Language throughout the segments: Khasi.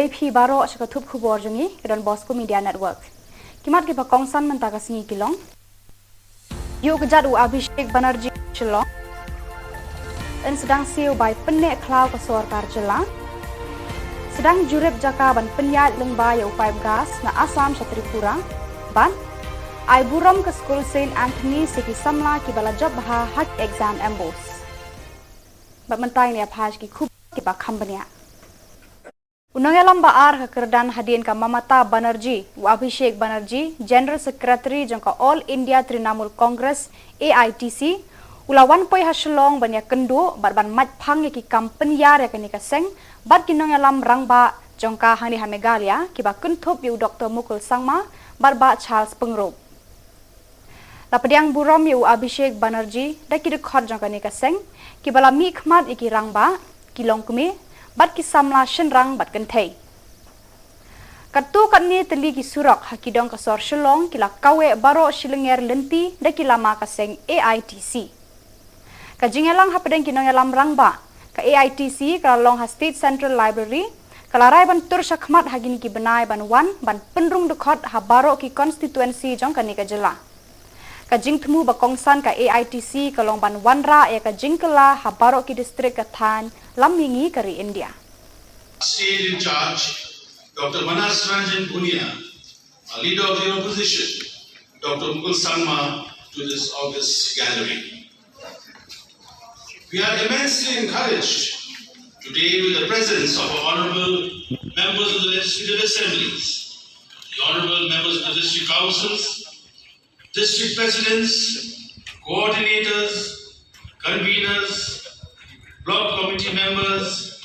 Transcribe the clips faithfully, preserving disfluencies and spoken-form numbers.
Phi baroh sha ka thup khubor jong ngi ka Don Bosco Media Network. Ki mat kiba kongsan mynta ka sngi ki long: Ïuh kjat u Abhishek Banerjee Shillong. Yn sdang siew bai pynneh khlaw ka sorkar jylla. Sdang jurip jaka ban pynïaid lyngba ïa u paip gas na Assam sha Tripura. Bad ai burom ka skul Saint Anthony's ïa ki samla kiba la jop bha ha ki exam MBOSE. Bad mynta ngin ïa phai sha ki khubor kiba kham bniah. U nongïalam ba ar ha ka kyrdan hadien ka Mamata Banerjee, u Abhishek Banerjee, General Secretary jong ka All India Trinamool Congress, A I T C, u la wan poi ha Shillong ban ïakynduh bad ban mait phang ïa ki kam pynïar ïa kane ka seng bad ki nongïalam rangbah jong ka hangne ha Meghalaya kiba kynthup ïa u Doctor Mukul Sangma bad Bah Charles Pyngrope. La pdiang burom ïa u Abhishek Banerjee da ki dkhot jong kane ka seng kiba la mihkhmat ïa ki rangbah, ki longkmie bad ki samla shynrang bad kynthei. Katto katne tylli ki surok ha ki dong ka sor Shillong ki la kaweh baroh shi lynter lynti da ki lama ka seng A I T C. Ka jingïalang hapdeng ki nongïalam rangbah, ka A I T C ka la long ha State Central Library, ka la rai ban tur shakhmat ha kine ki bnai ban wan ban pynrung dkhot ha baroh ki constituency jong kane ka jylla. Ka jingthmu ba kongsan ka A I T C ka long ban wanrah ïa ka jingkylla ha baroh ki district ka thaiñ lam mihngi ka ri India. State in charge, Doctor Manas Ranjan Bhunia, a leader of the opposition, Doctor Mukul Sangma, to this august gathering. We are immensely encouraged today with the presence of our honorable members of the legislative assemblies, the honorable members of the district councils, district presidents, coordinators, conveners, block committee members,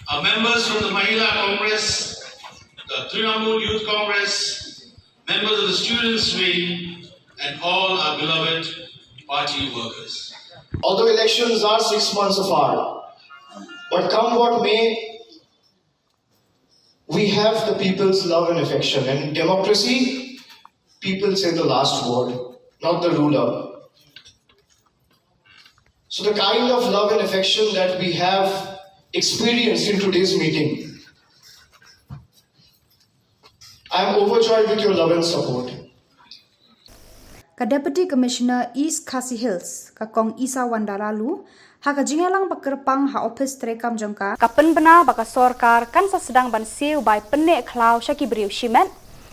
our members from the Mahila Congress, the Trinamool Youth Congress, members of the students' wing, and all our beloved party workers. Although elections are six months apart, but come what may, we have the people's love and affection. And in democracy, people say the last word, not the ruler. So the kind of love and affection that we have experienced in today's meeting, I am overjoyed with your love and support. Ka Deputy Commissioner East Khasi Hills, ka Kong Isawanda Laloo, ha ka jingïalang ba kyrpang ha ophis treikam jong ka, ka pynbna ba ka sorkar kan sa sdang ban siew bai pynneh khlaw sha ki briew shimet,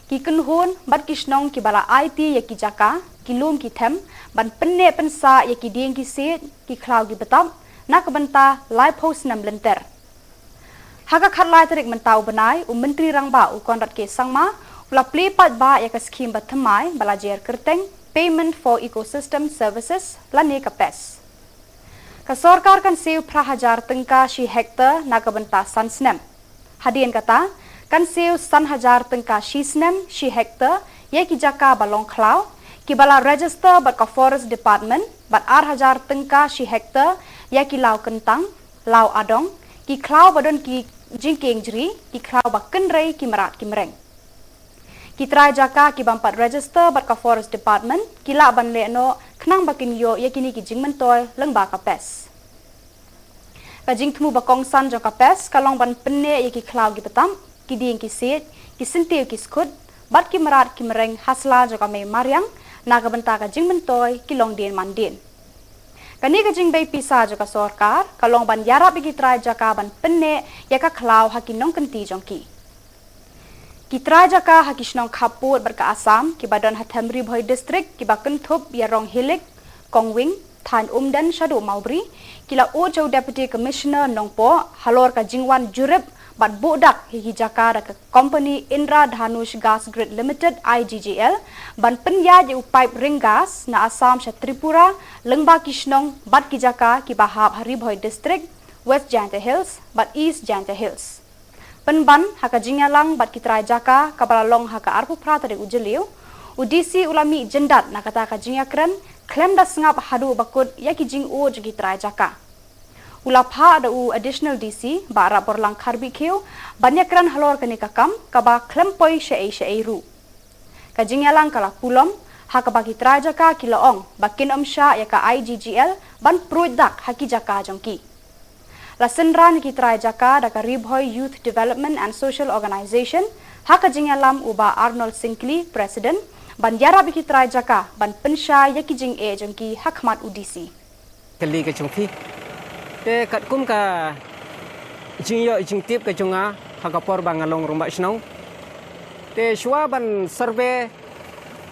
ki kynhun bad ki shnong kiba la aiti ïa ki jaka, ki lum ki them, ban pynneh pynsah ïa ki dieng ki siej, ki khlaw ki btap, na ka bynta laiphew snem lynter. Ha ka khatlai tarik mynta u bnai, u Myntri Rangbah u Conrad K Sangma u la plie paidbah ïa ka skhim bathymmai ba la jer kyrteng Payment for Ecosystem Services lane ka PES. Ka sorkar kan siew phra hajar tyngka shi hektar na ka bynta san snem. Hadien kata, kan siew san hajar tyngka shi snem shi hektar ïa ki jaka ba long khlaw, kiba la register bad ka Forest Department, bad ar hajar tyngka shi hektar ïa ki law kyntang, law adong, ki khlaw ba don ki jingkieng jri, ki khlaw ba kynrei ki mrad ki mreng. Ki trai jaka ki bym pat register bad ka Forest Department ki lah ban leh noh khnang ba kin ïoh ïa kine ki jingmyntoi lyngba ka PES. Ka jingthmu ba kongsan jong ka PES ka long ban pynneh ïa ki khlaw ki btap, ki dieng ki siej, ki syntiew ki skhut, bad ki mrad ki mreng ha sla jong ka mei mariang, na ka bynta ka jingmyntoi ki longdien mandien. Kane ka jingbei pisa jong ka sorkar ka long ban ïarap ïa ki trai jaka ban pynneh ïa ka khlaw ha ki nongkynti jong ki. Ki trai jaka ha ki shnong khappud bad ka Assam kiba don ha them Ri Bhoi District kiba kynthup ïa Ronghilik, Kongwing, thaiñ Umden shaduh Mawbri, ki la ud sha u Deputy Commissioner Nongpoh halor ka jingwan jurip bad buh dak ïa ki jaka da ka company Indradhanush Gas Grid Limited, I G G L, ban pynïaid ïa u paip ring gas na Assam sha Tripura lyngba ki shnong bad ki jaka kiba hap ha Ri Bhoi District, West Jaintia Hills bad East Jaintia Hills. Pynban ha ka jingïalang bad ki trai jaka kaba la long ha ka arphew phra tarik u Jylliew, u D C u la mih jyndat na kata ka jingïakren khlem da sngap haduh ba kut ïa ki jingud jong ki trai jaka. U la phah da u Additional D C Bah Rapborlang Kharbihkhiew ban ïakren halor kane ka kam kaba khlem poi shaei shaei ruh. Ka jingïalang ka la pulom ha kaba ki trai jaka ki la ong ba kin ym shah ïa ka I G G L ban pruid dak ha ki jaka jong ki. La synran ïa ki trai jaka da ka Ri Bhoi Youth Development and Social Organization ha ka jingïalam u Bah Arnold Syngkli, President, ban ïarap ïa ki trai jaka ban pynshai ïa ki jingeh jong ki ha khmat u D C. Kali ka jong phi. Te katkum ka jingïoh jingtip ka jong nga ha ka por ba nga long rangbah shnong. Te shuwa ban survey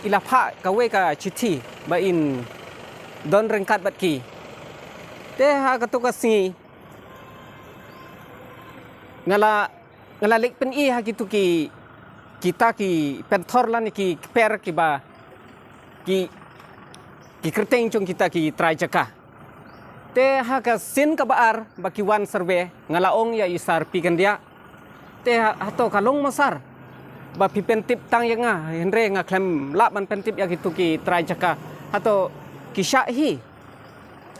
i la phah kawei ka chithi ba in don ryngkat bad ki. Te ha kato ka sngi nga la nga la leit pyni ha kitu ki kita ki pynthor lane ki kper kiba ki ki kyrteng jong kita ki trai jaka. Te ha ka sien kaba ar ba ki wan survey nga la ong ïa i Sar P Kyndiah. Te ha, hato ka long mo Sar ba phi pyntip tang ïa nga, hynrei nga khlem lah ban pyntip ïa kitu ki trai jaka. Hato ki shah hi?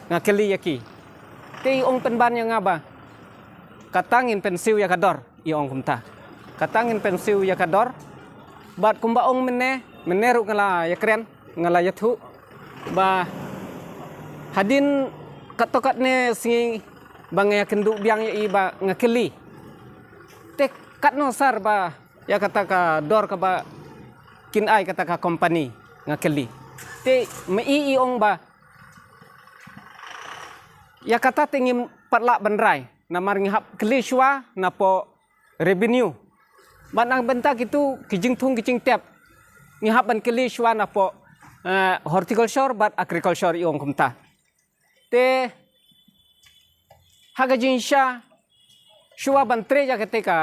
Nga kylli ïa ki. Te i ong pynban ïa nga ba kata ngin pynsiew ïa ka dor, i ong kumta. Kata ngin pynsiew ïa ka dor. Bad kumba ong mynne, mynne ruh nga la ïakren, nga la ïathuh ba hadien katto katne sngi ba nga ïakynduh biang ïa i ba nga kylli. Te katno Sar ba ïa kata ka dor kaba kin ai kata ka company, nga kylli. Te ma i i ong ba ïa kata te ngim pat lah ban rai namar ngi hap kylli shuwa napoh revenue. Bad na ka bynta kitu ki jingthung ki jingtep ngi hap ban kylli shuwa napoh, eh, horticulture bad agriculture, i ong kumta. Te ha ka jingshisha shuwa ban trei ïa kata ka,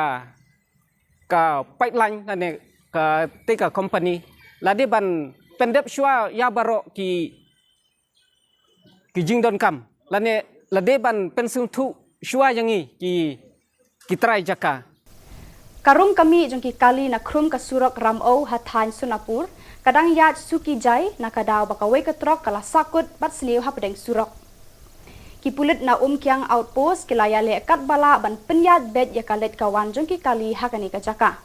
ka pipeline lane kata ka company, la dei ban pyndep shuwa ïa baroh ki ki jingdonkam lane la dei ban pynsngewthuh shuwa ïa ngi ki, ki trai jaka. Ka rung ka mih jong ki kali na khrum ka surok Ramew ha thaiñ Sonapur ka dang ïaid suki jai na ka daw ba kawei ka trok ka la sahkut bad sniew hapdeng surok. Ki pulit na Umkiang Outpost ki la ïaleh katba lah ban pynïaid beit ïa ka leit ka wan jong ki kali ha kane ka jaka.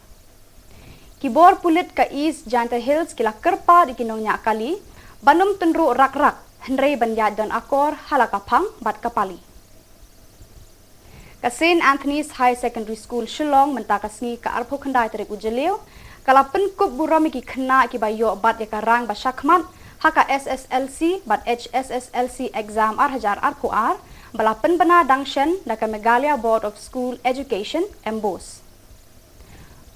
Ki bor pulit ka East Jaintia Hills ki la kyrpad ïa ki nongñiah kali ban ym tynruh rak rak hynrei ban ïaid don akor ha la ka phang bad ka pali. Ka Saint Anthony's Higher Secondary School Shillong mynta ka sngi ka arphew khyndai tarik u Jylliew ka la pynkup burom ïa ki khynnah kiba ïoh bat ïa ka rank ba shakhmat ha ka S S L C bad H S S L C exam ar hajar arphew ar ba la pynbna dang shen da ka Meghalaya Board of School Education, MBOSE.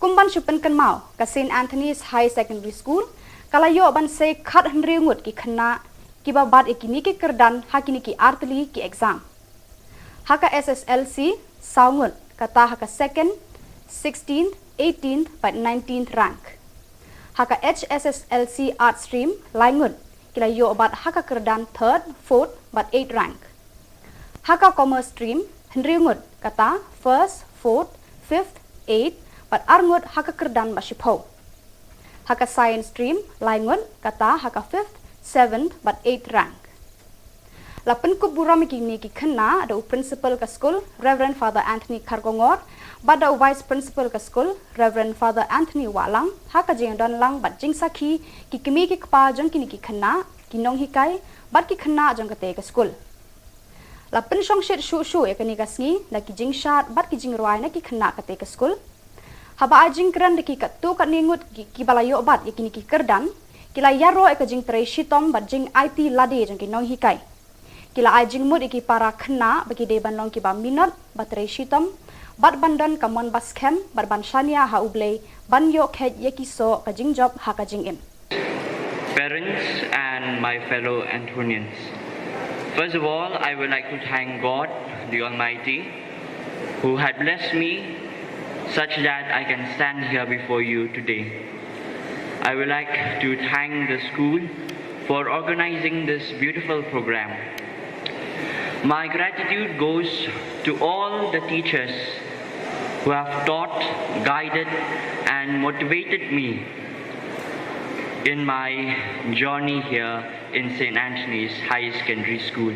Kum ban shu pynkynmaw, ka Saint Anthony's Higher Secondary School ka la ïoh ban sei khathynriew ngut ki khynnah kiba bat ïa kine ki kyrdan ha kine ki artylli ki exam. Ha ka S S L C saw ngut, kata ha ka second, sixteenth, eighteenth bad nineteenth rank. Ha ka H S S L C Arts Stream lai ngut, ki la ïoh bat ha ka kyrdan third, fourth bad eighth rank. Ha ka Commerce Stream hynriew ngut, kata first, fourth, fifth, eighth bad ar ngut ha ka kyrdan ba shiphew. Ha ka Science Stream lai ngut, kata ha ka fifth, seventh bad eighth rank. La pynkup burom ïa kine ki khynnah da u Principal ka skul, Reverend Father Anthony Kharkongor, bad da u Vice Principal ka skul, Reverend Father Anthony Wahlang, ha ka jingdon lang bad jingsakhi ki kmie ki kpa jong kine ki khynnah, ki nonghikai bad ki khynnah jong kata ka skul. La pynshongshit shuh shuh ïa kane ka sngi da ki jingshad bad ki jingrwai na ki khynnah kata ka skul. Haba ai jingkren da ki katto katne ngut ki, kiba la ïoh bat ïa kine ki kyrdan, ki la ïaroh ïa ka jingtrei shitom bad jingaiti lade jong ki nonghikai. Ki la ai jingmut ïa ki para khynnah ba ki dei ban long kiba minot, ba trei shitom bad ban don ka mon ba skhem bad ban shaniah ha U Blei ban ïoh kheit ïa ki soh ka jingjop ha ka jingim. Parents and my fellow Anthonians. First of all, I would like to thank God, the Almighty, who had blessed me such that I can stand here before you today. I would like to thank the school for organizing this beautiful program. My gratitude goes to all the teachers who have taught, guided, and motivated me in my journey here in Saint Anthony's High Secondary School.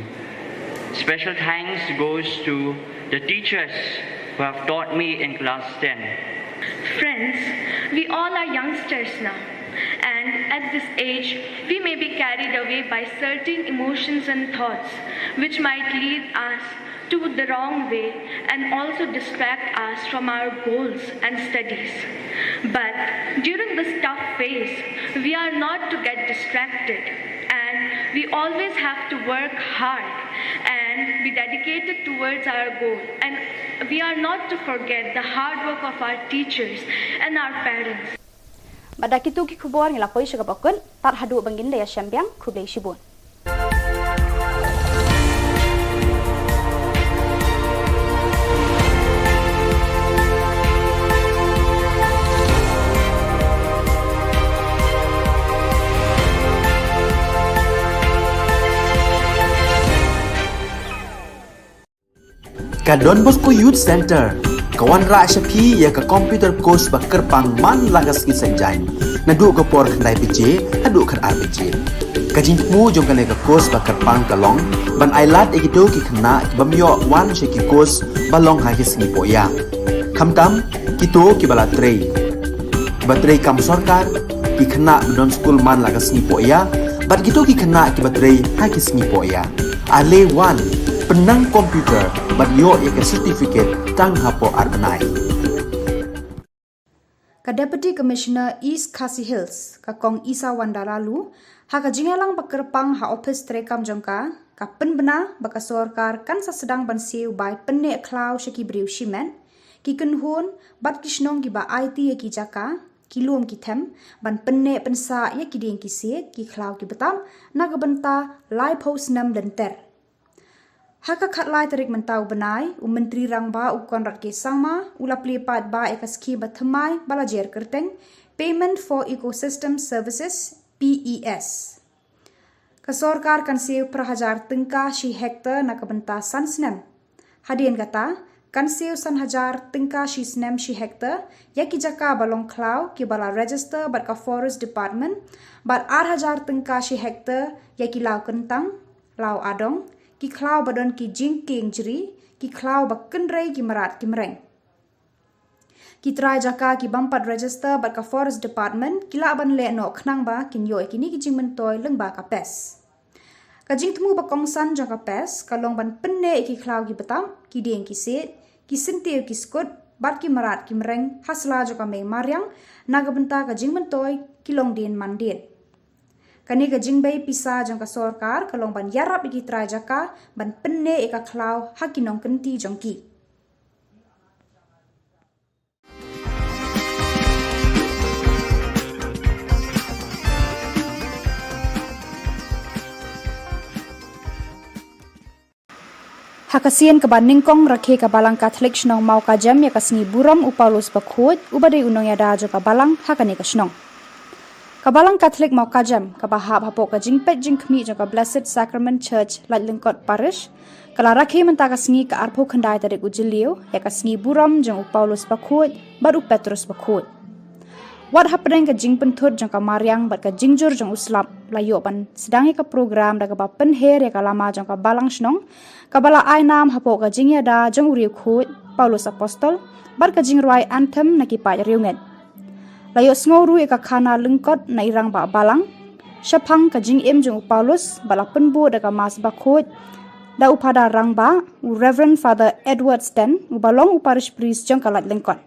Special thanks goes to the teachers who have taught me in class ten. Friends, we all are youngsters now, and at this age, we may be carried away by certain emotions and thoughts which might lead us to the wrong way and also distract us from our goals and studies. But during this tough phase, we are not to get distracted, and we always have to work hard and be dedicated towards our goal. And we are not to forget the hard work of our teachers and our parents. Bad da kito ki khubor ngi la poi sha kaba kut, tad haduh ban ngin da ïashem biang, khublei shibun. Ka Don Bosco Youth Center ka wanrah sha phi ïa ka computer course ba kyrpang man la ka sngi Saitjaiñ, naduh ka por khyndai baje haduh khatar baje. Ka jingthmu jong kane ka course ba kyrpang ka long ban ai lad ïa kito ki khynnah kiba ym ïoh wan sha ki course ba long ha ki sngi pohïa, khamtam kito kiba la trei, kiba trei kam sorkar, ki khynnah ba don skul man la ka sngi pohïa, bad kito ki khynnah kiba trei ha ki sngi pohïa. Ale wan, pynnang computer bad ïoh ïa ka certificate tang hapoh ar bnai. Ka Deputy Commissioner East Khasi Hills, ka Kong Isawanda Laloo, ha ka jingïalang ba kyrpang ha ophis treikam jong ka, ka pynbna ba ka sorkar kan sa sdang ban siew bai pynneh khlaw sha ki briew shimet, ki kynhun bad ki shnong kiba aiti ïa ki jaka, ki lum ki them, ban pynneh pynsah ïa ki dieng ki siej, ki khlaw ki btap, na ka bynta laiphew snem lynter. Ha ka khatlai tarik mynta u bnai, u Myntri Rangbah u Conrad K Sangma u la plie paidbah ïa ka skhim ba thymmai ba la jer kyrteng Payment for Ecosystem Services, P E S. Ka sorkar kan siew phra hajar tyngka shi hektar na ka bynta san snem. Hadien kata, kan siew san hajar tyngka shi snem shi hektar ïa ki jaka ba long khlaw kiba la register bad ka Forest Department, bad ar hajar tyngka shi hektar ïa ki law kyntang, law adong, ki khlaw ba don ki jingkieng jri, ki khlaw ba kynrei ki mrad ki mreng. Ki trai jaka ki bym pat register bad ka Forest Department ki lah ban leh noh khnang ba kin ïoh ïa kine ki jingmyntoi lyngba ka PES. Ka jingthmu ba kongsan jong ka PES ka long ban pynneh ïa ki khlaw ki btap, ki dieng ki siej, ki syntiew ki skut, bad ki mrad ki mreng ha sla jong ka mei mariang, na ka bynta ka jingmyntoi ki longdien mandien. Kane ka jingbei pisa jong ka sorkar ka long ban ïarap ïa ki trai jaka ban pynneh ïa ka khlaw ha ki nongkynti jong ki. Ha ka sien kaba nyngkong, rakhe ka Balang Katholik shnong Mawkajem ïa ka sngi burom u Paulus Bakhuid, uba dei u nongïada jong ka Balang ha kane ka shnong. Ka Balang Katholik Mawkajem, kaba hap hapoh ka jingpeit jingkhmih jong ka Blessed Sacrament Church, Laitlyngkot Parish, ka la rakhe mynta ka sngi ka arphew khyndai tarik u Jylliew ïa ka sngi burom jong u Paulus Bakhuid bad u Petrus Bakhuid. Wat hapdeng ka jingpynthut jong ka mariang bad ka jingjur jong u slap, la ïoh ban sdang ïa ka program da kaba pynher ïa ka lama jong ka Balang shnong, kaba la ai nam hapoh ka jingïada jong u riewkhuid Paulus Apostol bad ka jingrwai anthem na ki paid riewngeit. La ïohsngew ruh ïa ka khana lyngkot na i Rangbah Balang shaphang ka jingim jong u Paulus, bad la pynbud da ka Mass Bakhuid da u Phadar Rangbah, u Reverend Father Edward Sten, uba long u Parish Priest jong ka Laitlyngkot.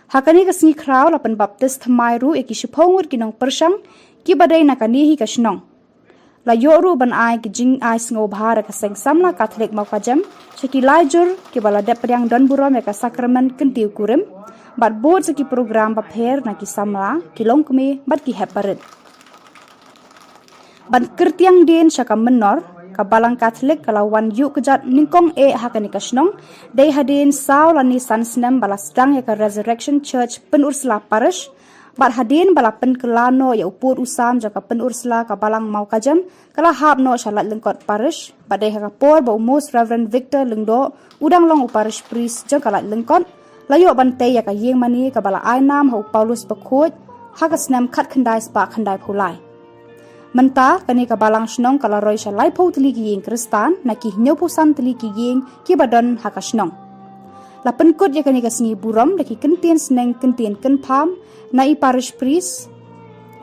Ha kane ka sngi khraw la pynbaptis thymmai ruh ïa ki shiphew ngut ki nongpyrshang kiba dei na kane hi ka shnong. La ïoh ruh ban ai ki jingai sngewbha da ka Seng Samla Katholik Mawkajem sha ki lai jur kiba la dep pdiang don burom ïa ka sakramen kyntiew kurim, bad bud sa ki program bapher na ki samla, ki longkmie bad ki hep barit. Ban kyrtiang dien sha ka mynnor, ka Balang Katholik ka la wan ïuh kjat nyngkong eh ha kane ka shnong, dei hadien saw lane san snem ba la sdang ïa ka Resurrection Church Pynursla Parish, bad hadien ba la pynkylla noh ïa u pud u sam jong ka Pynursla ka Balang Mawkajem, ka la hap noh sha Laitlyngkot Parish, bad dei ha ka por ba u Most Reverend Victor Lyngdoh, u dang long u Parish Priest jong ka Laitlyngkot, la ïoh ban tei ïa ka ïing mane kaba la ai nam ha u Paulus Bakhuid ha ka snem khatkhyndai spah khyndaiphew lai. Mynta kane ka Balang shnong ka la roi sha laiphew tylli ki ïing Khristan na ki hynñiewphew san tylli ki ïing kiba don ha ka shnong. La pynkut ïa kane ka sngi burom da ki kyntien sneng kyntien kynpham na i Parish Priest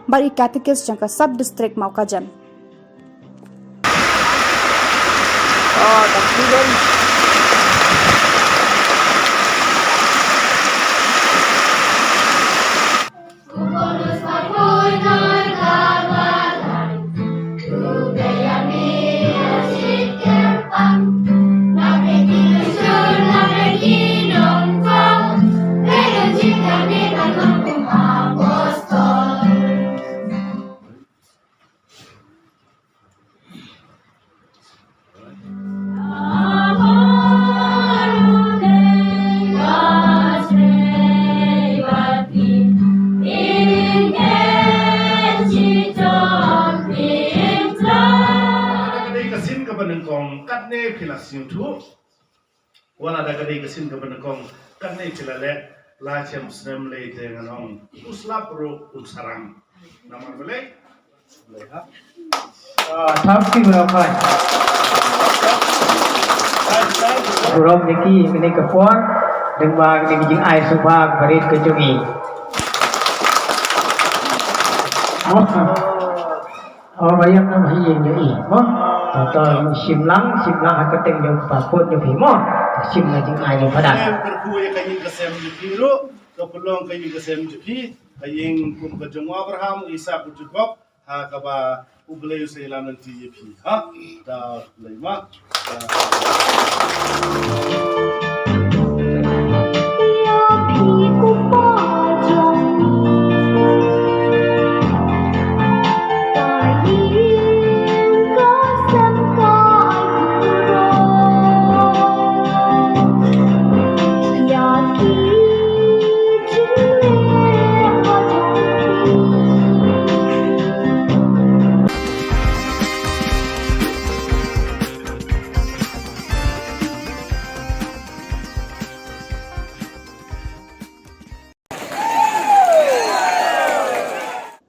bad i Catechist jong ka Sub District Mawkajem. Ah, tak tu kan. Sngewthuh. Wat la da ka dei ka sien kaba nyngkong, kane ki la leh, la shem snem lei te ngan ong, u slap ruh un sarang. Namar balei? Balei ha? Ah, thank you very much. Burom ïa ki kane ka por, dang ba kane ka jingai sngewbha ka barit ka jong ngi. Awesome. Oh, ba ïam na ba ïeng ïa i. Mo? To, to, shim lang, shim lang ha ka teng jong kpa khun jong phi mo. Shim na jingai jong pha da. Em kyrkhu ïa ka ïing ka sem jong phi ruh, ka pynlong ka ïing ka sem jong phi, ka ïing kum ka jong u Abraham, u Isak, u Jakob, ha kaba U Blei u sa ïalam lynti ïa phi. Ha? Da Blei ma.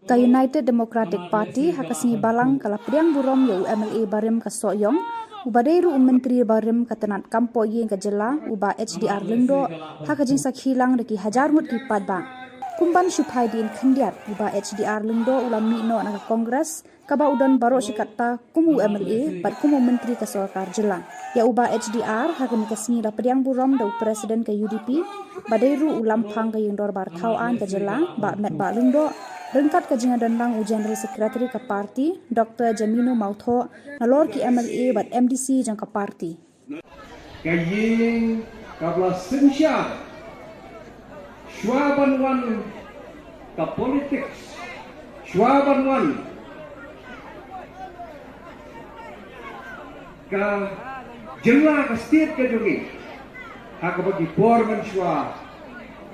Ka United Democratic Party ha ka sngi Balang ka la pdiang burom ïa u M L A barim ka Sohiong, uba dei ruh u Myntri barim ka tnat kam pohïing ka jylla, u Bah H D R Lyngdoh, ha ka jingsakhi lang da ki hajar ngut ki paidbah. Kum ban shu phai dien khyndiat, u Bah H D R Lyngdoh u la mih noh na ka Congress, kaba u don baroh shi katta kum u M L A bad kum u Myntri ka Sorkar Jylla. Ïa u Bah H D R ha kane ka sngi la pdiang burom da u President ka U D P, ba dei ruh u Lamphang ka Ïing Dorbar Thaw Aiñ ka Jylla, Bah Metbah Lyngdoh, ryngkat ka jingïadonlang u General Secretary ka party, Doctor Jamino Mawthoh, nalor ki M L A bad M D C jong ka party. Ka ïing kaba la synshar shuwa ban wan ka politics, shuwa ban wan ka jylla, ka state ka jong ngi. Ha kaba ki por mynshuwa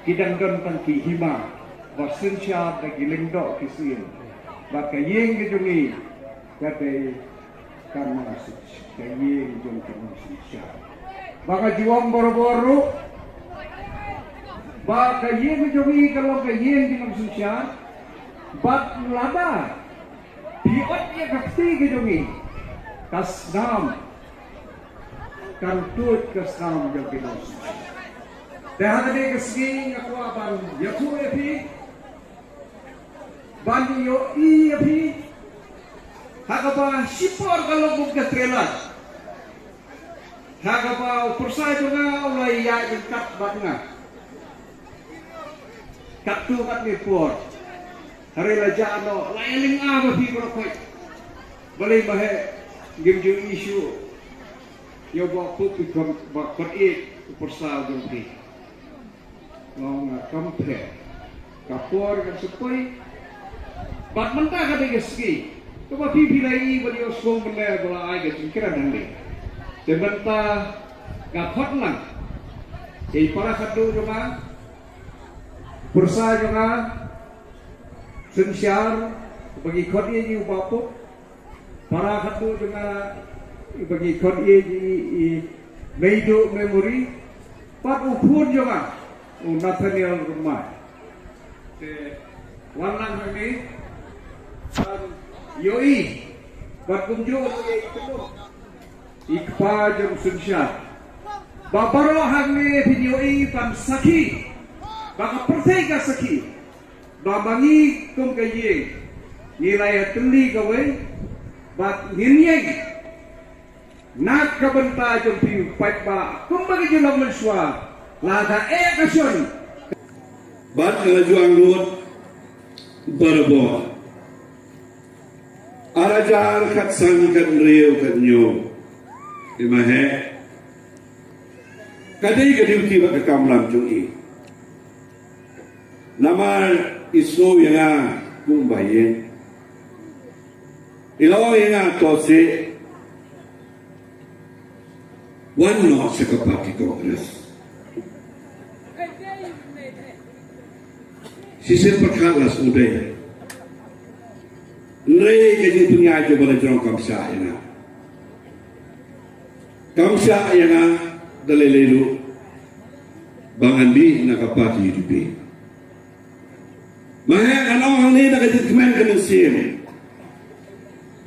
ki dang don tang ki hima ba synshar da ki lyngdoh ki syiem. Bad ka ïing ka jong ngi ka dei ka nongshynshar, ka ïing jong ka nongshynshar. Ba ka ju ong barabor ruh ba ka ïing jong ngi ka long ka ïing jong ka nongshynshar. Bad lada phi ot ïa ka kti ka jong ngi, ka snam kan tuid ka snam jong ki nongshynshar. Te ha kane ka sngi nga kwah ban ïathuh ïa phi, ban ïohi ïa phi, ha kaba shipor ka long kum ka trailer, ha kaba u pyrsa jong nga u la ïaid ryngkat bad nga katto katne por. Hynrei la jah noh, la ïa lynga ma phi baroh khoit. Balei ma he ngim ju issue ïa u Bah Pup, i khon, Bah Khot Ïeit, u pyrsa jong phi. Nga ong nga kam pher. Ka por kan sa poi. Bad mynta ka dei ka sngi kaba phi phi la ïohi bad ïohsngew mynne ba la ai ka jingkren hangne. Te mynta nga khot lang ïa i para khadduh jong nga, pyrsa jong nga, synshar, ba ngi khot ïa i u Bah Pup, para khadduh jong nga, ba ngi khot ïa i, i Meiduh Memory, bad u khun jong nga u Nathaniel Rymbai. Te wan lang hangne ban ïohi bad kumjuh ïa i kynduh i kpa jong synshar. Ba baroh hangne phin ïohi ban sakhi, ba ka pyrthei ka sakhi ba ma ngi kum ka ïing ngi la ïatylli kawei bad ngin ïeng na ka bynta jong phi u paidbah kumba ka jinglong mynshuwa, lada eh ka shon. Bad nga la ju angnud barabor. Ar hajar khatsan, khathynriew, khathynñiew. Te ma he ka dei ka duty bad ka kamram jong i. Namar i sngew ïa nga kum ba ïeng, i la ong ïa nga, to seh wan noh sha ka party Congress. Shisien pyrkhat la sngewdei. Hynrei ka jingpynïaid jong ba la jrong kam shah ïa nga. Kam shah ïa nga da lei lei ruh ba ngan dih na ka party U D P. Ma heh, ngan ong hangne da ka jingkmen ka mynsiem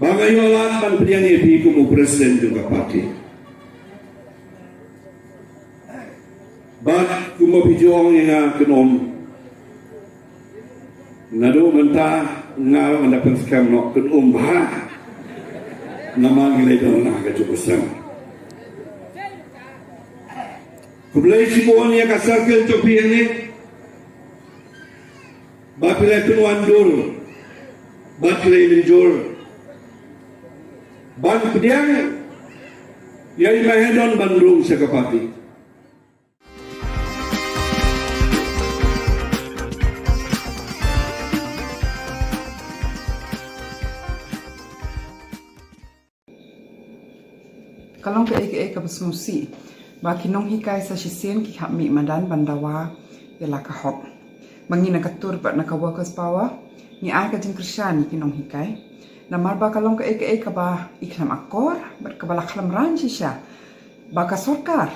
ba nga ïoh lad ban pdiang ïa phi kum u president jong ka party. Bad kumba phi ju ong ïa nga, kynum. Naduh mynta nga ruh ngan da pynskhem noh, kynum bha. Namar ngi la ïadon ha kajuh ka seng. Khublei shibun ïa ka circle jong phi hangne. Ba phi la pynwandur bad phi la mynjur ban pdiang ïa i Mahadon ban rung sha ka party. Ka long kaei kaei kaba sngewsih ba ki nonghikai sa shisien ki hap mih madan ban dawa ïa la ka hok. Ma ngi na ka tur bad na ka workers power, ngi ai ka jingkyrshan ïa ki nonghikai. Namar ba ka long kaei kaei kaba i khlem akor bad kaba la khlem rang shisha ba ka sorkar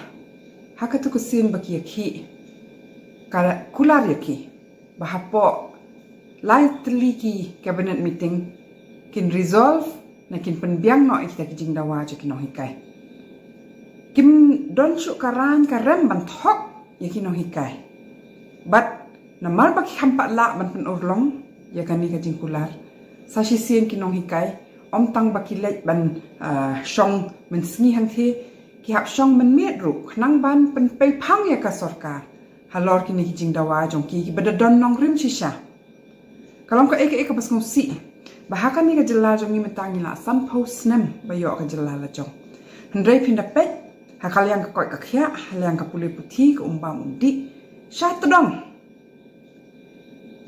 ha katu ka sien ba ki ïakhih ka kular ïa ki ba hapoh lai tylli ki cabinet meeting kin resolve ne kin pynbiang noh ïa kita ki jingdawa jong ki nonghikai. Kim don shuh ka rang ka rem ban thok ïa ki nonghikai. Bad namar ba ki kham pat lah ban pynurlong ïa kane ka jingkular, sa shisien ki nonghikai ym tang ba ki leit ban, ah, shong mynsngi hangthie, ki hap shong mynmiet ruh khnang ban pynpei phang ïa ka sorkar halor kine ki jingdawa jong ki kiba da don nongrim shisha. Ka long kaei kaei kaba sngewsih ba ha kane ka jylla jong ngi mynta ngi la sanphew snem ba ïoh ka jylla la jong. Hynrei phin da peit ha ka liang ka koit ka khiah, ha liang ka pule puthi, ka um bam um dih, sha tdong.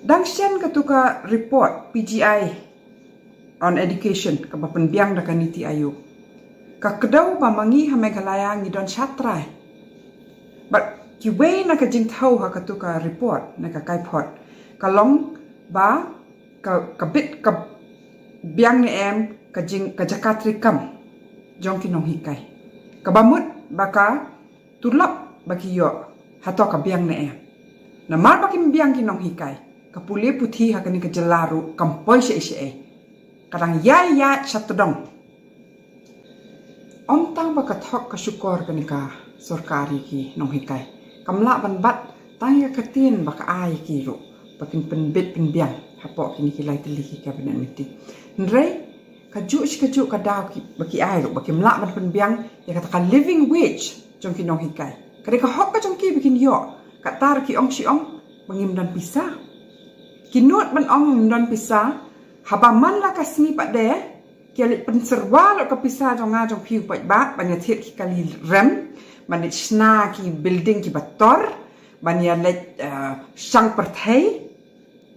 Dang shen katu ka report P G I on education kaba pynbiang da ka NITI Aayog, ka kdew ba ma ngi ha Meghalaya ngi don shatrai. Bad kiwei na ka jingthew ha katu ka report na ka kaiphod ka long ba ka, ka bit ka biang ne em ka jing, ka jaka treikam jong ki nonghikai, kaba mut ba ka tulop ba ki ïoh hato ka biang ne em. Namar ba kim biang ki nonghikai, ka pule puthi ha kane ka jylla ruh kam poi shaei shaei, ka dang ïai ïaid sha tdong. Ym tang ba ka thok ka shukor kane ka sorkar ïa ki nonghikai, kam lah ban bat tang ïa ka ktien ba ka ai ïa ki ruh ba kin pynbit pynbiang hapoh kine ki lai tylli ki cabinet meeting. Hynrei kajuh shi kajuh ka daw ki, ba ki ai ruh ba kim lah ban pynbiang ïa kata ka living wage jong ki nonghikai. Ka dei ka hok ka jong ki ba kin ïoh. Kata ruh ki ong shi ong ba ngim don pisa. Ki nud ban ong ngim don pisa, haba man la ka sngi pat de ki ïa leit pynsyrwa lut ka pisa jong nga jong phi u paidbah ban ïa thied ki kali rem, ban leit shna ki building kiba tor, ban ïa leit, eh, shang pyrthei,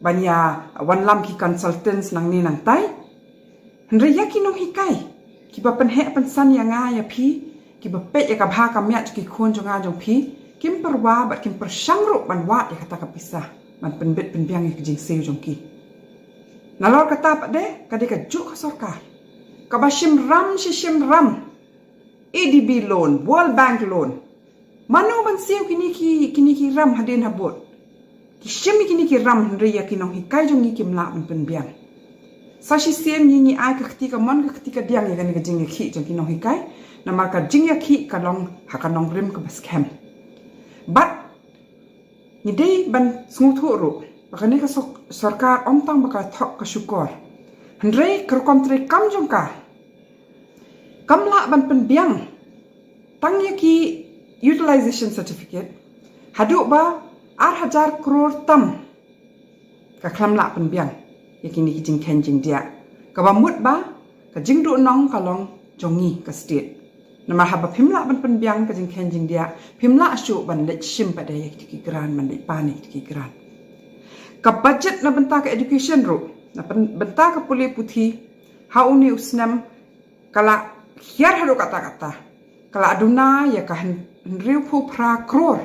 ban ïa wanlam ki consultants nangne nangtai. Hynrei ïa ki nonghikai kiba pynheh pynsan ïa nga ïa phi, kiba peit ïa ka bha ka miat jong ki khun jong nga jong phi, kim pyrwa bad kim pyrshang ruh ban wad ïa kata ka pisa ban pynbit pynbiang ïa ka jingsiew jong ki. Nalor kata pat de ka dei kajuh ka sorkar kaba shim ram shi shim ram, A D B loan, World Bank loan. Mano ban siew kine ki, kine ki ram hadien habud? Ki shim ïa kine ki ram hynrei ïa ki nonghikai jong ngi kim lah ban pynbiang. Sa shisien ngi, ngi ai ka kti kamon ka kti kadiang ïa kane ka jingïakhih jong ki nonghikai. Namar ka jingïakhih ka long ha ka nongrim kaba skhem. Bad ngi dei ban sngewthuh ruh ba kane ka sor-, sorkar ym tang ba ka thok ka shukor, hynrei ka rukom treikam jong ka kam lah ban pynbiang tang ïa ki utilization certificate haduh ba ar hajar klur tam. Ka khlem lah pynbiang ïa kine ki jingkheiñ jingdiah, kaba mut ba ka jingduhnong ka long jong ngi ka state. Namar haba phim lah ban pynbiang ka jingkheiñ jingdiah, phim lah shuh ban leit shim pat de ïa kito ki grant, ban leit pan ïa kito ki grant. Ka budget na bynta ka education ruh, na byn-, bynta ka pule puthi, ha une u snem ka la hiar haduh katta katta, ka la duna ïa ka hyn-, hynriewphew phra klur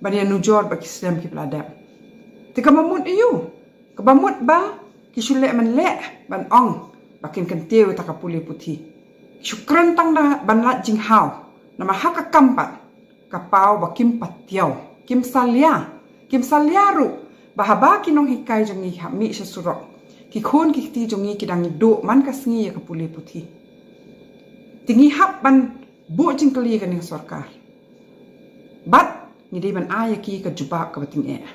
ban ïa nujor bad ki snem kiba la dep. Te kaba mut aïu? Kaba mut ba ki shu leh man leh ban ong ba kin kyntiew ïa kata ka pule puthi. Shu kren tang da ban lait jinghaw, namar ha ka kam pat ka paw ba kim patiaw, kim salia, kim salia ruh ba haba ki nonghikai jong ngi hap mih sha surok, ki khun ki kti jong ngi ki dang duh man ka sngi ïa ka pule puthi. Te ngi hap ban buh jingkylli ïa kane ka sorkar. Bad ngi dei ban ai ïa ki ka jubab kaba tyngeh.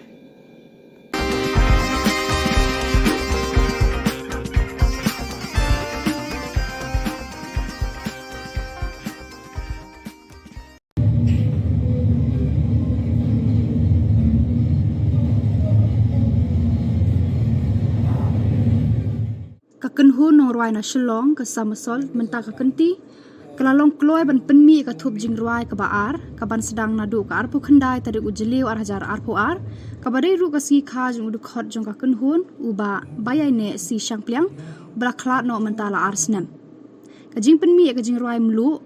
Ka kynhun nongrwai na Shillong, ka Somersault, mynta ka kynti ka la long kloi ban pynmih ka thup jingrwai kaba ar, ka ban sdang naduh ka arphew khyndai tarik u Jylliew ar hajar arphew ar, kaba dei ruh ka sngi kha jong u dkhot jong ka kynhun, u Bah Baiaineh C Shangpliang, uba la khlad noh mynta la ar snem. Ka jingpynmih ïa ka jingrwai mluh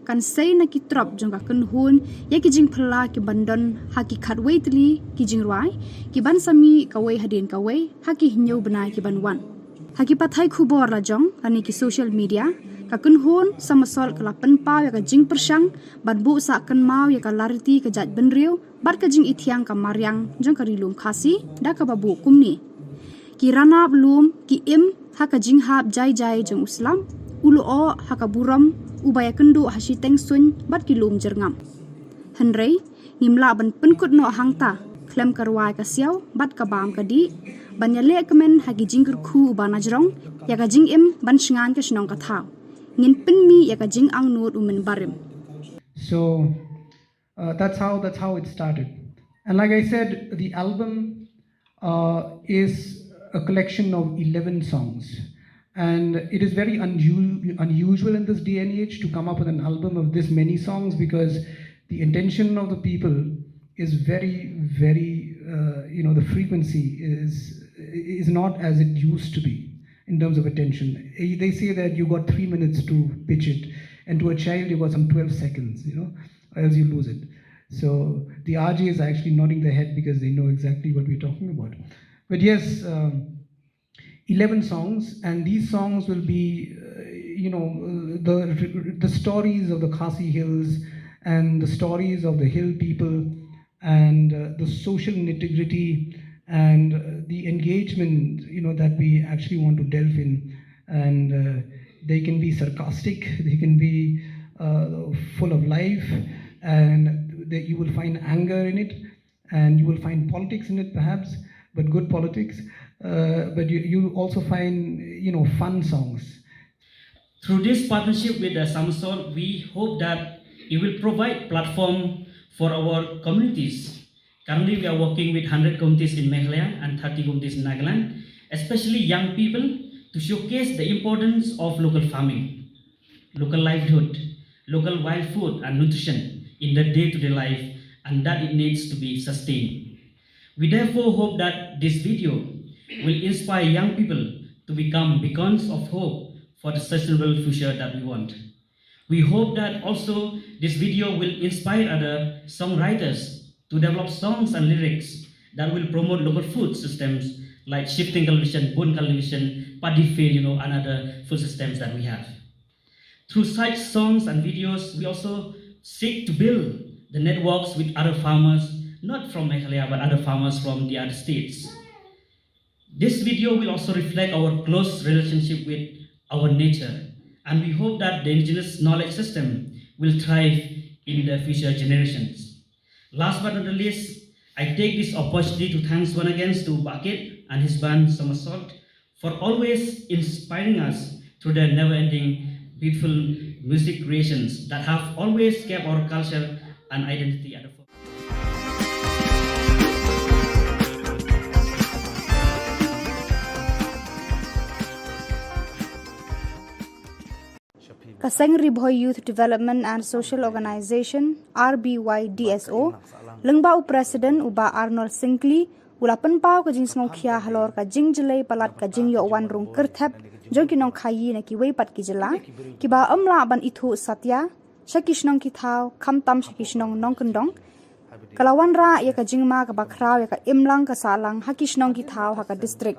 kan sei na ki trop jong ka kynhun ïa ki jingphylla ki ban don ha ki khatwei tylli ki jingrwai, ki ban sa mih kawei hadien kawei ha ki hynñiew bnai ki ban wan. Ha ki pathai khubor la jong lane ki social media, ka kynhun Somersault ka la pynpaw ïa ka jingpyrshang ban buh sah kynmaw ïa ka lariti ka jaitbynriew bad ka jingithiang ka mariang jong ka Ri Lum Khasi da kaba buh kumne: Ki ranab lum ki im ha ka jinghap jai jai jong u slap, u lyoh ha ka burom uba ïakynduh ha shiteng suiñ bad ki lum jyrngam. Hynrei ngim lah ban pynkut noh hangta khlem ka rwai ka siaw bad ka bam ka dih ban ïaleh kmen ha ki jingkyrkhu uba najrong ïa ka jingim ban shngaiñ ka shnong ka thaw. Ngin pynmih ïa ka jingangnud u mynbarim. So uh, that's how that's how it started. And like I said, the album uh, is a collection of eleven songs, and it is very unu- unusual in this day and age to come up with an album of this many songs, because the intention of the people is very, very, uh, you know, the frequency is is not as it used to be in terms of attention. Eh, they say that you got three minutes to pitch it, and to a child you got some twelve seconds, you know, or else you lose it. So the R J is actually nodding their head because they know exactly what we're talking about. But yes, um, eleven songs, and these songs will be, uh, you know, uh, the the stories of the Khasi Hills and the stories of the hill people and uh, the social nitty gritty and uh, the engagement, you know, that we actually want to delve in. And uh, they can be sarcastic, they can be uh, full of life, and that you will find anger in it, and you will find politics in it, perhaps, but good politics. Uh, but you, you'll also find, you know, fun songs. Through this partnership with the Somersault, we hope that it will provide platform for our communities. Currently, we are working with hundred communities in Meghalaya and thirty communities in Nagaland, especially young people, to showcase the importance of local farming, local livelihood, local wild food and nutrition in their day-to-day life, and that it needs to be sustained. We therefore hope that this video will inspire young people to become beacons of hope for the sustainable future that we want. We hope that also this video will inspire other songwriters to develop songs and lyrics that will promote local food systems like shifting cultivation, bun cultivation, paddy field, you know, and other food systems that we have. Through such songs and videos, we also seek to build the networks with other farmers, not from Meghalaya, but other farmers from the other states. This video will also reflect our close relationship with our nature, and we hope that the indigenous knowledge system will thrive in the future generations. Last but not the least, I take this opportunity to thanks one again to Bah Kit and his band Somersault for always inspiring us through their never-ending beautiful music creations that have always kept our culture and identity at the forefront. Ka seng Ri Bhoi Youth Development and Social Organisation, R B Y D S O, lyngba u President u Bah Arnold Syngkli, u la pynpaw ka jingsngewkhia halor ka jingjlei palat ka jingïoh wan rung kyrthep jong ki nongkhaïi na kiwei pat ki jylla kiba ym lah ban ithuh satia sha ki shnong ki thaw, khamtam sha ki shnong nongkyndong. Ka la wanrah ïa ka jingma kaba khraw ïa ka imlang ka sahlang ha ki shnong ki thaw ha ka district.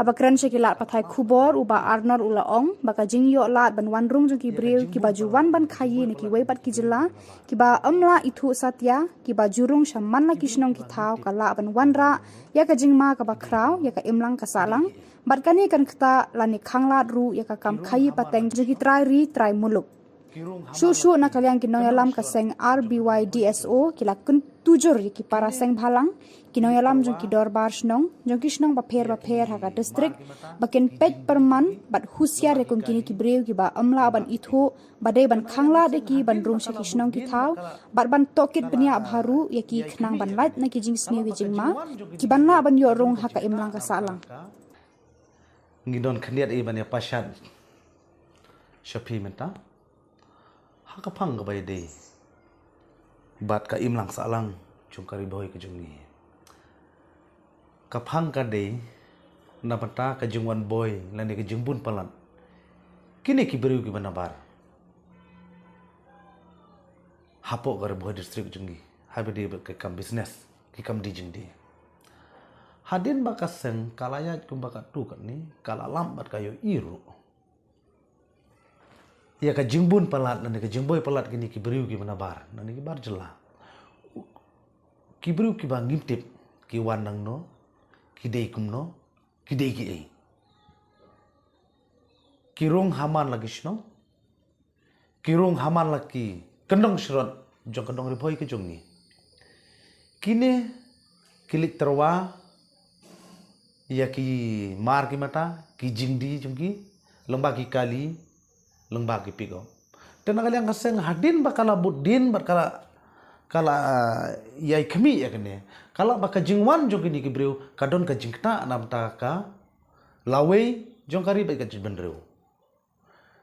Haba kren sha ki lad pathai khubor, u Bah Arnor u la ong ba ka jingïoh lad ban wan rung jong ki briew kiba ju wan ban khaïi na kiwei pat ki jylla kiba ym lah ithuh satia, kiba ju rung sha man la ki shnong ki thaw, ka lah ban wanrah ïa ka jingma kaba khraw ïa ka imlang ka sahlang, bad kane kan ktah lane khanglad ruh ïa ka kam khaïi pateng jong ki trai ri trai muluk. Shuh shuh na ka liang ki nongïalam ka seng R B Y D S O ki la kyntu jur ïa ki para seng bhalang, ki nongïalam jong ki dorbar shnong, jong ki shnong bapher bapher ha ka district, ba kin peit pyrman bad husiar ïa kum kine ki briew kiba ym lah ban ithuh, ba dei ban khanglad ïa ki ban rung sha ki shnong ki thaw, bad ban tohkit bniah bha ruh ïa ki khnang ban lait na ki jingsniew ki jingma, ki ban lah ban ïoh rung ha ka imlang ka sahlang. Ngi don khyndiat i ban ïa pashat sha phi mynta ha ka phang kaba ïadei bad ka imlang sahlang jong ka Ri Bhoi ka jong ngi. Ka phang ka dei na bynta ka jingwan boi lane ka jingbun palat kine ki briew kiba nabar hapoh ka Ri Bhoi District jong ngi haba ïadei bad ka kam business, ki kam die jingdie. Hadien ba ka seng ka la ïaid kumba katto katne, ka la lap bad ka ïohi ruh ïa ka jingbun palat lane ka jingboi palat kine ki briew kiba nabar, lane ki bar jylla. Ki briew kiba ngim tip ki wan nangno, ki dei kumno, ki dei kiei. Ki rung ha man la ki shnong, ki rung ha man la ki kyndong shrot jong ka dong Ri Bhoi ka jong ngi. Kine ki leit tyrwa ïa ki mar ki mata, ki jingdie jong ki, lyngba ki kali, lyngba ki pickup. Te na ka liang ka seng hadien ba ka la bud dien bad ka la, ka la, ah, ïai khmih ïa kane, ka la ba ka jingwan jong kine ki briew ka don ka jingktah na bynta ka lawei jong ka ri bad ka jaitbynriew.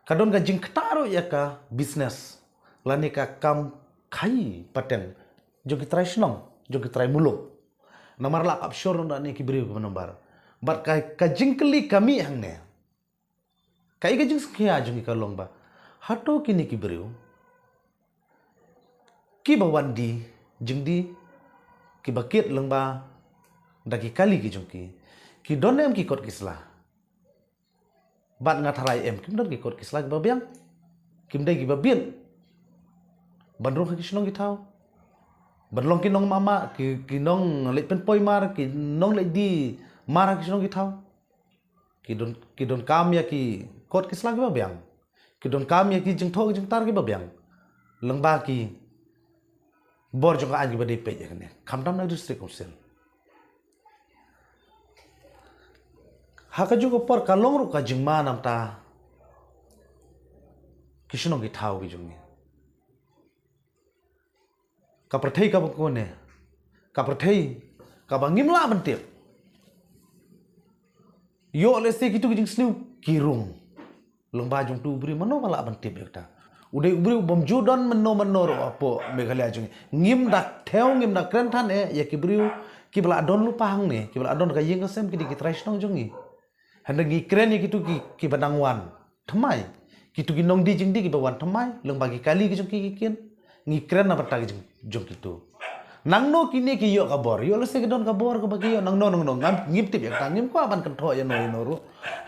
Ka don ka jingktah ruh ïa ka business lane ka kam khaïi pateng jong ki trai shnong, jong ki trai muluk. Namar la kap shor na ne ki briew kiba nabar. Bad ka, ka jingkylli ka mih hangne, kaei ka jingsngewkhia jong ngi ka long ba hato kine ki briew kiba wan die jingdie, kiba kit lyngba da ki kali ki jong ki, ki don em ki kot ki sla? Bad nga tharai em kim don ki kot ki sla kiba biang, kim dei kiba biang ban rung ha ki shnong ki thaw, ban long ki nongmamar, ki, ki nongleit pynpoi mar, ki nongleit die mar ha ki shnong ki thaw. Ki don, ki donkam ïa ki kot ki sla kiba biang, ki donkam ïa ki jingthoh ki jingtar kiba biang lyngba ki bor jong ka aiñ kiba dei peit ïa kane, khamtam na District Council. Ha kajuh ka por ka long ruh ka jingma na bynta ki shnong ki thaw ki jong ngi. Ka pyrthei kaba kane, ka pyrthei kaba ngim lah ban tip. Ïoh lehse kitu ki jingsniew ki rung lyngba jong utu u briew, mano ba lah ban tip ïa kata? U dei u briew bym ju don mynno mynno ruh hapoh Meghalaya jong ngi. Ngim da thew, ngim da kren than eh ïa ki briew kiba la don lypa hangne, kiba la don ka ïing ka sem, ki dei ki trai shnong jong ngi. Hynrei ngi kren ïa kitu ki, kiba nang wan thymmai, kitu ki nongdie jingdie kiba wan thymmai lyngba ki kali ki jong ki ki kit. Ngi kren na bynta ki jong, jong kitu. Nangno kine ki ïoh ka bor, ïoh lehse ki don ka bor kaba ki ïoh nangno nangno, ngam, ngim tip ïa kata, ngim kwah ban kynthoh ïano ïano ruh.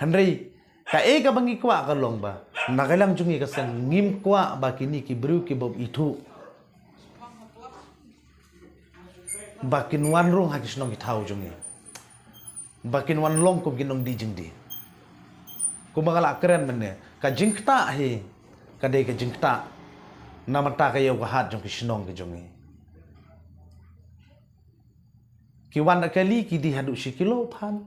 Hynrei kaei kaba ngi kwah ka long ba na ka liang jong ngi ka seng ngim kwah ba kine ki briew kibym ithuh ba kin wan rung ha ki shnong ki thaw jong ngi, ba kin wan long kum ki nongdie jingdie. Kumba nga la kren mynne, ka jingktah hi ka dei ka jingktah na bynta ka ïew ka hat jong ki shnong ki jong ngi. Ki wan da kali, ki die haduh shi kilo phan,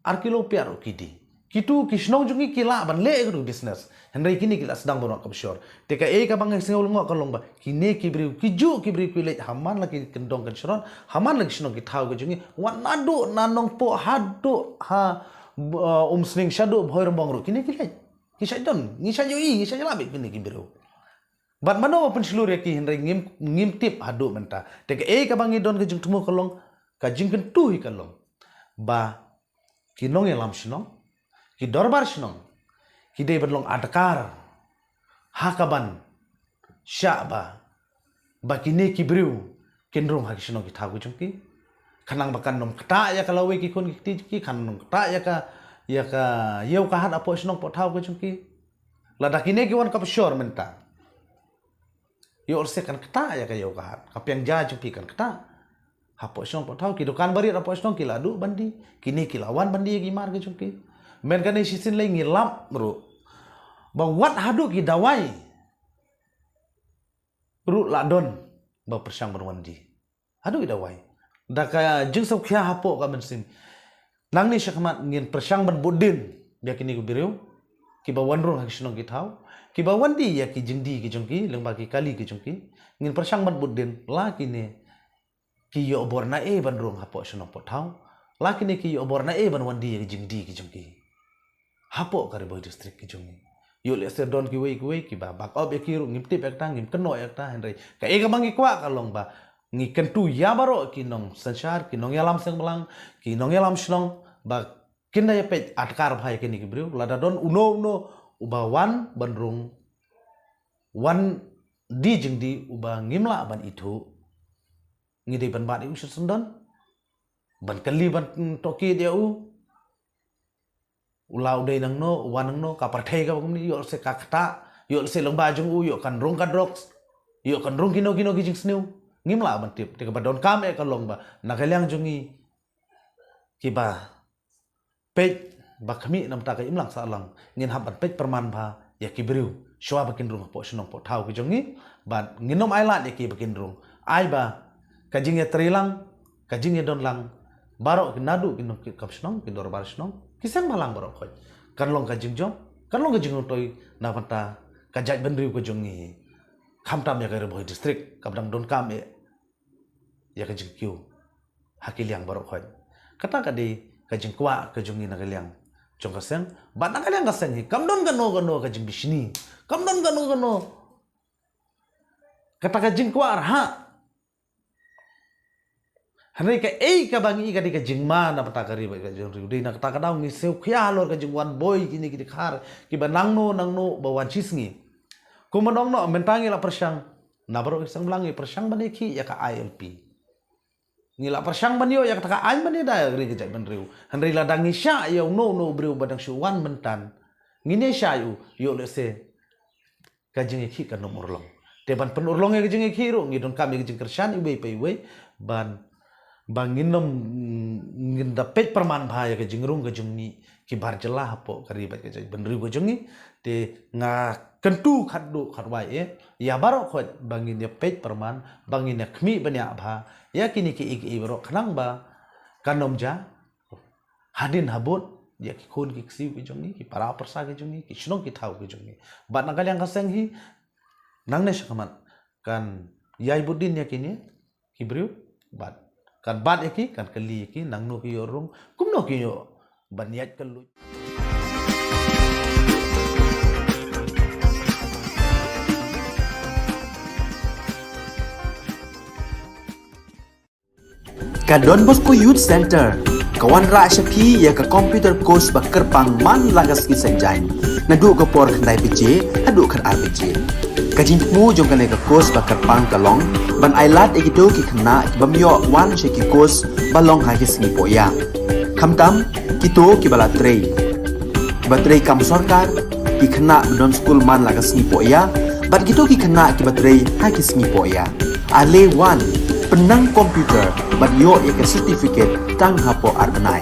ar kilo phi ruh ki die. Kitu ki shnong jong ngi ki lah ban leh ïa katu business, hynrei kine ki la sdang ban wad kaba shor. Te kaei kaba nga sngew lyngngoh ka long ba kine ki briew, ki juh ki briew ki leit ha man la ki kyndong kynshrot, ha man la ki shnong ki thaw ki jong ngi, wat naduh na Nongpoh haduh ha, uh, Umsning, shaduh Bhoirymbong ruh kine ki leit. Ngi shait don, ngi shait ïohi, ngi shait ïalap ïa kine ki briew. Bad mano ba pynshlur ïa ki, hynrei ngim, ngim tip haduh mynta. Te kaei kaba ngi don ka jingthmu ka long, ka jingkyntu hi ka long ba ki nongïalam shnong, ki dorbar shnong, ki dei ban long adkar ha kaban shah ba, ba kine ki briew kin rung ha ki shnong ki thaw ki jong ki, khnang ba kan ym ktah ïa ka lawei ki khun ki kti ki, kan ym ktah ïa ka, ïa ka ïew ka hat hapoh shnong poh thaw ka jong ki. Lada kine ki wan ka pyrshor mynta, ïoh lehse kan ktah ïa ka ïew ka hat, ka pynjah jong ki kan ktah. Hapoh shnong poh thaw, ki dukan barit hapoh shnong ki la duh ban die, kine ki la wan ban die ïa ki mar ka jong ki. Mynta kane shisien lei ngi lap ruh ba wat haduh ki dawai ruh la don ba pyrshang ban wan die. Haduh ki dawai. Da ka jingsngewkhia hapoh ka mynsiem. Nangne shakhmat ngin pyrshang ban bud dien ïa kine ki briew kiba wan rung ha ki shnong ki thaw, kiba wan die ïa ki jingdie ki jong ki lyngba ki kali ki jong ki. Ngin pyrshang ban bud dien la kine ki ïoh bor naei ban rung hapoh shnong poh thaw, la kine ki ïoh bor naei ban wan die ïa ki jingdie ki jong ki hapoh ka Ri Bhoi District ki jong ngi. Ïoh lehse don kiwei kiwei kiba backup ïa ki ruh, ngim tip ïa kata, ngim kynnoh ïa kata, hynrei kaei kaba ngi kwah ka long ba ngi kyntu ïa baroh ki nongsynshar, ki nongïalam seng blang, ki nongïalam shnong, ba kin da ïa peit adkar bha ïa kine ki briew. Lada don uno uno uba wan ban rung, wan die jingdie uba ngim lah ban ithuh, ngi dei ban bat ïa u shisyndon, ban kylli, ban tohkit ïa u. U la u dei nangno, u wan nangno, ka pyrthei kaba kumne, ïoh lehse ka ktah, ïoh lehse lyngba jong u ïoh kan rung ka drugs, ïoh kan rung kino kino ki jingsniew. Ngim lah ban tip. Te kaba donkam eh ka long ba na ka liang jong ngi kiba peit ba khmih na bynta ka imlang sahlang, ngin hap ban peit pyrman bha ïa ki briew shuwa ba kin rung hapoh shnong poh thaw ki jong ngi. Bad ngin ym ailad ïa ki ba kin rung. Ai ba ka jingïatreilang, ka jingïadonlang, baroh ki, naduh ki nongkit kam shnong, ki dorbar shnong, ki seng bhalang baroh khoit, kan long ka jingjop, kan long ka jingmyntoi na bynta ka jaitbynriew ka jong ngi. Khamtam ïa ka Ri Bhoi District kaba dang donkam eh ïa ka jingkiew ha ki liang baroh khoit. Kata ka dei ka jingkwah ka jong ngi na ka liang jong ka seng. Bad na ka liang ka seng hi kam don kano kano ka jingbishni, kam don kano kano kata ka jingkwah rhah. Hynrei kaei kaba ngi i ka dei ka jingma na bynta ka ri bad ka jingriew. Dei na kata ka daw ngi sngewkhia halor ka jingwan boi kine ki dkhar kiba nangno nangno ba wan shisngi. Kumba ong noh, mynta ngi la pyrshang, na baroh ki seng blang ngi pyrshang ban ïakhih ïa ka I L P. Ngi la pyrshang ban ïoh ïa kata ka aiñ ban ïada ïa ka ri ka jaitbynriew. Hynrei lada ngi shah ïa uno uno u briew ba dang shu wan mynta, ngin ïa shah ïa u, ïoh lehse ka jingïakhih kan ym urlong. Te ban pynurlong ïa ka jingïakhih ruh ngi donkam ïa ka jingkyrshan iwei pa iwei, ban, ba ngin ym, ngin da peit pyrman bha ïa ka jingrung ka jingmih ki bar jylla hapoh ka ri bad ka jaitbynriew ka jong ngi. Te nga kyntu khatduh khatwai eh ïa baroh khoit ba ngin ïa peit pyrman, ba ngin ïa khmih bniah bha ïa kine kiei kiei baroh khnang ba kan ym jia hadien habud ïa ki khun ki ksiew ki jong ngi, ki para pyrsa ki jong ngi, ki shnong ki thaw ki jong ngi. Bad na ka liang ka seng hi, nangne shakhmat kan ïai bud dien ïa kine ki briew, bad kan bat ïa ki, kan kylli ïa ki nangno ki ïoh rung, kumno ki ïoh ban ïaid kylluid. Ka Don Bosco Youth Center ka wanrah sha phi ïa ka computer course ba kyrpang man la ka sngi Saitjaiñ, naduh ka por khyndai baje haduh khatar baje. Ka jingthmu jong kane ka course ba kyrpang ka long ban ailad ïa kito ki khynnah ki bym ïoh wan sha ki course ba long ha ki sngi pohïa, khamtam kito kiba la trei, kiba trei kam sorkar, ki khynnah ba don skul man la ka sngi pohïa, bad kito ki khynnah kiba trei ha ki sngi pohïa. Ale wan, pynnang computer bad ïoh ïa ka certificate tang hapoh ar bnai.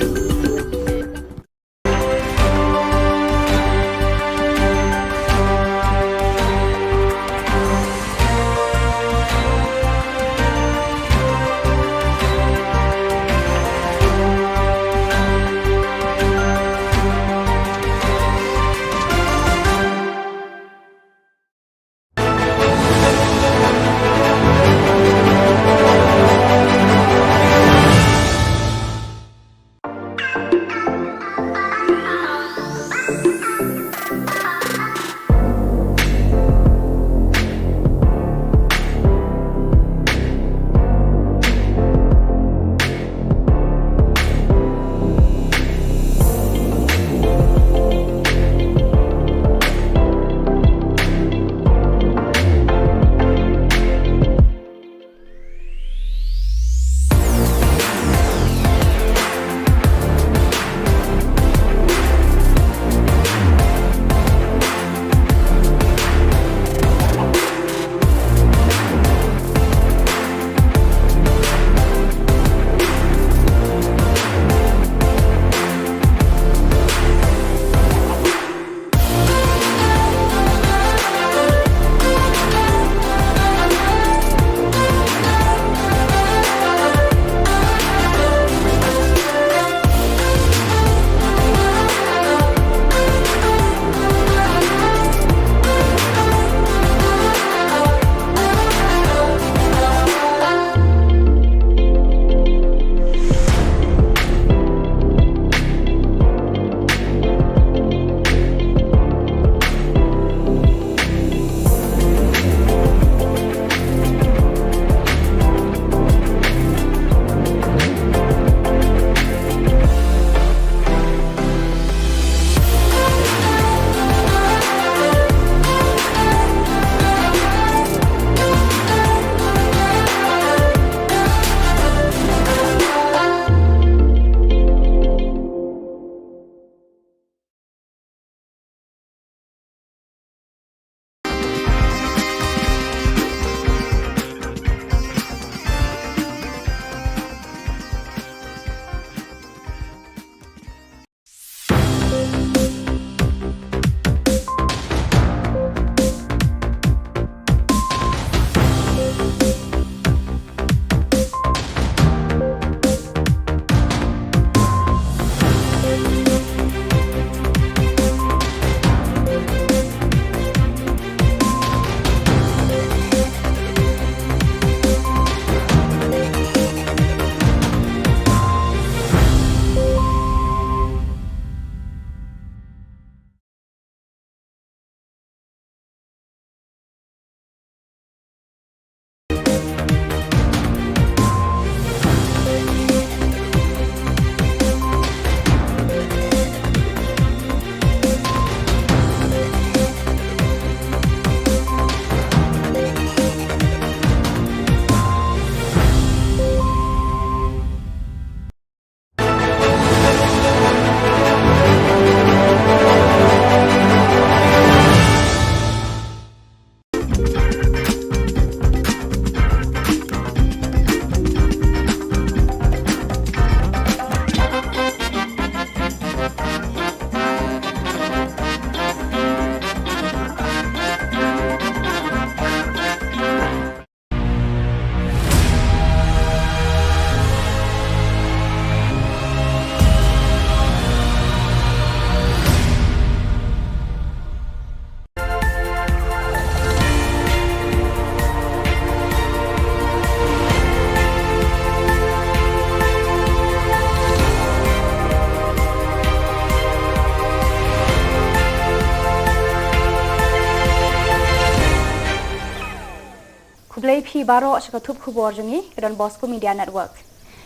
Ki baroh sha ka thup khubor jong ngi ka Don Bosco Media Network.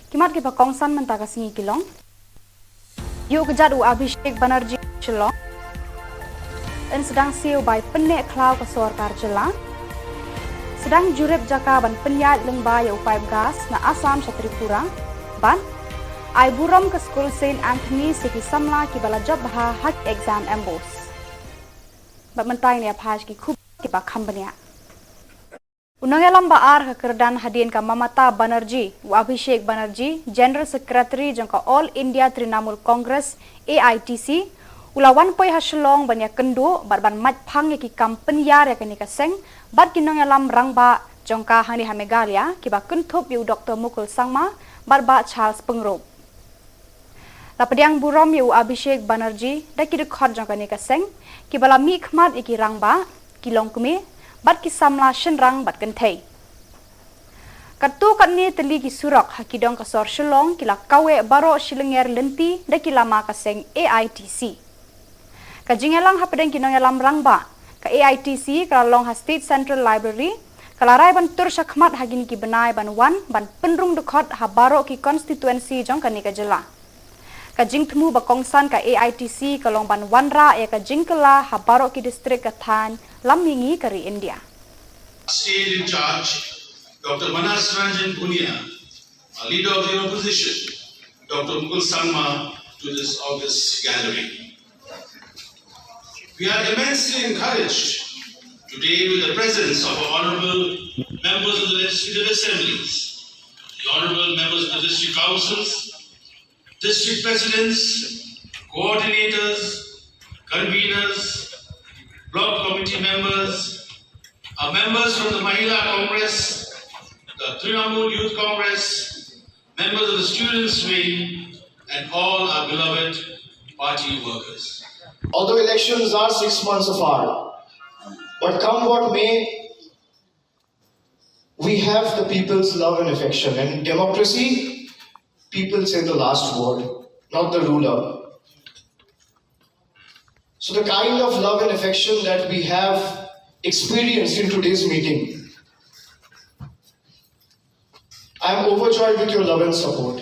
Ki mat kiba kongsan mynta ka sngi ki long: Ïuh kjat u Abhishek Banerjee Shillong. Yn sdang siew bai pynneh khlaw ka sorkar jylla. Sdang jurip jaka ban pynïaid lyngba ïa u pipe gas na Assam sha Tripura. Bad ai burom ka skul Saint Anthony's ïa ki samla kiba la jop bha ha ki exam M BOSE. Bad mynta ngin ïa phai sha ki khubor kiba kham bniah. U nongïalam ba ar ka kyrdan hadien ka Mamata Banerjee, u Abhishek Banerjee, General Secretary jong ka All India Trinamool Congress, A I T C, u la wan poi ha Shillong ban ïakynduh bad ban mait phang ïa ki kam pynïar ïa kane ka seng bad ki nongïalam rangbah jong ka hangne ha Meghalaya kiba kynthup ïa u Doctor Mukul Sangma bad Bah Charles Pyngrope. La pdiang burom ïa u Abhishek Banerjee da ki dkhot jong kane ka seng kiba la mihkhmat ïa ki rangbah, ki longkmie bad ki samla shynrang bad kynthei. Katto katne tylli ki surok ha ki dong ka sor Shillong ki la kaweh baroh shilynter lynti da ki lama ka seng A I T C. Ka jingïalang hapdeng ki nongïalam rangbah ka A I T C ka la long ha State Central Library, ka la rai ban tur shakhmat ha kine ki bnai ban wan ban pynrung dkhot ha baroh ki constituency jong kane ka jylla. Ka jingthmu ba kongsan ka A I T C ka long ban wanrah ïa ka jingkylla ha baroh ki district ka thaiñ lam mihngi ka ri India. State in charge, Doctor Manas Ranjan Bhunia, a leader of the opposition, Doctor Mukul Sangma, to this august gathering. We are immensely encouraged today with the presence of our honorable members of the Legislative Assemblies, the honorable members of the district councils, district presidents, coordinators, conveners, block committee members, our members from the Mahila Congress, the Trinamool Youth Congress, members of the students' wing, and all our beloved party workers. Although elections are six months apart, but come what may, we have the people's love and affection. And in democracy, people say the last word, not the ruler. So the kind of love and affection that we have experienced in today's meeting, I am overjoyed with your love and support.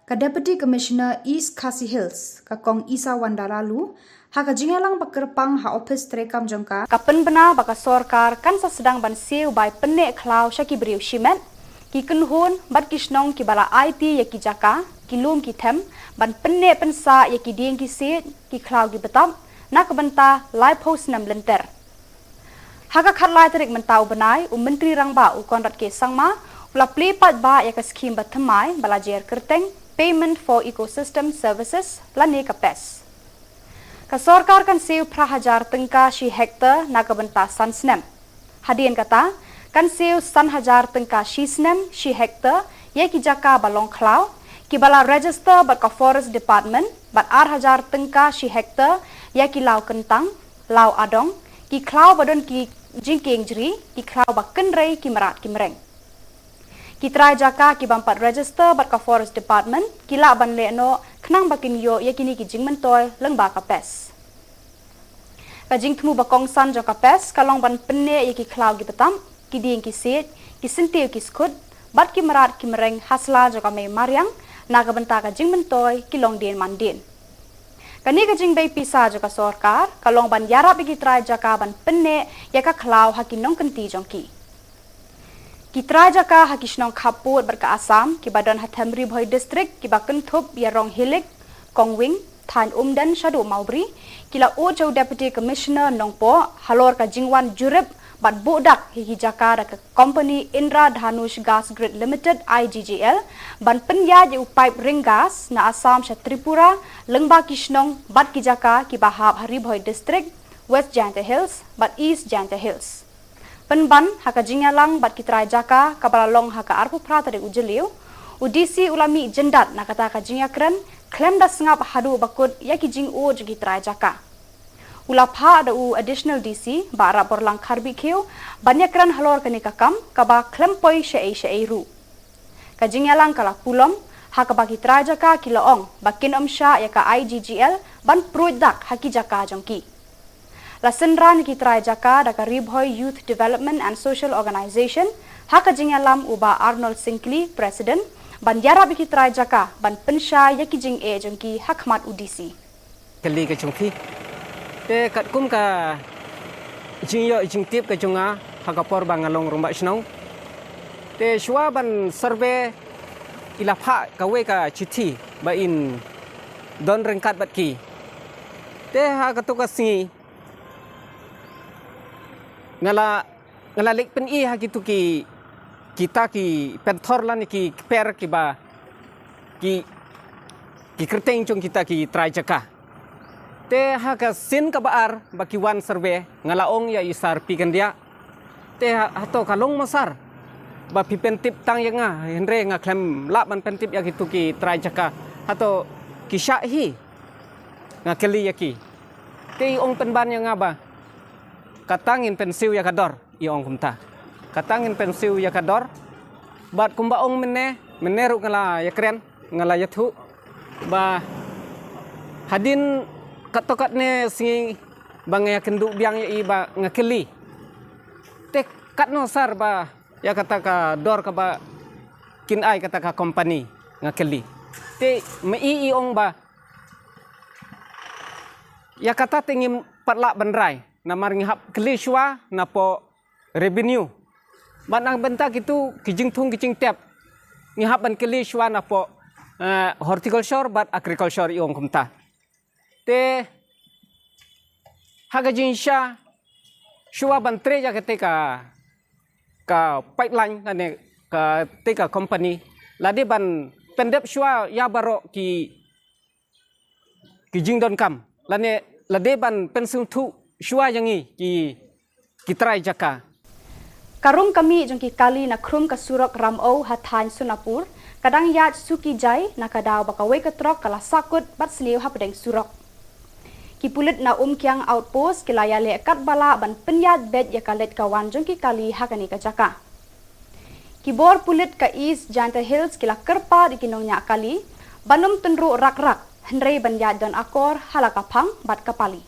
Ka Deputy Commissioner East Khasi Hills, ka Kong Isawanda Laloo, ha ka jingïalang ba kyrpang ha ophis treikam jong ka, ka pynbna ba ka sorkar kan sa sdang ban siew bai pynneh khlaw sha ki briew shimet, ki kynhun bad ki shnong kiba la aiti ïa ki jaka, ki lum ki them, ban pynneh pynsah ïa ki dieng ki siej, ki khlaw ki btap na ka bynta laiphew snem lynter. Ha ka khatlai tarik mynta u bnai, u Myntri Rangbah u Conrad K Sangma u la plie paidbah ïa ka skhim bathymmai ba la jer kyrteng Payment for Ecosystem Services lane ka PES. Ka sorkar kan siew phra hajar tyngka shi hektar na ka bynta san snem. Hadien kata, kan siew san hajar tyngka shi snem shi hektar ïa ki jaka ba long khlaw, kiba la register bad ka Forest Department, bad ar hajar tyngka shi hektar ïa ki law kyntang, law adong, ki khlaw ba don ki jingkieng jri, ki khlaw ba kynrei ki mrad ki mreng. Ki trai jaka ki bym pat register bad ka Forest Department ki lah ban leh noh khnang ba kin ïoh ïa kine ki jingmyntoi lyngba ka PES. Ka jingthmu ba kongsan jong ka PES ka long ban pynneh ïa ki khlaw ki btap, ki dieng ki siej, ki syntiew ki skhut bad ki mrad ki mreng ha sla jong ka mei mariang na ka bynta ka jingmyntoi ki longdien mandien. Kane ka jingbei pisa jong ka sorkar ka long ban ïarap ïa ki trai jaka ban pynneh ïa ka khlaw ha ki nongkynti jong ki. Ki trai jaka ha ki shnong khappud bad ka Assam kiba don ha them Ri Bhoi District kiba kynthup ïa Ronghilik, Kongwing, thaiñ Umden shaduh Mawbri, ki la ud sha u Deputy Commissioner Nongpoh halor ka jingwan jurip bad buh dak ïa ki jaka da ka company Indra Dhanush Gas Grid Limited, I G G L, ban pynïaid ïa u pipe ring gas na Assam sha Tripura lyngba ki shnong bad ki jaka kiba hap ha Ri Bhoi District, West Jaintia Hills bad East Jaintia Hills. Pynban ha ka jingïalang bad ki trai jaka kaba la long ha ka arphew phra tarik u Jylliew, u D C u la mih jyndat na kata ka jingïakren khlem da sngap haduh ba kut ïa ki jingud jong ki trai jaka. U la phah da u Additional D C Bah Rapborlang Kharbihkhiew ban ïakren halor kane ka kam kaba khlem poi shaei shaei ruh. Ka jingïalang ka la pulom ha kaba ki trai jaka ki la ong ba kin ym shah ïa ka I G G L ban pruid dak ha ki jaka jong ki. La synran ïa ki trai jaka da ka Ri Bhoi Youth Development and Social Organization, ha ka jingïalam u Bah Arnold Syngkli, President, ban ïarap ïa ki trai jaka ban pynshai ïa ki jingeh jong ki ha khmat u D C. Kali ka jong phi. Te katkum ka jingïoh jingtip ka jong nga ha ka por ba nga long rangbah shnong. Te shuwa ban survey i la phah kawei ka chithi ba in don ryngkat bad ki. Te ha kato ka sngi nga la, nga la leit pyni ha kitu ki, kita ki pynthor lane ki kper kiba ki, ki kyrteng jong kita ki trai jaka. Te ha ka sien kaba ar ba ki wan survey, nga la ong ïa i Sar P. Kyndiah. Te ha, hato ka long mo sar ba phi pyntip tang ïa nga, hynrei nga khlem lah ban pyntip ïa kitu ki trai jaka. Hato ki shah hi? Nga kylli ïa ki. Te i ong pynban ïa nga ba kata ngin pynsiew ïa ka dor, i ong kumta. Kata ngin pynsiew ïa ka dor. Bad kumba ong mynne, mynne ruh nga la ïakren, nga la ïathuh ba hadien katto katne sngi ba nga ïakynduh biang ïa i ba nga kylli. Te katno sar ba ïa kata ka dor kaba kin ai kata ka company, nga kylli. Te ma i i ong ba ïa kata te ngim pat lah ban rai, namar ngi hap kylli shuwa napoh revenue. Bad na ka bynta kitu ki jingthung ki jingtep, ngi hap ban kylli shuwa napoh, eh, horticulture bad agriculture, i ong kumta. Te ha ka jingshisha, shuwa ban trei ïa kata ka, ka pipeline lane kata ka company, la dei ban pyndep shuwa ïa baroh ki, ki jingdonkam, lane la dei ban pynsngewthuh shuwa ïa ngi ki, ki trai jaka. Ka rung ka mih jong ki kali na khrum ka surok Ramew ha thaiñ Sonapur ka dang ïaid suki jai na ka daw ba kawei ka trok ka la sahkut bad sniew hapdeng surok. Ki pulit na Umkiang Outpost ki la ïaleh katba lah ban pynïaid beit ïa ka leit ka wan jong ki kali ha kane ka jaka. Ki bor pulit ka East Jaintia Hills ki la kyrpad ïa ki nongñiah kali ban ym tynruh rak rak, hynrei ban ïaid don akor ha la ka phang bad ka pali.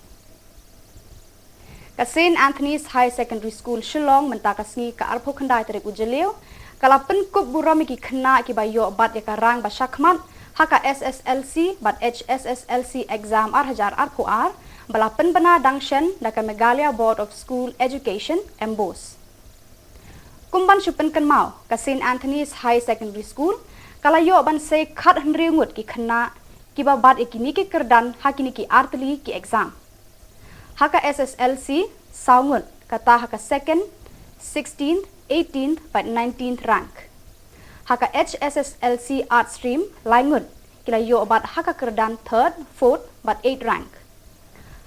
Ka Saint Anthony's Higher Secondary School Shillong mynta ka sngi ka arphew khyndai tarik u Jylliew ka la pynkup burom ïa ki khynnah kiba ïoh bat ïa ka rank ba shakhmat ha ka S S L C bad H S S L C exam ar hajar arphew ar ba la pynbna dang shen da ka Meghalaya Board of School Education, MBOSE. Kum ban shu pynkynmaw, ka Saint Anthony's Higher Secondary School ka la ïoh ban sei khathynriew ngut ki khynnah kiba bat ïa kine ki kyrdan ha kine ki artylli ki exam. Ha ka S S L C, saw ngut, kata ha ka second, sixteenth, eighteenth bad nineteenth rank. Ha ka H S S L C Arts Stream, lai ngut, ki la ïoh bat ha ka kyrdan third, fourth bad eighth rank.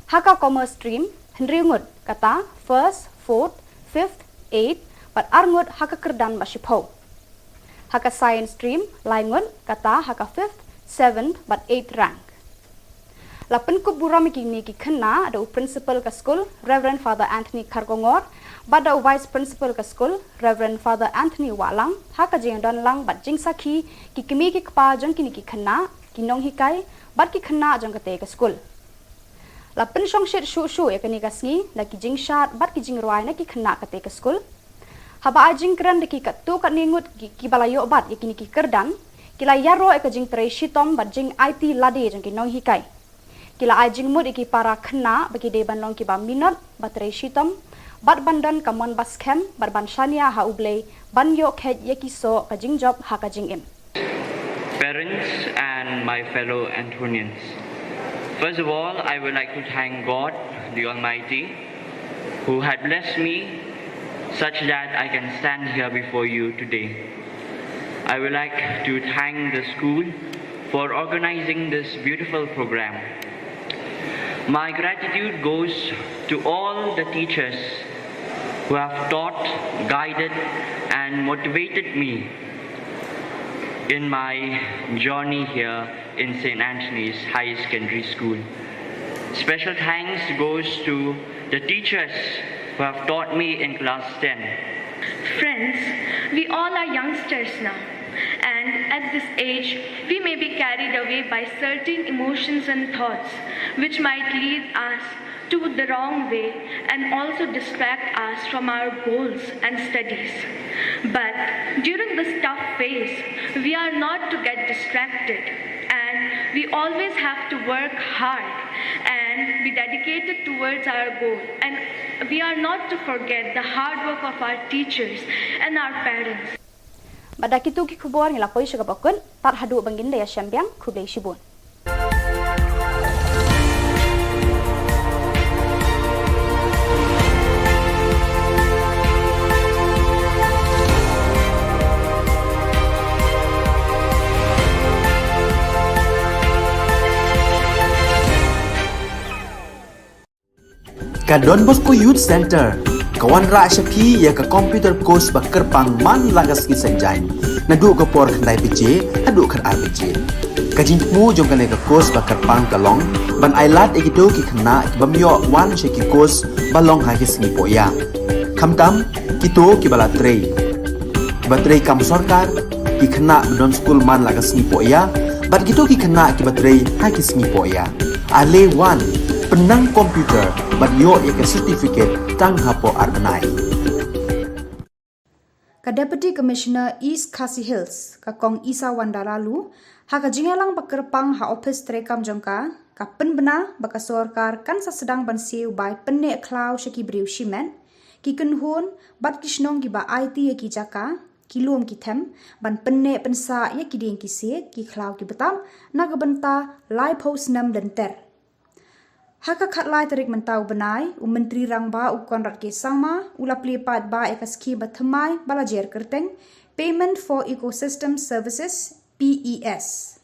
Ha ka Commerce Stream, hynriew ngut, kata first, fourth, fifth, eighth bad ar ngut ha ka kyrdan ba shiphew. Ha ka Science Stream, lai ngut, kata ha ka fifth, seventh bad eighth rank. La pynkup burom ïa kine ki khynnah da u Principal ka skul, Reverend Father Anthony Kharkongor, bad da u Vice Principal ka skul, Reverend Father Anthony Wahlang, ha ka jingdon lang bad jingsakhi ki kmie ki kpa jong kine ki khynnah, ki nonghikai bad ki khynnah jong katei ka skul. La pynshongshit shuh shuh ïa kane ka sngi da ki jingshad bad ki jingrwai na ki khynnah katei ka skul. Haba ai jingkren da ki katto katne ngut ki, kiba la ïoh bat ïa kine ki kyrdan, ki la ïaroh ïa ka jingtrei shitom bad jingaiti lade jong ki nonghikai. Ki la ai jingmut ïa ki para khynnah ba ki dei ban long kiba minot, ba trei shitom bad ban don ka mon ba skhem bad ban shaniah ha U Blei ban ïoh kheit ïa ki soh ka jingjop ha ka jingim. Parents and my fellow Anthonians. First of all, I would like to thank God, the Almighty, who had blessed me such that I can stand here before you today. I would like to thank the school for organizing this beautiful program. My gratitude goes to all the teachers who have taught, guided, and motivated me in my journey here in Saint Anthony's High Secondary School. Special thanks goes to the teachers who have taught me in class ten. Friends, we all are youngsters now, and at this age, we may be carried away by certain emotions and thoughts which might lead us to the wrong way and also distract us from our goals and studies. But during this tough phase, we are not to get distracted, and we always have to work hard and be dedicated towards our goal. And we are not to forget the hard work of our teachers and our parents. Bad da kito ki khubor ngi la poi sha kaba kut, tad haduh ban ngin da ïashem biang, khublei shibun. Ka Don Bosco Youth Center ka wanrah sha phi ïa ka computer course ba kyrpang man la ka sngi Saitjaiñ, naduh ka por khyndai baje haduh khatar baje. Ka jingthmu jong kane ka course ba kyrpang ka long ban ailad ïa kito ki khynnah ki bym ïoh wan sha ki course ba long ha ki sngi pohïa, khamtam kito kiba la trei, kiba trei kam sorkar, ki khynnah ba don skul man la ka sngi pohïa, bad kito ki khynnah kiba trei ha ki sngi pohïa. Ale wan, pynnang computer bad ïoh ïa ka certificate tang hapoh ar bnai. Ka Deputy Commissioner East Khasi Hills, ka Kong Isawanda Laloo, ha ka jingïalang ba kyrpang ha ophis treikam jong ka, ka pynbna ba ka sorkar kan sa sdang ban siew bai pynneh khlaw sha ki briew shimet, ki kynhun bad ki shnong kiba aiti ïa ki jaka, ki lum ki them, ban pynneh pynsah ïa ki dieng ki siej, ki khlaw ki btap, na ka bynta laiphew snem lynter. Ha ka khatlai tarik mynta u bnai, u Myntri Rangbah u Conrad K Sangma u la plie paidbah ïa ka skhim ba thymmai ba la jer kyrteng Payment for Ecosystem Services, P E S.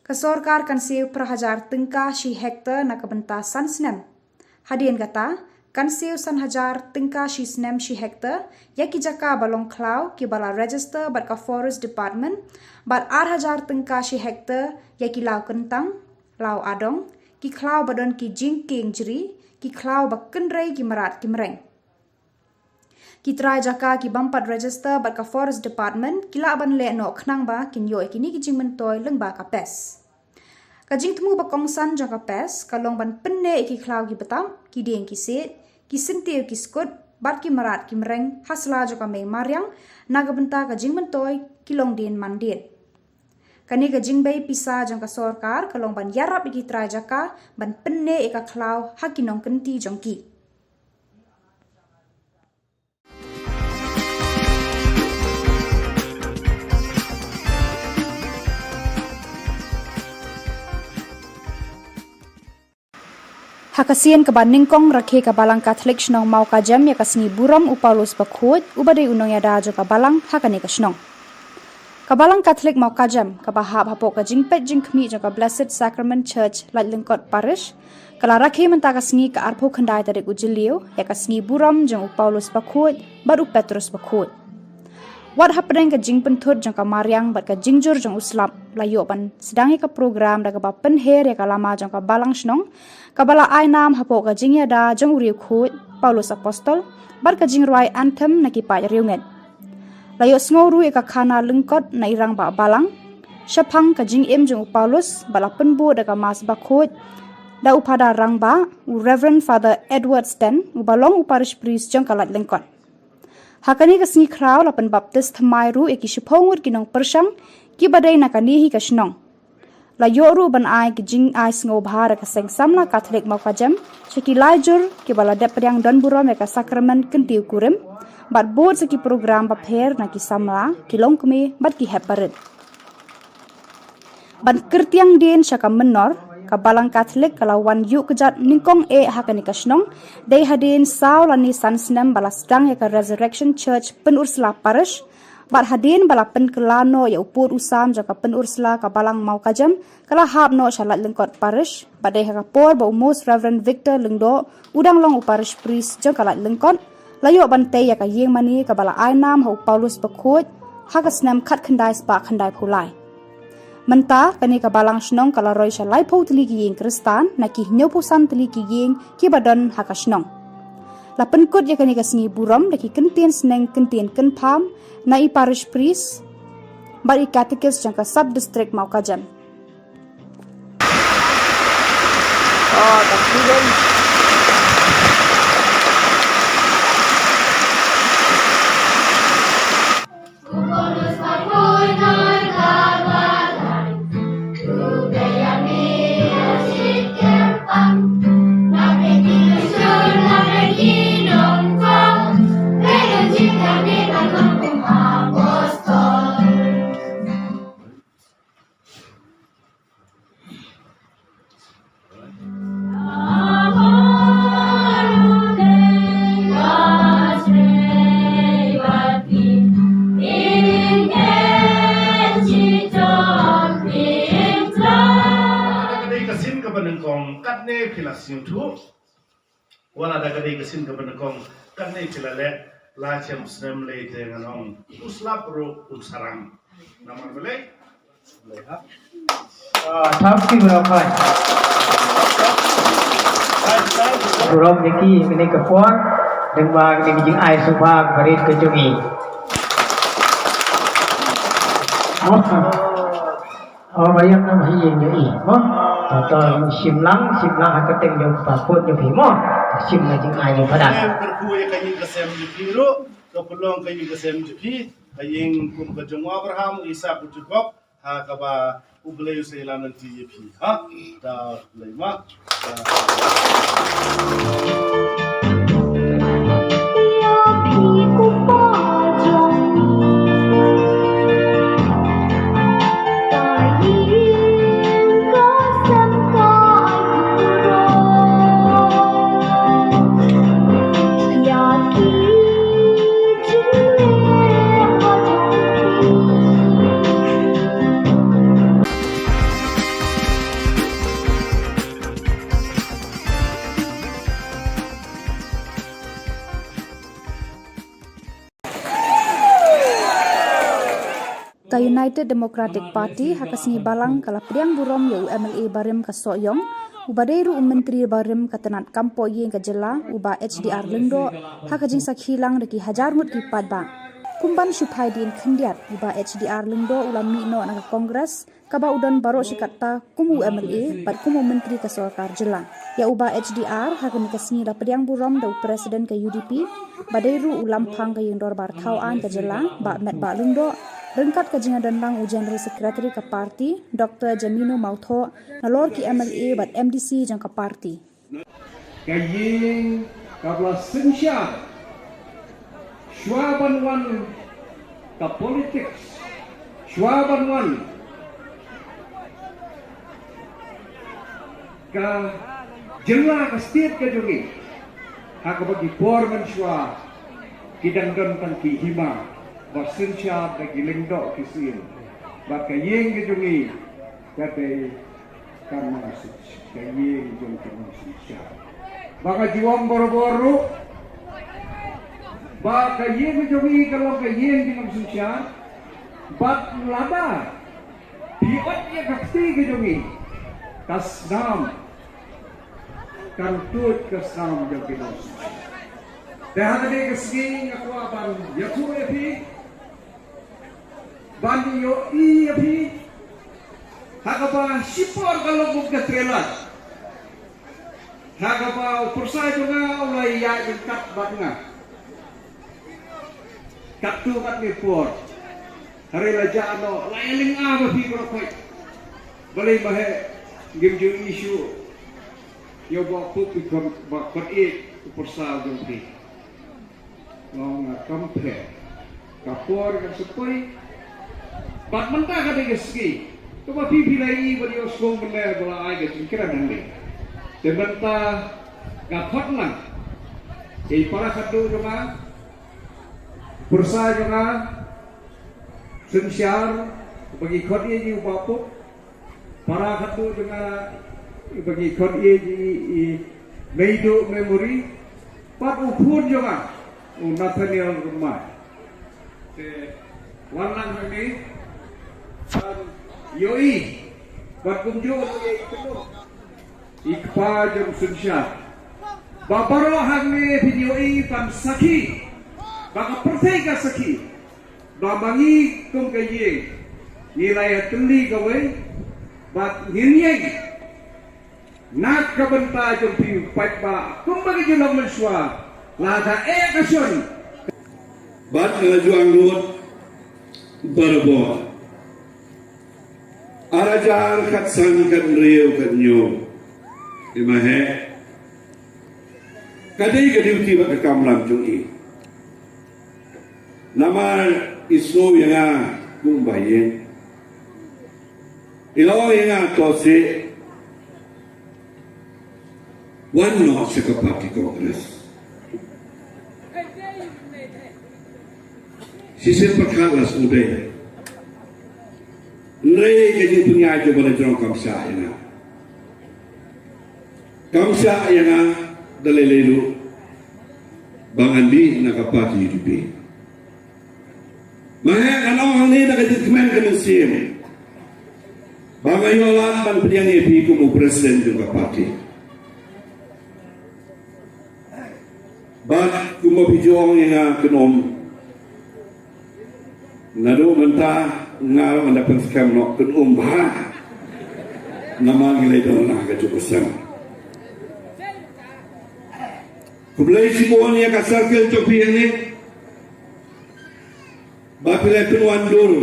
Ka sorkar kan siew phra hajar tyngka shi hektar na ka bynta san snem. Hadien kata, kan siew san hajar tyngka shi snem shi hektar ïa ki jaka ba long khlaw kiba la register bad ka Forest Department, bad ar hajar tyngka shi hektar ïa ki law kyntang, law adong, ki khlaw ba don ki jingkieng jri, ki khlaw ba kynrei ki mrad ki mreng. Ki trai jaka ki bym pat register bad ka Forest Department ki lah ban leh noh khnang ba kin ïoh ïa kine ki jingmyntoi lyngba ka PES. Ka jingthmu ba kongsan jong ka PES ka long ban pynneh ïa ki khlaw ki btap, ki dieng ki siej, ki syntiew ki skut, bad ki mrad ki mreng ha sla jong ka mei mariang, na ka bynta ka jingmyntoi ki longdien mandien. Kane ka jingbei pisa jong ka sorkar ka long ban ïarap ïa ki trai jaka ban pynneh ïa ka khlaw ha ki nongkynti jong ki. Ha ka sien kaba nyngkong, rakhe ka Balang Katholik shnong Mawkajam ïa ka sngi burom u Paulus Bakhuid, uba dei u nongïada jong ka Balang ha kane ka shnong. Ka Balang Katholik Mawkajam, kaba hap hapoh ka jingpeit jingkhmih jong ka Blessed Sacrament Church, Laitlyngkot Parish, ka la rakhe mynta ka sngi ka arphew khyndai tarik u Jylliew ïa ka sngi burom jong u Paulus Bakhuid bad u Petrus Bakhuid. Wat hapdeng ka jingpynthut jong ka mariang bad ka jingjur jong u slap, la ïoh ban sdang ïa ka program da kaba pynher ïa ka lama jong ka Balang shnong, kaba la ai nam hapoh ka jingïada jong u riewkhuid Paulus Apostol bad ka jingrwai anthem na ki paid riewngeit. La ïohsngew ruh ïa ka khana lyngkot na i Rangbah Balang shaphang ka jingim jong u Paulus, ba la pynbud da ka Mass Bakhuid da u Phadar Rangbah, u Reverend Father Edward Sten, uba long u Parish Priest jong ka Laitlyngkot. Ha kane ka sngi khraw la pynbaptis thymmai ruh ïa ki shiphew ngut ki nongpyrshang kiba dei na kane hi ka shnong. La ïoh ruh ban ai ki jingai sngewbha da ka Seng Samla Katholik Mawkajam sha ki lai jur kiba la dep pdiang don burom ïa ka sakramen kyntiew kurim, bad bud sa ki program bapher na ki samla, ki longkmie bad ki hep barit. Ban kyrtiang dien sha ka mynnor, ka Balang Katholik ka la wan ïuh kjat nyngkong eh ha kane ka shnong, dei hadien saw lane san snem ba la sdang ïa ka Resurrection Church Pynursla Parish, bad hadien ba la pynkylla noh ïa u pud u sam jong ka Pynursla ka Balang Mawkajam, ka la hap noh sha Laitlyngkot Parish, bad dei ha ka por ba u Most Reverend Victor Lyngdoh u dang long u Parish Priest jong ka Laitlyngkot, la ïoh ban tei ïa ka ïingmane kaba la ai nam ha u Paulus Bakhuid ha ka snem khatkhyndai spah khyndaiphew lai. Mynta kane ka Balang shnong ka la roi sha laiphew tylli ki ïing Khristan na ki hynñiewphew san tylli ki ïing kiba don ha ka shnong. La pynkut ïa kane ka sngi burom da ki kyntien sneng kyntien kynpham na i Parish Priest bad i Catechist jong ka Sub District Mawkajam. Ah, ka student. Kane phi la sngewthuh. Wat la da ka dei ka sien kaba nyngkong, kane phi la leh, la shem snem lei te ngan ong u slap ruh un sarang. Namar balei? Balei ha? Ah, thank you very much. Burom ïa ki kane ka por, dang ba kane ka jingai sngewbha barit ka jong i. Awesome. Oh, ba ïa nam hi ïa ngi mo. To to shim lang, shim lang ha ka teng jong pa put jong phi mo. Shim lang jingai jong padan. Em kyrkhu ïa ka ïing ka sem jong phi ruh, ka pynlong ka ïing ka sem jong phi, ka ïing kum ka jong u Abraham, u Isak, u Jakob, ha kaba U Blei u sa ïalam lynti ïa phi. Ha? Da Blei ma. Ka United Democratic Party ha ka sngi Balang ka la pdiang burom ïa u M L A barim ka Sohiong, uba dei ruh u Myntri barim ka tnat kam poh ïing ka jylla, u Bah H D R Lyngdoh, ha ka jingsakhi lang da ki hajar ngut ki paidbah. Kum ban shu phai dien khyndiat, u Bah H D R Lyngdoh u la mih noh na ka Congress, kaba u don baroh shi katta kum u M L A bad kum u Myntri ka Sorkar Jylla. Ïa u Bah H D R ha kane ka sngi la pdiang burom da u President ka U D P, ba dei ruh u Lamphang ka Ïing Dorbar Thaw Aiñ ka Jylla, Bah Metbah Lyngdoh, ryngkat ka jingïadon lang u General Secretary ka party, Doktor Jamino Mawthoh, nalor ki M L A bad M D C jong ka party. Ka ïing kaba la synshar shuwa ban wan ka politics, shuwa ban wan ka jylla, ka state ka jong ngi. Ha kaba ki por mynshuwa ki dang don tang ki hima ba synshar da ki lyngdoh ki syieng, bad ka ïing ka jong ngi ka dei ka nongshynshar, ka ïing jong ka nongshynshar. Ba nga ju ong barabor ruh ba ka ïing jong ngi ka long ka ïing jong ka nongshynshar. Bad lada phi ot ïa ka kti ka jong ngi, ka snam kan tuid ka snam jong ki nongshynshar. Te ha kane ka sngi nga kwah ban ïathuh ïa phi, ban ïohi ïa phi, ha kaba shipor ka long kum ka trailer, ha kaba u pyrsa jong nga u la ïaid ryngkat bad nga katto katne por. Hynrei la jah noh, la ïalynga ba phi baroh khoit. Balei ma he ngim ju issue ïa u Bah Pup, i khon, ba khot ïeit u pyrsa jong phi. Nga ong nga kam pher. Ka por ka sa poi. Bad mynta ka dei ka sngi kaba phi phi la ïohi bad ïohsngew mynne ba la ai ka jingkren hangne. Te mynta nga khot lang ïa i para khadduh jong nga, pyrsa jong nga, synshar, ba ngi khot ïa i u Bah Pup. Para khadduh jong nga, ba ngi khot ïa i, i Meiduh Memory, bad u khun jong nga u Nathaniel Rymbai. Te wan lang hangne ban ïohi bad kumjuh ïa i kynduh i kpa jong synshar. Ba baroh hangne phin ïohi ban sakhi, ba ka pyrthei ka sakhi, ba ma ngi kum ka ïing ngi la ïatylli kawei bad ngin ïeng na ka bynta jong phi u paidbah kumba ngi ju long mynshuwa. Lada eh ka shon. Bad nga la ju angnud barabor. Ar hajar khatsan, khathynriew, khathynñiew. Ïa ma he ka dei ka duty bad ka kamram jong i. Namar i sngew ïa nga kum ba ïeng, i la ong ïa nga, to seh wan noh sha ka party Congress. Shisien pat ka la sngewdei. Hynrei ka jingpynïaid jong ba la jrong kam shah ïa nga. Kam shah ïa nga da lei lei ruh ba ngan dih na ka party U D P. Ma heh, ngan ong hangne da ka jingkmen ka mynsiem ba nga ïoh lad ban pdiang ïa phi kum u president jong ka party. Bad kumba phi ju ong ïa nga, kynum. Naduh mynta nga ruh ngan da pynskhem noh, kynum bha. Namar ngi la ïadon ha kajuh ka seng. Khublei shibun ïa ka circle jong phi hangne. Ba phi la pynwandur,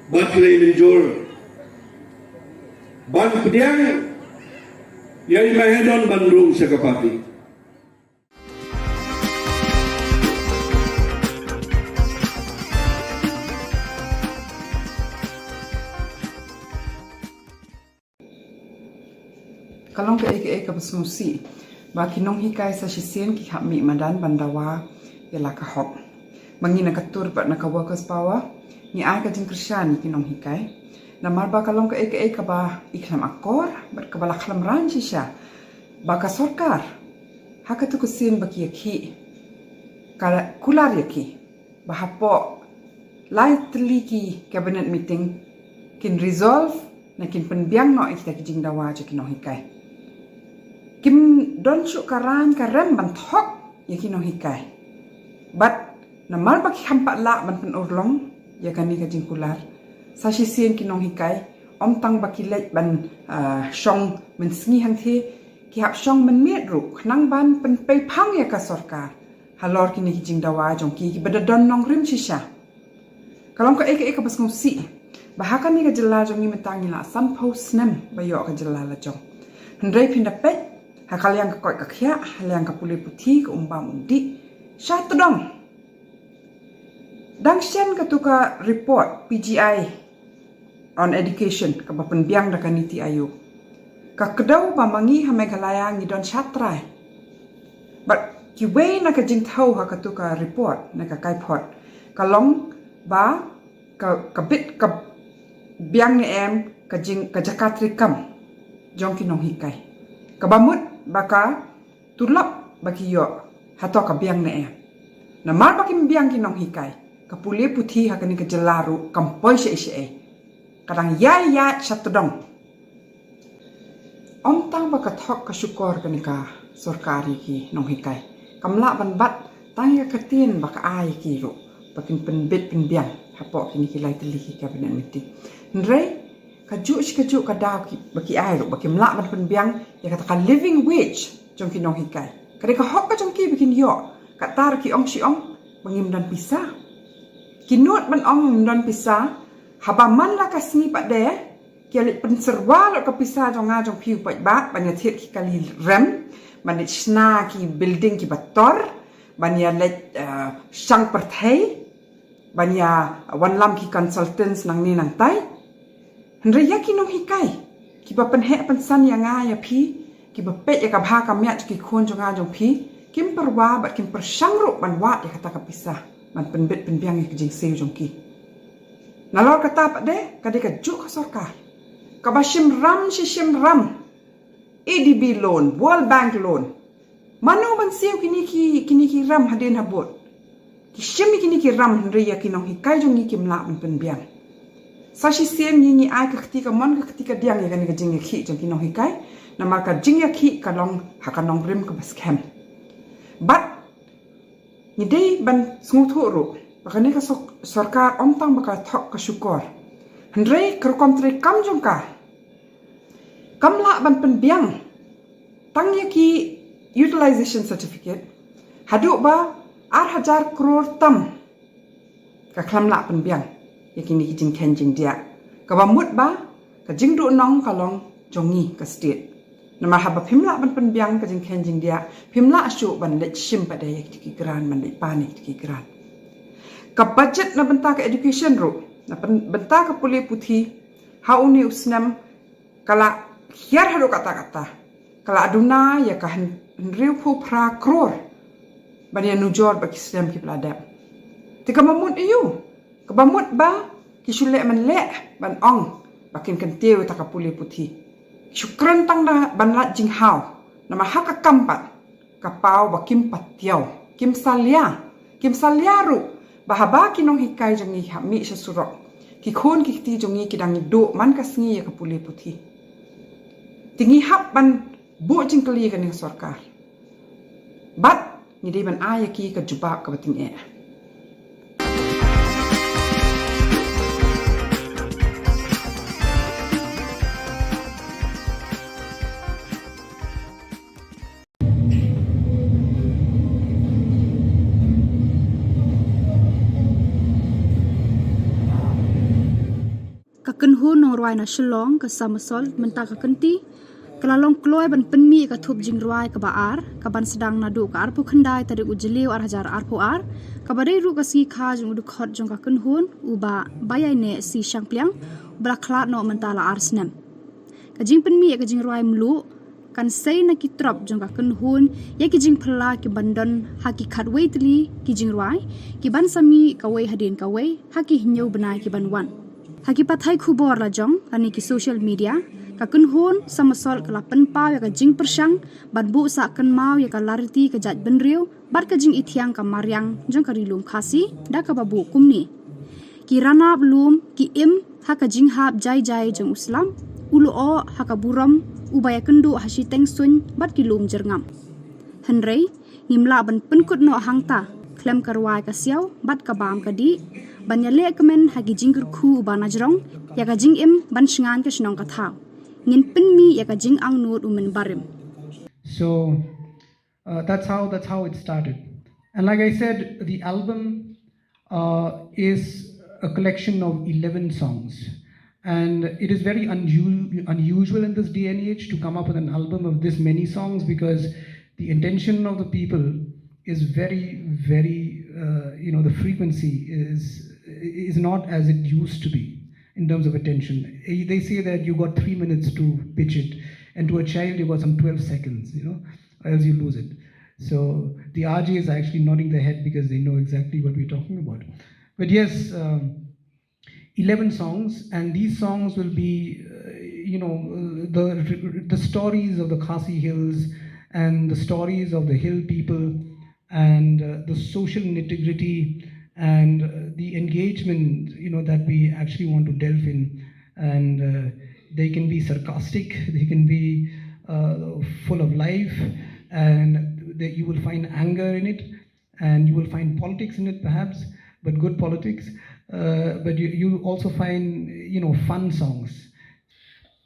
ba phi la mynjur ban pdiang ïa i Mahadon ban rung sha ka party. Ka long kaei kaei kaba sngewsih ba ki nonghikai sa shisien ki hap mih madan ban dawa ïa la ka hok. Ma ngi na ka tur bad na ka Workers Power ngi ai ka jingkyrshan ïa ki nonghikai. Namar ba ka long kaei kaei kaba i khlem akor bad kaba la khlem rang shisha ba ka sorkar ha katu ka sien ba ki ïakhih ka kular ïa ki ba hapoh lai tylli ki cabinet meeting kin resolve ne kin pynbiang noh ïa kita ki jingdawa jong ki nonghikai. Kim don shuh ka rang ka rem ban thok ïa ki nonghikai. Bad namar ba ki kham pat lah ban pynurlong ïa kane ka jingkular, sa shisien ki nonghikai ym tang ba ki leit ban, ah, shong mynsngi hangthie, ki hap shong mynmiet ruh khnang ban pynpei phang ïa ka sorkar halor kine ki jingdawa jong ki kiba da don nongrim shisha. Ka long kaei kaei kaba sngewsih ba ha kane ka jylla jong ngi mynta ngi la sanphew snem ba ïoh ka jylla la jong. Hynrei phin da peit ha ka liang ka koit ka khiah, ha liang ka pule puthi, ka um bam um dih, sha tdong. Dang shen katu ka report P G I on Education kaba pynbiang da ka NITI Aayog, ka kdew ba ma ngi ha Meghalaya ngi don shatrai. Bad kiwei na ka jingthew ha katu ka report na ka kaiphod ka long ba ka, ka bit ka biang ne em ka jing, ka jaka treikam jong ki nonghikai. Kaba mut ba ka tulop ba ki ïoh hato ka biang ne em. Namar ba kim biang ki nonghikai, ka pule puthi ha kane ka jylla ruh kam poi shaei shaei. Ka dang ïai ïaid sha tdong. Ym tang ba ka thok ka shukor kane ka sorkar ïa ki nonghikai, kam lah ban bat tang ïa ka ktien ba ka ai ïa ki ruh ba kin pynbit pynbiang hapoh kine ki lai tylli ki cabinet meeting. Hynrei kajuh shi kajuh ka daw ki, ba ki ai ruh ba kim lah ban pynbiang ïa kata ka living wage jong ki nonghikai. Ka dei ka hok ka jong ki ba kin ïoh. Kata ruh ki ong shi ong ba ngim don pisa. Ki nud ban ong ngim don pisa, haba man la ka sngi pat de ki ïa leit pynsyrwa lut ka pisa jong nga jong phi u paidbah ban ïa thied ki kali rem, ban leit shna ki building kiba tor, ban ïa leit, eh, shang pyrthei, ban ïa wanlam ki consultants nangne nangtai. Hynrei ïa ki nonghikai kiba pynheh pynsan ïa nga ïa phi, kiba peit ïa ka bha ka miat jong ki khun jong nga jong phi, kim pyrwa bad kim pyrshang ruh ban wad ïa kata ka pisa ban pynbit pynbiang ïa ka jingsiew jong ki. Nalor kata pat de ka dei kajuh ka sorkar kaba shim ram shi shim ram, A D B loan, World Bank loan. Mano ban siew kine ki, kine ki ram hadien habud? Ki shim ïa kine ki ram hynrei ïa ki nonghikai jong ngi kim lah ban pynbiang. Sa shisien ngi, ngi ai ka kti kamon ka kti kadiang ïa kane ka jingïakhih jong ki nonghikai. Namar ka jingïakhih ka long ha ka nongrim kaba skhem. Bad ngi dei ban sngewthuh ruh ba kane ka sor-, sorkar ym tang ba ka thok ka shukor, hynrei ka rukom treikam jong ka kam lah ban pynbiang tang ïa ki utilization certificate haduh ba ar hajar klur tam. Ka khlem lah pynbiang ïa kine ki jingkheiñ jingdiah, kaba mut ba ka jingduhnong ka long jong ngi ka state. Namar haba phim lah ban pynbiang ka jingkheiñ jingdiah, phim lah shuh ban leit shim pat de ïa kito ki grant, ban leit pan ïa kito ki grant. Ka budget na bynta ka education ruh, na pyn-, bynta ka pule puthi, ha une u snem ka la hiar haduh katta katta, ka la duna ïa ka hyn-, hynriewphew phra klur ban ïa nujor bad ki snem kiba la dep. Te kaba mut aïu? Kaba mut ba ki shu leh man leh ban ong ba kin kyntiew ïa kata ka pule puthi. Shu kren tang da ban lait jinghaw, namar ha ka kam pat ka paw ba kim patiaw, kim salia, kim salia ruh ba haba ki nonghikai jong ngi hap mih sha surok, ki khun ki kti jong ngi ki dang duh man ka sngi ïa ka pule puthi. Te ngi hap ban buh jingkylli ïa kane ka sorkar. Bad ngi dei ban ai ïa ki ka jubab kaba tyngeh. Ka kynhun nongrwai na Shillong, ka Somersault, mynta ka kynti ka la long kloi ban pynmih ka thup jingrwai kaba ar, ka ban sdang naduh ka arphew khyndai tarik u Jylliew ar hajar arphew ar, kaba dei ruh ka sngi kha jong u dkhot jong ka kynhun, u Bah Baiaineh C Shangpliang, uba la khlad noh mynta la ar snem. Ka jingpynmih ïa ka jingrwai mluh kan sei na ki trop jong ka kynhun ïa ki jingphylla ki ban don ha ki khatwei tylli ki jingrwai, ki ban sa mih kawei hadien kawei ha ki hynñiew bnai ki ban wan. Ha ki pathai khubor la jong lane ki social media, ka kynhun Somersault ka la pynpaw ïa ka jingpyrshang ban buh sah kynmaw ïa ka lariti ka jaitbynriew bad ka jingithiang ka mariang jong ka Ri Lum Khasi da kaba buh kumne: Ki ranab lum ki im ha ka jinghap jai jai jong u slap, u lyoh ha ka burom uba ïakynduh ha shiteng suiñ bad ki lum jyrngam. Hynrei ngim lah ban pynkut noh hangta khlem ka rwai ka siaw bad ka bam ka dih ban ïaleh kmen ha ki jingkyrkhu uba najrong ïa ka jingim ban shngain ka shnong ka thaw. Ngin pynmih ïa ka jingangnud u mynbarim. So uh, that's how that's how it started. And like I said, the album uh, is a collection of eleven songs, and it is very unu- unusual in this day and age to come up with an album of this many songs, because the attention of the people is very, very, uh, you know, the frequency is is not as it used to be in terms of attention. Eh, they say that you got three minutes to pitch it, and to a child you got some twelve seconds, you know, or else you lose it. So the R J is actually nodding their head because they know exactly what we're talking about. But yes, um, eleven songs, and these songs will be, uh, you know, uh, the the stories of the Khasi Hills and the stories of the hill people and uh, the social nitty gritty and uh, the engagement, you know, that we actually want to delve in. And uh, they can be sarcastic, they can be uh, full of life, and that you will find anger in it, and you will find politics in it, perhaps, but good politics. Uh, but you you also find, you know, fun songs.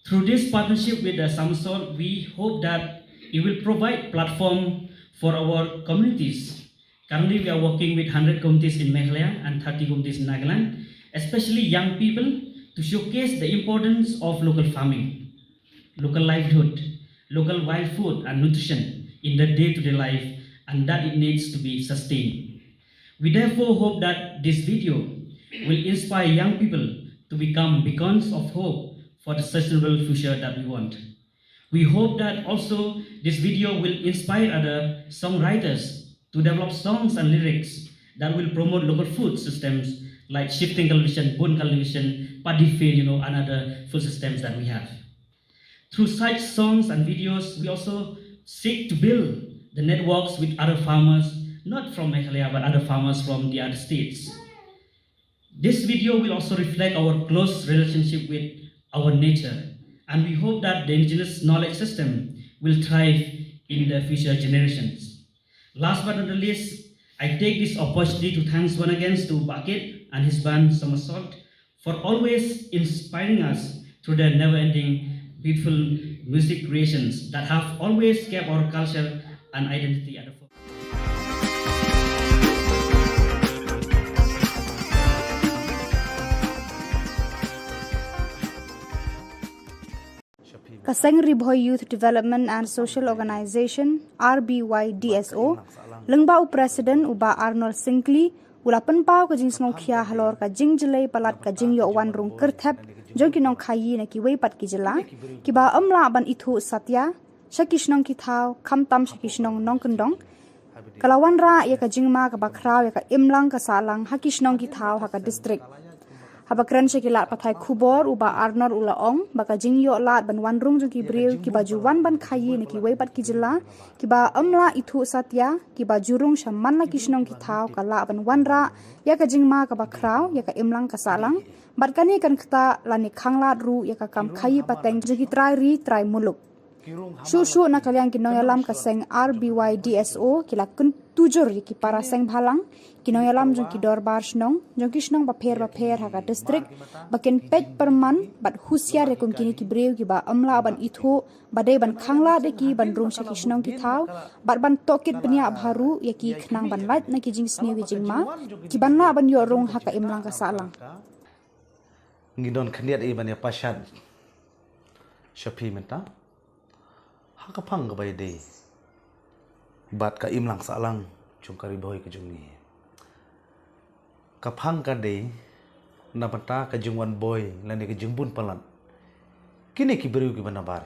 Through this partnership with the Somersault, we hope that it will provide platform for our communities. Currently, we are working with hundred communities in Meghalaya and thirty communities in Nagaland, especially young people, to showcase the importance of local farming, local livelihood, local wild food and nutrition in the day-to-day life, and that it needs to be sustained. We therefore hope that this video will inspire young people to become beacons of hope for the sustainable future that we want. We hope that also this video will inspire other songwriters to develop songs and lyrics that will promote local food systems like shifting cultivation, bun cultivation, paddy field, you know, and other food systems that we have. Through such songs and videos, we also seek to build the networks with other farmers, not from Meghalaya, but other farmers from the other states. This video will also reflect our close relationship with our nature, and we hope that the indigenous knowledge system will thrive in the future generations. Last but not the least, I take this opportunity to thanks one again to Bah Kit and his band Somersault for always inspiring us through their never-ending beautiful music creations that have always kept our culture and identity at the forefront. Ka seng Ri Bhoi Youth Development and Social Organization, R B Y D S O, lyngba u President u Bah Arnold Syngkli, u la pynpaw ka jingsngewkhia halor ka jingjyllei palat ka jingïoh wan rung kyrthep jong ki nongkhaïi na kiwei pat ki jylla, kiba ym lah ban ithuh satia sha ki shnong ki thaw, khamtam sha ki shnong nongkyndong, ka la wanrah ïa ka jingma kaba khraw ïa ka imlang ka sahlang ha ki shnong ki thaw ha ka district. Haba kren sha ki lad pathai khubor, u Bah Arnor u la ong ba ka jingïoh lad ban wan rung jong ki briew kiba ju wan ban khaïi na kiwei pat ki jylla kiba ym lah ithuh satia, kiba ju rung sha man la ki shnong ki thaw, ka lah ban wanrah ïa ka jingma kaba khraw ïa ka imlang ka sahlang, bad kane kan ktah lane khanglad ruh ïa ka kam khaïi pateng jong ki trai ri trai muluk. Shuh shuh na ka liang ki nongïalam ka seng R B Y D S O ki la kyntu jur ïa ki para seng bhalang, ki nongïalam jong ki dorbar shnong, jong ki shnong bapher bapher ha ka district, ba kin peit pyrman bad husiar ïa kum kine ki briew kiba ym lah ban ithuh, ba dei ban khanglad ïa ki ban rung sha ki shnong ki thaw, bad ban tohkit bniah bha ruh ïa ki khnang ban lait na ki jingsniew ki jingma, ki ban lah ban ïoh rung ha ka imlang ka sahlang. Ngi don khyndiat i ban ïa pashat sha phi mynta ha ka phang kaba ïadei bad ka imlang sahlang jong ka Ri Bhoi ka jong ngi. Ka phang ka dei na bynta ka jingwan boi lane ka jingbun palat kine ki briew kiba nabar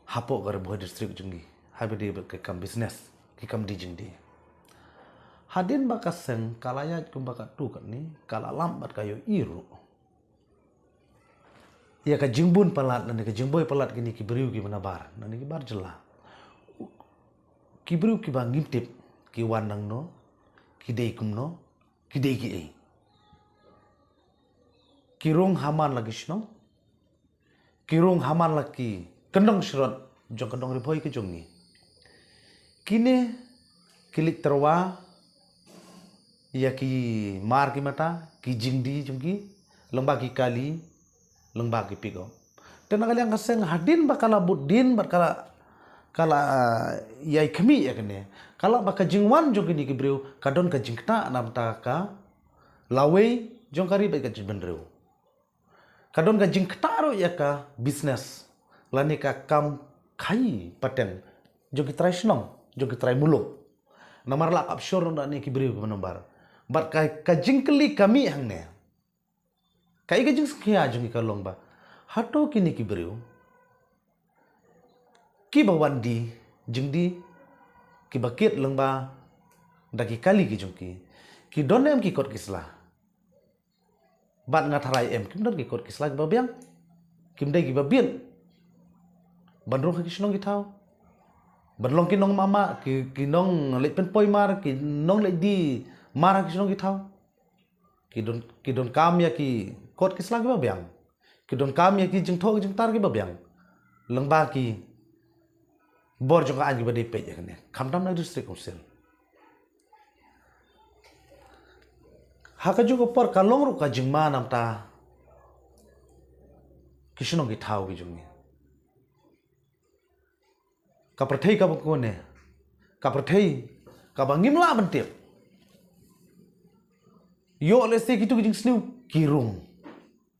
hapoh ka Ri Bhoi district jong ngi, haba ïadei bad ka kam business, ki kam die jingdie. Hadien ba ka seng ka la ïaid kumba katto katne, ka la lap bad ka ïohi ruh ïa ka jingbun palat lane ka jingboi palat kine ki briew kiba nabar, lane ki bar jylla. Ki briew kiba ngim tip, ki wan nangno, ki dei kumno, ki dei kiei. Ki rung ha man la ki shnong, ki rung ha man la ki kyndong syrot jong ka dong Ri Bhoi ka jong ngi. Kine ki leit tyrwa ïa ki mar ki mata, ki jingdie jong ki, lyngba ki kali, lyngba ki pickup. Te na ka liang ka seng hadien ba ka la bud dien bad ka la, ka la, ah, ïai khmih ïa kane, ka la ba ka jingwan jong kine ki briew ka don ka jingktah na bynta ka lawei jong ka ri bad ka jaitbynriew. Ka don ka jingktah ruh ïa ka business lane ka kam khaïi pateng jong ki trai shnong, jong ki trai muluk. Namar la kap shor na ne ki briew kiba nabar. Bad ka, ka jingkylli ka mih hangne, kaei ka jingsngewkhia jong ngi ka long ba hato kine ki briew kiba wan die jingdie, kiba kit lyngba da ki kali ki jong ki, ki don em ki kot ki sla? Bad nga tharai em kim don ki kot ki sla kiba biang, kim dei kiba biang ban rung ha ki shnong ki thaw, ban long ki nongmama, ki, ki nongleit pynpoi mar, ki nongleit die mar ha ki shnong ki thaw. Ki don, ki donkam ïa ki kot ki sla kiba biang, ki donkam ïa ki jingthoh ki jingtar kiba biang lyngba ki bor jong ka aiñ kiba dei peit ïa kane, khamtam na district council. Ha kajuh ka por ka long ruh ka jingma namar ta ki shnong ki thaw ki jong ngi. Ka pyrthei kaba kane, ka pyrthei kaba ngim lah ban tip. Ïoh lehse kitu ki jingsniew ki rung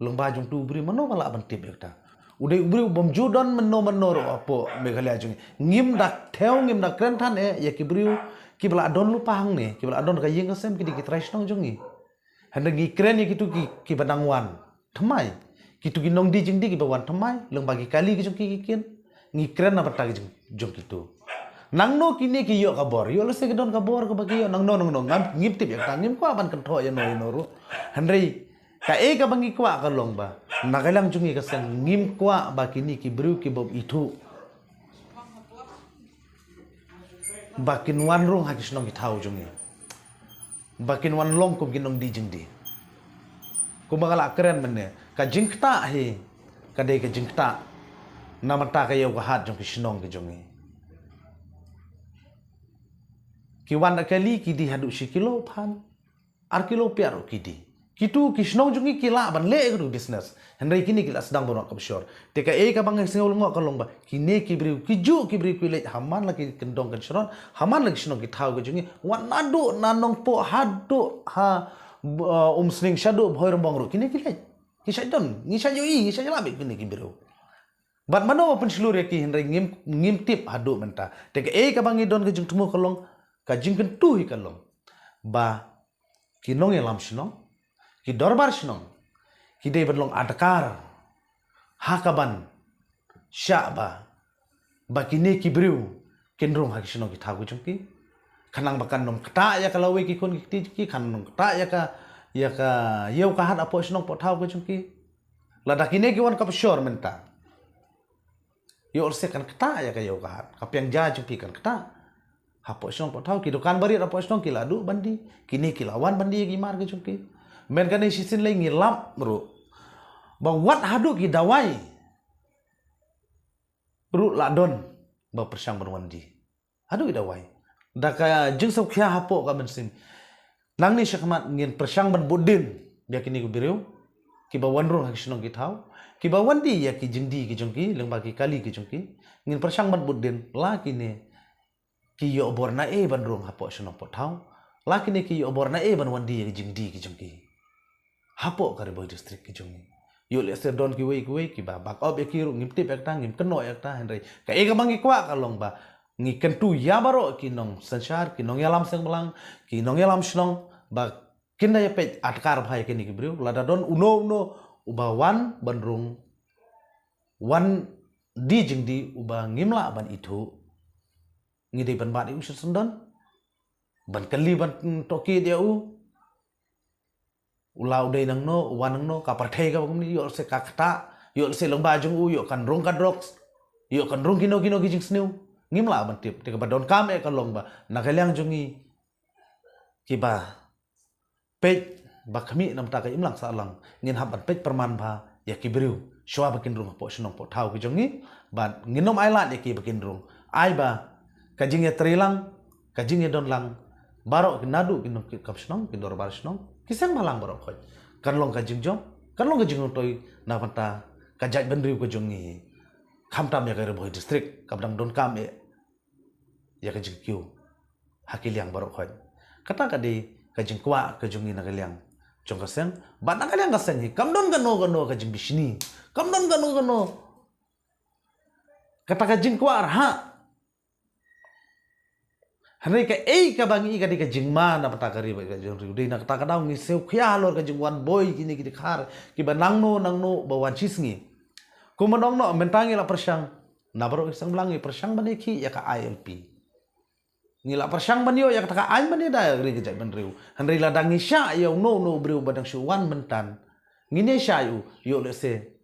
lyngba jong utu u briew, mano ba lah ban tip ïa kata? U dei u briew bym ju don mano mano ruh hapoh Meghalaya jong ngi. Ngim da thew, ngim da kren than eh ïa ki briew kiba la don lypa hangne, kiba la don ka ïing ka sem, ki dei ki trai shnong jong ngi. Hynrei ngi kren ïa kitu ki, kiba nang wan thymmai. Kitu ki nongdie jingdie kiba wan thymmai lyngba ki kali ki jong ki ki kit. Ngi kren na bynta ki jong, jong kitu. Nangno kine ki ïoh ka bor, ïoh lehse ki don ka bor kaba ki ïoh nangno nangno, ngam, ngim tip ïa kata, ngim kwah ban kynthoh ïano ïano ruh. Hynrei kaei kaba ngi kwah ka long ba na ka liang jong ngi ka seng ngim kwah ba kine ki briew kiba ithuh ba kin wan rung ha ki shnong ki thaw jong ngi, ba kin wan long kum ki nongdie jingdie. Kumba nga la kren mynne, ka jingktah hi ka dei ka jingktah na bynta ka ïew ka hat jong ki shnong ki jong ngi. Ki wan da kali, ki die haduh shi kilo phan, ar kilo pyiar ruh ki die. Kitu ki shnong jong ngi ki lah ban leh ïa katu business. Hynrei kine ki la sdang ban wad kaba shor. Te kaei kaba nga sngew lyngngoh ka long ba kine ki briew, kijuh ki briew ki leit ha man la ki kyndong kynshrot, ha man la ki shnong ki thaw ki jong ngi, wat naduh na Nongpoh haduh ha, uh, Umsning, shaduh Bhoirymbong ruh kine ki leit. Ngi shait don, ngi shait ïohi, ngi shait ïalap ïa kine ki briew. Bad mano ba pynshlur ïa ki, hynrei ngim, ngim tip haduh mynta. Te kaei kaba ngi don ka jingthmu ka long, ka jingkyntu hi ka long ba ki nongïalam shnong, ki dorbar shnong, ki dei ban long adkar ha kaban shah ba, ba kine ki briew kin rung ha ki shnong ki thaw ki jong ki. Khnang ba kan ym ktah ïa ka lawei ki khun ki kti ki, kan ym ktah ïa ka, ïa ka ïew ka hat hapoh shnong poh thaw ka jong ki. Lada kine ki wan ka pyrshor mynta, ïoh lehse kan ktah ïa ka ïew ka hat, ka piang ja jong phi kan ktah. Hapoh shnong poh thaw, ki dukan barit hapoh shnong ki la duh ban die, kine ki la wan ban die ïa ki mar ka jong ki. Mynta kane shisien lei ngi lap ruh ba wat haduh ki dawai ruh la don ba pyrshang ban wan die. Haduh ki dawai. Da ka jingsngewkhia hapoh ka mynsiem. Nangne shakhmat ngin pyrshang ban bud dien ïa kine ki briew kiba wan rung ha ki shnong ki thaw, kiba wan die ïa ki jingdie ki jong ki lyngba ki kali ki jong ki. Ngin pyrshang ban bud dien la kine ki ïoh bor na ei ban rung hapoh shnong poh thaw, la kine ki ïoh bor na ei ban wan die ïa ki jingdie ki jong ki hapoh ka Ri Bhoi District ki jong ngi. Ïoh lehse don kiwei kiwei kiba backup ïa ki ruh, ngim tip ïa kata, ngim kynnoh ïa kata, hynrei kaei kaba ngi kwah ka long ba ngi kyntu ïa baroh ki nongsynshar, ki nongïalam seng blang, ki nongïalam shnong, ba kin da ïa peit adkar bha ïa kine ki briew. Lada don uno uno uba wan ban rung, wan die jingdie uba ngim lah ban ithuh, ngi dei ban bat ïa u sha syndon, ban kylli, ban tohkit ïa u. U la u dei nangno, u wan nangno, ka pyrthei kaba kumne, ïoh lehse ka ktah, ïoh lehse lyngba jong u ïoh kan rung ka drugs, ïoh kan rung kino kino ki jingsniew. Ngim lah ban tip. Te kaba donkam eh ka long ba na ka liang jong ngi kiba peit ba khmih na bynta ka imlang sahlang, ngin hap ban peit pyrman bha ïa ki briew shuwa ba kin rung hapoh shnong poh thaw ki jong ngi. Bad ngin ym ailad ïa ki ba kin rung. Ai ba ka jingïatreilang, ka jingïadonlang baroh ki, naduh ki nongkit kam shnong, ki dorbar shnong, ki seng bhalang baroh khoit, kan long ka jingjop, kan long ka jingroi na bynta ka jaitbynriew ka jong ngi. Khamtam ïa ka Ri Bhoi District kaba dang donkam eh ïa ka jingkiew ha ki liang baroh khoit. Kata ka dei ka jingkwah ka jong ngi na ka liang jong ka seng. Bad na ka liang ka seng hi kam don kano kano ka jingbishni, kam don kano kano kata ka jingkwah rhah. Hynrei kaei kaba ngi i ka dei ka jingma na bynta ka ri bad ka jingriew. Dei na kata ka daw ngi sngewkhia halor ka jingwan boi kine ki dkhar kiba nangno nangno ba wan shisngi. Kumba ong noh, mynta ngi la pyrshang, na baroh ki seng blang ngi pyrshang ban ïakhih ïa ka I L P. Ngi la pyrshang ban ïoh ïa kata ka aiñ ban ïada ïa ka ri ka jaitbynriew. Hynrei lada ngi shah ïa uno uno u briew ba dang shu wan mynta, ngin ïa shah ïa u, ïoh lehse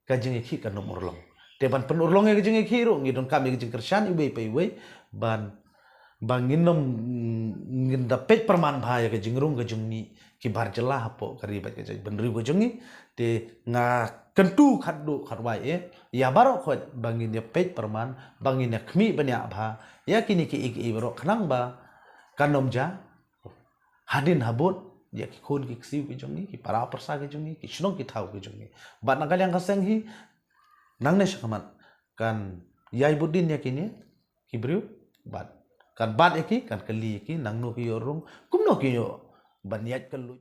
ka jingïakhih kan ym urlong. Te ban pynurlong ïa ka jingïakhih ruh ngi donkam ïa ka jingkyrshan iwei pa iwei, ban, ba ngin ym, ngin da peit pyrman bha ïa ka jingrung ka jingmih ki bar jylla hapoh ka ri bad ka jaitbynriew ka jong ngi. Te nga kyntu khatduh khatwai eh ïa baroh khoit ba ngin ïa peit pyrman, ba ngin ïa khmih bniah bha ïa kine kiei kiei baroh, khnang ba kan ym jia hadien habud ïa ki khun ki ksiew ki jong ngi, ki para pyrsa ki jong ngi, ki shnong ki thaw ki jong ngi. Bad na ka liang ka seng hi, nangne shakhmat kan ïai bud dien ïa kine ki briew, bad kan bat ïa ki, kan kylli ïa ki nangno ki ïoh rung, kumno ki ïoh ban ïaid kylluid.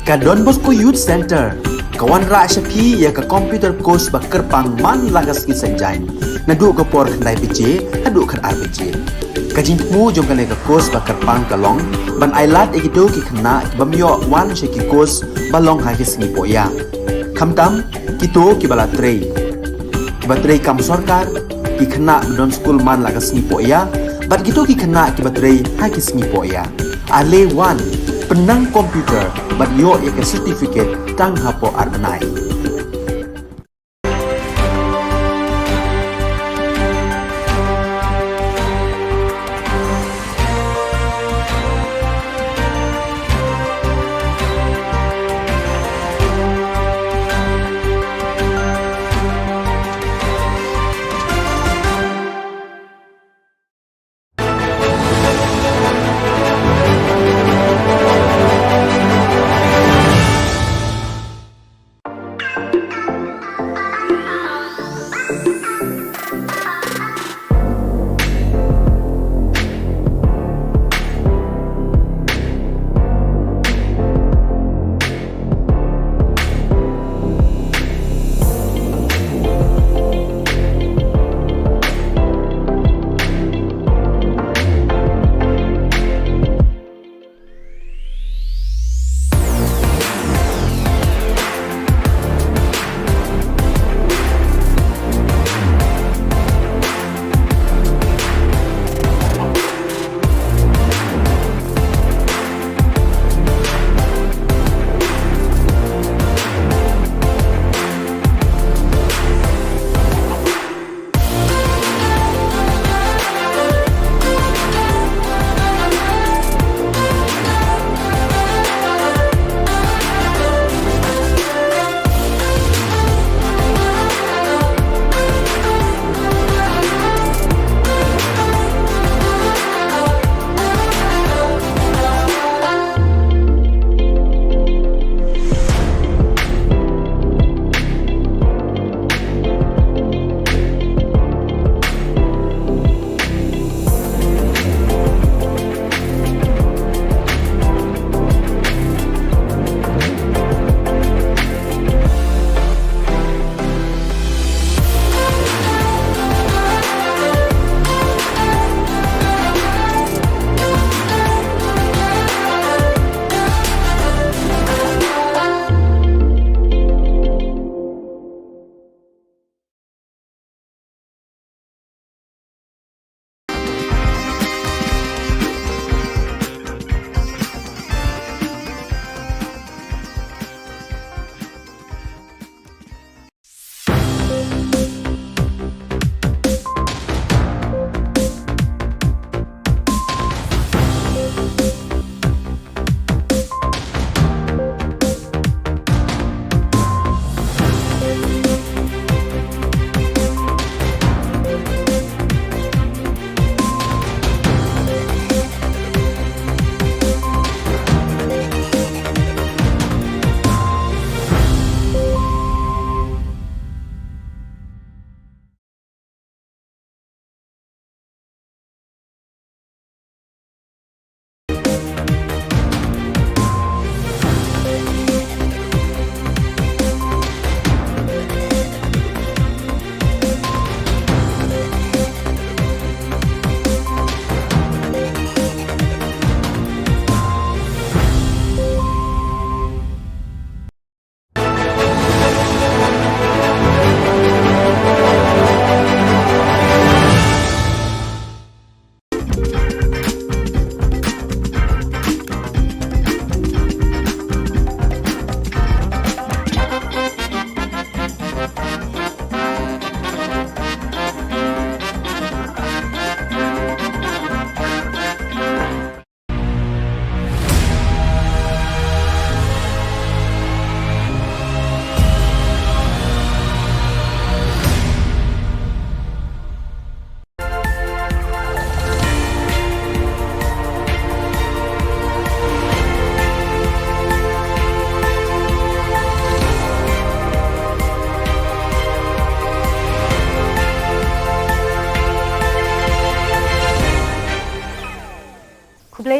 Ka Don Bosco Youth Center ka wanrah sha phi ïa ka computer course ba kyrpang man la ka sngi Saitjaiñ, naduh ka por khyndai baje haduh khatar baje. Ka jingthmu jong kane ka course ba kyrpang ka long ban ailad ïa kito ki khynnah ki bym ïoh wan sha ki course ba long ha ki sngi pohïa, khamtam kito kiba la trei, kiba trei kam sorkar, ki khynnah ba don skul man la ka sngi pohïa, bad kito ki khynnah kiba trei ha ki sngi pohïa. Ale wan, pynnang computer bad ïoh ïa ka certificate tang hapoh ar bnai.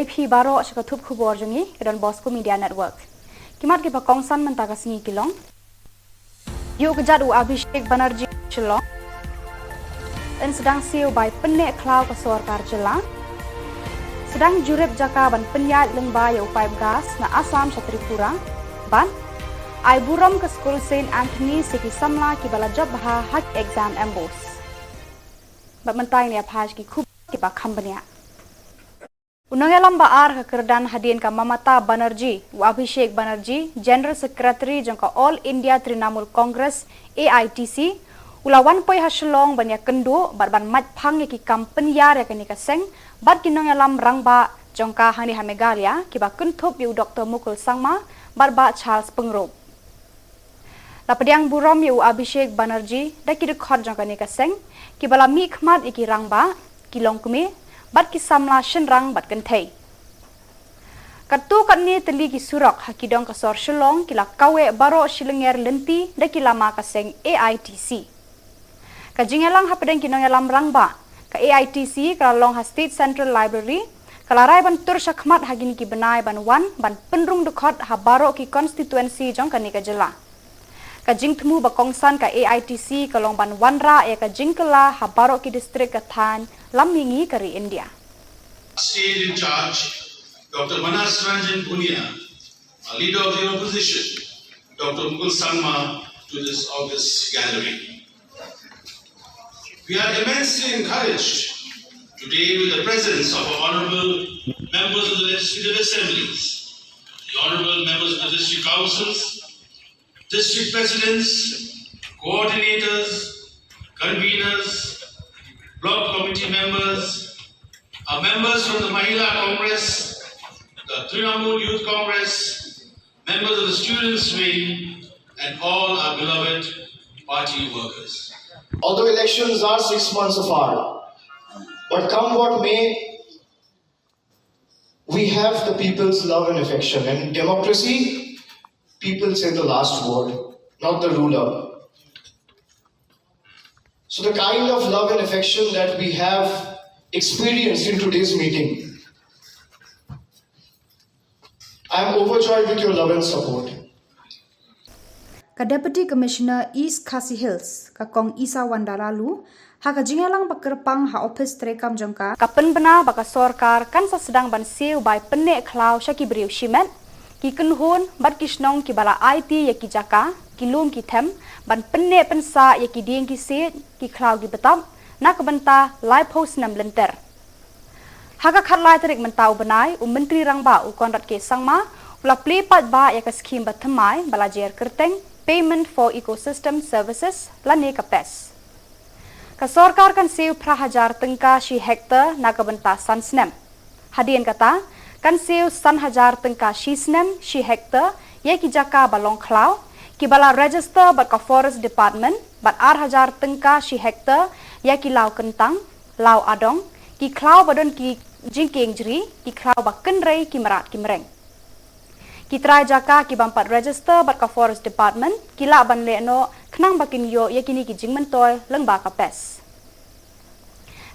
Phi baroh sha ka thup khubor jong ngi ka Don Bosco Media Network. Ki mat kiba kongsan mynta ka sngi ki long: Ïuh kjat u Abhishek Banerjee Shillong. Yn sdang siew bai pynneh khlaw ka sorkar jylla. Sdang jurip jaka ban pynïaid lyngba ïa u paip gas na Assam sha Tripura. Bad ai burom ka skul Saint Anthony's ïa ki samla kiba la jop bha ha ki exam MBOSE. Bad mynta ngin ïa phai sha ki khubor kiba kham bniah. U nongïalam ba ar ka kyrdan hadien ka Mamata Banerjee, u Abhishek Banerjee, General Secretary jong ka All India Trinamool Congress, A I T C, u la wan poi ha Shillong ban ïakynduh bad ban mait phang ïa ki kam pynïar ïa kane ka seng bad ki nongïalam rangbah jong ka hangne ha Meghalaya kiba kynthup ïa u Doctor Mukul Sangma bad Bah Charles Pyngrope. La pdiang burom ïa u Abhishek Banerjee da ki dkhot jong kane ka seng kiba la mihkhmat ïa ki rangbah, ki longkmie bad ki samla shynrang bad kynthei. Katto katne tylli ki surok ha ki dong ka sor Shillong ki la kaweh baroh shilynter lynti da ki lama ka seng A I T C. Ka jingïalang hapdeng ki nongïalam rangbah ka A I T C ka la long ha State Central Library, ka la rai ban tur shakhmat ha kine ki bnai ban wan ban pynrung dkhot ha baroh ki constituency jong kane ka jylla. Ka jingthmu ba kongsan ka A I T C ka long ban wanrah ïa ka jingkylla ha baroh ki district ka thaiñ lam mihngi ka ri India. State in charge, Doctor Manas Ranjan Bhunia, a leader of the opposition, Doctor Mukul Sangma, to this august gathering. We are immensely encouraged today with the presence of our honorable members of the legislative assemblies, the honorable members of the district councils, district presidents, coordinators, conveners, block committee members, our members from the Mahila Congress, the Trinamool Youth Congress, members of the students' wing, and all our beloved party workers. Although elections are six months apart, but come what may, we have the people's love and affection. And in democracy, people say the last word, not the ruler. So the kind of love and affection that we have experienced in today's meeting, I am overjoyed with your love and support. Ka Deputy Commissioner East Khasi Hills, ka Kong Isawanda Laloo, ha ka jingïalang ba kyrpang ha ophis treikam jong ka, ka pynbna ba ka sorkar kan sa sdang ban siew bai pynneh khlaw sha ki briew shimet, ki kynhun bad ki shnong kiba la aiti ïa ki jaka, ki lum ki them, ban pynneh pynsah ïa ki dieng ki siej, ki khlaw ki btap na ka bynta laiphew snem lynter. Ha ka khatlai tarik mynta u bnai, u Myntri Rangbah u Conrad K Sangma u la plie paidbah ïa ka skhim ba thymmai ba la jer kyrteng Payment for Ecosystem Services lane ka PES. Ka sorkar kan siew phra hajar tyngka shi hektar na ka bynta san snem. Hadien kata, kan siew san hajar tyngka shi snem shi hektar ïa ki jaka ba long khlaw kiba la register bad ka Forest Department, bad ar hajar tyngka shi hektar ïa ki law kyntang, law adong, ki khlaw ba don ki jingkieng jri, ki khlaw ba kynrei, ki mrad ki mreng. Ki trai jaka ki bym pat register bad ka Forest Department ki lah ban leh noh khnang ba kin ïoh ïa kine ki jingmyntoi lyngba ka PES.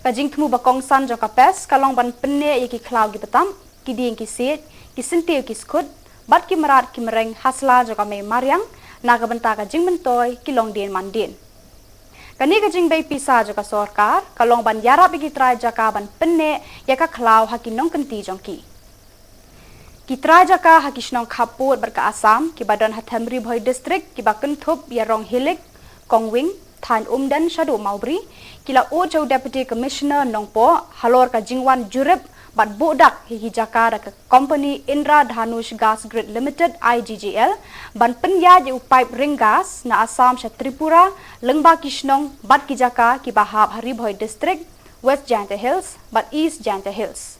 Ka jingthmu ba kongsan jong ka PES ka long ban pynneh ïa ki khlaw ki btap, ki dieng ki siej, ki syntiew ki skhut bad ki mrad ki mreng ha sla jong ka mei mariang na ka bynta ka jingmyntoi ki longdien mandien. Kane ka jingbei pisa jong ka sorkar ka long ban ïarap ïa ki trai jaka ban pynneh ïa ka khlaw ha ki nongkynti jong ki. Ki trai jaka ha ki shnong khappud bad ka Assam kiba don ha them Ri Bhoi District kiba kynthup ïa Ronghilik, Kongwing, thaiñ Umden shaduh Mawbri, ki la ud sha u Deputy Commissioner Nongpoh halor ka jingwan jurip bad buh dak ïa ki jaka da ka company Indra Dhanush Gas Grid Limited, I G G L, ban pynïaid ïa u paip ring gas na Assam sha Tripura lyngba ki shnong bad ki jaka kiba hap ha Ri Bhoi District, West Jaintia Hills bad East Jaintia Hills.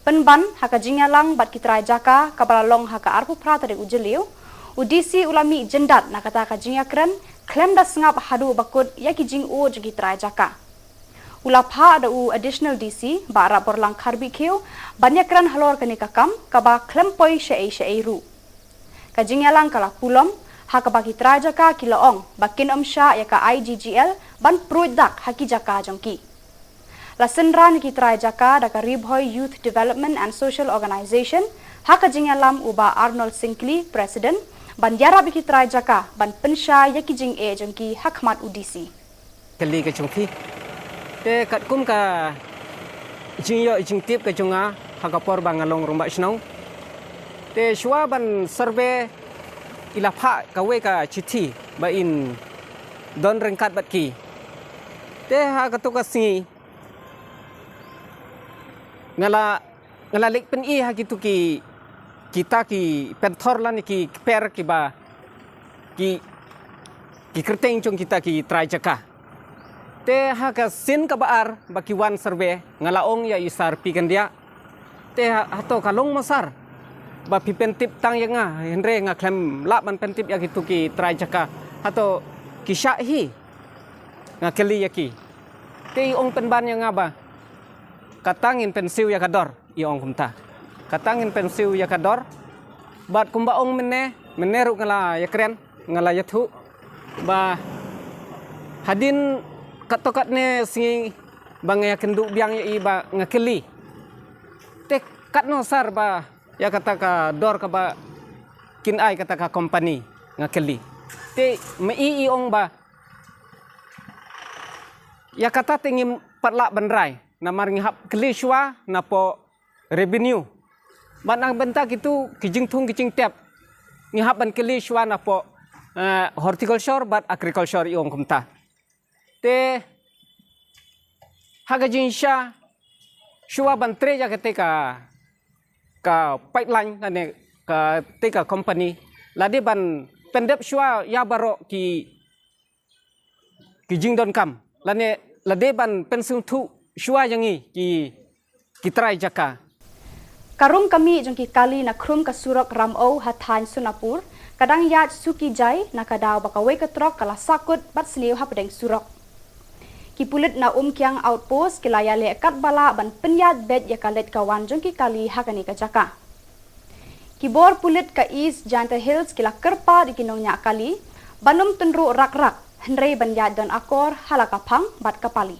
Pynban ha ka jingïalang bad ki trai jaka kaba la long ha ka arphew phra tarik u Jylliew, u D C u la mih jyndat na kata ka jingïakren khlem da sngap haduh ba kut ïa ki jingud jong ki trai jaka. U la phah da u Additional D C Bah Rapborlang Kharbihkhiew ban ïakren halor kane ka kam kaba khlem poi shaei shaei ruh. Ka jingïalang ka la pulom ha kaba ki trai jaka ki la ong ba kin ym shah ïa ka I G G L ban pruid dak ha ki jaka jong ki. La synran ïa ki trai jaka da ka Ri Bhoi Youth Development and Social Organization, ha ka jingïalam u Bah Arnold Syngkli, President, ban ïarap ïa ki trai jaka ban pynshai ïa ki jingeh jong ki ha khmat u D C. Kali ka jong phi. Te katkum ka jingïoh jingtip ka jong nga ha ka por ba nga long rangbah shnong. Te shuwa ban survey i la phah kawei ka chithi ba in don ryngkat bad ki. Te ha kato ka sngi nga la nga la leit pyni ha kitu ki kita ki pynthor lane ki kper kiba ki ki kyrteng jong kita ki trai jaka. Te ha ka sien kaba ar ba ki wan survey nga la ong ïa i Sar P Kyndiah. Te ha, hato ka long mo Sar ba phi pyntip tang ïa nga, hynrei nga khlem lah ban pyntip ïa kitu ki trai jaka. Hato ki shah hi? Nga kylli ïa ki. Te i ong pynban ïa nga ba kata ngin pynsiew ïa ka dor, i ong kumta. Kata ngin pynsiew ïa ka dor. Bad kumba ong mynne, mynne ruh nga la ïakren, nga la ïathuh ba hadien katto katne sngi ba nga ïakynduh biang ïa i ba nga kylli. Te katno Sar ba ïa kata ka dor kaba kin ai kata ka company, nga kylli. Te ma i i ong ba ïa kata te ngim pat lah ban rai, namar ngi hap kylli shuwa napoh revenue. Bad na ka bynta kitu ki jingthung ki jingtep ngi hap ban kylli shuwa napoh, eh, horticulture bad agriculture, i ong kumta. Te ha ka jingshisha shuwa ban trei ïa kata ka, ka pipeline lane kata ka company, la dei ban pyndep shuwa ïa baroh ki ki jingdonkam lane la dei ban pynsngewthuh shuwa ïa ngi ki, ki trai jaka. Ka rung ka mih jong ki kali na khrum ka surok Ramew ha thaiñ Sonapur ka dang ïaid suki jai na ka daw ba kawei ka trok ka la sahkut bad sniew hapdeng surok. Ki pulit na Umkiang Outpost ki la ïaleh katba lah ban pynïaid beit ïa ka leit ka wan jong ki kali ha kane ka jaka. Ki bor pulit ka East Jaintia Hills ki la kyrpad ïa ki nongñiah kali ban ym tynruh rak rak, hynrei ban ïaid don akor ha la ka phang bad ka pali.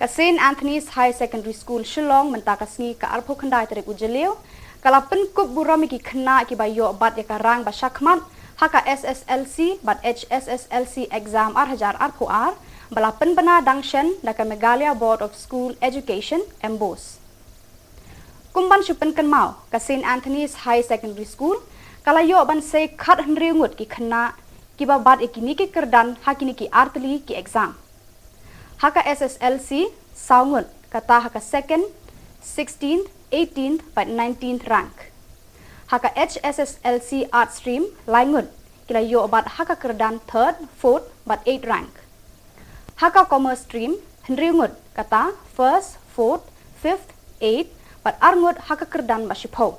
Ka Saint Anthony's Higher Secondary School Shillong mynta ka sngi ka arphew khyndai tarik u Jylliew ka la pynkup burom ïa ki khynnah kiba ïoh bat ïa ka rang ba shakhmat ha ka S S L C bad H S S L C exam ar hajar arphew ar ba la pynbna dang shen da ka Meghalaya Board of School Education, MBOSE. Kum ban shu pynkynmaw, ka Saint Anthony's Higher Secondary School ka la ïoh ban sei khathynriew ngut ki khynnah kiba bat ïa kine ki kyrdan ha kine ki artylli ki exam. Ha ka S S L C, saw ngut, kata ha ka second, sixteenth, eighteenth bad nineteenth rank. Ha ka H S S L C Arts Stream, lai ngut, ki la ïoh bat ha ka kyrdan third, fourth bad eighth rank. Ha ka Commerce Stream, hynriew ngut, kata first, fourth, fifth, eighth bad ar ngut ha ka kyrdan ba shiphew.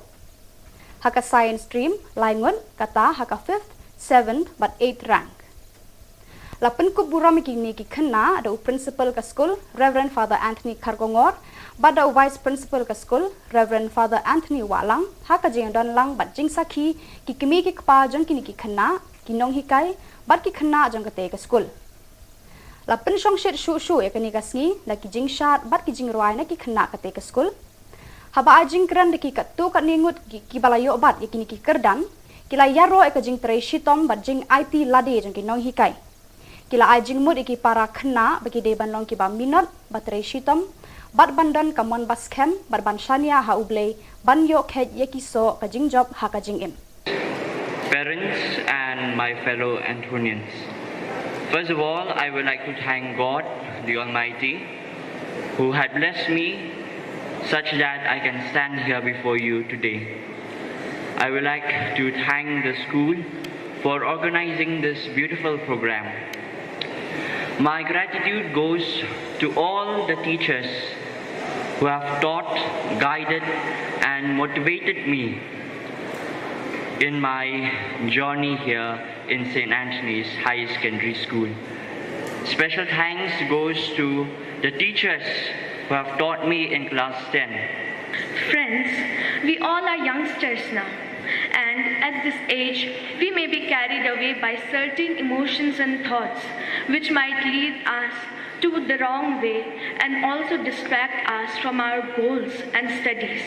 Ha ka Science Stream, lai ngut, kata ha ka fifth, seventh bad eighth rank. La pynkup burom ïa kine ki khynnah da u Principal ka skul, Reverend Father Anthony Kharkongor, bad da u Vice Principal ka skul, Reverend Father Anthony Wahlang, ha ka jingdon lang bad jingsakhi ki kmie ki kpa jong kine ki khynnah, ki nonghikai bad ki khynnah jong katei ka skul. La pynshongshit shuh shuh ïa kane ka sngi da ki jingshad bad ki jingrwai na ki khynnah katei ka skul. Haba ai jingkren da ki katto katne ngut ki, kiba la ïoh bat ïa kine ki kyrdan, ki la ïaroh ïa ka jingtrei shitom bad jingaiti lade jong ki nonghikai. Ki la ai jingmut ïa ki para khynnah ba ki dei ban long kiba minot, ba trei shitom bad ban don ka mon ba skhem bad ban shaniah ha U Blei ban ïoh kheit ïa ki soh ka jingjop ha ka jingim. Parents and my fellow Anthonians. First of all, I would like to thank God, the Almighty, who had blessed me such that I can stand here before you today. I would like to thank the school for organizing this beautiful program. My gratitude goes to all the teachers who have taught, guided, and motivated me in my journey here in Saint Anthony's Higher Secondary School. Special thanks goes to the teachers who have taught me in class ten. Friends, we all are youngsters now, and at this age, we may be carried away by certain emotions and thoughts which might lead us to the wrong way and also distract us from our goals and studies.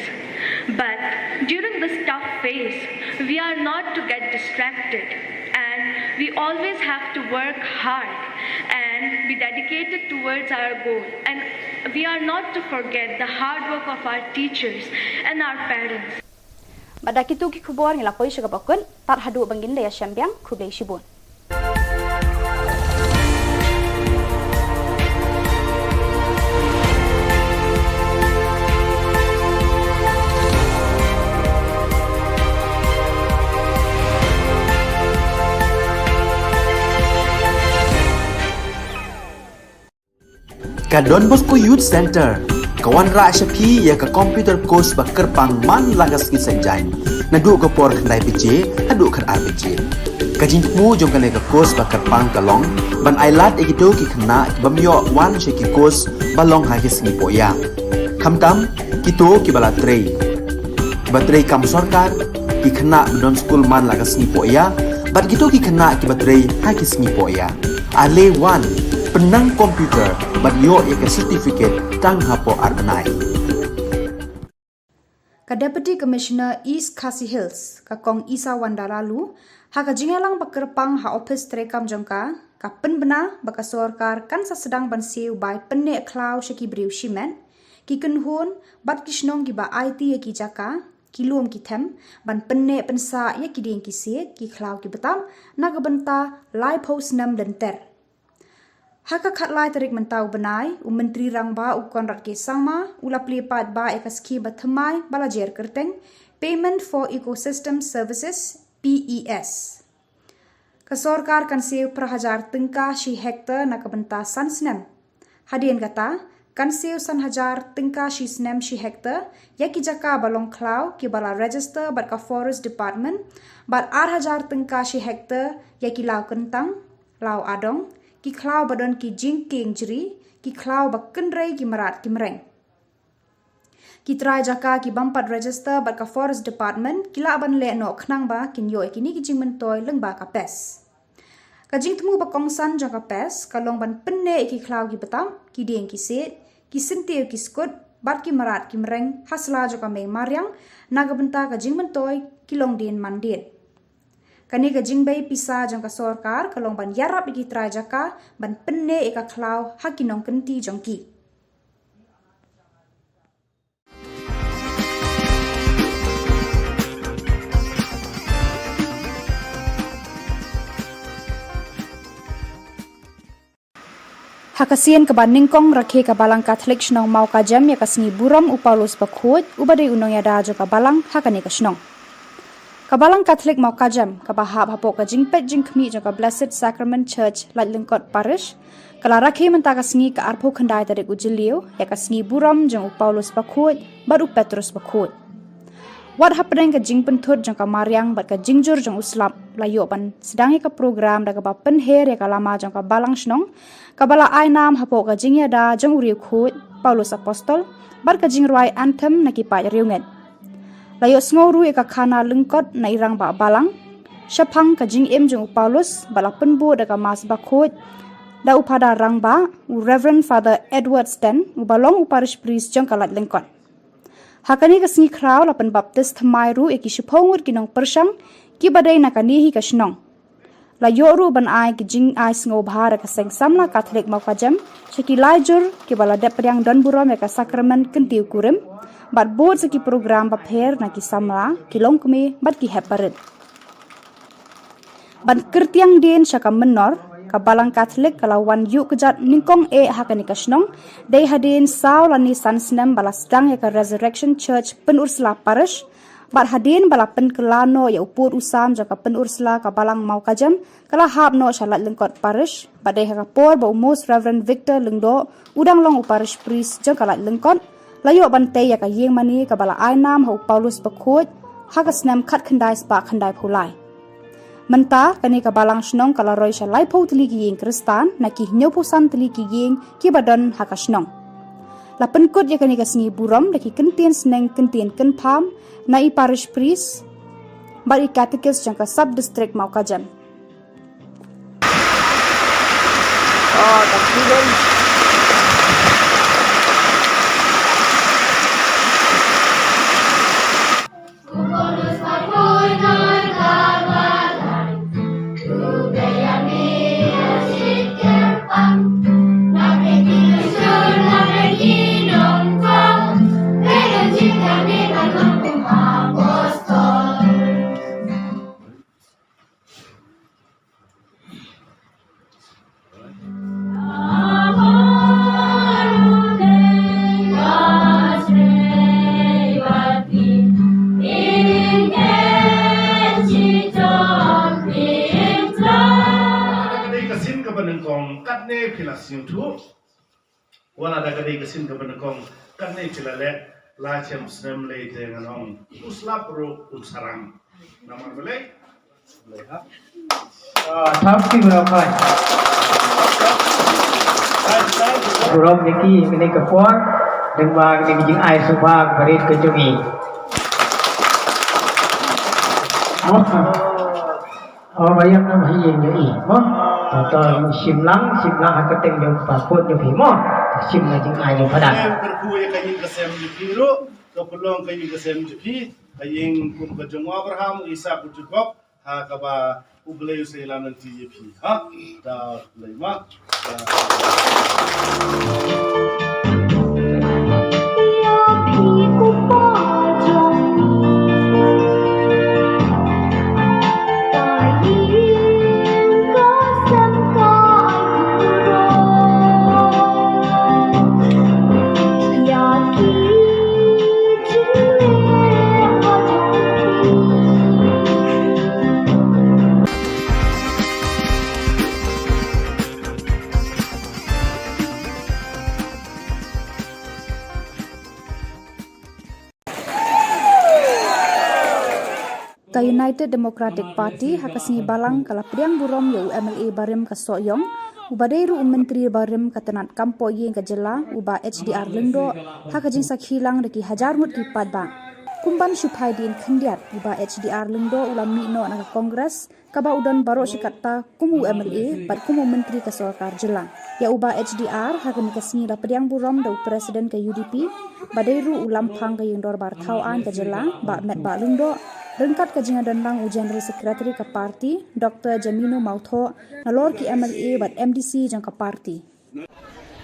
But during this tough phase, we are not to get distracted, and we always have to work hard and be dedicated towards our goal. And we are not to forget the hard work of our teachers and our parents. Bad da kito ki khubor ngi la poi sha kaba kut, tad haduh ban ngin da ïashem biang, khublei shibun. Ka Don Bosco Youth Center ka wanrah sha phi ïa ka computer course ba kyrpang man la ka sngi Saitjaiñ, naduh ka por khyndai baje haduh khatar baje. Ka jingthmu jong kane ka course ba kyrpang ka long ban ai lad ïa kito ki khynnah kiba ym ïoh wan sha ki course ba long ha ki sngi pohïa, khamtam kito kiba la trei, kiba trei kam sorkar, ki khynnah ba don skul man la ka sngi pohïa, bad kito ki khynnah kiba trei ha ki sngi pohïa. Ale wan, pynnang computer bad ïoh ïa ka certificate tang hapoh ar bnai. Ka Deputy Commissioner East Khasi Hills, ka Kong Isawanda Laloo, ha ka jingïalang ba kyrpang ha ophis treikam jong ka, ka pynbna ba ka sorkar kan sa sdang ban siew bai pynneh khlaw sha ki briew shimet, ki kynhun bad ki shnong kiba aiti ïa ki jaka, ki lum ki them, ban pynneh pynsah ïa ki dieng ki siej, ki khlaw ki btap, na ka bynta laiphew snem lynter. Ha ka khatlai tarik mynta u bnai, u Myntri Rangbah u Conrad K Sangma u la plie paidbah ïa ka skhim ba thymmai ba la jer kyrteng Payment for Ecosystem Services, P E S. Ka sorkar kan siew phra hajar tyngka shi hektar na ka bynta san snem. Hadien kata, kan siew san hajar tyngka shi snem shi hektar ïa ki jaka ba long khlaw kiba la register bad ka Forest Department, bad ar hajar tyngka shi hektar ïa ki law kyntang, law adong, ki khlaw ba don ki jingkieng jri, ki khlaw ba kynrei ki mrad ki mreng. Ki trai jaka ki bym pat register bad ka Forest Department ki lah ban leh noh khnang ba kin ïoh ïa kine ki jingmyntoi lyngba ka PES. Ka jingthmu ba kongsan jong ka PES ka long ban pynneh ïa ki khlaw ki btap, ki dieng ki siej, ki syntiew ki skut, bad ki mrad ki mreng ha sla jong ka mei mariang, na ka bynta ka jingmyntoi ki longdien mandien. Kane ka jingbei pisa jong ka sorkar ka long ban ïarap ïa ki trai jaka ban pynneh ïa ka khlaw ha ki nongkynti jong ki. Ha ka sien kaba nyngkong rakhe ka Balang Katholik shnong Mawkajem ïa ka sngi burom u Paulus Bakhuid, uba dei u nongïada jong ka Balang ha kane ka shnong. Ka Balang Katholik Mawkajem, kaba hap hapoh ka jingpeit jingkhmih jong ka Blessed Sacrament Church, Laitlyngkot Parish, ka la rakhe mynta ka sngi ka arphew khyndai tarik u Jylliew ïa ka sngi burom jong u Paulus Bakhuid bad u Petrus Bakhuid. Wat hapdeng ka jingpynthut jong ka mariang bad ka jingjur jong u slap, la ïoh ban sdang ïa ka program da kaba pynher ïa ka lama jong ka Balang shnong, kaba la ai nam hapoh ka jingïada jong u riewkhuid Paulus Apostol bad ka jingrwai anthem na ki paid riewngeit. La ïohsngew ruh ïa ka khana lyngkot na i Rangbah Balang shaphang ka jingim jong u Paulus, bad la pynbud da ka Mass Bakhuid da u Phadar Rangbah, u Reverend Father Edward Sten, uba long u Parish Priest jong ka Laitlyngkot. Ha kane ka sngi khraw la pynbaptis thymmai ruh ïa ki shiphew ngut ki nongpyrshang kiba dei na kane hi ka shnong. La ïoh ruh ban ai ki jingai sngewbha da ka Seng Samla Katholik Mawkajem sha ki lai jur kiba la dep pdiang don burom ïa ka sakramen kyntiew kurim, bad bud sa ki program bapher na ki samla, ki longkmie bad ki hep barit. Ban kyrtiang dien sha ka mynnor, ka Balang Katholik ka la wan ïuh kjat nyngkong eh ha kane ka shnong, dei hadien saw lane san snem ba la sdang ïa ka Resurrection Church Pynursla Parish, bad hadien ba la pynkylla noh ïa u pud u sam jong ka Pynursla ka Balang Mawkajem, ka la hap noh sha Laitlyngkot Parish, bad dei ha ka por ba u Most Reverend Victor Lyngdoh, u dang long u Parish Priest jong ka Laitlyngkot, la ïoh ban tei ïa ka ïing mane kaba la ai nam ha u Paulus Bakhuid ha ka snem khatkhyndai spah khyndaiphew lai. Mynta kane ka Balang shnong ka la roi sha laiphew tylli ki ïing Khristan na ki hynñiewphew san tylli ki ïing kiba don ha ka shnong. La pynkut ïa kane ka sngi burom da ki kyntien sneng kyntien kynpham na i Parish Priest bad i Catechist jong ka Sub District Mawkajem. Ah, ka student. Ka dei ka sien kaba nyngkong, katne phi la sngewthuh. Wat la da ka dei ka sien kaba nyngkong, katne phi la leh, la shem snem lei te ngan ong, u slap ruh un sarang. Namar balei? Balei ha? Ah, thank you very much. Burom ïa ki kane ka por, dang ba kane ka jingai sngewbha ka barit ka jong ngi. Oh. Oh, ba ïam na ba ïeng ïa i mo. To, to, shim lang, shim lang ha ka teng jong ka kut jong phi mo. Shim na jingai jong pha dang. Em, kyrkhu ïa ka ïing ka sem jong phi ruh, ka pynlong ka ïing ka sem jong phi, ka ïing kum ka jong u Abraham, u Isak, u Jakob, ha kaba U Blei u sa ïalam lynti ïa phi. Ha? Da Blei ma. Ka United Democratic Party ha ka sngi Balang ka la pdiang burom ïa u M L A barim ka Sohiong, uba dei ruh u Myntri barim ka tnat kam pohïing ka jylla, u Bah H D R Lyngdoh, ha ka jingsakhi lang da ki hajar ngut ki paidbah. Kum ban shu phai dien khyndiat, u Bah H D R Lyngdoh u la mih noh na ka Congress, kaba u don baroh shi katta kum u M L A bad kum u Myntri ka Sorkar Jylla. Ïa u Bah H D R ha kane ka sngi la pdiang burom da u President ka U D P, ba dei ruh u Lamphang ka Ïing Dorbar Thaw Aiñ ka Jylla, Bah Metbah Lyngdoh, ryngkat ka jingïadonlang u General Secretary ka party, Doktor Jamino Mawthoh, nalor ki M L A bad M D C jong ka party.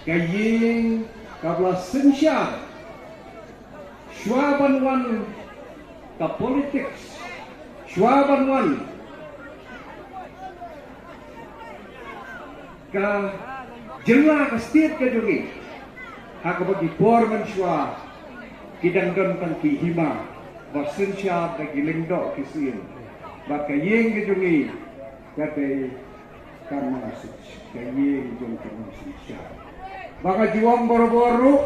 Ka ïing kaba la synshar shuwa ban wan ka politics, shuwa ban wan ka jylla, ka state ka jong ngi. Ha kaba ki por mynshuwa ki dang don tang ki hima ba synshar da ki lyngdoh ki syiem. Bad ka ïing ka jong ngi ka dei ka nongshim, ka ïing jong ka nongshim sha. Ba ka ju ong barabor ruh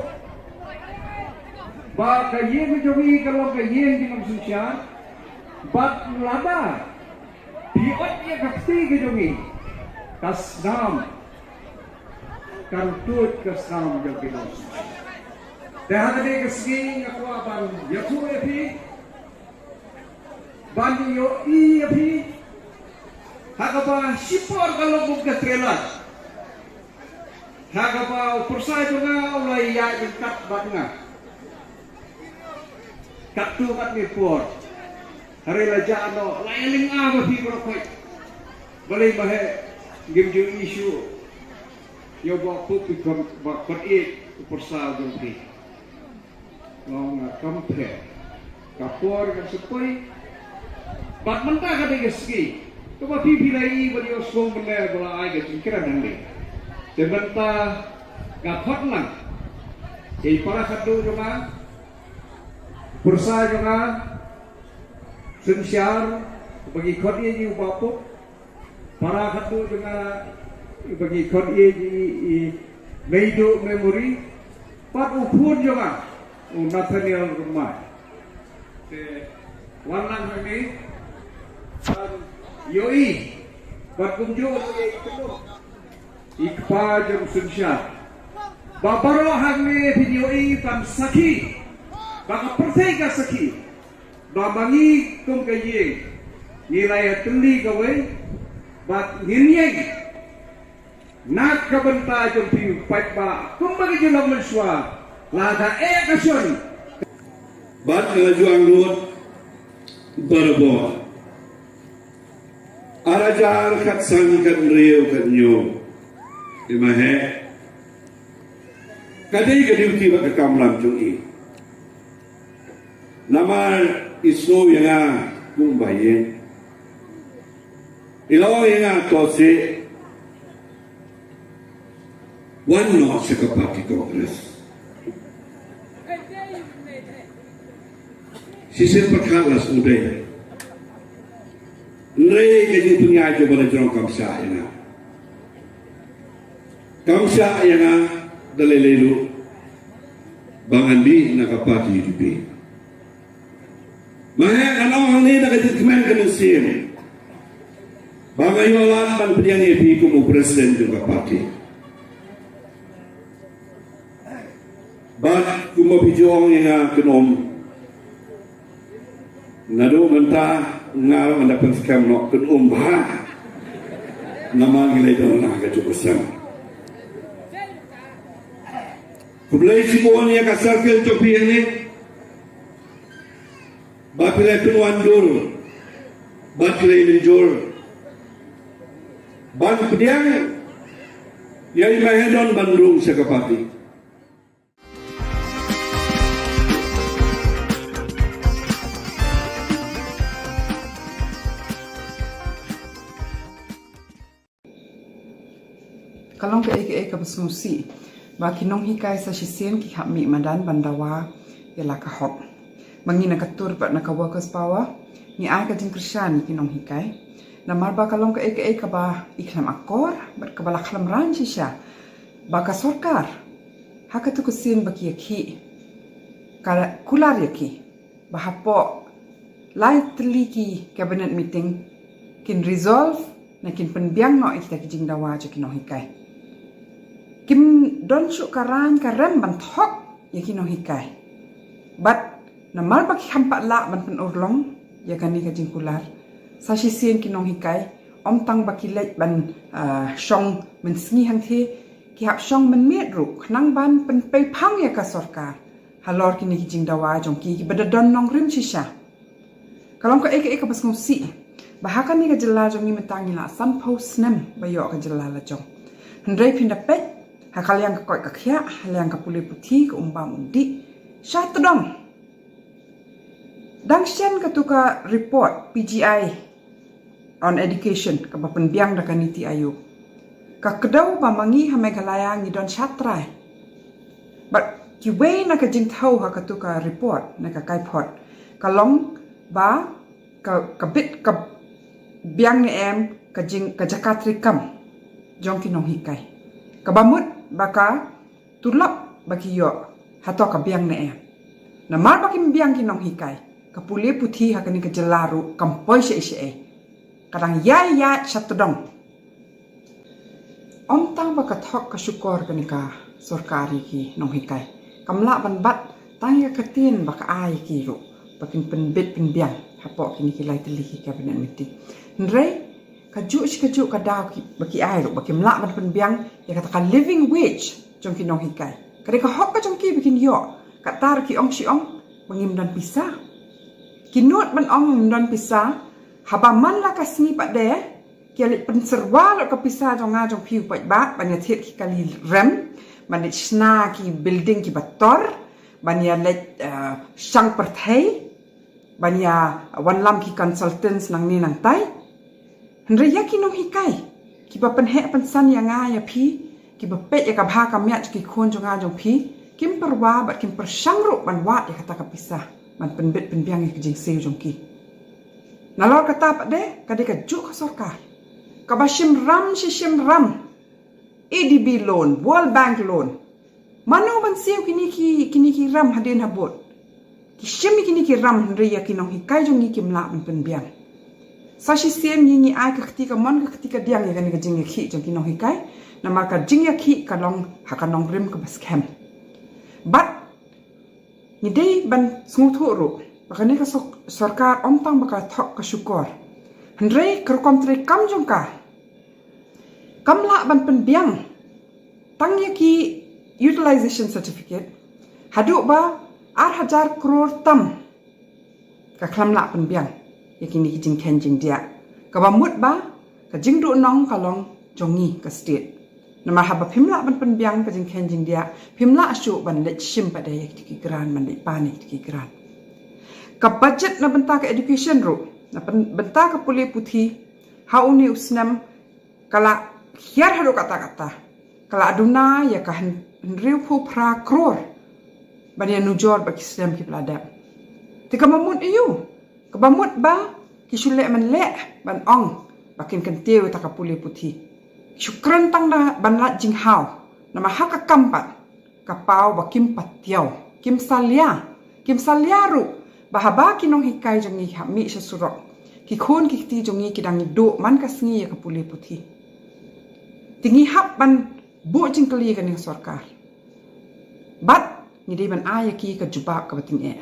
ba ka ïing jong ngi ka long ka ïing jong ka nongshim sha. Bad lada phi ot ïa ka kti ka jong ngi, ka snam kan tuid ka snam jong ki nongshim sha. Te ha kane ka sngi nga kwah ban ïathuh ïa phi, ban ïohi ïa phi ha kaba shipor ka long kum ka trailer. Ha kaba u pyrsa jong nga u la ïaid ryngkat bad nga katto katne por. Hynrei la jah noh, la ïalynga bad phi baroh khoit. Balei ma he ngim ju issue ïa u Bah Pope, kham ba khot ïa u pyrsa jong phi. Nga ong, ah, kam pher. Ka por kan sa poi. Bad mynta ka dei ka sngi kaba phi phi la ïohi bad ïohsngew mynne ba la ai ka jingkren hangne. Te mynta nga khot lang ïa i para khadduh jong nga, pyrsa jong nga, synshar, ba ngi khot ïa i u Bah Pope. Para khadduh jong nga, ba ngi khot ïa i, i Meiduh Memory, bad u khun jong nga u Nathaniel Rymbai. Te wan lang hangne ban ïohi bad kumjuh ïa i kpa, i kpa jong synshar. Ba baroh hangne phin ïohi ban sakhi, ba ka pyrthei ka sakhi. Ba ma ngi kum ka ïing ngi la ïatylli kawei bad ngin ïeng Na ka bynta jong phi u paidbah, kumba ka jingdon mynshuwa, lada eh ka shon. Bad nga la ju angnud barabor. Ar hajar khatsan khathynriew khathynñiew. Ïa ma he. Ka dei ka duty bad ka kamram jong i. Namar i sngew ïa nga kumba ïing. I la ong ïa nga to seh. Wan noh sha ka party Congress. Shisien pat ka la sngewdei. Hynrei ka jingpynïaid jong ba la jrong kam shah ïa nga. Kam shah ïa nga da lei lei ruh ba ngan dih na ka party U D P. Ma nga ngan ong hangne da ka jingkmen ka mynsiem ba nga ïoh lad ban pdiang ïa phi kum u president jong ka party. Bad kumba phi ju ong ïa nga, kynum. Naduh mynta nga ruh ngan da pynskhem noh, kynum bha. Namar ngi la ïadon na ka juk ka sem. Khublei shibun ïa ka circle jong phi hangne. Ba phi la pynwandur, ba phi la mynjur ban pdiang ïa i Mahadon ban rung sha ka party. Ka long kaei kaei kaba sngewsih ba ki nonghikai sa shisien ki hap mih madan ban dawa ïa la ka hok. Ba ngi na ka tur bad na ka workers power ngi ai ka jingkyrshan ïa ki nonghikai. Namar ba ka long kaei kaei kaba i khlem akor bad kaba la khlem rang shisha ba ka sorkar ha katu ka sien ba ki ïakhih ka kular ïa ki ba hapoh lai tylli ki cabinet meeting kin resolve ne kin pynbiang noh ïa kita ki jingdawa jong ki nonghikai. Kim don shuh ka rang ka rem ban thok ïa ki nonghikai. Bad namar ba ki kham pat lah ban pynurlong ïa kane ka jingkular, sa shisien ki nonghikai ym tang ba ki leit ban, ah, shong mynsngi hangthie, ki hap shong mynmiet ruh khnang ban pynpei phang ïa ka sorkar halor kine ki jingdawa jong ki kiba da don nongrim shisha. Ka long kaei kaei kaba sngewsih ba ha kane ka jylla jong ngi mynta ngi la sanphew snem ba ïoh ka jylla la jong. Hynrei phin da peit ha ka liang ka koit ka khiah, ha liang ka pule puthi, ka um bam um dih, sha tdong. Dang shen katu ka report P G I on education kaba pynbiang da ka NITI Aayog, ka kdew ba ma ngi ha Meghalaya ngi don shatrai. Bad kiwei na ka jingthew ha katu ka report na ka kaiphod ka long ba ka, ka bit ka biang ne em ka jing, ka jaka treikam jong ki nonghikai. Kaba mut ba ka tulop ba ki ïoh hato ka biang ne em. Namar ba kim biang ki nonghikai, ka pule puthi ha kane ka jylla ruh kam poi shaei shaei. Ka dang ïai ïaid sha tdong. Ym tang ba ka thok ka shukor kane ka sorkar ïa ki nonghikai, kam lah ban bat tang ïa ka ktien ba ka ai ïa ki ruh ba kin pynbit pynbiang hapoh kine ki lai tylli ki cabinet meeting. Hynrei kajuh shi kajuh ka daw ki, ba ki ai ruh ba kim lah ban pynbiang ïa kata ka living wage jong ki nonghikai. Ka dei ka hok ka jong ki ba kin ïoh. Kata ruh ki ong shi ong ba ngim don pisa. Ki nud ban ong ngim don pisa, haba man la ka sngi pat de ki leit pynsyrwa lut ka pisa jong nga jong phi u paidbah ban ïa thied ki kali rem, ban leit shna ki building kiba tor, ban ïa leit, eh, shang pyrthei, ban ïa wanlam ki consultants nangne nangtai. Hynrei ïa ki nonghikai kiba pynheh pynsan ïa nga ïa phi, kiba peit ïa ka bha ka miat jong ki khun jong nga jong phi, kim pyrwa bad kim pyrshang ruh ban wad ïa kata ka pisa ban pynbit pynbiang ïa ka jingsiew jong ki. Nalor kata pat de ka dei kajuh ka sorkar kaba shim ram shi shim ram, A D B loan, World Bank loan. Mano ban siew kine ki, kine ki ram hadien habud? Ki shim ïa kine ki ram hynrei ïa ki nonghikai jong ngi kim lah ban pynbiang. Sa shisien ngi, ngi ai ka kti kamon ka kti kadiang ïa kane ka jingïakhih jong ki nonghikai. Namar ka jingïakhih ka long ha ka nongrim kaba skhem. Bad ngi dei ban sngewthuh ruh ba kane ka sor-, sorkar ym tang ba ka thok ka shukor, hynrei ka rukom treikam jong ka Kam lah ban pynbiang tang ïa ki utilization certificate haduh ba ar hajar crore tam ka khlem lah pynbiang ïa kine ki jingkheiñ jingdiah. Kaba mut ba ka jingduhnong ka long jong ngi ka state. Namar haba phim lah ban pynbiang ka jingkheiñ jingdiah, phim lah shuh ban leit shim pat ïa kito ki grant, ban leit pan ïa kito ki grant. Ka budget na bynta ka education ruh, na byn-, bynta ka pule puthi ha une u snem ka la hiar haduh katta katta. Ka la duna ïa ka hyn-, hynriewphew phra crore ban ïanujor bad ki snem kiba la dep. Te kaba mut aïu? Kaba mut ba ki shu leh man leh ban ong ba kin kyntiew ïa ka pule puthi. Ki shu kren tang da ban lait jinghaw. Namar ha ka kam pat ka paw ba kim patiaw, kim salia, kim salia ruh ba haba ki nonghikai jong ngi hap mih sha surok, ki khun ki kti jong ngi ki dang duh man ka sngi ïa ka pule puthi. Te ngi hap ban buh jingkylli ïa kane ka sorkar. Bad ngi dei ban ai ïa ki ka jubab kaba tyngeh.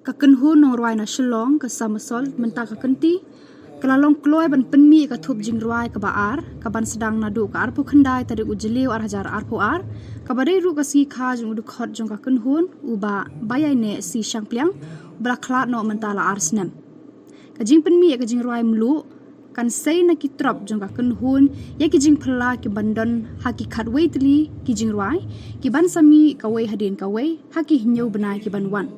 Ka kynhun nongrwai na Shillong, ka Summersault, mynta ka kynti ka la long kloi ban pynmih ka thup jingrwai kaba ar, kaban sdang naduh ka arphew khyndai tarik u Jylliew ar hajar arphew ar, kaba dei ruh ka sngi kha jong u dkhot jong ka kynhun, u Bah Baiaineh C Shangpliang, uba la khlad noh mynta la ar snem. Ka jingpynmih ïa ka jingrwai mluh kan sei na ki trop jong ka kynhun ïa ki jingphylla kiban don ha ki khatwei tylli ki jingrwai kiban sa mih kawei hadien kawei ha ki hynñiew bnai kiban wan.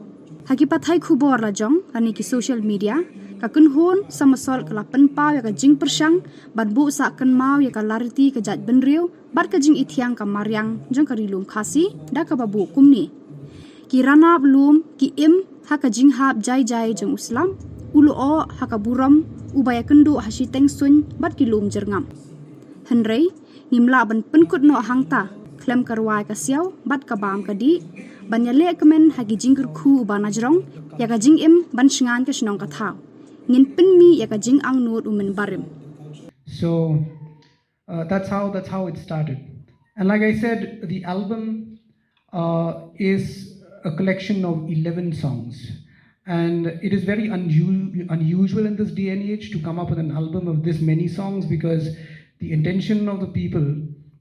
Ha ki pathai khubor la jong lane ki social media, ka kynhun Summersault ka la pynpaw ïa ka jingpyrshang ban buh sah kynmaw ïa ka lariti ka jaitbynriew bad ka jingithiang ka mariang jong ka Ri Lum Khasi da kaba buh kumne: Ki ranab lum ki im ha ka jinghap jai jai jong u slap, u lyoh ha ka burom, uba ïakynduh ha shiteng suiñ bad ki lum jyrngam. Hynrei ngim lah ban pynkut noh hangta khlem ka rwai ka siaw bad ka bam ka dih ban ïaleh kmen ha ki jingkyrkhu uba najrong ïa ka jingim ban shngaiñ ka shnong ka thaw. Ngin pynmih ïa ka jingangnud u mynbarim. So, uh, that's how, that's how it started. And like I said, the album, uh, is a collection of eleven songs. And it is very unu-, unusual in this day and age to come up with an album of this many songs, because the intention of the people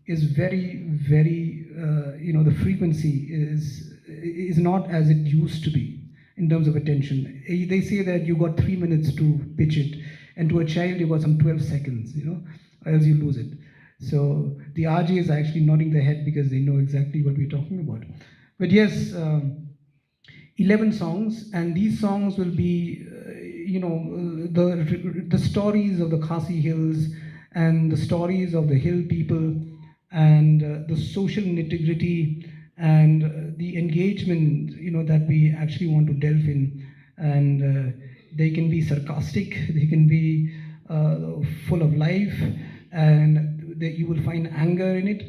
is very, very, uh, you know, the frequency is, is not as it used to be in terms of attention. Eh, they say that you got three minutes to pitch it, and to a child, you got some twelve seconds, you know, or else you lose it. So the R J is actually nodding their head because they know exactly what we're talking about. But yes, um, eleven songs, and these songs will be, uh, you know, uh, the, the stories of the Khasi Hills and the stories of the hill people and, uh, the social nitty-gritty and, uh, the engagement, you know, that we actually want to delve in. And, uh, they can be sarcastic, they can be, uh, full of life, and that you will find anger in it,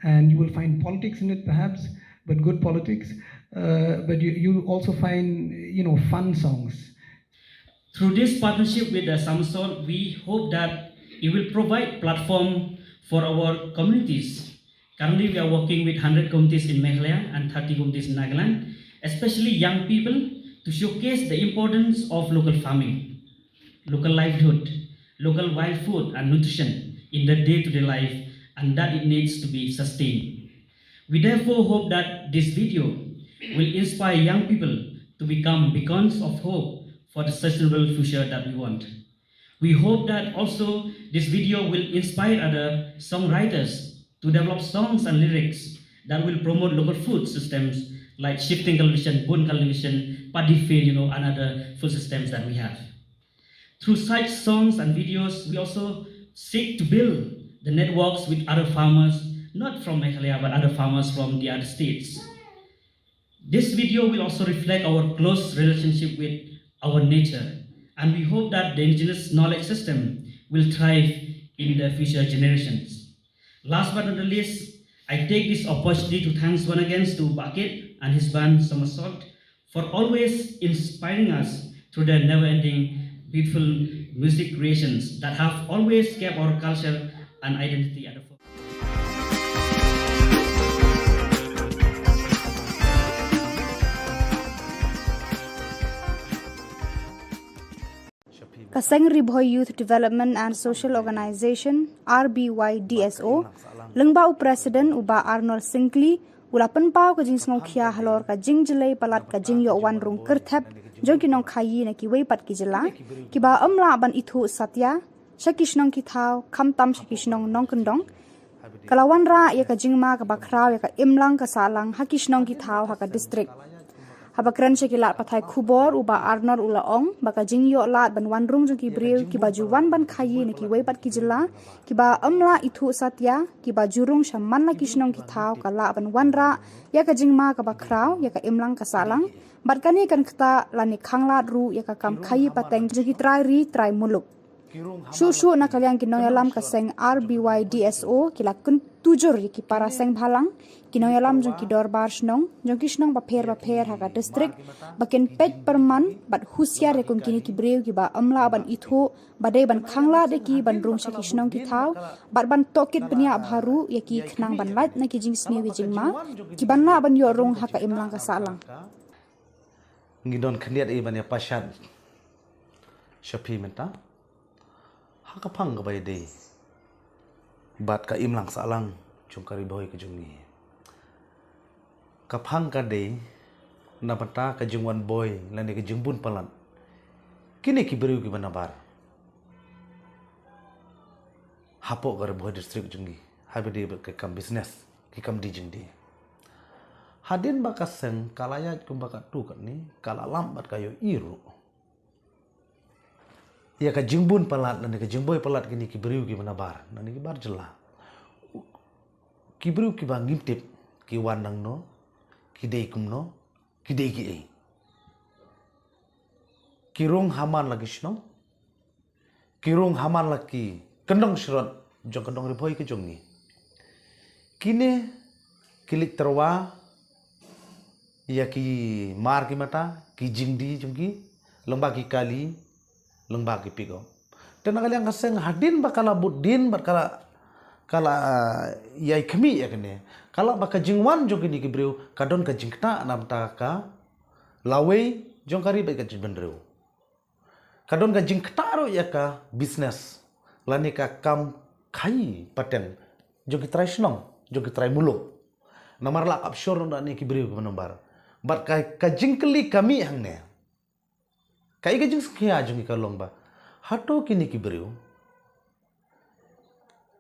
and you will find politics in it perhaps, but good politics. Uh, but you, you also find, you know, fun songs. Through this partnership with the Summersault, we hope that it will provide platform for our communities. Currently, we are working with hundred communities in Meghalaya and thirty communities in Nagaland, especially young people, to showcase the importance of local farming, local livelihood, local wild food and nutrition in their day-to-day life, and that it needs to be sustained. We therefore hope that this video will inspire young people to become beacons of hope for the sustainable future that we want. We hope that also this video will inspire other songwriters to develop songs and lyrics that will promote local food systems like shifting cultivation, bun cultivation, paddy field, you know, and other food systems that we have. Through such songs and videos, we also seek to build the networks with other farmers, not from Meghalaya, but other farmers from the other states. This video will also reflect our close relationship with our nature, and we hope that the indigenous knowledge system will thrive in the future generations. Last but not the least, I take this opportunity to thanks once again to Bah Kit and his band Summersault for always inspiring us through their never-ending beautiful music creations that have always kept our culture and identity at the forefront. Ka seng Ri Bhoi Youth Development and Social Organization, R B Y D S O, lyngba u President u Bah Arnold Syngkli, u la pynpaw ka jingsngewkhia halor ka jingjlei palat ka jingïoh wan rung kyrthep jong ki nongkhaïi na kiwei pat ki jylla, kiba ym lah ban ithuh satia sha ki shnong ki thaw, khamtam sha ki shnong nongkyndong, ka la wanrah ïa ka jingma kaba khraw ïa ka imlang ka sahlang ha ki shnong ki thaw ha ka district. Haba kren sha ki lad pathai khubor, u Bah Arnold u la ong ba ka jingïoh lad ban wan rung jong ki briew kiba ju wan ban khaïi na kiwei pat ki jylla, kiba ym lah ithuh satia, kiba ju rung sha man la ki shnong ki thaw ka lah ban wanrah ïa ka jingma kaba khraw ïa ka imlang ka sahlang. Bad kane kan ktah lane khanglad ruh ïa ka kam khaïi pateng jong ki trai ri trai muluk. Shuh shuh na ka liang ki nongïalam ka seng R B Y D S O ki la kyntu jur ïa ki para seng bhalang, ki nongïalam jong ki dorbar shnong, jong ki shnong bapher bapher ha ka district, ba kin peit pyrman bad husiar ïa kum kine ki briew kiba ym lah ban ithuh, ba dei ban khanglad ïa ki ban rung sha ki shnong ki thaw, bad ban tohkit bniah bha ruh ïa ki khnang ban lait na ki jingsniew ki jingma, ki ban lah ban ïoh rung ha ka imlang ka sahlang. Ngi don khyndiat ïa ban ïa pashat sha phi mynta ha ka phang kaba ïadei bad ka imlang sahlang jong ka Ri Bhoi ka jong ngi. Ka phang ka dei na bynta ka jingwan boi lane ka jingbun palat kine ki briew kiba nabar hapoh ka Ri Bhoi district jong ngi haba ïadei bad ka kam business, ki kam die jingdie. Hadien ba ka seng ka la ïaid kumba katto katne, ka la lap bad ka ïohi ruh ïa ka jingbun palat lane ka jingboi palat kine ki briew kiba nabar, lane ki bar jylla. Ki briew kiba ngim tip ki wan nangno, ki dei kumno, ki dei kiei. Ki rung ha man la ki shnong, ki rung ha man la ki kyndong shrot jong ka dong Ri Bhoi ka jong ngi. Kine ki leit tyrwa ïa ki mar ki mata, ki jingdie jong ki, lyngba ki kali, lyngba ki pickup. Te na ka liang ka seng hadien ba ka la bud dien bad ka la, ka la ïai khmih ïa kane, ka la ba ka jingwan jong kine ki briew ka don ka jingktah na bynta ka lawei jong ka ri bad ka jaitbynriew. Ka don ka jingktah ruh ïa ka business lane ka kam khaïi pateng jong ki trai shnong, jong ki trai muluk. Namar la kap shor na ne ki briew kiba nabar. Bad ka, ka jingkylli ka mih hangne, kaei ka jingsngewkhia jong ngi ka long ba hato kine ki briew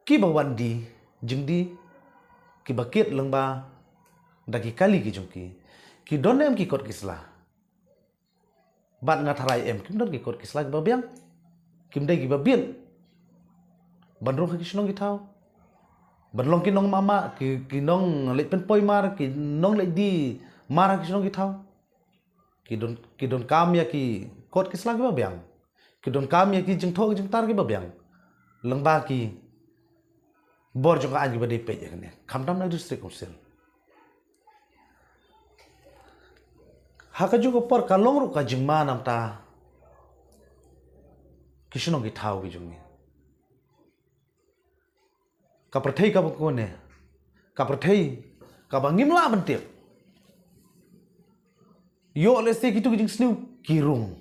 kiba wan die jingdie, kiba kit lyngba da ki kali ki jong ki, ki don em ki kot ki sla? Bad nga tharai em kim don ki kot ki sla kiba biang, kim dei kiba biang ban rung ha ki shnong ki thaw, ban long ki nongmama, ki, ki nongleit pynpoi mar, ki nongleit die mar ha ki shnong ki thaw. Ki don, ki donkam ïa ki kot ki sla kiba biang, ki donkam ïa ki jingthoh ki jingtar kiba biang lyngba ki bor jong ka aiñ kiba dei peit ïa kane, khamtam na district council. Ha kajuh ka por ka long ruh ka jingma na bynta ki shnong ki thaw ki jong ngi. Ka pyrthei kaba kane, ka pyrthei kaba ngim lah ban tip. Ïoh lehse kitu ki jingsniew ki rung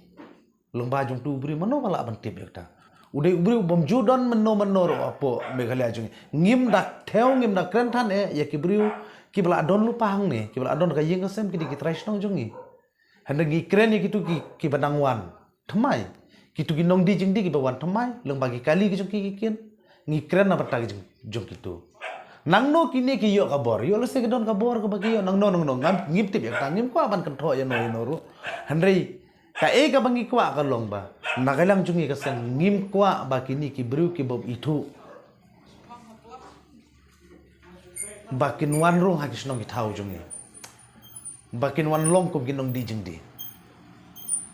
lyngba jong utu u briew, mano ba lah ban tip ïa kata? U dei u briew bym ju don mano mano ruh hapoh Meghalaya jong ngi. Ngim da thew, ngim da kren than eh ïa ki briew kiba la don lypa hangne, kiba la don ka ïing ka sem, ki dei ki trai shnong jong ngi. Hynrei ngi kren ïa kitu ki, kiba nang wan thymmai, kitu ki nongdie jingdie kiba wan thymmai lyngba ki kali ki jong ki ki kit. Ngi kren na bynta ki jong, jong kitu. Nangno kine ki ïoh ka bor, ïoh lehse ki don ka bor kaba ki ïoh nangno nangno, ngam, ngim tip ïa kata, ngim kwah ban kynthoh ïano ïano ruh. Hynrei kaei kaba ngi kwah ka long ba na ka liang jong ngi ka seng ngim kwah ba kine ki briew ki bym ithuh ba kin wan rung ha ki shnong ki thaw jong ngi, ba kin wan long kum ki nongdie jingdie.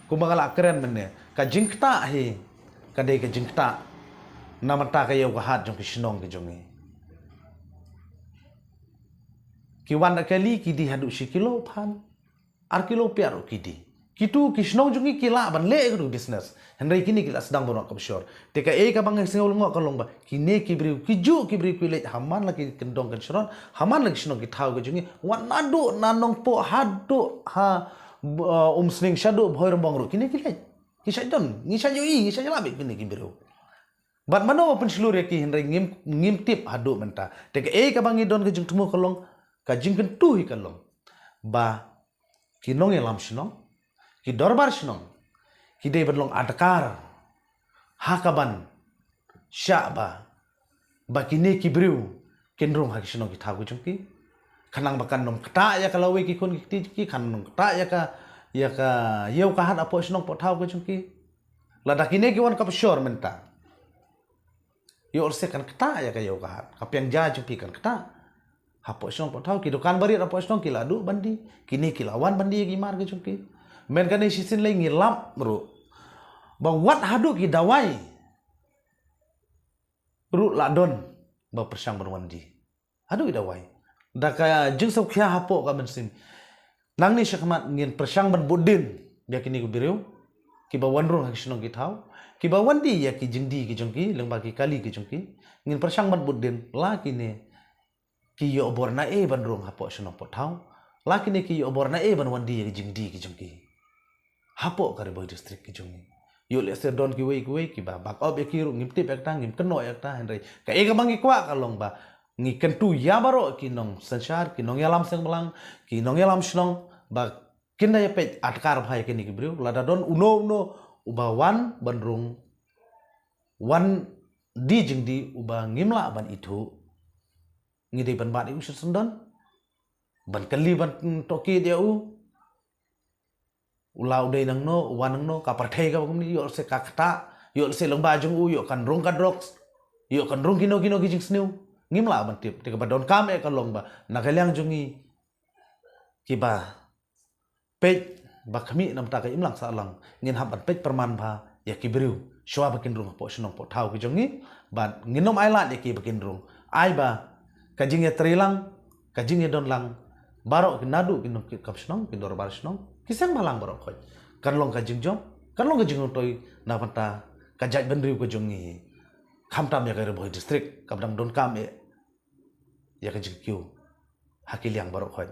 Kumba nga la kren mynne, ka jingktah hi ka dei ka jingktah na bynta ka ïew ka hat jong ki shnong ki jong ngi. Ki wan da kali ki die haduh shi kilo phan, ar kilo pia ruh ki die. Kitu ki shnong jong ngi ki lah ban leh ïa katu business. Hynrei kine ki la sdang ban wad kaba shor. Te kaei kaba nga sngew lyngngoh ka long ba kine ki briew, ki juh ki briew ki leit ha man la ki kyndong kynshrot, ha man la ki shnong ki thaw ki jong ngi, wat naduh na Nongpoh haduh ha, uh, Umsning shaduh Bhoirymbong ruh kine ki leit. Ki shait don, ngi shait ïohi, ngi shait ïalap ïa kine ki briew. Bad mano ba pynshlur ïa ki, hynrei ngim, ngim tip haduh mynta. Te kaei kaba ngi don ka jingthmu ka long, ka jingkyntu hi ka long ba ki nongïalam shnong, ki dorbar shnong, ki dei ban long adkar ha kaban shah ba, ba kine ki briew kin rung ha ki shnong ki thaw ki jong ki. Khnang ba kan ym ktah ïa ka lawei ki khun ki kti jong ki, kan ym ktah ïa ka, ïa ka ïew ka hat hapoh shnong poh thaw ki jong ki. Lada kine ki wan kaba shor mynta, ïoh lehse kan ktah ïa ka ïew ka hat, ka pynjah jong phi kan ktah. Hapoh shnong poh thaw, ki dukan barit hapoh shnong ki la duh ban die, kine ki la wan ban die ïa ki mar ki jong ki. Mynta kane shisien lei ngi lap ruh ba wat haduh ki dawai ruh la don ba pyrshang ban wan die. Haduh ki dawai. Da ka jingsngewkhia hapoh ka mynsiem. Nangne shakhmat ngin pyrshang ban bud dien ïa kine ki briew kiba wan rung ha ki shnong ki thaw, kiba wan die ïa ki jingdie ki jong ki lyngba ki kali ki jong ki. Ngin pyrshang ban bud dien la kine ki ïoh bor naei ban rung hapoh shnong poh thaw, la kine ki ïoh bor naei ban wan die ïa ki jingdie ki jong ki hapoh ka Ri Bhoi District ki jong ngi. Ïoh lehse don kiwei kiwei kiba bak op ïa ki ruh, ngim tip ïa kata, ngim kynnoh ïa kata, hynrei kaei kaba ngi kwah ka long ba ngi kyntu ïa baroh ki nongsynshar, ki nongïalam seng blang, ki nongïalam shnong ba kin da ïa peit adkar bha ïa kine ki briew. Lada don uno uno uba wan ban rung, wan die jingdie uba ngim lah ban ithuh, ngi dei ban bat ïa u sha syndon, ban kylli, ban tohkit ïa u. U la u dei nangno, u wan nangno, ka pyrthei kaba kumne, ïoh lehse ka ktah, ïoh lehse lyngba jong u ïoh kan rung ka drugs, ïoh kan rung kino kino ki jingsniew. Ngim lah ban tip. Te kaba donkam eh ka long ba na ka liang jong ngi kiba peit ba khmih na bynta ka imlang sahlang, ngin hap ban peit pyrman bha ïa ki briew shuwa ba kin rung hapoh shnong poh thaw ki jong ngi. Bad ngin ym ailad ïa ki ba kin rung, ai ba ka jingïatreilang, ka jingïadonlang baroh ki, naduh ki nongkit kam shnong, ki dorbar shnong, ki seng bhalang baroh khoit, kan long ka jingjop, kan long ka jingrwai na bynta ka jaitbynriew ka jong ngi, khamtam ïa ka Ri Bhoi District kaba dang donkam eh ïa ka jingkiew ha ki liang baroh khoit.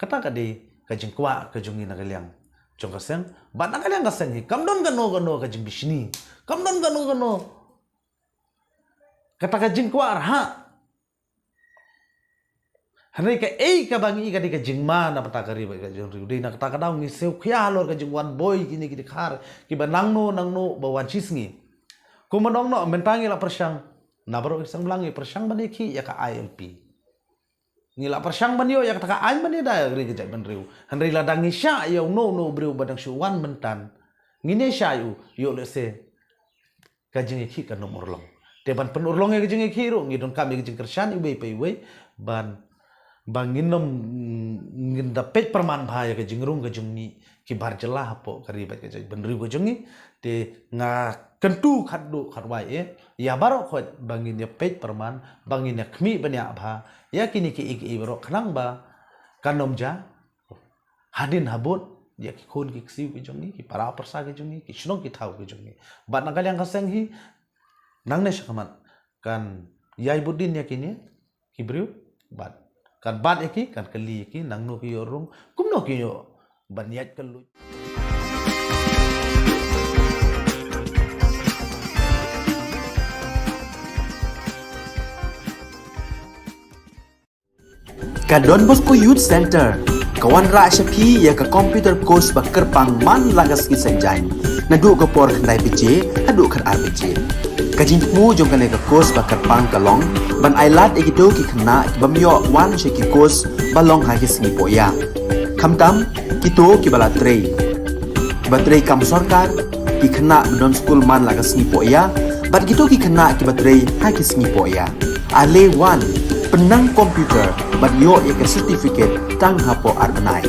Kata ka dei ka jingkwah ka jong ngi na ka liang jong ka seng. Bad na ka liang ka seng hi kam don kano kano ka jingbishni, kam don kano kano kata ka jingkwah rhah. Hynrei kaei kaba ngi i ka dei ka jingma na bynta ka ri bad ka jingriew. Dei na kata ka daw ngi sngewkhia halor ka jingwan boi kine ki dkhar kiba nangno nangno ba wan shisngi. Kumba ong noh, mynta ngi la pyrshang, na baroh ki seng blang ngi pyrshang ban ïakhih ïa ka I M P. Ngi la pyrshang ban ïoh ïa kata ka aiñ ban ïada ïa ka ri ka jaitbynriew. Hynrei lada ngi shah ïa uno uno u briew ba dang shu wan mynta, ngin ïa shah ïa u, ïoh lehse ka jingïakhih kan ym urlong. Te ban pynurlong ïa ka jingïakhih ruh ngi donkam ïa ka jingkyrshan iwei pa iwei, ban, ba ngin ym, ngin da peit pyrman bha ïa ka jingrung ka jingmih ki bar jylla hapoh ka ri bad ka jaitbynriew ka jong ngi. Te nga kyntu khatduh khatwai eh ïa baroh khoit ba ngin ïa peit pyrman, ba ngin ïa khmih bniah bha ïa kine kiei kiei baroh khnang ba kan ym jia hadien habud ïa ki khun ki ksiew ki jong ngi, ki para pyrsa ki jong ngi, ki shnong ki thaw ki jong ngi. Bad na ka liang ka seng hi, nangne shakhmat kan ïai bud dien ïa kine ki briew, bad kan bat ïa ki, kan kylli ïa ki nangno ki ïoh rung, kumno ki ïoh ban ïaid kylluid. Ka Don Bosco Youth Center ka wanrah sha phi ïa ka computer course ba kyrpang man la ka sngi Saitjaiñ, naduh ka por khyndai baje haduh khatar baje. Ka jingthmu jong kane ka course ba kyrpang ka long ban ailad ïa kito ki khynnah ki bym ïoh wan sha ki course ba long ha ki sngi pohïa, khamtam kito kiba la trei, kiba trei kam sorkar, ki khynnah ba don skul man la ka sngi pohïa, bad kito ki khynnah kiba trei ha ki sngi pohïa. Ale wan, pynnang computer bad ïoh ïa ka certificate tang hapoh ar bnai.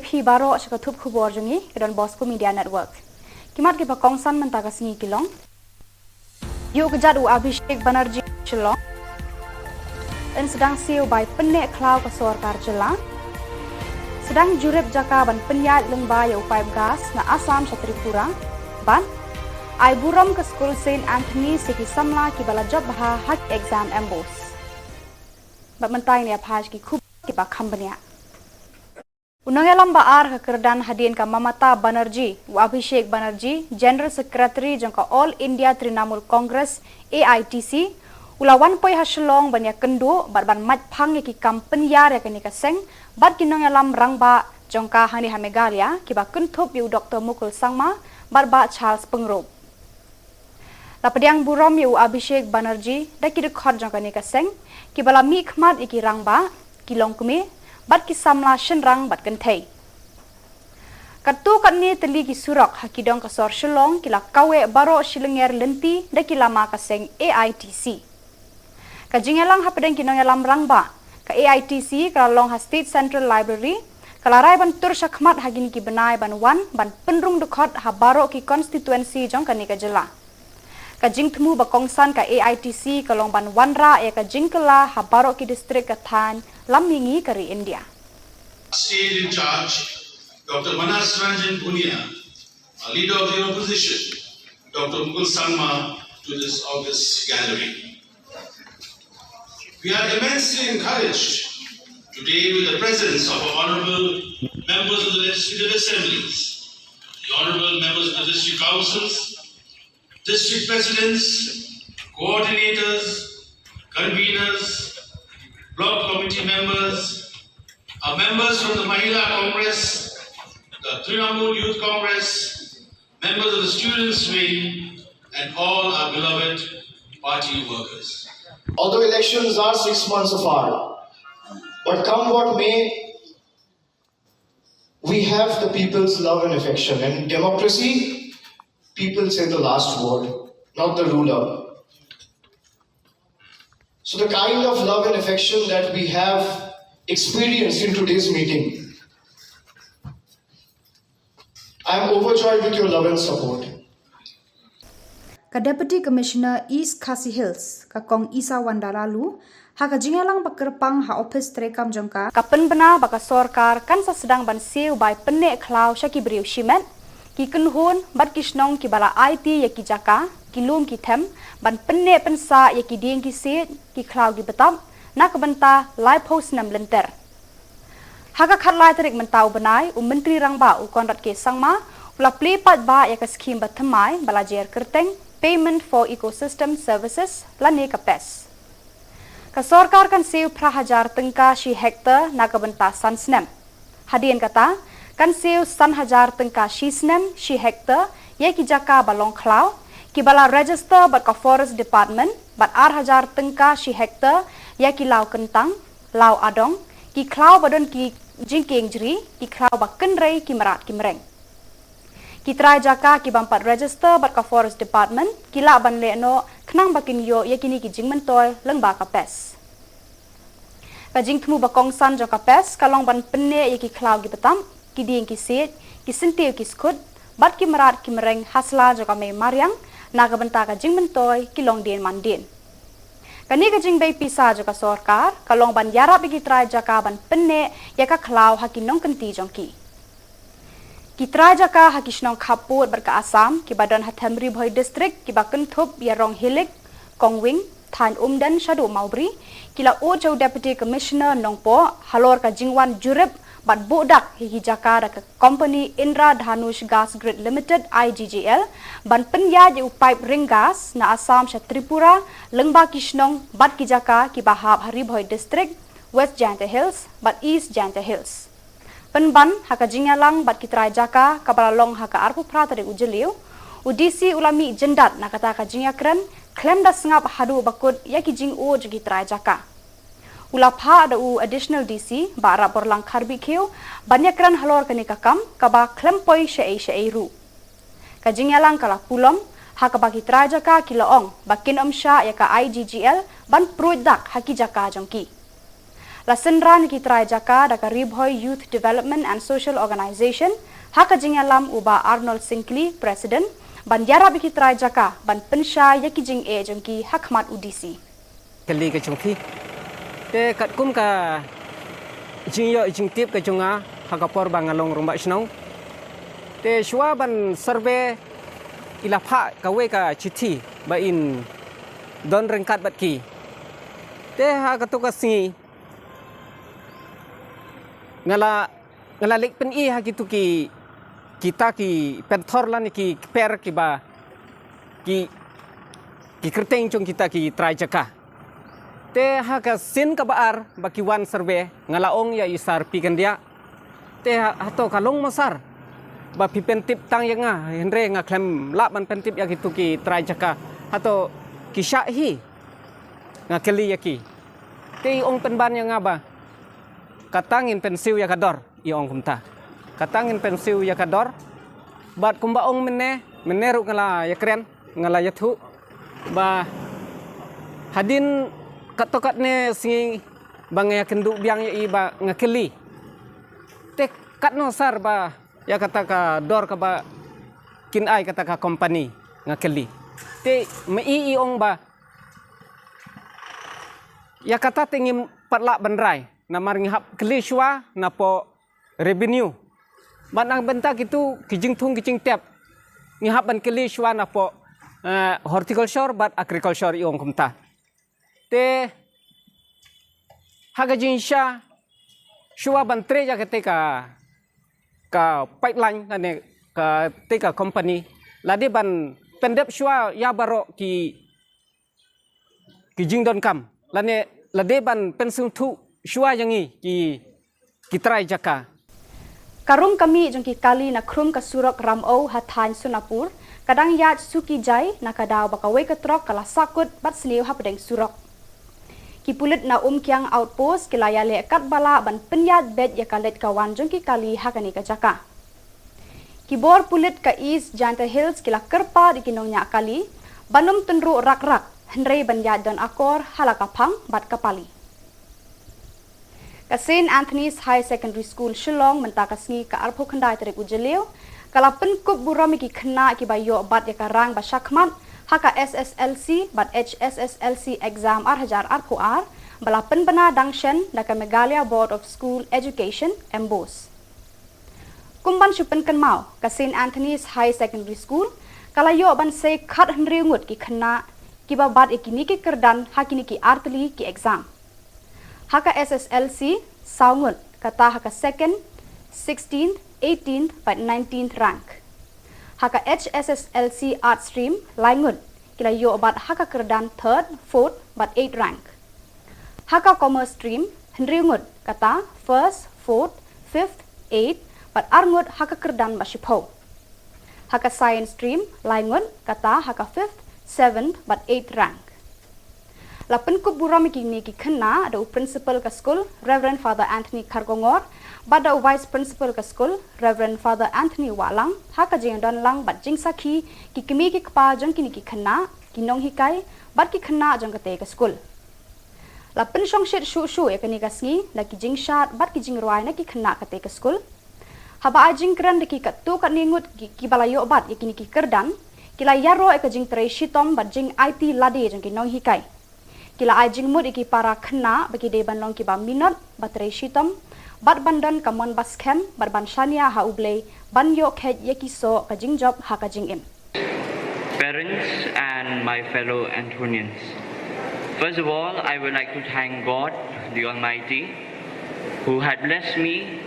Phi baroh sha ka thup khubor jong ngi ka Don Bosco Media Network. Ki mat kiba kongsan mynta ka sngi ki long: Ïuh kjat u Abhishek Banerjee Shillong. Yn sdang siew bai pynneh khlaw ka sorkar jylla. Sdang jurip jaka ban pynïaid lyngba ïa u paip gas na Assam sha Tripura. Bad ai burom ka skul Saint Anthony's ïa ki samla kiba la jop bha ha ki exam MBOSE. Bad mynta ngin ïa phai sha ki khubor kiba kham bniah. U nongïalam ba ar ha ka kyrdan hadien ka Mamata Banerjee, u Abhishek Banerjee, General Secretary jong ka All India Trinamool Congress, A I T C, u la wan poi ha Shillong ban ïakynduh bad ban mait phang ïa ki kam pynïar ïa kane ka seng bad ki nongïalam rangbah jong ka hangne ha Meghalaya kiba kynthup ïa u Doctor Mukul Sangma bad Bah Charles Pyngrope. La pdiang burom ïa u Abhishek Banerjee da ki dkhot jong kane ka seng kiba la mihkhmat ïa ki rangbah, ki longkmie bad ki samla shynrang bad kynthei. Katto katne tylli ki surok ha ki dong ka sor Shillong ki la kaweh baroh shi lynter lynti da ki lama ka seng A I T C. Ka jingïalang hapdeng ki nongïalam rangbah, ka A I T C ka la long ha State Central Library, ka la rai ban tur shakhmat ha kine ki bnai ban wan ban pynrung dkhot ha baroh ki constituency jong kane ka jylla. Ka jingthmu ba kongsan ka A I T C ka long ban wanrah ïa ka jingkylla ha baroh ki district ka thaiñ lam mihngi ka ri India. State in charge, Doctor Manas Ranjan Bhunia, a leader of the opposition, Doctor Mukul Sangma, to this august gathering. We are immensely encouraged today with the presence of our honorable members of the legislative assemblies, the honorable members of the district councils, district presidents, coordinators, conveners, block committee members, our members from the Mahila Congress, the Trinamool Youth Congress, members of the students' wing, and all our beloved party workers. Although elections are six months apart, but come what may, we have the people's love and affection. And in democracy, people say the last word, not the ruler. So the kind of love and affection that we have experienced in today's meeting, I am overjoyed with your love and support. Ka Deputy Commissioner East Khasi Hills, ka Kong Isawanda Laloo, ha ka jingïalang ba kyrpang ha ophis treikam jong ka, ka pynbna ba ka sorkar kan sa sdang ban siew bai pynneh khlaw sha ki briew shimet, ki kynhun bad ki shnong kiba la aiti ïa ki jaka, ki lum ki them, ban pynneh pynsah ïa ki dieng ki siej, ki khlaw ki btap, na ka bynta laiphew snem lynter. Ha ka khatlai tarik mynta u bnai, u Myntri Rangbah u Conrad K Sangma u la plie paidbah ïa ka skhim bathymmai ba la jer kyrteng Payment for Ecosystem Services lane ka PES. Ka sorkar kan siew phra hajar tyngka shi hektar na ka bynta san snem. Hadien kata, kan siew san hajar tyngka shi snem shi hektar ïa ki jaka ba long khlaw, kiba la register bad ka Forest Department, bad ar hajar tyngka shi hektar ïa ki law kyntang, law adong, ki khlaw ba don ki jingkieng jri, ki khlaw ba kynrei, ki mrad ki mreng. Ki trai jaka ki bym pat register bad ka Forest Department ki lah ban leh noh khnang ba kin ïoh ïa kine ki jingmyntoi lyngba ka PES. Ka jingthmu ba kongsan jong ka PES ka long ban pynneh ïa ki khlaw ki btap, ki dieng ki siej, ki syntiew ki skhut, bad ki mrad ki mreng ha sla jong ka mei mariang, na ka bynta ka jingmyntoi ki longdien mandien. Kane ka jingbei pisa jong ka sorkar ka long ban ïarap ïa ki trai jaka ban pynneh ïa ka khlaw ha ki nongkynti jong ki. Ki trai jaka ha ki shnong khappud bad ka Assam kiba don ha Them Ri Bhoi District kiba kynthup ïa Ronghilik, Kongwing, Thaiñ Umden shaduh Mawbri, ki la ud sha u Deputy Commissioner Nongpoh halor ka jingwan jurip bad buh dak ïa ki jaka da ka company Indra Dhanush Gas Grid Limited, I G G L, ban pynïaid ïa u paip ring gas na Assam sha Tripura lyngba ki shnong bad ki jaka kiba hap ha Ri Bhoi District, West Jaintia Hills bad East Jaintia Hills. Pynban ha ka jingïalang bad ki trai jaka kaba la long ha ka arphew phra tarik u Jylliew, u D C u la mih jyndat na kata ka jingïakren khlem da sngap haduh ba kut ïa ki jingud jong ki trai jaka. U la phah da u Additional D C Bah Rapborlang Kharbihkhiew ban ïakren halor kane ka kam kaba khlem poi shaei shaei ruh. Ka jingïalang ka la pulom ha kaba ki trai jaka ki la ong ba kin ym shah ïa ka I G G L ban pruid dak ha ki jaka jong ki. La synran ïa ki trai jaka da ka Ri Bhoi Youth Development and Social Organization ha ka jingïalam u Bah Arnold Syngkli, President, ban ïarap ïa ki trai jaka ban pynshai ïa ki jingeh jong ki ha khmat u D C. Kali ka jong phi. Te katkum ka jingïoh jingtip ka jong nga ha ka por ba nga long rangbah shnong. Te shuwa ban survey i la phah kawei ka chithi ba in don ryngkat bad ki. Te ha kato ka sngi nga la nga la leit pyni ha kitu ki kita ki pynthor lane ki kper kiba ki ki kyrteng jong kita ki trai jaka. Te ha ka sien kaba ar ba ki wan survey nga la ong ïa i Sir P Kyndiah. Te ha, hato ka long mo sir ba phi pyntip tang ïa nga, hynrei nga khlem lah ban pyntip ïa kitu ki trai jaka. Hato ki shah hi? Nga kylli ïa ki. Te i ong pynban ïa nga ba kata ngin pynsiew ïa ka dor, i ong kumta. Kata ngin pynsiew ïa ka dor. Bad kumba ong mynne, mynne ruh nga la ïakren, nga la ïathuh ba hadien katto katne sngi ba nga ïakynduh biang ïa i ba nga kylli. Te katno sir ba ïa kata ka dor kaba kin ai kata ka company, nga kylli. Te ma i i ong ba ïa kata te ngim pat lah ban rai namar ngi hap kylli shuwa napoh revenue. Bad na ka bynta kitu ki jingthung ki jingtep ngi hap ban kylli shuwa napoh, eh, horticulture bad agriculture, i ong kumta. Te ha ka jingshisha shuwa ban trei ïa kata ka, ka pipeline lane kata ka company, la dei ban pyndep shuwa ïa baroh ki ki jingdonkam lane la dei ban pynsngewthuh shuwa ïa ngi ki, ki trai jaka. Ka rung ka mih jong ki kali na khrum ka surok Ramew ha thaiñ Sonapur ka dang ïaid suki jai na ka daw ba kawei ka trok ka la sahkut bad sniew hapdeng surok. Ki pulit na Umkiang Outpost ki la ïaleh katba lah ban pynïaid beit ïa ka leit ka wan jong ki kali ha kane ka jaka. Ki bor pulit ka East Jaintia Hills ki la kyrpad ïa ki nongñiah kali ban ym tynruh rak rak hynrei ban ïaid don akor ha la ka phang bad ka pali. Ka Saint Anthony's Higher Secondary School Shillong mynta ka sngi ka arphew khyndai tarik u Jylliew ka la pynkup burom ïa ki khynnah kiba ïoh bat ïa ka rang ba shakhmat ha ka S S L C bad H S S L C exam ar hajar arphew ar ba la pynbna dang shen da ka Meghalaya Board of School Education, MBOSE. Kum ban shu pynkynmaw, ka Saint Anthony's Higher Secondary School ka la ïoh ban sei khathynriew ngut ki khynnah kiba bat ïa kine ki kyrdan ha kine ki artylli ki exam. Ha ka S S L C saw ngut, kata ha ka second, sixteenth, eighteenth bad nineteenth rank. Ha ka H S S L C Arts Stream lai ngut, ki la ïoh bat ha ka kyrdan third, fourth bad eighth rank. Ha ka Commerce Stream hynriew ngut, kata first, fourth, fifth, eighth bad ar ngut ha ka kyrdan ba shiphew. Ha ka Science Stream lai ngut, kata ha ka fifth, seventh bad eighth rank. La pynkup burom ïa kine ki khynnah da u Principal ka skul, Reverend Father Anthony Kharkongor, bad da u Vice Principal ka skul, Reverend Father Anthony Wahlang, ha ka jingdon lang bad jingsakhi ki kmie ki kpa jong kine ki khynnah, ki nonghikai bad ki khynnah jong katei ka skul. La pynshongshit shuh shuh ïa kane ka sngi da ki jingshad bad ki jingrwai na ki khynnah katei ka skul. Haba ai jingkren da ki katto katne ngut ki, kiba la ïoh bat ïa kine ki kyrdan, ki la ïaroh ïa ka jingtrei shitom bad jingaiti lade jong ki nonghikai. Ki la ai jingmut ïa ki para khynnah ba ki dei ban long kiba minot, ba trei shitom bad ban don ka mon ba skhem bad ban shaniah ha U Blei ban ïoh kheit ïa ki soh ka jingjop ha ka jingim. Parents and my fellow Anthonians. First of all, I would like to thank God, the Almighty, who had blessed me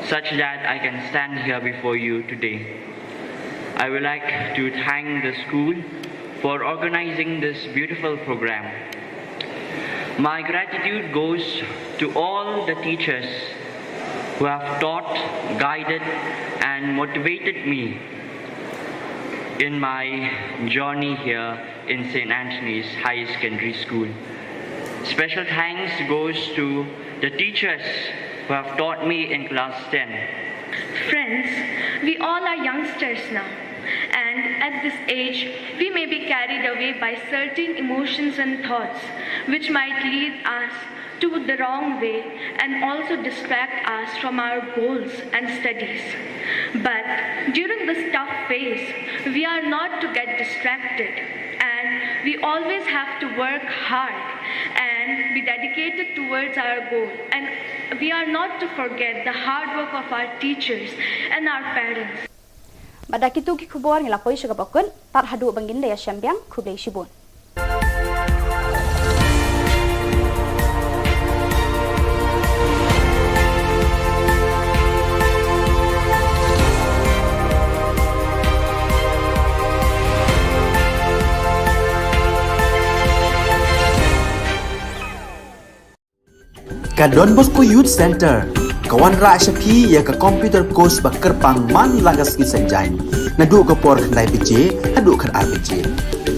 such that I can stand here before you today. I would like to thank the school for organizing this beautiful program. My gratitude goes to all the teachers who have taught, guided, and motivated me in my journey here in Saint Anthony's Higher Secondary School. Special thanks goes to the teachers who have taught me in class ten. Friends, we all are youngsters now, and at this age, we may be carried away by certain emotions and thoughts which might lead us to the wrong way and also distract us from our goals and studies. But during this tough phase, we are not to get distracted, and we always have to work hard and be dedicated towards our goal. And we are not to forget the hard work of our teachers and our parents. Bad da kito ki khubor ngi la poi sha kaba kut, tad haduh ban ngin da ïashem biang, khublei shibun. Ka Don Bosco Youth Centre ka wanrah sha phi ïa ka computer course ba kyrpang man la ka sngi Saitjaiñ, naduh ka por khyndai baje haduh khatar baje.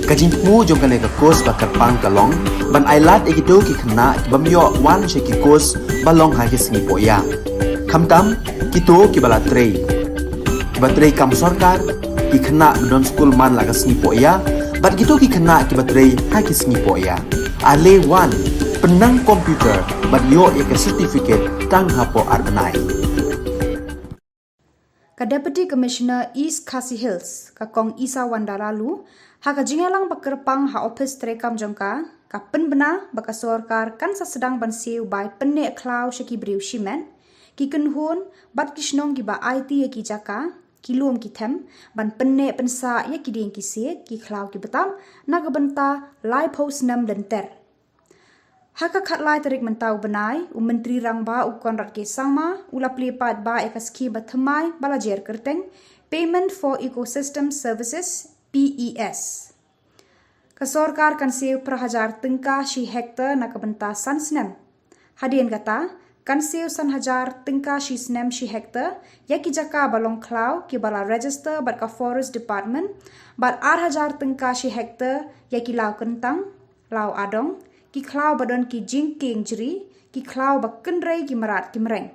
Ka jingthmu jong kane ka course ba kyrpang ka long ban ailad ïa kito ki khynnah ki bym ïoh wan sha ki course ba long ha ki sngi pohïa, khamtam kito kiba la trei, kiba trei kam sorkar, ki khynnah ba don skul man la ka sngi pohïa, bad kito ki khynnah kiba trei ha ki sngi pohïa. Ale wan, pynnang computer bad ïoh ïa ka certificate tang hapoh ar bnai. Ka Deputy Commissioner East Khasi Hills, ka Kong Isawanda Laloo, ha ka jingïalang ba kyrpang ha ophis treikam jong ka, ka pynbna ba ka sorkar kan sa sdang ban siew bai pynneh khlaw sha ki briew shimet, ki kynhun bad ki shnong kiba aiti ïa ki jaka, ki lum ki them, ban pynneh pynsah ïa ki dieng ki siej, ki khlaw ki btap, na ka bynta laiphew snem lynter. Ha ka khatlai tarik mynta u bnai, u Myntri Rangbah u Conrad K Sangma u la plie paidbah ïa ka skhim ba thymmai ba la jer kyrteng Payment for Ecosystem Services, P E S. Ka sorkar kan siew phra hajar tyngka shi hektar na ka bynta san snem. Hadien kata, kan siew san hajar tyngka shi snem shi hektar ïa ki jaka ba long khlaw kiba la register bad ka Forest Department, bad ar hajar tyngka shi hektar ïa ki law kyntang, law adong, ki khlaw ba don ki jingkieng jri, ki khlaw ba kynrei ki mrad ki mreng.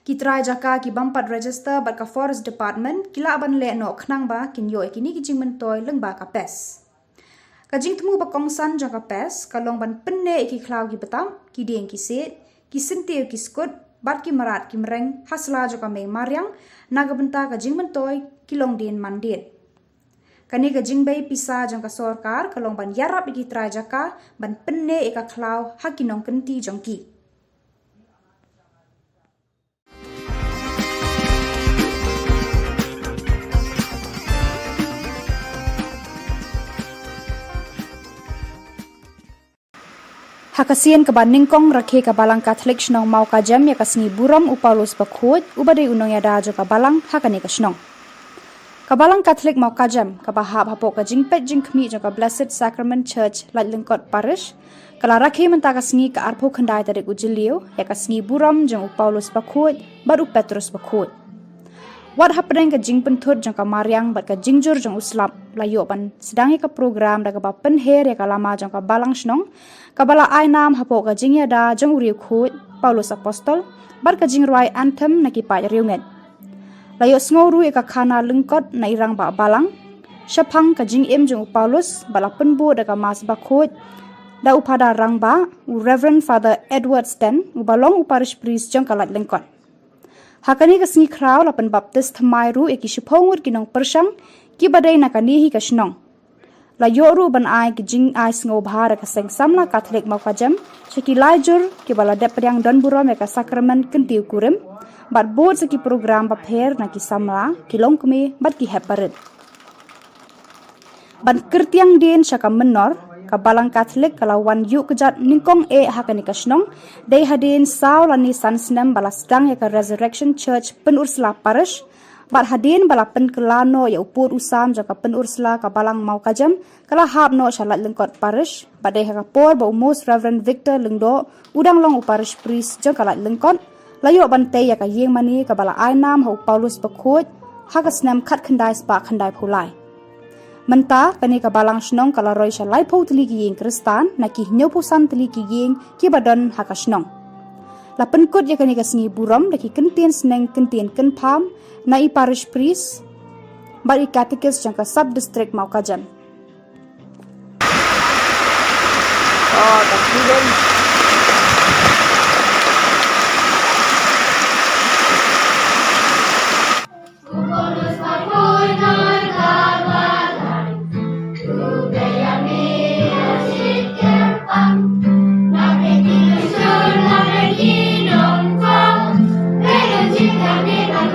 Ki trai jaka ki bym pat register bad ka Forest Department ki lah ban leh noh khnang ba kin ïoh ïa kine ki jingmyntoi lyngba ka PES. Ka jingthmu ba kongsan jong ka PES ka long ban pynneh ïa ki khlaw ki btap, ki dieng ki siej, ki syntiew ki skut, bad ki mrad ki mreng ha sla jong ka mei mariang, na ka bynta ka jingmyntoi ki longdien mandien. Kane ka jingbei pisa jong ka sorkar ka long ban ïarap ïa ki trai jaka ban pynneh ïa ka khlaw ha ki nongkynti jong ki. Ha ka sien kaba nyngkong, rakhe ka Balang Katholik shnong Mawkajam ïa ka sngi burom u Paulus Bakhuid, uba dei u nongïada jong ka Balang ha kane ka shnong. Ka Balang Katholik Mawkajam, kaba hap hapoh ka jingpeit jingkhmih jong ka Blessed Sacrament Church, Laitlyngkot Parish, ka la rakhe mynta ka sngi ka arphew khyndai tarik u Jylliew ïa ka sngi burom jong u Paulus Bakhuid bad u Petrus Bakhuid. Wat hapdeng ka jingpynthut jong ka mariang bad ka jingjur jong u slap, la ïoh ban sdang ïa ka program da kaba pynher ïa ka lama jong ka Balang shnong, kaba la ai nam hapoh ka jingïada jong u riewkhuid Paulus Apostol, bad ka jingrwai anthem na ki paid riewngeit. La ïohsngew ruh ïa ka khana lyngkot na i Rangbah Balang. Shaphang ka jingim jong u Paulus, ba la pynbud da ka Mass Bakhuid da u Phadar Rangbah, u Reverend Father Edward Sten, uba long u Parish Priest jong ka Laitlyngkot. Ha kane ka sngi khraw la pynbaptis thymmai ruh ïa ki shiphew ngut ki nongpyrshang kiba dei na kane hi ka shnong. La ïoh ruh ban ai ki jingai sngewbha da ka Seng Samla Katholik Mawkajam sha ki laijur kiba la dep pdiang don burom ïa ka sakramen kyntiew kurim, bad bud sa ki program bapher na ki samla, ki longkmie bad ki hep barit. Ban kyrtiang dien sha ka mynnor, ka Balang Katholik ka la wan ïuh kjat nyngkong eh ha kane ka shnong, dei hadien saw lane san snem ba la sdang ïa ka Resurrection Church Pynursla Parish, bad hadien ba la pynkylla noh ïa u pud u sam jong ka Pynursla ka Balang Mawkajam, ka la hap noh sha Laitlyngkot Parish, bad dei ha ka por ba u Most Reverend Victor Lyngdoh u dang long u Parish Priest jong ka Laitlyngkot, la ïoh ban tei ïa ka ïing mane kaba la ai nam ha u Paulus Bakhuid ha ka snem khatkhyndai spah khyndaiphew lai. Mynta kane ka Balang shnong ka la roi sha laiphew tylli ki ïing Khristan na ki hynñiewphew san tylli ki ïing kiba don ha ka shnong. La pynkut ïa kane ka sngi burom da ki kyntien sneng kyntien kynpham na i Parish Priest bad i Catechist jong ka Sub District Mawkajam. Ah, ka student.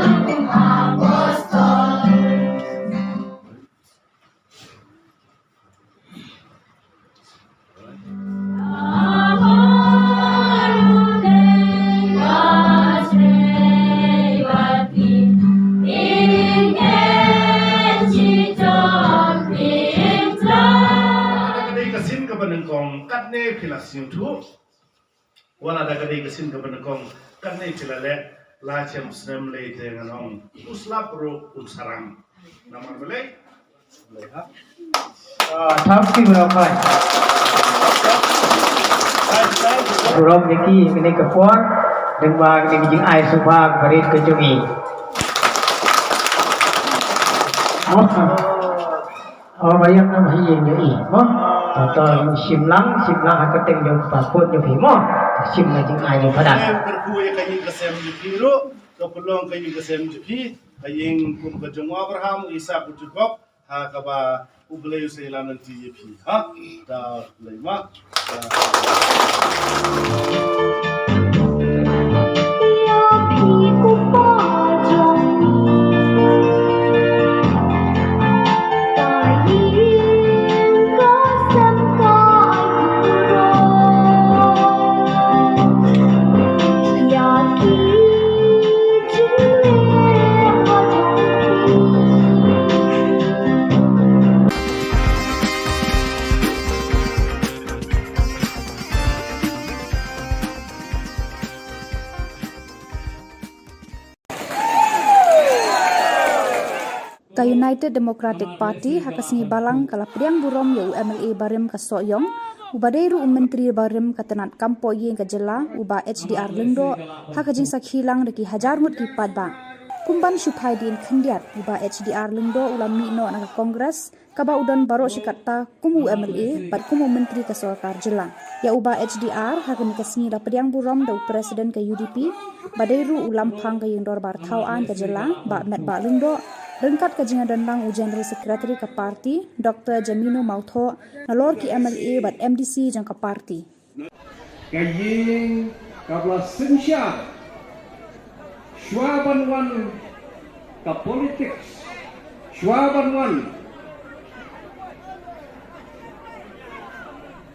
Ka dei ka sien kaba nyngkong, katne phi la sngewthuh. Wat la da ka dei ka sien kaba nyngkong, katne phi la leh, la shem snem lei te ngan ong, u slap ruh un sarang. Namar balei? Balei ha? Ah, thank you, Rabai. Burom ïa ki, kine ka por, dang ba kine ki jingai sngewbha barit ka jong ngi. Oh, oh, ba ïa ka ba ïa ngi ïa i, mo. To, to, shim lang, shim lang ha ka teng jong ka put jong phi, mo. Shim lang jingai jong pha da. Em kyrkhu ïa ka ïing ka sem jong phi ruh, ka pynlong ka ïing ka sem jong phi, ka ïing kum ka jong u Abraham, u Isak, u Jakob, ha kaba U Blei u sa ïalam lynti ïa phi. Ha? Da Blei ma. Ka United Democratic Party ha ka sngi Balang ka la pdiang burom ïa u M L A barim ka Sohiong, uba dei ruh u Myntri barim ka tnat kam poh ïing ka jylla, u Bah H D R Lyngdoh, ha ka jingsakhi lang da ki hajar ngut ki paidbah. Kum ban shu phai dien khyndiat, u Bah H D R Lyngdoh u la mih noh na ka Congress, kaba u don baroh shi katta kum u M L A bad kum u Myntri ka Sorkar Jylla. Ïa u Bah H D R ha kane ka sngi la pdiang burom da u President ka U D P, ba dei ruh u Lamphang ka Ïing Dorbar Thaw Aiñ ka Jylla, Bah Metbah Lyngdoh, ryngkat ka jingïadon lang u General Secretary ka party, Doktor Jamino Mawthoh, nalor ki M L A bad M D C jong ka party. Ka ïing kaba la synshar shuwa ban wan ka politics, shuwa ban wan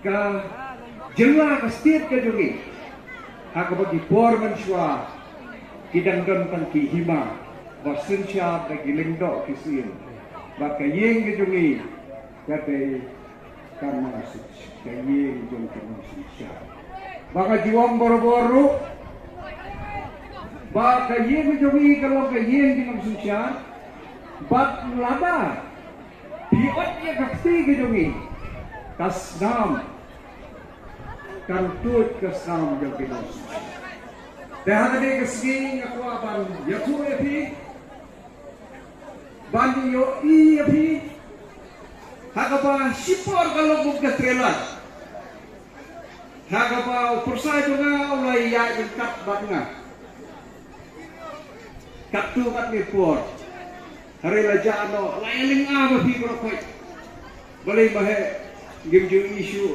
ka jylla, ka state ka jong ngi. Ha kaba ki por mynshuwa ki dang don tang ki hima ba synshar da ki lyngdoh ki sien. Bad ka ïing ka jong ngi ka dei ka nongshynshar, ka ïing jong ka nongshynshar. Ba ka ju ong barabor ruh ba ka ïing jong ngi ka long ka ïing jong ka nongshynshar. Bad lada phi ot ïa ka kti ka jong ngi, ka snam kan tuid ka snam jong ki nongshynshar. Te ha kane ka sngi nga kwah ban ïathuh ïa phi, ban ïohi ïa phi ha kaba shipor ka long kum ka trailer. Ha kaba u pyrsa jong nga u la ïaid ryngkat bad nga katto katne por. Hynrei la jah noh, la ïalynga ma phi baroh khoit. Balei ma he ngim ju issue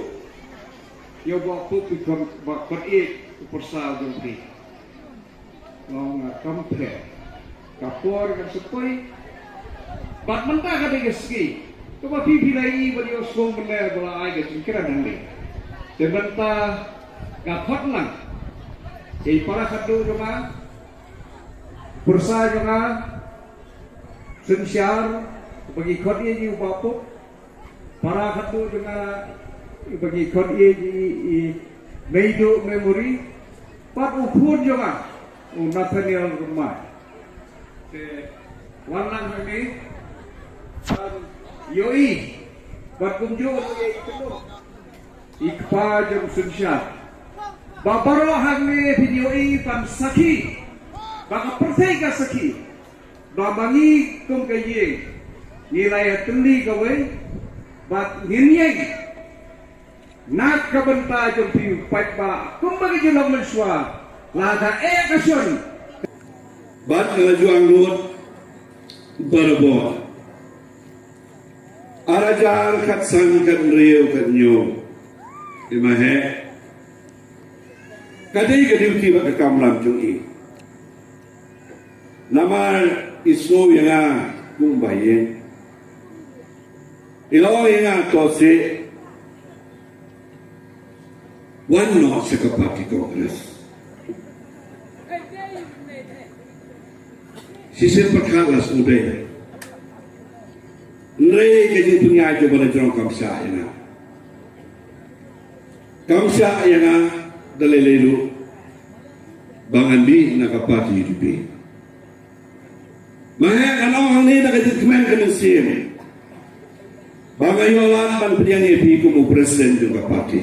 ïa u Bah Pope, u Bah Khudiei, u pyrsa jong phi. Nga ong, ah, kam pher. Ka por kan sa poi. Bad mynta ka dei ka sngi kaba phi phi la ïohi bad ïohsngew mynne ba la ai ka jingkren hangne. Te mynta nga khot lang ïa i para khadduh jong nga, pyrsa jong nga, synshar, ba ngi khot ïa i u Bah Pope. Para khadduh jong nga, ba ngi khot ïa i, i Meiduh Memory, bad u khun jong nga u Nathaniel Rymbai. Te wan lang hangne ban ïohi bad kumjuh ïa i kynduh i kpa jong synshar. Ba baroh hangne phin ïohi ban sakhi, ba ka pyrthei ka sakhi. Ba ma ngi kum ka ïing ngi la ïatylli kawei bad ngin ïeng na ka bynta jong phi u paidbah kumba ngi ju long mynshuwa. Lada eh ka shon. Bad nga la ju angnud barabor. Ar hajar khatsan khathynriew khathynñiew. Te ma he ka dei ka duty bad ka kamram jong i. Namar i sngew ïa nga kumba ïeng. I la ong ïa nga, to seh, wan noh sha ka party Congress. Shisien pat ka la sngewdei. Hynrei ka jingpynïaid jong ba la jrong kam shah ïa nga. Kam shah ïa nga da lei lei ruh ba ngan mih na ka party U D P. Ma heh, ngan ong hangne da ka jingkmen ka mynsiem ba nga ïoh lad ban pdiang ïa phi kum u president jong ka party.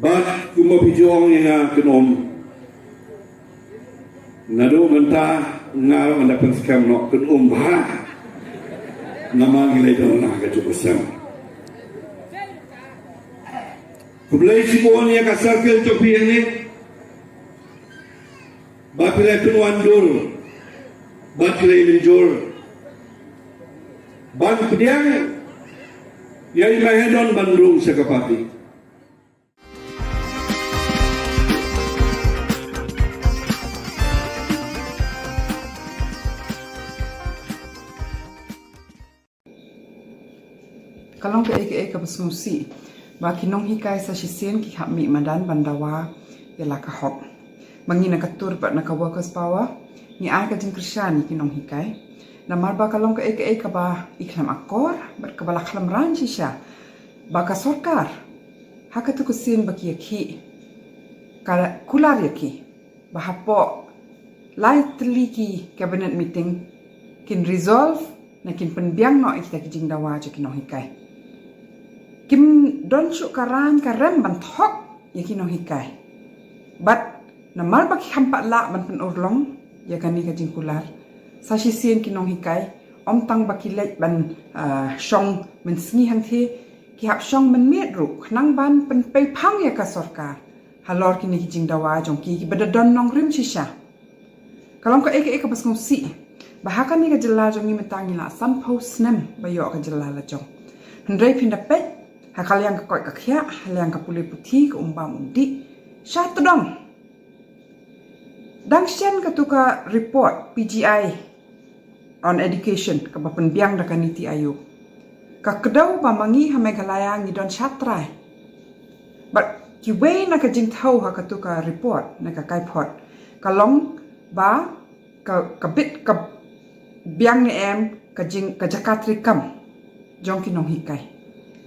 Bad kumba phi ju ong ïa nga, kynum. Naduh mynta nga ruh ngan da pynskhem noh, kynum bha. Namar ngi la don na ka juh ka sem. Khublei shibun ïa ka circle jong phi hangne ba phi la pynwandur bad phi la mynjur ban pdiang ïa i Mahadon ban rung sha ka party. Ka long kaei kaei kaba sngewsih ba ki nonghikai sa shisien ki hap mih madan ban dawa ïa la ka hok. Ma ngi na ka tur bad na ka Workers Power ngi ai ka jingkyrshan ïa ki nonghikai. Namar ba ka long kaei kaei kaba i khlem akor bad kaba la khlem ran shisha ba ka sorkar ha katu ka sien ba ki ïakhih ka kular ïa ki ba hapoh lai tylli ki cabinet meeting kin resolve ne kin pynbiang noh ïa kita ki jingdawa jong ki nonghikai. Kim don shuh ka rain ka rem ban thok ïa ki nonghikai. Bad namar ba ki kham pat lah ban pynurlong ïa kane ka jingkular, sa shisien ki nonghikai ym tang ba ki leit ban, ah, shong mynsngi hangthie, ki hap shong mynmiet ruh khnang ban pynpei phang ïa ka sorkar halor kine ki jingdawa jong ki kiba da don nongrim shisha. Ka long kaei kaei kaba sngewsih ba ha kane ka jylla jong ngi mynta ngi la sanphew snem ba ïoh ka jylla la jong. Hynrei phin da peit ha ka liang ka koit ka khiah, ha liang ka pule puthi, ka um bam um dih, sha tdong. Dang shen katu ka report P G I on education kaba pynbiang da ka NITI Aayog. Ka kdew ba ma ngi ha Meghalaya ngi don shatrai. Bad kiwei na ka jingthew ha katu ka report na ka kaiphod ka long ba ka, ka bit ka biang ne em ka jing, ka jaka treikam jong ki nonghikai.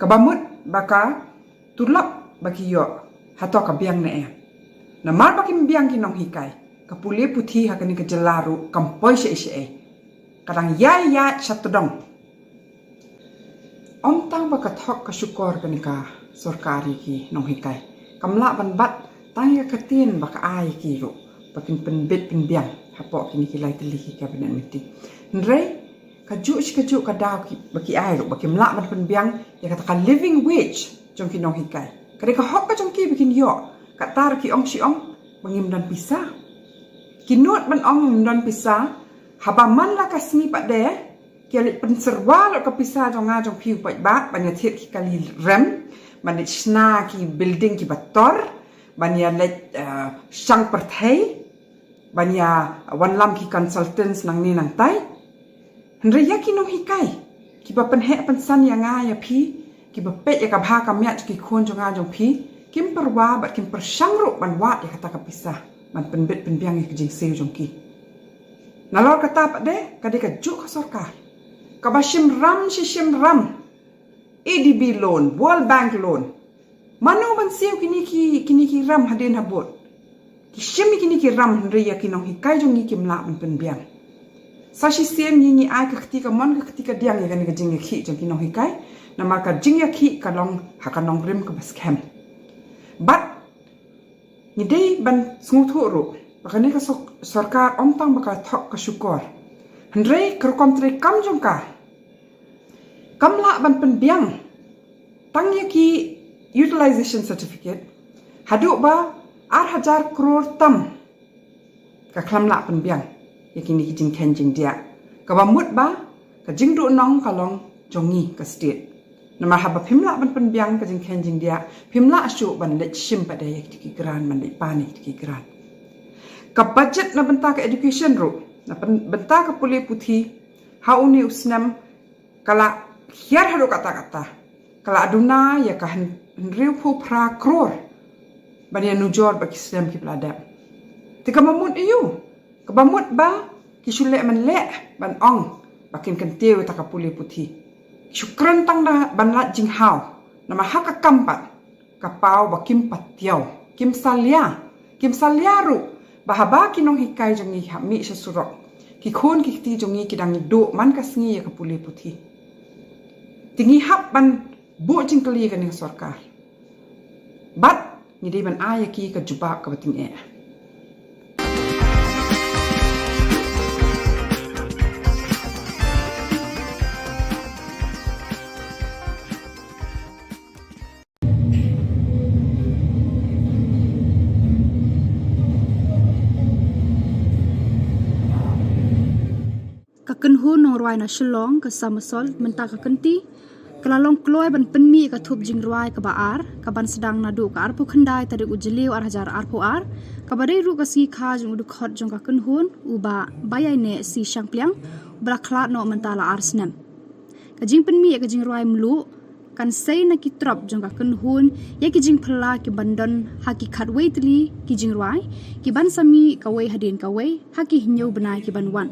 Kaba mut ba ka tulop ba ki ïoh hato ka biang ne em. Namar ba kim biang ki nonghikai, ka pule puthi ha kane ka jylla ruh kam poi shaei shaei. Ka dang ïai ïaid sha tdong. Ym tang ba ka thok ka shukor kane ka sorkar ïa ki nonghikai, kam lah ban bat tang ïa ka ktien ba ka ai ïa ki ruh ba kin pynbit pynbiang hapoh kine ki lai tylli ki cabinet meeting. Hynrei kajuh shi kajuh ka daw ki, ba ki ai ruh ba kim lah ban pynbiang ïa kata ka living wage jong ki nonghikai. Ka dei ka hok ka jong ki ba kin ïoh. Kata ruh ki ong shi ong ba ngim don pisa. Ki nud ban ong ngim don pisa haba man la ka sngi pat de ki ïa leit pynsyrwa lut ka pisa jong nga jong phi u paidbah ban ïa thied ki kali rem, ban leit shna ki building kiba tor, ban ïa leit, eh, shang pyrthei, ban ïa wanlam ki consultants nangne nangtai. Hynrei ïa ki nonghikai kiba pynheh pynsan ïa nga ïa phi, kiba peit ïa ka bha ka miat jong ki khun jong nga jong phi, kim pyrwa bad kim pyrshang ruh ban wad ïa kata ka pisa ban pynbit pynbiang ïa ka jingsiew jong ki. Nalor kata pat de ka dei kajuh ka sorkar kaba shim ram shi shim ram, A D B loan, World Bank loan. Mano ban siew kine ki, kine ki ram hadien habud? Ki shim ïa kine ki ram hynrei ïa ki nonghikai jong ngi kim lah ban pynbiang. Sa shisien ngi, ngi ai ka kti kamon ka kti kadiang ïa kane ka jingïakhih jong ki nonghikai. Namar ka jingïakhih ka long ha ka nongrim kaba skhem. Bad ngi dei ban sngewthuh ruh ba kane ka sor-, sorkar ym tang ba ka thok ka shukor, hynrei ka rukom treikam jong ka kam lah ban pynbiang tang ïa ki utilization certificate haduh ba ar hajar klur tam. Ka khlem lah pynbiang ïa kine ki jingkheiñ jingdiah, kaba mut ba ka jingduhnong ka long jong ngi ka state. Namar haba phim lah ban pynbiang ka jingkheiñ jingdiah, phim lah shuh ban leit shim pat de ïa kiti ki grant, ban leit pan ïa kiti ki grant. Ka budget na bynta ka education ruh, na byn- bynta ka pule puthi, ha une u snem ka la hiar haduh katta katta, ka la duna ïa ka hynriew phew phra klur ban ïanujor bad ki snem kiba la dep. Te kaba mut aiu? Kaba mut ba ki shu leh man leh ban ong ba kin kyntiew ïa ka pule puthi. Ki shu kren tang da ban lait jinghaw, namar ha ka kam pat ka paw ba kim patiaw, kim salia, kim salia ruh ba haba ki nonghikai jong ngi hap mih sha surok, ki khun ki kti jong ngi ki dang duh man ka sngi ïa ka pule puthi. Te ngi hap ban buh jingkylli ïa kane ka sorkar, bad ngi dei ban ai ïa ki ka jubab kaba tyngeh. Ka kynhun nongrwai na Shillong, ka Summersault, mynta ka kynti ka la long kloi ban pynmih ïa ka thup jingrwai kaba ar, kaban sdang naduh ka arphew khyndai tarik u Jylliew ar hajar arphew ar, kaba dei ruh ka sngi kha jong u dkhot jong ka kynhun, u Bah Baiaineh C Shangpliang, uba la khlad noh mynta la ar snem. Ka jingpynmih ïa ka jingrwai mluh kan sei na ki trop jong ka kynhun ïa ki jingphylla kiban don ha ki khatwei tylli ki jingrwai, kiban sa mih kawei hadien kawei ha ki hynñiew bnai kiban wan.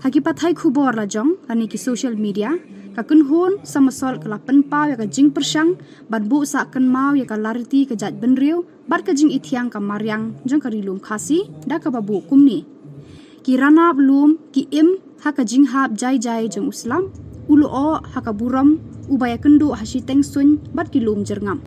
Ha ki pathai khubor la jong lane ki social media, ka kynhun Summersault ka la pynpaw ïa ka jingpyrshang ban buh sah kynmaw ïa ka lariti ka jaitbynriew bad ka jingithiang ka mariang jong ka Ri Lum Khasi da kaba buh kumne: Ki ranab lum ki im ha ka jinghap jai jai jong u slap, u lyoh ha ka burom uba ïakynduh ha shiteng suiñ bad ki lum jyrngam.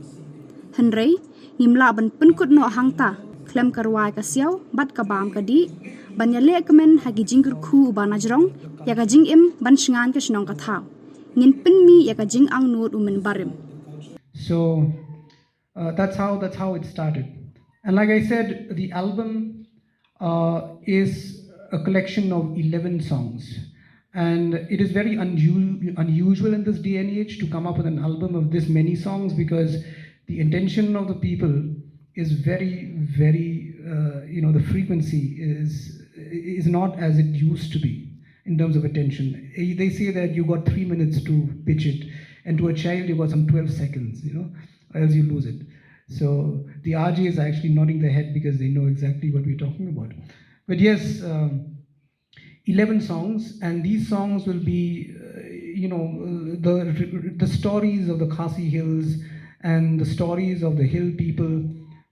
Hynrei ngim lah ban pynkut noh hangta khlem ka rwai ka siaw bad ka bam ka dih ban ïaleh kmen ha ki jingkyrkhu uba najrong ïa ka jingim ban shngain ka shnong ka thaw. Ngin pynmih ïa ka jingangnud u mynbarim. So, uh, that's how that's how it started. And like I said, the album uh, is a collection of eleven songs. And it is very unu- unusual in this day and age to come up with an album of this many songs, because the attention of the people is very, very, uh, you know, the frequency is is not as it used to be in terms of attention. Eh, they say that you got three minutes to pitch it, and to a child, you got some twelve seconds, you know, or else you lose it. So the R J is actually nodding their head because they know exactly what we're talking about. But yes, um, eleven songs, and these songs will be, uh, you know, uh, the the stories of the Khasi Hills and the stories of the hill people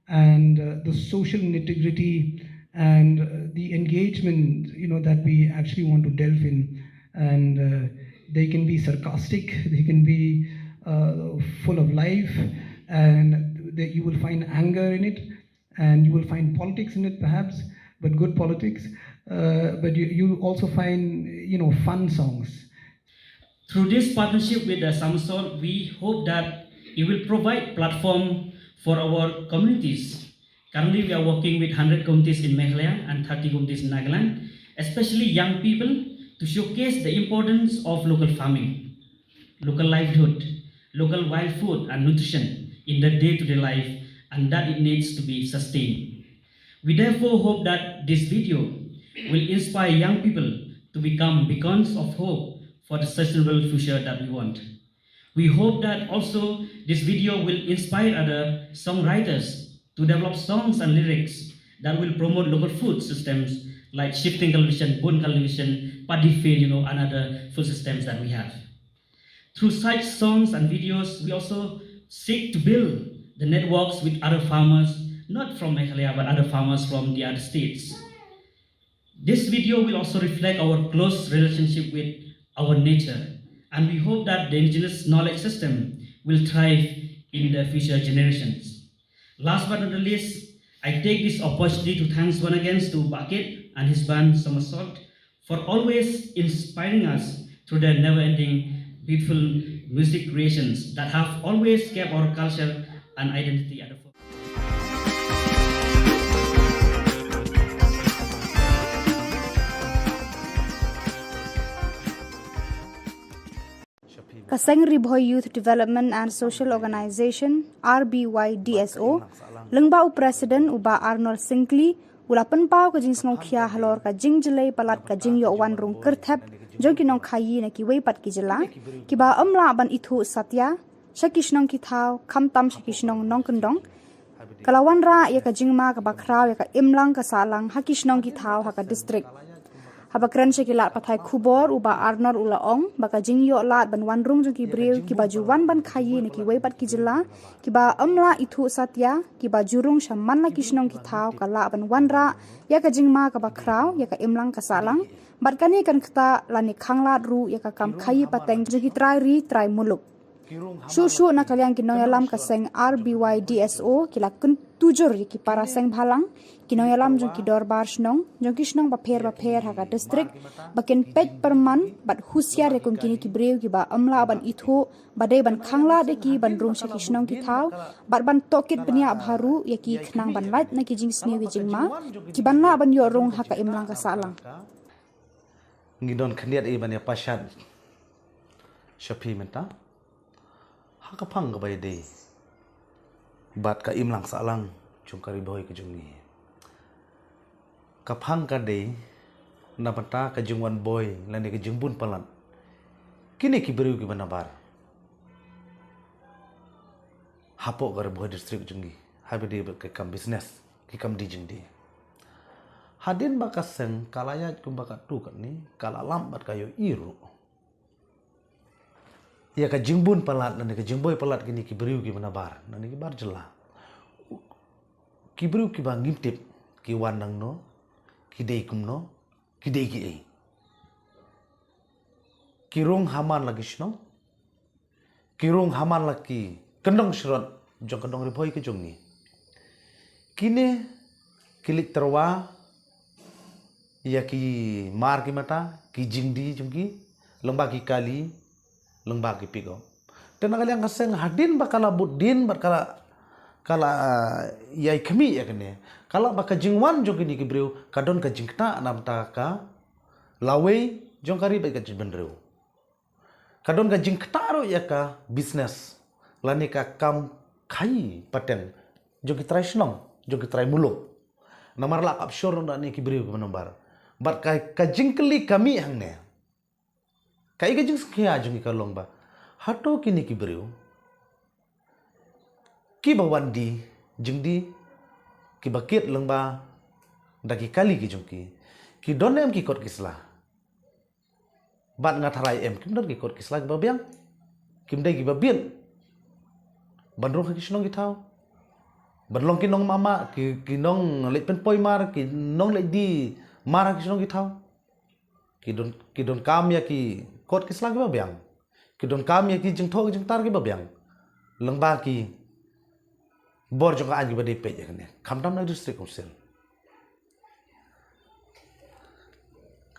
and uh, the social nitty gritty and uh, the engagement, you know, that we actually want to delve in. And uh, they can be sarcastic, they can be uh, full of life, and that you will find anger in it, and you will find politics in it, perhaps, but good politics. Uh, but you, you also find, you know, fun songs. Through this partnership with the Summersault, we hope that it will provide platform for our communities. Currently, we are working with hundred communities in Meghalaya and thirty communities in Nagaland, especially young people, to showcase the importance of local farming, local livelihood, local wild food and nutrition in their day-to-day life, and that it needs to be sustained. We therefore hope that this video will inspire young people to become beacons of hope for the sustainable future that we want. We hope that also this video will inspire other songwriters to develop songs and lyrics that will promote local food systems like shifting cultivation, bun cultivation, paddy field, you know, and other food systems that we have. Through such songs and videos, we also seek to build the networks with other farmers, not from Meghalaya, but other farmers from the other states. This video will also reflect our close relationship with our nature, and we hope that the indigenous knowledge system will thrive in the future generations. Last but not the least, I take this opportunity to thanks once again to Bakit and his band Summersault for always inspiring us through their never-ending beautiful music creations that have always kept our culture and identity at the forefront. Ka seng Ri Bhoi Youth Development and Social Organization, R B Y D S O, lyngba u President u Bah Arnold Syngkli, U la pynpaw ka jingsngewkhia halor ka jingjlei palat ka jingïoh wan rung kyrthep jong ki nongkhaïi na kiwei pat ki jylla, kiba ym lah ban ithuh satia sha ki shnong ki thaw, khamtam sha ki shnong nongkyndong. Ka la wanrah ïa ka jingma kaba khraw ïa ka imlang ka sahlang ha ki shnong ki thaw ha ka district. Haba kren sha ki lad pathai khubor, u Bah Arnor u la ong ba ka jingïoh lad ban wan rung jong ki briew kiba ju wan ban khaïi na kiwei pat ki jylla, kiba ym lah ithuh satia, kiba ju rung sha man la ki shnong ki thaw, ka lah ban wanrah ïa ka jingma kaba khraw ïa ka imlang ka sahlang. Bad kane kan ktah lane khanglad ruh ïa ka kam khaïi pateng jong ki trai ri trai muluk. Shuh shuh na ka liang ki nongïalam ka seng R B Y D S O ki la kyntujur ïa ki para seng bhalang, ki nongïalam jong ki dorbar shnong, jong ki shnong bapher bapher ha ka district, ba kin peit pyrman bad husiar ïa kum kine ki briew kiba ym lah ban ithuh, ba dei ban khanglad ïa ki ban rung sha ki shnong ki thaw, bad ban tohkit bniah bha ruh ïa ki khnang ban lait na ki jingsniew ki jingma, ki ban lah ban ïoh rung ha ka imlang ka sahlang. Ngi don khyndiat i ban ïa pashat sha phi mynta ha ka phang kaba ïadei bad ka imlang sahlang jong ka Ri Bhoi ka jong ngi. Ka phang ka dei na bynta ka jingwan boi lane ka jingbun palat kine ki briew kiba nabar hapoh ka Ri Bhoi district jong ngi, haba ïadei bad ka kam business, ki kam die jingdie. Hadien ba ka seng ka la ïaid kumba katto katne, ka la lam bad ka ïohi ruh ïa ka jingbun palat lane ka jingboi palat kine ki briew kiba nabar, lane ki bar jylla. Ki briew kiba ngim tip ki wan nangno, ki dei kumno, ki dei kiei. Ki rung ha man la ki shnong, ki rung ha man la ki kyndong shrot jong ka dong Ri Bhoi ka jong ngi. Kine ki leit tyrwa ïa ki mar ki mata, ki jingdie jong ki, lyngba ki kali, lyngba ki pickup. Te na ka liang ka seng hadien ba ka la bud dien bad ka la, ka la, ah, ïai khmih ïa kane, ka la ba ka jingwan jong kine ki briew ka don ka jingktah na bynta ka lawei jong ka ri bad ka jaitbynriew. Ka don ka jingktah ruh ïa ka business lane ka kam khaïi pateng jong ki trai shnong, jong ki trai muluk. Namar la kap shor na kine ki briew kiba nabar. Bad ka, ka jingkylli ka mih hangne, kaei ka jingsngewkhia jong ngi ka long ba hato kine ki briew kiba wan die jingdie, kiba kit lyngba da ki kali ki jong ki, ki don em ki kot ki sla? Bad nga tharai em kim don ki kot ki sla kiba biang, kim dei kiba biang ban rung ha ki shnong ki thaw, ban long ki nongmama, ki, ki nongleit pynpoi mar, ki nongleit die mar ha ki shnong ki thaw. Ki don, ki donkam ïa ki kot ki sla kiba biang, ki donkam ïa ki jingthoh ki jingtar kiba biang lyngba ki bor jong ka aiñ kiba dei peit ïa kane, khamtam na district council.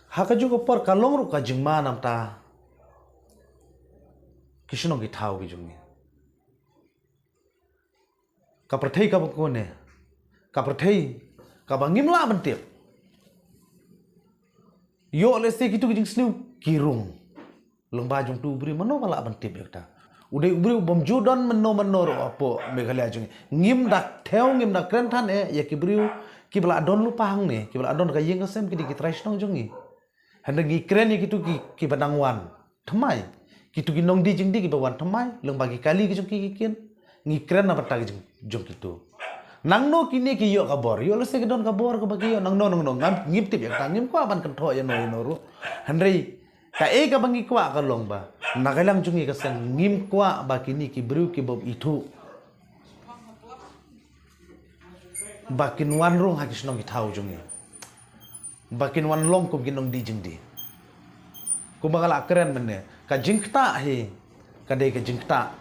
Ha kajuh ka por ka long ruh ka jingma namar ki shnong ki thaw ki jong ngi. Ka pyrthei kaba kane, ka pyrthei kaba ngim lah ban tip. Ïoh lehse kitu ki jingsniew ki rung lyngba jong utu u briew, mano ba lah ban tip ïa kata? U dei u briew bym ju don mano mano ruh hapoh Meghalaya jong ngi. Ngim da thew, ngim da kren than eh ïa ki briew kiba la don lypa hangne, kiba la don ka ïing ka sem, ki dei ki trai shnong jong ngi. Hynrei ngi kren ïa kitu ki, kiba nang wan thymmai, kitu ki nongdie jingdie kiba wan thymmai lyngba ki kali ki jong ki ki kit. Ngi kren na bynta ki jing, jong kitu. Nangno kine ki ïoh ka bor? Ïoh lehse ki don ka bor kaba ki ïoh nangno nangno, ngam, ngim tip ïa kata, ngim kwah ban kynthoh ïano ïano ruh. Hynrei kaei kaba ngi kwah ka long ba na ka liang jong ngi ka seng ngim kwah ba kine ki briew kiba ithuh ba kin wan rung ha ki shnong ki thaw jong ngi, ba kin wan long kum ki nongdie jingdie. Kumba nga la kren mynne, ka jingktah hi ka dei ka jingktah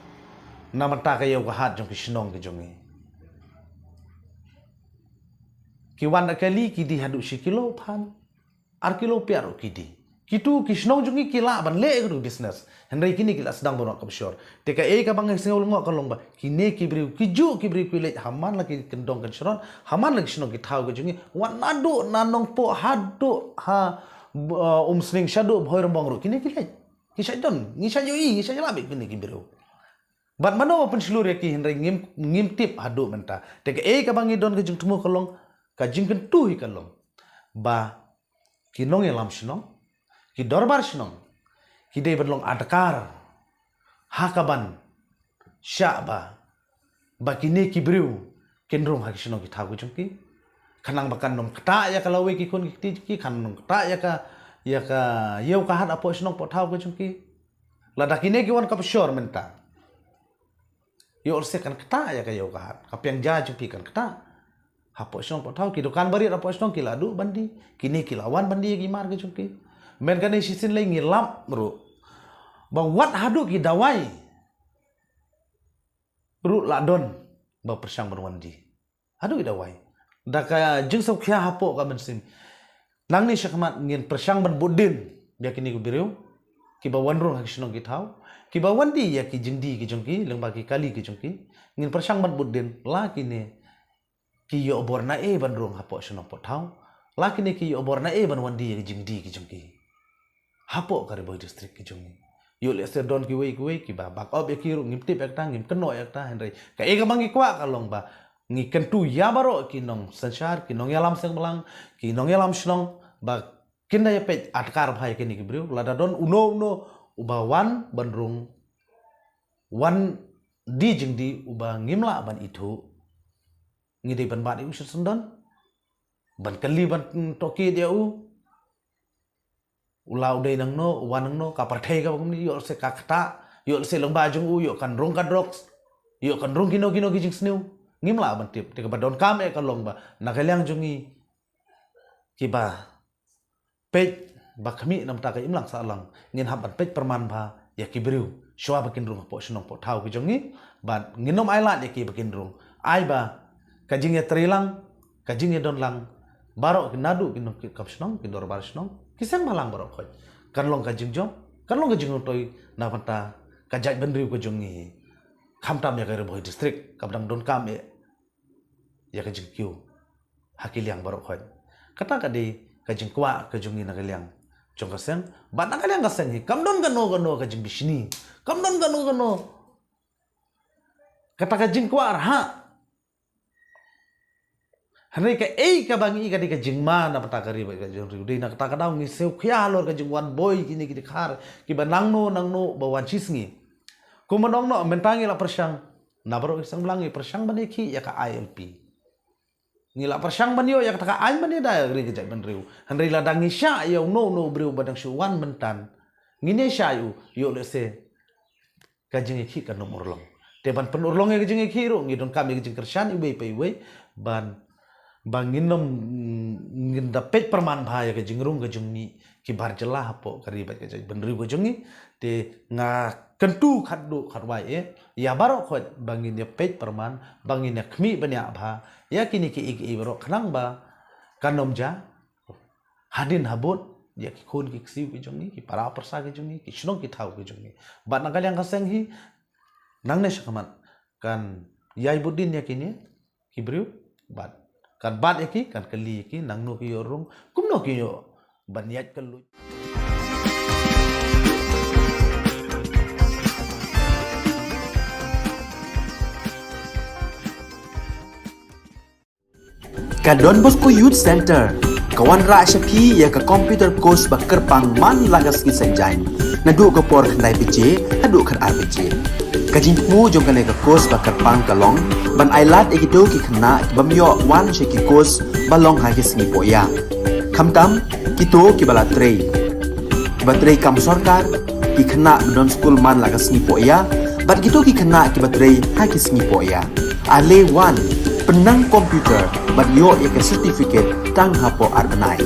na bynta ka ïew ka hat jong ki shnong ki jong ngi. Ki wan da kali ki die haduh shi kilo phan, ar kilo pia ruh ki die. Kitu ki shnong jong ngi ki lah ban leh ïa katu business, hynrei kine ki la sdang ban wad kaba shor. Te kaei kaba nga sngew lyngngoh ka long ba kine ki briew, kijuh ki briew ki leit ha man la ki kyndong kynshrot, ha man la ki shnong ki thaw ki jong ngi, wat naduh na Nongpoh haduh ha, uh, Umsning shaduh Bhoirymbong ruh kine ki leit. Ki shait don, ngi shait ïohi, ngi shait ïalap ïa kine ki briew. Bad mano ba pynshlur ïa ki, hynrei ngim, ngim tip haduh mynta. Te kaei kaba ngi don ka jingthmu ka long ka jingkyntu hi ka long ba ki nongïalam shnong, ki dorbar shnong, ki dei ban long adkar ha kaban shah ba, ba kine ki briew kin rung ha ki shnong ki thaw ki jong ki. Khnang ba kan ym ktah ïa ka lawei ki khun ki kti ki, kan ym ktah ïa ka, ïa ka ïew ka hat hapoh shnong poh thaw ki jong ki. Lada kine ki wan ka pyrshah mynta, ïoh lehse kan ktah ïa ka ïew ka hat, ka pynjah jong ki kan ktah. Hapoh shnong poh thaw, ki dukan barit hapoh shnong ki la duh ban die, kine ki la wan ban die ïa ki mar ki jong ki. Mynta kane shisien lei ngi lap ruh ba wat haduh ki dawai ruh la don ba pyrshang ban wan die. Haduh ki dawai. Da ka jingsngewkhia hapoh ka mynsiem. Nangne shakhmat ngin pyrshang ban bud dien ïa kine ki briew kiba wan rung ha ki shnong ki thaw, kiba wan die ïa ki jingdie ki jong ki, lyngba ki kali ki jong ki. Ngin pyrshang ban bud dien la kine ki ïoh bor naei ban rung hapoh shnong poh thaw, la kine ki ïoh bor naei ban wan die ïa ki jingdie ki jong ki hapoh ka Ri Bhoi District ki jong ngi. Ïoh lehse don kiwei kiwei kiba bak op ïa ki ruh, ngim tip ïa kata, ngim kynnoh ïa kata, hynrei kaei kaba ngi kwah ka long ba ngi kyntu ïa baroh ki nongsynshar, ki nongïalam seng blang, ki nongïalam shnong ba kin da ïa peit adkar bha ïa kine ki briew. Lada don uno uno uba wan ban rung, wan die jingdie uba ngim lah ban ithuh, ngi dei ban bat ïa u sha syndon, ban kylli, ban tohkit ïa u. U la u dei nangno, u wan nangno, ka pyrthei kaba kumne, ïoh lehse ka ktah, ïoh lehse lyngba jong u ïoh kan rung ka drugs, ïoh kan rung kino kino ki jingsniew. Ngim lah ban tip. Te kaba donkam eh ka long ba na ka liang jong ngi kiba peit ba khmih na ka bynta ka imlang sahlang, ngin hap ban peit pyrman bha ïa ki briew shuwa ba kin rung hapoh shnong poh thaw ki jong ngi. Bad ngin ym ailad ïa ki ba kin rung. Ai ba ka jingïatreilang, ka jingïadonlang baroh ki, naduh ki nongkit kam shnong, ki dorbar shnong, ki seng bhalang baroh khoit, kan long ka jingjop, kan long ka jingroi na ka bynta ka jaitbynriew ka jong ngi. Khamtam ïa ka Ri Bhoi District kaba dang donkam eh ïa ka jingkiew ha ki liang baroh khoit. Kata ka dei ka jingkwah ka jong ngi na ka liang jong ka seng. Bad na ka liang ka seng hi kam don kano kano ka jingbishni, kam don kano kano kata ka jingkwah rhah. Hynrei kaei kaba ngi i ka dei ka jingma na ka bynta ka ri bad ka jingriew. Dei na kata ka daw ngi sngewkhia halor ka jingwan boi kine ki dkhar kiba nangno nangno ba wan shisngi. Kumba ong noh, mynta ngi la pyrshang, na baroh ki seng blang ngi pyrshang ban ïakhih ïa ka I L P. Ngi la pyrshang ban ïoh ïa kata ka aiñ ban ïada ïa ka ri ka jaitbynriew. Hynrei lada ngi shah ïa uno uno u briew ba dang shu wan mynta, ngin ïa shah ïa u, ïoh lehse ka jingïakhih kan ym urlong. Te ban pynurlong ïa ka jingïakhih ruh ngi donkam ïa ka jingkyrshan iwei pa iwei, ban, ba ngin ym, ngin da peit pyrman bha ïa ka jingrung ka jingmih ki bar jylla hapoh ka ri bad ka jaitbynriew ka jong ngi. Te nga kyntu khatduh khatwai eh ïa baroh khoit ba ngin ïa peit pyrman, ba ngin ïa khmih bniah bha ïa kine kiei kiei baroh, khnang ba kan ym jia hadien habud ïa ki khun ki ksiew ki jong ngi, ki para pyrsa ki jong ngi, ki shnong ki thaw ki jong ngi. Bad na ka liang ka seng hi, nangne shakhmat kan ïai bud dien ïa kine ki briew, bad kan bat ïa ki, kan kylli ïa ki nangno ki ïoh rung, kumno ki ïoh ban ïaid kylluid. Ka Don Bosco Youth Center ka wanrah sha phi ïa ka computer course ba kyrpang man la ka sngi Saitjaiñ, naduh ka por khyndai baje haduh khatar baje. Ka jingthmu jong kane ka course ba kyrpang ka long ban ailad ïa kito ki khynnah ki bym ïoh wan sha ki course ba long ha ki sngi pohïa, khamtam kito kiba la trei, kiba trei kam sorkar, ki khynnah ba don skul man la ka sngi pohïa, bad kito ki khynnah kiba trei ha ki sngi pohïa. Ale wan, pynnang computer bad ïoh ïa ka certificate tang hapoh ar bnai.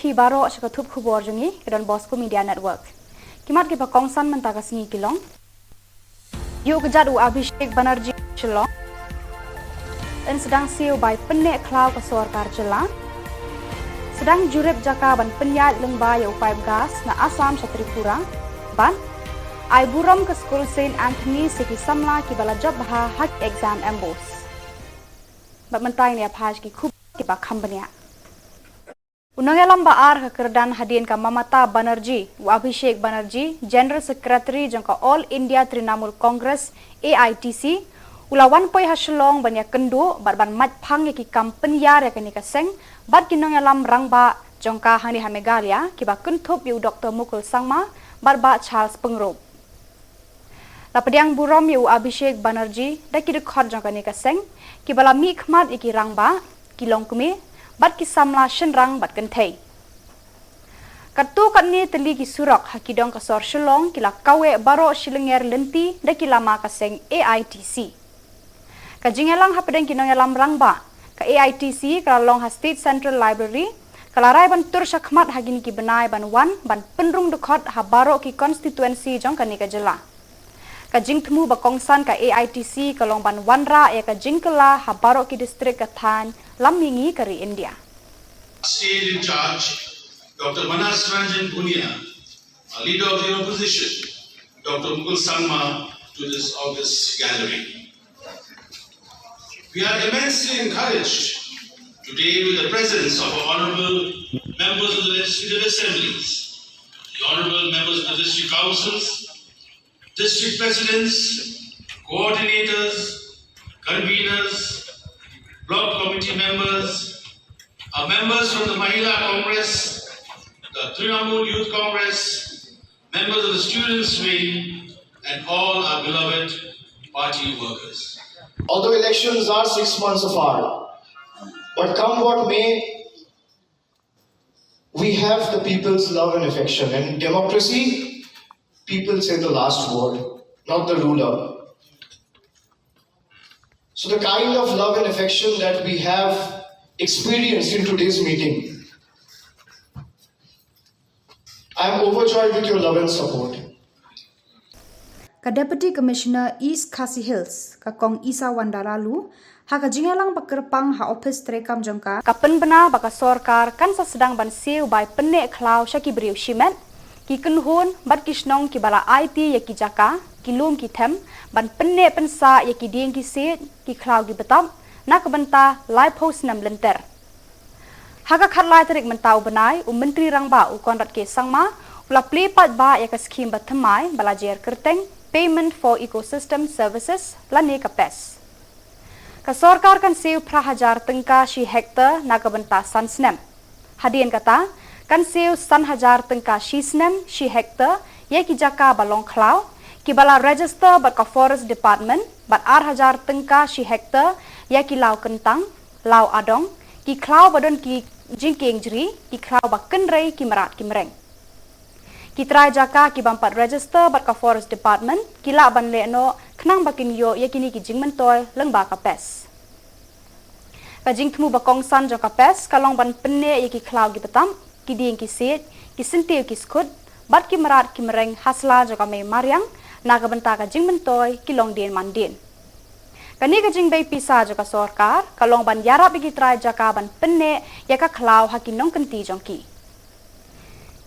Phi baroh sha ka thup khubor jong ngi ka Don Bosco Media Network. Ki mat kiba kongsan mynta ka sngi ki long: Ïuh kjat u Abhishek Banerjee Shillong. Yn sdang siew bai pynneh khlaw ka sorkar jylla. Sdang jurip jaka ban pynïaid lyngba ïa u paip gas na Assam sha Tripura. Bad ai burom ka skul Saint Anthony's ïa ki samla kiba la jop bha ha ki exam MBOSE. Bad mynta ngin ïa phai sha ki khubor kiba kham bniah. U nongïalam ba ar ka kyrdan hadien ka Mamata Banerjee, u Abhishek Banerjee, General Secretary jong ka All India Trinamool Congress, A I T C, u la wan poi ha Shillong ban ïakynduh bad ban mait phang ïa ki kam pynïar ïa kane ka seng bad ki nongïalam rangbah jong ka hangne ha Meghalaya kiba kynthup ïa u Doctor Mukul Sangma bad Bah Charles Pyngrope. La pdiang burom ïa u Abhishek Banerjee da ki dkhot jong kane ka seng kiba la mihkhmat ïa ki rangbah, ki longkmie bad ki samla shynrang bad kynthei. Katto katne tylli ki surok ha ki dong ka sor Shillong ki la kaweh baroh shilynter lynti da ki lama ka seng A I T C. Ka jingïalang hapdeng ki nongïalam rangbah ka A I T C ka la long ha State Central Library, ka la rai ban tur shakhmat ha kine ki bnai ban wan ban pynrung dkhot ha baroh ki constituency jong kane ka jylla. Ka jingthmu ba kongsan ka A I T C ka long ban wanrah ïa ka jingkylla ha baroh ki district ka thaiñ lam mihngi ka ri India. State in charge, Doctor Manas Ranjan Bhunia, a leader of the opposition, Doctor Mukul Sangma, to this august gathering. We are immensely encouraged today with the presence of our honorable members of the legislative assemblies, the honorable members of the district councils, district presidents, coordinators, conveners, block committee members, our members from the Mahila Congress, the Trinamool Youth Congress, members of the students' wing, and all our beloved party workers. Although elections are six months apart, but come what may, we have the people's love and affection. And in democracy, people say the last word, not the ruler. So the kind of love and affection that we have experienced in today's meeting, I am overjoyed with your love and support. Ka Deputy Commissioner East Khasi Hills, ka Kong Isawanda Laloo, ha ka jingïalang ba kyrpang ha ophis treikam jong ka, ka pynbna ba ka sorkar kan sa sdang ban siew bai pynneh khlaw sha ki briew shimet, ki kynhun bad ki shnong kiba la aiti ïa ki jaka, ki lum ki them, ban pynneh pynsah ïa ki dieng ki siej, ki khlaw ki btap na ka bynta laiphew snem lynter. Ha ka khatlai tarik mynta u bnai, u Myntri Rangbah u Conrad K Sangma u la plie paidbah ïa ka skhim ba thymmai ba la jer kyrteng Payment for Ecosystem Services lane ka PES. Ka sorkar kan siew phra hajar tyngka shi hektar na ka bynta san snem. Hadien kata, kan siew san hajar tyngka shi snem shi hektar ïa ki jaka ba long khlaw kiba la register bad ka Forest Department, bad ar hajar tyngka shi hektar ïa ki law kyntang, law adong, ki khlaw ba don ki jingkieng jri, ki khlaw ba kynrei, ki mrad ki mreng. Ki trai jaka ki bym pat register bad ka Forest Department ki lah ban leh noh khnang ba kin ïoh ïa kine ki jingmyntoi lyngba ka PES. Ka jingthmu ba kongsan jong ka PES ka long ban pynneh ïa ki khlaw ki btap, ki dieng ki siej, ki syntiew ki skhut bad ki mrad ki mreng ha sla jong ka mei mariang na ka bynta ka jingmyntoi ki longdien mandien. Kane ka jingbei pisa jong ka sorkar ka long ban ïarap ïa ki trai jaka ban pynneh ïa ka khlaw ha ki nongkynti jong ki.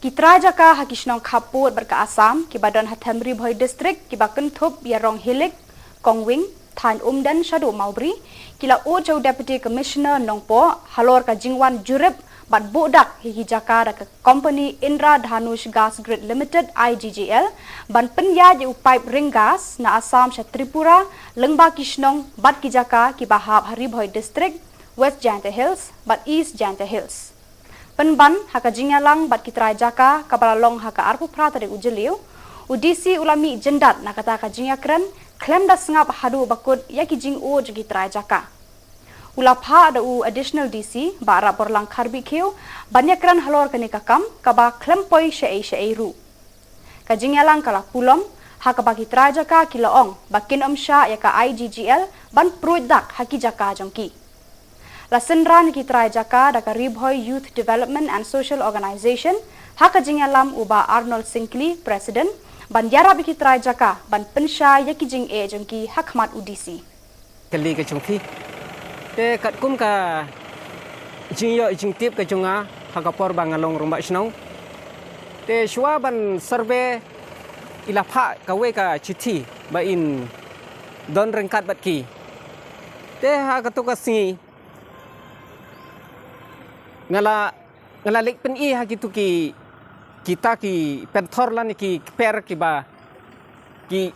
Ki trai jaka ha ki shnong khappud bad ka Assam kiba don ha them Ri Bhoi District kiba kynthup ïa Ronghilik, Kongwing, thaiñ Umden shaduh Mawbri, ki la ud sha u Deputy Commissioner Nongpoh halor ka jingwan jurip bad buh dak ïa ki jaka da ka company Indra Dhanush Gas Grid Limited, I G G L, ban pynïaid ïa u paip ring gas na Assam sha Tripura lyngba ki shnong bad ki jaka kiba hap ha Ri Bhoi District, West Jaintia Hills bad East Jaintia Hills. Pynban ha ka jingïalang bad ki trai jaka kaba la long ha ka arphew phra tarik u Jylliew, u D C u la mih jyndat na kata ka jingïakren khlem da sngap haduh ba kut ïa ki jingud jong ki trai jaka. U la phah da u Additional D C Bah Rapborlang Kharbihkhiew ban ïakren halor kane ka kam kaba khlem poi shaei shaei ruh. Ka jingïalang ka la pulom ha kaba ki trai jaka ki la ong ba kin ym shah ïa ka I G G L ban pruid dak ha ki jaka jong ki. La synran ïa ki trai jaka da ka Ri Bhoi Youth Development and Social Organization ha ka jingïalam u Bah Arnold Syngkli, President, ban ïarap ïa ki trai jaka ban pynshai ïa ki jingeh jong ki ha khmat u D C. Kali ka jong phi. Te katkum ka jingïoh jingtip ka jong nga ha ka por ba nga long rangbah shnong. Te shuwa ban survey i la phah kawei ka chithi ba in don ryngkat bad ki. Te ha kato ka sngi nga la nga la leit pyni ha kitu ki kita ki pynthor lane ki kper kiba ki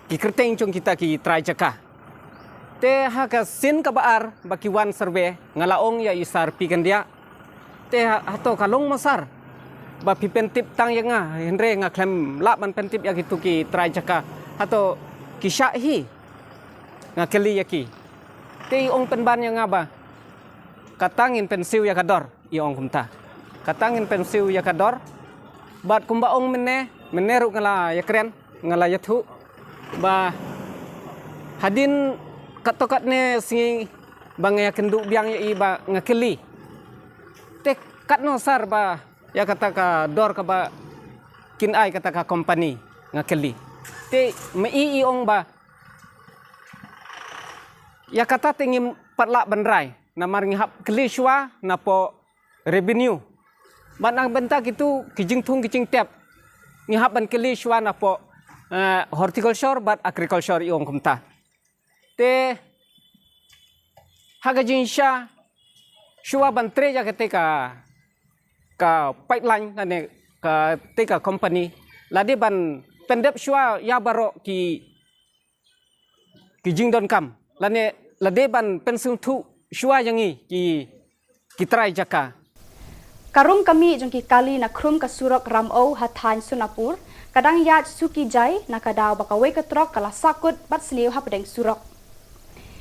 ki kyrteng jong kita ki trai jaka. Te ha ka sien kaba ar ba ki wan survey nga la ong ïa i Sar P. Kyndiah. Te ha, hato ka long ma sar ba phi pyntip tang ïa nga, hynrei nga khlem lah ban pyntip ïa kitu ki trai jaka. Hato ki shah hi? Nga kylli ïa ki. Te i ong pynban ïa nga ba kata ngin pynsiew ïa ka dor, i ong kumta. Kata ngin pynsiew ïa ka dor. Bad kumba ong mynne, mynne ruh nga la ïakren, nga la ïathuh ba hadien katto katne sngi ba nga ïakynduh biang ïa i ba nga kylli. Te katno sar ba ïa kata ka dor kaba kin ai kata ka company, nga kylli. Te ma i i ong ba ïa kata te ngim pat lah ban rai namar ngi hap kylli shuwa napoh revenue. Bad na ka bynta kitu ki jingthung ki jingtep ngi hap ban kylli shuwa napoh, eh, horticulture bad agriculture, i ong kumta. Te ha ka jingshisha shuwa ban trei ïa kata ka, ka pipeline lane kata ka company, la dei ban pyndep shuwa ïa baroh ki ki jingdonkam lane la dei ban pynsngewthuh shuwa ïa ngi ki, ki trai jaka. Ka rung ka mih jong ki kali na khrum ka surok Ramew ha thaiñ Sonapur ka dang ïaid suki jai na ka daw ba kawei ka trok ka la sahkut bad sniew hapdeng surok.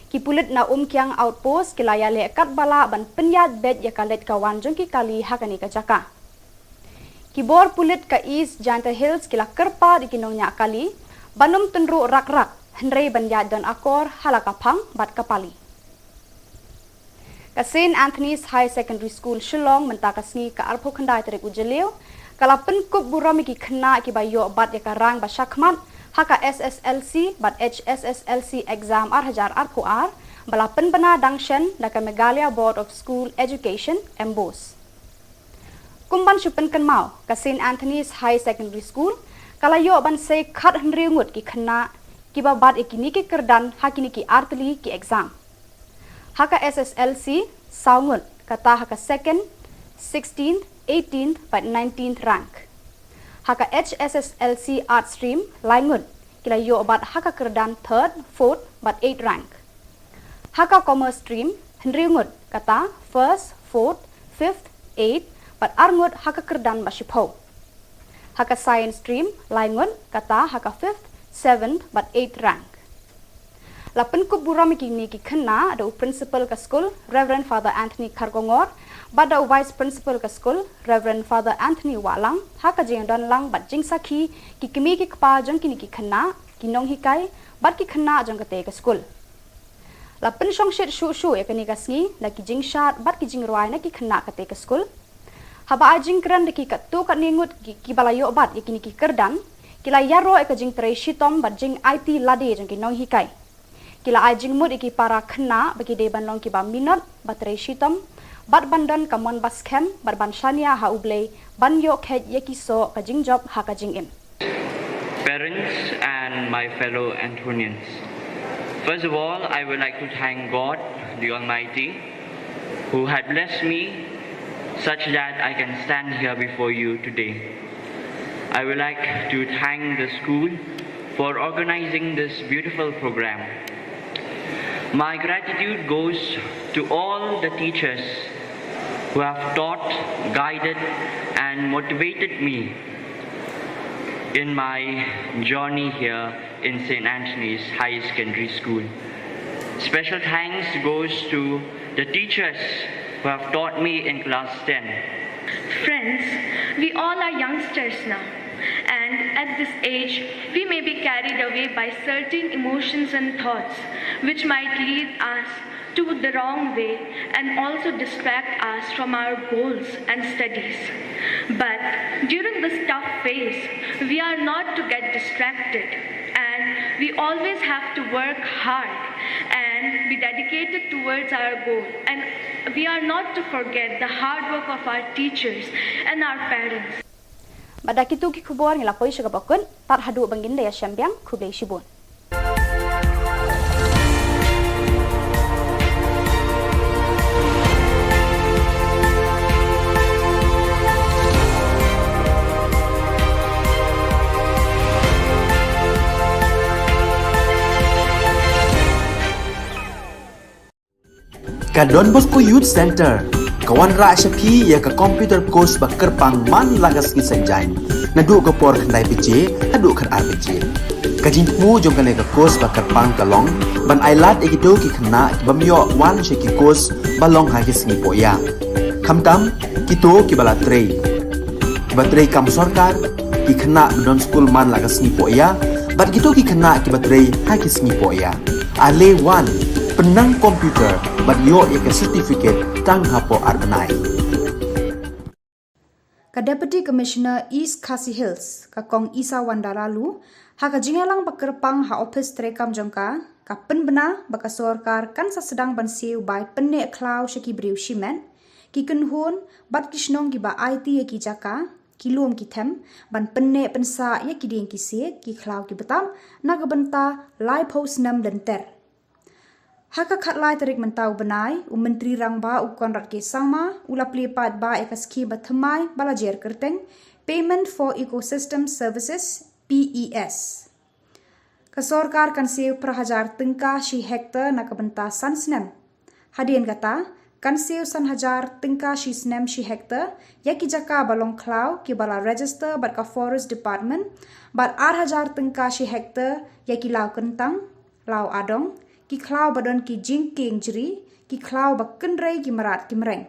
Ki pulit na Umkiang Outpost ki la ïaleh katba lah ban pynïaid beit ïa ka leit ka wan jong ki kali ha kane ka jaka. Ki bor pulit ka East Jaintia Hills ki la kyrpad ïa ki nongñiah kali ban ym tynruh rak rak, hynrei ban ïaid don akor ha la ka phang bad ka pali. Ka Saint Anthony's Higher Secondary School Shillong mynta ka sngi ka arphew khyndai tarik u Jylliew ka la pynkup burom ïa ki khynnah kiba ïoh bat ïa ka rang ba shakhmat ha ka S S L C bad H S S L C exam ar hajar arphew ar ba la pynbna dang shen da ka Meghalaya Board of School Education, MBOSE. Kum ban shu pynkynmaw, ka Saint Anthony's Higher Secondary School ka la ïoh ban sei khathynriew ngut ki khynnah kiba bat ïa kine ki kyrdan ha kine ki artylli ki exam. Ha ka S S L C, saw ngut, kata ha ka second, sixteenth, eighteenth bad nineteenth rank. Ha ka H S S L C Arts Stream, lai ngut, ki la ïoh bat ha ka kyrdan third, fourth bad eighth rank. Ha ka Commerce Stream, hynriew ngut, kata first, fourth, fifth, eighth bad ar ngut ha ka kyrdan ba shiphew. Ha ka Science Stream, lai ngut, kata ha ka fifth, seventh bad eighth rank. La pynkup burom ïa kine ki khynnah da u Principal ka skul, Reverend Father Anthony Kharkongor, bad da u Vice Principal ka skul, Reverend Father Anthony Wahlang, ha ka jingdon lang bad jingsakhi ki kmie ki kpa jong kine ki khynnah, ki nonghikai bad ki khynnah jong katei ka skul. La pynshongshit shuh shuh ïa kane ka sngi da ki jingshad bad ki jingrwai na ki khynnah katei ka skul. Haba ai jingkren da ki katto katne ngut ki, kiba la ïoh bat ïa kine ki kyrdan, ki la ïaroh ïa ka jingtrei shitom bad jingaiti lade jong ki nonghikai. Ki la ai jingmut ïa ki para khynnah ba ki dei ban long kiba minot, ba trei shitom bad ban don ka mon ba skhem bad ban shaniah ha U Blei ban ïoh kheit ïa ki soh ka jingjop ha ka jingim. Parents and my fellow Anthonians. First of all, I would like to thank God, the Almighty, who had blessed me such that I can stand here before you today. I would like to thank the school for organizing this beautiful program. My gratitude goes to all the teachers who have taught, guided, and motivated me in my journey here in Saint Anthony's Higher Secondary School. Special thanks goes to the teachers who have taught me in class ten. Friends, we all are youngsters now, and at this age, we may be carried away by certain emotions and thoughts which might lead us to the wrong way and also distract us from our goals and studies. But during this tough phase, we are not to get distracted, and we always have to work hard and be dedicated towards our goal, and we are not to forget the hard work of our teachers and our parents. Bad da kito ki khubor ngi la poi sha kaba kut, tad haduh ban ngin da ïashem biang, khublei shibun. Ka Don Bosco Youth Center ka wanrah sha phi ïa ka computer course ba kyrpang man la ka sngi Saitjaiñ, naduh ka por khyndai baje haduh khatar baje. Ka jingthmu jong kane ka course ba kyrpang ka long ban ailad ïa kito ki khynnah kibym ïoh wan sha ki course ba long ha ki sngi pohïa, khamtam kito kiba la trei, kiba trei kam sorkar, ki khynnah ba don skul man la ka sngi pohïa, bad kito ki khynnah kiba trei ha ki sngi pohïa. Ale wan, pynnang computer bad ïoh ïa ka certificate tang hapoh ar bnai. Ka Deputy Commissioner East Khasi Hills, ka Kong Isawanda Laloo, ha ka jingïalang ba kyrpang ha ophis treikam jong ka, ka pynbna ba ka sorkar kan sa sdang ban siew bai pynneh khlaw sha ki briew shimet, ki kynhun bad ki shnong kiba aiti ïa ki jaka, ki lum ki them, ban pynneh pynsah ïa ki dieng ki siej, ki khlaw ki btap, na ka bynta laiphew snem lynter. Ha ka khatlai tarik mynta u bnai, u Myntri Rangbah u Conrad K Sangma u la plie paidbah ïa ka skhim ba thymmai ba la jer kyrteng Payment for Ecosystem Services, P E S. Ka sorkar kan siew phra hajar tyngka shi hektar na ka bynta san snem. Hadien kata, kan siew san hajar tyngka shi snem shi hektar ïa ki jaka ba long khlaw kiba la register bad ka Forest Department, bad ar hajar tyngka shi hektar ïa ki law kyntang, law adong, ki khlaw ba don ki jingkieng jri, ki khlaw ba kynrei ki mrad ki mreng.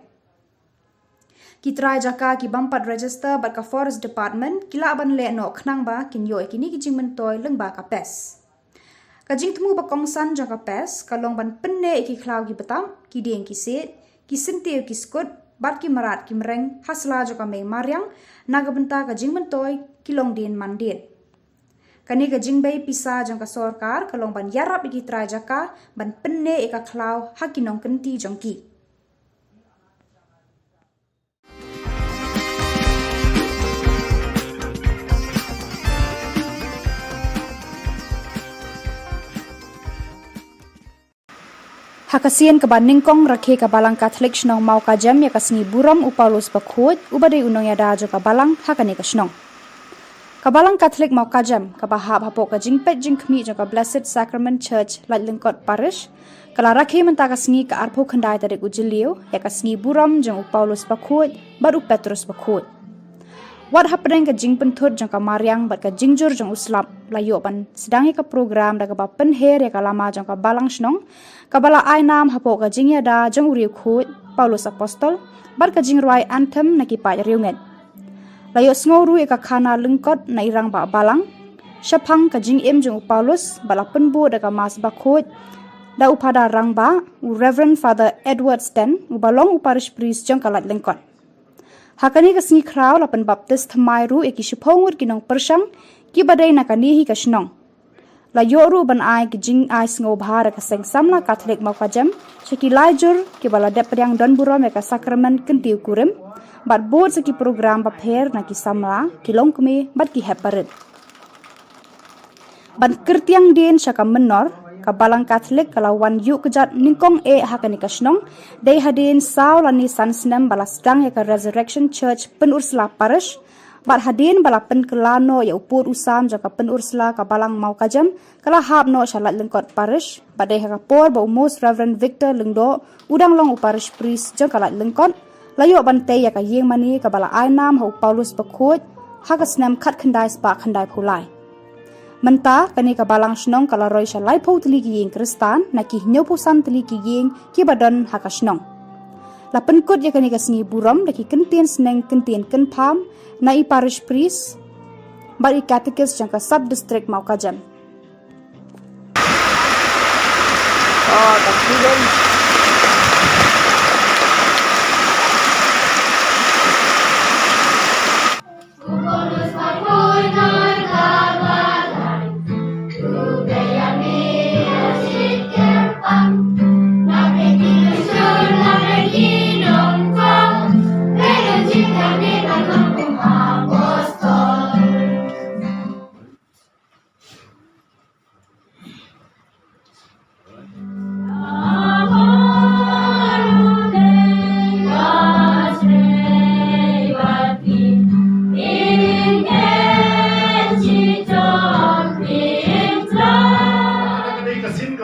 Ki trai jaka kibym pat register bad ka Forest Department ki lah ban leh noh khnang ba kin ïoh ïa kine ki jingmyntoi lyngba ka PES. Ka jingthmu ba kongsan jong ka PES ka long ban pynneh ïa ki khlaw ki btap, ki dieng ki siej, ki syntiew ki skud, bad ki mrad ki mreng ha sla jong ka mei mariang, na ka bynta ka jingmyntoi ki longdien mandien. Kane ka jingbei pisa jong ka sorkar ka long ban ïarap ïa ki trai jaka ban pynneh ïa ka khlaw ha ki nongkynti jong ki. Ha ka sien kaba nyngkong rakhe ka Balang Katholik shnong Mawkajem ïa ka sngi burom u Paulus Bakhuid, uba dei u nongïada jong ka Balang ha kane ka shnong. Ka Balang Katholik Mawkajem, kaba hap hapoh ka jingpeit jingkhmih jong ka Blessed Sacrament Church, Laitlyngkot Parish, ka la rakhe mynta ka sngi ka arphew khyndai tarik u Jylliew ïa ka sngi burom jong u Paulus Bakhuid bad u Petrus Bakhuid. Wat hapdeng ka jingpynthut jong ka mariang bad ka jingjur jong u slap, la ïoh ban sdang ïa ka program da kaba pynher ïa ka lama jong ka Balang shnong, kaba la ai nam hapoh ka jingïada jong u riewkhuid Paulus Apostol bad ka jingrwai anthem na ki paid riewngeit. La ïohsngew ruh ïa ka khana lyngkot na i Rangbah Balang shaphang ka jingim jong u Paulus, bad la pynbud da ka Mass Bakhuid da u Phadar Rangbah, u Reverend Father Edward Sten, uba long u Parish Priest jong ka Laitlyngkot. Ha kane ka sngi khraw la pynbaptis thymmai ruh ïa ki shiphew ngut ki nongpyrshang kiba dei na kane hi ka shnong. La ïoh ruh ban ai ki jingai sngewbha da ka Seng Samla Katholik Mawkajem sha ki lai jur kiba la dep pdiang don burom ïa ka sakramen kyntiew kurim, bad bud sa ki program bapher na ki samla, ki longkmie bad ki hep barit. Ban kyrtiang dien sha ka mynnor, ka Balang Katholik ka la wan ïuh kjat nyngkong eh ha kane ka shnong, dei hadien saw lane san snem ba la sdang ïa ka Resurrection Church Pynursla Parish, bad hadien ba la pynkylla noh ïa u pud u sam jong ka Pynursla ka Balang Mawkajem, ka la hap noh sha Laitlyngkot Parish, bad dei ha ka por ba u Most Reverend Victor Lyngdoh, u dang long u Parish Priest jong ka Laitlyngkot, la ïoh ban tei ïa ka ïing mane kaba la ai nam ha u Paulus Bakhuid ha ka snem khatkhyndai spah khyndaiphew lai. Mynta kane ka Balang shnong ka la roi sha laiphew tylli ki ïing Khristan na ki hynñiewphew san tylli ki ïing kiba don ha ka shnong. La pynkut ïa kane ka sngi burom da ki kyntien sneng kyntien kynpham na i Parish Priest bad i Catechist jong ka Sub District Mawkajem. Ah, ka student.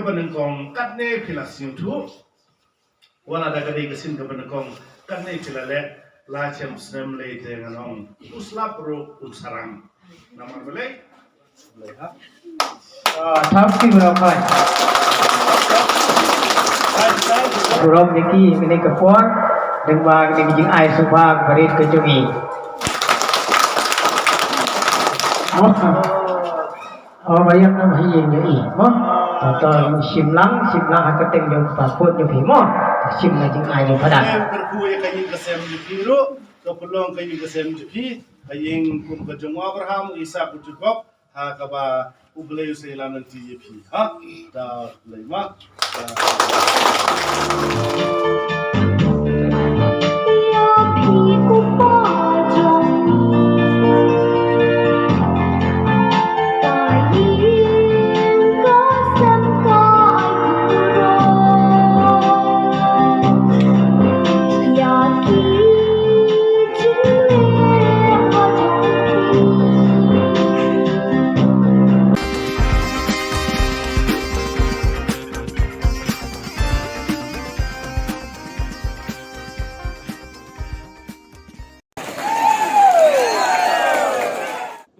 Ba nyngkong katne phi la sngewthuh. Wat la da ka dei ka sien kaba nyngkong katne phi la leh, la shem snem lei te ngan ong u slap ruh u sarang. Namar balei? Balei ha? Ah, thank you very much. Burom ïa ki kane ka por, dang ba kane ka jingai sngewbha ka barit ka jong i. Oh, ba ïa ka ba ïa i mo. Tato shim lang, shim lang ha ka teng jong ka passport jong phi mo. Shim na jingai jong pha da. Em kyrkhu ïa ka ïing ka sem jong phi ruh, ka pynlong ka ïing ka sem jong phi, ka ïing kum ka jong u Abraham, u Isak, u Jakob, ha kaba U Blei u sa ïalam lynti ïa phi. Ha? Da Blei ma.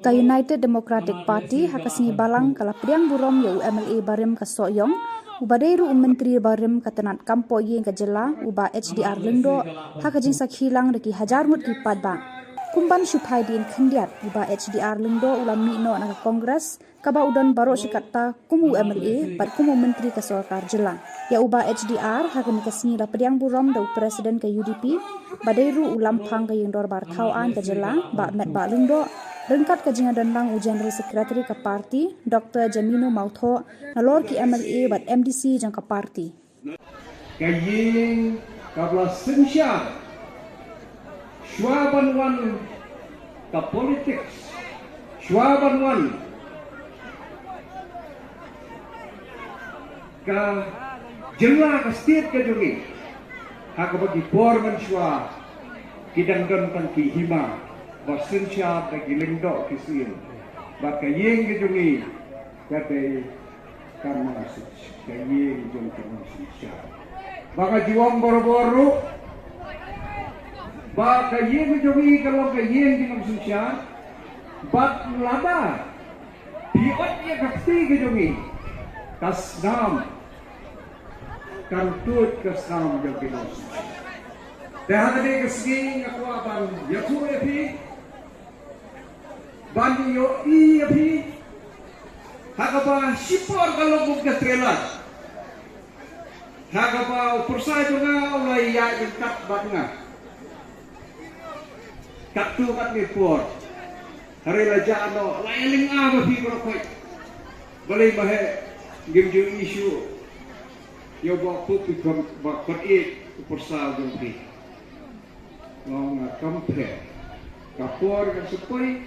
Ka United Democratic Party ha ka sngi Balang ka la pdiang burom ïa u M L A barim ka Sohiong, uba dei ruh u Myntri barim ka tnat kam pohïing ka jylla, u Bah H D R Lyngdoh, ha ka jingsakhi lang da ki hajar ngut ki paidbah. Kum ban shu phai dien khyndiat, u Bah H D R Lyngdoh u la mih noh na ka Congress, kaba u don baroh shi katta kum u M L A bad kum u Myntri ka Sorkar Jylla. Ïa u Bah H D R ha kane ka sngi la pdiang burom da u President ka U D P, ba dei ruh u Lamphang ka Ïing Dorbar Thaw Aiñ ka Jylla, Bah Metbah Lyngdoh, ryngkat ka jingïadon lang u General Secretary ka party, Doctor Jamino Mawthoh, nalor ki M L A bad M D C jong ka party. Ka ïing kaba la synshar shuwa ban wan ka politics, shuwa ban wan ka jylla, ka state ka jong ngi. Ha kaba ki por mynshuwa ki dang don tang ki hima ba synshar da ki lyngdoh ki sien. Bad ka ïing ka jong ngi ka dei ka nongsynshar, ka ïing jong ka nongsynshar. Ba ka ju ong barabor ruh ba ka ïing jong ngi ka long ka ïing jong ka nongsynshar. Bad lada phi ot ïa ka kti ka jong ngi, ka snam kan tuid ka snam jong ki nongsynshar. Te ha kane ka sngi nga kwah ban ïathuh ïa phi, ban ïohi ïa phi ha kaba shipor ka long kum ka trailer. Ha kaba u pyrsa jong nga u la ïaid ryngkat bad nga katto katne por. Hynrei la jah noh, la ïalynga bad phi baroh khoit. Balei ma he ngim ju issue ïa u Bah Pope, phi khot, ba khot ïa u pyrsa jong phi. Nga ong nga kam pher. Ka por kan sa poi.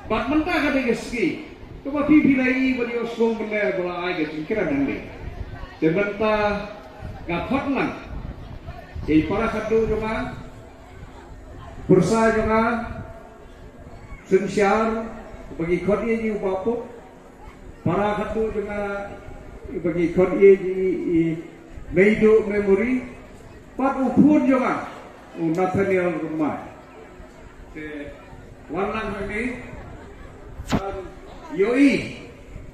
Bad mynta ka dei ka sngi kaba phi phi la ïohi bad ïohsngew mynne ba la ai ka jingkren hangne. Te mynta nga khot lang ïa i para khadduh jong nga, pyrsa jong nga, synshar, ba ngi khot ïa i u Bah Pope. Para khadduh jong nga, ba ngi khot ïa i, i Meiduh Memory, bad u khun jong nga u Nathaniel Rymbai. Te wan lang hangne ban ïohi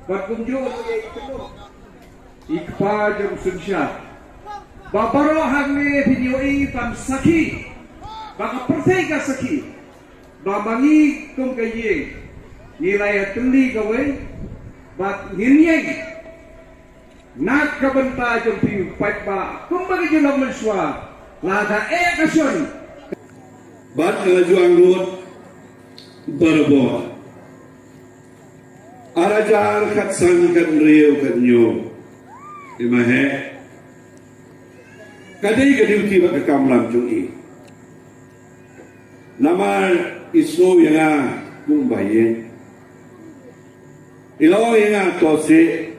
bad kumjuh ruh ïa i kynduh i kpa jong synshar. Ba baroh hangne phin ïohi ban sakhi, ba ka pyrthei ka sakhi ba ma ngi kum ka ïing ngi la ïatylli kawei bad ngin ïeng na ka bynta jong phi u paidbah kumba ka jinglong mynshuwa. Lada eh ka shon bad ka la ju angnud barabor. Ar hajar khatsan, khathynriew, khathynñiew. Ïa ma he ka dei ka duty bad ka kamram jong i. Namar i sngew ïa nga kum ba ïeng. I la ong ïa nga, to seh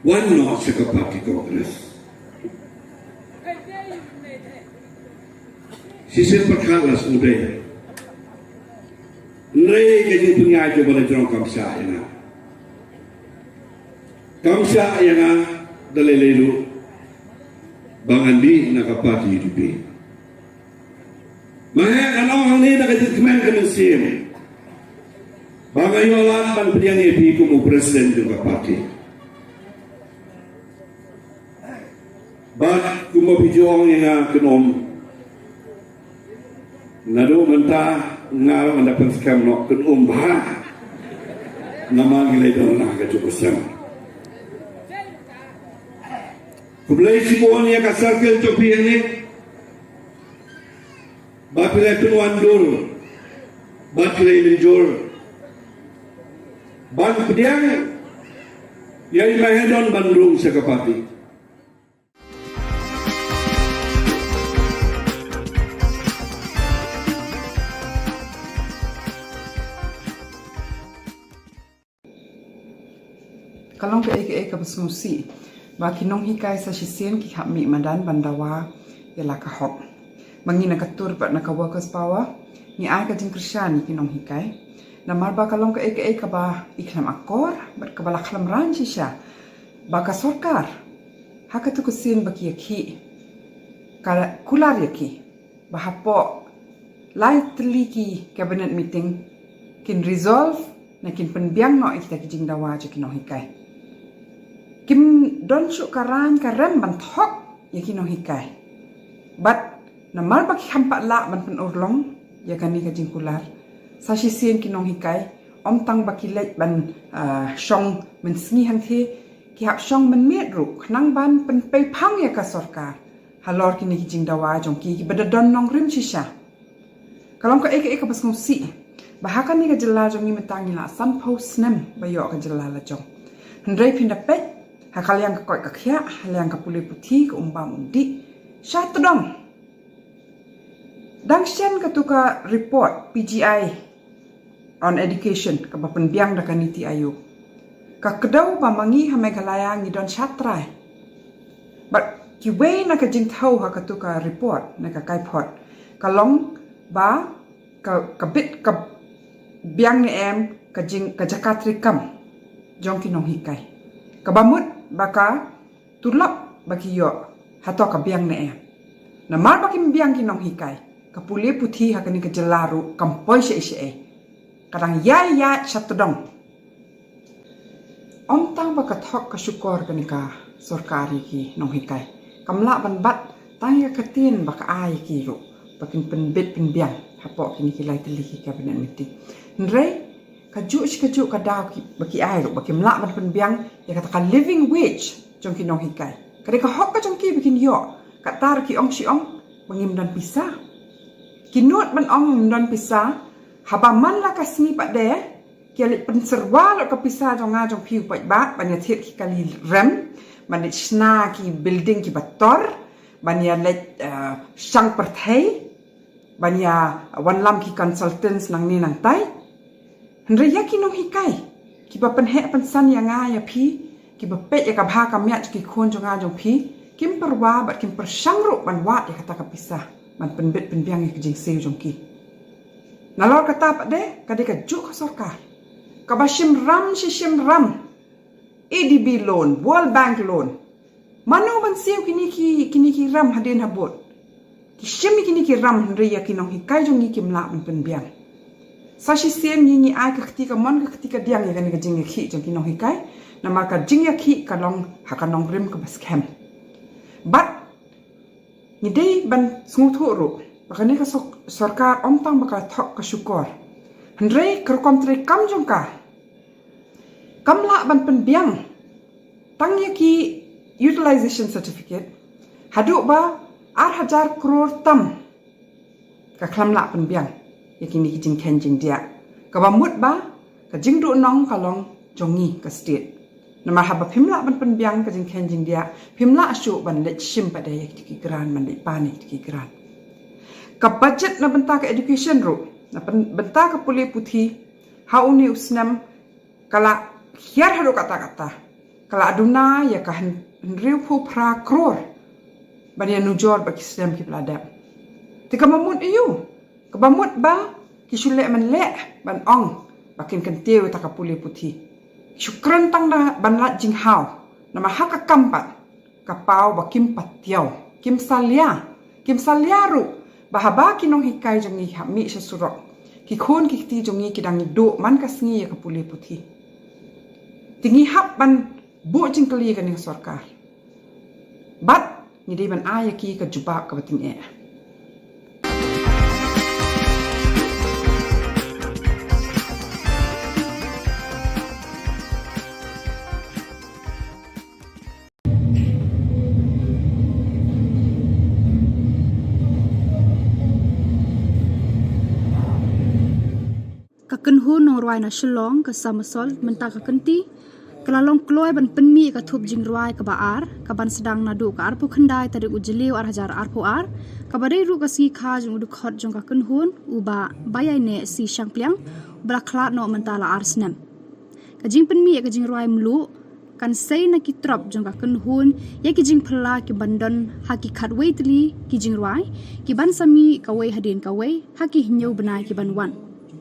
wan noh sha ka party Congress. Shisien pyrkhat la sngewdei. Hynrei ka jingpynïaid jong ba la jrong kam shah ïa nga. Kam shah ïa nga da lei lei ruh ba ngan dih na ka party U D P. Ma heh, ngan ong hangne na ka jingkmen ka mynsiem ba nga ïoh lad ban pdiang ïa phi kum u president jong ka party. Bad kumba phi ju ong ïa nga, kynum. Naduh mynta nga ruh ngan da pynskhem noh, kynum bha. Namar ngi la ïadon na ka juk ka sem. Khublei shibun ïa ka circle jong phi hangne. Ba phi la pynwandur, ba phi la mynjur ban pdiang ïa i Mahadon ban rung sha ka party. Ka long kaei kaei kaba sngewsih ba ki nonghikai sa shisien ki hap mih madan ban dawa ïa la ka hok. Ma ngi na ka tur bad na ka Workers' Power ngi ai ka jingkyrshan ïa ki nonghikai. Namar ba ka long kaei kaei kaba i khlem akor bad kaba la khlem rang shisha ba ka sorkar ha katu ka sien ba ki ïakhih, ka kular ïa ki ba hapoh lai tylli ki cabinet meeting kin resolve ne kin pynbiang noh ïa kita ki jingdawa jong ki nonghikai. Kim don shuh ka rang ka rem ban thok ïa ki nonghikai. Bad namar ba ki kham pat lah ban pynurlong ïa kane ka jingkular, sa shisien ki nonghikai ym tang ba ki leit ban, ah, shong mynsngi hangthie, ki hap shong mynmiet ruh khnang ban pynpei phang ïa ka sorkar halor kine ki jingdawa jong ki kiba da don nongrim shisha. Ka long kaei kaei kaba sngewsih ba ha kane ka jylla jong ngi mynta ngi la sanphew snem ba ïoh ka jylla la jong. Hynrei phin da peit ha ka liang ka koit ka khiah, ha liang ka pule puthi, ka um bam um dih, sha tdong. Dang shen katu ka report P G I on Education kaba pynbiang da ka NITI Aayog, ka kdew ba ma ngi ha Meghalaya ngi don shatrai. Bad kiwei na ka jingthew ha katu ka report ne ka kaiphod ka long ba ka, ka bit ka biang ne em ka jing, ka jaka treikam jong ki nonghikai, kaba mut ba ka tulop ba ki ïoh hato ka biang ne em. Namar ba kim biang ki nonghikai, ka pule puthi ha kane ka jylla ruh kam poi shaei shaei, ka dang ïai ïaid sha tdong. Ym tang ba ka thok ka shukor kane ka sorkar ïa ki nonghikai, kam lah ban bat tang ïa ka ktien ba ka ai ïa ki ruh ba kin pynbit pynbiang hapoh kine ki lai tylli ki cabinet meeting. Hynrei kajuh shi kajuh ka daw ki, ba ki ai ruh ba kim lah ban pynbiang ïa kata ka living wage jong ki nonghikai. Ka dei ka hok ka jong ki ba kin ïoh. Kata ruh ki ong shi ong ba ngim don pisa. Ki nud ban ong ngim don pisa, haba man la ka sngi pat de ki ïa leit pynsyrwa lut ka pisa jong nga jong phi u paidbah ban ïa thied ki kali rem, ban leit shna ki building kiba tor, ban ïa leit, eh, shang pyrthei, ban ïa wanlam ki consultants nangne nangtai. Hynrei ïa ki nonghikai kiba pynheh pynsan ïa nga ïa phi, kiba peit ïa ka bha ka miat jong ki khun jong nga jong phi, kim pyrwa bad kim pyrshang ruh ban wad ïa kata ka pisa ban pynbit pynbiang ïa ka jingsiew jong ki. Nalor kata pat de ka dei kajuh ka sorkar kaba shim ram shi shim ram, A D B loan, World Bank loan. Mano ban siew kine ki, kine ki ram hadien habud? Ki shim ïa kine ki ram hynrei ïa ki nonghikai jong ngi kim lah ban pynbiang. Sa shisien ngi, ngi ai ka kti kamon ka kti kadiang ïa kane ka jingïakhih jong ki nonghikai. Namar ka jingïakhih ka long ha ka nongrim kaba skhem. Bad ngi dei ban sngewthuh ruh ba kane ka sor-, sorkar ym tang ba ka thok ka shukor, hynrei ka rukom treikam jong ka kam lah ban pynbiang tang ïa ki utilization certificate haduh ba ar hajar klur tam. Ka khlem lah pynbiang ïa kine ki jingkheiñ jingdiah, kaba mut ba ka jingduhnong ka long jong ngi ka state. Namar haba phim lah ban pynbiang ka jingkheiñ jingdiah, phim lah shuh ban leit shim pat de ïa kito ki grant, ban leit pan ïa kito ki grant. Ka budget na bynta ka education ruh, na byn-, bynta ka pule puthi, ha une u snem ka la hiar haduh katta katta, ka la duna ïa ka hyn-, hynriewphew phra klur ban ïa nujor bad ki snem kiba la dep. Te kaba mut aïu? Kaba mut ba ki shu leh man leh ban ong ba kin kyntiew ïa kata ka pule puthi. Shu kren tang da ban lait jinghaw, namar ha ka kam pat ka paw ba kim patiaw, kim salia, kim salia ruh ba haba ki nonghikai jong ngi hap mih sha surok, ki khun ki kti jong ngi ki dang duh man ka sngi ïa ka pule puthi. Te ngi hap ban buh jingkylli ïa kane ka sorkar. Bad ngi dei ban ai ïa ki ka jubab kaba tyngeh. Ka kynhun nongrwai na Shillong, ka Summersault, mynta ka kynti ka la long kloi ban pynmih ka thup jingrwai kaba ar, kaban sdang naduh ka arphew khyndai tarik u Jylliew ar hajar arphew ar, kaba dei ruh ka sngi kha jong u dkhot jong ka kynhun, u Bah Baiaineh C Shangpliang, uba la khlad noh mynta la ar snem. Ka jingpynmih ïa ka jingrwai mluh kan sei na ki trop jong ka kynhun ïa ki jingphylla kiban don ha ki khatwei tylli ki jingrwai, kiban sa mih kawei hadien kawei ha ki hynñiew bnai kiban wan.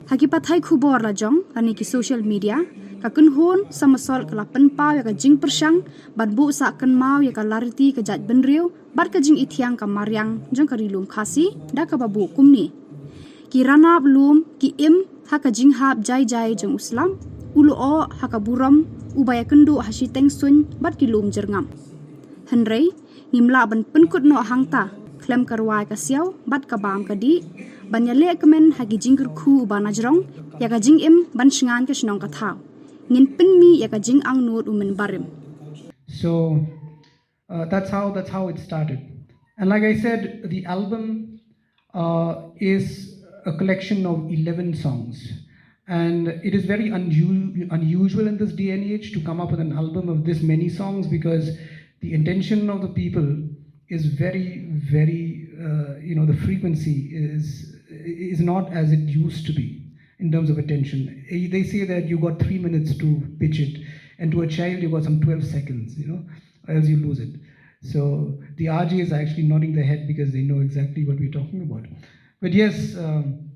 Ha ki pathai khubor la jong lane ki social media, ka kynhun Summersault ka la pynpaw ïa ka jingpyrshang ban buh sah kynmaw ïa ka lariti ka jaitbynriew bad ka jingithiang ka mariang jong ka Ri Lum Khasi da kaba buh kumne: Ki ranab lum ki im ha ka jinghap jai jai jong u slap, u lyoh ha ka burom uba ïakynduh ha shiteng suiñ bad ki lum jyrngam. Hynrei ngim lah ban pynkut noh hangta khlem ka rwai ka siaw bad ka bam ka dih ban ïaleh kmen ha ki jingkyrkhu uba najrong ïa ka jingim ban shngaiñ ka shnong ka thaw. Ngin pynmih ïa ka jingangnud u mynbarim. So uh, that's how that's how it started. And like I said, the album uh, is a collection of eleven songs, and it is very unu- unusual in this day and age to come up with an album of this many songs, because the intention of the people is very, very, uh, you know, the frequency is is not as it used to be in terms of attention. Eh, they say that you got three minutes to pitch it, and to a child you got some twelve seconds, you know, or else you lose it. So the R J is actually nodding their head because they know exactly what we're talking about. But yes, um,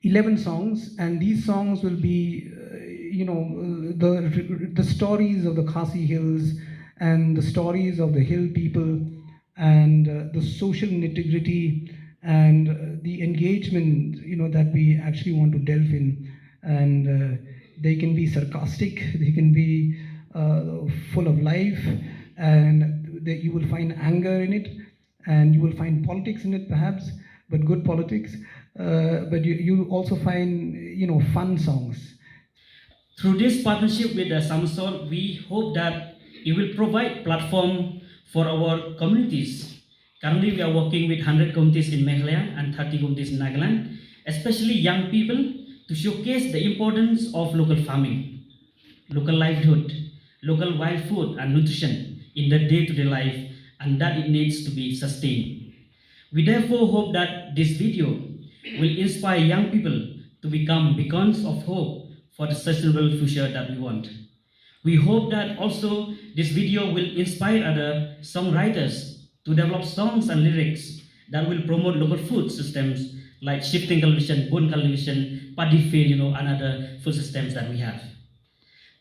eleven songs, and these songs will be, uh, you know, uh, the the stories of the Khasi Hills and the stories of the hill people and uh, the social nitty gritty and uh, the engagement, you know, that we actually want to delve in. And uh, they can be sarcastic, they can be uh, full of life, and that you will find anger in it, and you will find politics in it, perhaps, but good politics. Uh, but you you also find, you know, fun songs. Through this partnership with the Summersault, we hope that it will provide platform for our communities. Currently, we are working with hundred communities in Meghalaya and thirty communities in Nagaland, especially young people, to showcase the importance of local farming, local livelihood, local wild food and nutrition in their day-to-day life, and that it needs to be sustained. We therefore hope that this video will inspire young people to become beacons of hope for the sustainable future that we want. We hope that also this video will inspire other songwriters to develop songs and lyrics that will promote local food systems like shifting cultivation, bun cultivation, paddy field, you know, and other food systems that we have.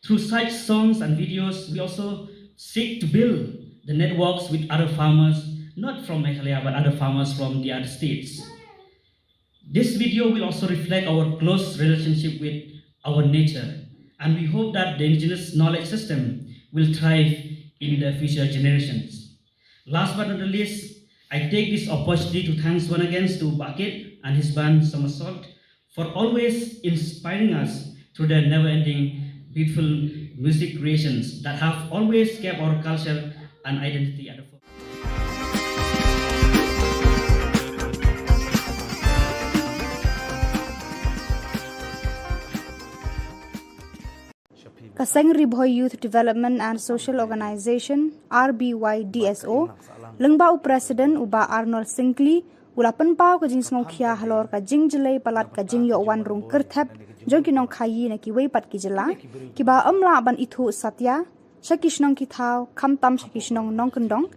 Through such songs and videos, we also seek to build the networks with other farmers, not from Meghalaya, but other farmers from the other states. This video will also reflect our close relationship with our nature, and we hope that the indigenous knowledge system will thrive in the future generations. Last but not the least, I take this opportunity to thanks one again to Bakit and his band Summersault for always inspiring us through their never-ending beautiful music creations that have always kept our culture and identity at the forefront. Ka seng Ri Bhoi Youth Development and Social Organisation, R B Y D S O, lyngba u President u Bah Arnold Syngkli, u la pynpaw ka jingsngewkhia halor ka jingjlei palat ka jingïoh wan rung kyrthep jong ki nongkhaïi na kiwei pat ki jylla kiba ym lah ban ithuh satia sha ki shnong ki thaw, khamtam sha ki shnong nongkyndong.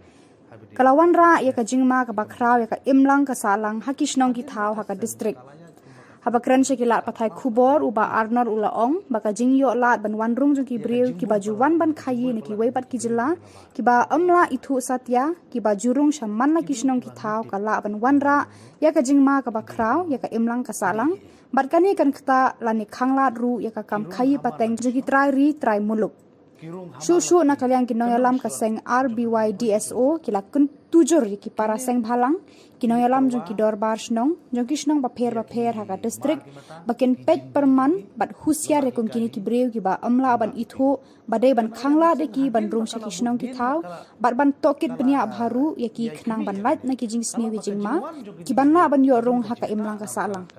Ka la wanrah ïa ka jingma kaba khraw ïa ka imlang ka sahlang ha ki shnong ki thaw ha ka district. Haba kren sha ki lad pathai khubor, u Bah Arnor u la ong ba ka jingïoh lad ban wan rung jong ki briew kiba ju wan ban khaïi na kiwei pat ki jylla, kiba ym lah ithuh satia, kiba ju rung sha man la ki shnong ki thaw ka lah ban wanrah ïa ka jingma kaba khraw ïa ka imlang ka sahlang, bad kane kan ktah lane khanglad ruh ïa ka kam khaïi pateng jong ki trai ri trai muluk. Shuh shuh na ka liang ki nongïalam ka seng R B Y D S O ki la kyntu jur ïa ki para seng bhalang, ki nongïalam jong ki dorbar shnong, jong ki shnong bapher bapher ha ka district, ba kin peit pyrman bad husiar ïa kum kine ki briew kiba ym lah ban ithuh, ba dei ban khanglad ïa ki ban rung sha ki shnong ki thaw, bad ban tohkit bniah bha ruh ïa ki khnang ban lait na ki jingsniew ki jingma, ki ban lah ban ïoh rung ha ka imlang ka sahlang.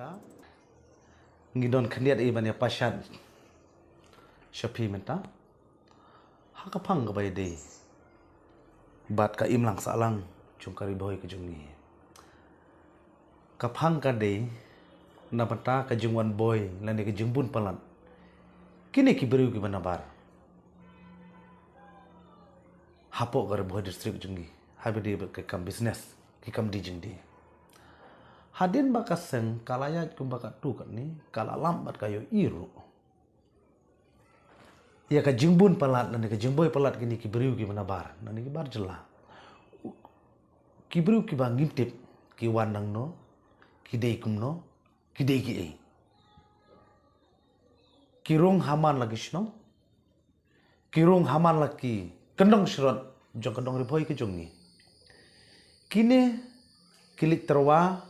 Ngi don khyndiat i ban ïa pashat sha phi mynta ha ka phang kaba ïadei bad ka imlang sahlang jong ka Ri Bhoi ka jong ngi. Ka phang ka dei na bynta ka jingwan boi lane ka jingbun palat kine ki briew kiba nabar hapoh ka Ri Bhoi district jong ngi, haba ïadei bad ka kam business, ki kam die jingdie. Hadien ba ka seng ka la ïaid kumba katto katne, ka la lam bad ka ïohi ruh ïa ka jingbun palat lane ka jingboi palat kine ki briew kiba nabar, lane ki bar jylla. Ki briew kiba ngim tip ki wan nangno, ki dei kumno, ki dei kiei. Ki rung ha man la ki shnong, ki rung ha man la ki kyndong shrot jong ka dong Ri Bhoi ka jong ngi. Kine ki leit tyrwa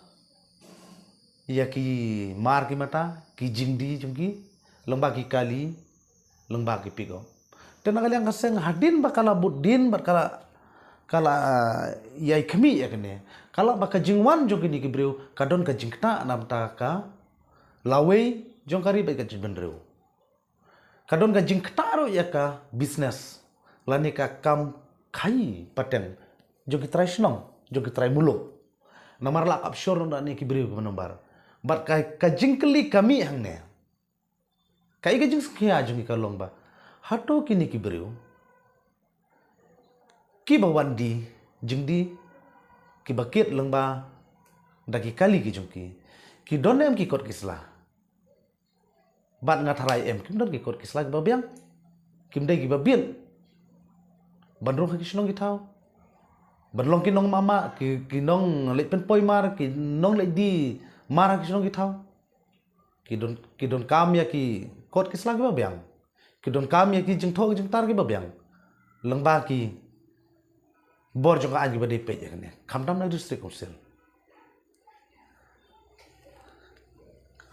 ïa ki mar ki mata, ki jingdie jong ki, lyngba ki kali, lyngba ki pickup. Te na ka liang ka seng hadien ba ka la bud dien bad ka la, ka la, ah, ïai khmih ïa kane, ka la ba ka jingwan jong kine ki briew ka don ka jingktah na bynta ka lawei jong ka ri bad ka jaitbynriew. Ka don ka jingktah ruh ïa ka business lane ka kam khaïi pateng jong ki trai shnong, jong ki trai muluk. Namar la kap shor na ne ki briew kiba nabar. Bad ka, ka jingkylli ka mih hangne, kaei ka jingsngewkhia jong ngi ka long ba hato kine ki briew kiba wan die jingdie, kiba kit lyngba da ki kali ki jong ki, ki don em ki kot ki sla? Bad nga tharai em kim don ki kot ki sla kiba biang, kim dei kiba biang ban rung ha ki shnong ki thaw, ban long ki nongmamar, ki, ki nongleit pynpoi mar, ki nongleit die mar ha ki shnong ki thaw. Ki don, ki donkam ïa ki kot ki sla kiba biang, ki donkam ïa ki jingthoh ki jingtar kiba biang lyngba ki bor jong ka aiñ kiba dei peit ïa kane, khamtam na district council.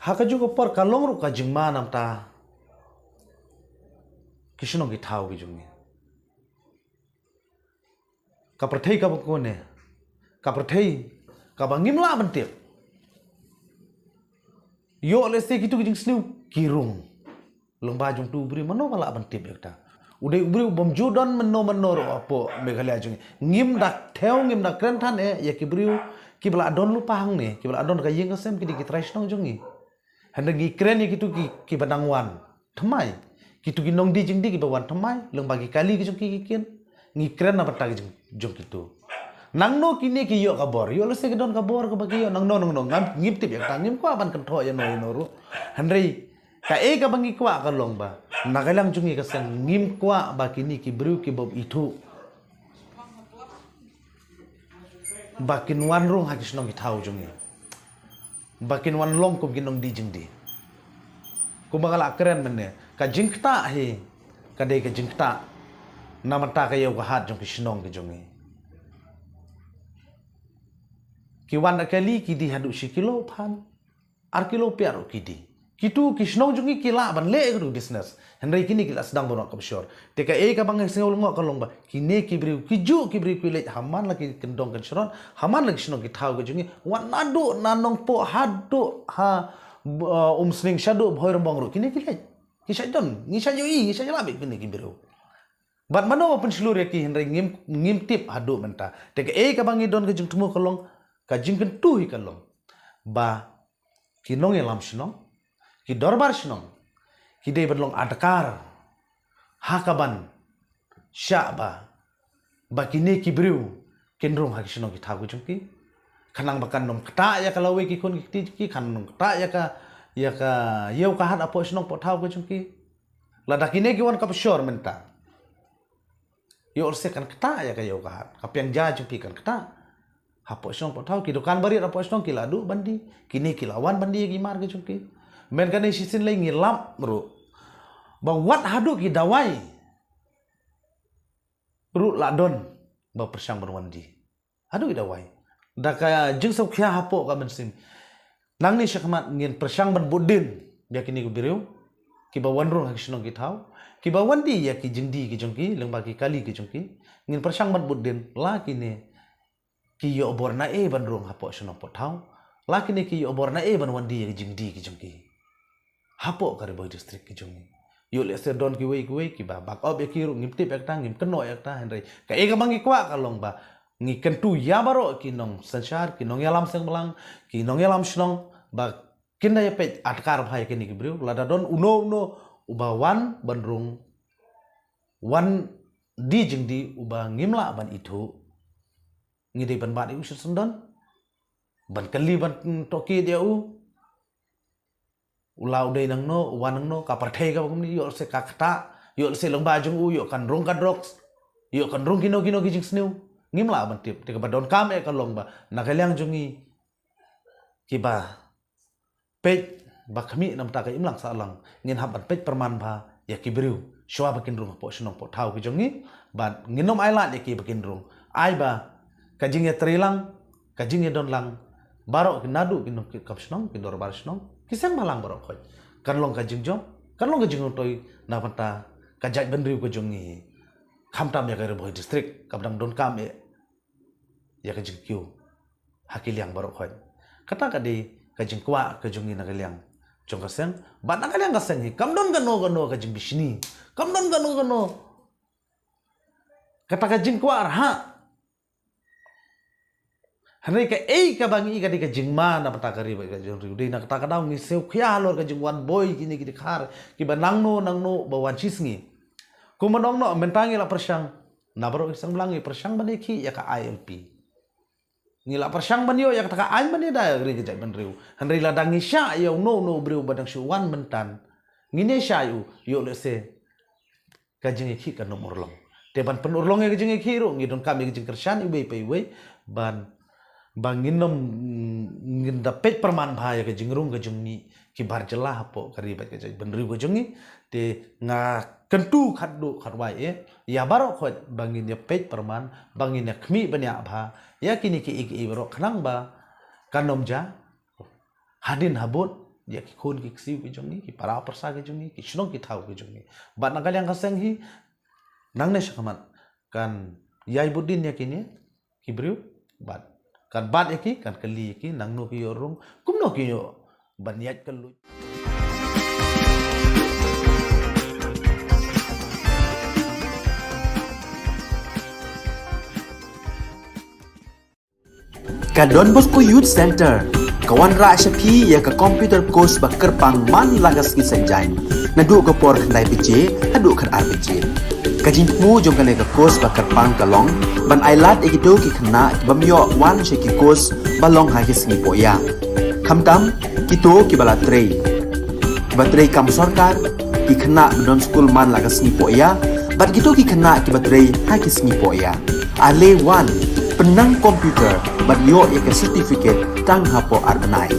Ha kajuh ka por ka long ruh ka jingma na bynta ki shnong ki thaw ki jong ngi. Ka pyrthei kaba kane, ka pyrthei kaba ngim lah ban tip. Ïoh lehse kitu ki jingsniew ki rung lyngba jong utu u briew, mano ba lah ban tip ïa kata? U dei u briew bym ju don mynno mynno ruh hapoh Meghalaya jong ngi. Ngim da thew, ngim da kren than eh ïa ki briew kiba la don lypa hangne, kiba la don ka ïing ka sem, ki dei ki trai shnong jong ngi. Hynrei ngi kren ïa kitu ki, kiba nang wan thymmai, kitu ki nongdie jingdie kiba wan thymmai lyngba ki kali ki jong ki ki kin. Ngi kren na bynta ki jong, jong kitu. Nangno kine ki ïoh ka bor, ïoh lehse ki don ka bor kaba ki ïoh, nangno nangno, ngam, ngim tip ïa kata, ngim kwah ban kynthoh ïano ïano ruh. Hynrei kaei kaba ngi kwah ka long ba na ka liang jong ngi ka seng ngim kwah ba kine ki briew kibym ithuh ba kin wan rung ha ki shnong ki thaw jong ngi, ba kin wan long kum ki nongdie jingdie. Kumba nga la kren mynne, ka jingktah hi ka dei ka jingktah na bynta ka ïew ka hat jong ki shnong ki jong ngi. Ki wan da kali, ki die haduh shi kilo phan, ar kilo pia ruh ki die. Kitu ki shnong jong ngi ki lah ban leh ïa katu business, hynrei kine ki la sdang ban wad kaba shor. Te kaei kaba nga sngew lyngngoh ka long ba kine ki briew, ki juh ki briew ki leit ha man la ki kyndong kynshrot, ha man la ki shnong ki thaw ki jong ngi, wat naduh na Nongpoh haduh ha, uh, Umsning, shaduh Bhoirymbong ruh kine ki leit. Ngi shait don, ngi shait ïohi, ngi shait ïalap ïa kine ki briew. Bad mano ba pynshlur ïa ki, hynrei ngim, ngim tip haduh mynta. Te kaei kaba ngi don ka jingthmu ka long, ka jingkyntu hi ka long ba ki nongïalam shnong, ki dorbar shnong, ki dei ban long adkar ha kaban shah ba, ba kine ki briew kin rung ha ki shnong ki thaw ki jong ki, khnang ba kan ym ktah ïa ka lawei ki khun ki kti ki, kan ym ktah ïa ka, ïa ka ïew ka hat hapoh shnong poh thaw ka jong ki. Lada kine ki wan ka pyrshor mynta, ïoh lehse kan ktah ïa ka ïew ka hat, ka pynjah jong ki kan ktah. Hapoh shnong poh thaw, ki dukan barit hapoh shnong ki la duh ban die, kine ki la wan ban die ïa ki mar ka jong ki. Mynta kane shisien lei ngi lap ruh ba wat haduh ki dawai ruh la don ba pyrshang ban wan die. Haduh ki dawai. Da ka jingsngewkhia hapoh ka mynsiem. Nangne shakhmat ngin pyrshang ban bud dien ïa kine ki briew kiba wan rung ha ki shnong ki thaw, kiba wan die ïa ki jingdie ki jong ki lyngba ki kali ki jong ki. Ngin pyrshang ban bud dien la kine ki ïoh bor naei ban rung hapoh shnong poh thaw, la kine ki ïoh bor naei ban wan die ïa ki jingdie ki jong ki hapoh ka Ri Bhoi District ki jong ngi. Ïoh lehse don kiwei kiwei kiba backup ïa ki ruh, ngim tip ïa kata, ngim kynnoh ïa kata, hynrei kaei kaba ngi kwah ka long ba ngi kyntu ïa baroh ki nongsynshar, ki nongïalam seng blang, ki nongïalam shnong, ba kin da ïa peit adkar bha ïa kine ki briew. Lada don uno uno uba wan ban rung, wan die jingdie uba ngim lah ban ithuh, ngi dei ban bat ïa u shisyndon, ban kylli, ban tohkit ïa u. U la u dei nangno, u wan nangno, ka pyrthei kaba kumne, ïoh lehse ka ktah, ïoh lehse lyngba jong u ïoh kan rung ka drugs, ïoh kan rung kino kino ki jingsniew. Ngim lah ban tip. Te kaba donkam eh ka long ba na ka liang jong ngi kiba peit ba khmih na bynta ka imlang sahlang, ngin hap ban peit pyrman bha ïa ki briew shuwa ba kin rung hapoh shnong poh thaw ki jong ngi. Bad ngin ym ailad ïa ki ba kin rung. Ai ba ka jingïatreilang, ka jingïadonlang baroh ki, naduh ki nongkit kam shnong, ki dorbar shnong, ki seng bhalang baroh khoit, kan long ka jingjop, kan long ka jingmyntoi na bynta ka jaitbynriew ka jong ngi. Khamtam ïa ka Ri Bhoi District kaba dang donkam eh ïa ka jingkiew ha ki liang baroh khoit. Kata ka dei ka jingkwah ka jong ngi na ka liang jong ka seng. Bad na ka liang ka seng hi kam don kano kano ka jingbishni, kam don kano kano kata ka jingkwah rhah. Hynrei kaei kaba ngi i ka dei ka jingma na bynta ka ri bad ka jingriew. Dei na kata ka daw ngi sngewkhia halor ka jingwan boi kine ki dkhar kiba nangno nangno ba wan shisngi. Kumba ong noh, mynta ngi la pyrshang, na baroh ki seng blang ngi pyrshang ban ïakhih ïa ka I L P. Ngi la pyrshang ban ïoh ïa kata ka aiñ ban ïada ïa ka ri ka jaitbynriew. Hynrei lada ngi shah ïa uno uno u briew ba dang shu wan mynta, ngin ïa shah ïa u, ïoh lehse ka jingïakhih kan ym urlong. Te ban pynurlong ïa ka jingïakhih ruh ngi donkam ïa ka jingkyrshan iwei pa iwei, ban, ba ngin ym, ngin da peit pyrman bha ïa ka jingrung ka jong ngi ki bar jylla hapoh ka ri bad ka jaitbynriew ka jong ngi. Te nga kyntu khatduh khatwai eh ïa baroh khoit ba ngin ïa peit pyrman, ba ngin ïa khmih bniah bha ïa kine kiei kiei baroh khnang ba kan ym jia hadien habud ïa ki khun ki ksiew ki jong ngi, ki para pyrsa ki jong ngi, ki shnong ki thaw ki jong ngi. Bad na ka liang ka seng hi, nangne shakhmat kan ïai bud dien ïa kine ki briew, bad kan bat ïa ki, kan kylli ïa ki nangno ki ïoh rung, kumno ki ïoh ban ïaid kylluid. Ka Don Bosco Youth Centre ka wanrah sha phi ïa ka computer course ba kyrpang man la ka sngi Saitjaiñ, naduh ka por khyndai baje haduh khatar baje. Ka jingthmu jong kane ka course ba kyrpang ka long ban ailad ïa kito ki khynnah ki bym ïoh wan sha ki course ba long ha ki sngi pohïa. Khamtam kito kiba la trei, kiba trei kam sorkar, ki khynnah ba don skul man la ka sngi pohïa, bad kito ki khynnah kiba trei ha ki sngi pohïa. Ale wan, pynnang computer bad ïoh ïa ka certificate tang hapoh ar bnai.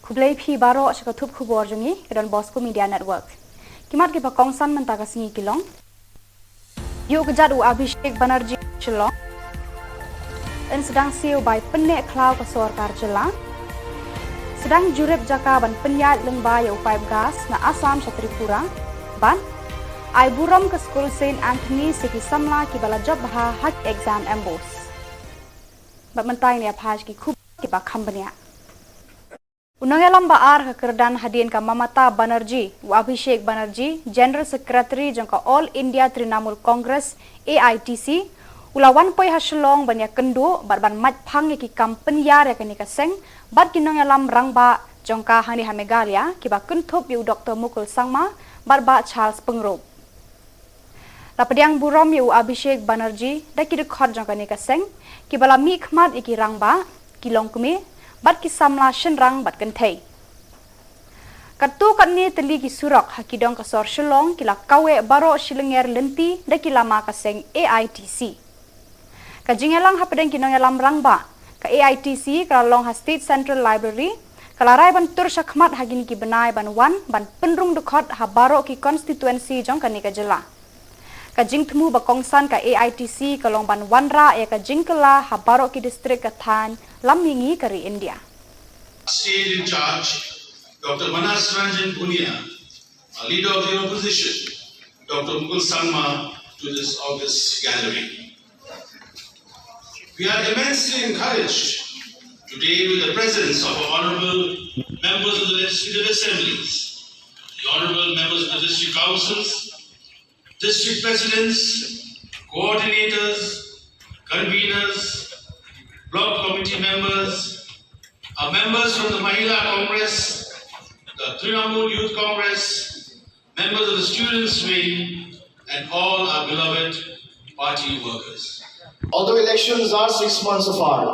Khublei phi baroh sha ka thup khubor jong ngi ka Don Bosco Media Network. Ki mat kiba kongsan mynta ka sngi ki long: Ïuh kjat u Abhishek Banerjee Shillong. Yn sdang siew bai pynneh khlaw ka sorkar jylla. Sdang jurip jaka ban pynïaid lyngba ïa u paip gas na Assam sha Tripura. Bad ai burom ka skul Saint Anthony's ïa ki samla kiba la jop bha ha ki exam MBOSE. Bad mynta ngin ïa phai sha ki khubor kiba kham bniah. U nongïalam ba ar ka kyrdan hadien ka Mamata Banerjee, u Abhishek Banerjee, General Secretary jong ka All India Trinamool Congress, A I T C, u la wan poi ha Shillong ban ïakynduh bad ban mait phang ïa ki kam pynïar ïa kane ka seng bad ki nongïalam rangbah jong ka hangne ha Meghalaya kiba kynthup ïa u Doctor Mukul Sangma bad Bah Charles Pyngrope. La pdiang burom ïa u Abhishek Banerjee da ki dkhot jong kane ka seng kiba la mihkhmat ïa ki rangbah, ki longkmie bad ki samla shynrang bad kynthei. Katto katne tylli ki surok ha ki dong ka sor Shillong ki la kaweh baroh shilynter lynti da ki lama ka seng A I T C. Ka jingïalang hapdeng ki nongïalam rangbah ka A I T C ka la long ha State Central Library, ka la rai ban tur shakhmat ha kine ki bnai ban wan ban pynrung dkhot ha baroh ki constituency jong kane ka jylla. Ka jingthmu ba kongsan ka A I T C ka long ban wanrah ïa ka jingkylla ha baroh ki district ka thaiñ lam mihngi ka ri India. State in charge, Doctor Manas Ranjan Bhunia, a leader of the opposition, Doctor Mukul Sangma, to this august gathering. We are immensely encouraged today with the presence of our honorable members of the Legislative Assemblies, the honorable members of the district councils, district presidents, coordinators, conveners, block committee members, our members from the Mahila Congress, the Trinamool Youth Congress, members of the students' wing, and all our beloved party workers. Although elections are six months apart,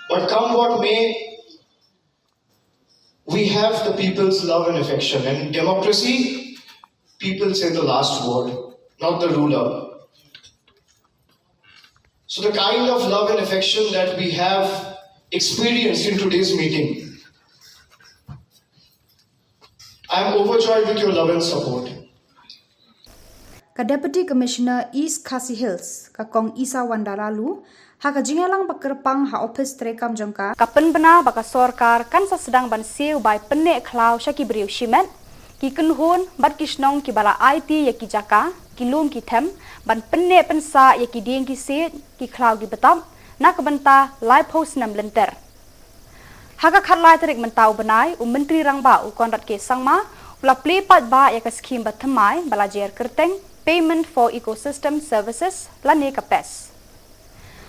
but come what may, we have the people's love and affection. And in democracy, people say the last word, not the ruler. So the kind of love and affection that we have experienced in today's meeting, I am overjoyed with your love and support. Ka Deputy Commissioner East Khasi Hills, ka Kong Isawanda Laloo, ha ka jingïalang ba kyrpang ha ophis treikam jong ka, ka pynbna ba ka sorkar kan sa sdang ban siew bai pynneh khlaw sha ki briew shimet, ki kynhun bad ki shnong kiba la aiti ïa ki jaka, ki lum ki them, ban pynneh pynsah ïa ki dieng ki siej, ki khlaw ki btap na ka bynta laiphew snem lynter. Ha ka khatlai tarik mynta u bnai, u Myntri Rangbah u Conrad K Sangma u la plie paidbah ïa ka skhim bathymmai ba la jer kyrteng Payment for Ecosystem Services lane ka PES.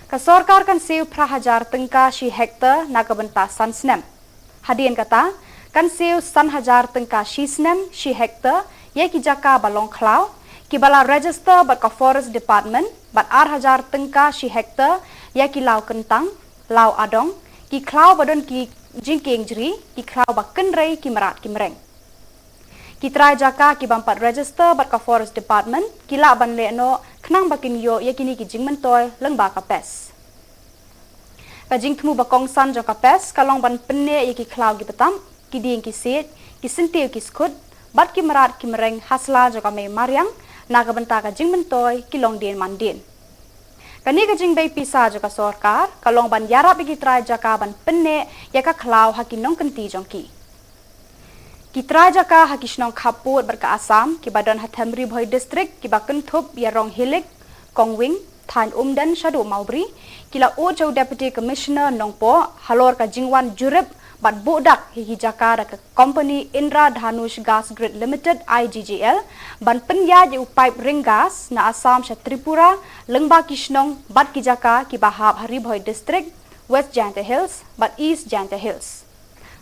Ka sorkar kan siew phra hajar tyngka shi hektar na ka bynta san snem. Hadien kata, kan siew san hajar tyngka shi snem shi hektar ïa ki jaka ba long khlaw kiba la register bad ka Forest Department, bad ar hajar tyngka shi hektar ïa ki law kyntang, law adong, ki khlaw ba don ki jingkieng jri, ki khlaw ba kynrei ki mrad ki mreng. Ki trai jaka ki bym pat register bad ka Forest Department ki lah ban leh noh khnang ba kin ïoh ïa kine ki jingmyntoi lyngba ka PES. Ka jingthmu ba kongsan jong ka PES ka long ban pynneh ïa ki khlaw ki btap, ki dieng ki siej, ki syntiew ki skhut bad ki mrad ki mreng ha sla jong ka mei mariang na ka bynta ka jingmyntoi ki longdien mandien. Kane ka jingbei pisa jong ka sorkar ka long ban ïarap ïa ki trai jaka ban pynneh ïa ka khlaw ha ki nongkynti jong ki. Ki trai jaka ha ki shnong khappud bad ka Assam kiba don ha them Ri Bhoi District kiba kynthup ïa Ronghilik, Kongwing, thaiñ Umden shaduh Mawbri, ki la ud sha u Deputy Commissioner Nongpoh halor ka jingwan jurip bad buh dak ïa ki jaka da ka company Indra Dhanush Gas Grid Limited, I G G L, ban pynïaid ïa u paip ring gas na Assam sha Tripura lyngba ki shnong bad ki jaka kiba hap ha Ri Bhoi District, West Jaintia Hills bad East Jaintia Hills.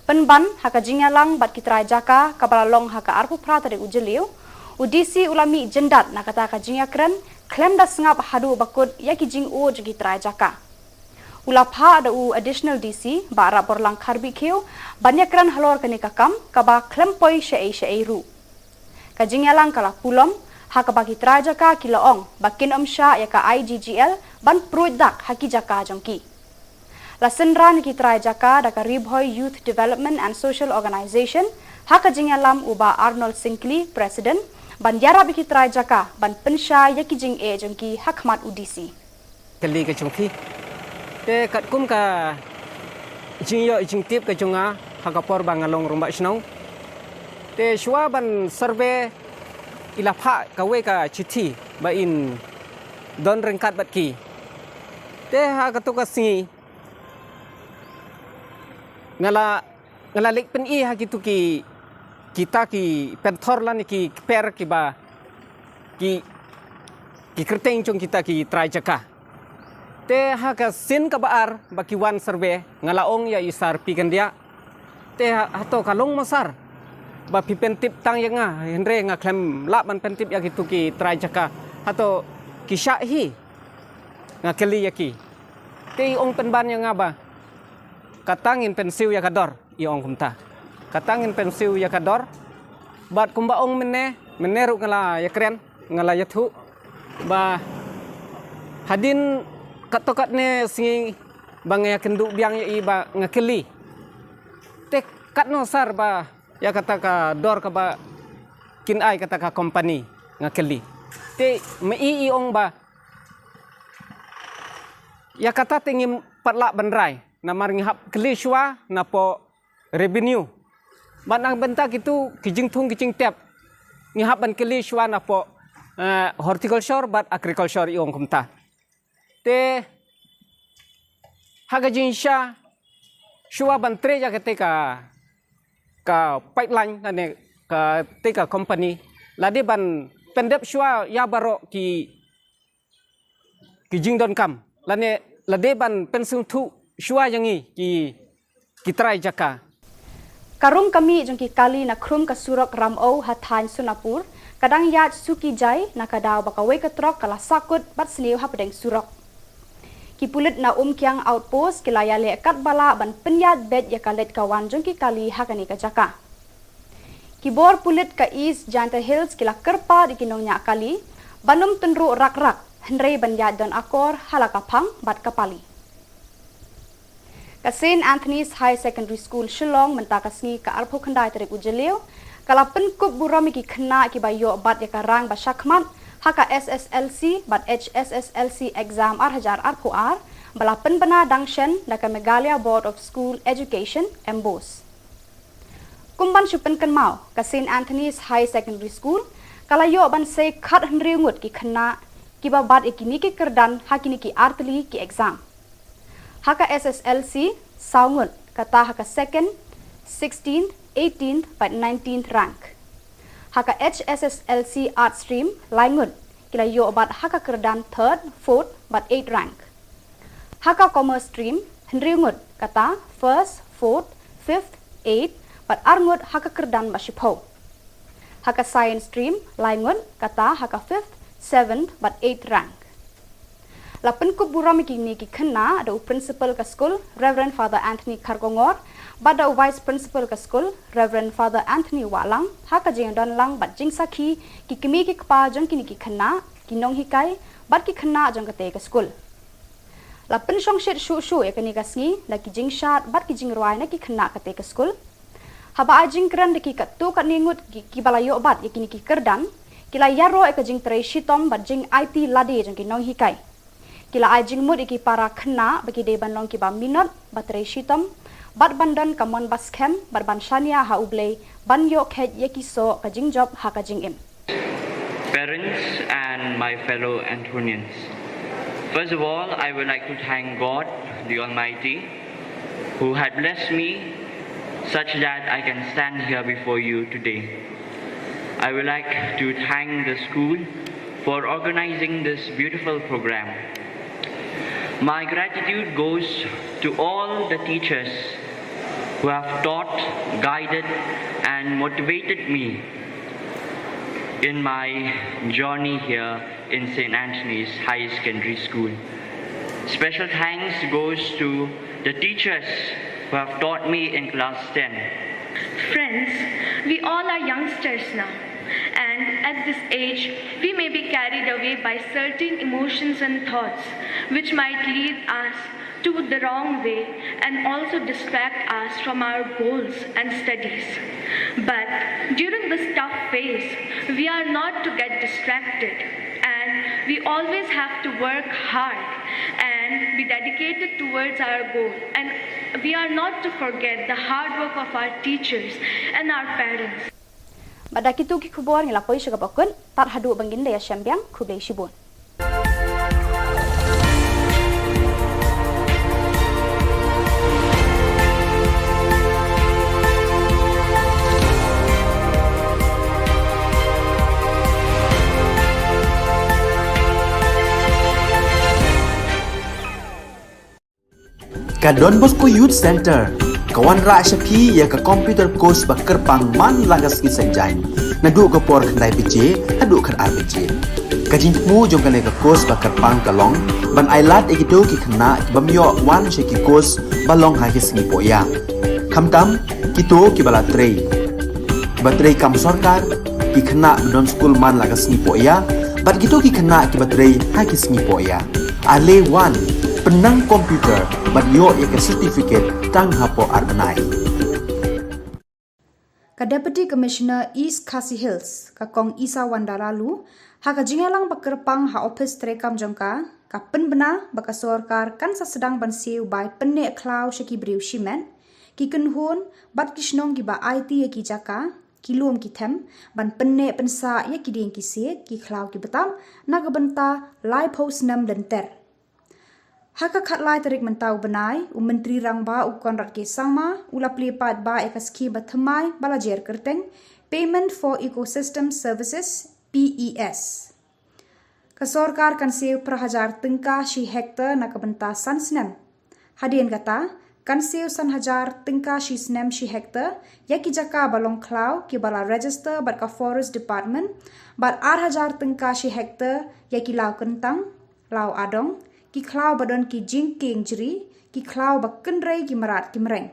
Pynban ha ka jingïalang bad ki trai jaka kaba la long ha ka arphew phra tarik u Jylliew, u D C u la mih jyndat na kata ka jingïakren khlem da sngap haduh ba kut ïa ki jingud jong ki trai jaka. U la phah da u Additional D C Bah Rapborlang Kharbihkhiew ban ïakren halor kane ka kam kaba khlem poi shaei shaei ruh. Ka jingïalang ka la pulom ha kaba ki trai jaka ki la ong ba kin ym shah ïa ka I G G L ban pruid dak ha ki jaka jong ki. La synran ïa ki trai jaka da ka Ri Bhoi Youth Development and Social Organization, ha ka jingïalam u Bah Arnold Syngkli, President, ban ïarap ïa ki trai jaka ban pynshai ïa ki jingeh jong ki ha khmat u D C. Kali ka jong phi. Te katkum ka jingïoh jingtip ka jong nga ha ka por ba nga long rangbah shnong, te shuwa ban survey i la phah kawei ka chithi ba in don ryngkat bad ki. Te ha kato ka sngi nga la, nga la leit pyni ha kitu ki, kita ki pynthor lane ki kper kiba, ki, ki kyrteng jong kita ki trai jaka. Te ha ka sien kaba ar ba ki wan survey, nga la ong ïa i Sir P. Kyndiah, te ha, hato ka long mo sir ba phi pyntip tang ïa nga, hynrei nga khlem lah ban pyntip ïa kitu ki trai jaka, hato ki shah hi? Nga kylli ïa ki. Te i ong pynban ïa nga ba, kata ngin pynsiew ïa ka dor, i ong kumta. Kata ngin pynsiew ïa ka dor. Bad kumba ong mynne, mynne ruh nga la ïakren, nga la ïathuh ba hadien katto katne sngi ba nga ïakynduh biang ïa i ba nga kylli, te katno sir ba ïa kata ka dor kaba kin ai kata ka company, nga kylli. Te ma i i ong ba ïa kata te ngim pat lah ban rai, namar ngi hap kylli shuwa napoh revenue. Bad na ka bynta kitu ki jingthung ki jingtep, ngi hap ban kylli shuwa napoh, eh, horticulture bad agriculture, i ong kumta. Te ha ka jingshisha, shuwa ban trei ïa kata ka, ka pipeline lane kata ka company, la dei ban pyndep shuwa ïa baroh ki, ki jingdonkam, lane la dei ban pynsngewthuh shuwa ïa ngi ki, ki trai jaka. Ka rung ka mih jong ki kali na khrum ka surok Ramew ha thaiñ Sonapur ka dang ïaid suki jai na ka daw ba kawei ka trok ka la sahkut bad sniew hapdeng surok. Ki pulit na Umkiang Outpost ki la ïaleh katba lah ban pynïaid beit ïa ka leit ka wan jong ki kali ha kane ka jaka. Ki bor pulit ka East Jaintia Hills ki la kyrpad ïa ki nongñiah kali ban ym tynruh rak rak, hynrei ban ïaid don akor ha la ka phang bad ka pali. Ka Saint Anthony's Higher Secondary School Shillong mynta ka sngi ka arphew khyndai tarik u Jylliew ka la pynkup burom ïa ki khynnah kiba ïoh bat ïa ka rank ba shakhmat ha ka S S L C bad H S S L C exam ar hajar arphew ar ba la pynbna dang shen da ka Meghalaya Board of School Education, MBOSE. Kum ban shu pynkynmaw, ka Saint Anthony's Higher Secondary School ka la ïoh ban sei khathynriew ngut ki khynnah kiba bat ïa kine ki kyrdan ha kine ki artylli ki exam. Ha ka S S L C, saw ngut, kata ha ka second, sixteenth, eighteenth bad nineteenth rank. Ha ka H S S L C Arts Stream, lai ngut, ki la ïoh bat ha ka kyrdan third, fourth bad eighth rank. Ha ka Commerce Stream, hynriew ngut, kata first, fourth, fifth, eighth bad ar ngut ha ka kyrdan ba shiphew. Ha ka Science Stream, lai ngut, kata ha ka fifth, seventh bad eighth rank. La pynkup burom ïa kine ki khynnah da u Principal ka skul, Reverend Father Anthony Kharkongor, bad da u Vice Principal ka skul, Reverend Father Anthony Wahlang, ha ka jingdon lang bad jingsakhi ki kmie ki kpa jong kine ki khynnah, ki nonghikai bad ki khynnah jong katei ka skul. La pynshongshit shuh shuh ïa kane ka sngi da ki jingshad bad ki jingrwai na ki khynnah katei ka skul. Haba ai jingkren da ki katto katne ngut ki, kiba la ïoh bat ïa kine ki kyrdan, ki la ïaroh ïa ka jingtrei shitom bad jingaiti lade jong ki nonghikai. Ki la ai jingmut ïa ki para khynnah ba ki dei ban long kiba minot, ba trei shitom bad ban don ka mon ba skhem bad ban shaniah ha U Blei ban ïoh kheit ïa ki soh ka jingjop ha ka jingim. Parents and my fellow Anthonians. First of all, I would like to thank God, the Almighty, who had blessed me such that I can stand here before you today. I would like to thank the school for organizing this beautiful program. My gratitude goes to all the teachers who have taught, guided, and motivated me in my journey here in Saint Anthony's Higher Secondary School. Special thanks goes to the teachers who have taught me in class ten. Friends, we all are youngsters now, and at this age, we may be carried away by certain emotions and thoughts which might lead us to the wrong way and also distract us from our goals and studies. But during this tough phase, we are not to get distracted, and we always have to work hard and be dedicated towards our goal. And we are not to forget the hard work of our teachers and our parents. Bad da kito ki khubor ngi la poi sha kaba kut, tad haduh ban ngin da ïashem biang, khublei shibun. Ka Don Bosco Youth Center ka wanrah sha phi ïa ka computer course ba kyrpang man la ka sngi Saitjaiñ, naduh ka por khyndai baje haduh khatar baje. Ka jingthmu jong kane ka course ba kyrpang ka long ban ai lad ïa kito ki khynnah ki bym ïoh wan sha ki course ba long ha ki sngi pohïa, khamtam kito kiba la trei, ba trei kam sorkar, ki khynnah ba don skul man la ka sngi pohïa, bad kito ki khynnah kiba trei ha ki sngi pohïa. Ale wan, pynnang computer bad ïoh ïa ka certificate tang hapoh ar bnai. Ka Deputy Commissioner East Khasi Hills, ka Kong Isawanda Laloo, ha ka jingïalang ba kyrpang ha ophis treikam jong ka, ka pynbna ba ka sorkar kan sa sdang ban siew bai pynneh khlaw sha ki briew shimet, ki kynhun bad ki shnong kiba aiti ïa ki jaka, ki lum ki them, ban pynneh pynsah ïa ki dieng ki siej, ki khlaw ki btap, na ka bynta laiphew snem lynter. Ha ka khatlai tarik mynta u bnai, u Myntri Rangbah u Conrad K Sangma u la plie paidbah ïa ka skhim ba thymmai ba la jer kyrteng Payment for Ecosystem Services, P E S. Ka sorkar kan siew phra hajar tyngka shi hektar na ka bynta san snem. Hadien kata, kan siew san hajar tyngka shi snem shi hektar ïa ki jaka ba long khlaw kiba la register bad ka Forest Department, bad ar hajar tyngka shi hektar ïa ki law kyntang, law adong, ki khlaw ba don ki jingkieng jri, ki khlaw ba kynrei ki mrad ki mreng.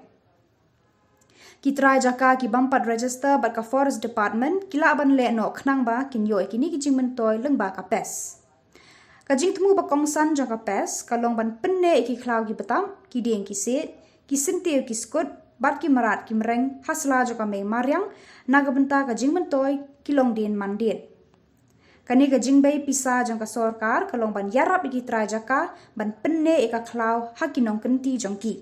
Ki trai jaka ki bym pat register bad ka Forest Department ki lah ban leh noh khnang ba kin ïoh ïa kine ki jingmyntoi lyngba ka PES. Ka jingthmu ba kongsan jong ka PES ka long ban pynneh ïa ki khlaw ki btap, ki dieng ki siej, ki syntiew ki skut, bad ki mrad ki mreng ha sla jong ka mei mariang, na ka bynta ka jingmyntoi ki longdien mandien. Kane ka jingbei pisa jong ka sorkar ka long ban ïarap ïa ki trai jaka ban pynneh ïa ka khlaw ha ki nongkynti jong ki.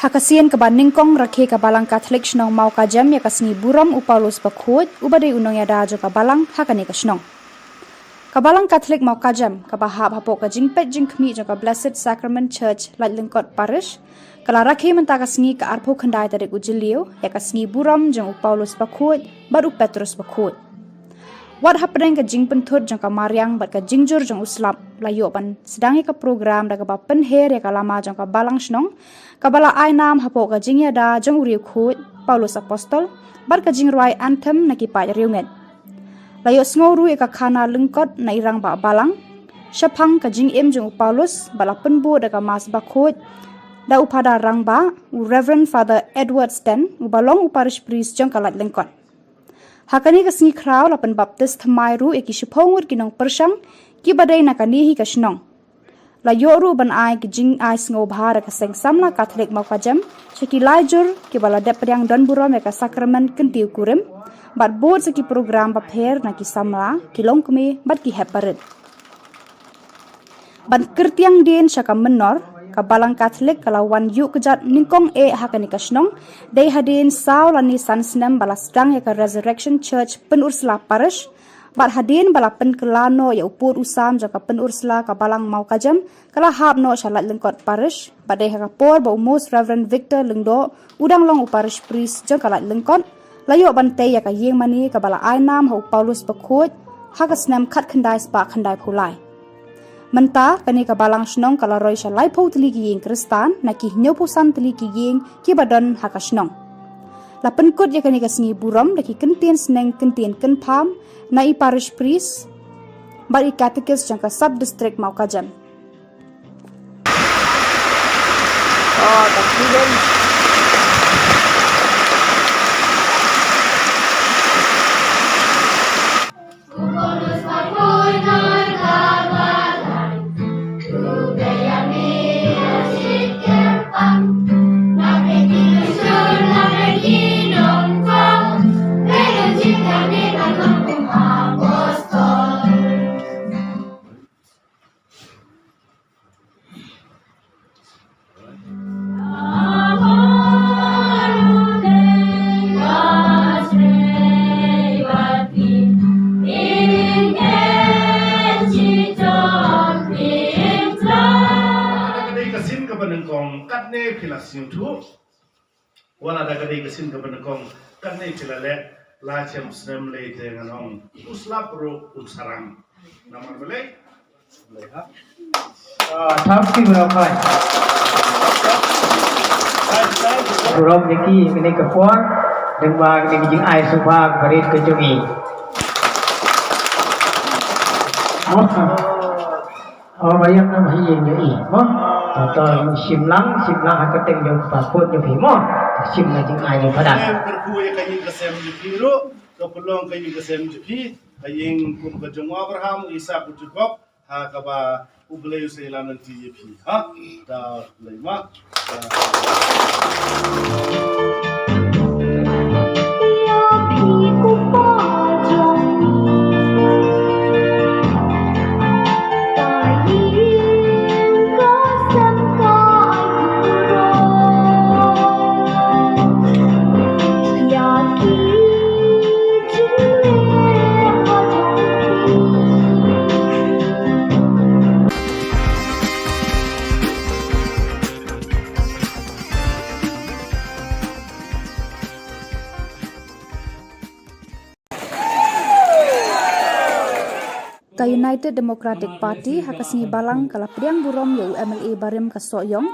Ha ka sien kaba nyngkong, rakhe ka Balang Katholik shnong Mawkajam ïa ka sngi burom u Paulus Bakhuid, uba dei u nongïada jong ka balang ha kane ka shnong. Ka Balang Katholik Mawkajam, kaba hap hapoh ka jingpeit jingkhmih jong ka Blessed Sacrament Church, Laitlyngkot Parish, ka la rakhe mynta ka sngi ka arphew khyndai tarik u Jylliew ïa ka sngi burom jong u Paulus Bakhuid bad u Petrus Bakhuid. Wat hapdeng ka jingpynthut jong ka mariang bad ka jingjur jong u slap, la ïoh ban sdang ïa ka program da kaba pynher ïa ka lama jong ka balang shnong, kaba la ai nam hapoh ka jingïada jong u riewkhuid Paulus Apostol bad ka jingrwai anthem na ki paid riewngeit. La ïohsngew ruh ïa ka khana lyngkot na i rangbah balang shaphang ka jingim jong u Paulus, ba la pynbud da ka Mass Bakhuid da u Phadar Rangbah, u Reverend Father Edward Sten, uba long u Parish Priest jong ka Laitlyngkot. Ha kane ka sngi khraw la pynbaptis thymmai ruh ïa ki shiphew ngut ki nongpyrshang kiba dei na kane hi ka shnong. La ïoh ruh ban ai ki jingai sngewbha da ka Seng Samla Katholik Mawkajam sha ki lai jur kiba la dep pdiang don burom ïa ka sakramen kyntiew kurim, bad bud sa ki program bapher na ki samla, ki longkmie bad ki hep barit. Ban kyrtiang dien sha ka mynnor, ka Balang Katholik ka la wan ïuh kjat nyngkong eh ha kane ka shnong, dei hadien saw lane san snem ba la sdang ïa ka Resurrection Church Pynursla Parish, bad hadien ba la pynkylla noh ïa u pud u sam jong ka Pynursla ka Balang Mawkajam, ka la hap noh sha Laitlyngkot Parish, bad dei ha ka por ba u Most Reverend Victor Lyngdoh u dang long u Parish Priest jong ka Laitlyngkot, la ïoh ban tei ïa ka ïingmane kaba la ai nam ha u Paulus Bakhuid ha ka snem khatkhyndai spah khyndaiphew lai. Mynta kane ka balang shnong ka la roi sha laiphew tylli ki ïing Khristan na ki hynñiewphew san tylli ki ïing kiba don ha ka shnong. La pynkut ïa kane ka sngi burom da ki kyntien sneng kyntien kynpham na i Parish Priest bad i Catechist jong ka Sub District Mawkajam. Ah, tak, Sngewthuh. Wat la da ka dei ka sien kaba nyngkong, kane phi la leh, la chem snem lei te ngan ong u slap ruh un sarang. Namar balei? Balei ha? Ah, thank you very much. Burom ïa ki kane ka por, dang ba kane ka jingai sngewbha barit ka jong ngi. Awesome. Oh, ba ïa ngan ha ïing ïa i mo. To, to, shim lang, shim lang ha ka teng jong ka pud jong phi mo. Shim lang jingai jong phi. Em kyrkhu ïa ka ïing ka sem jong phi ruh, ka pynlong ka ïing ka sem jong phi, ka ïing kum ka jong u Abraham, u Isak, u Jakob, ha kaba U Blei u sa ïalam lynti ïa phi. Ha? Da Blei ma. Ka United Democratic Party ha ka sngi Balang ka la pdiang burom ïa u M L A barim ka Sohiong,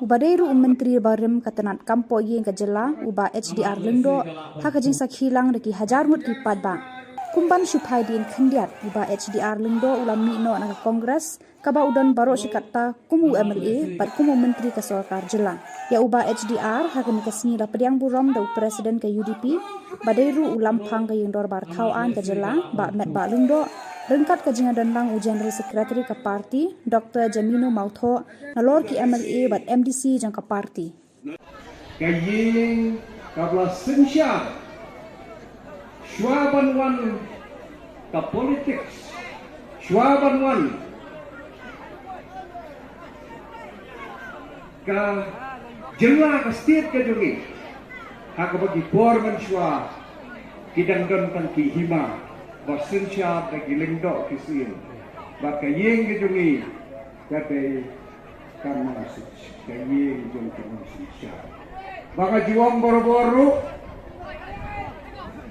uba dei ruh u Myntri barim ka tnat kam pohïing ka jylla, u Bah H D R Lyngdoh, ha ka jingsakhi lang da ki hajar ngut ki paidbah. Kum ban shu phai dien khyndiat, u Bah H D R Lyngdoh u la mih noh na ka Congress, kaba u don baroh shi katta kum u M L A bad kum u Myntri ka Sorkar Jylla. Ïa u Bah H D R ha kane ka sngi la pdiang burom da u President ka U D P, ba dei ruh u Lamphang ka Ïing Dorbar Thaw Aiñ ka Jylla, Bah Metbah Lyngdoh, ryngkat ka jingïadon lang u General Secretary ka party, Doctor Jamino Mawthoh, nalor ki M L A bad M D C jong ka party. Ka ïing kaba la synshar shuwa ban wan ka politics, shuwa ban wan ka jylla, ka state ka jong ngi. Ha kaba ki por mynshuwa ki dang don tang ki hima ba synshar da ki lyngdoh ki syiem, bad ka ïing ka jong ngi ka dei ka nongshynshar, ka ïing jong ki nongsynshar. Ba nga ju ong barabor ruh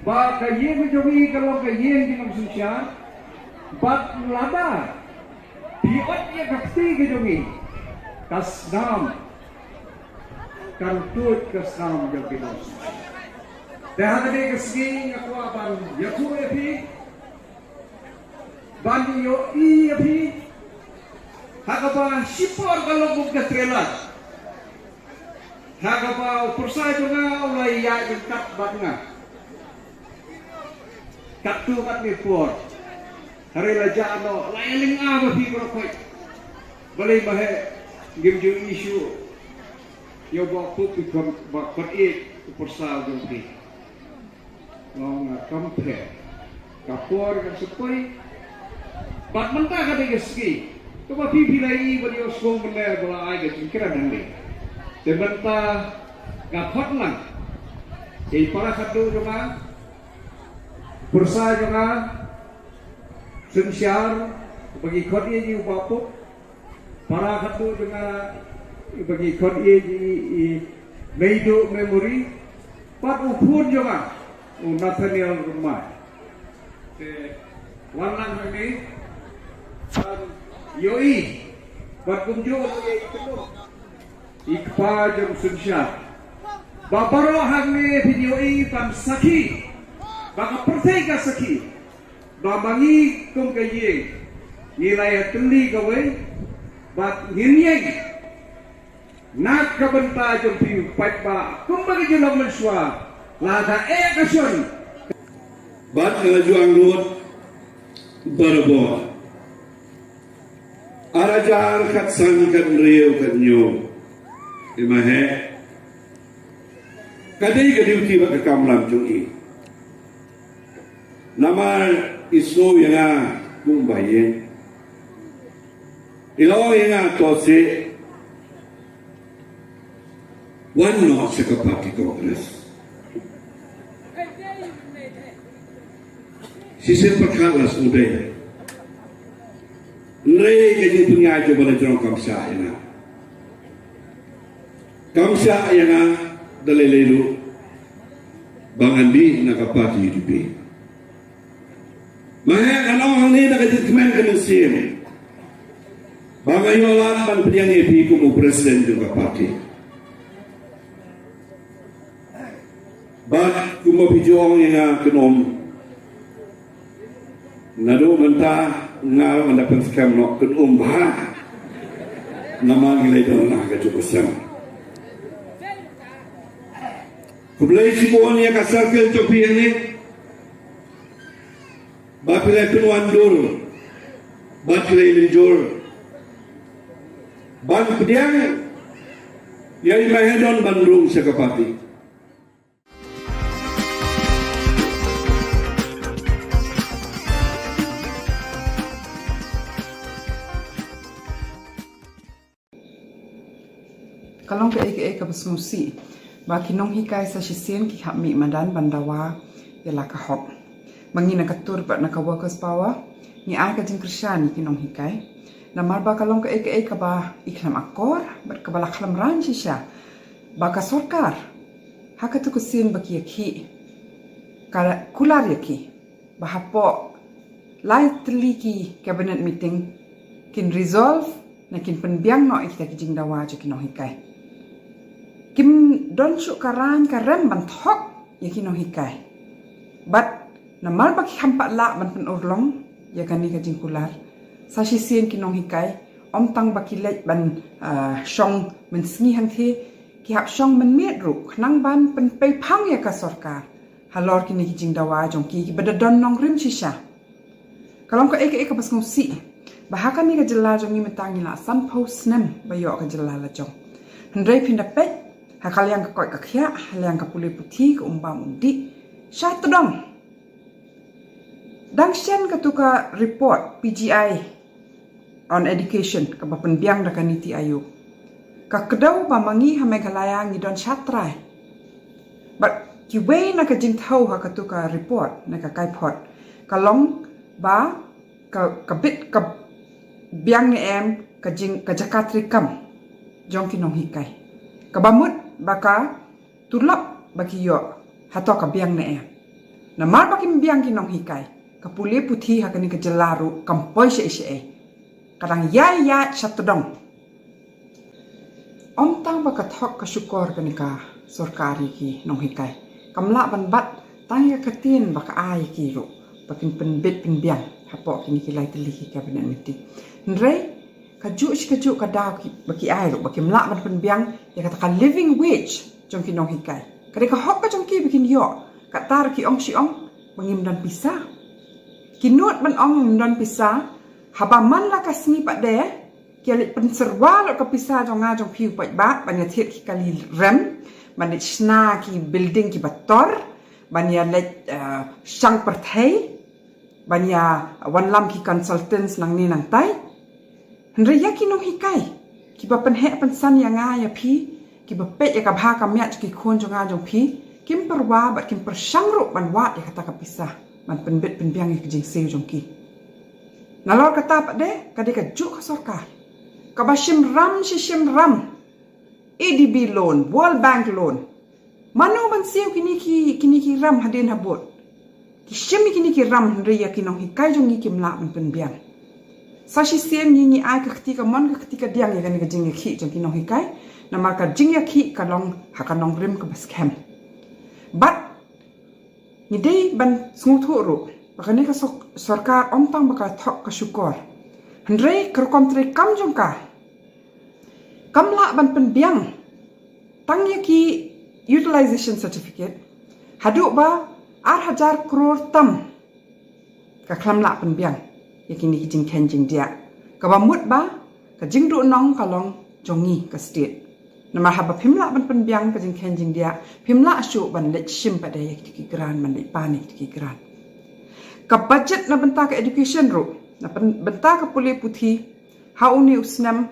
ba ka ïing jong ngi ka long ka ïing ki nongsynshar. Bad lada phi ot ïa ka kti ka jong ngi, ka snam kan tuid ka snam jong ki nongsynshar. Te ha kane ka sngi nga kwah ban ïathuh ïa phi, ban ïohi ïa phi, ha kaba shipor ka long kum ka trailer, ha kaba u pyrsa jong nga u la ïaid ryngkat bad nga katto katne por. Hynrei la jah noh, la ïa lyngngoh ba phi baroh khoit. Balei ma heh ngim ju ïohi shuh ïa u Bah Pup, u khot, u Bah Khot Ïeit, u pyrsa jong phi. Nga ong, ah, kam pher. Ka por kan sa poi. Bad mynta ka dei ka sngi kaba phi phi la ïohi bad ïohsngew mynne ba la ai ka jingkren hangne. Te mynta nga khot lang ïa i para khadduh jong nga, pyrsa jong nga, synshar, ba ngi khot ïa i u Bah Pup, para khadduh jong nga, ba ngi khot ïa i, i Meiduh Memory, bad u khun jong nga u Nathaniel Rymbai. Te wan lang hangne ban ïohi bad kumjuh ïa i kynduh i kpa jong synshar. Ba baroh hangne phin ïohi ban sakhi, ba ka pyrthei ka sakhi ba ma ngi kum ka ïing ngi la ïatylli kawei bad ngin ïeng na ka bynta jong phi u paidbah kumba ka jylliew mynshuwa la ka eh ka shon. Bad nga la ju angnud barabor. Ar hajar khatsan, khathynriew, khathynñiew. Te ma heh ka dei ka duty bad ka kamram jong i. Namar i sngew ïa nga kum ba ïing, i la ong ïa nga, to seh, wan noh sha ka party Congress. Shisien pyrkhat la sngewdei. Hynrei ka jingpynïaid jong ba la jrong kam shah ïa nga. Kam shah ïa nga da lei lei ruh ba ngan dih na ka party U D P. Ma heh, ngan ong hangne da ka jingkmen ka mynsiem ba nga ïoh lad ban pdiang ïa phi kum u president jong ka party. Bad kumba phi ju ong ïa nga, kynum. Naduh mynta nga ruh ngan da pynskhem noh, kynum bha. Namar ngi la ïadon la ka juk ka sem. Khublei shibun ïa ka circle jong phi hangne. Ba phi la pynwandur, ba phi la mynjur ban pdiang ïa i Mahadon ban rung sha ka party. Ka long kaei kaei kaba sngewsih ba ki nonghikai sa shisien ki hap mih madan ban dawa ïa la ka hok. Ma ngi na ka tur bad na ka Workers Power ngi ai ka jingkyrshan ïa ki nonghikai. Namar ba ka long kaei kaei kaba i khlem akor bad kaba la khlem rang shisha ba ka sorkar ha katu ka sien ba ki ïakhih ka kular ïa ki ba hapoh lai tylli ki cabinet meeting kin resolve ne kin pynbiang noh ïa kita ki jingdawa jong ki nonghikai. Kim don shuh ka rang ka rem ban thok ïa ki nonghikai. Bad namar ba ki kham pat lah ban pynurlong ïa kane ka jingkular, sa shisien ki nonghikai ym tang ba ki leit ban, ah, shong mynsngi hangthie, ki hap shong mynmiet ruh khnang ban pynpei phang ïa ka sorkar halor kine ki jingdawa jong ki kiba da don nongrim shisha. Ka long kaei kaei kaba sngewsih ba ha kane ka jylla jong ngi mynta ngi la sanphew snem ba ïoh ka jylla la jong. Hynrei phin da peit ha ka liang ka koit ka khiah, ha liang ka pule puthi, ka um bam um dih, sha tdong. Dang shen katu ka report P G I on Education kaba pynbiang da ka NITI Aayog, ka kdew ba ma ngi ha Meghalaya ngi don shatrai. Bad kiwei na ka jingthew ha katu ka report na ka kaiphod ka long ba ka, ka bit ka biang ne em ka jing, ka jaka treikam jong ki nonghikai, kaba mut ba ka tulop ba ki ïoh hato ka biang ne em. Namar ba kim biang ki nonghikai, ka pule puthi ha kane ka jylla ruh kam poi shaei shaei. Ka dang ïai ïaid sha tdong. Ym tang ba ka thok ka shukor kane ka sorkar ïa ki nonghikai, kam lah ban bat tang ïa ka ktien ba ka ai ïa ki ruh ba kin pynbit pynbiang hapoh kine ki lai tylli ki cabinet meeting. Hynrei kajuh shi kajuh ka daw ki, ba ki ai ruh ba kim lah ban pynbiang ïa kata ka living wage jong ki nonghikai. Ka dei ka hok ka jong ki ba kin ïoh. Kata ruh ki ong shi ong ba ngim don pisa. Ki nud ban ong ngim don pisa, haba man la ka sngi pat de ki ïa leit pynsyrwa lut ka pisa jong nga jong phi u paidbah ban ïa thied ki kali rem, ban leit shna ki building kiba tor, ban ïa leit, eh, shang pyrthei, ban ïa wanlam ki consultants nangne nangtai. Hynrei ïa ki nonghikai kiba pynheh pynsan ïa nga ïa phi, kiba peit ïa ka bha ka miat jong ki khun jong nga jong phi, kim pyrwa bad kim pyrshang ruh ban wad ïa kata ka pisa ban pynbit pynbiang ïa ka jingsiew jong ki. Nalor kata pat de ka dei kajuh ka sorkar kaba shim ram shi shim ram, A D B loan, World Bank loan. Mano ban siew kine ki, kine ki ram hadien habud? Ki shim ïa kine ki ram hynrei ïa ki nonghikai jong ngi kim lah ban pynbiang. Sa shisien ngi, ngi ai ka kti kamon ka kti kadiang ïa kane ka jingïakhih jong ki nonghikai. Namar ka jingïakhih ka long ha ka nongrim kaba skhem. Bad ngi dei ban sngewthuh ruh ba kane ka sor-, sorkar ym tang ba ka thok ka shukor, hynrei ka rukom treikam jong ka kam lah ban pynbiang tang ïa ki utilization certificate haduh ba ar hajar klur tam. Ka khlem lah pynbiang ïa kine ki jingkheiñ jingdiah, kaba mut ba ka jingduhnong ka long jong ngi ka state. Namar haba phim lah ban pynbiang ka jingkheiñ jingdiah, phim lah shuh ban leit shim pat de ïa kito ki grant, ban leit pan ïa kito ki grant. Ka budget na bynta ka education ruh, na pyn-, bynta ka pule puthi, ha une u snem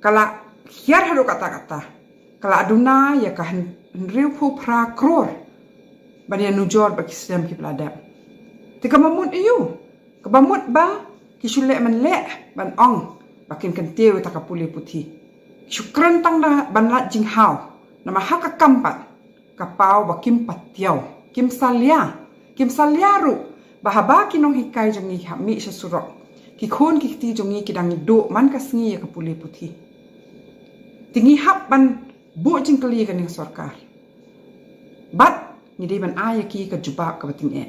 ka la hiar haduh katta katta, ka la duna ïa ka hyn-, hynriewphew phra klur ban ïa nujor bad ki snem kiba la dep. Te kaba mut aïu? Kaba mut ba ki shu leh man leh ban ong ba kin kyntiew ïa kata ka pule puthi. Ki shu kren tang da ban lait jinghaw. Namar ha ka kam pat ka paw ba kim patiaw, kim salia, kim salia ruh ba haba ki nonghikai jong ngi hap mih sha surok, ki khun ki kti jong ngi ki dang ïa duh man ka sngi ïa ka pule puthi. Te ngi hap ban buh jingkylli ïa kane ka sorkar. Bad ngi dei ban ai ïa ki ka jubab kaba tyngeh.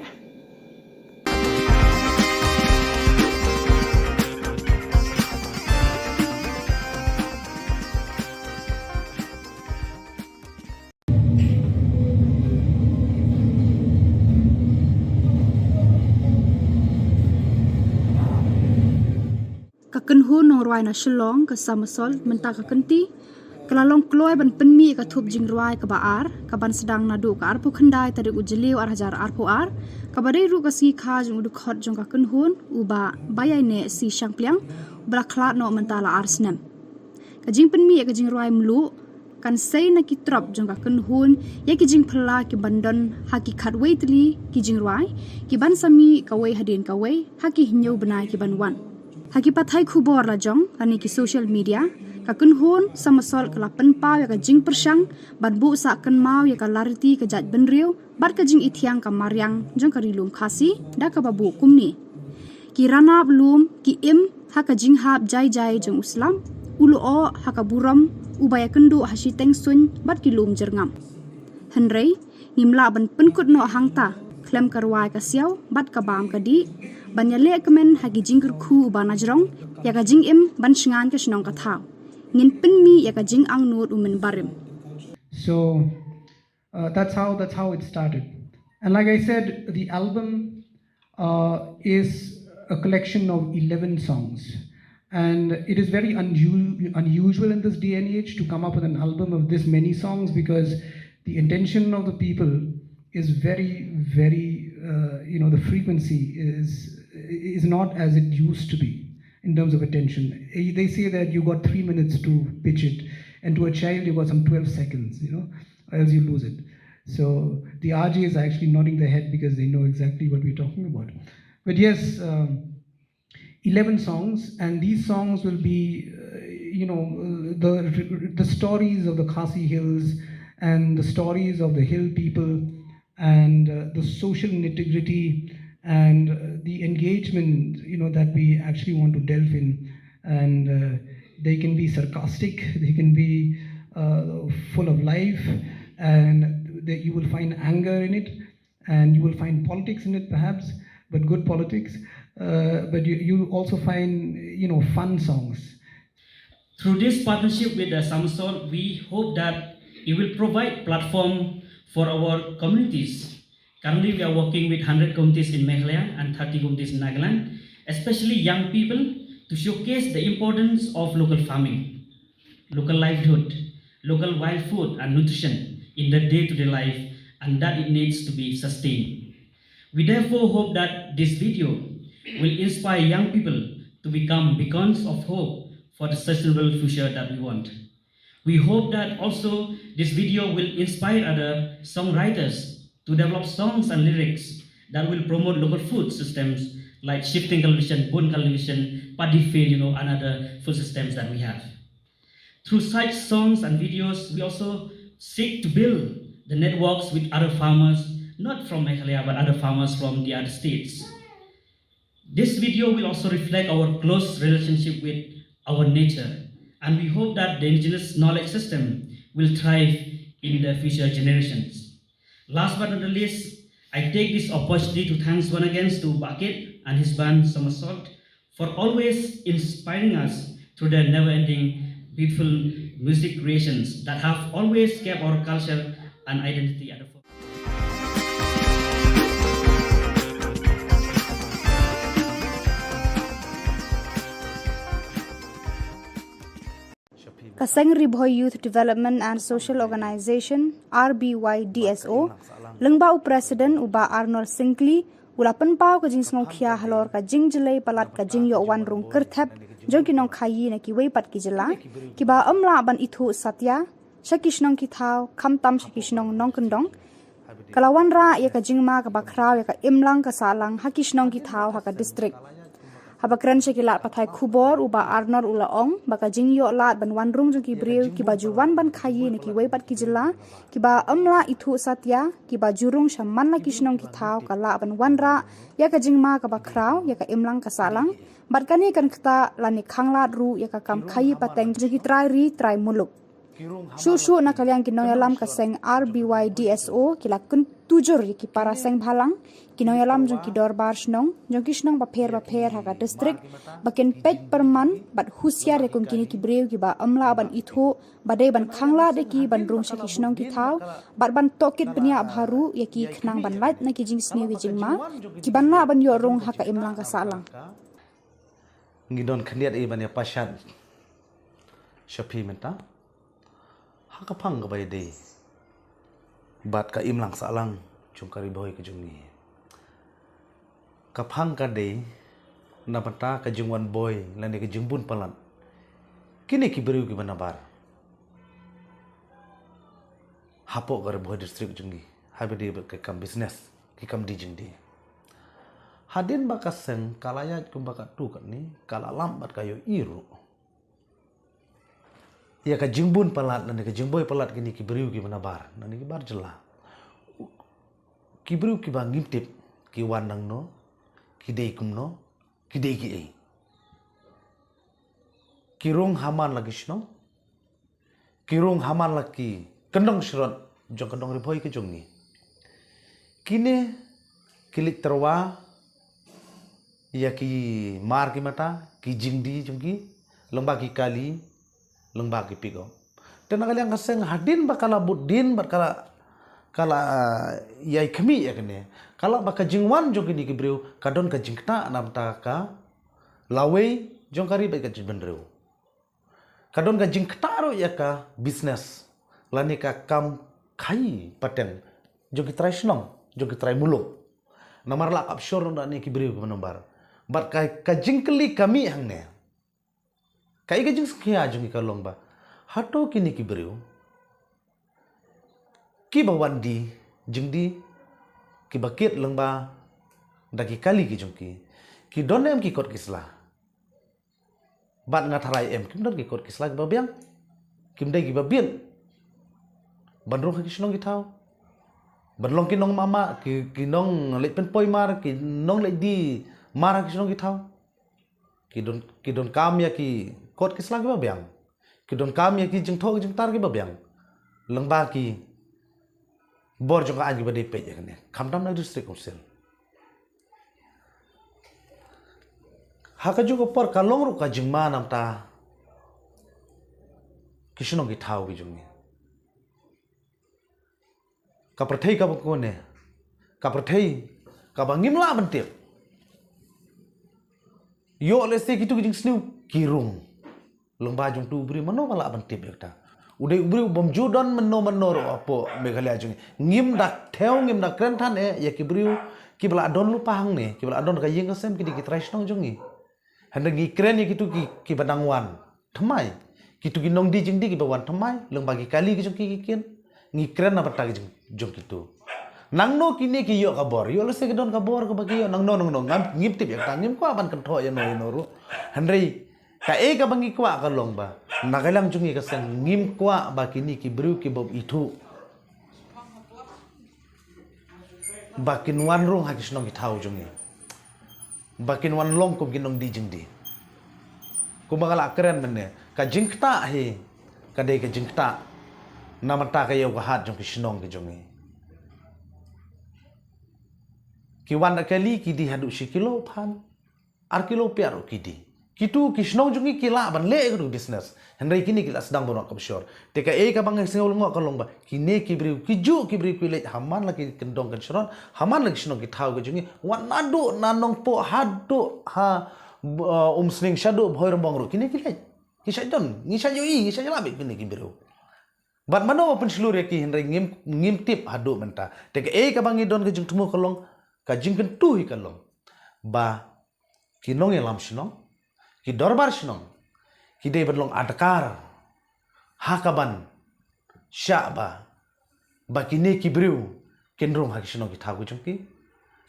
Ka kynhun nongrwai na Shillong, ka Somersault, mynta ka kynti ka la long kloi ban pynmih ka thup jingrwai kaba ar, kaban sdang naduh ka arphew khyndai tarik u Jylliew ar hajar arphew ar, kaba dei ruh ka sngi kha jong u dkhot jong ka kynhun, u Bah Baiaineh C Shangpliang, uba la khlad noh mynta la ar snem. Ka jingpynmih ïa ka jingrwai mluh kan sei na ki trop jong ka kynhun ïa ki jingphylla kiban don ha ki khatwei tylli ki jingrwai kiban sa mih kawei hadien kawei ha ki hynñiew bnai kiban wan. Ha ki pathai khubor la jong lane ki social media, ka kynhun Somersault ka la pynpaw ïa ka jingpyrshang ban buh sah kynmaw ïa ka lariti ka jaitbynriew bad ka jingithiang ka mariang jong ka Ri Lum Khasi da kaba buh kumne: Ki ranab lum ki im ha ka jinghap jai jai jong u slap, u lyoh ha ka burom, uba ïakynduh ha shiteng suiñ bad ki lum jyrngam. Hynrei ngim lah ban pynkut noh hangta khlem ka rwai ka siaw bad ka bam ka dih ban ïaleh kmen ha ki jingkyrkhu uba najrong ïa ka jingim ban shngain ka shnong ka thaw. Ngin pynmih ïa ka jingangnud u mynbarim. So uh, that's how that's how it started. And like I said, the album uh, is a collection of eleven songs. And it is very unu- unusual in this day and age to come up with an album of this many songs, because the attention of the people is very, very, uh, you know, the frequency is is not as it used to be in terms of attention. Eh, they say that you got three minutes to pitch it, and to a child, you got some twelve seconds, you know, or else you lose it. So the R J is actually nodding their head because they know exactly what we're talking about. But yes, um, eleven songs, and these songs will be, uh, you know, uh, the the stories of the Khasi Hills and the stories of the hill people and uh, the social nitty gritty and uh, the engagement, you know, that we actually want to delve in. And uh, they can be sarcastic, they can be uh, full of life, and they, you will find anger in it, and you will find politics in it perhaps, but good politics. Uh, but you, you also find, you know, fun songs. Through this partnership with the Somersault, we hope that it will provide platform for our communities. Currently, we are working with hundred communities in Meghalaya and thirty communities in Nagaland, especially young people, to showcase the importance of local farming, local livelihood, local wild food and nutrition in their day-to-day life, and that it needs to be sustained. We therefore hope that this video will inspire young people to become beacons of hope for the sustainable future that we want. We hope that also this video will inspire other songwriters to develop songs and lyrics that will promote local food systems like shifting cultivation, bun cultivation, paddy field, you know, and other food systems that we have. Through such songs and videos, we also seek to build the networks with other farmers, not from Meghalaya, but other farmers from the other states. This video will also reflect our close relationship with our nature, and we hope that the indigenous knowledge system will thrive in the future generations. Last but not the least, I take this opportunity to thanks one again to Bakit and his band Somersault for always inspiring us through their never-ending beautiful music creations that have always kept our culture and identity at the forefront. Ka seng Ri Bhoi Youth Development and Social Organisation, R B Y D S O, lyngba u President u Bah Arnold Syngkli, u la pynpaw ka jingsngewkhia halor ka jingjlei palat ka jingïoh wan rung kyrthep jong ki nongkhaïi na kiwei pat ki jylla kiba ym lah ban ithuh satia sha ki shnong ki thaw, khamtam sha ki shnong nongkyndong. Ka la wanrah ïa ka jingma kaba khraw ïa ka imlang ka sahlang ha ki shnong ki thaw ha ka district. Haba kren sha ki lad pathai khubor, u Bah Arnor u la ong ba ka jingïoh lad ban wan rung jong ki briew kiba ju wan ban khaïi na kiwei pat ki jylla kiba ym lah ithuh satia, kiba ju rung sha man la ki shnong ki thaw, ka lah ban wanrah ïa ka jingma kaba khraw ïa ka imlang ka sahlang, bad kane kan ktah lane khanglad ruh ïa ka kam khaïi pateng jong ki trai ri trai muluk. Shuh shuh na ka liang ki nongïalam ka seng R B Y D S O ki la kyntu jur ïa ki para seng bhalang, ki nongïalam jong ki dorbar shnong, jong ki shnong bapher bapher ha ka district, ba kin peit pyrman bad husiar ïa kum kine ki briew kiba ym lah ban ithuh, ba dei ban khanglad ïa ki ban rung sha ki shnong ki thaw, bad ban tohkit bniah bha ruh ïa ki khnang ban lait na ki jingsniew ki jingma, ki ban lah ban ïoh rung ha ka imlang ka sahlang. Ngi don khyndiat i ban ïa pashat sha phi mynta ha ka phang kaba ïadei bad ka imlang sahlang jong ka Ri Bhoi ka jong ngi. Ka phang ka dei na bynta ka jingwan boi lane ka jingbun palat kine ki briew kiba nabar hapoh ka Ri Bhoi district jong ngi, haba dei bad ka kam business, ki kam die jingdie. Hadien ba ka seng ka la ïaid kumba katto katne, ka la lam bad ka ïohi ruh ïa ka jingbun palat lane ka jingboi palat kine ki briew kiba nabar, lane ki bar jylla. Ki briew kiba ngim tip ki wan nangno, ki dei kumno, ki dei kiei. Ki rung ha man la ki shnong, ki rung ha man la ki kyndong shrot jong ka dong Ri Bhoi ka jong ngi. Kine ki leit tyrwa ïa ki mar ki mata, ki jingdie jong ki, lyngba ki kali, lyngba ki pickup. Te na ka liang ka seng hadien ba ka la bud dien bad ka la, ka la, ah, ïai khmih ïa kane, ka la ba ka jingwan jong kine ki briew ka don ka jingktah na bynta ka lawei jong ka ri bad ka jaitbynriew. Ka don ka jingktah ruh ïa ka business lane ka kam khaïi pateng jong ki trai shnong, jong ki trai muluk. Namar la kap shor na ne ki briew kiba nabar. Bad ka, ka jingkylli ka mih hangne, kaei ka jingsngewkhia jong ngi ka long ba hato kine ki briew kiba wan die jingdie, kiba kit lyngba da ki kali ki jong ki, ki don em ki kot ki sla? Bad nga tharai em kim don ki kot ki sla kiba biang, kim dei kiba biang ban rung ha ki shnong ki thaw, ban long ki nongmama, ki, ki nongleit pynpoi mar, ki nongleit die mar ha ki shnong ki thaw. Ki don, ki donkam ïa ki kot ki sla kiba biang, ki donkam ïa ki jingthoh ki jingtar kiba biang lyngba ki bor jong ka aiñ kiba dei peit ïa kane, khamtam na district council. Ha kajuh ka por ka long ruh ka jingma namar ta ki shnong ki thaw ki jong ngi. Ka pyrthei kaba kane, ka pyrthei kaba ngim lah ban tip. Ïoh lehse kitu ki jingsniew ki rung lyngba jong utu u briew, mano ba lah ban tip ïa kata? U dei u briew bym ju don mano mano ruh hapoh Meghalaya jong ngi. Ngim da thew, ngim da kren than eh ïa ki briew kiba la don lypa hangne, kiba la don ka ïing ka sem, ki dei ki trai shnong jong ngi. Hynrei ngi kren ïa kitu ki, kiba dang wan thymmai. Kitu ki nongdie jingdie kiba wan thymmai lyngba ki kali ki jong ki ki kit. Ngi kren na bynta ki jong, jong kitu. Nangno kine ki ïoh ka bor, ïoh lehse ki don ka bor kaba ki ïoh nangno nangno, ngam, ngim tip ïa kata, ngim kwah ban kynthoh ïano ïano ruh. Hynrei kaei kaba ngi kwah ka long ba na ka liang jong ngi ka seng ngim kwah ba kine ki briew kiba ithuh ba kin wan rung ha ki shnong ki thaw jong ngi, ba kin wan long kum ki nongdie jingdie. Kumba nga la kren mynne, ka jingktah hi ka dei ka jingktah na bynta ka ïew ka hat jong ki shnong ki jong ngi. Ki wan da kali, ki die haduh shi kilo phan, ar kilo pia ruh ki die. Kitu ki shnong jong ngi ki lah ban leh ïa katu business. Hynrei kine ki la sdang ban wad kaba shor. Te kaei kaba nga sngew lyngngoh ka long ba kine ki briew, ki juh ki briew ki leit ha man la ki kyndong kynshrot, ha man la ki shnong ki thaw ki jong ngi, wat naduh na Nongpoh haduh ha, uh, Umsning, shaduh Bhoirymbong ruh kine ki leit. Ki shait don, ngi shait ïohi, ngi shait ïalap ïa kine ki briew. Bad mano ba pynshlur ïa ki, hynrei ngim, ngim tip haduh mynta. Te kaei kaba ngi don ka jingthmu ka long, ka jingkyntu hi ka long ba ki nongïalam shnong, ki dorbar shnong, ki dei ban long adkar ha kaban shah ba, ba kine ki briew kin rung ha ki shnong ki thaw ki jong ki.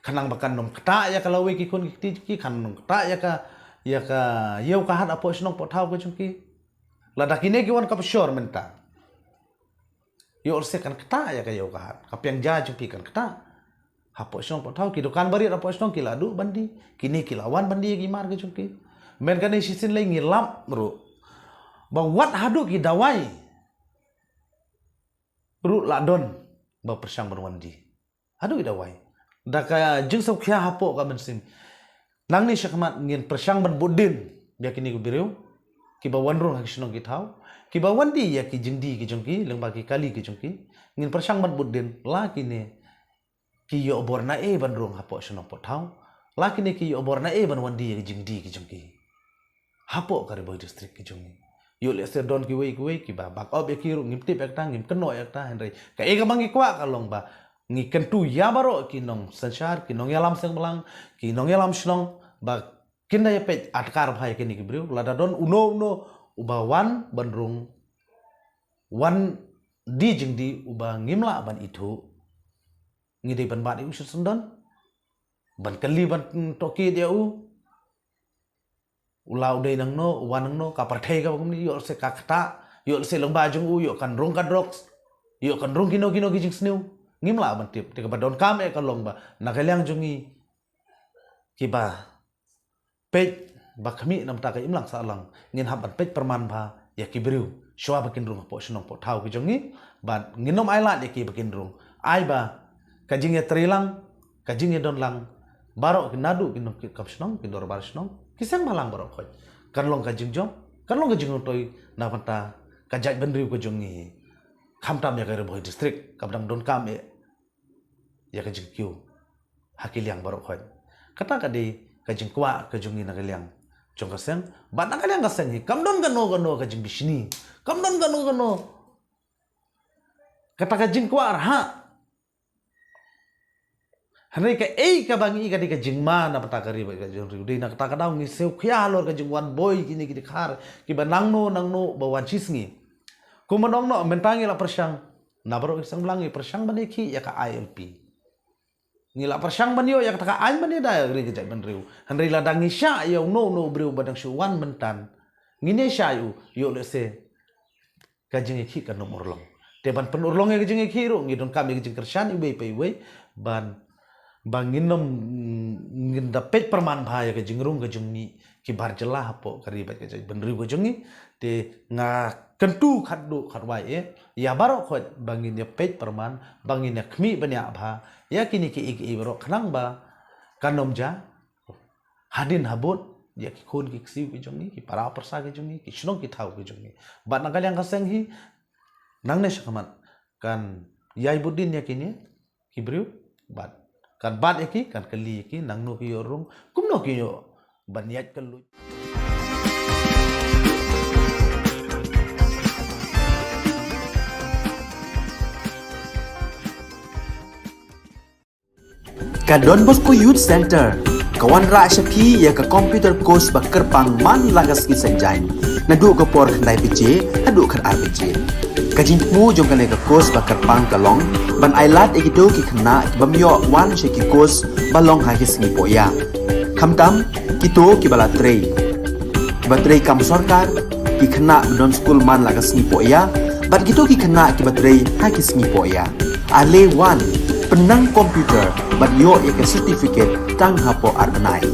Khnang ba kan ym ktah ïa ka lawei ki khun ki kti ki, kan ym ktah ïa ka, ïa ka ïew ka hat hapoh shnong poh thaw ka jong ki. Lada kine ki wan ka pyrshor mynta, ïoh lehse kan ktah ïa ka ïew ka hat, ka piang ja jong ki kan ktah. Hapoh shnong poh thaw, ki dukan barit hapoh shnong ki la duh ban die, kine ki la wan ban die ïa ki mar ka jong ki. Mynta kane shisien lei ngi lap ruh ba wat haduh ki dawai ruh la don ba pyrshang ban wan die. Haduh ki dawai. Da ka jingsngewkhia hapoh ka mynsiem. Nangne shakhmat ngin pyrshang ban bud dien ïa kine ki briew kiba wan rung ha ki shnong ki thaw, kiba wan die ïa ki jingdie ki jong ki lyngba ki kali ki jong ki. Ngin pyrshang ban bud dien la kine ki ïoh bor na ei ban rung hapoh shnong poh thaw, la kine ki ïoh bor na ei ban wan die ïa ki jingdie ki jong ki hapoh ka Ri Bhoi District ki jong ngi. Ïoh lehse don kiwei kiwei kiba backup ïa ki ruh, ngim tip ïa kata, ngim kynnoh ïa kata, hynrei kaei kaba ngi kwah ka long ba ngi kyntu ïa baroh ki nongsynshar, ki nongïalam seng blang, ki nongïalam shnong ba kin da ïa peit adkar bha ïa kine ki briew. Lada don uno uno uba wan ban rung, wan die jingdie uba ngim lah ban ithuh, ngi dei ban bat ïa u sha syndon, ban kylli, ban tohkit ïa u. U la u dei nangno, u wan nangno, ka pyrthei kaba kumne, ïoh lehse ka ktah, ïoh lehse lyngba jong u ïoh kan rung ka drugs, ïoh kan rung kino kino ki jingsniew. Ngim lah ban tip. Te kaba donkam eh ka long ba na ka liang jong ngi kiba peit ba khmih na bynta ka imlang sahlang, ngin hap ban peit pyrman bha ïa ki briew shuwa ba kin rung hapoh shnong poh thaw ki jong ngi. Bad ngin ym ailad ïa ki ba kin rung. Ai ba ka jingïatreilang, ka jingïadonlang baroh ki, naduh ki nongkit kam shnong, ki dorbar shnong, ki seng bhalang baroh khoit, kan long ka jingjop, kan long ka jingroi na bynta ka jaitbynriew ka jong ngi. Khamtam ïa ka Ri Bhoi District kaba dang donkam eh ïa ka jingkiew ha ki liang baroh khoit. Kata ka dei ka jingkwah ka jong ngi na ka liang jong ka seng. Bad na ka liang ka seng hi kam don kano kano ka jingbishni, kam don kano kano kata ka jingkwah rhah. Hynrei kaei kaba ngi i ka dei ka jingma na bynta ka ri bad ka jingriew. Dei na kata ka daw ngi sngewkhia halor ka jingwan boi kine ki dkhar kiba nangno nangno ba wan shisngi. Kumba ong noh, mynta ngi la pyrshang, na baroh ki seng blang ngi pyrshang ban ïakhih ïa ka I L P. Ngi la pyrshang ban ïoh ïa kata ka aiñ ban ïada ïa ka ri ka jaitbynriew. Hynrei lada ngi shah ïa uno uno u briew ba dang shu wan mynta, ngin ïa shah ïa u, ïoh lehse ka jingïakhih kan ym urlong. Te ban pynurlong ïa ka jingïakhih ruh ngi donkam ïa ka jingkyrshan iwei pa iwei, ban, ba ngin ym, ngin da peit pyrman bha ïa ka jingrung ka jingmih ki bar jylla hapoh ka ri bad ka jaitbynriew ka jong ngi. Te nga kyntu khatduh khatwai eh ïa baroh khoit ba ngin ïa peit pyrman, ba ngin ïa khmih bniah bha ïa kine kiei kiei baroh khnang ba kan ym jia hadien habud ïa ki khun ki ksiew ki jong ngi, ki para pyrsa ki jong ngi, ki shnong ki thaw ki jong ngi. Bad na ka liang ka seng hi, nangne shakhmat kan ïai bud dien ïa kine ki briew, bad kan bat ïa ki, kan kylli ïa ki nangno ki ïoh rung, kumno ki ïoh ban ïaid kylluid. Ka Don Bosco Youth Center ka wanrah sha phi ïa ka computer course ba kyrpang man la ka sngi Saitjaiñ, naduh ka por khyndai baje haduh khatar baje. Ka jingthmu jong kane ka course ba kyrpang ka long ban ailad ïa kito ki khynnah ki bym ïoh wan sha ki course ba long ha ki sngi pohïa, khamtam kito kiba la trei, kiba trei kam sorkar, ki khynnah ba don skul man la ka sngi pohïa, bad kito ki khynnah kiba trei ha ki sngi pohïa. Ale wan, pynnang computer bad ïoh ïa ka certificate tang hapoh ar bnai.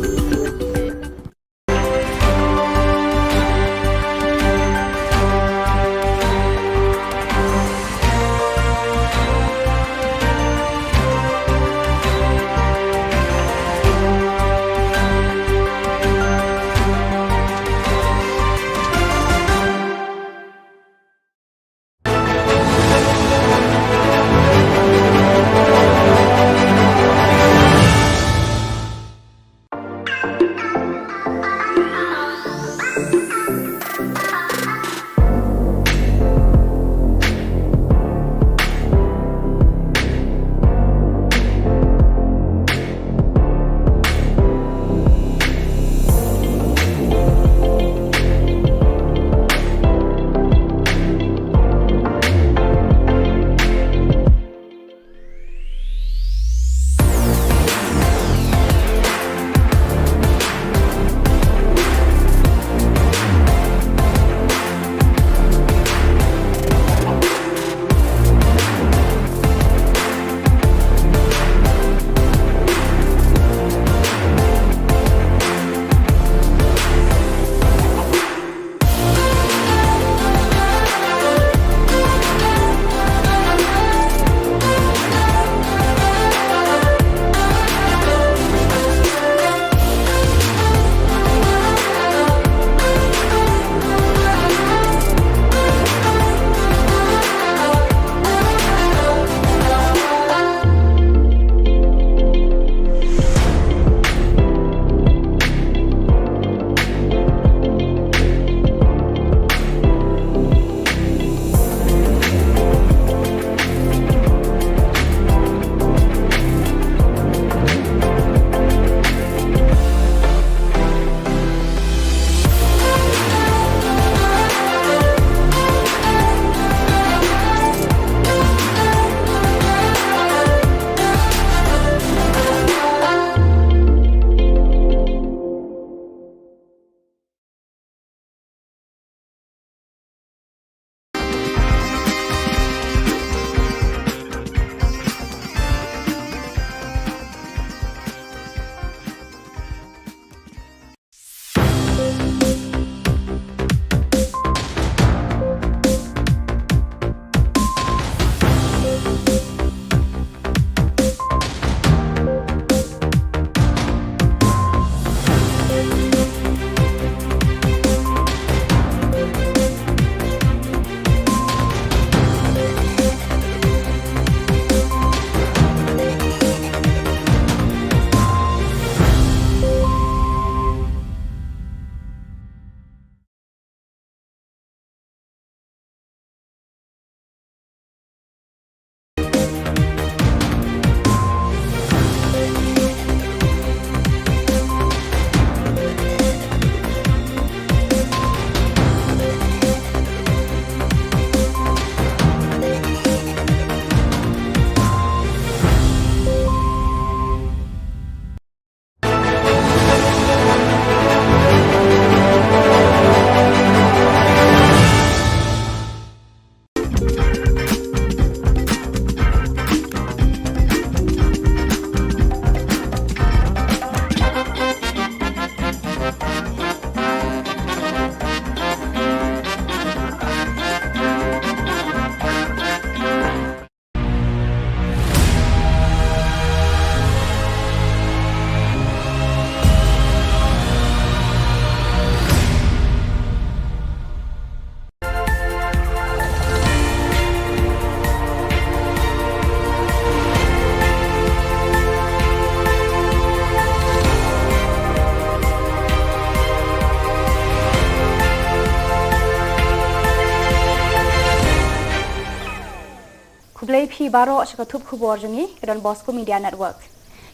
Baroh sha ka thup khubor jong ngi ka Don Bosco Media Network.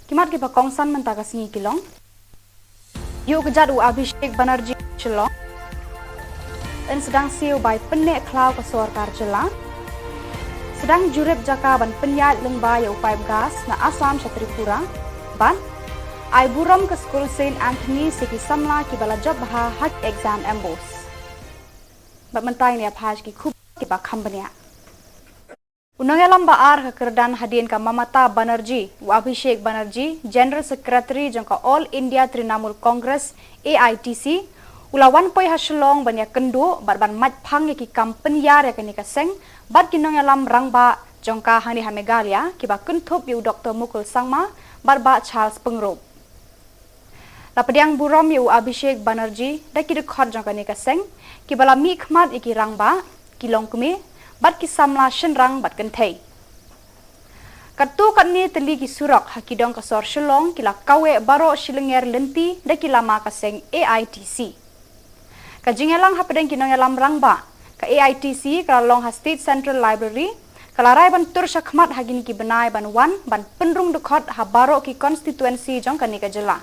Ki mat kiba kongsan mynta ka sngi ki long: Ïuh kjat u Abhishek Banerjee Shillong. Yn sdang siew bai pynneh khlaw ka sorkar jylla. Sdang jurip jaka ban pynïaid lyngba ïa u paip gas na Assam sha Tripura. Bad ai burom ka skul Saint Anthony's ïa ki samla kiba la jop bha ha ki exam MBOSE. Bad mynta ngin ïa phai sha ki khubor kiba kham bniah. U nongïalam ba ar ka kyrdan hadien ka Mamata Banerjee, u Abhishek Banerjee, General Secretary jong ka All India Trinamool Congress, A I T C, u la wan poi ha Shillong ban ïakynduh bad ban mait phang ïa ki kam pynïar ïa kane ka seng bad ki nongïalam rangbah jong ka hangne ha Meghalaya kiba kynthup ïa u Doctor Mukul Sangma bad Bah Charles Pyngrope. La pdiang burom ïa u Abhishek Banerjee da ki dkhot jong kane ka seng kiba la mihkhmat ïa ki rangbah, ki longkmie bad ki samla shynrang bad kynthei. Katto katne tylli ki surok ha ki dong ka sor Shillong ki la kaweh baroh shilynter lynti da ki lama ka seng A I T C. Ka jingïalang hapdeng ki nongïalam rangbah, ka A I T C ka la long ha State Central Library, ka la rai ban tur shakhmat ha kine ki bnai ban wan ban pynrung dkhot ha baroh ki constituency jong kane ka jylla.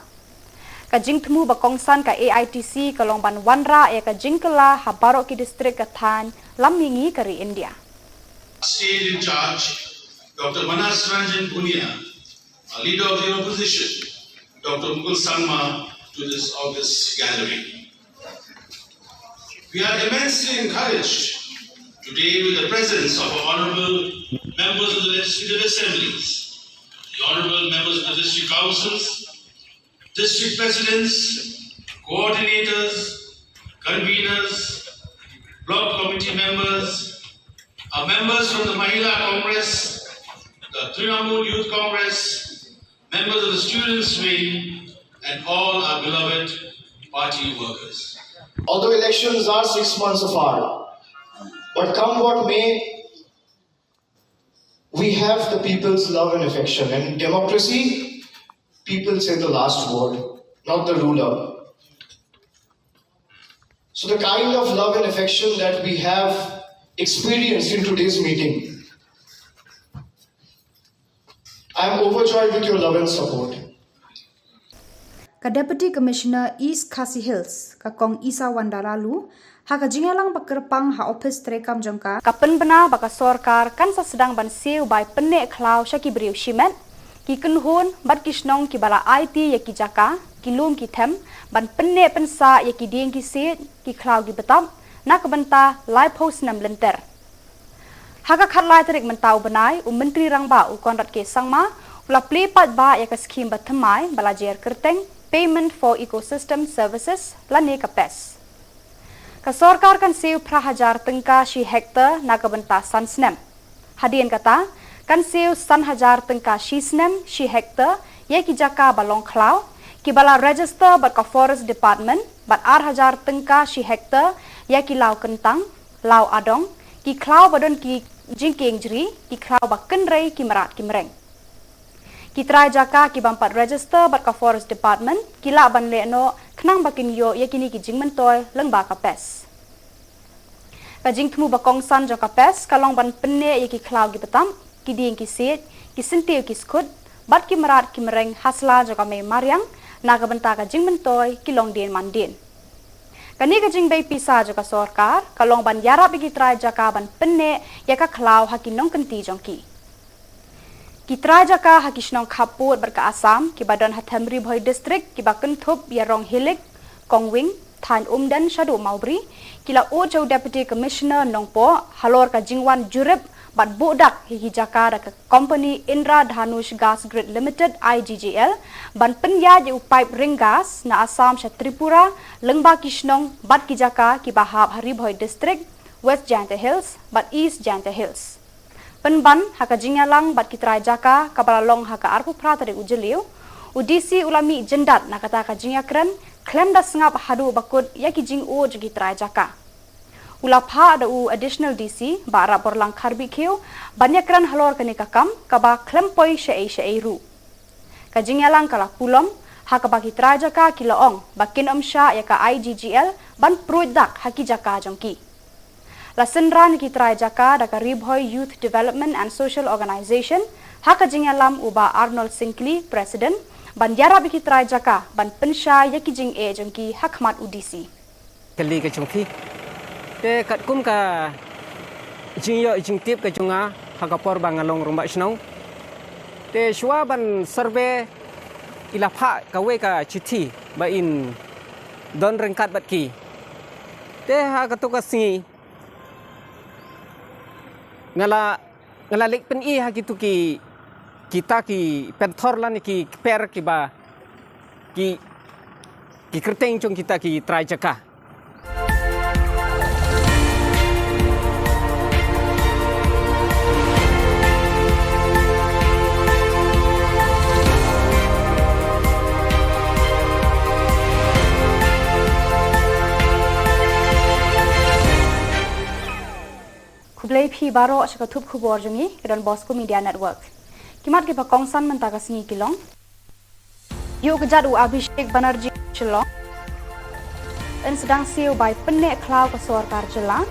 Ka jingthmu ba kongsan ka A I T C ka long ban wanrah ïa ka jingkylla ha baroh ki district, ka thaiñ, lam mihngi ka ri India. State in charge, Doctor Manas Ranjan Bhunia, a leader of the opposition, Doctor Mukul Sangma, to this august gathering. We are immensely encouraged today with the presence of our honorable members of the legislative assemblies, the honorable members of the district councils, district presidents, coordinators, conveners, block committee members, our members from the Mahila Congress, the Trinamool Youth Congress, members of the students' wing, and all our beloved party workers. Although elections are six months apart, but come what may, we have the people's love and affection. And in democracy, people say the last word, not the ruler. So the kind of love and affection that we have experienced in today's meeting, I am overjoyed with your love and support. Ka Deputy Commissioner East Khasi Hills, ka Kong Isawanda Laloo, ha ka jingïalang ba kyrpang ha ophis treikam jong ka, ka pynbna ba ka sorkar kan sa sdang ban siew bai pynneh khlaw sha ki briew shimet, ki kynhun bad ki shnong kiba la aiti ïa ki jaka, ki lum ki them, ban pynneh pynsah ïa ki dieng ki siej, ki khlaw ki btap na ka bynta laiphew snem lynter. Ha ka khatlai tarik mynta u bnai, u Myntri Rangbah u Conrad K Sangma u la plie paidbah ïa ka skhim bathymmai ba la jer kyrteng Payment for Ecosystem Services lane ka PES. Ka sorkar kan siew phra hajar tyngka shi hektar na ka bynta san snem. Hadien kata, kan siew san hajar tyngka shi snem shi hektar ïa ki jaka ba long khlaw, kiba la register bad ka Forest Department, bad ar hajar tyngka shi hektar ïa ki law kyntang, law adong, ki khlaw ba don ki jingkieng jri, ki khlaw ba kynrei, ki mrad ki mreng. Ki trai jaka ki bym pat register bad ka Forest Department ki lah ban leh noh khnang ba kin ïoh ïa kine ki jingmyntoi lyngba ka PES. Ka jingthmu ba kongsan jong ka PES ka long ban pynneh ïa ki khlaw ki btap, ki dieng ki siej, ki syntiew ki skhut bad ki mrad ki mreng ha sla jong ka mei mariang na ka bynta ka jingmyntoi ki longdien mandien. Kane ka jingbei pisa jong ka sorkar ka long ban ïarap ïa ki trai jaka ban pynneh ïa ka khlaw ha ki nongkynti jong ki. Ki trai jaka ha ki shnong khappud bad ka Assam kiba don ha them Ri Bhoi District kiba kynthup ïa Ronghilik, Kongwing, thaiñ Umden shaduh Mawbri, ki la ud sha u Deputy Commissioner Nongpoh halor ka jingwan jurip bad buh dak ïa ki jaka da ka company Indra Dhanush Gas Grid Limited, I G G L, ban pynïaid ïa u paip ring gas na Assam sha Tripura lyngba ki shnong bad ki jaka kiba hap ha Ri Bhoi District, West Jaintia Hills bad East Jaintia Hills. Pynban ha ka jingïalang bad ki trai jaka kaba la long ha ka arphew phra tarik u Jylliew, u D C u la mih jyndat na kata ka jingïakren khlem da sngap haduh ba kut ïa ki jingud jong ki trai jaka. U la phah da u Additional D C Bah Rapborlang Kharbihkhiew ban ïakren halor kane ka kam kaba khlem poi shaei shaei ruh. Ka jingïalang ka la pulom ha kaba ki trai jaka ki la ong ba kin ym shah ïa ka I G G L ban pruid dak ha ki jaka jong ki. La synran ïa ki trai jaka da ka Ri Bhoi Youth Development and Social Organization ha ka jingïalam u Bah Arnold Syngkli, President, ban ïarap ïa ki trai jaka ban pynshai ïa ki jingeh jong ki ha khmat u D C. Kali ka jong phi. Te katkum ka jingïoh jingtip ka jong nga ha ka por ba nga long rangbah shnong. Te shuwa ban survey i la phah kawei ka chithi ba in don ryngkat bad ki. Te ha kato ka sngi nga la nga la leit pyni ha kitu ki kita ki pynthor lane ki kper kiba ki ki kyrteng jong kita ki trai jaka. Khublei phi baroh sha ka thup khubor jong ngi ka Don Bosco Media Network. Ki mat kiba kongsan mynta ka sngi ki long: Ïuh kjat u Abhishek Banerjee Shillong. Yn sdang siew bai pynneh khlaw ka sorkar jylla.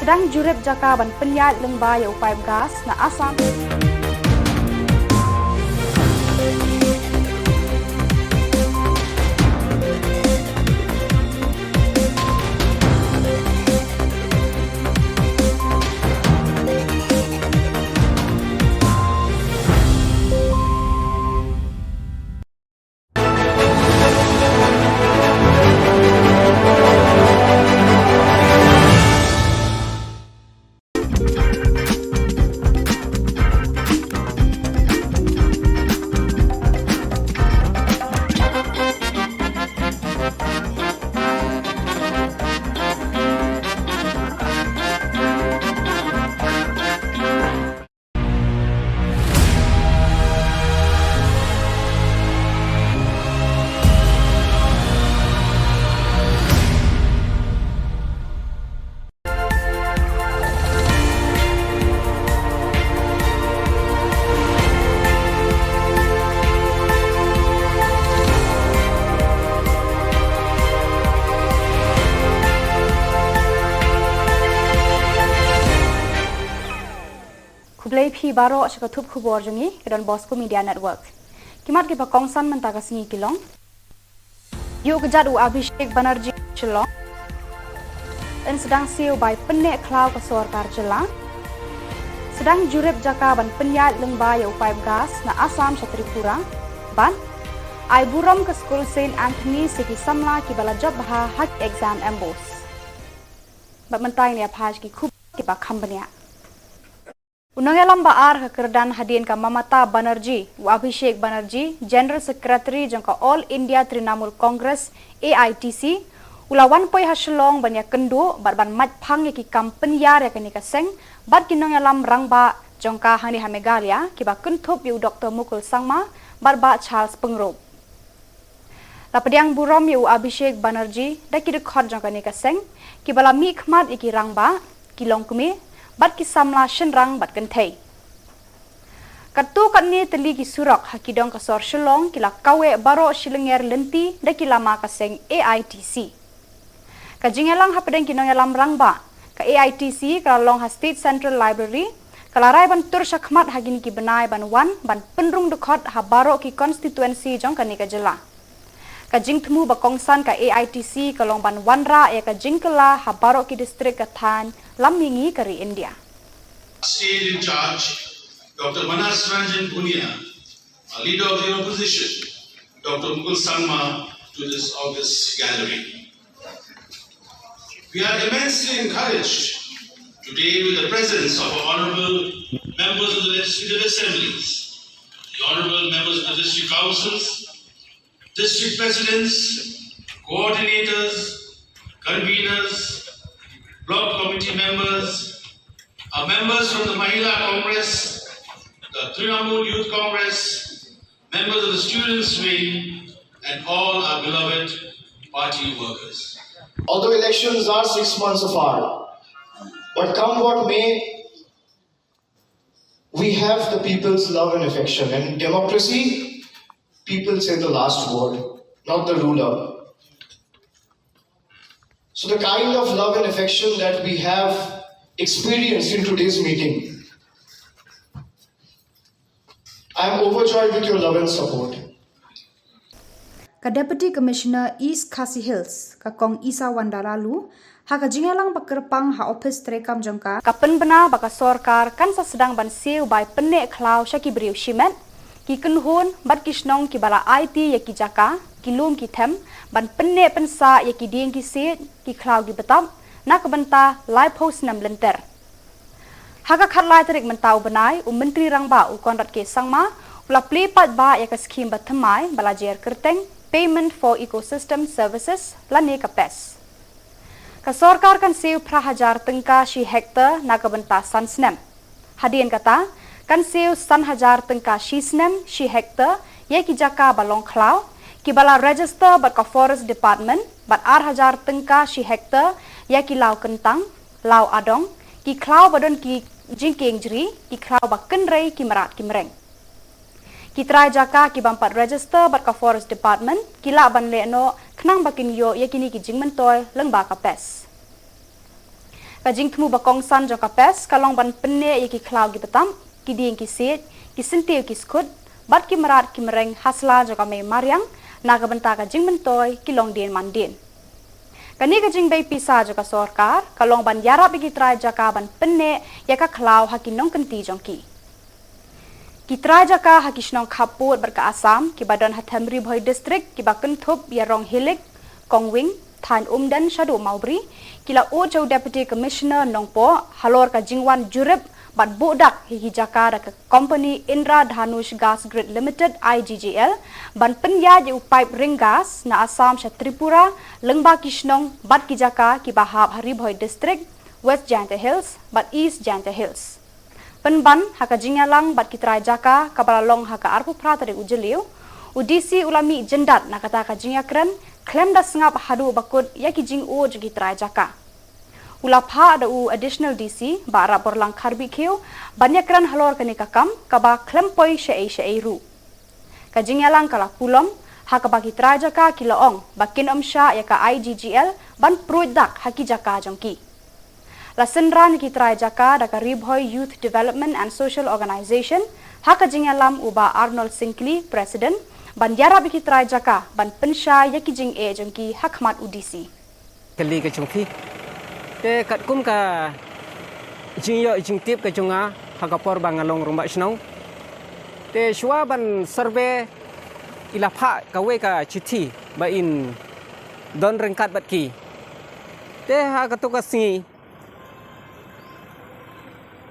Sdang jurip jaka ban pynïaid lyngba ïa u paip gas na Assam. Khublei phi baroh sha ka thup khubor jong ngi ka Don Bosco Media Network. Ki mat kiba kongsan mynta ka sngi ki long: Ïuh kjat u Abhishek Banerjee Shillong. Yn sdang siew bai pynneh khlaw ka sorkar jylla. Sdang jurip jaka ban pynïaid lyngba ïa u paip gas na Assam sha Tripura. Bad ai burom ka skul Saint Anthony's ïa ki samla kiba la jop bha ha ki exam MBOSE. Bad mynta ngin ïa phai sha ki khubor kiba kham bniah. U nongïalam ba ar ka kyrdan hadien ka Mamata Banerjee, u Abhishek Banerjee, General Secretary jong ka All India Trinamool Congress, A I T C, u la wan poi ha Shillong ban ïakynduh bad ban mait phang ïa ki kam pynïar ïa kane ka seng bad ki nongïalam rangbah jong ka hangne ha Meghalaya kiba kynthup ïa u Doktor Mukul Sangma bad Bah Charles Pyngrope. La pdiang burom ïa u Abhishek Banerjee da ki dkhot jong kane ka seng kiba la mih khmat ïa ki rangbah, ki longkmie bad ki samla shynrang bad kynthei. Katto katne tylli ki surok ha ki dong ka sor Shillong ki la kaweh baroh shilynter lynti da ki lama ka seng A I T C. Ka jingïalang hapdeng ki nongïalam rangbah, ka A I T C ka la long ha State Central Library, ka la rai ban tur shakhmat ha kine ki bnai ban wan ban pynrung dkhot ha baroh ki constituency jong kane ka jylla. Ka jingthmu ba kongsan ka A I T C ka long ban wanrah ïa ka jingkylla ha baroh ki district ka thaiñ lam mihngi ka ri India. State in charge, Doctor Manas Ranjan Punia, a leader of the opposition, Doctor Mukul Sangma, to this august gathering. We are immensely encouraged today with the presence of our honorable members of the Legislative Assemblies, the honorable members of the district councils, district presidents, coordinators, conveners, block committee members, our members from the Mahila Congress, the Trinamool Youth Congress, members of the students wing, and all our beloved party workers. Although elections are six months apart, but come what may, we have the people's love and affection. And in democracy, people say the last word, not the ruler. So the kind of love and affection that we have experienced in today's meeting, I am overjoyed with your love and support. Ka Deputy Commissioner East Khasi Hills, ka Kong Isawanda Laloo, ha ka jingïalang ba kyrpang ha ophis treikam jong ka, ka pynbna ba ka sorkar kan sa sdang ban siew bai pynneh khlaw sha ki briew shimet, ki kynhun bad ki shnong kiba la aiti ïa ki jaka, ki lum ki them, ban pynneh pynsah ïa ki dieng ki siej, ki khlaw ki btap, na ka bynta laiphew snem lynter. Ha ka khatlai tarik mynta u bnai, u Myntri Rangbah u Conrad K Sangma u la plie paidbah ïa ka skhim ba thymmai ba la jer kyrteng Payment for Ecosystem Services lane ka PES. Ka sorkar kan siew phra hajar tyngka shi hektar na ka bynta san snem. Hadien kata, kan siew san hajar tyngka shi snem shi hektar ïa ki jaka ba long khlaw, kiba la register bad ka Forest Department, bad ar hajar tyngka shi hektar ïa ki law kyntang, law adong, ki khlaw ba don ki jingkieng jri, ki khlaw ba kynrei ki mrad ki mreng. Ki trai jaka ki bym pat register bad ka Forest Department ki lah ban leh noh khnang ba kin ïoh ïa kine ki jingmyntoi lyngba ka PES. Ka jingthmu ba kongsan jong ka PES ka long ban pynneh ïa ki khlaw ki btap, ki dieng ki siej, ki syntiew ki skhut, bad ki mrad ki mreng ha sla jong ka mei mariang, na ka bynta ka jingmyntoi ki longdien mandien. Kane ka jingbei pisa jong ka sorkar ka long ban ïarap ïa ki trai jaka ban pynneh ïa ka khlaw ha ki nongkynti jong ki. Ki trai jaka ha ki shnong khappud bad ka Assam kiba don ha them Ri Bhoi District kiba kynthup ïa Ronghilik, Kongwing, thaiñ Umden shaduh Mawbri, ki la ud sha u Deputy Commissioner Nongpoh halor ka jingwan jurip bad buh dak ïa ki jaka da ka company Indradhanush Gas Grid Limited, I G G L, ban pynïaid ïa u pipe ring gas na Assam sha Tripura lyngba ki shnong bad ki jaka kiba hap ha Ri Bhoi District, West Jaintia Hills bad East Jaintia Hills. Pynban ha ka jingïalang bad ki trai jaka kaba la long ha ka arphew phra tarik u Jylliew, u D C u la mih jyndat na kata ka jingïakren khlem da sngap haduh ba kut ïa ki jingud jong ki trai jaka. U la phah da u Additional D C Bah Rapborlang Kharbihkhiew ban ïakren halor kane ka kam kaba khlem poi shaei shaei ruh. Ka jingïalang ka la pulom ha kaba ki trai jaka ki la ong ba kin ym shah ïa ka I G G L ban pruid dak ha ki jaka jong ki. La synran ïa ki trai jaka da ka Ri Bhoi Youth Development and Social Organisation ha ka jingïalam u Bah Arnold Syngkli, President, ban ïarap ïa ki trai jaka ban pynshai ïa ki jingeh jong ki ha khmat u D C. Kali ka jong phi. Te katkum ka jingïoh jingtip ka jong nga ha ka por ba nga long rangbah shnong. Te shuwa ban survey i la phah kawei ka chithi ba in don ryngkat bad ki. Te ha kato ka sngi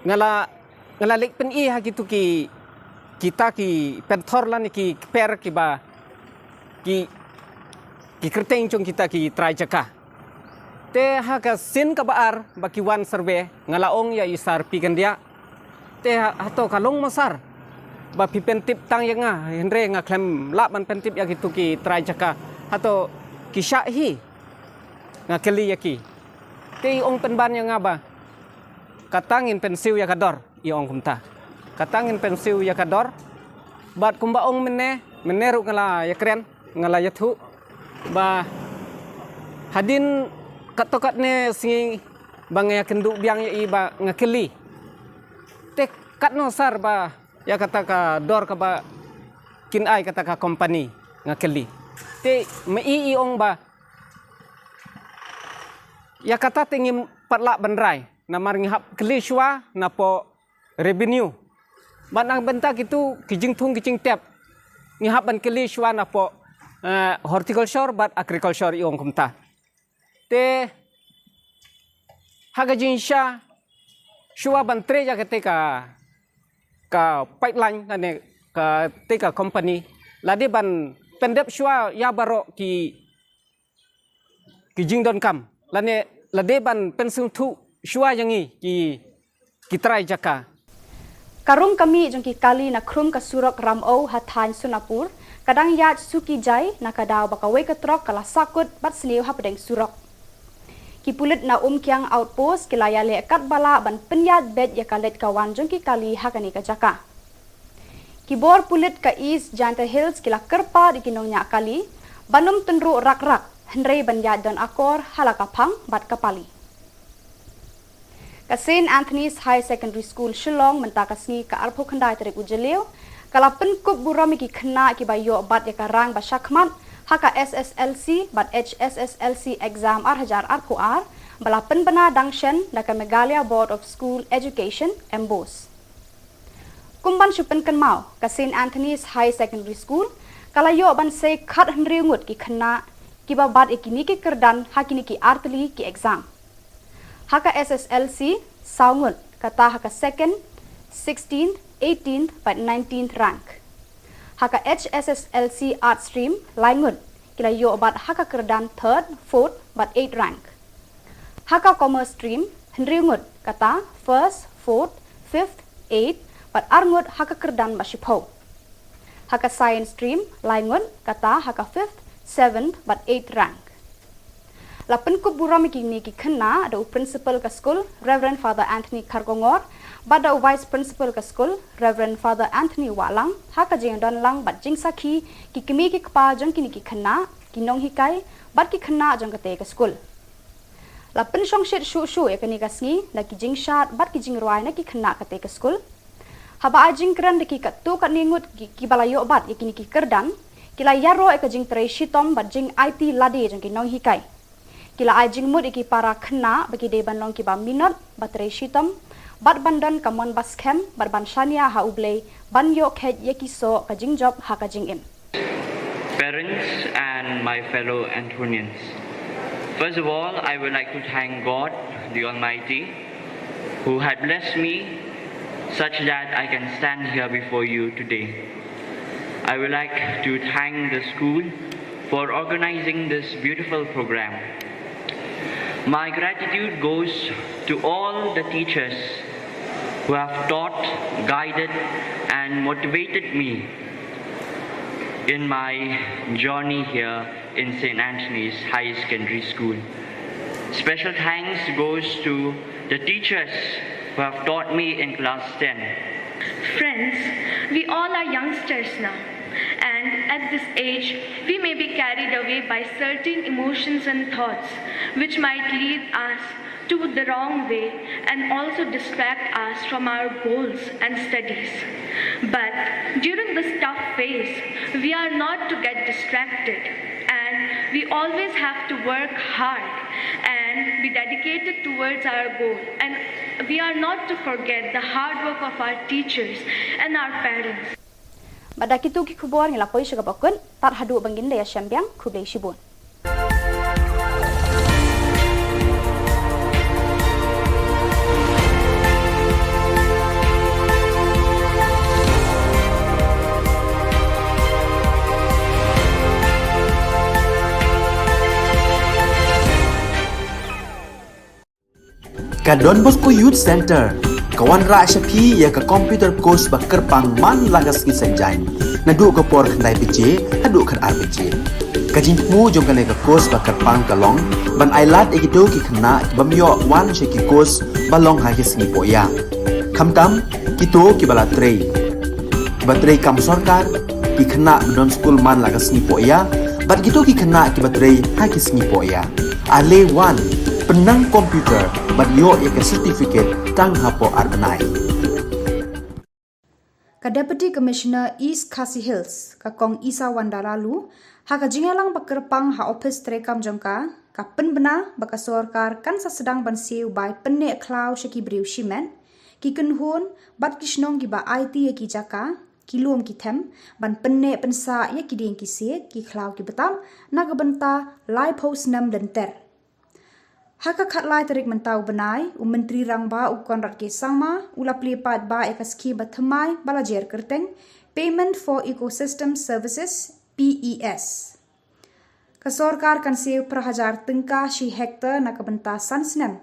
nga la nga la leit pyni ha kitu ki kita ki pynthor lane ki kper kiba ki ki kyrteng jong kita ki trai jaka. Te ha ka sien kaba ar ba ki wan survey nga la ong ïa i Sir P Kyndiah. Te ha, hato ka long mo sir ba phi pyntip tang ïa nga hynrei nga khlem lah ban pyntip ïa kitu ki trai jaka. Hato ki shah hi nga kylli ïa ki. Te i ong pynban ïa nga ba kata ngin pynsiew ïa ka dor. I ong kumta. Kata ngin pynsiew ïa ka dor. Bad kumba ong mynne, mynne ruh nga la ïakren, nga la ïathuh ba hadien katto katne sngi ba nga ïakynduh biang ïa i ba nga kylli. Te katno sir ba ïa kata ka dor kaba kin ai kata ka company nga kylli. Te ma i i ong ba ïa kata te ngim pat lah ban rai. Namar ngi hap kylli shuwa napoh revenue. Bad na bynta kitu ki jingthung ki jingtep ngi hap ban kylli shuwa napoh horticulture bad agriculture i ong kumta. Te ha ka jingshisha shuwa ban trei ïa kata ka ka pipeline lane kata ka company lada ban pyndep shuwa ïa baroh ki ki jingdonkam lane lada ban pynsngewthuh shuwa ïa ngi ki ki trai jaka. Ka rum ka mih jong ki kali na khrum ka surok Ramew ha thaiñ Sonapur ka dang ïaid suki jai na ka daw ba kawei ka trok ka la sahkut bad sniew hapdeng surok. Ki pulit na Umkiang Outpost ki la ïaleh katba lah ban pynïaid beit ïa ka leit ka wan jong ki kali ha kane ka jaka. Ki bor pulit ka East Jaintia Hills ki la kyrpad ïa ki nongñiah kali ban ym tynruh rak rak hynrei ban ïaid don akor ha la ka phang bad ka pali. Ka Saint Anthony's High Secondary School Shillong mynta ka sngi ka arphew khyndai tarik u Jylliew ka la pynkup burom ïa ki khynnah kiba ïoh bat ïa ka rang ba shakhmat ha ka S S L C bad H S S L C exam ar hajar arphew ar ba la pynbna dang shen da ka Meghalaya Board of School Education, MBOSE. Kum ban shu pynkynmaw, ka Saint Anthony's High Secondary School ka la ïoh ban sei khathynriew ngut ki khynnah kiba bat ïa kine ki kyrdan ha kine ki artylli ki exam. Ha ka S S L C, saw ngut, kata ha ka second, sixteenth, eighteenth bad nineteenth rank. Ha ka H S S L C Arts Stream, lai ngut ki la ïoh bat ha ka kyrdan third, fourth bad eighth rank. Ha ka Commerce Stream, hynriew ngut, kata first, fourth, fifth, eighth bad ar ngut ha ka kyrdan ba shiphew. Ha ka Science Stream, lai ngut, kata ha ka fifth, seventh bad eighth rank. La pynkup burom ïa kine ki khynnah da u Principal ka skul, Reverend Father Anthony Kharkongor, bad da u Vice Principal ka skul, Reverend Father Anthony Wahlang, ha ka jingdon lang bad jingsakhi ki kmie ki kpa jong kine ki khynnah, ki nonghikai bad ki khynnah jong katei ka skul. La pynshongshit shuh shuh ïa kane ka sngi da ki jingshad bad ki jingrwai na ki khynnah katei ka skul. Haba ai jingkren da ki katto katne ngut ki, kiba la ïoh bat ïa kine ki kyrdan, ki la ïaroh ïa ka jingtrei shitom bad jingaiti lade jong ki nonghikai. Ki la ai jingmut ïa ki para khynnah ba ki dei ban long kiba minot, ba trei shitom bad ban don ka mon ba skhem bad ban shaniah ha U Blei ban ïoh kheit ïa ki soh ka jingjop ha ka jingim. Parents and my fellow Anthonians. First of all, I would like to thank God, the Almighty, who had blessed me such that I can stand here before you today. I would like to thank the school for organizing this beautiful program. My gratitude goes to all the teachers who have taught, guided, and motivated me in my journey here in Saint Anthony's High Secondary School. Special thanks goes to the teachers who have taught me in class ten. Friends, we all are youngsters now, and at this age, we may be carried away by certain emotions and thoughts which might lead us to the wrong way and also distract us from our goals and studies. But during this tough phase, we are not to get distracted, and we always have to work hard and be dedicated towards our goal, and we are not to forget the hard work of our teachers and our parents. Bad da kito ki khubor ngi la poi sha kaba kut, tad haduh ban ngin da ïashem biang, khublei shibun. Ka Don Bosco Youth Centre ka wanrah sha phi ïa ka computer course ba kyrpang man la ka sngi Saitjaiñ, naduh ka por khyndai baje haduh khatar baje. Ka jingthmu jong kane ka course ba kyrpang ka long ban ailad ïa kito ki khynnah ki bym ïoh wan sha ki course ba long ha ki sngi pohïa, khamtam kito kiba la trei, kiba trei kam sorkar, ki khynnah ba don skul man la ka sngi pohïa bad kito ki khynnah kiba trei ha ki sngi pohïa. Ale wan, pynnang computer bad ïoh ïa ka certificate tang hapoh ar bnai. Ka Deputy Commissioner East Khasi Hills, ka Kong Isawanda Laloo, ha ka jingïalang ba kyrpang ha ophis treikam jong ka, ka pynbna ba ka sorkar kan sa sdang ban siew bai pynneh khlaw sha ki briew shimet, ki kynhun bad ki shnong kiba aiti ïa ki jaka, ki lum ki them, ban pynneh pynsah ïa ki dieng ki siej, ki khlaw ki btap na ka bynta laiphew snem lynter. Ha ka khatlai tarik mynta u bnai, u Myntri Rangbah u Conrad K Sangma u la plie paidbah ïa ka skhim ba thymmai ba la jer kyrteng Payment for Ecosystem Services, P E S. Ka sorkar kan siew phra hajar tyngka shi hektar na ka bynta san snem.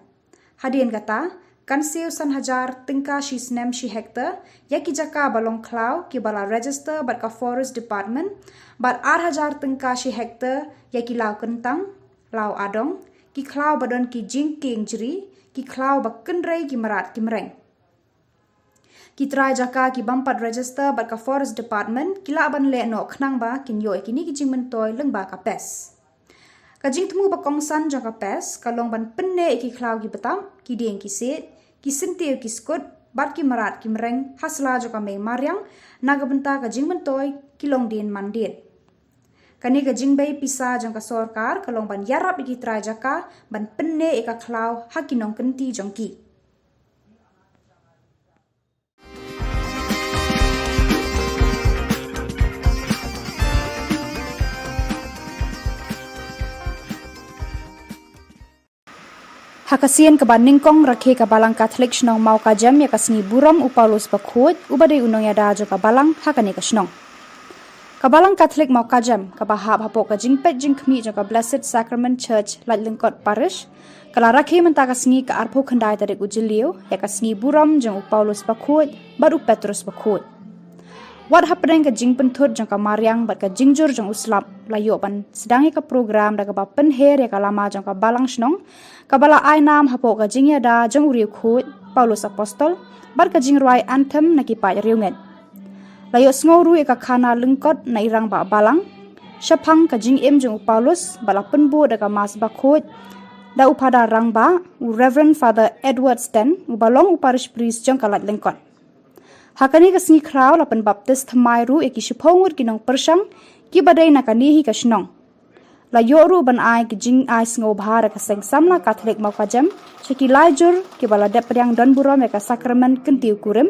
Hadien kata, kan siew san hajar tyngka shi snem shi hektar ïa ki jaka ba long khlaw kiba la register bad ka Forest Department, bad ar hajar tyngka shi hektar ïa ki law kyntang, law adong, ki khlaw ba don ki jingkieng jri, ki khlaw ba kynrei ki mrad ki mreng. Ki trai jaka ki bym pat register bad ka Forest Department ki lah ban leh noh khnang ba kin ïoh ïa kine ki jingmyntoi lyngba ka PES. Ka jingthmu ba kongsan jong ka PASS ka long ban pynneh ïa ki khlaw ki btap, ki dieng ki siej, ki syntiew ki skud, bad ki mrad ki mreng ha sla jong ka mei mariang, na ka bynta ka jingmyntoi ki longdien mandien. Kane ka jingbei pisa jong ka sorkar ka long ban ïarap ïa ki trai jaka ban pynneh ïa ka khlaw ha ki nongkynti jong ki. Ha ka sien kaba nyngkong, rakhe ka Balang Katholik Shnong Mawkajam ïa ka sngi burom u Paulus Bakhuid, uba dei u nongïada jong ka Balang ha kane ka shnong. Ka Balang Katholik Mawkajam, kaba hap hapoh ka jingpeit jingkhmih jong ka Blessed Sacrament Church, Laitlyngkot Parish, ka la rakhe mynta ka sngi ka arphew khyndai tarik u Jylliew ïa ka sngi burom jong u Paulus Bakhuid bad u Petrus Bakhuid. Wat hapdeng ka jingpynthut jong ka mariang bad ka jingjur jong u slap, la ïoh ban sdang ïa ka program da kaba pynher ïa ka lama jong ka Balang Shnong, kaba la ai nam hapoh ka jingïada jong u riewkhuid Paulus Apostol bad ka jingrwai anthem na ki paid riewngeit. La ïohsngew ruh ïa ka khana lyngkot na i rangbah Balang shaphang ka jingim jong u Paulus, bad la pynbud da ka Mass Bakhuid da u Phadar Rangbah, u Reverend Father Edward Sten, uba long u Parish Priest jong ka Laitlyngkot. Ha kane ka sngi khraw la pynbaptis thymmai ruh ïa ki shiphew ngut ki nongpyrshang kiba dei na kane hi ka shnong. La ïoh ruh ban ai ki jingai sngewbha da ka Seng Samla Katholik Mawkajam sha ki lai jur kiba la dep pdiang don burom ïa ka Sakramen Kyntiew Kurim,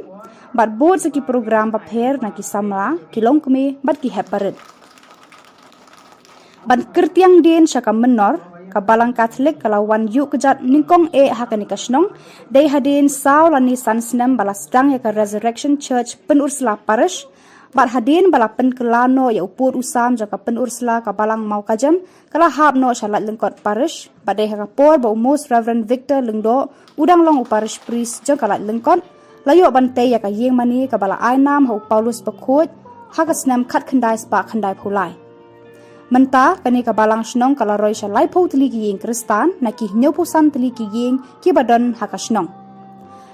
bad bud sa ki program bapher na ki samla, ki longkmie bad ki hep barit. Ban kyrtiang dien sha ka mynnor, ka Balang Katholik ka la wan ïuh kjat nyngkong eh ha kane ka shnong, dei hadien saw lane san snem ba la sdang ïa ka Resurrection Church Pynursla Parish, bad hadien ba la pynkylla noh ïa u pud u sam jong ka Pynursla ka Balang Mawkajam, ka la hap noh sha Laitlyngkot Parish, bad dei ha ka por ba u Most Reverend Victor Lyngdoh u dang long u Parish Priest jong ka Laitlyngkot, la ïoh ban tei ïa ka ïing mane kaba la ai nam ha u Paulus Bakhuid ha ka snem khatkhyndai spah khyndaiphew lai. Mynta kane ka Balang Shnong ka la roi sha laiphew tylli ki ïing Khristan na ki hynñiewphew san tylli ki ïing kiba don ha ka shnong.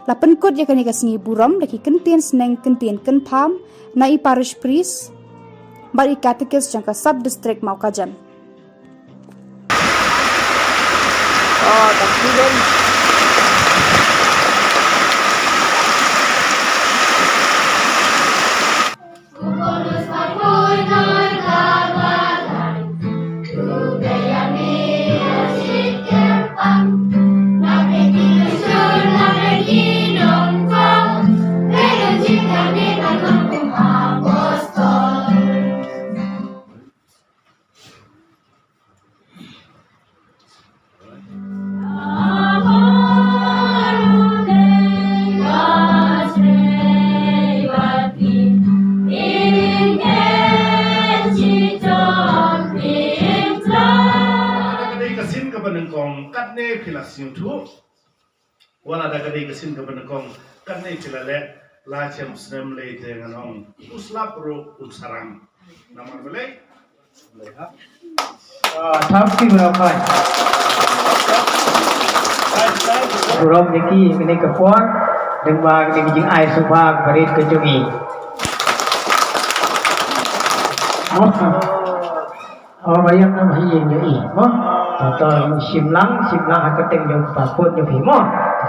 La pynkut ïa kane ka sngi burom da ki kyntien sneng kyntien kynpham na i Parish Priest bad i Catechist jong ka Sub District Mawkajam. Ka dei ka sien kaba nyngkong, katne phi la sngewthuh. Wat la da ka dei ka sien kaba nyngkong, katne phi la leh, la chem snem lei te ngan ong u slap ruh un sarang. Namar balei? Ah, thank you, Rob. Burom ïa ki, kane ka por, dang ba kane ka jingai sngewbha barit ka jong i. Awesome. Oh, ba ïa nam hi ïa i mo. To, to, shim lang, shim lang ha ka teng jong pa put jong phi mo.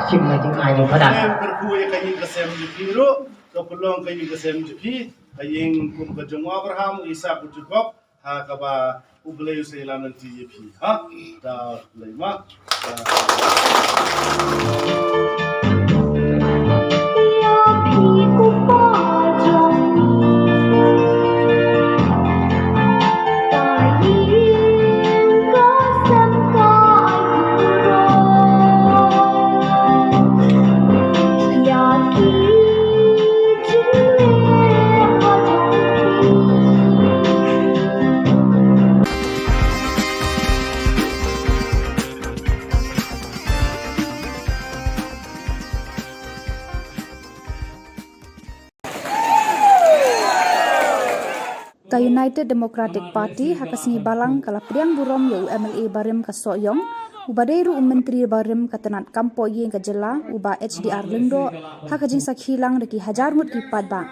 Shim lang jingai jong pa dan. Em, kyrkhu ïa ka ïing ka sem jong phi ruh, ka pynlong ka ïing ka sem jong phi, ka ïing kum ka jong u Abraham, u Isak, u Jakob, ha kaba U Blei u sa ïalam lynti ïa phi. Ha? Da Blei ma. Ka United Democratic Party ha ka sngi Balang ka la pdiang burom ïa u M L A barim ka Sohiong, uba dei ruh u Myntri barim ka tnat kam poh ïing ka jylla, u Bah H D R Lyngdoh, ha ka jingsakhi lang da ki hajar ngut ki paidbah.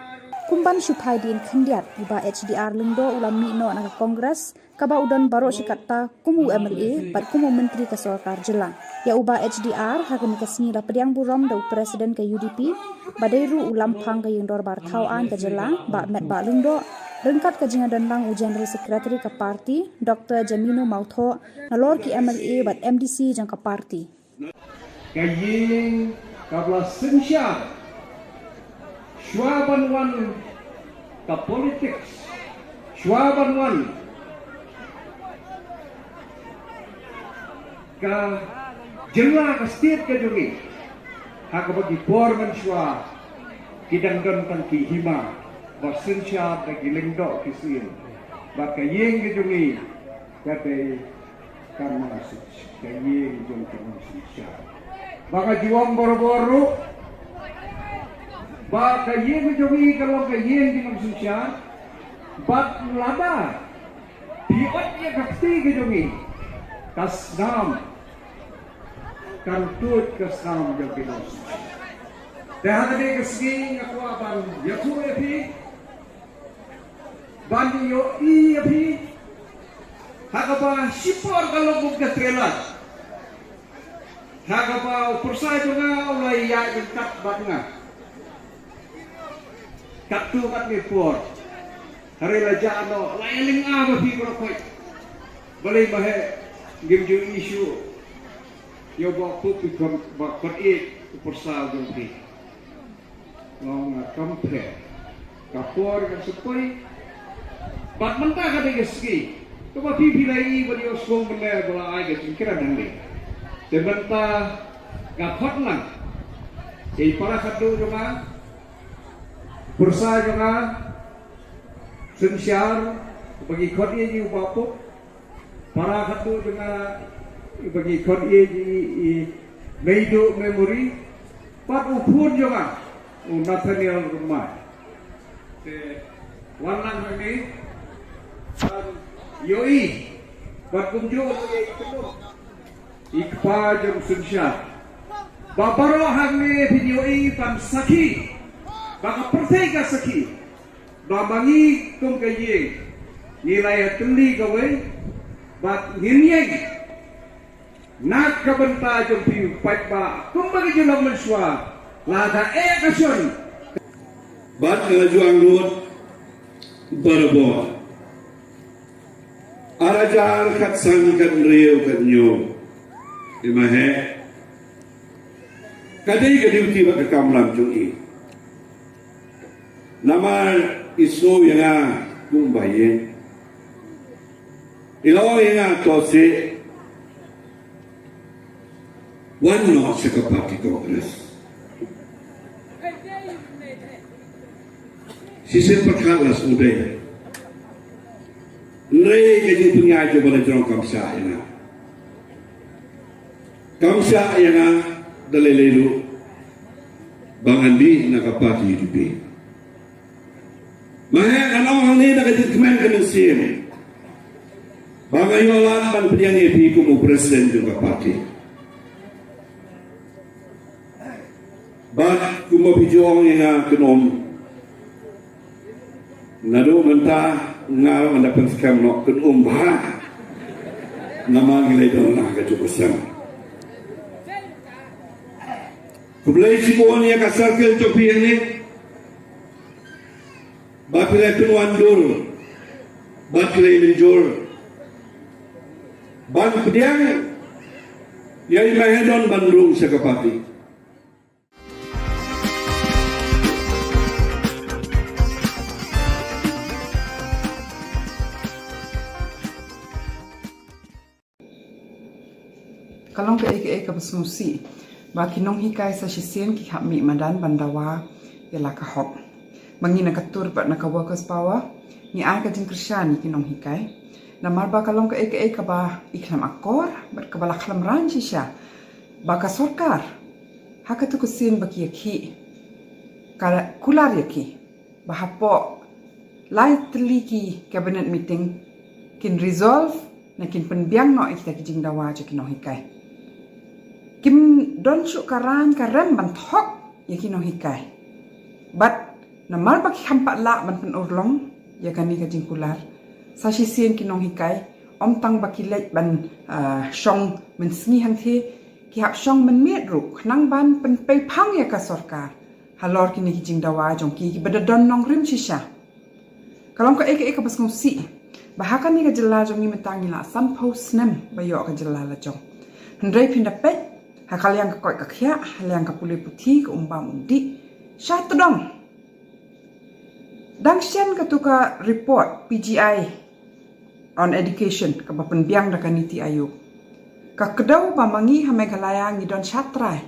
Kumban shu phai dien khyndiat, u Bah H D R Lyngdoh u la mih noh na ka Congress, kaba u don baroh shi katta kum u M L A bad kum u Myntri ka Sorkar Jylla. Ïa u Bah H D R ha kane ka sngi la pdiang burom da u President ka U D P, ba dei ruh u Lamphang ka Ïing Dorbar Thaw Aiñ ka Jylla, Bah Metbah Lyngdoh, ryngkat ka jingïadonlang u General Secretary ka party, Doctor Jamino Mawthoh, nalor ki M L A bad M D C jong ka party. Ka ïing kaba la synshar shuwa ban wan ka politics, shuwa ban wan ka jylla, ka state ka jong ngi. Ha kaba ki por mynshuwa ki dang don tang ki hima ba synshar da ki lyngdoh ki sien. Bad ka ïing ka jong ngi ka dei ka nongsynshar, ka ïing jong ka nongsynshar. Ba nga ju ong barabor ruh ba ka ïing jong ngi ka long ka ïing jong ka nongsynshar. Bad lada phi ot ïa ka kti ka jong ngi, ka snam kan tuid ka snam jong ki nongsynshar. Te ha kane ka sngi nga kwah ban ïathuh ïa phi, ban ïohi ïa phi ha kaba shipor ka long kum ka trailer. Ha kaba u pyrsa jong nga u la ïaid ryngkat bad nga katto katne por. Hynrei la jah noh, la ïalynga ba phi baroh khoit. Balei ma he ngim ju issue ïa u Bah Pope, khot, ba khot ïa u pyrsa jong phi. Nga ong nga kam pher. Ka por ka sa poi. Bad mynta ka dei ka sngi kaba phi phi la ïohi bad ïohsngew mynne ba la ai ka jingkren hangne. Te mynta nga khot lang ïa i para khadduh jong nga, pyrsa jong nga, synshar, ba ngi khot ïa i u Bah Pope. Para khadduh jong nga, ba ngi khot ïa i, i Meiduh Memory, bad u khun jong nga u Nathaniel Rymbai. Te wan lang hangne ban ïohi bad kumjuh ïa i kynduh i kpa jong synshar. Ba baroh hangne phin ïohi ban sakhi, ba ka pyrthei ka sakhi ba ma ngi kum ka ïing ngi la ïatylli kawei bad ngin ïeng na ka bynta jong phi u paidbah kumba ngi ju long mynshuwa. Lada eh ka shon bad ka la ju angnud barabor. Ar hajar khatsan, khathynriew, khathynñiew, i ma he ka dei ka duty bad ka kamram jong i. Namar i sngew ïa nga kum ba ïeng. I la ong ïa nga, to seh, wan noh sha ka party Congress. Shisien pyrkhat la sngewdei. Hynrei ka jingpynïaid jong ba la jrong kam shah ïa nga. Kam shah ïa nga da lei lei ruh ba ngan dih na ka party U D P. Ma he ngan ong hangne da ka jingkmen ka mynsiem ba nga ïoh lad ban pdiang ïa phi kum u president jong ka party. Bad kumba phi ju ong ïa nga, kynum. Naduh mynta nga ruh ngan da pynskhem noh, kynum bha. Namar ngi la ïadon lang ha kajuh ka sem. Khublei shibun ïa ka circle jong phi hangne ba phi la pynwan dur bad phi la mynjur ban pdiang ïa i Mahedon ban rung sha ka party. Ka long kaei kaei kaba sngewsih ba ki nonghikai sa shisien ki hap mih madan ban dawa ïa la ka hok. Ma ngi na ka tur bad na ka Workers' Power ngi ai ka jingkyrshan ïa ki nonghikai. Namar ba ka long kaei kaei kaba i khlem akor bad kaba la khlem rang shisha ba ka sorkar ha katu ka sien ba ki ïakhih ka kular ïa ki ba hapoh lai tylli ki cabinet meeting kin resolve ne kin pynbiang noh ïa kita ki jingdawa jong ki nonghikai. Kim don shuh ka rang ka rem ban thok ïa ki nonghikai. Bad Namar ba ki kham pat lah ban pynurlong ïa kane ka jingkular, sa shisien ki nonghikai, ym tang ba ki leit ban, ah, shong mynsngi hangthie, ki hap shong mynmiet ruh khnang ban pynpei phang ïa ka sorkar halor kine ki jingdawa jong ki, kiba da don nongrim shisha. Ka long kaei kaei kaba sngewsih ba ha kane ka jylla jong ngi mynta ngi la sanphew snem ba ïoh ka jylla la jong. Hynrei phin da peit ha ka liang ka koit ka khiah, ha liang ka pule puthi, ka um bam um dih, sha tdong. Dang shen katu ka report P G I on education kaba pynbiang da ka NITI Aayog, ka kdew ba ma ngi ha Meghalaya ngi don shatrai.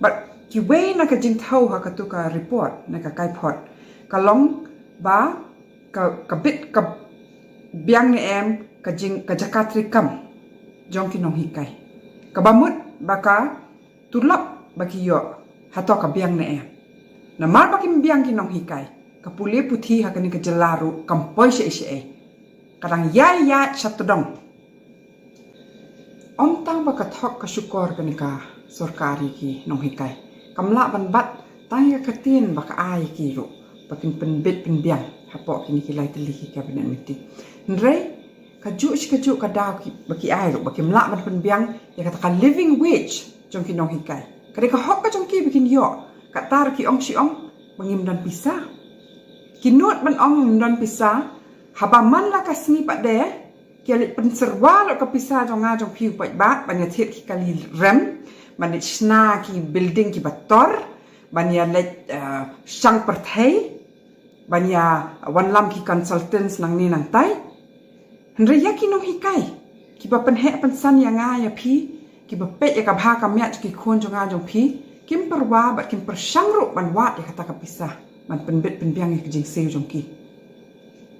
Bad kiwei na ka jingthew ha katu ka report na ka kaiphod ka long ba ka, ka bit ka biang ne em ka jing, ka jaka treikam jong ki nonghikai, kaba mut ba ka tulop ba ki ïoh hato ka biang ne em. Namar ba kim biang ki nonghikai, ka pule puthi ha kane ka jylla ruh kam poi shaei shaei, ka dang ïai ïaid sha tdong. Ym tang ba ka thok ka shukor kane ka sorkar ïa ki nonghikai, kam lah ban bat tang ïa ka ktien ba ka ai ïa ki ruh ba kin pynbit pynbiang hapoh kine ki lai tylli ki cabinet meeting. Hynrei kajuh shi kajuh ka daw ki, ba ki ai ruh ba kim lah ban pynbiang ïa kata ka living wage jong ki nonghikai. Ka dei ka hok ka jong ki ba kin ïoh, kata ruh ki ong shi ong ba ngim don pisa. Ki nud ban ong ngim don pisa, haba man la ka sngi pat de ki leit pynsyrwa lut ka pisa jong nga jong phi u paidbah ban ïa thied ki kali rem, ban leit shna ki building kiba tor, ban ïa leit, eh, shang pyrthei, ban ïa wanlam ki consultants nangne nangtai. Hynrei ïa ki nonghikai kiba pynheh pynsan ïa nga ïa phi, kiba peit ïa ka bha ka miat jong ki khun jong nga jong phi, kim pyrwa bad kim pyrshang ruh ban wad ïa kata ka pisa ban pynbit pynbiang ïa ka jingsiew jong ki.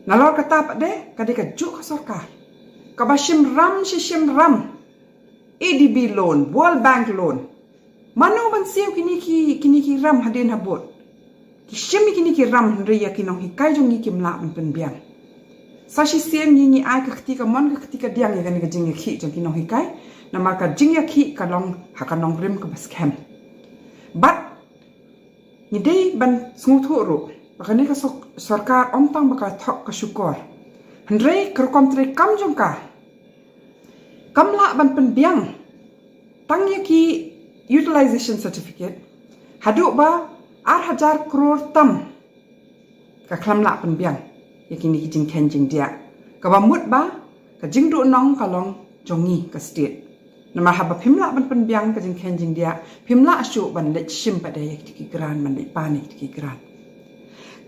Nalor kata pat de ka dei kajuh ka sorkar kaba shim ram shi shim ram, A D B loan, World Bank loan. Mano ban siew kine ki, kine ki ram hadien habud? Ki shim ïa kine ki ram hynrei ïa ki nonghikai jong ngi kim lah ban pynbiang. Sa shisien ngi, ngi ai ka kti kamon ka kti kadiang ïa kane ka jingïakhih jong ki nonghikai, namar ka jingïakhih ka long ha ka nongrim kaba skhem. Bad ngi dei ban sngewthuh ruh ba kane ka sor-, sorkar ym tang ba ka thok ka shukor, hynrei ka rukom treikam jong ka kam lah ban pynbiang tang ïa ki utilization certificate haduh ba ar hajar klur tam. Ka khlem lah pynbiang ïa kine ki jingkheiñ jingdiah, kaba mut ba ka jingduhnong ka long jong ngi ka state. Namar haba phim lah ban pynbiang ka jingkheiñ jingdiah, phim lah shuh ban leit shim pat de ïa kito ki grant, ban leit pan ïa kito ki grant.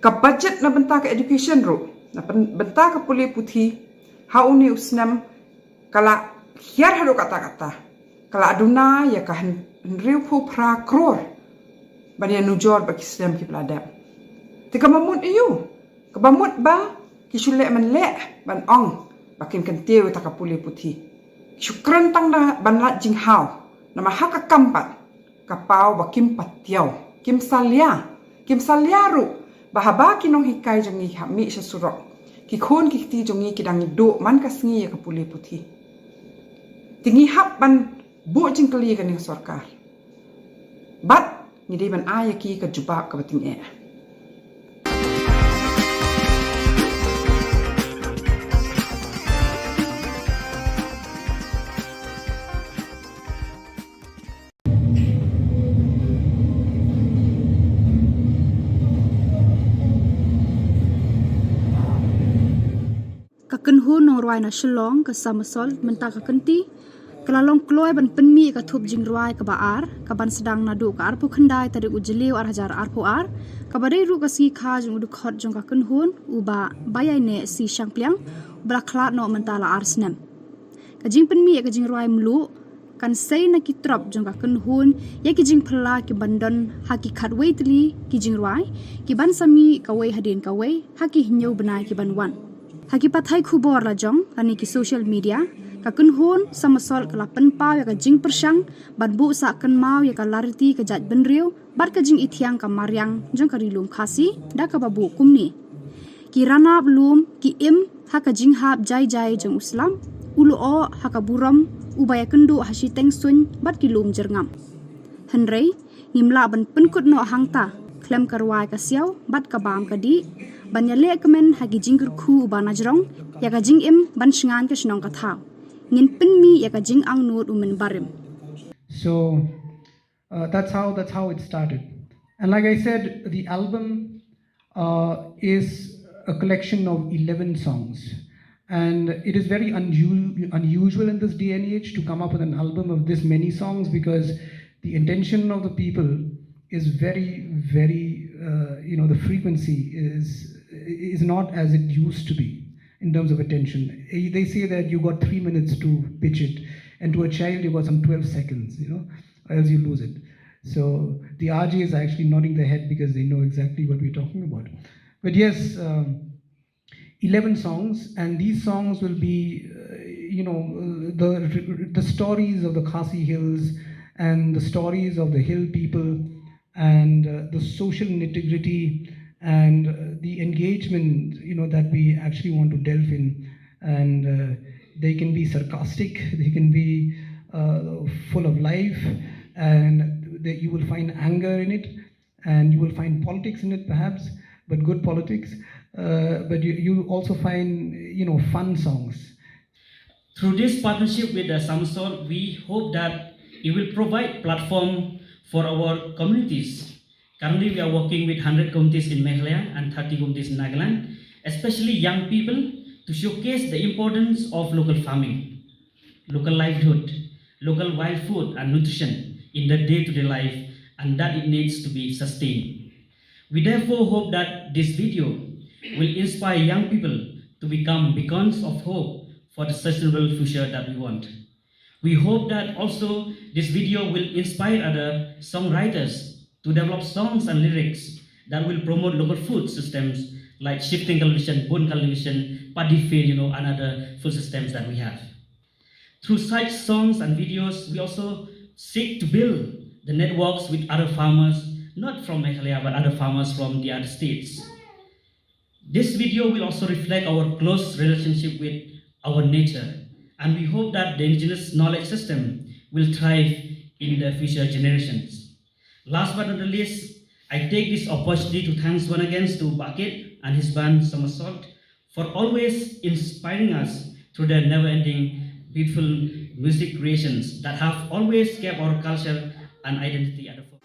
Ka budget na bynta ka education ruh, na pyn-, bynta ka pule puthi ha une u snem ka la hiar haduh katta katta, ka la duna ïa ka hyn-, hynriewphew phra klur ban ïanujor bad ki snem kiba la dep. Te kaba mut aïu? Kaba mut ba ki shu leh man leh ban ong ba kin kyntiew ïa kata ka pule puthi. Ki shu kren tang da ban lait jinghaw, namar ha ka kam pat ka paw ba kim patiaw, kim salia, kim salia ruh ba haba ki nonghikai jong ngi hap mih sha surok, ki khun ki kti jong ngi ki dang duh man ka sngi ïa ka pule puthi. Te ngi hap ban buh jingkylli ïa kane ka sorkar, bad ngi dei ban ai ïa ki ka jubab kaba tyngeh. Ka kynhun nongrwai na Shillong, ka Summersault, mynta ka kynti ka la long kloi ban pynmih ïa ka thup jingrwai kaba ar, kaban sdang naduh ka arphew khyndai tarik u Jylliew ar hajar arphew ar, kaba dei ruh ka sngi kha jong u dkhot jong ka kynhun, u Bah Baiaineh C Shangpliang, uba la khlad noh mynta la ar snem. Ka jingpynmih ïa ka jingrwai mluh kan sei na ki trop jong ka kynhun ïa ki jingphylla kiban don ha ki khatwei tylli ki jingrwai kiban sa mih kawei hadien kawei ha ki hynñiew bnai kiban wan. Ha ki pathai khubor la jong lane ki social media, ka kynhun Summersault ka la pynpaw ïa ka jingpyrshang ban buh sah kynmaw ïa ka lariti ka jaitbynriew bad ka jingithiang ka mariang jong ka Ri Lum Khasi da kaba buh kumne: Ki ranab lum ki im ha ka jinghap jai jai jong u slap, u lyoh ha ka burom, uba ïakynduh ha shiteng suiñ bad ki lum jyrngam. Hynrei ngim lah ban pynkut noh hangta, khlem ka rwai ka siaw bad ka bam ka dih, ban ïaleh kmen ha ki jingkyrkhu u ba na jrong ïa ka jingim ban shngain ka shnong ka thaw. Ngin pynmih ïa ka jingangnud u mynbarim. So uh, that's how that's how it started. And like I said, the album uh, is a collection of eleven songs. And it is very unu- unusual in this day and age to come up with an album of this many songs, because the intention of the people is very, very, uh, you know, the frequency is is not as it used to be in terms of attention. Eh, They say that you got three minutes to pitch it, and to a child, you got some twelve seconds, you know, or else you lose it. So the R J is actually nodding their head because they know exactly what we're talking about. But yes, um, eleven songs, and these songs will be, uh, you know, uh, the the stories of the Khasi Hills and the stories of the hill people and uh, the social nitty gritty and uh, the engagement, you know, that we actually want to delve in. And uh, they can be sarcastic, they can be uh, full of life, and they, you will find anger in it, and you will find politics in it, perhaps, but good politics. Uh, but you, you also find, you know, fun songs. Through this partnership with the Somersault, we hope that it will provide platform for our communities. Currently, we are working with hundred communities in Meghalaya and thirty communities in Nagaland, especially young people, to showcase the importance of local farming, local livelihood, local wild food and nutrition in their day-to-day life, and that it needs to be sustained. We therefore hope that this video will inspire young people to become beacons of hope for the sustainable future that we want. We hope that also this video will inspire other songwriters to develop songs and lyrics that will promote local food systems like shifting cultivation, bun cultivation, paddy field, you know, and other food systems that we have. Through such songs and videos, we also seek to build the networks with other farmers, not from Meghalaya, but other farmers from the other states. This video will also reflect our close relationship with our nature, and we hope that the indigenous knowledge system will thrive in the future generations. Last but not the least, I take this opportunity to thanks once again to Bakit and his band Somersault for always inspiring us through their never-ending beautiful music creations that have always kept our culture and identity at the forefront.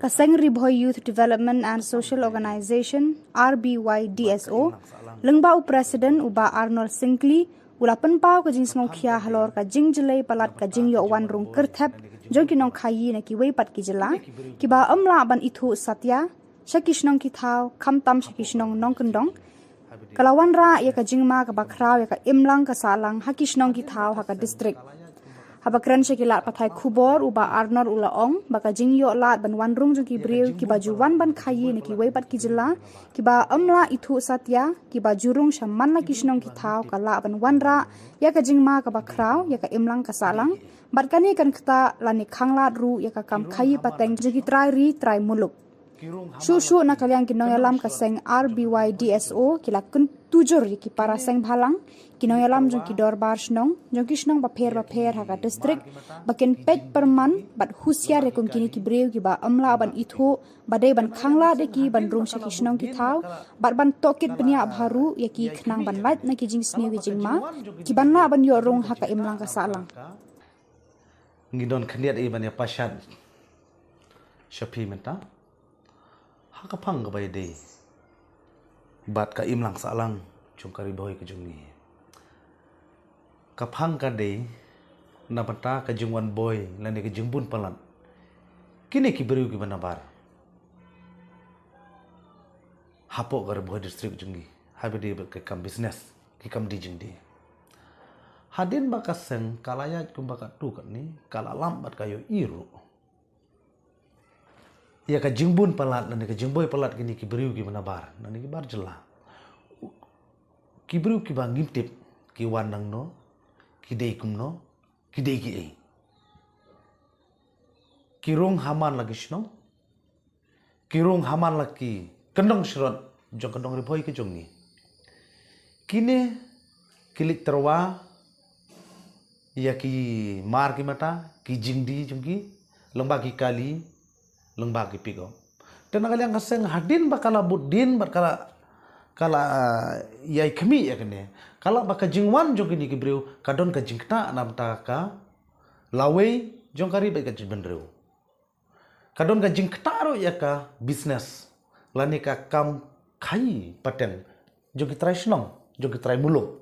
Ka seng Ri Bhoi Youth Development and Social Organisation, R B Y D S O, lyngba u President u Bah Arnold Syngkli, u la pynpaw ka jingsngewkhia halor ka jingjlei palat ka jingïoh wan rung kyrthep jong ki nongkhaïi na kiwei pat ki jylla, kiba ym lah ban ithuh satia sha ki shnong ki thaw, khamtam sha ki shnong nongkyndong, ka la wanrah ïa ka jingma kaba khraw ïa ka imlang ka sahlang ha ki shnong ki thaw ha ka district. Haba kren sha ki lad pathai khubor, u Bah Arnold u la ong ba ka jingïoh lad ban wan rung jong ki briew kiba ju wan ban khaïi na kiwei pat ki jylla, kiba ym lah ithuh satia, kiba ju rung sha man la ki shnong ki thaw ka lah ban wanrah ïa ka jingma kaba khraw ïa ka imlang ka sahlang, bad kane kan ktah lane khanglad ruh ïa ka kam khaïi pateng jong ki trai ri trai muluk. Shuh shuh na ka liang ki nongïalam ka seng R B Y D S O ki la kyntujur ïa ki para seng bhalang, ki nongïalam jong ki dorbar shnong, jong ki shnong bapher bapher ha ka district, ba kin peit pyrman bad husiar ïa kum kine ki briew kiba ym lah ban ithuh, ba dei ban khanglad ïa ki ban rung sha ki shnong ki thaw, bad ban tohkit bniah bha ruh ïa ki khnang ban lait na ki jingsniew ki jingma kiban lah ban ïoh rung ha ka imlang ka sahlang. Ngi don khyndiat i ban ïa pashat sha phi mynta ha ka phang kaba ïadei bad ka imlang sahlang jong ka Ri Bhoi ka jong ngi. Ka phang ka dei na bynta ka jingwan boi lane ka jingbun palat kine ki briew kiba nabar hapoh ka Ri Bhoi district jong ngi, haba dei bad ka kam business, ki kam dei jingdei. Hadien ba ka seng ka la ïaid kumba katto katne, ka la lam bad ka ïohi ruh ïa ka jingbun palat lane ka jingboi palat kine ki briew kiba nabar, lane ki bar jylla. Ki briew kiba ngim tip ki wan nangno, ki dei kumno, ki dei kiei. Ki rung ha man la ki shnong, ki rung ha man la ki kyndong shrot jong ka nong Ri Bhoi ka jong ngi. Kine ki leit tyrwa ïa ki mar ki mata, ki jingdie jong ki, lyngba ki kali, lyngba ki pickup. Te na ka liang ka seng hadien ba ka la bud dien bad ka la, ka la, ah, ïai khmih ïa kane, ka la ba ka jingwan jong kine ki briew ka don ka jingktah namar ka lawei jong ka ri bad ka jaitbynriew. Ka don ka jingktah ruh ïa ka business lane ka kam khaïi pateng jong ki trai shnong, jong ki trai muluk.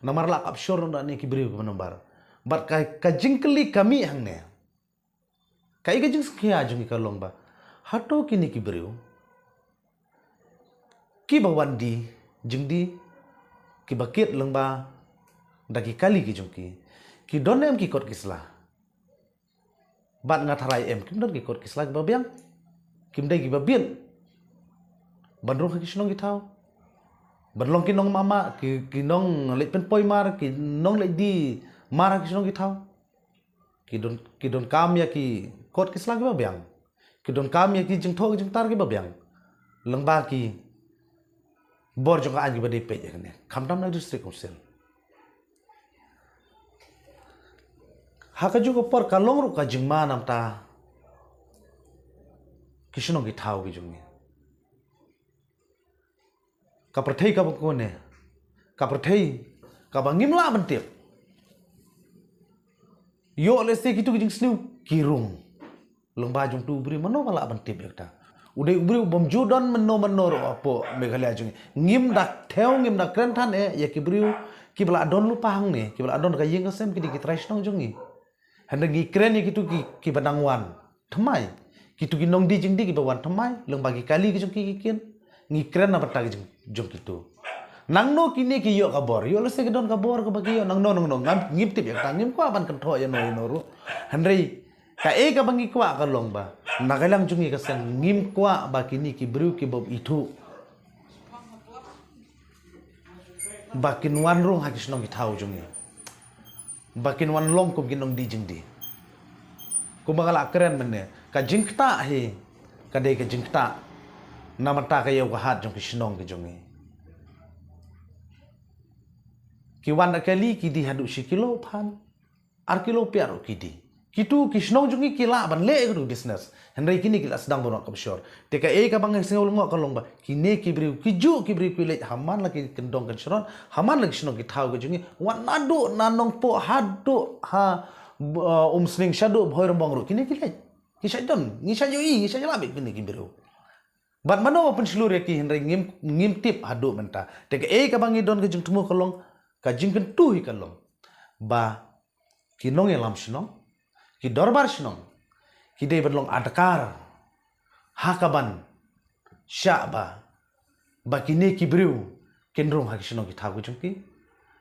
Namar la kap shor na kine ki briew kiba namar. Bad ka, ka jingkylli ka mih hangne. Kaei ka jingsngewkhia jong ngi ka long ba, hato kine ki briew kiba wan die jingdie, kiba kit lyngba da ki kali ki jong ki, ki don em ki kot ki sla? Bad nga tharai em kim don ki kot ki sla kiba biang, kim dei kiba biang ban rung ha ki shnong ki thaw, ban long ki nongmamah, ki, ki nongleit pynpoi mar, ki nongleit die mar ha ki shnong ki thaw. Ki don, ki donkam ïa ki kot ki sla kiba biang, ki donkam ïa ki jingthoh ki jingtar kiba biang lyngba ki bor jong ka aiñ kiba dei peit ïa kane, khamtam na District Council. Ha kajuh ka por ka long ruh ka jingma namar ki shnong ki thaw ki jong ngi. Ka pyrthei kaba kane, ka pyrthei kaba ngim lah ban tip. Ïoh lehse kitu ki jingsniew ki rung. Lyngba jong utu u briew mano ba lah ban tip ïa kata. U dei u briew bym ju don mynno mynno ruh hapoh Meghalaya jong ngi. Ngim da thew, ngim da kren than eh ïa ki briew kiba la don lypa hangne, kiba la don ka ïing ka sem, ki dei ki trai shnong jong ngi. Hynrei ngi kren ïa kitu ki, kiba nang wan thymmai. Kitu ki nongdie jingdie kiba wan thymmai, lyngba ki kali ki jong ki ki kit. Ngi kren na bynta ki jong, jong kitu. Nangno kine ki ïoh ka bor, ïoh lehse ki don ka bor kaba ki ïoh, nangno, nangno, ngam, ngim tip ïa kata, ngim kwah ban kynthoh ïano ïano ruh. Hynrei kaei kaba ngi kwah ka long ba, na ka liang jong ngi ka seng ngim kwah ba kine ki briew kiba ithuh ba kin wan rung ha ki shnong ki thaw jong ngi, ba kin wan long kum ki nongdie jingdie. Kumba nga la kren mynne, ka jingktah hi ka dei ka jingktah namar ka ïew ka hat jong ki shnong ki jong ngi. Ki wan da kali ki die haduh shi kilo phan, ar kilo pia ruh ki die. Kitu ki shnong jong ngi ki lah ban leh ïa kitu business. Hynrei kine ki la sdang ban wad kaba shor. Te kaei kaba nga sngew lyngngoh ka long ba kine ki briew, ki juh ki briew ki leit ha man la ki kyndong kynshrong, ha man la ki shnong ki thaw ki jong ngi, wat naduh na Nongpoh haduh ha, uh, Umsning shaduh Bhoirymbong ruh kine ki leit. Ki shait don, ngi shait ïohi, ngi shait ïalap ïa kine ki briew. Bad mano ba pynshlur ïa ki, hynrei ngim, ngim tip haduh mynta. Te kaei kaba ngi don ka jingthmu ka long, ka jingkyntu hi ka long ba ki nongïalam shnong, ki dorbar shnong, ki dei ban long adkar ha kaban shah ba, ba kine ki briew kin rung ha ki shnong ki thaw ki jong ki.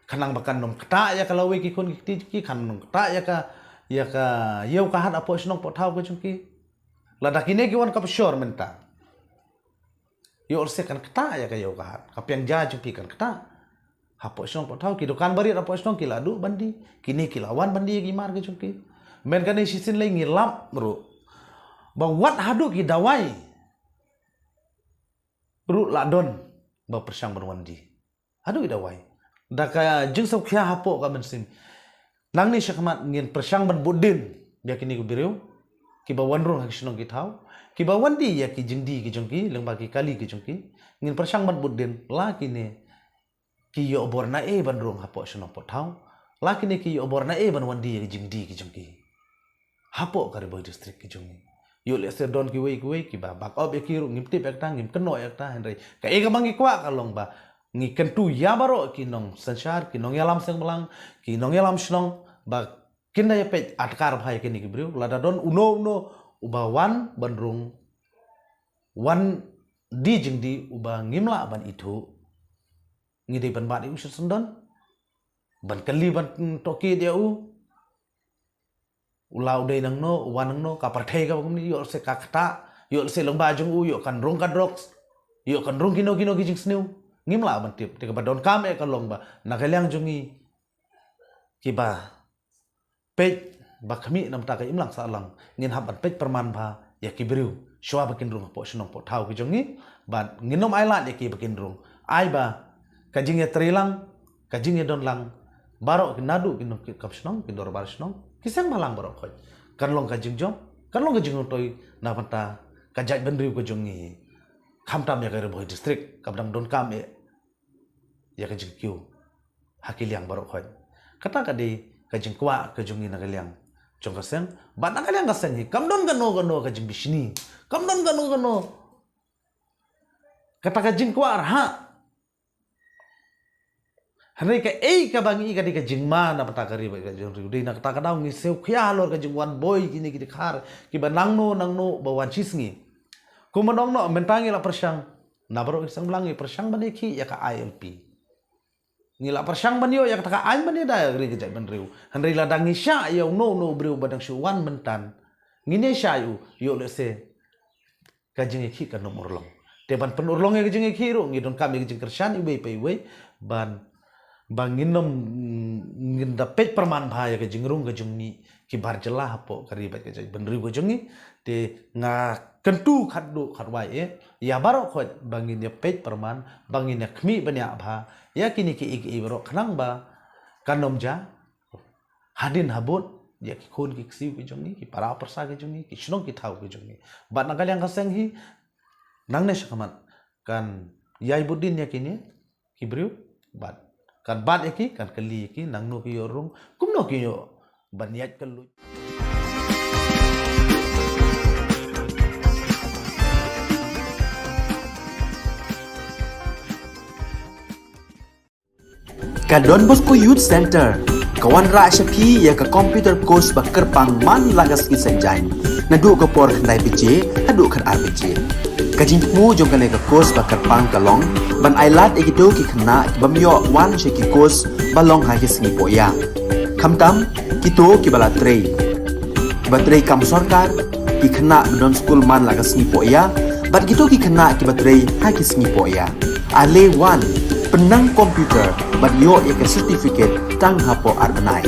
Khnang ba kan ym ktah ïa ka lawei ki khun ki kti ki, kan ym ktah ïa ka, ïa ka ïew ka hat hapoh shnong poh thaw ki jong ki. Lada kine ki wan kaba shor mynta, ïoh lehse kan ktah ïa ka ïew ka hat, ka pynjah jong ki kan ktah. Hapoh shnong poh thaw, ki dukan barit hapoh shnong ki la duh ban die, kine ki la wan ban die ïa ki mar ki jong ki. Mynta kane shisien lei ngi lap ruh ba wat haduh ki dawai ruh la don ba pyrshang ban wan die. Haduh ki dawai. Da ka jingsngewkhia hapoh ka mynsiem. Nangne shakhmat ngin pyrshang ban bud dien ïa kine ki briew kiba wan rung ha ki shnong ki thaw, kiba wan die ïa ki jingdie ki jong ki, lyngba ki kali ki jong ki. Ngin pyrshang ban bud dien la kine ki ïoh bor naei ban rung hapoh shnong poh thaw, la kine ki ïoh bor naei ban wan die ïa ki jingdie ki jong ki hapoh ka Ri Bhoi District ki jong ngi. Ïoh lehse don kiwei kiwei kiba backup ïa ki ruh ngim tip ïa kata, ngim kynnoh ïa kata, hynrei kaei kaba ngi kwah ka long ba ngi kyntu ïa baroh ki nongsynshar, ki nongïalam seng blang, ki nongïalam shnong ba kin da ïa peit adkar bha ïa kine ki briew, lada don uno uno uba wan ban rung, wan die jingdie uba ngim lah ban ithuh, ngi dei ban bat ïa u sha syndon, ban kylli ban tohkit ïa u. U la u dei nangno, u wan nangno, ka pyrthei kaba kumne, ïoh lehse ka ktah, ïoh lehse lyngba jong u ïoh kan rung ka drugs, ïoh kan rung kino kino ki jingsniew. Ngim lah ban tip. Te kaba donkam eh ka long ba na ka liang jong ngi kiba peit ba khmih namar ka imlang sahlang, ngin hap ban peit pyrman bha ïa ki briew shuwa ba kin rung hapoh shnong poh thaw ki jong ngi. Bad ngin ym ailad ïa ki ba kin rung, ai ba ka jingïatreilang ka jingïadon lang baroh ki naduh ki nongkit kam shnong, ki dorbar shnong, ki seng bhalang baroh khoit. Kan long ka jingjop, kan long ka jingmyntoi na bynta ka jaitbynriew ka jong ngi. Khamtam ïa ka Ri Bhoi District, kaba dang donkam eh ïa ka jingkiew ha ki liang baroh khoit. Kata ka dei ka jingkwah ka jong ngi na ka liang jong ka seng, bad na ka liang ka seng hi kam don kano kano ka jingbishni, kam don kano kano kata ka jingkwah rhah. Hynrei kaei kaba ngi i ka dei ka jingma na bynta ka ri bad ka jingriew, dei na kata ka daw ngi siew khia halor ka jingwan boi kine ki dkhar kiba nangno nangno ba wan shisngi. Kumba ong noh, mynta ngi la pyrshang, na baroh ki seng bhalang ngi pyrshang ban ïakhih ïa ka I L P. Ngi la pyrshang ban ïoh ïa kata ka aiñ ban ïada ïa ka ri ka jaitbynriew. Hynrei lada ngi shah ïa uno uno u briew ba dang shu wan mynta, ngin ïa shah ïa u, ïoh lehse ka jingïakhih kan ym urlong. Te ban pynurlong ïa ka jingïakhih ruh ngi donkam ïa ka jingkyrshan iwei pa iwei, ban, ba ngin ym, ngin da peit pyrman bha ïa ka jingrung ka jingmih ki bar jylla hapoh ka ri bad ka jaitbynriew ka jong ngi. Te nga kyntu khatduh khatwai eh ïa baroh khoit ba ngin ïa peit pyrman, ba ngin ïa khmih bniah bha ïa kine kiei kiei baroh, khnang ba kan ym jia hadien habud ïa ki khun ki ksiew ki jong ngi, ki para pyrsa ki jong ngi, ki shnong ki thaw ki jong ngi. Bad na ka liang ka seng hi, nangne shakhmat kan ïai bud dien ïa kine ki briew, bad kan bat ïa ki, kan kylli ïa ki nangno ki ïoh rung, kumno ki ïoh ban ïaid kylluid. Ka Don Bosco Youth Center ka wanrah sha phi ïa ka computer course ba kyrpang man la ka sngi Saitjaiñ, naduh ka por khyndai baje haduh khatar baje. Ka jingthmu jong kane ka course ba kyrpang ka long ban ailad ïa kito ki khynnah ki bym ïoh wan sha ki course ba long ha ki sngi pohïa, khamtam kito kiba la trei, kiba trei kam sorkar, ki khynnah ba don skul man la ka sngi pohïa, bad kito ki khynnah kiba trei ha ki sngi pohïa. Ale wan, pynnang computer bad ïoh ïa ka certificate tang hapoh ar bnai.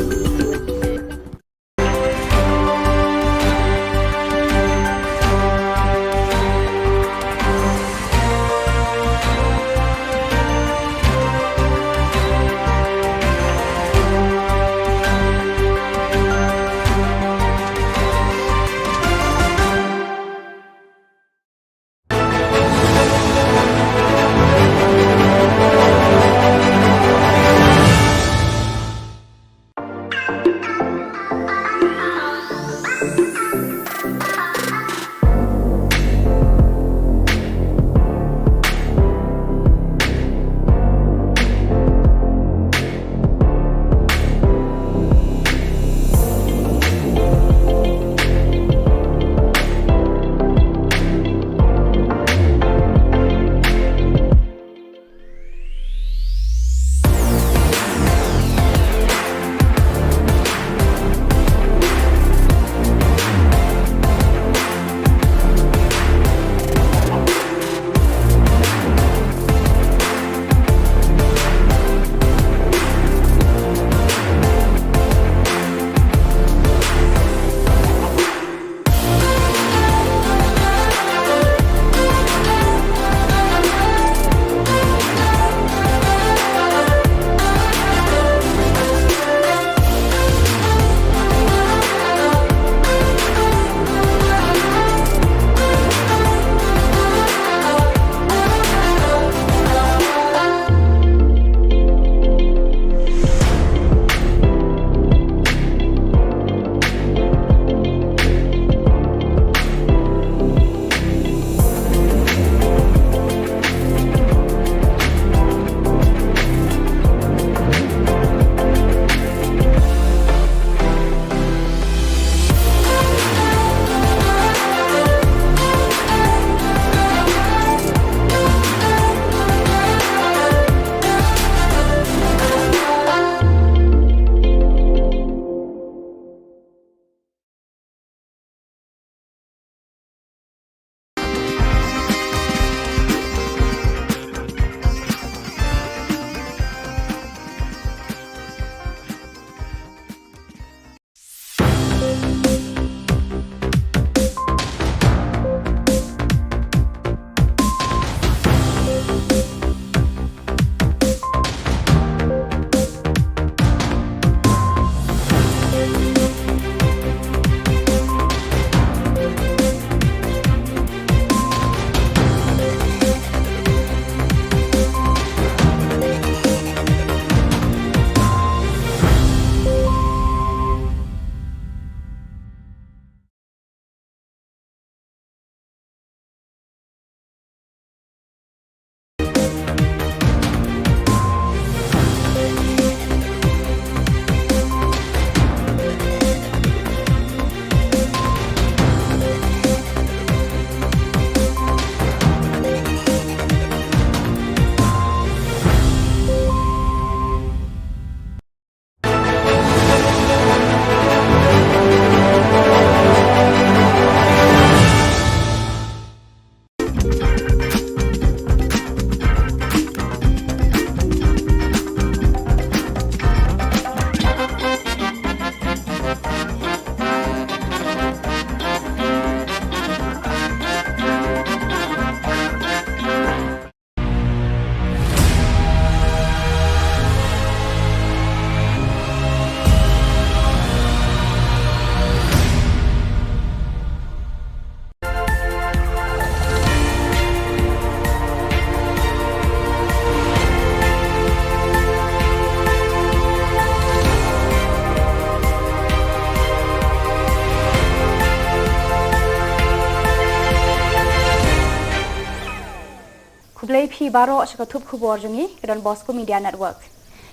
Khublei phi baroh sha ka thup khubor jong ngi ka Don Bosco Media Network.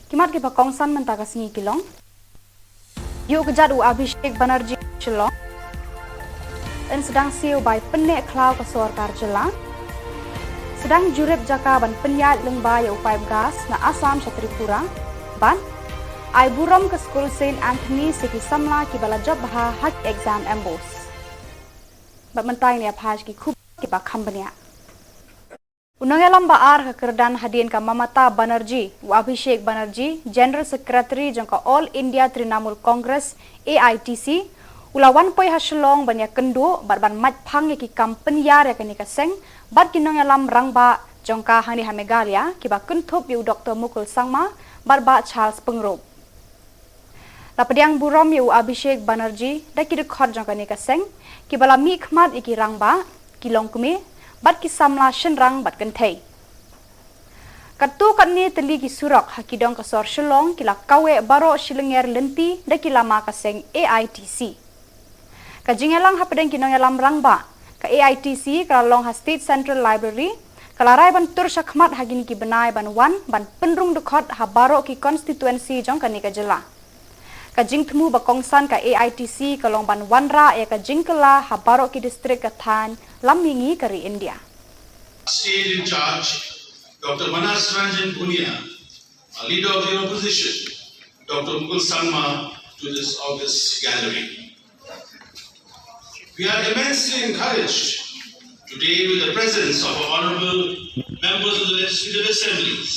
Ki mat kiba kongsan mynta ka sngi ki long: Ïuh kjat u Abhishek Banerjee Shillong. Yn sdang siew bai pynneh khlaw ka sorkar jylla. Sdang jurip jaka ban pynïaid lyngba ïa u paip gas na Assam sha Tripura. Bad ai burom ka skul Saint Anthony's ïa ki samla kiba la jop bha ha ki exam MBOSE. Bad mynta ngin ïa phai sha ki khubor kiba kham bniah. U nongïalam ba ar ka kyrdan hadien ka Mamata Banerjee, u Abhishek Banerjee, General Secretary jong ka All India Trinamool Congress, A I T C, u la wan poi ha Shillong ban ïakynduh bad ban mait phang ïa ki kam pynïar ïa kane ka seng bad ki nongïalam rangbah jong ka hangne ha Meghalaya kiba kynthup ïa u Doctor Mukul Sangma bad Bah Charles Pyngrope. La pdiang burom ïa u Abhishek Banerjee da ki dkhot jong kane ka seng kiba la mihkhmat ïa ki rangbah, ki longkmie bad ki samla shynrang bad kynthei. Katto katne tylli ki surok ha ki dong ka sor Shillong ki la kaweh baroh shilynter lynti da ki lama ka seng A I T C. Ka jingïalang hapdeng ki nongïalam rangbah ka A I T C ka la long ha State Central Library, ka la rai ban tur shakhmat ha kine ki bnai ban wan ban pynrung dkhot ha baroh ki constituency jong kane ka jylla. Ka jingthmu ba kongsan ka A I T C ka long ban wanrah ïa ka jingkylla ha baroh ki district ka thaiñ lam mihngi ka ri India. State in charge, Doctor Manas Ranjan Bhunia, a leader of the opposition, Doctor Mukul Sangma, to this august gathering. We are immensely encouraged today with the presence of our honorable members of the legislative assemblies,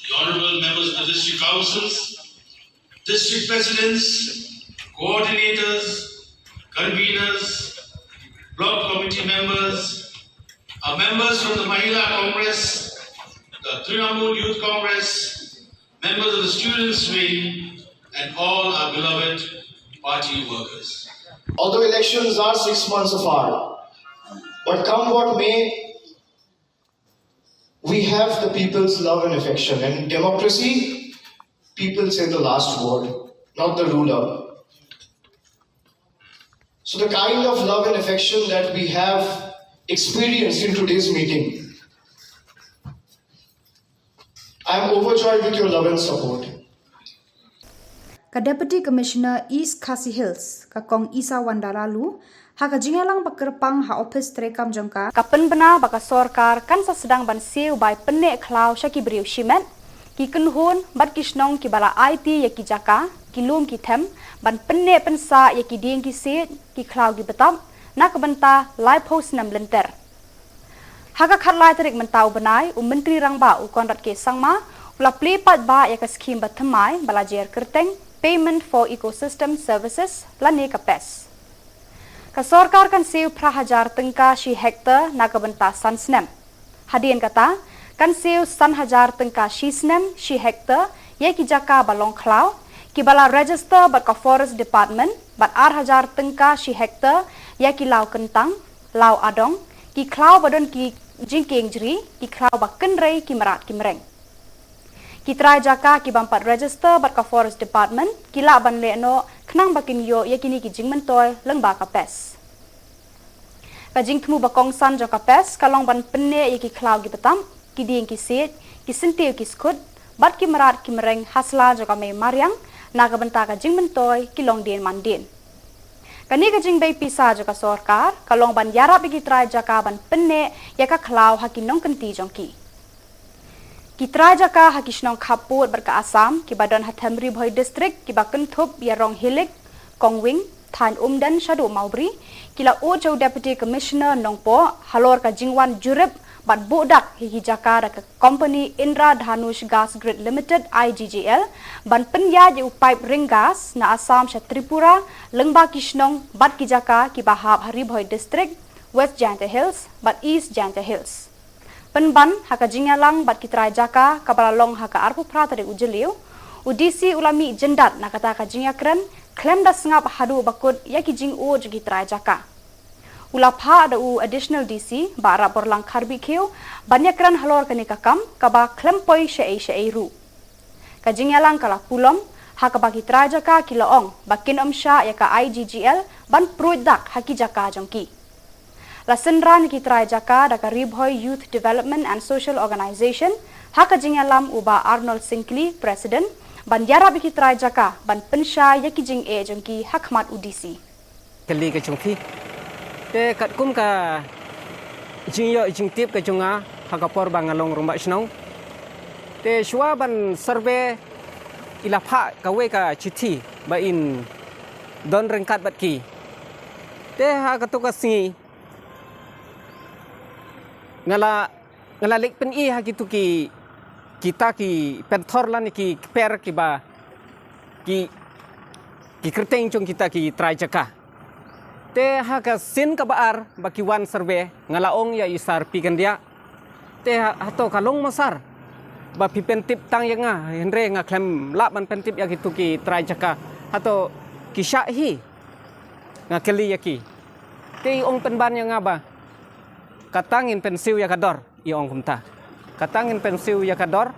the honorable members of the district councils, district presidents, coordinators, conveners, block committee members, our members from the Mahila Congress, the Trinamool Youth Congress, members of the students' wing, and all our beloved party workers. Although elections are six months apart, but come what may, we have the people's love and affection. And in democracy, people say the last word, not the ruler. So the kind of love and affection that we have experienced in today's meeting, I am overjoyed with your love and support. Ka Deputy Commissioner East Khasi Hills, ka Kong Isawanda Laloo, ha ka jingïalang ba kyrpang ha ophis treikam jong ka, ka pynbna ba ka sorkar kan sa sdang ban siew bai pynneh khlaw sha ki briew shimet, ki kynhun bad ki shnong kiba la aiti ïa ki jaka, ki lum ki them, ban pynneh pynsah ïa ki dieng ki siej, ki khlaw ki btap na ka bynta laiphew snem lynter. Ha ka khatlai tarik mynta u bnai, u Myntri Rangbah u Conrad K Sangma u la plie paidbah ïa ka skhim ba thymmai ba la jer kyrteng Payment for Ecosystem Services lane ka PES. Ka sorkar kan siew phra hajar tyngka shi hektar na ka bynta san snem. Hadien kata, kan siew san hajar tyngka shi snem shi hektar ïa ki jaka ba long khlaw kiba la register bad ka Forest Department, bad ar hajar tyngka shi hektar ïa ki law kyntang, law adong, ki khlaw ba don ki jingkieng jri, ki khlaw ba kynrei, ki mrad ki mreng. Ki trai jaka ki bym pat register bad ka Forest Department ki lah ban leh noh khnang ba kin ïoh ïa kine ki jingmyntoi lyngba ka PES. Ka jingthmu ba kongsan jong ka PES ka long ban pynneh ïa ki khlaw ki btap, ki dieng ki siej, ki syntiew ki skhut bad ki mrad ki mreng ha sla jong ka mei mariang na ka bynta ka jingmyntoi ki longdien mandien. Kane ka jingbei pisa jong ka sorkar ka long ban ïarap ïa ki trai jaka ban pynneh ïa ka khlaw ha ki nongkynti jong ki. Ki trai jaka ha ki shnong khappud bad ka Assam kiba don ha them Ri Bhoi District kiba kynthup ïa Ronghilik, Kongwing, thaiñ Umden shaduh Mawbri, ki la ud sha u Deputy Commissioner Nongpoh halor ka jingwan jurip bad buh dak ïa ki jaka da ka company Indradhanush Gas Grid Limited, I G G L, ban pynïaid ïa u paip ring gas na Assam sha Tripura lyngba ki shnong bad ki jaka kiba hap ha Ri Bhoi District, West Jaintia Hills bad East Jaintia Hills. Pynban ha ka jingïalang bad ki trai jaka kaba la long ha ka arphew phra tarik u Jylliew, u D C u la mih jyndat na kata ka jingïakren khlem da sngap haduh ba kut ïa ki jingud jong ki trai jaka. U la phah da u Additional D C Bah Rapborlang Kharbihkhiew ban ïakren halor kane ka kam kaba khlem poi shaei shaei ruh. Ka jingïalang ka la pulom ha kaba ki trai jaka ki la ong ba kin ym shah ïa ka I G G L ban pruid dak ha ki jaka jong ki. La synran ïa ki trai jaka da ka Ri Bhoi Youth Development and Social Organization ha ka jingïalam u Bah Arnold Syngkli, President, ban ïarap ïa ki trai jaka ban pynshai ïa ki jingeh jong ki ha khmat u D C. Kali ka jong phi. Te katkum ka jingïoh jingtip ka jong nga ha ka por ba nga long rangbah shnong. Te shuwa ban survey i la phah kawei ka chithi ba in don ryngkat bad ki. Te ha kato ka sngi nga la nga la leit pyni ha kitu ki kita ki pynthor lane ki kper kiba ki ki kyrteng jong kita ki trai jaka. Te ha ka sien kaba ar ba ki wan survey nga la ong ïa i Sar P Kyndiah. Te ha, hato ka long mo Sar ba phi pyntip tang ïa nga, hynrei nga khlem lah ban pyntip ïa kitu ki trai jaka. Hato ki shah hi? Nga kylli ïa ki. Te i ong pynban ïa nga ba kata ngin pynsiew ïa ka dor, i ong kumta. Kata ngin pynsiew ïa ka dor.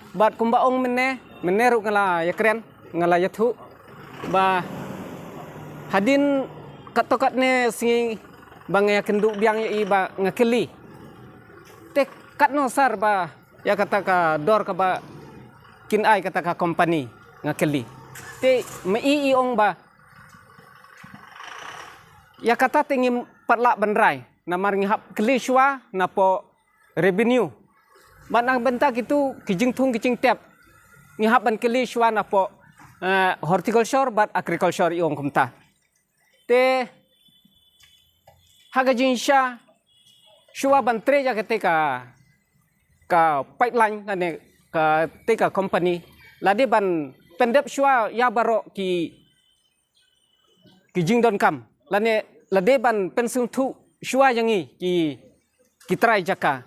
Bad kumba ong mynne, mynne ruh nga la ïakren, nga la ïathuh ba hadien katto katne sngi ba nga ïakynduh biang ïa i ba nga kylli. Te katno Sar ba ïa kata ka dor kaba kin ai kata ka company, nga kylli. Te ma i i ong ba ïa kata te ngim pat lah ban rai namar ngi hap kylli shuwa napoh revenue. Bad na ka bynta kitu ki jingthung ki jingtep ngi hap ban kylli shuwa napoh, eh, horticulture bad agriculture, i ong kumta. Te ha ka jingshisha shuwa ban trei ïa kata ka, ka pipeline lane kata ka company, la dei ban pyndep shuwa ïa baroh ki ki jingdonkam lane la dei ban pynsngewthuh shuwa ïa ngi ki, ki trai jaka.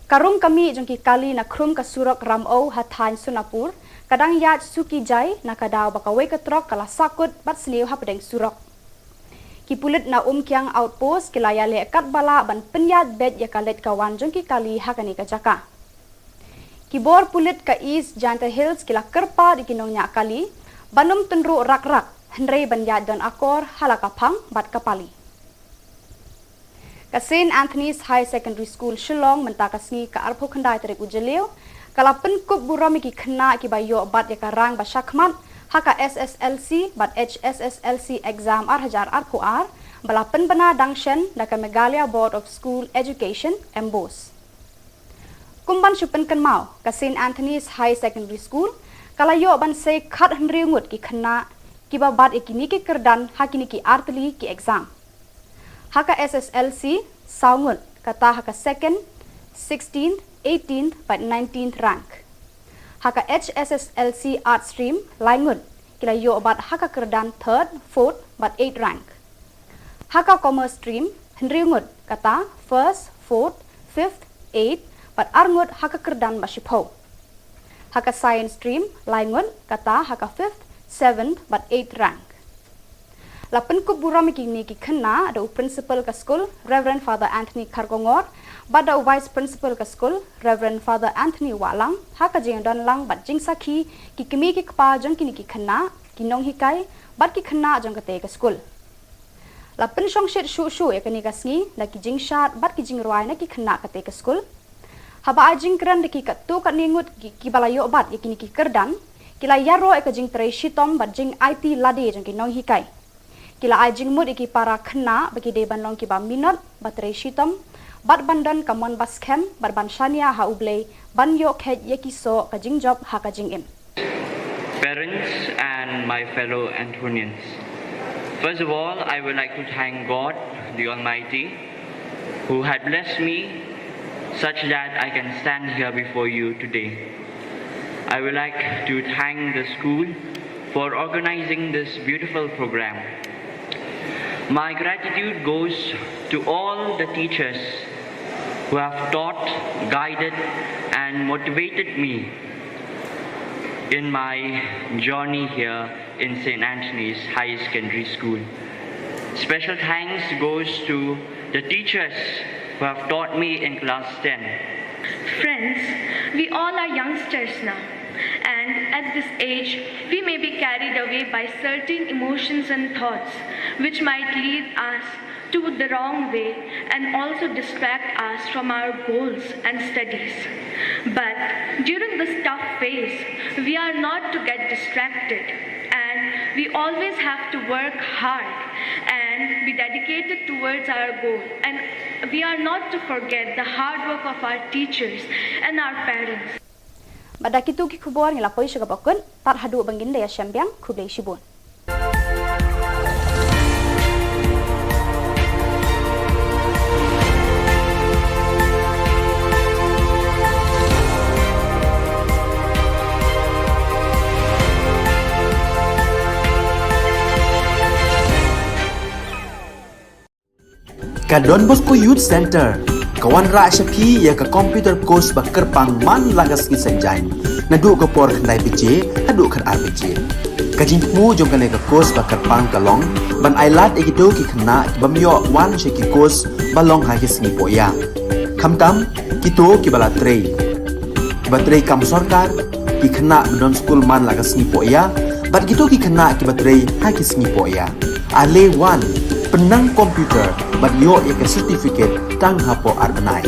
Ka rung ka mih jong ki kali na khrum ka surok Ramew ha thaiñ Sonapur ka dang ïaid suki jai na ka daw ba kawei ka trok ka la sahkut bad sniew hapdeng surok. Ki pulit na Umkiang Outpost ki la ïaleh katba lah ban pynïaid beit ïa ka leit ka wan jong ki kali ha kane ka jaka. Ki bor pulit ka East Jaintia Hills ki la kyrpad ïa ki nongñiah kali ban ym tynruh rak rak, hynrei ban ïaid don akor ha la ka phang bad ka pali. Ka Saint Anthony's Higher Secondary School Shillong mynta ka sngi ka arphew khyndai tarik u Jylliew ka la pynkup burom ïa ki khynnah kiba ïoh bat ïa ka rang ba shakhmat ha ka S S L C bad H S S L C exam ar hajar arphew ar ba la pynbna dang shen da ka Meghalaya Board of School Education, MBOSE. Kum ban shu pynkynmaw, ka Saint Anthony's Higher Secondary School ka la ïoh ban sei khathynriew ngut ki khynnah kiba bat ïa kine ki kyrdan ha kine ki artylli ki exam. Ha ka S S L C, saw ngut, kata ha ka second, sixteenth, eighteenth bad nineteenth rank. Ha ka H S S L C Arts Stream, lai ngut, ki la ïoh bat ha ka kyrdan third, fourth bad eighth rank. Ha ka Commerce Stream, hynriew ngut, kata first, fourth, fifth, eighth bad ar ngut ha ka kyrdan ba shiphew. Ha ka Science Stream, lai ngut, kata ha ka fifth, seventh bad eighth rank. La pynkup burom ïa kine ki khynnah da u Principal ka skul, Reverend Father Anthony Kharkongor, bad da u Vice Principal ka skul, Reverend Father Anthony Wahlang, ha ka jingdon lang bad jingsakhi ki kmie ki kpa jong kine ki khynnah, ki nonghikai bad ki khynnah jong katei ka skul. La pynshongshit shuh shuh ïa kane ka sngi da ki jingshad bad ki jingrwai na ki khynnah katei ka skul. Haba ai jingkren da ki katto katne ngut ki, kiba la ïoh bat ïa kine ki kyrdan, ki la ïaroh ïa ka jingtrei shitom bad jingaiti lade jong ki nonghikai. Ki la ai jingmut ïa ki para khynnah ba ki dei ban long kiba minot, ba trei shitom bad ban don ka mon ba skhem bad ban shaniah ha U Blei ban ïoh kheit ïa ki soh ka jingjop ha ka jingim. Parents and my fellow Anthonians. First of all, I would like to thank God, the Almighty, who had blessed me such that I can stand here before you today. I would like to thank the school for organizing this beautiful program. My gratitude goes to all the teachers who have taught, guided, and motivated me in my journey here in Saint Anthony's Higher Secondary School. Special thanks goes to the teachers who have taught me in class ten. Friends, we all are youngsters now, and at this age, we may be carried away by certain emotions and thoughts which might lead us to the wrong way and also distract us from our goals and studies. But during this tough phase, we are not to get distracted, and we always have to work hard and be dedicated towards our goal. And we are not to forget the hard work of our teachers and our parents. Bad da kito ki khubor ngi la poi sha kaba kut, tad haduh ban ngin da ïashem biang, khublei shibun. Ka Don Bosco Youth Center ka wanrah sha phi ïa ka computer course ba kyrpang man la ka sngi Saitjaiñ, naduh ka por khyndai baje haduh khatar baje. Ka jingthmu jong kane ka course ba kyrpang ka long ban ai lad ïa kito ki khynnah ki bym ïoh wan sha ki course ba long ha ki sngi pohïa, khamtam kito kiba la trei, kiba trei kam sorkar, ki khynnah ba don skul man la ka sngi pohïa, bad kito ki khynnah kiba trei ha ki sngi pohïa. Ale wan, pynnang computer bad ïoh ïa ka certificate tang hapoh ar bnai.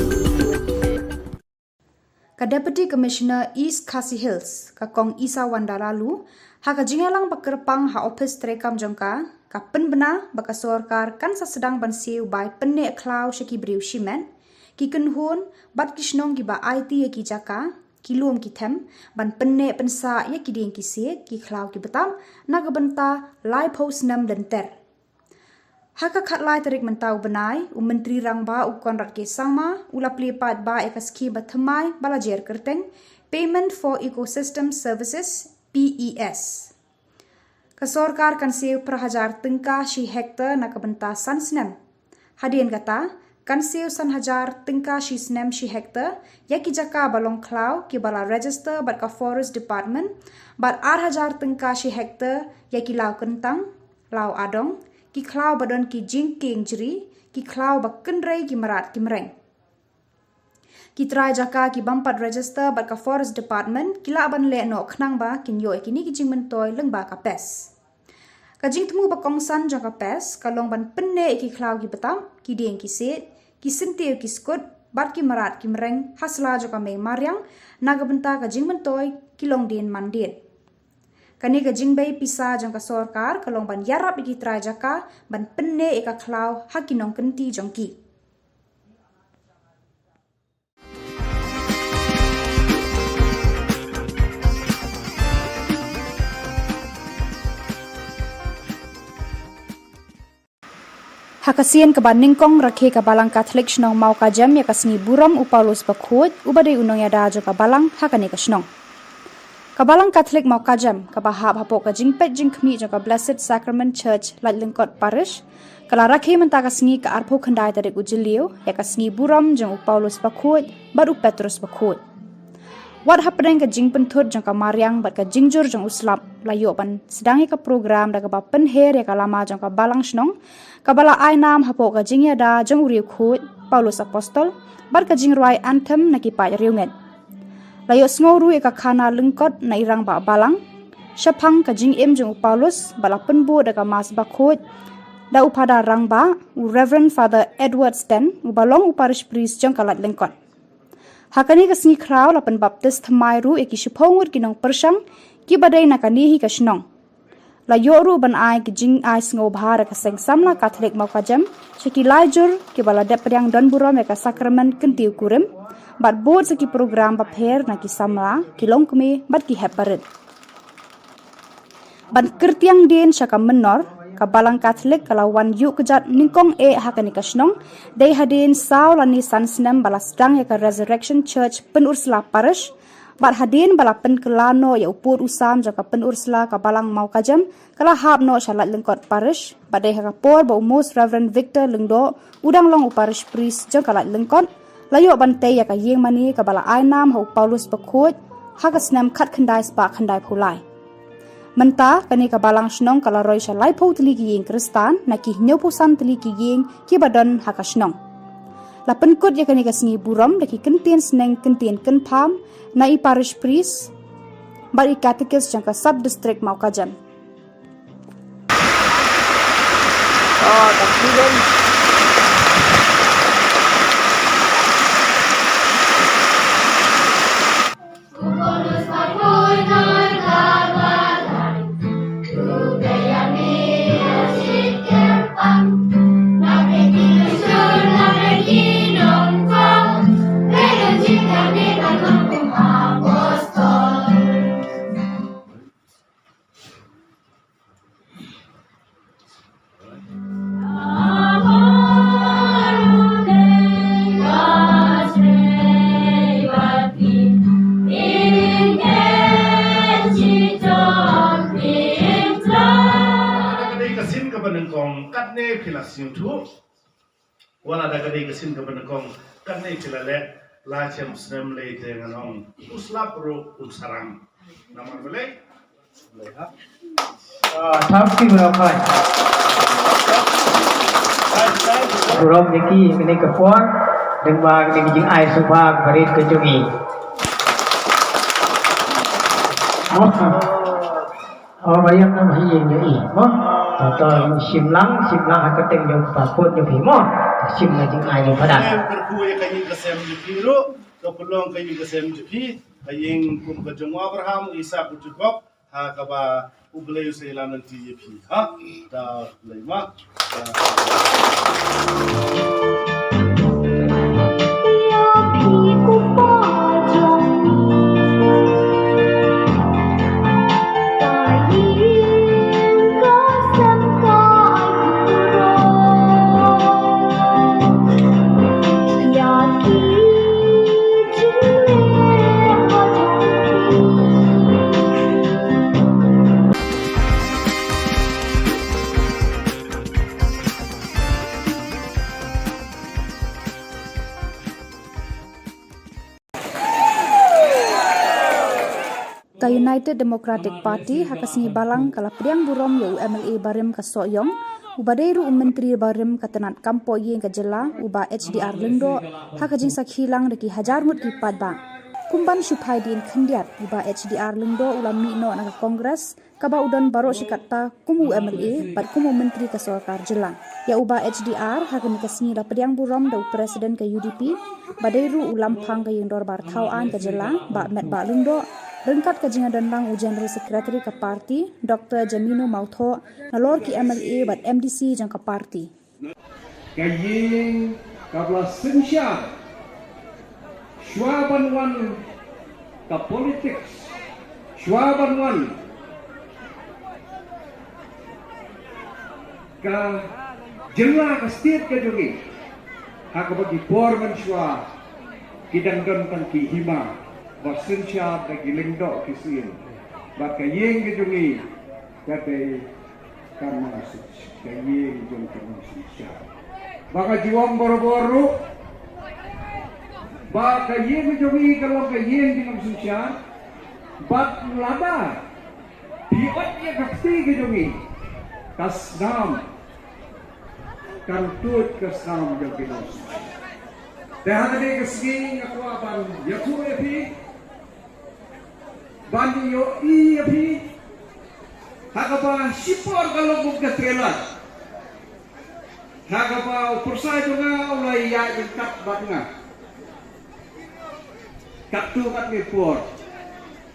Ka Deputy Commissioner East Khasi Hills, ka Kong Isawanda Laloo, ha ka jingïalang ba kyrpang ha ophis treikam jong ka, ka pynbna ba ka sorkar kan sa sdang ban siew bai pynneh khlaw sha ki briew shimet, ki kynhun bad ki shnong kiba aiti ïa ki jaka, ki lum ki them, ban pynneh pynsah ïa ki dieng ki siej, ki khlaw ki btap, na ka bynta laiphew snem lynter. Ha ka khatlai tarik mynta u bnai, u Myntri Rangbah u Conrad K Sangma u la plie paidbah ïa ka skhim ba thymmai ba la jer kyrteng Payment for Ecosystem Services, P E S. Ka sorkar kan siew phra hajar tyngka shi hektar na ka bynta san snem. Hadien kata, kan siew san hajar tyngka shi snem shi hektar ïa ki jaka ba long khlaw kiba la register bad ka Forest Department, bad ar hajar tyngka shi hektar ïa ki law kyntang, law adong, ki khlaw ba don ki jingkieng jri, ki khlaw ba kynrei ki mrad ki mreng. Ki trai jaka ki bym pat register bad ka Forest Department ki lah ban leh noh khnang ba kin ïoh ïa kine ki jingmyntoi lyngba ka PES. Ka jingthmu ba kongsan jong ka PES ka long ban pynneh ïa ki khlaw ki btap, ki dieng ki siej, ki syntiew ki skut, bad ki mrad ki mreng ha sla jong ka mei mariang, na ka bynta ka jingmyntoi ki longdien mandien. Kane ka jingbei pisa jong ka sorkar ka long ban ïarap ïa ki trai jaka ban pynneh ïa ka khlaw ha ki nongkynti jong ki. Ha ka sien kaba nyngkong, rakhe ka Balang Katholik shnong Mawkajam ïa ka sngi burom u Paulus Bakhuid, uba dei u nongïada jong ka balang ha kane ka shnong. Ka Balang Katholik Mawkajam, kaba hap hapoh ka jingpeit jingkhmih jong ka Blessed Sacrament Church, Laitlyngkot Parish, ka la rakhe mynta ka sngi ka arphew khyndai tarik u Jylliew ïa ka sngi burom jong u Paulus Bakhuid bad u Petrus Bakhuid. Wat hapdeng ka jingpynthut jong ka mariang bad ka jingjur jong u slap, la ïoh ban sdang ïa ka program da kaba pynher ïa ka lama jong ka balang shnong, kaba la ai nam hapoh ka jingïada jong u riewkhuid Paulus Apostol bad ka jingrwai anthem na ki paid riewngeit. La ïohsngew ruh ïa ka khana lyngkot na i rangbah balang shaphang ka jingim jong u Paulus, ba la pynbud da ka Mass Bakhuid da u Phadar Rangbah, u Reverend Father Edward Sten, uba long u Parish Priest jong ka Laitlyngkot. Ha kane ka sngi khraw la pynbaptis thymmai ruh ïa ki shiphew ngut ki nongpyrshang kiba dei na kane hi ka shnong. La ïoh ruh ban ai ki jingai sngewbha da ka Seng Samla Katholik Mawkajam sha ki lai jur kiba la dep pdiang don burom ïa ka sakramen kyntiew kurim, bad bud sa ki program bapher na ki samla, ki longkmie bad ki hep barit. Ban kyrtiang dien sha ka mynnor, ka Balang Katholik ka la wan ïuh kjat nyngkong eh ha kane ka shnong, dei hadien saw lane san snem ba la sdang ïa ka Resurrection Church Pynursla Parish, bad hadien ba la pynkylla noh ïa u pud u sam jong ka Pynursla ka Balang Mawkajam, ka la hap noh sha Laitlyngkot Parish, bad dei ha ka por ba u Most Reverend Victor Lyngdoh u dang long u Parish Priest jong ka Laitlyngkot, la ïoh ban tei ïa ka ïingmane kaba la ai nam ha u Paulus Bakhuid ha ka snem khatkhyndai spah khyndaiphew lai. Mynta kane ka balang shnong ka la roi sha laiphew tylli ki ïing Khristan na ki hynñiewphew san tylli ki ïing kiba don ha ka shnong. La pynkut ïa kane ka sngi burom da ki kyntien sneng kyntien kynpham na i Parish Priest bad i Catechist jong ka Sub District Mawkajam. Ah, ka student. Sngewthuh. Wat la da ka dei ka sien kaba nyngkong, kane phi la leh, la shem snem lei te ngan ong, u slap ruh un sarang. Namar balei? Ah, thank you very much. Burom ïa ki kane ka por, dang ba kane ka jingai sngewbha barit ka jong ngi. Awesome. Oh, ba ïa nam hi ïa ngi mo. To to shim lang, shim lang ha ka teng jong pa put jong phi mo. Shim lang jingai jong pa dan. Em kyrkhu ïa ka ïing ka sem jong phi ruh, to pynlong ka ïing ka sem jong phi, ka ïing kum ka jong u Abraham, u Isak, u Jakob, ha kaba U Blei u sa ïalam lynti ïa phi. Ha? Da Blei ma. Ka United Democratic Party ha ka sngi Balang ka la pdiang burom ïa u M L A barim ka Sohiong, uba dei ruh u Myntri barim ka tnat kam poh ïing ka jylla, u Bah H D R Lyngdoh, ha ka jingsakhi lang da ki hajar ngut ki paidbah. Kum ban shu phai dien khyndiat, u Bah H D R Lyngdoh u la mih noh na ka Congress, kaba u don baroh shi katta kum u M L A bad kum u Myntri ka Sorkar Jylla. Ïa u Bah H D R ha kane ka sngi la pdiang burom da u President ka U D P, ba dei ruh u Lamphang ka Ïing Dorbar Thaw Aiñ ka Jylla, Bah Metbah Lyngdoh, ryngkat ka jingïadon lang u General Secretary ka party, Doctor Jamino Mawthoh, nalor ki M L A bad M D C jong ka party. Ka ïing kaba la synshar shuwa ban wan ka politics, shuwa ban wan ka jylla, ka state ka jong ngi. Ha kaba ki por mynshuwa ki dang don tang ki hima ba synshar da ki lyngdoh ki syiem. Bad ka ïing ka jong ngi ka dei ka nongshynshar, ka ïing jong ka nongshynshar. Ba nga ju ong barabor ruh ba ka ïing jong ngi ka long ka ïing jong ka nongshynshar. Bad lada phi ot ïa ka kti ka jong ngi, ka snam kan tuid ka snam jong ki nongshynshar. Te ha kane ka sngi nga kwah ban ïathuh ïa phi, ban ïohi ïa phi, ha kaba shipor ka long kum ka trailer, ha kaba u pyrsa jong nga u la ïaid ryngkat bad nga katto katne por.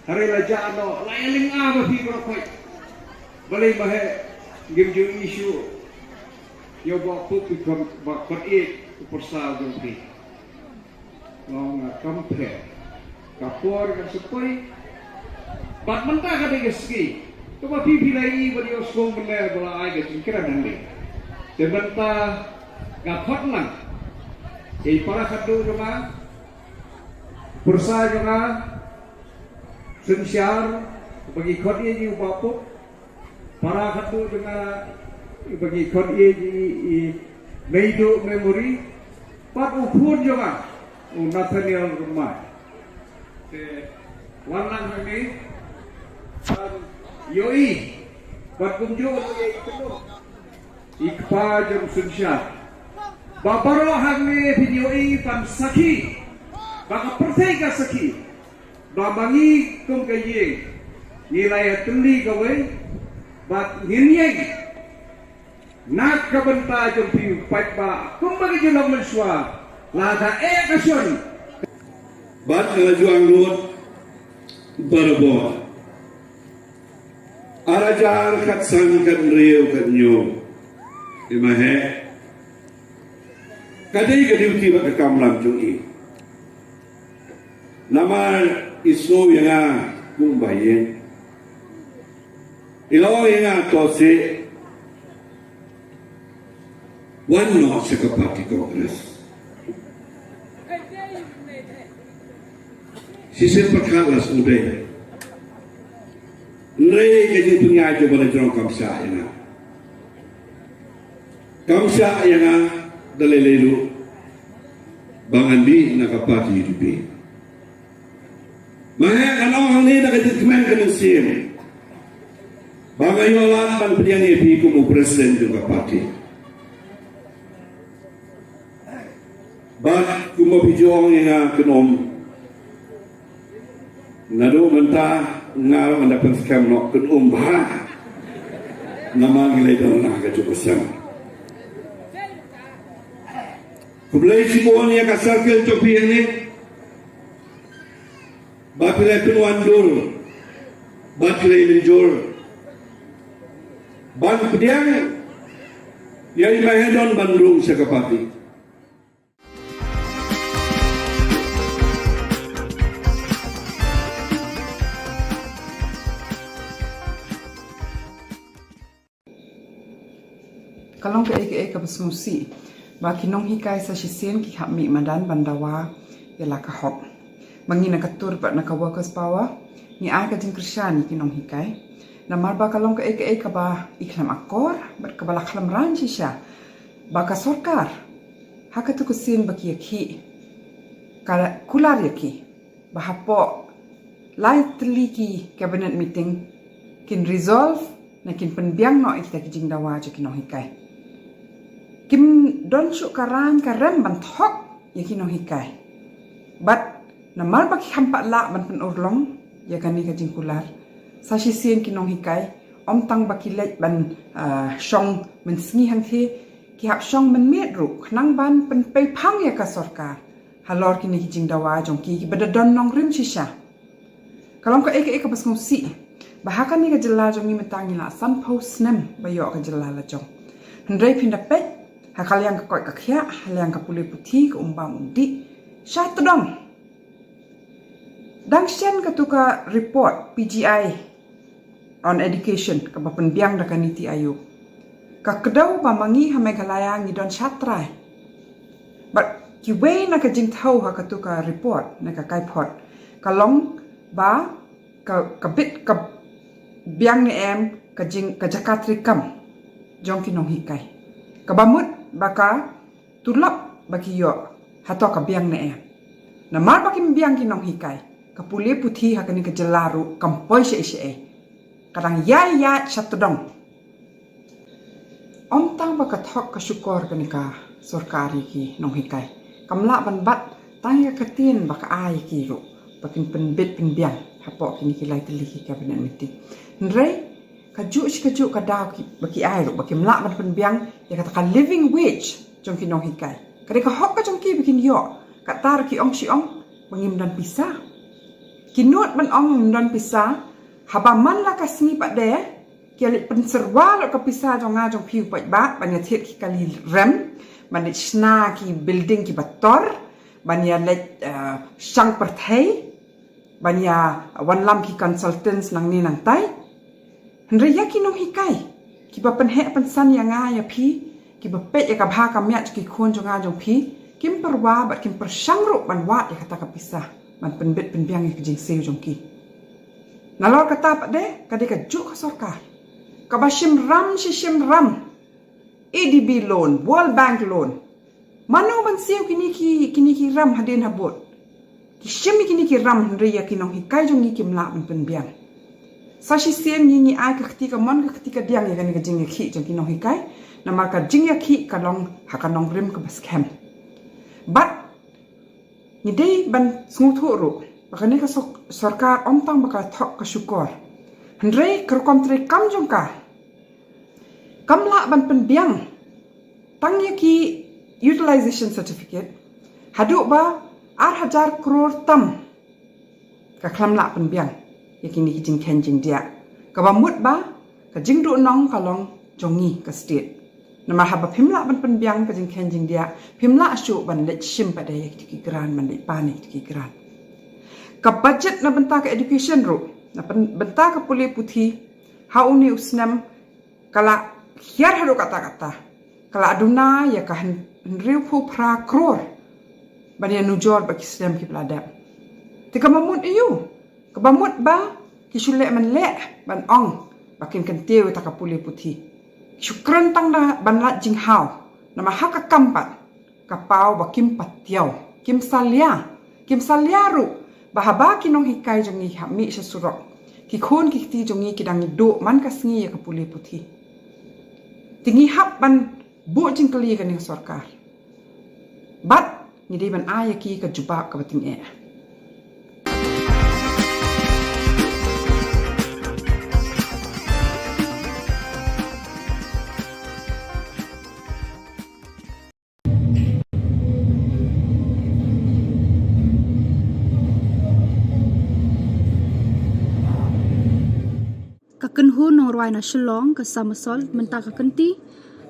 Hynrei la jah noh, la ïalynga ma phi baroh khoit. Balei ma he ngim ju issue ïa u Bah Pup, ïa u Bah Khot Ïeit, u pyrsa jong phi. Nga ong, ah, kam pher. Ka por ka sa poi. Bad mynta ka dei ka sngi kaba phi phi la ïohi bad ïohsngew mynne ba la ai ka jingkren hangne. Te mynta nga khot lang ïa i para khadduh jong nga, pyrsa jong nga, synshar, ba ngi khot ïa i u Bah Pup. Para khadduh jong nga, ba ngi khot ïa i, i Meiduh Memory, bad u khun jong nga u Nathaniel Rymbai. Te wan lang hangne ban ïohi bad kumjuh ïa i kynduh i kpa jong u synshar. Ba baroh hangne phin ïohi ban sakhi, ba ka pyrthei ka sakhi ba ma ngi kum ka ïing ngi la ïatylli kawei bad ngin ïeng na ka bynta jong phi u paidbah kumba ka jylla mynshuwa la da eh ka shon. Bad ka la ju angnud barabor. Ar hajar khatsan, khathynriew, khathynñiew. Te ma he ka dei ka duty bad ka kamram jong i. Namar i sngew ïa nga kum ba ïeng, i la ong ïa nga, to seh, wan noh sha ka party Congress. Shisien pat ka la sngewdei. Hynrei ka jingpynïaid jong ba la jrong kam shah ïa nga. Kam shah ïa nga da lei lei ruh ba ngan mih na ka party U D P. Ma nga ngan ong hangne da ka jingkmen ka mynsiem ba nga ïoh lad ban pdiang ïa phi kum u president jong ka party. Bad kumba phi ju ong ïa nga, kynum. Naduh mynta nga ruh ngan da pynskhem noh, kynum bha. Namar ngi la ïadon na ka juk ka sem. Khublei shibun ïa ka circle jong phi hangne. Ba phi la pynwandur, ba phi la mynjur ban pdiang ïa i Mahadon ban rung sha ka party. Ka long kaei kaei kaba sngewsih ba ki nonghikai sa shisien ki hap mih madan ban dawa ïa la ka hok. Ma ngi na ka tur bad na ka workers power ngi ai ka jingkyrshan ïa ki nonghikai. Namar ba ka long kaei kaei kaba i khlem akor bad kaba la khlem ran shisha ba ka sorkar ha katu ka sien ba ki ïakhih ka kular ïa ki ba hapoh lai tylli ki cabinet meeting kin resolve na kin pynbiang noh ïa kita ki jingdawa jong ki nonghikai. Kim don shuh ka rain ka rem ban thok ïa ki nonghikai. Bad namar ba ki kham pat lah ban pynurlong ïa kane ka jingkular, sa shisien ki nonghikai ym tang ba ki leit ban, ah, shong mynsngi hangthie, ki hap shong mynmiet ruh khnang ban pynpei phang ïa ka sorkar halor kine ki jingdawa jong ki kiba da don nongrim shisha. Ka long kaei kaei kaba sngewsih ba ha kane ka jylla jong ngi mynta ngi la sanphew snem ba ïoh ka jylla la jong. Hynrei phin da peit ha ka liang ka koit ka khiah, ha liang ka pule puthi, ka um bam um dih, sha tdong. Dang shen katu ka report P G I on education kaba pynbiang da ka NITI Aayog, ka kdew ba ma ngi ha Meghalaya ngi don shatrai. Bad kiwei na ka jingthew ha katu ka report na ka kaiphod ka long ba ka, ka bit ka biang ne em ka jing, ka jaka treikam jong ki nonghikai. Kaba mut ba ka tulop ba ki ïoh hato ka biang ne em. Namar ba kim biang ki nonghikai, ka pule puthi ha kane ka jylla ruh kam poi shaei shaei. Ka dang ïai ïaid sha tdong. Ym tang ba ka thok ka shukor kane ka sorkar ïa ki nonghikai, kam lah ban bat tang ïa ka ktien ba ka ai ïa ki ruh ba kin pynbit pynbiang hapoh kine ki lai tylli ki cabinet meeting. Hynrei kajuh shi kajuh ka daw ki, ba ki ai ruh ba kim lah ban pynbiang ïa kata ka living wage jong ki nonghikai. Ka dei ka hok ka jong ki ba kin ïoh. Kata ruh ki ong shi ong ba ngim don pisa. Ki nud ban ong ngim don pisa, haba man la ka sngi pat de ki ïa leit pynsyrwa lut ka pisa jong nga jong phi u paidbah ban ïa thied ki kali rem, ban leit shna ki building kiba tor, ban ïa leit, eh, shang pyrthei, ban ïa wanlam ki consultants nangne nangtai. Hynrei ïa ki nonghikai kiba pynheh pynsan ïa nga ïa phi, kiba peit ïa ka bha ka miat jong ki khun jong nga jong phi, kim pyrwa bad kim pyrshang ruh ban wad ïa kata ka pisa ban pynbit pynbiang ïa ka jingsiew jong ki. Nalor kata pat de ka dei kajuh ka sorkar kaba shim ram shi shim ram, A D B loan, World Bank loan. Mano ban siew kine ki, kine ki ram hadien habud? Ki shim ïa kine ki ram hynrei ïa ki nonghikai jong ngi kim lah ban pynbiang. Sa shisien ngi, ngi ai ka kti kamon ka kti kadiang ïa kane ka jingïakhih jong ki nonghikai. Namar ka jingïakhih ka long ha ka nongrim kaba skhem. Bad ngi dei ban sngewthuh ruh ba kane ka sor-, sorkar ym tang ba ka thok ka shukor, hynrei ka rukom treikam jong ka kam lah ban pynbiang tang ïa ki utilization certificate haduh ba ar hajar klur tam. Ka khlem lah pynbiang ïa kine ki jingkheiñ jingdiah, kaba mut ba ka jingduhnong ka long jong ngi ka state. Namar haba phim lah ban pynbiang ka jingkheiñ jingdiah, phim lah shuh ban leit shim pat de ïa kito ki grant, ban leit pan ïa kito ki grant. Ka budget na bynta ka education ruh, na pyn-, bynta ka pule puthi, ha une u snem ka la hiar haduh katta katta, ka la duna ïa ka hyn-, hynriewphew phra klur ban ïa nujor bad ki snem kiba la dep. Te kaba mut aïu? Kaba mut ba ki shu leh man leh ban ong ba kin kyntiew ïa kata ka pule puthi. Ki shu kren tang da ban lait jinghaw. Namar ha ka kam pat ka paw ba kim patiaw, kim salia, kim salia ruh ba haba ki nonghikai jong ngi hap mih sha surok, ki khun ki kti jong ngi ki dang duh man ka sngi ïa ka pule puthi. Te ngi hap ban buh jingkylli ïa kane ka sorkar. Bad ngi dei ban ai ïa ki ka jubab kaba tyngeh. Ka kynhun nongrwai na Shillong, ka Somersault, mynta ka kynti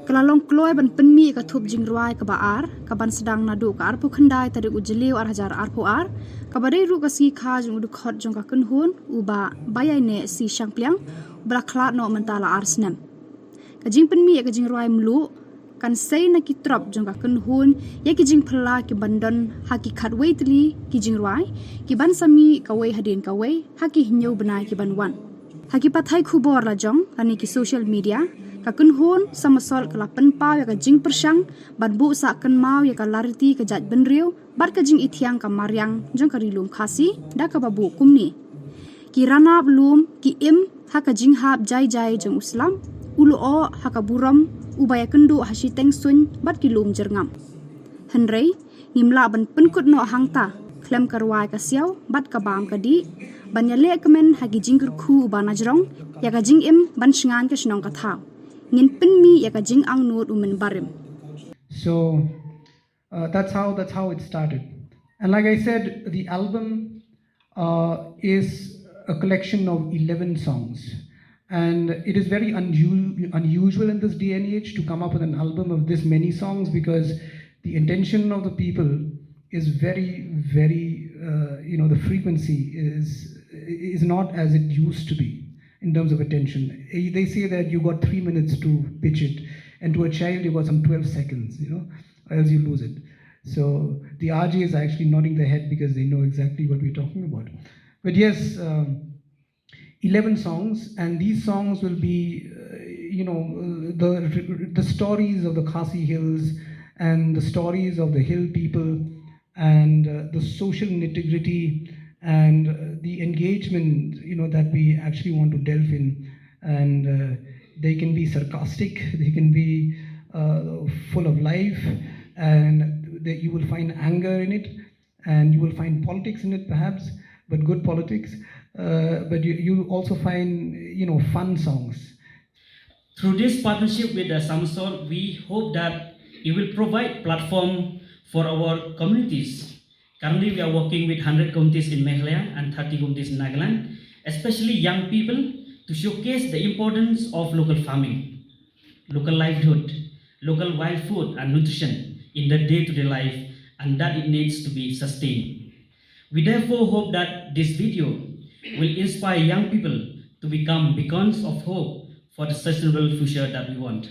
ka la long kloi ban pynmih ka thup jingrwai kaba ar, kaban sdang naduh ka arphew khyndai tarik u Jylliew ar hajar arphew ar, kaba dei ruh ka sngi kha jong u dkhot jong ka kynhun, u Bah Baiaineh C Shangpliang, uba la khlad noh mynta la ar snem. Ka jingpynmih ïa ka jingrwai mluh kan sei na ki trop jong ka kynhun ïa ki jingphylla kiban don ha ki khatwei tylli ki jingrwai, kiban sa mih kawei hadien kawei ha ki hynñiew bnai kiban wan. Ha ki pathai khubor la jong lane ki social media, ka kynhun Somersault ka la pynpaw ïa ka jingpyrshang ban buh sah kynmaw ïa ka lariti ka jaitbynriew bad ka jingithiang ka mariang jong ka Ri Lum Khasi da kaba buh kumne: Ki ranab lum ki im ha ka jinghap jai jai jong u slap, u lyoh ha ka burom, uba ïakynduh ha shiteng suiñ bad ki lum jyrngam. Hynrei ngim lah ban pynkut noh hangta khlem ka rwai ka siaw bad ka bam ka dih, ban ïaleh kmen ha ki jingkyrkhu uba najrong ïa ka jingim ban shngain ka shnong ka thaw. Ngin pynmih ïa ka jingangnud u mynbarim. So uh, that's how that's how it started. And like I said, the album uh, is a collection of eleven songs. And it is very unu- unusual in this day and age to come up with an album of this many songs, because the attention of the people is very, very, uh, you know, the frequency is is not as it used to be in terms of attention. Eh, they say that you got three minutes to pitch it, and to a child, you got some twelve seconds, you know, or else you lose it. So the R J is actually nodding their head because they know exactly what we're talking about. But yes, um, eleven songs, and these songs will be, uh, you know, uh, the the stories of the Khasi Hills and the stories of the hill people and uh, the social nitty gritty and uh, the engagement, you know, that we actually want to delve in. And uh, they can be sarcastic, they can be uh, full of life, and that you will find anger in it, and you will find politics in it, perhaps, but good politics. Uh, but you, you'll also find, you know, fun songs. Through this partnership with the Somersault, we hope that it will provide platform for our communities. Currently, we are working with hundred communities in Meghalaya and thirty communities in Nagaland, especially young people, to showcase the importance of local farming, local livelihood, local wild food and nutrition in their day-to-day life, and that it needs to be sustained. We therefore hope that this video will inspire young people to become beacons of hope for the sustainable future that we want.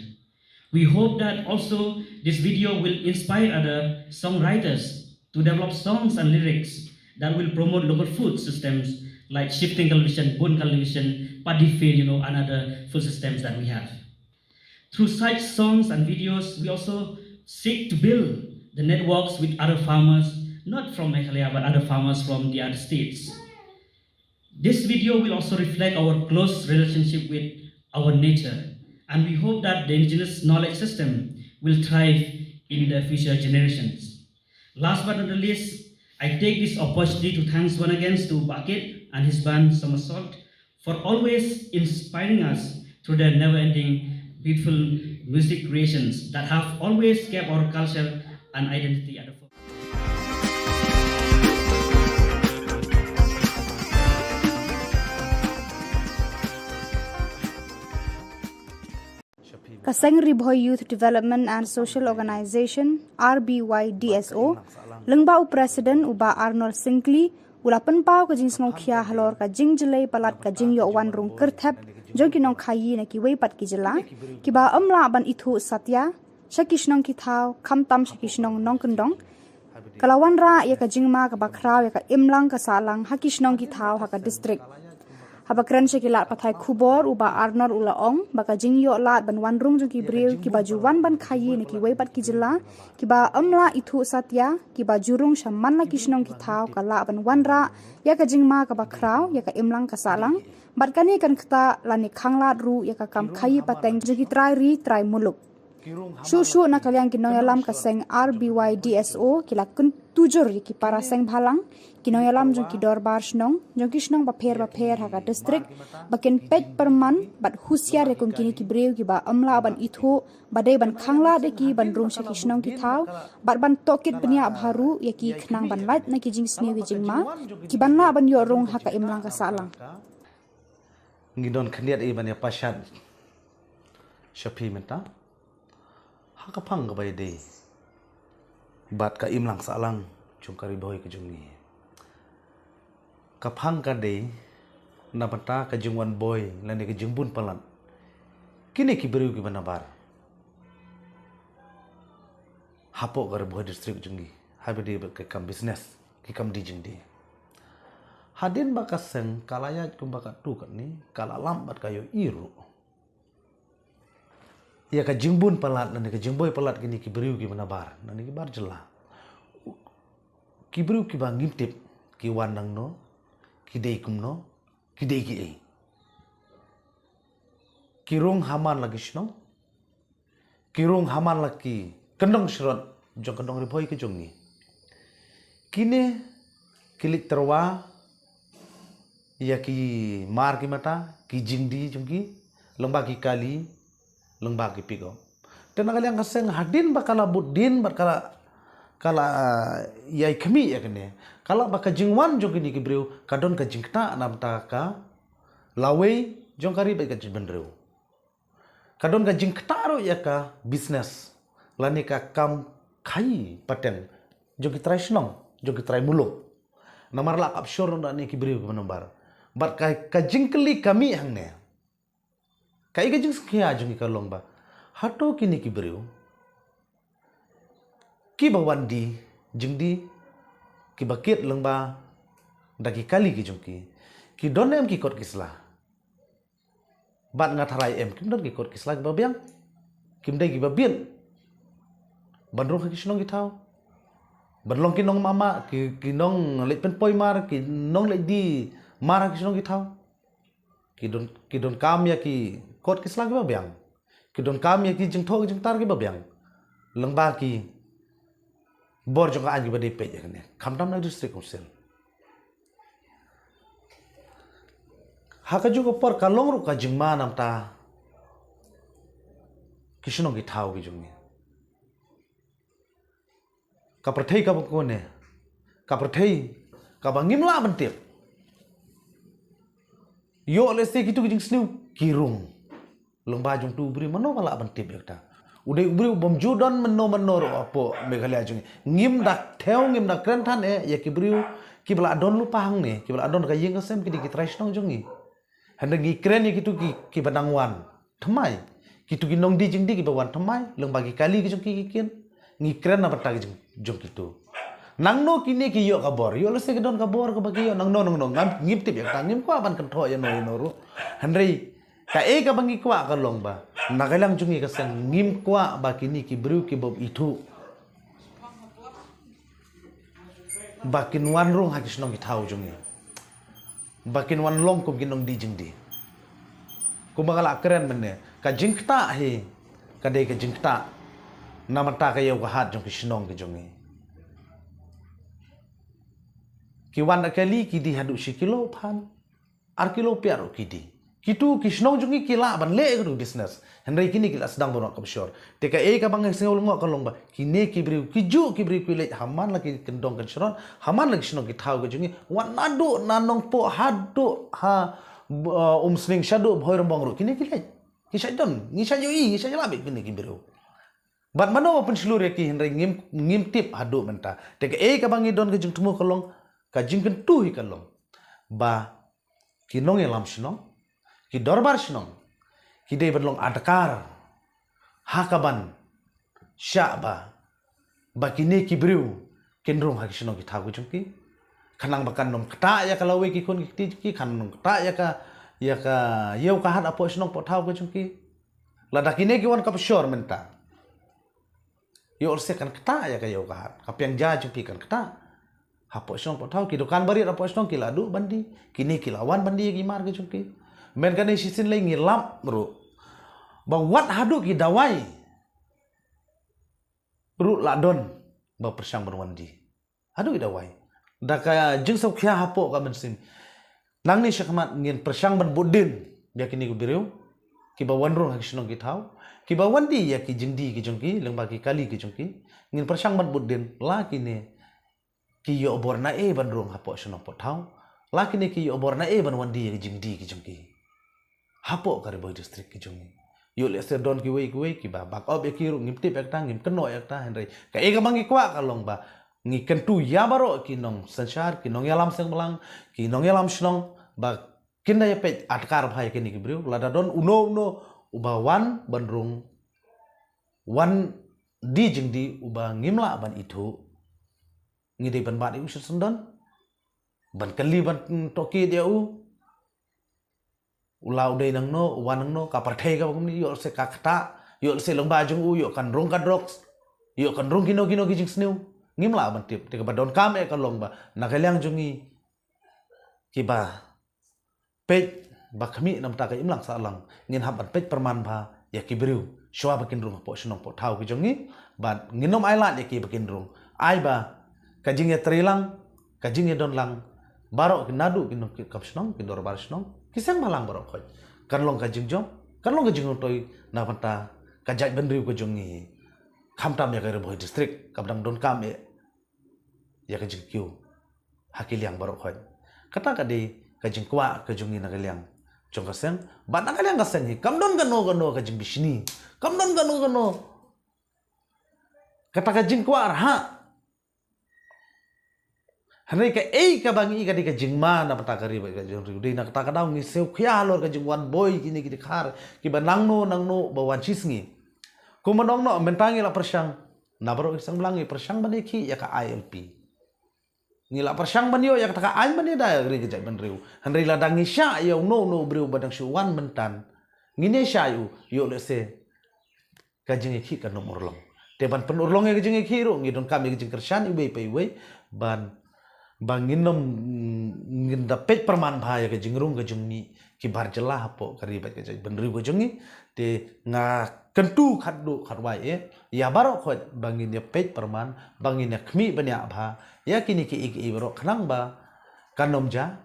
We hope that also this video will inspire other songwriters to develop songs and lyrics that will promote local food systems like shifting cultivation, bun cultivation, paddy field, you know, and other food systems that we have. Through such songs and videos, we also seek to build the networks with other farmers, not from Meghalaya, but other farmers from the other states. This video will also reflect our close relationship with our nature, and we hope that the indigenous knowledge system will thrive in the future generations. Last but not the least, I take this opportunity to thanks once again to Bah Kit and his band Somersault for always inspiring us through their never-ending beautiful music creations that have always kept our culture and identity at the forefront. Ka Seng Ri Bhoi Youth Development and Social Organization, R B Y D S O, lyngba u President u Bah Arnold Syngkli, u la pynpaw ka jingsngewkhia halor ka jingjlei palat ka jingïoh wan rung kyrthep jong ki nongkhaïi na kiwei pat ki jylla, kiba ym lah ban ithuh satia sha ki shnong ki thaw, khamtam sha ki shnong nongkyndong, ka la wanrah ïa ka jingma kaba khraw ïa ka imlang ka sahlang ha ki shnong ki thaw ha ka district. Haba kren sha ki lad pathai khubor, u Bah Arnor u la ong ba ka jingïoh lad ban wan rung jong ki briew kiba ju wan ban khaïi na kiwei pat ki jylla kiba ym lah ithuh satia, kiba ju rung sha man la ki shnong ki thaw, ka lah ban wanrah ïa ka jingma kaba khraw ïa ka imlang ka sahlang, bad kane kan ktah lane khanglad ruh ïa ka kam khaïi pateng jong ki trai ri trai muluk. Shuh shuh na ka liang ki nongïalam ka seng R B Y D S O ki la kyntu jur ïa ki para seng bhalang, ki nongïalam jong ki dorbar shnong, jong ki shnong bapher bapher ha ka district, ba kin peit pyrman bad husiar ïa kum kine ki briew kiba ym lah ban ithuh, ba dei ban khanglad ïa ki ban rung sha ki shnong ki thaw, bad ban tohkit bniah bha ruh ïa ki khnang ban lait na ki jingsniew ki jingma, ki ban lah ban ïoh rung ha ka imlang ka sahlang. Ngi don khyndiat i ban ïa pashat sha phi mynta. Ha ka phang kaba ïadei bad ka imlang sahlang jong ka Ri Bhoi ka jong ngi. Ka phang ka dei na bynta ka jingwan boi lane ka jingbun palat kine ki briew kiba nabar hapoh ka Ri Bhoi district jong ngi, haba ïadei bad ka kam business, ki kam die jingdie. Hadien ba ka seng ka la ïaid kumba katto katne, ka la lap bad ka ïohi ruh ïa ka jingbun palat lane ka jingboi palat kine ki briew kiba nabar, lane ki bar jylla. Ki briew kiba ngim tip, ki wan nangno, ki dei kumno, ki dei kiei. Ki rung ha man la ki shnong, ki rung ha man la ki kyndong shrot jong ka nong Ri Bhoi ka jong ngi. Kine ki leit tyrwa ïa ki mar ki mata, ki jingdie jong ki, lyngba ki kali, lyngba ki pickup. Te na ka liang ka seng hadien ba ka la bud dien bad ka la, ka la, ah, ïai khmih ïa kane, ka la ba ka jingwan jong kine ki briew ka don ka jingktah na bynta ka lawei jong ka ri bad ka jaitbynriew. Ka don ka jingktah ruh ïa ka business lane ka kam khaïi pateng jong ki trai shnong, jong ki trai muluk. Namar la kap shor na ne ki briew kiba nabar. Bad ka, ka jingkylli ka mih hangne, kaei ka jingsngewkhia jong ngi ka long ba hato kine ki briew kiba wan die jingdie, kiba kit lyngba da ki kali ki jong ki, ki don em ki kot ki sla? Bad nga tharai em kim don ki kot ki sla kiba biang, kim dei kiba biang ban rung ha ki shnong ki thaw, ban long ki nongmamah, ki, ki nongleit pynpoi mar, ki nongleit die mar ha ki shnong ki thaw. Ki don, ki donkam ïa ki kot ki sla kiba biang, ki donkam ïa ki jingthoh ki jingtar kiba biang lyngba ki bor jong ka aiñ kiba dei peit ïa kane, khamtam na district council. Ha kajuh ka por ka long ruh ka jingma na bynta ki shnong ki thaw ki jong ngi. Ka pyrthei kaba kane, ka pyrthei kaba ngim lah ban tip. Ïoh lehse kitu ki jingsniew ki rung lyngba jong utu u briew, mano ba lah ban tip ïa kata? U dei u briew bym ju don mano mano ruh hapoh Meghalaya jong ngi. Ngim da thew, ngim da kren than eh ïa ki briew kiba la don lypa hangne, kiba la don ka ïing ka sem, ki dei ki trai shnong jong ngi. Hynrei ngi kren ïa kitu ki, kiba nang wan thymmai, kitu ki nongdie jingdie kiba wan thymmai lyngba ki kali ki jong ki ki kit. Ngi kren na bynta ki jong, jong kitu. Nangno kine ki ïoh ka bor, ïoh lehse ki don ka bor kaba ki ïoh nangno nangno, ngam, ngim tip ïa kata, ngim kwah ban kynthoh ïano ïano ruh. Hynrei kaei kaba ngi kwah ka long ba na ka liang jong ngi ka seng ngim kwah ba kine ki briew kiba ithuh ba kin wan rung ha ki shnong ki thaw jong ngi, ba kin wan long kum ki nongdie jingdie. Kumba nga la kren mynne, ka jingktah hi ka dei ka jingktah na bynta ka ïew ka hat jong ki shnong ki jong ngi. Ki wan da kali ki die haduh shi kilo phan, ar kilo pia ruh ki die. Kitu ki shnong jong ngi ki lah ban leh ïa katu business. Hynrei kine ki la sdang ban wad kaba shor. Te kaei kaba nga sngew lyngngoh ka long ba kine ki briew, ki juh ki briew ki leit ha man la ki kyndong kynshrot, ha man la ki shnong ki thaw ki jong ngi, wat naduh na Nongpoh haduh ha, uh, Umsning, shaduh Bhoirymbong ruh kine ki leit. Ki shait don, ngi shait ïohi, ngi shait ïalap ïa kine ki briew. Bad mano ba pynshlur ïa ki, hynrei ngim, ngim tip haduh mynta. Te kaei kaba ngi don ka jingthmu ka long, ka jingkyntu hi ka long ba ki nongïalam shnong, ki dorbar shnong, ki dei ban long adkar ha kaban shah ba, ba kine ki briew kin rung ha ki shnong ki thaw ki jong ki. Khnang ba kan ym ktah ïa ka lawei ki khun ki kti ki, kan ym ktah ïa ka, ïa ka ïew ka hat hapoh shnong poh thaw ka jong ki. Lada kine ki wan ka pyrshor mynta, ïoh lehse kan ktah ïa ka ïew ka hat, ka pynjah jong ki kan ktah. Hapoh shnong poh thaw, ki dukan barit hapoh shnong ki la duh ban die, kine ki la wan ban die ïa ki mar ka jong ki. Mynta kane shisien lei ngi lap ruh ba wat haduh ki dawai ruh la don ba pyrshang ban wan die. Haduh ki dawai. Da ka jingsngewkhia hapoh ka mynsiem. Nangne shakhmat ngin pyrshang ban bud dien ïa kine ki briew kiba wan rung ha ki shnong ki thaw, kiba wan die ïa ki jingdie ki jong ki lyngba ki kali ki jong ki. Ngin pyrshang ban bud dien la kine ki ïoh bor naei ban rung hapoh shnong poh thaw, la kine ki ïoh bor naei ban wan die ïa ki jingdie ki jong ki hapoh ka Ri Bhoi District ki jong ngi. Ïoh lehse don kiwei kiwei kiba backup ïa ki ruh, ngim tip ïa kata, ngim kynnoh ïa kata, hynrei kaei kaba ngi kwah ka long ba ngi kyntu ïa baroh ki nongsynshar, ki nongïalam seng blang, ki nongïalam shnong, ba kin da ïa peit adkar bha ïa kine ki briew. Lada don uno uno uba wan ban rung, wan die jingdie uba ngim lah ban ithuh, ngi dei ban bat ïa u shisyndon, ban kylli, ban tohkit ïa u. U la u dei nangno, u wan nangno, ka pyrthei kaba kumne, ïoh lehse ka ktah, ïoh lehse lyngba jong u ïoh kan rung ka drugs, ïoh kan rung kino kino ki jingsniew. Ngim lah ban tip. Te kaba donkam eh ka long ba na ka liang jong ngi kiba peit ba khmih na bynta ka imlang sahlang, ngin hap ban peit pyrman bha ïa ki briew shuwa ba kin rung hapoh shnong poh thaw ki jong ngi. Bad ngin ym ailad ïa ki ba kin rung. Ai ba ka jingïatreilang, ka jingïadonlang, baroh ki naduh ki nongkit kam shnong, ki dorbar shnong, ki seng bhalang baroh khoit, kan long ka jingjop, kan long ka jingmyntoi na bynta ka jaitbynriew ka jong ngi. Khamtam ïa ka Ri Bhoi District kaba dang donkam eh ïa ka jingkiew ha ki liang baroh khoit. Kata ka dei ka jingkwah ka jong ngi na ka liang jong ka seng. Bad na ka liang ka seng hi kam don kano kano ka jingbishni, kam don kano kano kata ka jingkwah rhah. Hynrei kaei kaba ngi i ka dei ka jingma na bynta ka ri bad ka jingriew. Dei na kata ka daw ngi sngewkhia halor ka jingwan boi kine ki dkhar kiba nangno nangno ba wan shisngi. Kumba ong noh, mynta ngi la pyrshang, na baroh ki seng blang ngi pyrshang ban ïakhih ïa ka I L P. Ngi la pyrshang ban ïoh ïa kata ka aiñ ban ïada ïa ka ri ka jaitbynriew. Hynrei lada ngi shah ïa uno uno u briew ba dang shu wan mynta, ngin ïa shah ïa u, ïoh lehse ka jingïakhih kan ym urlong. Te ban pynurlong ïa ka jingïakhih ruh ngi donkam ïa ka jingkyrshan iwei pa iwei, ban, ba ngin ym, ngin da peit pyrman bha ïa ka jingrung ka jingmih ki bar jylla hapoh ka ri bad ka jaitbynriew ka jong ngi. Te nga kyntu khatduh khatwai eh ïa baroh khoit ba ngin ïa peit pyrman, ba ngin ïa khmih bniah bha ïa kine kiei kiei baroh khnang ba kan ym jia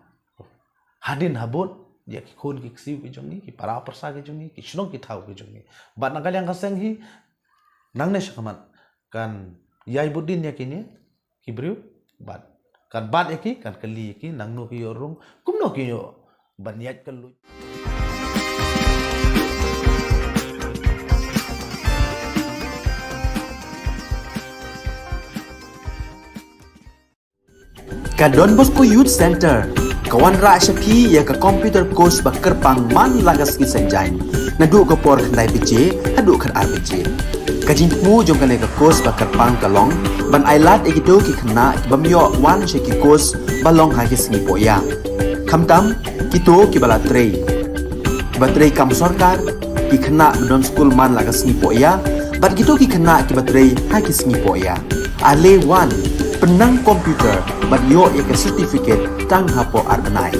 hadien habud ïa ki khun ki ksiew ki jong ngi, ki para pyrsa ki jong ngi, ki shnong ki thaw ki jong ngi. Bad na ka liang ka seng hi, nangne shakhmat kan ïai bud dien ïa kine ki briew, bad kan bat ïa ki, kan kylli ïa ki nangno ki ïoh rung, kumno ki ïoh ban ïaid kylluid. Ka Don Bosco Youth Center ka wanrah sha phi ïa ka computer course ba kyrpang man la ka sngi Saitjaiñ, naduh ka por khyndai baje haduh khatar baje. Ka jingthmu jong kane ka course ba kyrpang ka long ban ailad ïa kito ki khynnah ki bym ïoh wan sha ki course ba long ha ki sngi pohïa, khamtam kito kiba la trei, kiba trei kam sorkar, ki khynnah ba don skul man la ka sngi pohïa, bad kito ki khynnah kiba trei ha ki sngi pohïa. Ale wan, pynnang computer bad ïoh ïa ka certificate tang hapoh ar bnai.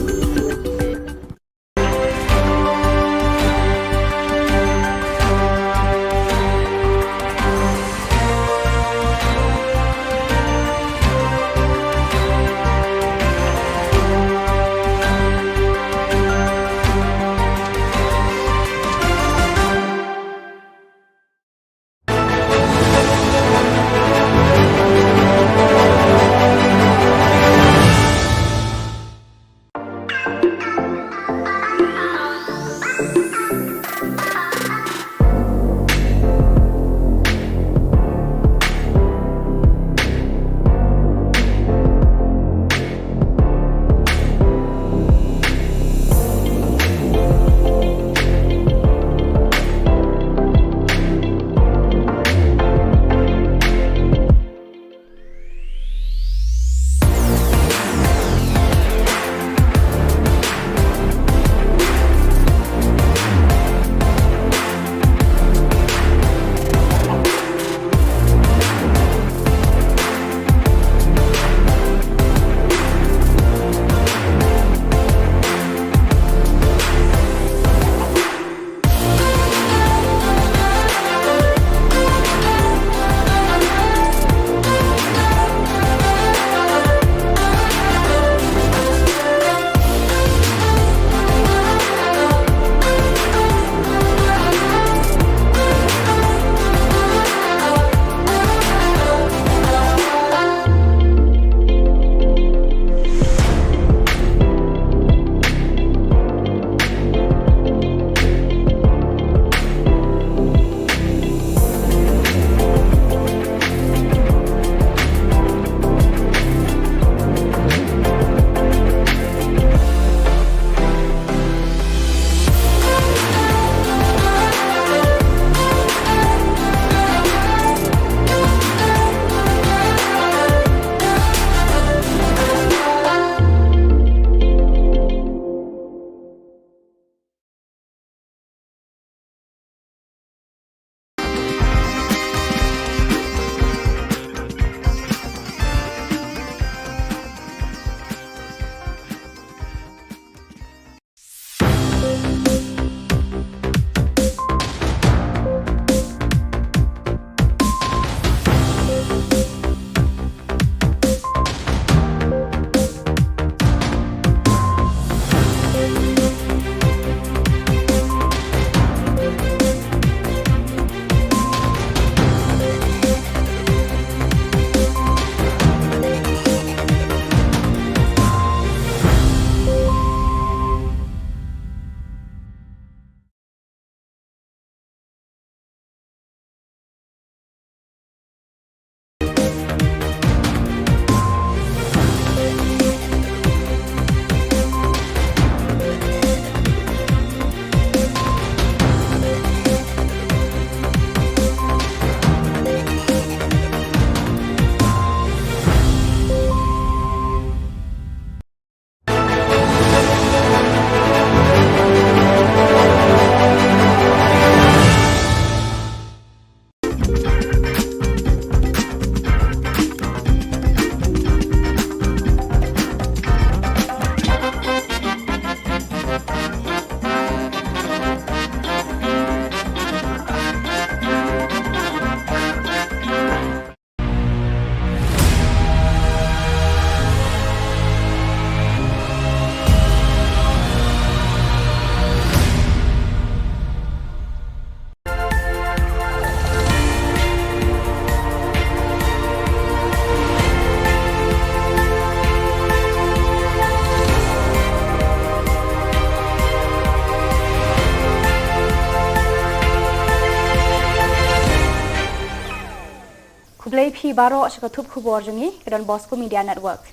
phi baroh sha ka thup khubor jong ngi ka Don Bosco Media Network.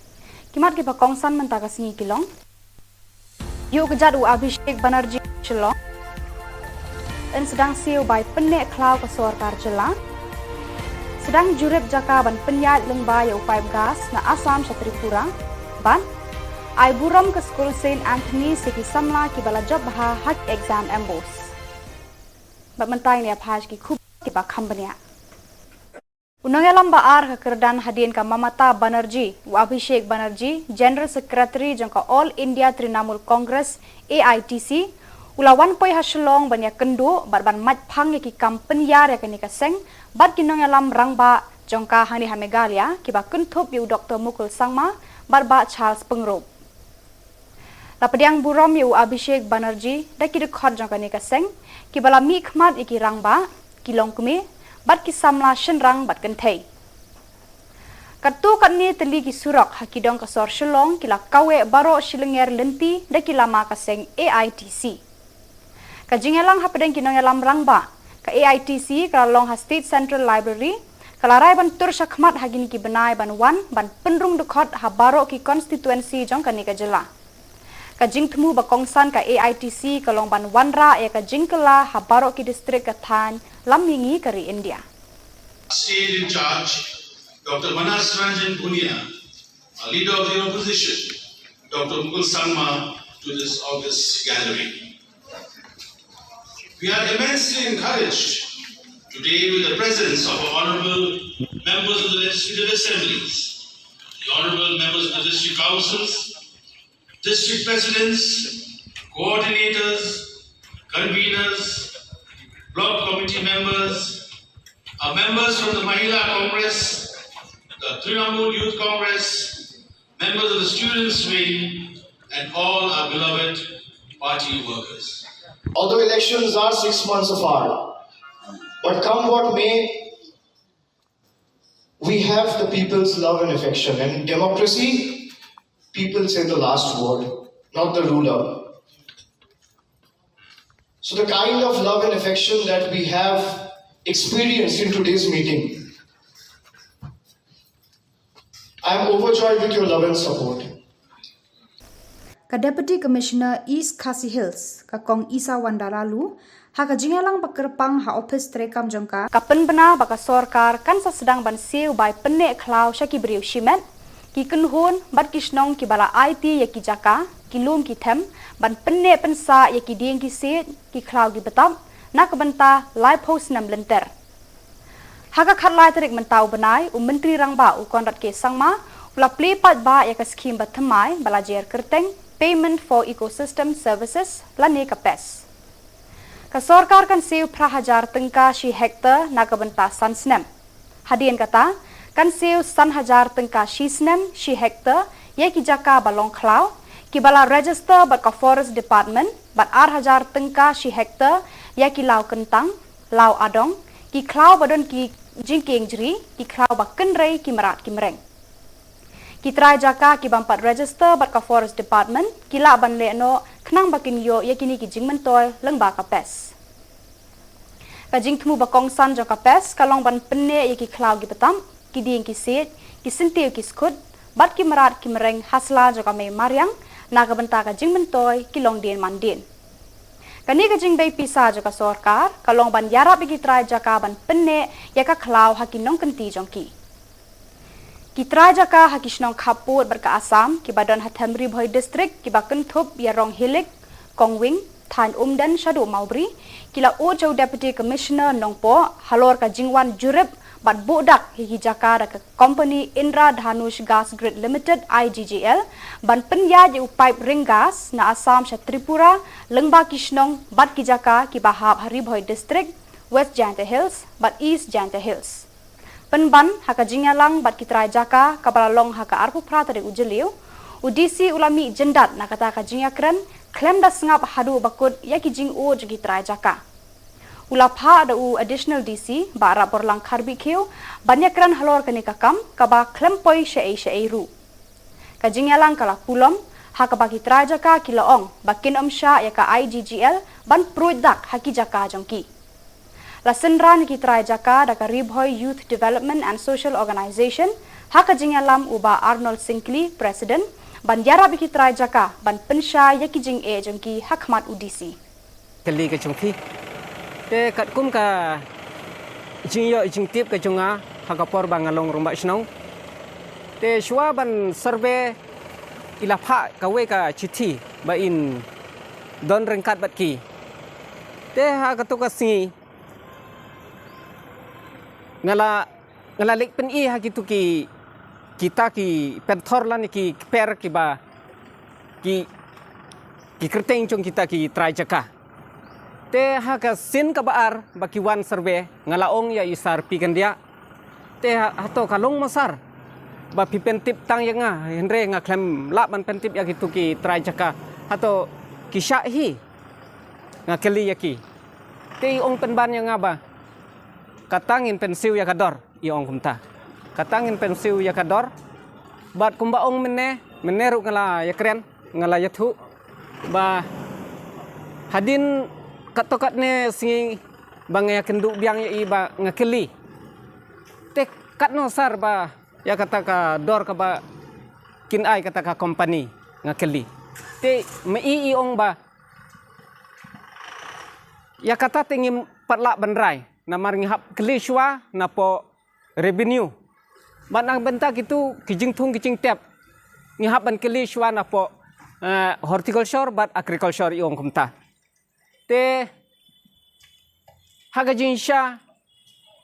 Ki mat kiba kongsan mynta ka sngi ki long: Ïuh kjat u Abhishek Banerjee Shillong. Yn sdang siew bai pynneh khlaw ka sorkar jylla. Sdang jurip jaka ban pynïaid lyngba ïa u paip gas na Assam sha Tripura. Bad ai burom ka skul Saint Anthony's ïa ki samla kiba la jop bha ha ki exam MBOSE. Bad mynta ngin ïa phai sha ki khubor kiba kham bniah. U nongïalam ba ar ka kyrdan hadien ka Mamata Banerjee, u Abhishek Banerjee, General Secretary jong ka All India Trinamool Congress, A I T C, u la wan poi ha Shillong ban ïakynduh bad ban mait phang ïa ki kam pynïar ïa kane ka seng bad ki nongïalam rangbah jong ka hangne ha Meghalaya kiba kynthup ïa u Doctor Mukul Sangma bad Bah Charles Pyngrope. La pdiang burom ïa u Abhishek Banerjee da ki dkhot jong kane ka seng kiba la mihkhmat ïa ki rangbah, ki longkmie bad ki samla shynrang bad kynthei. Katto katne tylli ki surok ha ki dong ka sor Shillong ki la kaweh baroh shilynter lynti da ki lama ka seng A I T C. Ka jingïalang hapdeng ki nongïalam rangbah ka A I T C ka la long ha State Central Library, ka la rai ban tur shakhmat ha kine ki bnai ban wan ban pynrung dkhot ha baroh ki constituency jong kane ka jylla. Ka jingthmu ba kongsan ka A I T C ka long ban wanrah ïa ka jingkylla ha baroh ki district ka thaiñ lam mihngi ka ri India. State in charge, Doctor Manas Ranjan Bhunia, a leader of the opposition, Doctor Mukul Sangma, to this august gathering. We are immensely encouraged today with the presence of our honorable members of the Legislative Assemblies, the honorable members of the district councils, district presidents, coordinators, conveners, block committee members, our members from the Mahila Congress, the Trinamool Youth Congress, members of the students' wing, and all our beloved party workers. Although elections are six months apart, but come what may, we have the people's love and affection. And in democracy, people say the last word, not the ruler. So the kind of love and affection that we have experienced in today's meeting, I am overjoyed with your love and support. Ka Deputy Commissioner East Khasi Hills, ka Kong Isawanda Laloo, ha ka jingïalang ba kyrpang ha ophis treikam jong ka, ka pynbna ba ka sorkar kan sa sdang ban siew bai pynneh khlaw sha ki briew shimet, ki kynhun bad ki shnong kiba la aiti ïa ki jaka, ki lum ki them, ban pynneh pynsah ïa ki dieng ki siej, ki khlaw ki btap na ka bynta laiphew snem lynter. Ha ka khatlai tarik mynta u bnai, u Myntri Rangbah u Conrad K Sangma u la plie paidbah ïa ka skhim bathymmai ba la jer kyrteng Payment for Ecosystem Services lane ka PES. Ka sorkar kan siew phra hajar tyngka shi hektar na ka bynta san snem. Hadien kata, kan siew san hajar tyngka shi snem shi hektar ïa ki jaka ba long khlaw kiba la register bad ka Forest Department, bad ar hajar tyngka shi hektar ïa ki law kyntang, law adong, ki khlaw ba don ki jingkieng jri, ki khlaw ba kynrei, ki mrad ki mreng. Ki trai jaka ki bym pat register bad ka Forest Department ki lah ban leh noh khnang ba kin ïoh ïa kine ki jingmyntoi lyngba ka PES. Ka jingthmu ba kongsan jong ka PES ka long ban pynneh ïa ki khlaw ki btap, ki dieng ki siej, ki syntiew ki skhut bad ki mrad ki mreng ha sla jong ka mei mariang na ka bynta ka jingmyntoi ki longdien mandien. Kane ka jingbei pisa jong ka sorkar ka long ban ïarap ïa ki trai jaka ban pynneh ïa ka khlaw ha ki nongkynti jong ki. Ki trai jaka ha ki shnong khappud bad ka Assam kiba don ha them Ri Bhoi District kiba kynthup ïa Ronghilik, Kongwing, thaiñ Umden shaduh Mawbri, ki la ud sha u Deputy Commissioner Nongpoh halor ka jingwan jurip bad buh dak ïa ki jaka da ka company Indra Dhanush Gas Grid Limited, I G G L, ban pynïaid ïa u paip ring gas na Assam sha Tripura lyngba ki shnong bad ki jaka kiba hap ha Ri Bhoi District, West Jaintia Hills bad East Jaintia Hills. Pynban ha ka jingïalang bad ki trai jaka kaba la long ha ka arphew phra tarik u Jylliew, u D C u la mih jyndat na kata ka jingïakren khlem da sngap haduh ba kut ïa ki jingud jong ki trai jaka. U la phah da u Additional D C Bah Rapborlang Kharbikhiew ban ïakren halor kane ka kam kaba khlem poi shaei shaei ruh. Ka jingïalang ka la pulom ha kaba ki trai jaka ki la ong ba kin ym shah ïa ka I G G L ban pruid dak ha ki jaka jong ki. La synran ïa ki trai jaka da ka Ri Bhoi Youth Development and Social Organization, ha ka jingïalam u Bah Arnold Syngkli, President, ban ïarap ïa ki trai jaka ban pynshai ïa ki jingeh jong ki ha khmat u D C. Kali ka jong phi. Te katkum ka jingïoh jingtip ka jong nga ha ka por ba nga long rangbah shnong. Te shuwa ban survey i la phah kawei ka chithi ba in don ryngkat bad ki. Te ha kato ka sngi nga la, nga la leit pyni ha kitu ki, kita ki pynthor lane ki kper kiba ki, ki kyrteng jong kita ki trai jaka. Te ha ka sien kaba ar ba ki wan survey, nga la ong ïa i Sar P. Kyndiah. Te ha, hato ka long mo sar ba phi pyntip tang ïa nga, hynrei nga khlem lah ban pyntip ïa kitu ki trai jaka. Hato ki shah hi? Nga kylli ïa ki. Te i ong pynban ïa nga ba kata ngin pynsiew ïa ka dor, i ong kumta. Kata ngin pynsiew ïa ka dor. Bad kumba ong mynne, mynne ruh nga la ïakren, nga la ïathuh ba hadien katto katne sngi ba nga ïakynduh biang ïa i ba nga kylli. Te katno sar ba ïa kata ka dor kaba kin ai kata ka company, nga kylli. Te ma i i ong ba ïa kata te ngim pat lah ban rai, namar ngi hap kylli shuwa napoh revenue. Bad na ka bynta kitu ki jingthung ki jingtep, ngi hap ban kylli shuwa napoh, eh, horticulture bad agriculture, i ong kumta. Te ha ka jingshisha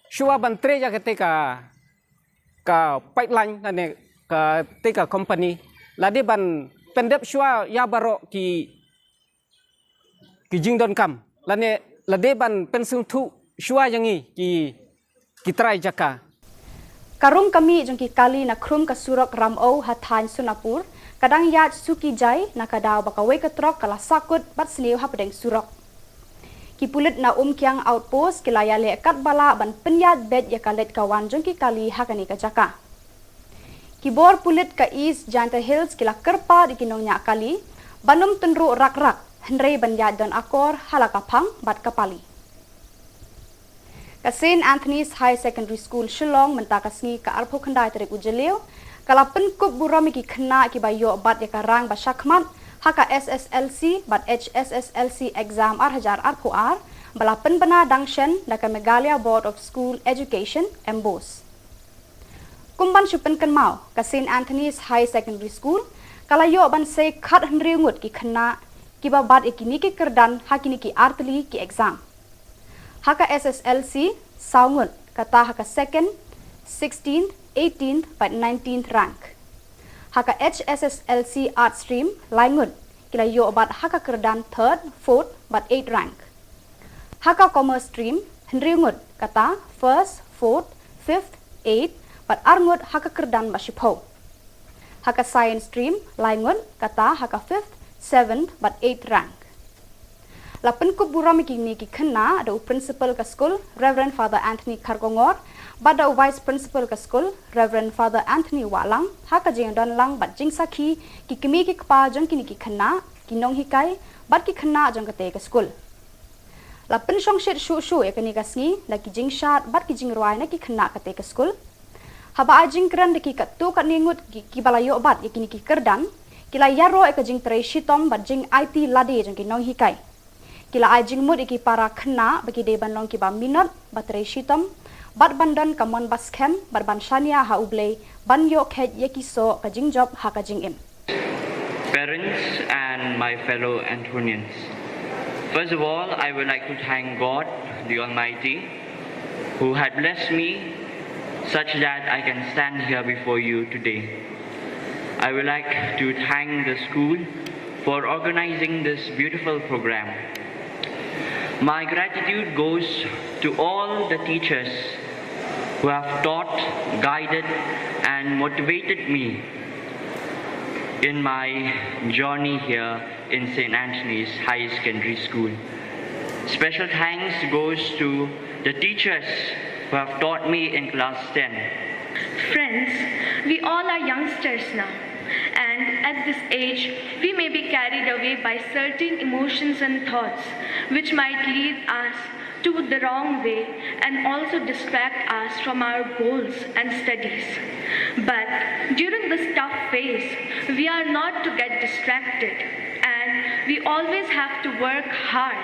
shuwa ban trei ïa kata ka, ka pipeline lane kata ka company, la dei ban pyndep shuwa ïa baroh ki, ki jingdonkam, lane la dei ban pynsngewthuh shuwa ïa ngi ki, ki trai jaka. Ka rung ka mih jong ki kali na khrum ka surok Ramew ha thaiñ Sonapur ka dang ïaid suki jai na ka daw ba kawei ka trok ka la sahkut bad sniew hapdeng surok. Ki pulit na Umkiang Outpost ki la ïaleh katba lah ban pynïaid beit ïa ka leit ka wan jong ki kali ha kane ka jaka. Ki bor pulit ka East Jaintia Hills ki la kyrpad ïa ki nongñiah kali ban ym tynruh rak rak, hynrei ban ïaid don akor ha la ka phang bad ka pali. Ka Saint Anthony's Higher Secondary School Shillong mynta ka sngi ka arphew khyndai tarik u Jylliew ka la pynkup burom ïa ki khynnah kiba ïoh bat ïa ka rank ba shakhmat ha ka S S L C bad H S S L C exam ar hajar arphew ar ba la pynbna dang shen da ka Meghalaya Board of School Education, MBOSE. Kum ban shu pynkynmaw, ka Saint Anthony's Higher Secondary School ka la ïoh ban sei khathynriew ngut ki khynnah kiba bat ïa kine ki kyrdan ha kine ki artylli ki exam. Ha ka S S L C, saw ngut, kata ha ka second, sixteenth, eighteenth bad nineteenth rank. Ha ka H S S L C Arts Stream, lai ngut, ki la ïoh bat ha ka kyrdan third, fourth bad eighth rank. Ha ka Commerce Stream, hynriew ngut, kata first, fourth, fifth, eighth bad ar ngut ha ka kyrdan ba shiphew. Ha ka Science Stream, lai ngut, kata ha ka fifth, seventh bad eighth rank. La pynkup burom ïa kine ki khynnah da u Principal ka skul, Reverend Father Anthony Kharkongor, bad da u Vice Principal ka skul, Reverend Father Anthony Wahlang, ha ka jingdon lang bad jingsakhi ki kmie ki kpa jong kine ki khynnah, ki nonghikai bad ki khynnah jong katei ka skul. La pynshongshit shuh shuh ïa kane ka sngi da ki jingshad bad ki jingrwai na ki khynnah katei ka skul. Haba ai jingkren da ki katto katne ngut ki, kiba la ïoh bat ïa kine ki kyrdan, ki la ïaroh ïa ka jingtrei shitom bad jingaiti lade jong ki nonghikai. Ki la ai jingmut ïa ki para khynnah ba ki dei ban long kiba minot, ba trei shitom bad ban don ka mon ba skhem bad ban shaniah ha U Blei ban ïoh kheit ïa ki soh ka jingjop ha ka jingim. Parents and my fellow Anthonians. First of all, I would like to thank God, the Almighty, who had blessed me such that I can stand here before you today. I would like to thank the school for organizing this beautiful program. My gratitude goes to all the teachers who have taught, guided, and motivated me in my journey here in Saint Anthony's High Secondary School. Special thanks goes to the teachers who have taught me in class ten. Friends, we all are youngsters now, and at this age, we may be carried away by certain emotions and thoughts which might lead us to the wrong way and also distract us from our goals and studies. But during this tough phase, we are not to get distracted, and we always have to work hard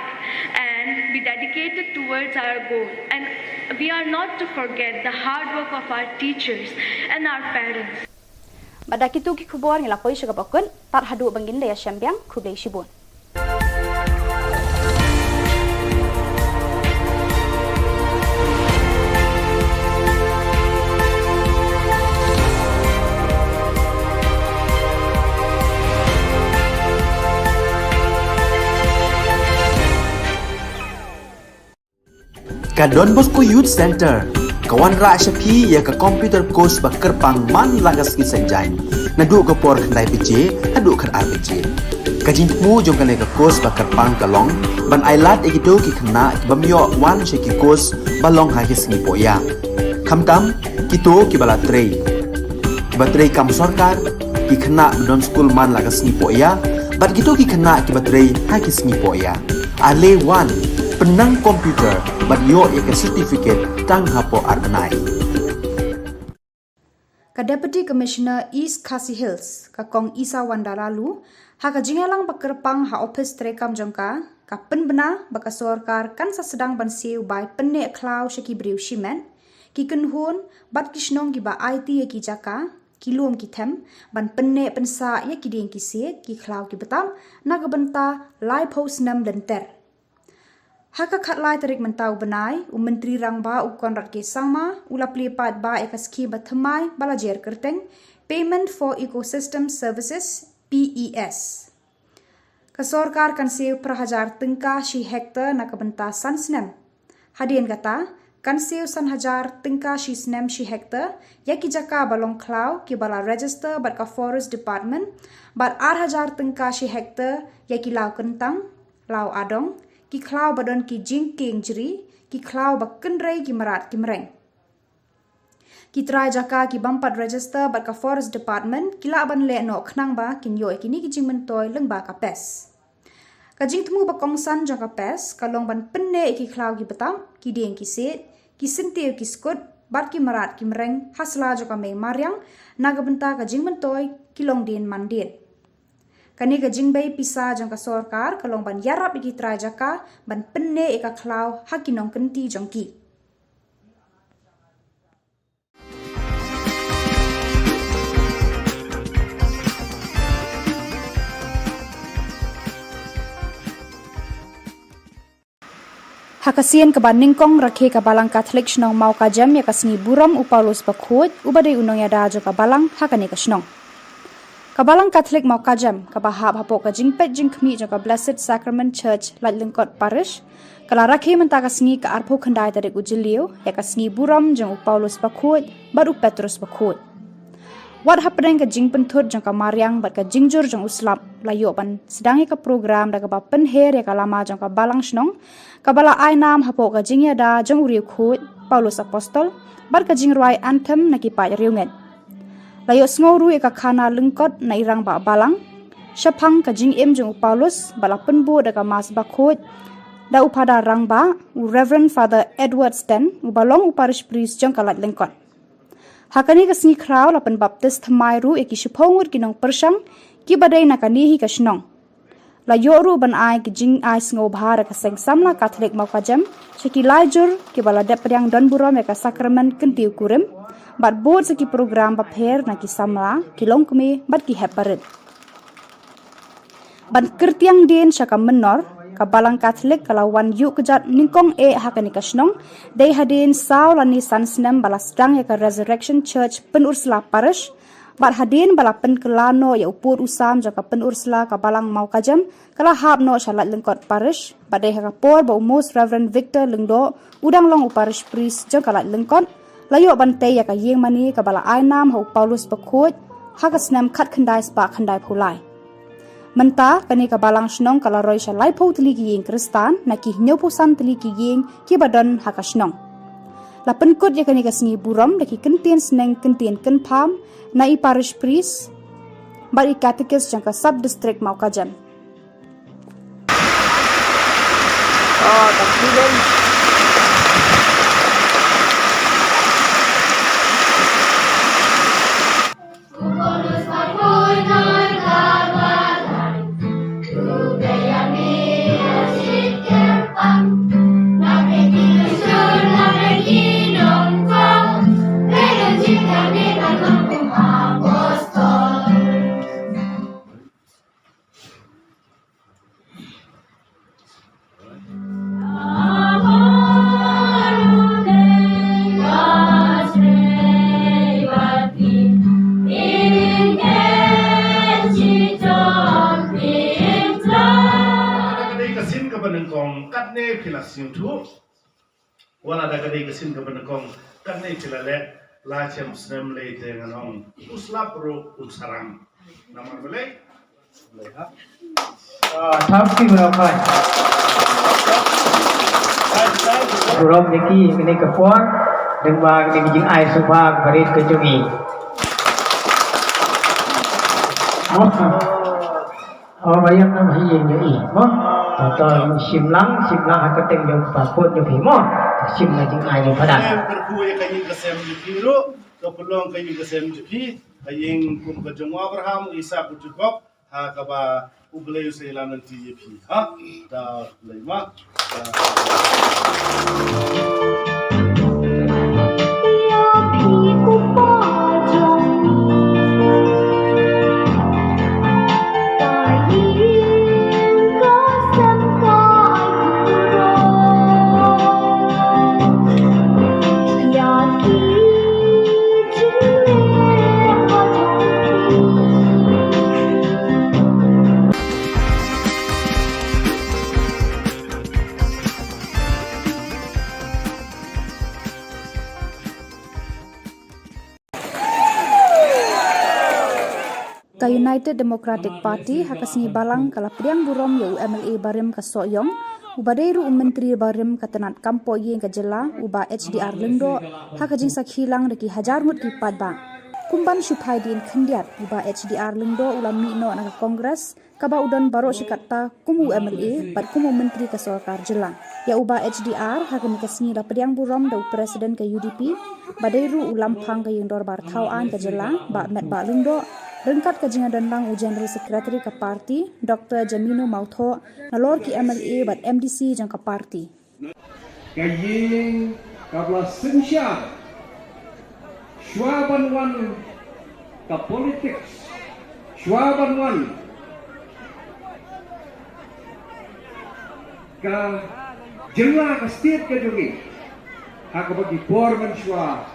and be dedicated towards our goal. And we are not to forget the hard work of our teachers and our parents. Bad da kito ki khubor ngi la poi sha kaba kut, tad haduh ban ngin da ïashem biang, khublei shibun. Ka Don Bosco Youth Center ka wanrah sha phi ïa ka computer course ba kyrpang man la ka sngi Saitjaiñ, naduh ka por khyndai baje haduh khatar baje. Ka jingthmu jong kane ka course ba kyrpang ka long ban ailad ïa kito ki khynnah ki bym ïoh wan sha ki course ba long ha ki sngi pohïa, khamtam kito kiba la trei, kiba trei kam sorkar, ki khynnah ba don skul man la ka sngi pohïa, bad kito ki khynnah kiba trei ha ki sngi pohïa. Ale wan, pynnang computer bad ïoh ïa ka certificate tang hapoh ar bnai. Ka Deputy Commissioner East Khasi Hills, ka Kong Isawanda Laloo, ha ka jingïalang ba kyrpang ha ophis treikam jong ka, ka pynbna ba ka sorkar kan sa sdang ban siew bai pynneh khlaw sha ki briew shimet, ki kynhun bad ki shnong kiba aiti ïa ki jaka, ki lum ki them, ban pynneh pynsah ïa ki dieng ki siej, ki khlaw ki btap, na ka bynta laiphew snem lynter. Ha ka khatlai tarik mynta u bnai, u Myntri Rangbah u Conrad K Sangma u la plie paidbah ïa ka skhim ba thymmai ba la jer kyrteng Payment for Ecosystem Services, P E S. Ka sorkar kan siew phra hajar tyngka shi hektar na ka bynta san snem. Hadien kata, kan siew san hajar tyngka shi snem shi hektar ïa ki jaka ba long khlaw kiba la register bad ka Forest Department, bad ar hajar tyngka shi hektar ïa ki law kyntang, law adong, ki khlaw ba don ki jingkieng jri, ki khlaw ba kynrei ki mrad ki mreng. Ki trai jaka ki bym pat register bad ka Forest Department ki lah ban leh noh khnang ba kin ïoh ïa kine ki jingmyntoi lyngba ka PES. Ka jingthmu ba kongsan jong ka PES ka long ban pynneh ïa ki khlaw ki btap, ki dieng ki siej, ki syntiew ki skut, bad ki mrad ki mreng ha sla jong ka mei mariang, na ka bynta ka jingmyntoi ki longdien mandien. Kane ka jingbei pisa jong ka sorkar ka long ban ïarap ïa ki trai jaka ban pynneh ïa ka khlaw ha ki nongkynti jong ki. Ha ka sien kaba nyngkong rakhe ka Balang Katholik shnong Mawkajem ïa ka sngi burom u Paulus Bakhuid, uba dei u nongïada jong ka Balang ha kane ka shnong. Ka Balang Katholik Mawkajem, kaba hap hapoh ka jingpeit jingkhmih jong ka Blessed Sacrament Church, Laitlyngkot Parish, ka la rakhe mynta ka sngi ka arphew khyndai tarik u Jylliew ïa ka sngi burom jong u Paulus Bakhuid bad u Petrus Bakhuid. Wat hapdeng ka jingpynthut jong ka mariang bad ka jingjur jong u slap, la ïoh ban sdang ïa ka program da kaba pynher ïa ka lama jong ka Balang shnong, kaba la ai nam hapoh ka jingïada jong u riewkhuid Paulus Apostol bad ka jingrwai anthem na ki paid riewngeit. La ïohsngew ruh ïa ka khana lyngkot na i Rangbah Balang shaphang ka jingim jong u Paulus, bad la pynbud da ka Mass Bakhuid da u Phadar Rangbah, u Reverend Father Edward Sten, uba long u Parish Priest jong ka Laitlyngkot. Ha kane ka sngi khraw la pynbaptis thymmai ruh ïa ki shiphew ngut ki nongpyrshang kiba dei na kane hi ka shnong. La ïoh ruh ban ai ki jingai sngewbha da ka Seng Samla Katholik Mawkajem sha ki lai jur kiba la dep pdiang don burom ïa ka sakramen kyntiew kurim, bad bud sa ki program bapher na ki samla, ki longkmie bad ki hep barit. Ban kyrtiang dien sha ka mynnor, ka Balang Katholik ka la wan ïuh kjat nyngkong eh ha kane ka shnong, dei hadien saw lane san snem ba la sdang ïa ka Resurrection Church Pynursla Parish, bad hadien ba la pynkylla noh ïa u pud u sam jong ka Pynursla ka Balang Mawkajem, ka la hap noh sha Laitlyngkot Parish, bad dei ha ka por ba u Most Reverend Victor Lyngdoh u dang long u Parish Priest jong ka Laitlyngkot, la ïoh ban tei ïa ka ïing mane kaba la ai nam ha u Paulus Bakhuid ha ka snem khatkhyndai spah khyndaiphew lai. Mynta kane ka Balang shnong ka la roi sha laiphew tylli ki ïing Khristan na ki hynñiewphew san tylli ki ïing kiba don ha ka shnong. La pynkut ïa kane ka sngi burom da ki kyntien sneng kyntien kynpham na i Parish Priest bad i Catechist jong ka Sub District Mawkajem. Ah, tak, Katne phi la sngewthuh. Wat la da ka dei ka sien kaba nyngkong, katne phi la leh, la shem snem lei te ngan ong u slap ruh un sarang. Namar balei? Balei ha? Ah, thank you very much. Burom ïa ki kane ka por, dang ba kane ka jingai sngewbha barit ka jong i. Awesome. Oh, ba ïa nang hi ïa i mo. To to shim lang, shim lang ha ka teng jong ka put jong phi mo. Shim lang jingai jong pha. Em kyrkhu ïa ka ïing ka sem jong phi ruh, ka pynlong ka ïing ka sem jong phi, ka ïing kum ka jong u Abraham, u Isak, u Jakob, ha kaba U Blei u sa ïalam lynti ïa phi. Ha? Da Blei ma. Ka United Democratic Party ha ka sngi Balang ka la pdiang burom ïa u M L A barim ka Sohiong, uba dei ruh u Myntri barim ka tnat kam pohïing ka jylla, u Bah H D R Lyngdoh, ha ka jingsakhi lang da ki hajar ngut ki paidbah. Kum ban shu phai dien khyndiat, u Bah H D R Lyngdoh u la mih noh na ka Congress, kaba u don baroh shi katta kum u M L A bad kum u Myntri ka Sorkar Jylla. Ïa u Bah H D R ha kane ka sngi la pdiang burom da u President ka U D P, ba dei ruh u Lamphang ka Ïing Dorbar Thaw Aiñ ka Jylla, Bah Metbah Lyngdoh, ryngkat ka jingïadon lang u General Secretary ka party, Doctor Jamino Mawthoh, nalor ki M L A bad M D C jong ka party. Ka ïing kaba la synshar shuwa ban wan ka politics, shuwa ban wan ka jylla, ka state ka jong ngi. Ha kaba ki por mynshuwa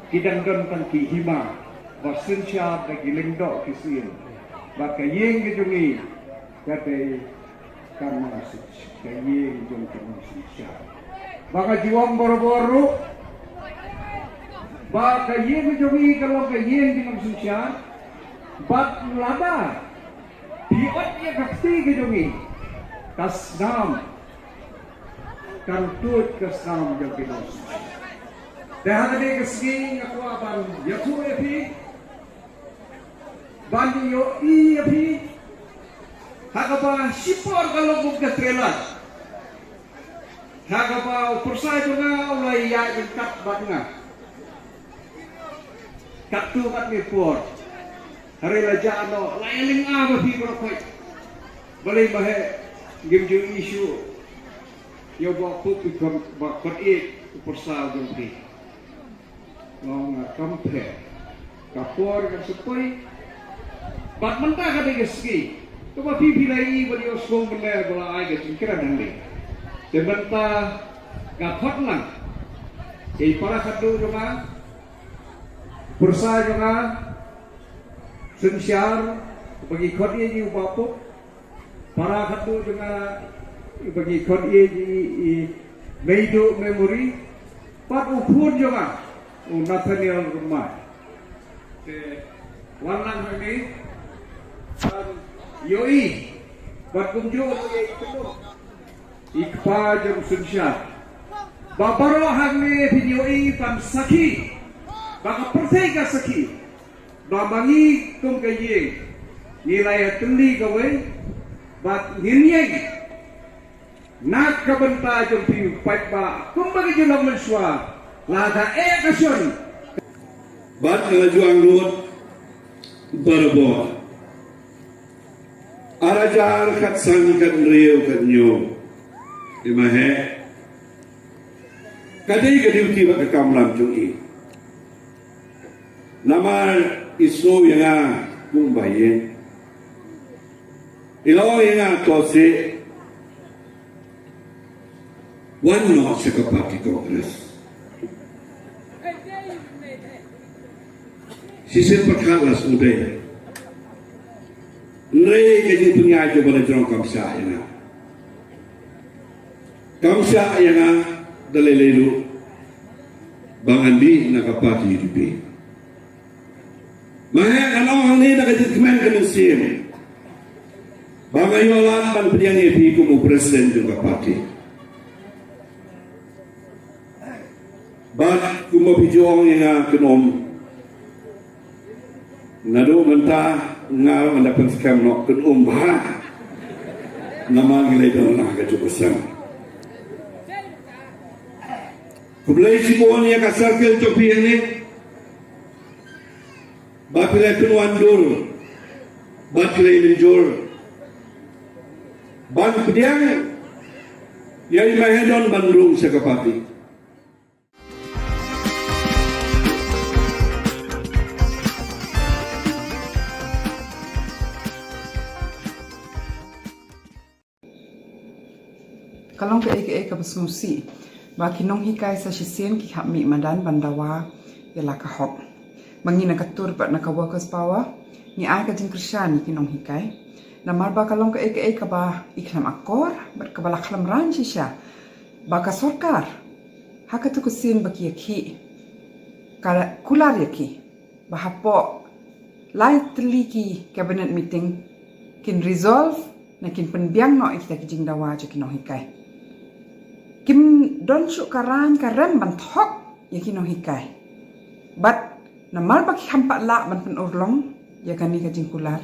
ki dang don tang ki hima ba synshar da ki lyngdoh ki sien, bad ka ïing ka jong ngi ka dei ka nongshynshar, ka ïing jong ki nongshynshar. Ba nga ju ong barabor ruh ba ka ïing jong ngi ka long ka ïing ki nongshynshar. Bad lada phi ot ïa ka kti ka jong ngi, ka snam kan tuid ka snam jong ki nongshynshar. Te ha kane ka sngi nga kwah ban ïathuh ïa phi, ban ïohi ïa phi ha kaba shipor ka long kum ka trailer, ha kaba u pyrsa jong nga u la ïaid ryngkat bad nga katto katne por. Hynrei la jah noh, la ïalynga ba phi baroh khoit. Balei ma he ngim ju issue ïa u Bah Pup, ïa u Bah Khot Ïeit, u pyrsa jong phi. Nga ong nga kam pher. Ka por ka sa poi. Bad mynta ka dei ka sngi kaba phi phi la ïohi bad ïohsngew mynne ba la ai ka jingkren hangne. Te mynta nga khot lang ïa i para khadduh jong nga, pyrsa jong nga, synshar, ba ngi khot ïa i u Bah Pup, para khadduh jong nga, ba ngi khot ïa i, i Meiduh Memory, bad u khun jong nga u Nathaniel Rymbai. Te wan lang hangne ban ïohi bad kumjuh ruh ïa i kynduh i kpa jong synshar. Ba baroh hangne phin ïohi ban sakhi, ba ka pyrthei ka sakhi ba ma ngi kum ka ïing ngi la ïatylli kawei bad ngin ïeng na ka bynta jong phi u paidbah kumba ngi ju long mynshuwa. Lada eh ka shon. Bad nga la ju angnud barabor. Ar hajar khatsan, khathynriew, khathynñiew. Te ma he ka dei ka duty bad ka kamram jong i. Namar i sngew ïa nga kum ba ïeng, i la ong ïa nga, to seh, wan noh sha ka party Congress. Shisien pat khat la sngewdei. Hynrei ka jingpynïaid jong u ba la jrong kam shah ïa nga. Kam shah ïa nga da lei lei ruh ba ngan dih na ka party U D P. Ma heh, ngan ong hangne da ka jingkmen ka mynsiem ba nga ïoh lad ban pdiang ïa phi kum u president jong ka party. Bad kumba phi ju ong ïa nga, kynum. Naduh mynta nga ruh ngan da pynskhem noh, kynum bha. Namar ngi la ïadon lang ha kajuh ka seng. Khublei shibun ïa ka circle jong phi hangne. Ba phi la pynwandur bad phi la mynjur ban pdiang ïa i Mahadon ban rung sha ka party. Ka long kaei kaei kaba sngewsih ba ki nonghikai sa shisien ki hap mih madan ban dawa ïa la ka hok. Ba ngi na ka tur bad na ka workers power ngi ai ka jingkyrshan ïa ki nonghikai. Namar ba ka long kaei kaei kaba i khlem akor bad kaba la khlem rang shisha ba ka sorkar ha katu ka sien ba ki ïakhih ka kular ïa ki ba hapoh lai tylli ki cabinet meeting kin resolve ne kin pynbiang noh ïa kita ki jingdawa jong ki nonghikai. Kim don shuh ka rang ka rem ban thok ïa ki nonghikai. Bad namar ba ki kham pat lah ban pynurlong ïa kane ka jingkular,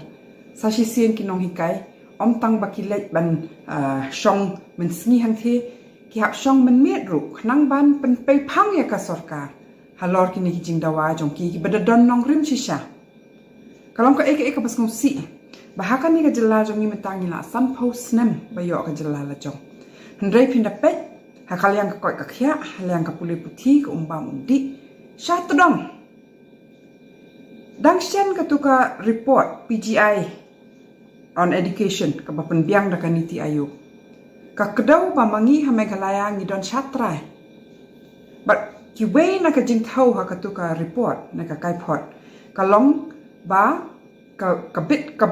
sa shisien ki nonghikai ym tang ba ki leit ban, ah, shong mynsngi hangthie, ki hap shong mynmiet ruh khnang ban pynpei phang ïa ka sorkar halor kine ki jingdawa jong ki kiba da don nongrim shisha. Ka long kaei kaei kaba sngewsih ba ha kane ka jylla jong ngi mynta ngi la sanphew snem ba ïoh ka jylla la jong. Hynrei phin da peit ha ka liang ka koit ka khiah, ha liang ka pule puthi, ka um bam um dih, sha tdong. Dang shen katu ka report P G I on Education kaba pynbiang da ka NITI Aayog, ka kdew ba ma ngi ha Meghalaya ngi don shatrai. Bad kiwei na ka jingthew ha katu ka report na ka kaiphod ka long ba ka, ka bit ka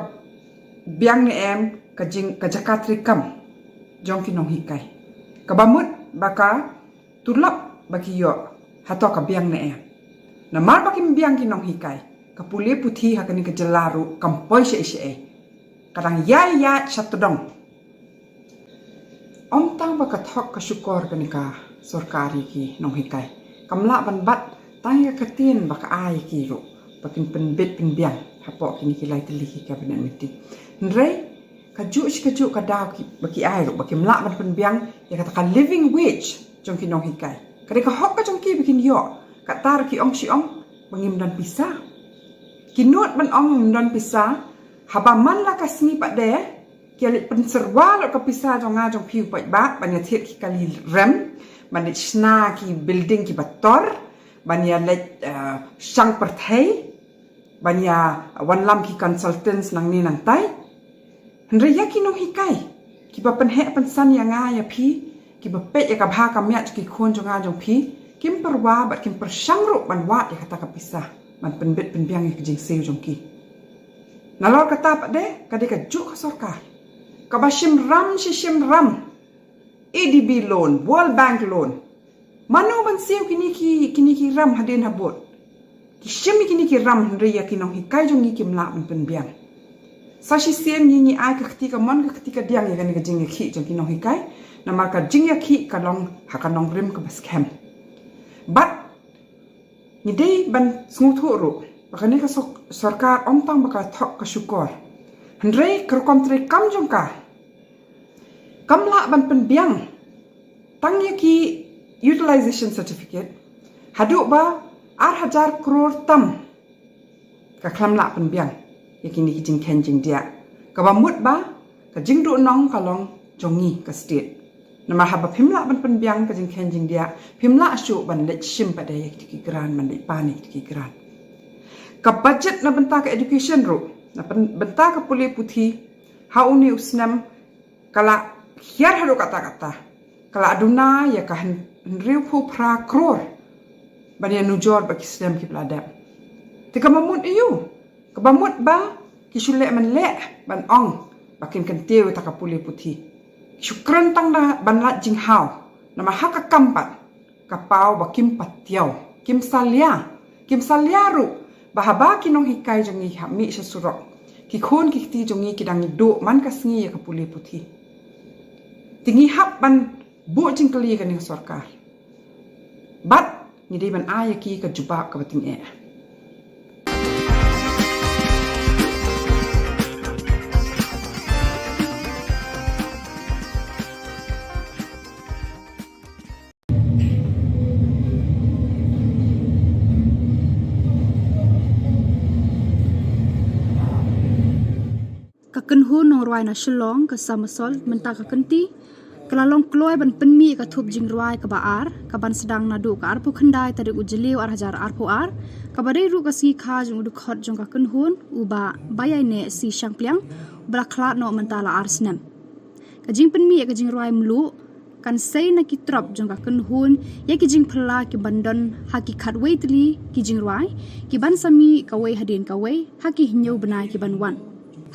biang ne em ka jing, ka jaka treikam jong ki nonghikai, kaba mut ba ka tulop ba ki ïoh hato ka biang ne em. Namar ba kim biang ki nonghikai, ka pule puthi ha kane ka jylla ruh kam poi shaei shaei. Ka dang ïai ïaid sha tdong. Ym tang ba ka thok ka shukor kane ka sorkar ïa ki nonghikai, kam lah ban bat tang ïa ka ktien ba ka ai ïa ki ruh ba kin pynbit pynbiang hapoh kine ki lai tylli ki cabinet meeting. Hynrei kajuh shi kajuh ka daw ki, ba ki ai ruh ba kim lah ban pynbiang ïa kata ka living wage jong ki nonghikai. Ka dei ka hok ka jong ki ba kin ïoh. Kata ruh ki ong shi ong ba ngim don pisa. Ki nud ban ong ngim don pisa, haba man la ka sngi pat de ki ïa leit pynsyrwa lut ka pisa jong nga jong phi u paidbah ban ïa thied ki kali rem, ban leit shna ki building kiba tor, ban ïa leit, eh, shang pyrthei, ban ïa wanlam ki consultants nangne nangtai. Hynrei ïa ki nonghikai kiba pynheh pynsan ïa nga ïa phi, kiba peit ïa ka bha ka miat ki khun jong nga jong phi, kim pyrwa bad kim pyrshang ruh ban wad ïa kata ka pisa ban pynbit pynbiang ïa ka jingsiew jong ki. Nalor kata pat de ka dei kajuh ka sorkar kaba shim ram shi shim ram, A D B loan, World Bank loan. Mano ban siew kine ki, kine ki ram hadien habud? Ki shim ïa kine ki ram hynrei ïa ki nonghikai jong ngi kim lah ban pynbiang. Sa shisien ngi, ngi ai ka kti kamon ka kti kadiang ïa kane ka jingïakhih jong ki nonghikai. Namar ka jingïakhih ka long ha ka nongrim kaba skhem. Bad ngi dei ban sngewthuh ruh ba kane ka sor-, sorkar ym tang ba ka thok ka shukor, hynrei ka rukom treikam jong ka kam lah ban pynbiang tang ïa ki utilization certificate haduh ba ar hajar klur tam. Ka khlem lah pynbiang ïa kine ki jingkheiñ jingdiah, kaba mut ba ka jingduhnong ka long jong ngi ka state. Namar haba phim lah ban pynbiang ka jingkheiñ jingdiah, phim lah shuh ban leit shim pat de ïa kito ki grant, ban leit pan ïa kito ki grant. Ka budget na bynta ka education ruh, na byn-, bynta ka pule puthi, ha une u snem ka la hiar haduh katta katta. Ka la duna ïa ka hyn-, hynriewphew phra klur ban ïa nujor bad ki snem kiba la dep. Te kaba mut aïu? Kaba mut ba ki shu leh man leh ban ong ba kin kyntiew ïa kata ka pule puthi. Shu kren tang da ban lait jinghaw, namar ha ka kam pat ka paw ba kim patiaw, kim salia, kim salia ruh ba haba ki nonghikai jong ngi hap mih sha surok, ki khun ki kti jong ngi ki dang duh man ka sngi ïa ka pule puthi. Te ngi hap ban buh jingkylli ïa kane ka sorkar. Bad ngi dei ban ai ïa ki ka jubab kaba tyngeh. Ka kynhun nongrwai na Shillong, ka Somersault, mynta ka kynti ka la long kloi ban pynmih ïa ka thup jingrwai kaba ar, kaban sdang naduh ka arphew khyndai tarik u Jylliew ar hajar arphew ar, kaba dei ruh ka sngi kha jong u dkhot jong ka kynhun, u Bah Baiaineh C Shangpliang, uba la khlad noh mynta la ar snem. Ka jingpynmih ïa ka jingrwai mluh kan sei na ki trop jong ka kynhun ïa ki jingphylla kiban don ha ki khatwei tylli ki jingrwai, kiban sa mih kawei hadien kawei ha ki hynñiew bnai kiban wan.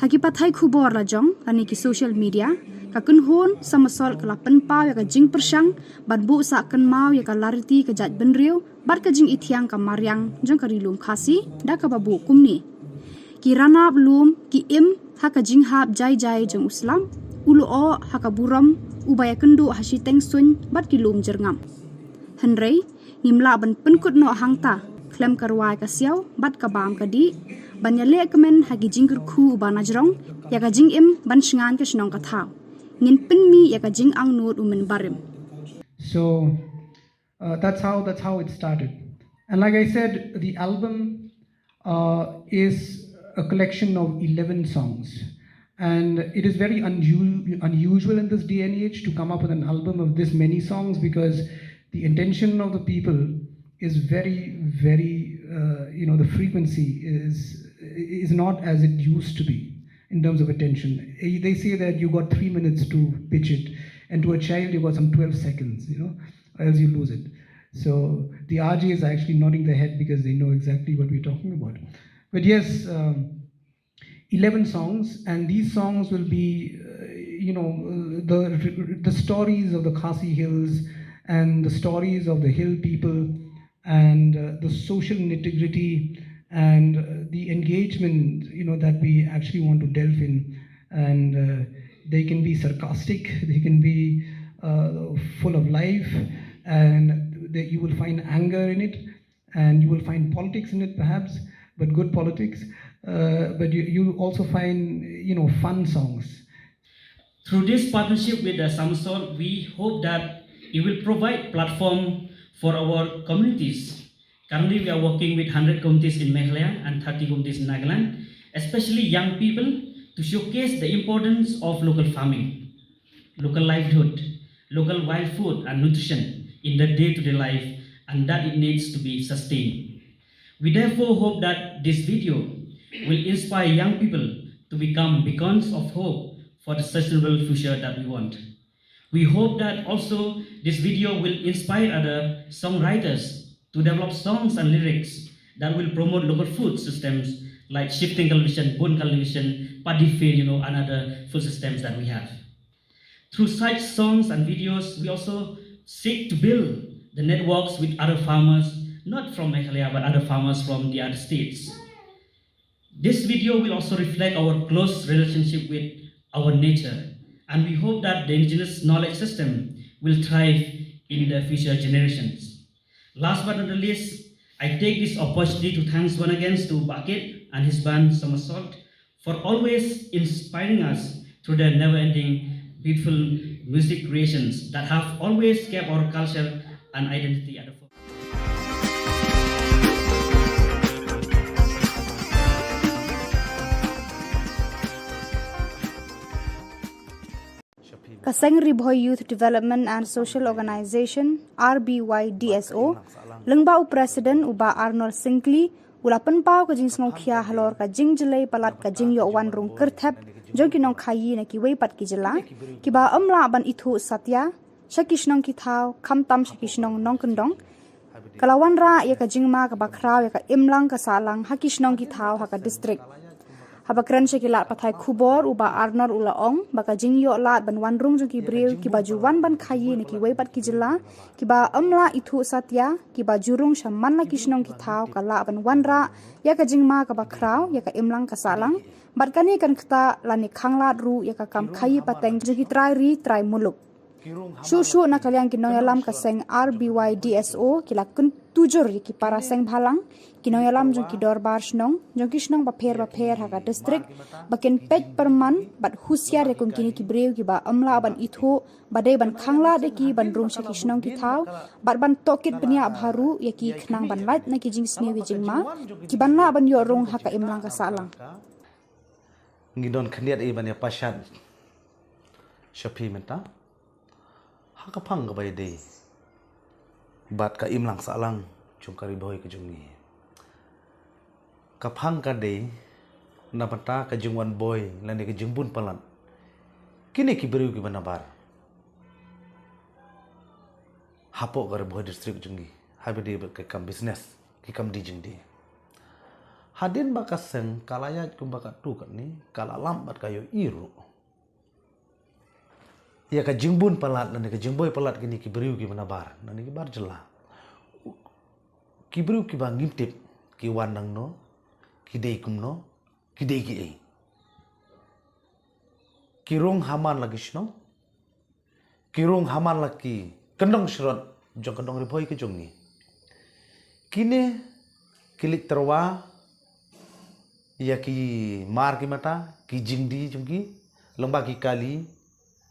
Ha ki pathai khubor la jong lane ki social media, ka kynhun Somersault ka la pynpaw ïa ka jingpyrshang ban buh sah kynmaw ïa ka lariti ka jaitbynriew bad ka jingithiang ka mariang jong ka Ri Lum Khasi da kaba buh kumne: Ki ranab lum ki im ha ka jinghap jai jai jong u slap, u lyoh ha ka burom, uba ïakynduh ha shiteng suiñ bad ki lum jyrngam. Hynrei ngim lah ban pynkut noh hangta khlem ka rwai ka siaw bad ka bam ka dih, ban ïaleh kmen ha ki jingkyrkhu uba najrong ïa ka jingim ban shngaiñ ka shnong ka thaw. Ngin pynmih ïa ka jingangnud u mynbarim. So uh, that's how that's how it started. And like I said, the album uh, is a collection of eleven songs, and it is very unu- unusual in this day and age to come up with an album of this many songs, because the intention of the people is very, very, uh, you know, the frequency is is not as it used to be in terms of attention. Eh, they say that you got three minutes to pitch it, and to a child you got some twelve seconds, you know, or else you lose it. So the R J is actually nodding their head because they know exactly what we're talking about. But yes, um, eleven songs, and these songs will be, uh, you know, uh, the the stories of the Khasi Hills and the stories of the hill people and uh, the social nitty gritty and uh, the engagement, you know, that we actually want to delve in. And uh, they can be sarcastic, they can be uh, full of life, and that you will find anger in it, and you will find politics in it, perhaps, but good politics. Uh, but you, you'll also find, you know, fun songs. Through this partnership with the Somersault, we hope that it will provide platform for our communities. Currently, we are working with hundred communities in Meghalaya and thirty communities in Nagaland, especially young people, to showcase the importance of local farming, local livelihood, local wild food and nutrition in their day-to-day life, and that it needs to be sustained. We therefore hope that this video will inspire young people to become beacons of hope for the sustainable future that we want. We hope that also this video will inspire other songwriters to develop songs and lyrics that will promote local food systems like shifting cultivation, bun cultivation, paddy field, you know, and other food systems that we have. Through such songs and videos, we also seek to build the networks with other farmers, not from Meghalaya, but other farmers from the other states. This video will also reflect our close relationship with our nature, and we hope that the indigenous knowledge system will thrive in the future generations. Last but not the least, I take this opportunity to thanks once again to Bah Kit and his band Somersault for always inspiring us through their never-ending beautiful music creations that have always kept our culture and identity at the forefront. Ka seng Ri Bhoi Youth Development and Social Organisation, R B Y D S O, lyngba u President u Bah Arnold Syngkli, u la pynpaw ka jingsngewkhia halor ka jingjyllei palat ka jingïoh wan rung kyrthep jong ki nongkhaïi na kiwei pat ki jylla, kiba ym lah ban ithuh satia sha ki shnong ki thaw, khamtam sha ki shnong nongkyndong, ka la wanrah ïa ka jingma kaba khraw ïa ka imlang ka sahlang ha ki shnong ki thaw ha ka district. Haba kren sha ki lad pathai khubor, u Bah Arnor u la ong ba ka jingïoh lad ban wan rung jong ki briew kiba ju wan ban khaïi na kiwei pat ki jylla kiba ym lah ithuh satia, kiba ju rung sha man la ki shnong ki thaw, ka lah ban wanrah ïa ka jingma kaba khraw ïa ka imlang ka sahlang. Bad kane kan ktah lane khanglad ruh ïa ka kam khaïi pateng jong ki trai ri trai muluk. Shuh shuh na ka liang ki nongïalam ka seng R B Y D S O ki la kyntu jur ïa ki para seng bhalang, ki nongïalam jong ki dorbar shnong, jong ki shnong bapher bapher ha ka district, ba kin peit pyrman bad husiar ïa kum kine ki briew kiba ym lah ban ithuh, ba dei ban khanglad ïa ki ban rung sha ki shnong ki thaw, bad ban tohkit bniah bha ruh ïa ki khnang ban lait na ki jingsniew ki jingma kiban lah ban ïoh rung ha ka imlang ka sahlang. Ngi don khyndiat i ban ïa pashat sha phi mynta ha ka phang kaba ïadei bad ka imlang sahlang jong ka Ri Bhoi ka jong ngi. Ka phang ka dei na bynta ka jingwan boi lane ka jingbun palat kine ki briew kiba nabar hapoh ka Ri Bhoi district jong ngi haba ïadei bad ka kam business, ki kam die jingdie. Hadien ba ka seng ka la ïaid kumba katto katne, ka la lap bad ka ïohi ruh ïa ka jingbun palat lane ka jingboi palat kine ki briew kiba nabar, lane ki bar jylla. Ki briew kiba ngim tip ki wan nangno, ki dei kumno, ki dei kiei. Ki rung ha man la ki shnong, ki rung ha man la ki kyndong shrot jong ka nong Ri Bhoi ka jong ngi. Kine ki leit tyrwa ïa ki mar ki mata, ki jingdie jong ki, lyngba ki kali,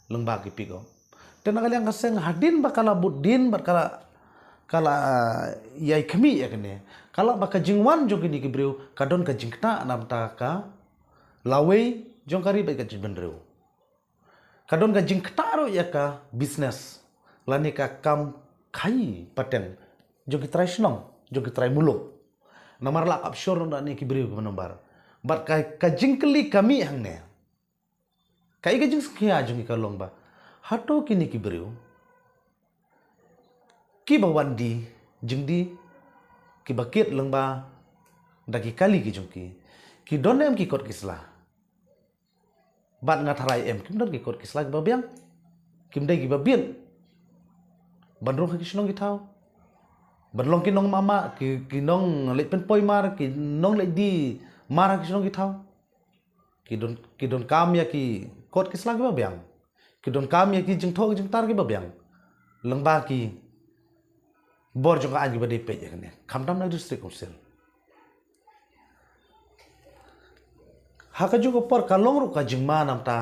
lyngba ki pickup. Te na ka liang ka seng hadien ba ka la bud dien bad ka la, ka la, ah, ïai khmih ïa kane, ka la ba ka jingwan jong kine ki briew ka don ka jingktah na bynta ka lawei jong ka ri bad ka jaitbynriew. Ka don ka jingktah ruh ïa ka business lane ka kam khaïi pateng jong ki trai shnong, jong ki trai muluk. Namar la kap shor na ne ki briew kiba nabar. Bad ka, ka jingkylli ka mih hangne, kaei ka jingsngewkhia jong ngi ka long ba hato kine ki briew kiba wan die jingdie, kiba kit lyngba da ki kali ki jong ki, ki don em ki kot ki sla? Bad nga tharai em kim don ki kot ki sla kiba biang, kim dei kiba biang ban rung ha ki shnong ki thaw, ban long ki nongmamah, ki, ki nongleit pynpoi mar, ki nongleit die mar ha ki shnong ki thaw. Ki don, ki donkam ïa ki kot ki sla kiba biang, ki donkam ïa ki jingthoh ki jingtar kiba biang lyngba ki bor jong ka aiñ kiba dei peit ïa kane, khamtam na district council. Ha kajuh ka por ka long ruh ka jingma na bynta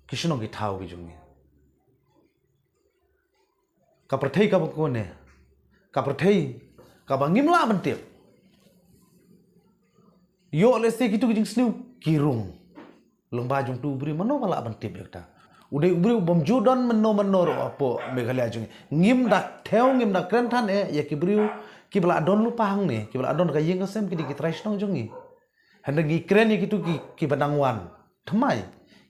ki shnong ki thaw ki jong ngi. Ka pyrthei kaba kane, ka pyrthei kaba ngim lah ban tip. Ïoh lehse kitu ki jingsniew ki rung lyngba jong utu u briew, mano ba lah ban tip ïa kata? U dei u briew bym ju don mano mano ruh hapoh Meghalaya jong ngi. Ngim da thew, ngim da kren than eh ïa ki briew kiba la don lypa hangne, kiba la don ka ïing ka sem, ki dei ki trai shnong jong ngi. Hynrei ngi kren ïa kitu ki, kiba nang wan thymmai,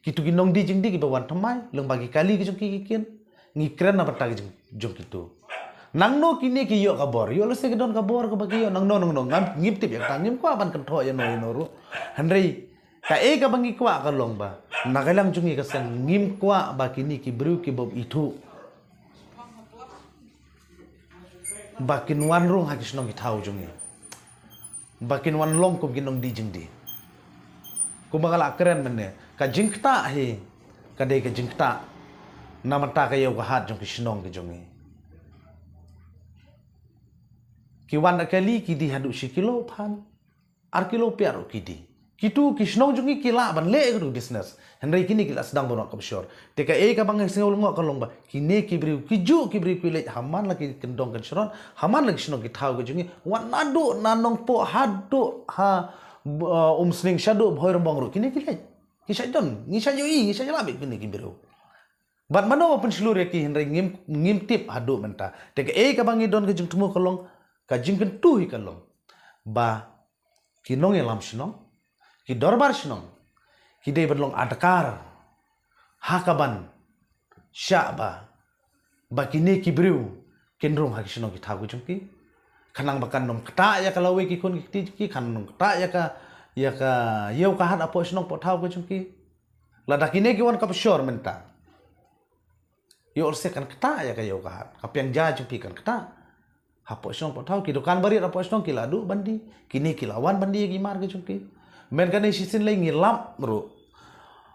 kitu ki nongdie jingdie kiba wan thymmai lyngba ki kali ki jong ki ki kit. Ngi kren na bynta ki jong, jong kitu. Nangno kine ki ïoh ka bor, ïoh lehse ki don ka bor kaba ki ïoh, nangno nangno, ngam, ngim tip ïa kata, ngim kwah ban kynthoh ïano ïano ruh. Hynrei kaei kaba ngi kwah ka long ba na ka liang jong ngi ka seng ngim kwah ba kine ki briew ki bym ithuh ba kin wan rung ha ki shnong ki thaw jong ngi, ba kin wan long kum ki nongdie jingdie. Kumba nga la kren mynne, ka jingktah hi ka dei ka jingktah na bynta ka ïew ka hat jong ki shnong ki jong ngi. Ki wan da kali, ki die haduh shi kilo phan, ar kilo phi ruh ki die. Kitu ki shnong jong ngi ki lah ban leh ïa katu business, hynrei kine ki la sdang ban wad kaba shor. Te kaei kaba nga sngew lyngngoh ka long ba kine ki briew, ki juh ki briew ki leit ha man la ki kyndong kynshrot, ha man la ki shnong ki thaw ki jong ngi, wat naduh na Nongpoh haduh ha, uh, Umsning, shaduh Bhoirymbong ruh kine ki leit. Ngi shait don, ngi shait ïohi, ngi shait ïalap ïa kine ki briew. Bad mano ba pynshlur ïa ki, hynrei ngim, ngim tip haduh mynta. Te kaei kaba ngi don ka jingthmu ka long, ka jingkyntu hi ka long ba ki nongïalam shnong, ki dorbar shnong, ki dei ban long adkar ha kaban shah ba, ba kine ki briew kin rung ha ki shnong ki thaw ki jong ki, khnang ba kan ym ktah ïa ka lawei ki khun ki kti ki, kan ym ktah ïa ka, ïa ka ïew ka hat hapoh shnong poh thaw ka jong ki. Lada kine ki wan ka pshor mynta, ïoh lehse kan ktah ïa ka ïew ka hat, ka pynjah jong phi kan ktah. Hapoh shnong poh thaw, ki dukan barit hapoh shnong ki la duh ban die, kine ki la wan ban die ïa ki mar ka jong ki. Mynta kane shisien lei ngi lap ruh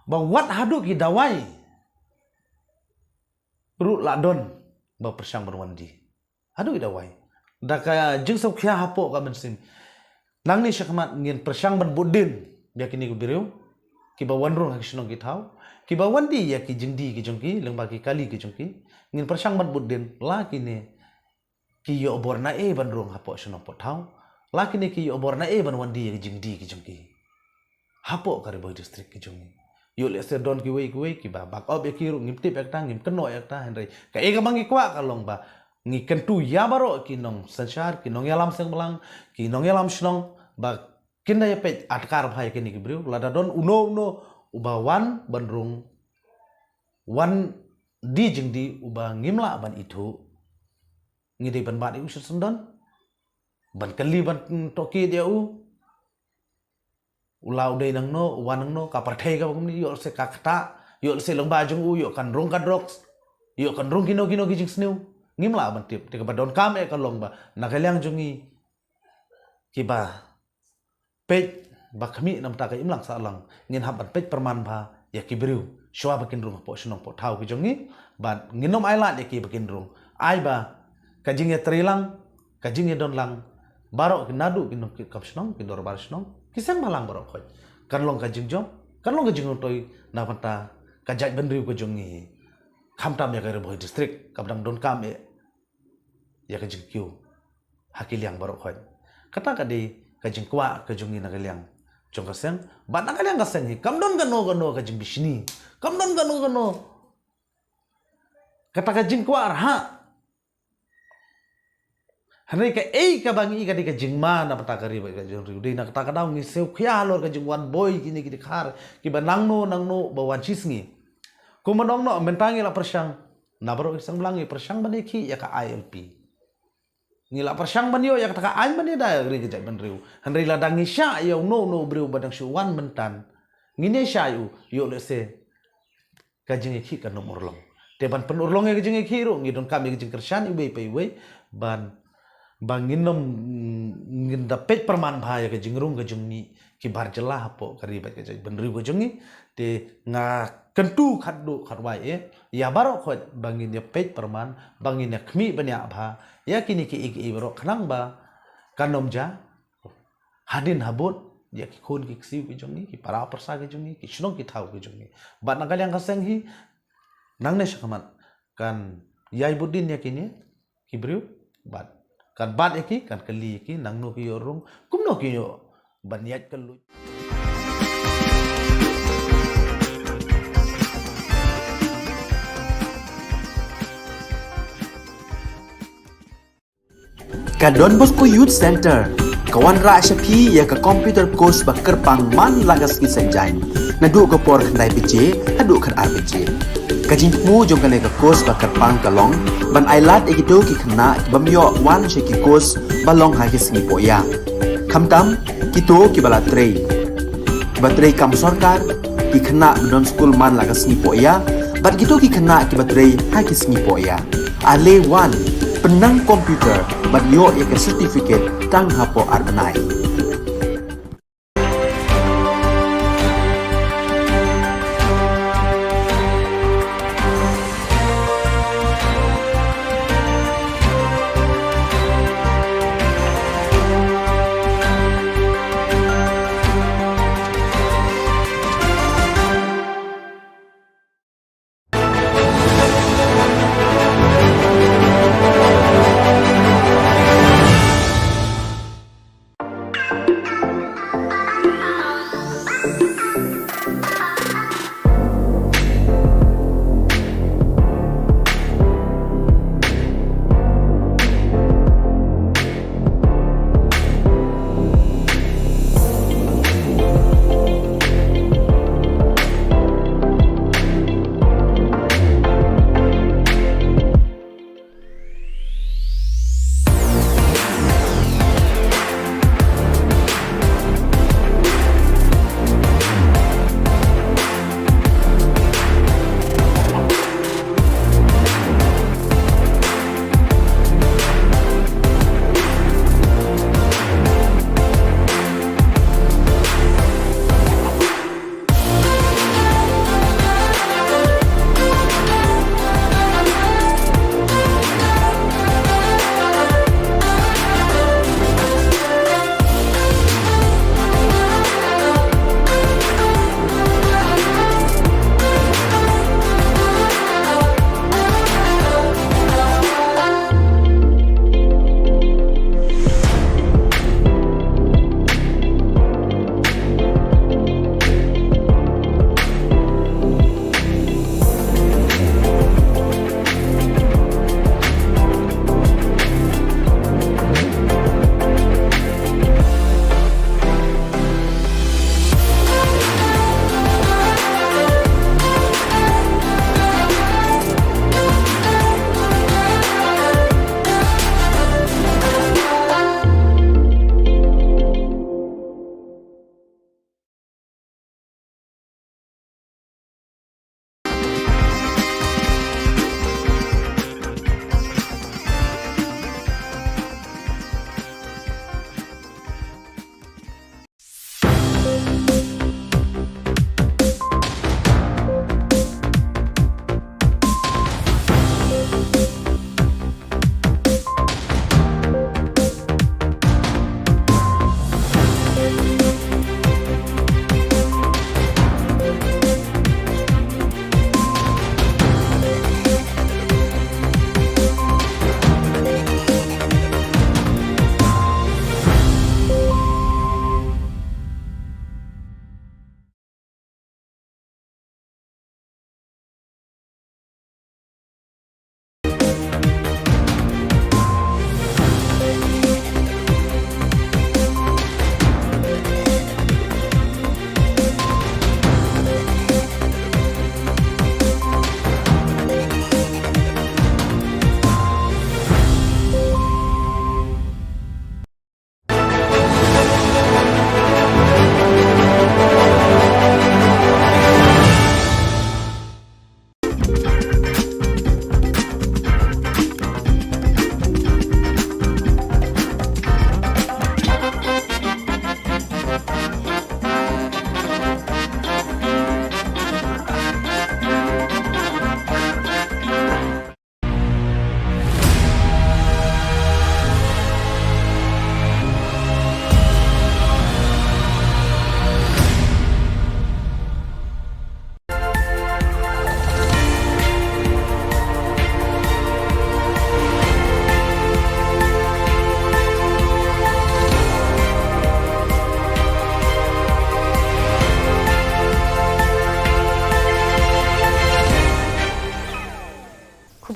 ba wat haduh ki dawai ruh la don ba pyrshang ban wan die. Haduh ki dawai. Da ka jingsngewkhia hapoh ka mynsiem, nangne shakhmat ngin pyrshang ban bud dien ïa kine ki briew kiba wan rung ha ki shnong ki thaw, kiba wan die ïa ki jingdie ki jong ki lyngba ki kali ki jong ki. Ngin pyrshang ban bud dien la kine ki ïoh bor na ei ban rung hapoh shnong poh thaw, la kine ki ïoh bor na ei ban wan die ïa ki jingdie ki jong ki hapoh ka Ri Bhoi District ka jong ngi. Ïoh lehse don kiwei kiwei kiba bak op ïa ki ruh, ngim tip ïa kata, ngim kynnoh ïa kata, hynrei kaei kaba ngi kwah ka long ba ngi kyntu ïa baroh ki nongsynshar, ki nongïalam seng blang, ki nongïalam shnong, ba kin da ïa peit adkar bha ïa kine ki briew. Lada don uno uno uba wan ban rung, wan die jingdie uba ngim lah ban ithuh, ngi dei ban bat ïa u shisyndon, ban kylli, ban tohkit ïa u. U la u dei nangno, u wan nangno, ka pyrthei kaba kumne, ïoh lehse ka ktah, ïoh lehse lyngba jong u ïoh kan rung ka drugs, ïoh kan rung kino kino ki jingsniew. Ngim lah ban tip. Te kaba donkam eh ka long ba na ka liang jong ngi kiba peit ba khmih na bynta ka imlang sahlang, ngin hap ban peit pyrman bha ïa ki briew shuwa ba kin rung hapoh shnong poh thaw ki jong ngi. Bad ngin ym ailad ïa ki ba kin rung, ai ba ka jingïatreilang, ka jingïadonlang baroh ki, naduh ki nongkit kam shnong, ki dorbar shnong, ki seng bhalang baroh khoit, kan long ka jingjop, kan long ka jingrung toi na bynta ka jaitbynriew ka jong ngi, khamtam ïa ka Ri Bhoi District kaba dang donkam eh ïa ka jingkiew ha ki liang baroh khoit. Kata ka dei ka jingkwah ka jong ngi na ka liang jong ka seng. Bad na ka liang ka seng hi kam don kano kano ka jingbishni, kam don kano kano kata ka jingkwah rhah. Hynrei kaei kaba ngi i ka dei ka jingma na bynta ka ri bad ka jingriew. Dei na kata ka daw ngi sngewkhia halor ka jingwan boi kine ki dkhar kiba nangno nangno ba wan shisngi. Kumba ong noh, mynta ngi la pyrshang, na baroh ki seng blang ngi pyrshang ban ïakhih ïa ka I L P. Ngi la pyrshang ban ïoh ïa kata ka aiñ ban ïada ïa ka ri ka jaitbynriew. Hynrei lada ngi shah ïa uno uno u briew ba dang shu wan mynta, ngin ïa shah ïa u, ïoh lehse ka jingïakhih kan ym urlong. Te ban pynurlong ïa ka jingïakhih ruh ngi donkam ïa ka jingkyrshan iwei pa iwei, ban, ba ngin ym, ngin da peit pyrman bha ïa ka jingrung ka jong ngi ki bar jylla hapoh ka ri bad ka jaitbynriew ka jong ngi. Te nga kyntu khatduh khatwai eh ïa baroh khoit ba ngin ïa peit pyrman, ba ngin ïa khmih bniah bha ïa kine kiei kiei baroh, khnang ba kan ym jia hadien habud ïa ki khun ki ksiew ki jong ngi, ki para pyrsa ki jong ngi, ki shnong ki thaw ki jong ngi. Bad na ka liang ka seng hi, nangne shakhmat kan ïai bud dien ïa kine ki briew, bad kan bat ïa ki, kan kylli ïa ki nangno ki ïoh rung, kumno ki ïoh ban ïaid kylluid. Ka Don Bosco Youth Center ka wanrah sha phi ïa ka computer course ba kyrpang man la ka sngi Saitjaiñ, naduh ka por khyndai baje haduh khatar baje. Ka jingthmu jong kane ka course ba kyrpang ka long ban ailad ïa kito ki khynnah ki bym ïoh wan sha ki course ba long ha ki sngi pohïa, khamtam kito kiba la trei, kiba trei kam sorkar, ki khynnah ba don skul man la ka sngi pohïa, bad kito ki khynnah kiba trei ha ki sngi pohïa. Ale wan, pynnang computer bad ïoh ïa ka certificate tang hapoh ar bnai.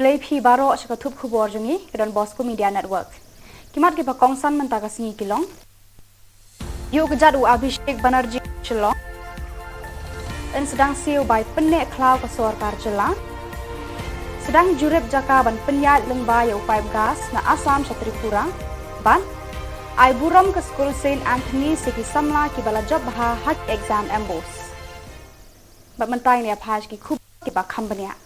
Khublei phi baroh sha ka thup khubor jong ngi ka Don Bosco Media Network. Ki mat kiba kongsan mynta ka sngi ki long: Ïoh kjat u Abhishek Banerjee Shillong. Yn sdang siew bai pynneh khlaw ka sorkar jylla. Sdang jurip jaka ban pynïaid lyngba ïa u paip gas na Assam sha Tripura. Bad ai burom ka skul Saint Anthony's ïa ki samla kiba la jop bha ha ki exam M BOSE. Bad mynta ngin ïa phai sha ki khubor kiba kham bniah.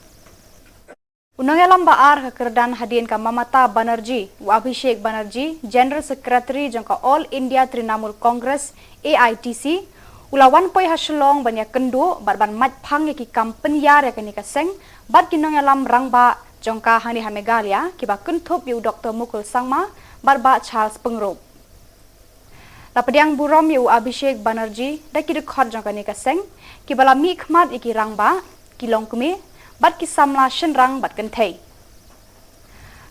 U nongïalam ba ar ka kyrdan hadien ka Mamata Banerjee, u Abhishek Banerjee, General Secretary jong ka All India Trinamool Congress, A I T C, u la wan poi ha Shillong ban ïakynduh bad ban mait phang ïa ki kam pynïar ïa kane ka seng bad ki nongïalam rangbah jong ka hangne ha Meghalaya kiba kynthup ïa u Doctor Mukul Sangma bad Bah Charles Pyngrope. La pdiang burom ïa u Abhishek Banerjee da ki dkhot jong kane ka seng kiba la mihkhmat ïa ki rangbah, ki longkmie bad ki samla shynrang bad kynthei.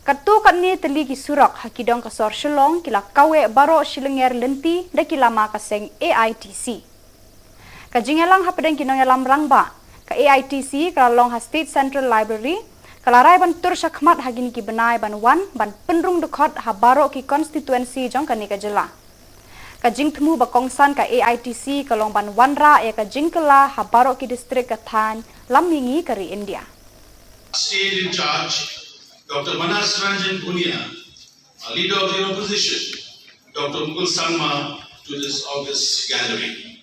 Katto katne tylli ki surok ha ki dong ka sor Shillong ki la kaweh baroh shilynter lynti da ki lama ka seng A I T C. Ka jingïalang hapdeng ki nongïalam rangbah ka A I T C ka la long ha State Central Library, ka la rai ban tur shakhmat ha kine ki bnai ban wan ban pynrung dkhot ha baroh ki constituency jong kane ka jylla. Ka jingthmu ba kongsan ka A I T C ka long ban wanrah ïa ka jingkylla ha baroh ki district ka thaiñ lam mihngi ka ri India. State in charge, Doctor Manas Ranjan Bhunia, a leader of the opposition, Doctor Mukul Sangma, to this august gathering.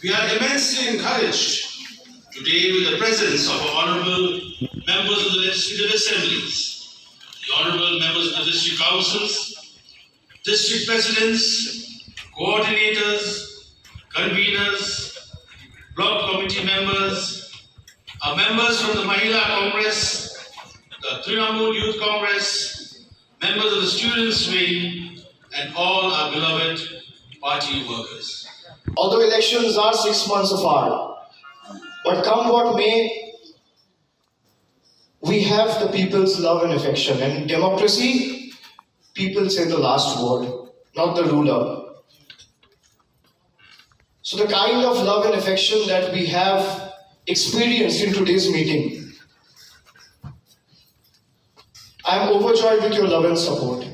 We are immensely encouraged today with the presence of our honorable members of the legislative assemblies, the honorable members of the district councils, district presidents, coordinators, conveners, block committee members, our members from the Mahila Congress, the Trinamool Youth Congress, members of the students' wing, and all our beloved party workers. Although elections are six months apart, but come what may, we have the people's love and affection. And in democracy, people say the last word, not the ruler. So the kind of love and affection that we have experienced in today's meeting, I am overjoyed with your love and support.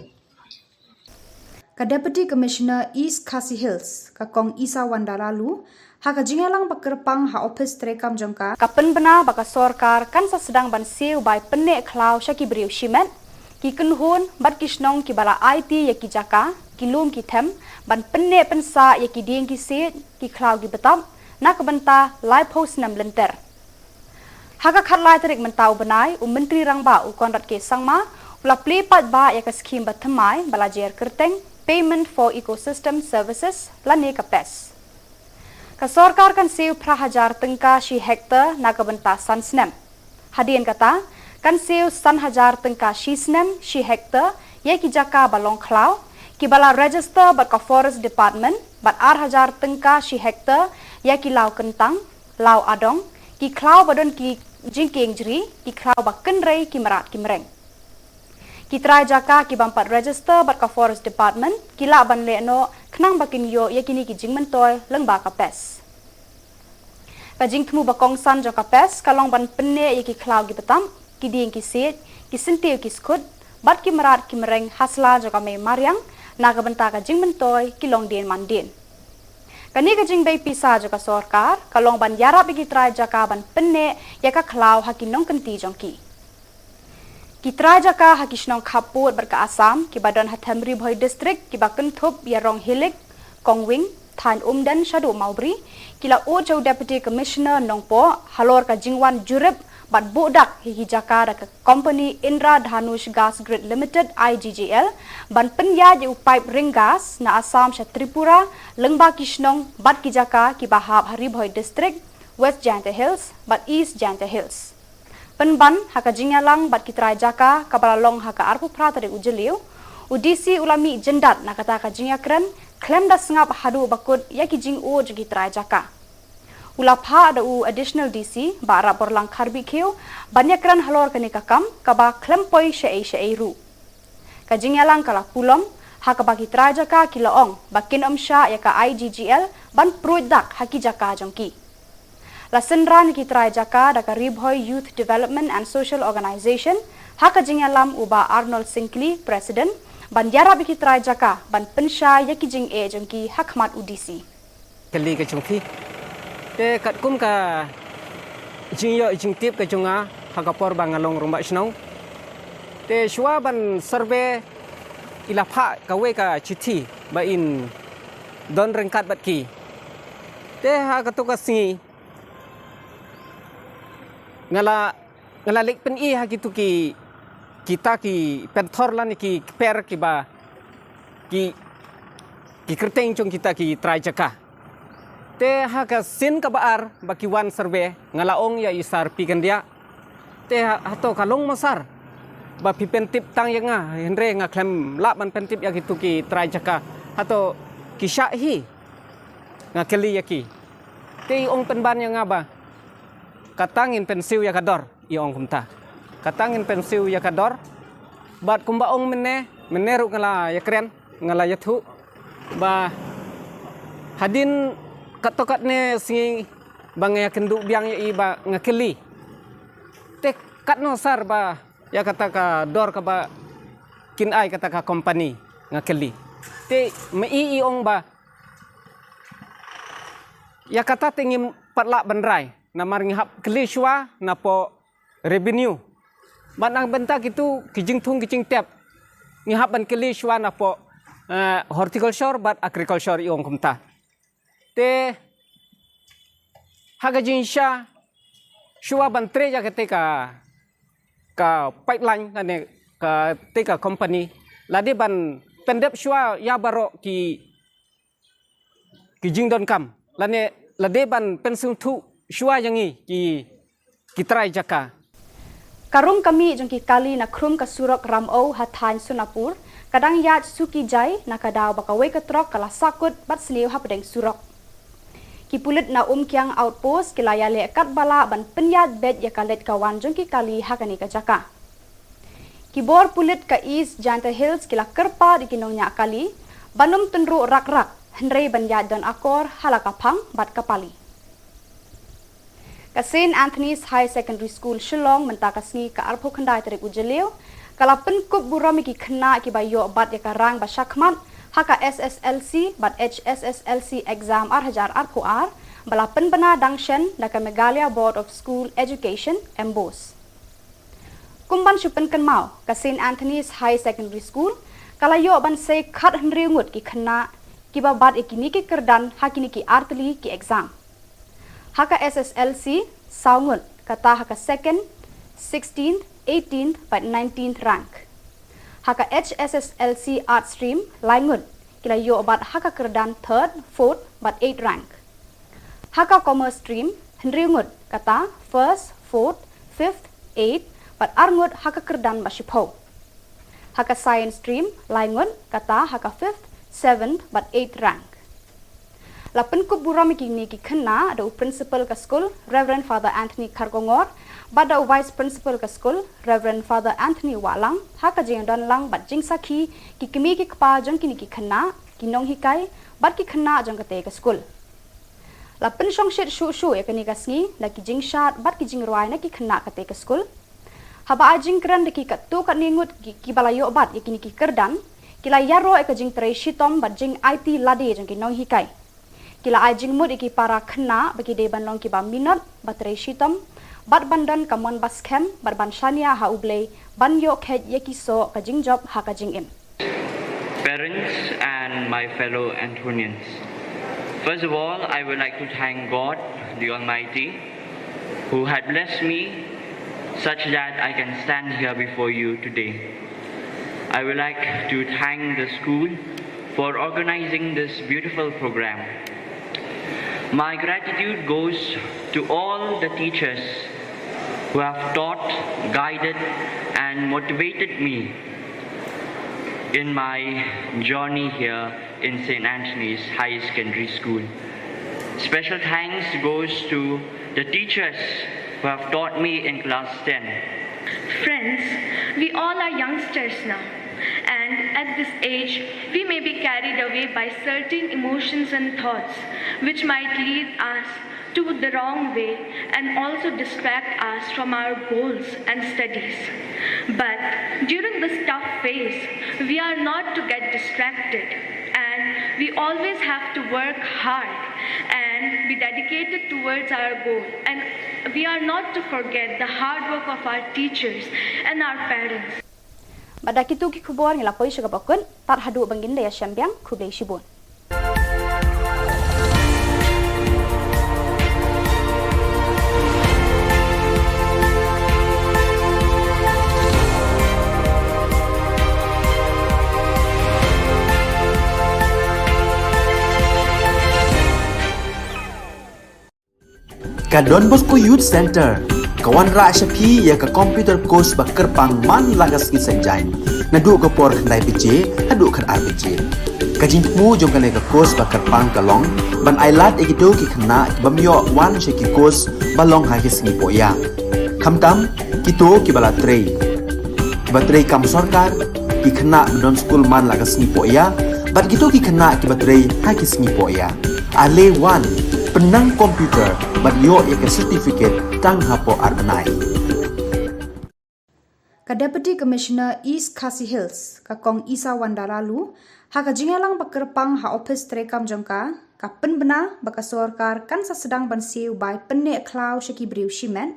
Ka Deputy Commissioner East Khasi Hills, ka Kong Isawanda Laloo, ha ka jingïalang ba kyrpang ha ophis treikam jong ka, ka pynbna ba ka sorkar kan sa sdang ban siew bai pynneh khlaw sha ki briew shimet, ki kynhun bad ki shnong kiba la aiti ïa ki jaka, ki lum ki them, ban pynneh pynsah ïa ki dieng ki siej, ki khlaw ki btap na ka bynta laiphew snem lynter. Ha ka khatlai tarik mynta u bnai, u Myntri Rangbah u Conrad K Sangma u la plie paidbah ïa ka skhim ba thymmai ba la jer kyrteng Payment for Ecosystem Services lane ka PES. Ka sorkar kan siew phra hajar tyngka shi hektar na ka bynta san snem. Hadien kata, kan siew san hajar tyngka shi snem shi hektar ïa ki jaka ba long khlaw kiba la register bad ka Forest Department, bad ar hajar tyngka shi hektar ïa ki law kyntang, law adong, ki khlaw ba don ki jingkieng jri, ki khlaw ba kynrei, ki mrad ki mreng. Ki trai jaka ki bym pat register bad ka Forest Department ki lah ban leh noh khnang ba kin ïoh ïa kine ki jingmyntoi lyngba ka PES. Ka jingthmu ba kongsan jong ka PES ka long ban pynneh ïa ki khlaw ki btap, ki dieng ki siej, ki syntiew ki skhut bad ki mrad ki mreng ha sla jong ka mei mariang na ka bynta ka jingmyntoi ki longdien mandien. Kane ka jingbei pisa jong ka sorkar ka long ban ïarap ïa ki trai jaka ban pynneh ïa ka khlaw ha ki nongkynti jong ki. Ki trai jaka ha ki shnong khappud bad ka Assam kiba don ha them Ri Bhoi District kiba kynthup ïa Ronghilik, Kongwing, thaiñ Umden shaduh Mawbri, ki la ud sha u Deputy Commissioner Nongpoh halor ka jingwan jurip bad buh dak ïa ki jaka da ka company Indra Dhanush Gas Grid Limited, I G G L, ban pynïaid ïa u paip ring gas na Assam sha Tripura lyngba ki shnong bad ki jaka kiba hap ha Ri Bhoi District, West Jaintia Hills bad East Jaintia Hills. Pynban ha ka jingïalang bad ki trai jaka kaba la long ha ka arphew phra tarik u Jylliew, u D C u la mih jyndat na kata ka jingïakren khlem da sngap haduh ba kut ïa ki jingud jong ki trai jaka. U la phah da u Additional D C Bah Rapborlang Kharbihkhiew ban ïakren halor kane ka kam kaba khlem poi shaei shaei ruh. Ka jingïalang ka la pulom ha kaba ki trai jaka ki la ong ba kin ym shah ïa ka I G G L ban pruid dak ha ki jaka jong ki. La synran ïa ki trai jaka da ka Ri Bhoi Youth Development and Social Organization ha ka jingïalam u Bah Arnold Syngkli, President, ban ïarap ïa ki trai jaka ban pynshai ïa ki jingeh jong ki ha khmat u D C. Kali ka jong phi. Te katkum ka jingïoh jingtip ka jong nga ha ka por ba nga long rangbah shnong. Te shuwa ban survey i la phah kawei ka chithi ba in don ryngkat bad ki. Te ha kato ka sngi nga la nga la leit pyni ha kitu ki kita ki pynthor lane ki kper kiba ki ki kyrteng jong kita ki trai jaka. Te ha ka sien kaba ar ba ki wan survey nga la ong ïa i Sar P. Kyndiah. Te ha, hato ka long mo Sar ba phi pyntip tang ïa nga, hynrei nga khlem lah ban pyntip ïa kitu ki trai jaka. Hato ki shah hi? Nga kylli ïa ki. Te i ong pynban ïa nga ba kata ngin pynsiew ïa ka dor, i ong kumta. Kata ngin pynsiew ïa ka dor. Bad kumba ong mynne, mynne ruh nga la ïakren, nga la ïathuh ba hadien katto katne sngi ba nga ïakynduh biang ïa i ba nga kylli. Te katno Sar ba ïa kata ka dor kaba kin ai kata ka company, nga kylli. Te ma i i ong ba ïa kata te ngim pat lah ban rai namar ngi hap kylli shuwa napoh revenue. Bad na ka bynta kitu ki jingthung ki jingtep ngi hap ban kylli shuwa napoh, eh, horticulture bad agriculture, i ong kumta. Te ha ka jingshisha shuwa ban trei ïa kata ka, ka pipeline lane kata ka company, la dei ban pyndep shuwa ïa baroh ki ki jingdonkam lane la dei ban pynsngewthuh shuwa ïa ngi ki, ki trai jaka. Ka rung ka mih jong ki kali na khrum ka surok Ramew ha thaiñ Sonapur ka dang ïaid suki jai na ka daw ba kawei ka trok ka la sahkut bad sniew hapdeng surok. Ki pulit na Umkiang Outpost ki la ïaleh katba lah ban pynïaid beit ïa ka leit ka wan jong ki kali ha kane ka jaka. Ki bor pulit ka East Jaintia Hills ki la kyrpad ïa ki nongñiah kali ban ym tynruh rak rak, hynrei ban ïaid don akor ha la ka phang bad ka pali. Ka Saint Anthony's Higher Secondary School Shillong mynta ka sngi ka arphew khyndai tarik u Jylliew ka la pynkup burom ïa ki khynnah kiba ïoh bat ïa ka rang ba shakhmat ha ka S S L C bad H S S L C exam ar hajar arphew ar ba la pynbna dang shen da ka Meghalaya Board of School Education, MBOSE. Kum ban shu pynkynmaw, ka Saint Anthony's Higher Secondary School ka la ïoh ban sei khathynriew ngut ki khynnah kiba bat ïa kine ki kyrdan ha kine ki artylli ki exam. Ha ka S S L C saw ngut, kata ha ka second, sixteenth, eighteenth bad nineteenth rank. Ha ka H S S L C Arts Stream lai ngut, ki la ïoh bat ha ka kyrdan third, fourth bad eighth rank. Ha ka Commerce Stream hynriew ngut, kata first, fourth, fifth, eighth bad ar ngut ha ka kyrdan ba shiphew. Ha ka Science Stream lai ngut, kata ha ka fifth, seventh bad eighth rank. La pynkup burom ïa kine ki khynnah da u Principal ka skul, Reverend Father Anthony Kharkongor, bad da u Vice Principal ka skul, Reverend Father Anthony Wahlang, ha ka jingdon lang bad jingsakhi ki kmie ki kpa jong kine ki khynnah, ki nonghikai bad ki khynnah jong katei ka skul. La pynshongshit shuh shuh ïa kane ka sngi da ki jingshad bad ki jingrwai na ki khynnah katei ka skul. Haba ai jingkren da ki katto katne ngut ki, kiba la ïoh bat ïa kine ki kyrdan, ki la ïaroh ïa ka jingtrei shitom bad jingaiti lade jong ki nonghikai. Ki la ai jingmut ïa ki para khynnah ba ki dei ban long kiba minot, ba trei shitom bad ban don ka mon ba skhem bad ban shaniah ha U Blei ban ïoh kheit ïa ki soh ka jingjop ha ka jingim. Parents and my fellow Anthonians. First of all, I would like to thank God, the Almighty, who had blessed me such that I can stand here before you today. I would like to thank the school for organizing this beautiful program. My gratitude goes to all the teachers who have taught, guided, and motivated me in my journey here in Saint Anthony's Higher Secondary School. Special thanks goes to the teachers who have taught me in class ten. Friends, we all are youngsters now, and at this age, we may be carried away by certain emotions and thoughts which might lead us to the wrong way and also distract us from our goals and studies. But during this tough phase, we are not to get distracted, and we always have to work hard and be dedicated towards our goal. And we are not to forget the hard work of our teachers and our parents. Bad da kito ki khubor ngi la poi sha kaba kut, tad haduh ban ngin da ïashem biang, khublei shibun. Ka Don Bosco Youth Center ka wanrah sha phi ïa ka computer course ba kyrpang man la ka sngi Saitjaiñ, naduh ka por khyndai baje haduh khatar baje. Ka jingthmu jong kane ka course ba kyrpang ka long ban ai lad ïa kito ki khynnah kiba ym ïoh wan sha ki course ba long ha ki sngi pohïa, khamtam kito kiba la trei, kiba trei kam sorkar, ki khynnah ba don skul man la ka sngi pohïa, bad kito ki khynnah kiba trei ha ki sngi pohïa. Ale wan, pynnang computer bad ïoh ïa ka certificate tang hapoh ar bnai. Ka Deputy Commissioner East Khasi Hills, ka Kong Isawanda Laloo, ha ka jingïalang ba kyrpang ha ophis treikam jong ka, ka pynbna ba ka sorkar kan sa sdang ban siew bai pynneh khlaw sha ki briew shimet,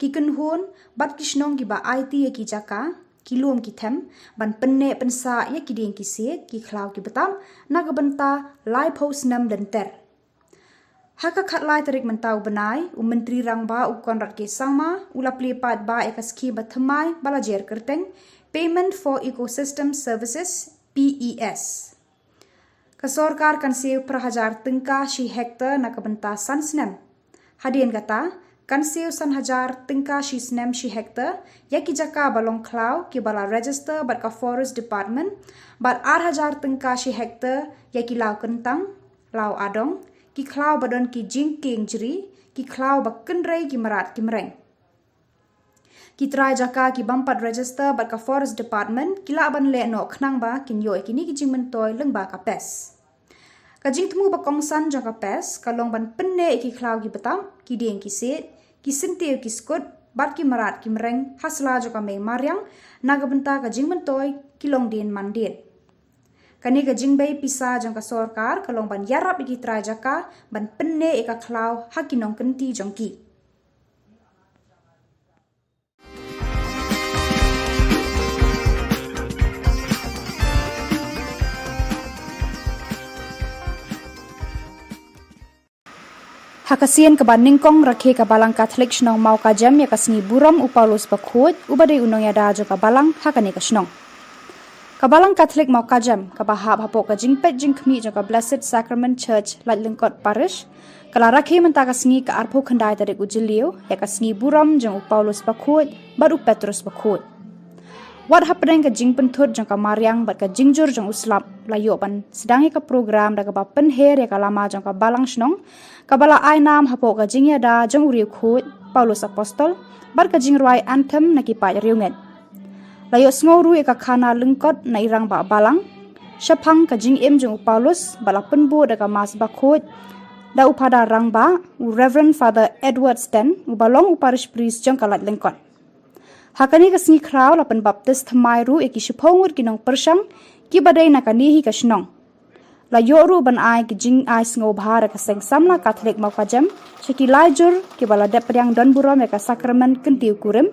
ki kynhun bad ki shnong kiba aiti ïa ki jaka, ki lum ki them, ban pynneh pynsah ïa ki dieng ki siej, ki khlaw ki btap, na ka bynta laiphew snem lynter. Ha ka khatlai tarik mynta u bnai, u Myntri Rangbah u Conrad K Sangma u la plie paidbah ïa ka skhim ba thymmai ba la jer kyrteng Payment for Ecosystem Services, P E S. Ka sorkar kan siew phra hajar tyngka shi hektar na ka bynta san snem. Hadien kata, kan siew san hajar tyngka shi snem shi hektar ïa ki jaka ba long khlaw kiba la register bad ka Forest Department, bad ar hajar tyngka shi hektar ïa ki law kyntang, law adong, ki khlaw ba don ki jingkieng jri, ki khlaw ba kynrei ki mrad ki mreng. Ki trai jaka ki bym pat register bad ka Forest Department ki lah ban leh noh khnang ba kin ïoh ïa kine ki jingmyntoi lyngba ka PES. Ka jingthmu ba kongsan jong ka PES ka long ban pynneh ïa ki khlaw ki btap, ki dieng ki siej, ki syntiew ki skut, bad ki mrad ki mreng ha sla jong ka mei mariang, na ka bynta ka jingmyntoi ki longdien mandien. Kane ka jingbei pisa jong ka sorkar ka long ban ïarap ïa ki trai jaka ban pynneh ïa ka khlaw ha ki nongkynti jong ki. Ha ka sien kaba nyngkong, rakhe ka Balang Katholik shnong Mawkajam ïa ka sngi burom u Paulus Bakhuid, uba dei u nongïada jong ka balang ha kane ka shnong. Ka Balang Katholik Mawkajam, kaba hap hapoh ka jingpeit jingkhmih jong ka Blessed Sacrament Church, Laitlyngkot Parish, ka la rakhe mynta ka sngi ka arphew khyndai tarik u Jylliew ïa ka sngi burom jong u Paulus Bakhuid bad u Petrus Bakhuid. Wat hapdeng ka jingpynthut jong ka mariang bad ka jingjur jong u slap, la ïoh ban sdang ïa ka program da kaba pynher ïa ka lama jong ka balang shnong, kaba la ai nam hapoh ka jingïada jong u riewkhuid Paulus Apostol bad ka jingrwai anthem na ki paid riewngeit. La ïohsngew ruh ïa ka khana lyngkot na i rangbah balang shaphang ka jingim jong u Paulus, bad la pynbud da ka Mass Bakhuid da u Phadar Rangbah, u Reverend Father Edward Sten, uba long u Parish Priest jong ka Laitlyngkot. Ha kane ka sngi khraw la pynbaptis thymmai ruh ïa ki shiphew ngut ki nongpyrshang kiba dei na kane hi ka shnong. La ïoh ruh ban ai ki jingai sngewbha da ka Seng Samla Katholik Mawkajam sha ki lai jur kiba la dep pdiang don burom ïa ka sakramen kyntiew kurim,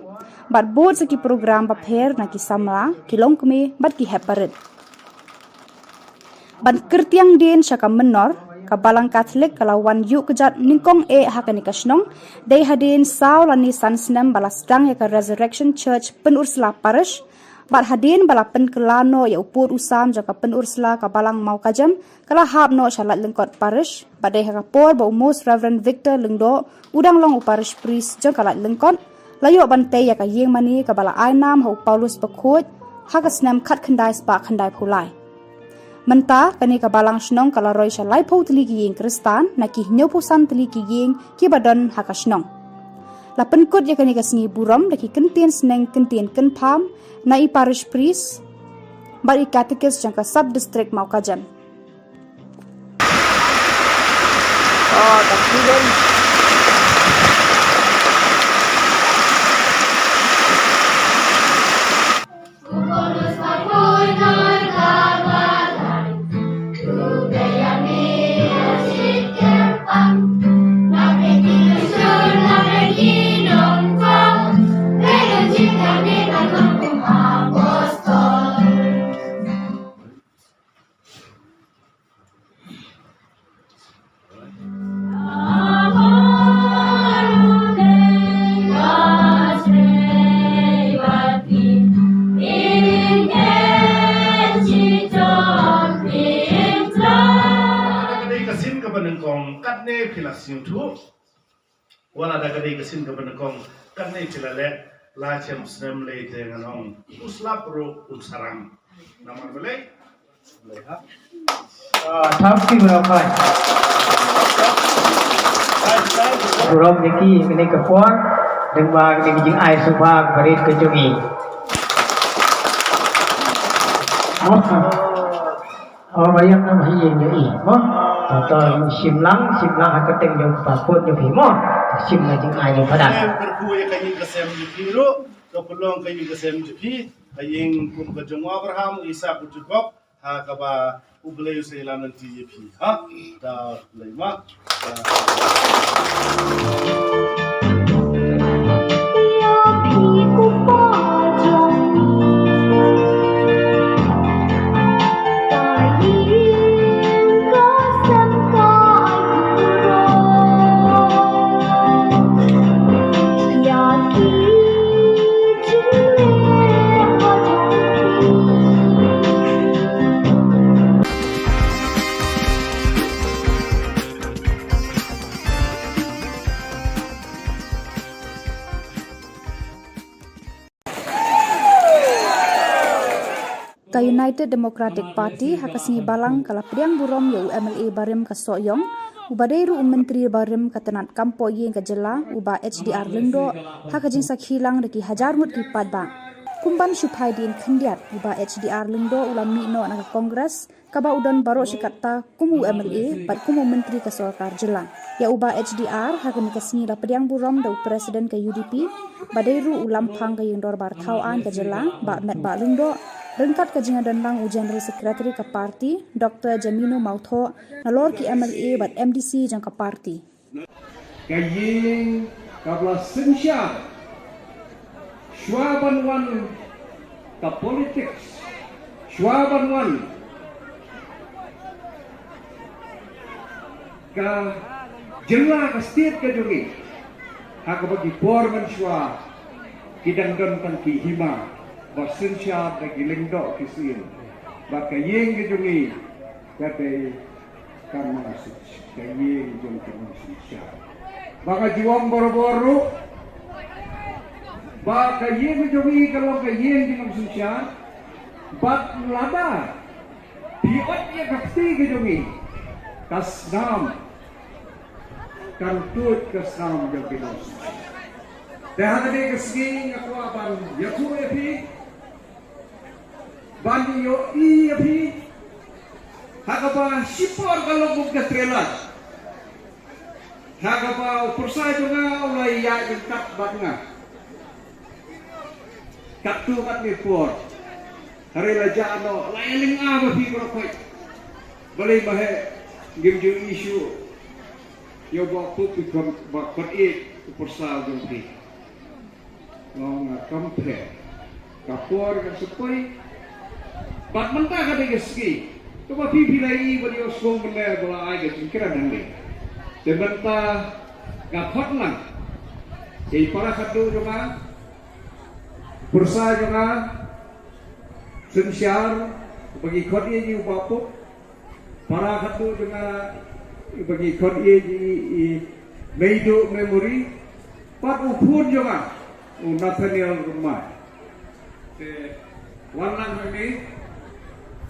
bad bud sa ki program bapher na ki samla, ki longkmie bad ki hep barit. Ban kyrtiang dien sha ka mynnor, ka Balang Katholik ka la wan ïuh kjat nyngkong eh ha kane ka shnong, dei hadien saw lane san snem ba la sdang ïa ka Resurrection Church Pynursla Parish, bad hadien ba la pynkylla noh ïa u pud u sam jong ka Pynursla ka Balang Mawkajam, ka la hap noh sha Laitlyngkot Parish, bad dei ha ka por ba u Most Reverend Victor Lyngdoh u dang long u Parish Priest jong ka Laitlyngkot, la ïoh ban tei ïa ka ïingmane kaba la ai nam ha u Paulus Bakhuid ha ka snem khatkhyndai spah khyndaiphew lai. Mynta kane ka balang shnong ka la roi sha laiphew tylli ki ïing Khristan na ki hynñiewphew san tylli ki ïing kiba don ha ka shnong. La pynkut ïa kane ka sngi burom da ki kyntien sneng kyntien kynpham na i Parish Priest bad i Catechist jong ka Sub District Mawkajam. Sngewthuh. Wat la da ka dei ka sien kaba nyngkong, katne phi la leh, la chem snem lei te ngan ong u slap ruh un sarang. Namar balei? Balei ha? Ah, thank you very much. Burom ïa ki kane ka por, dang ba kane ka jingai sngewbha barit ka jong ngi. Awesome. Ora ïa nga hi ïa i mo. Tato shim lang, shim lang ha ka teng jong pa put jong phi mo. Shim lang jingai jong padan. Em kyrkhu ïa ka ïing ka sem jong phi ruh, ka pynlong ka ïing ka sem jong phi, ka ïing kum ka jong u Abraham, u Isak, u Jakob, ha kaba U Blei u sa ïalam lynti ïa phi. Ha? Da Blei ma. Ka United Democratic Party ha ka sngi Balang ka la pdiang burom ïa u M L A barim ka Sohiong, uba dei ruh u Myntri barim ka tnat kam pohïing ka jylla, u Bah H D R Lyngdoh, ha ka jingsakhi lang da ki hajar ngut ki paidbah. Kum ban shu phai dien khyndiat, u Bah H D R Lyngdoh u la mih noh na ka Congress, kaba u don baroh shi katta kum u M L A bad kum u Myntri ka Sorkar Jylla. Ïa u Bah H D R ha kane ka sngi la pdiang burom da u President ka U D P, ba dei ruh u Lamphang ka Ïing Dorbar Thaw Aiñ ka Jylla, Bah Metbah Lyngdoh, ryngkat ka jingïadon lang u General Secretary ka party, Doctor Jamino Mawthoh, nalor ki M L A bad M D C jong ka party. Ka ïing kaba la synshar shuwa ban wan ka politics, shuwa ban wan ka jylla, ka state ka jong ngi. Ha kaba ki por mynshuwa ki dang don tang ki hima ba synshar da ki lyngdoh ki sien. Bad ka ïing ka jong ngi ka dei ka nongshynshar, ka ïing jong ka nongshynshar. Ba nga ju ong barabor ruh ba ka ïing ka jong ngi ka long ka ïing jong ka nongshynshar. Bad lada phi ot ïa ka kti ka jong ngi, ka snam kan tuid ka snam jong ki nongshynshar. Te ha kane ka sngi nga kwah ban ïathuh ïa phi, ban ïohi ïa phi ha kaba shipor ka long kum ka trailer, ha kaba u pyrsa jong nga u la ïaid ryngkat bad nga katto katne por. Hynrei la jah noh, la ïa lyngngoh ba phi baroh khoit. Balei ma he ngim ju issue ïa u Bah Pup, ïa u Bah Khot Ïeit, u pyrsa jong phi. Nga ong nga kam pher. Ka por ka sa poi. Bad mynta ka dei ka sngi kaba phi phi la ïohi bad ïohsngew mynne ba la ai ka jingkren hangne. Te mynta nga khot lang ïa i para khadduh jong nga, pyrsa jong nga, synshar, ba ngi khot ïa i u Bah Pup, para khadduh jong nga, ba ngi khot ïa i, i Meiduh Memory, bad u khun jong nga u Nathaniel Rymbai. Te wan lang hangne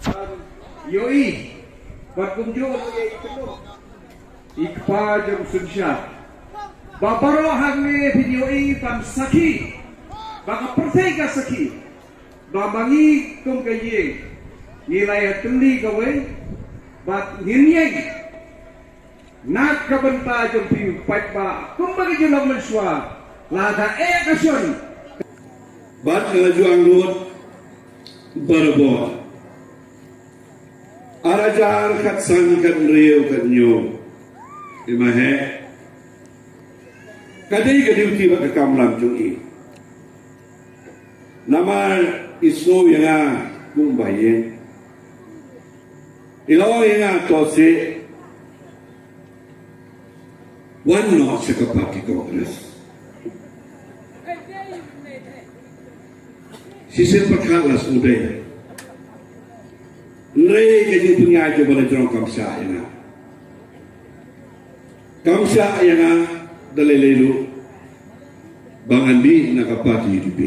ban ïohi bad kumjuh ruh ïa i kynduh i kpa jong synshar. Ba baroh hangne phin ïohi ban sakhi ba ka pyrthei ka sakhi ba ma ngi kum ka ïing ngi la ïatylli kawei bad ngin ïeng na ka bynta jong phi u paidbah kumba ngi ju long mynshuwa. Lada eh ka shon. Bad nga la ju angnud barabor. Ar hajar khatsan, khathynriew, khathynñiew. Te ma he ka dei ka duty bad ka kamram jong i. Namar i sngew ïa nga kum ba ïing. I la ong ïa nga, to seh, wan noh sha ka party Congress. Shisien pyrkhat la sngewdei. Hynrei ka jingpynïaid jong ba la jrong kam shah ïa nga. Kam shah ïa nga da lei lei ruh ba ngan dih na ka party U D P.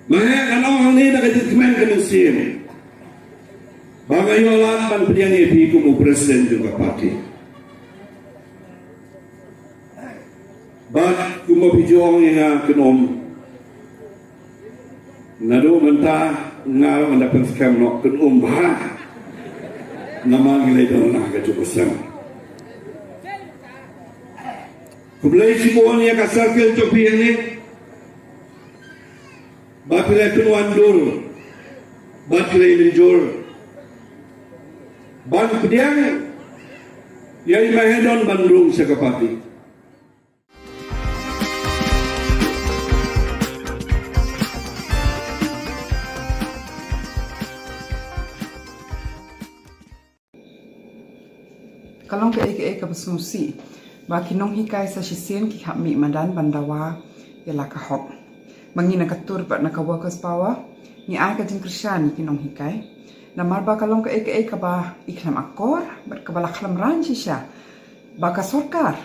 Ma heh, ngan ong hangne na ka jingkmen ka mynsiem ba nga ïoh lad ban pdiang ïa phi kum u president jong ka party. Bad kumba phi ju ong ïa nga, kynum. Naduh mynta nga ruh ngan da pynskhem noh, kynum bha. Namar ngi la ïadon lang ha kajuh ka seng. Khublei shibun ïa ka circle jong phi hangne. Ba phi la pynwandur, ba phi la mynjur ban pdiang ïa i Maheh Don ban rung sha ka party. Ka long kaei kaei kaba sngewsih ba ki nonghikai sa shisien ki hap mih madan ban dawa ïa la ka hok. Ma ngi na ka tur bad na ka Workers' Power ngi ai ka jingkyrshan ïa ki nonghikai. Namar ba ka long kaei kaei kaba i khlem akor bad kaba la khlem rang shisha ba ka sorkar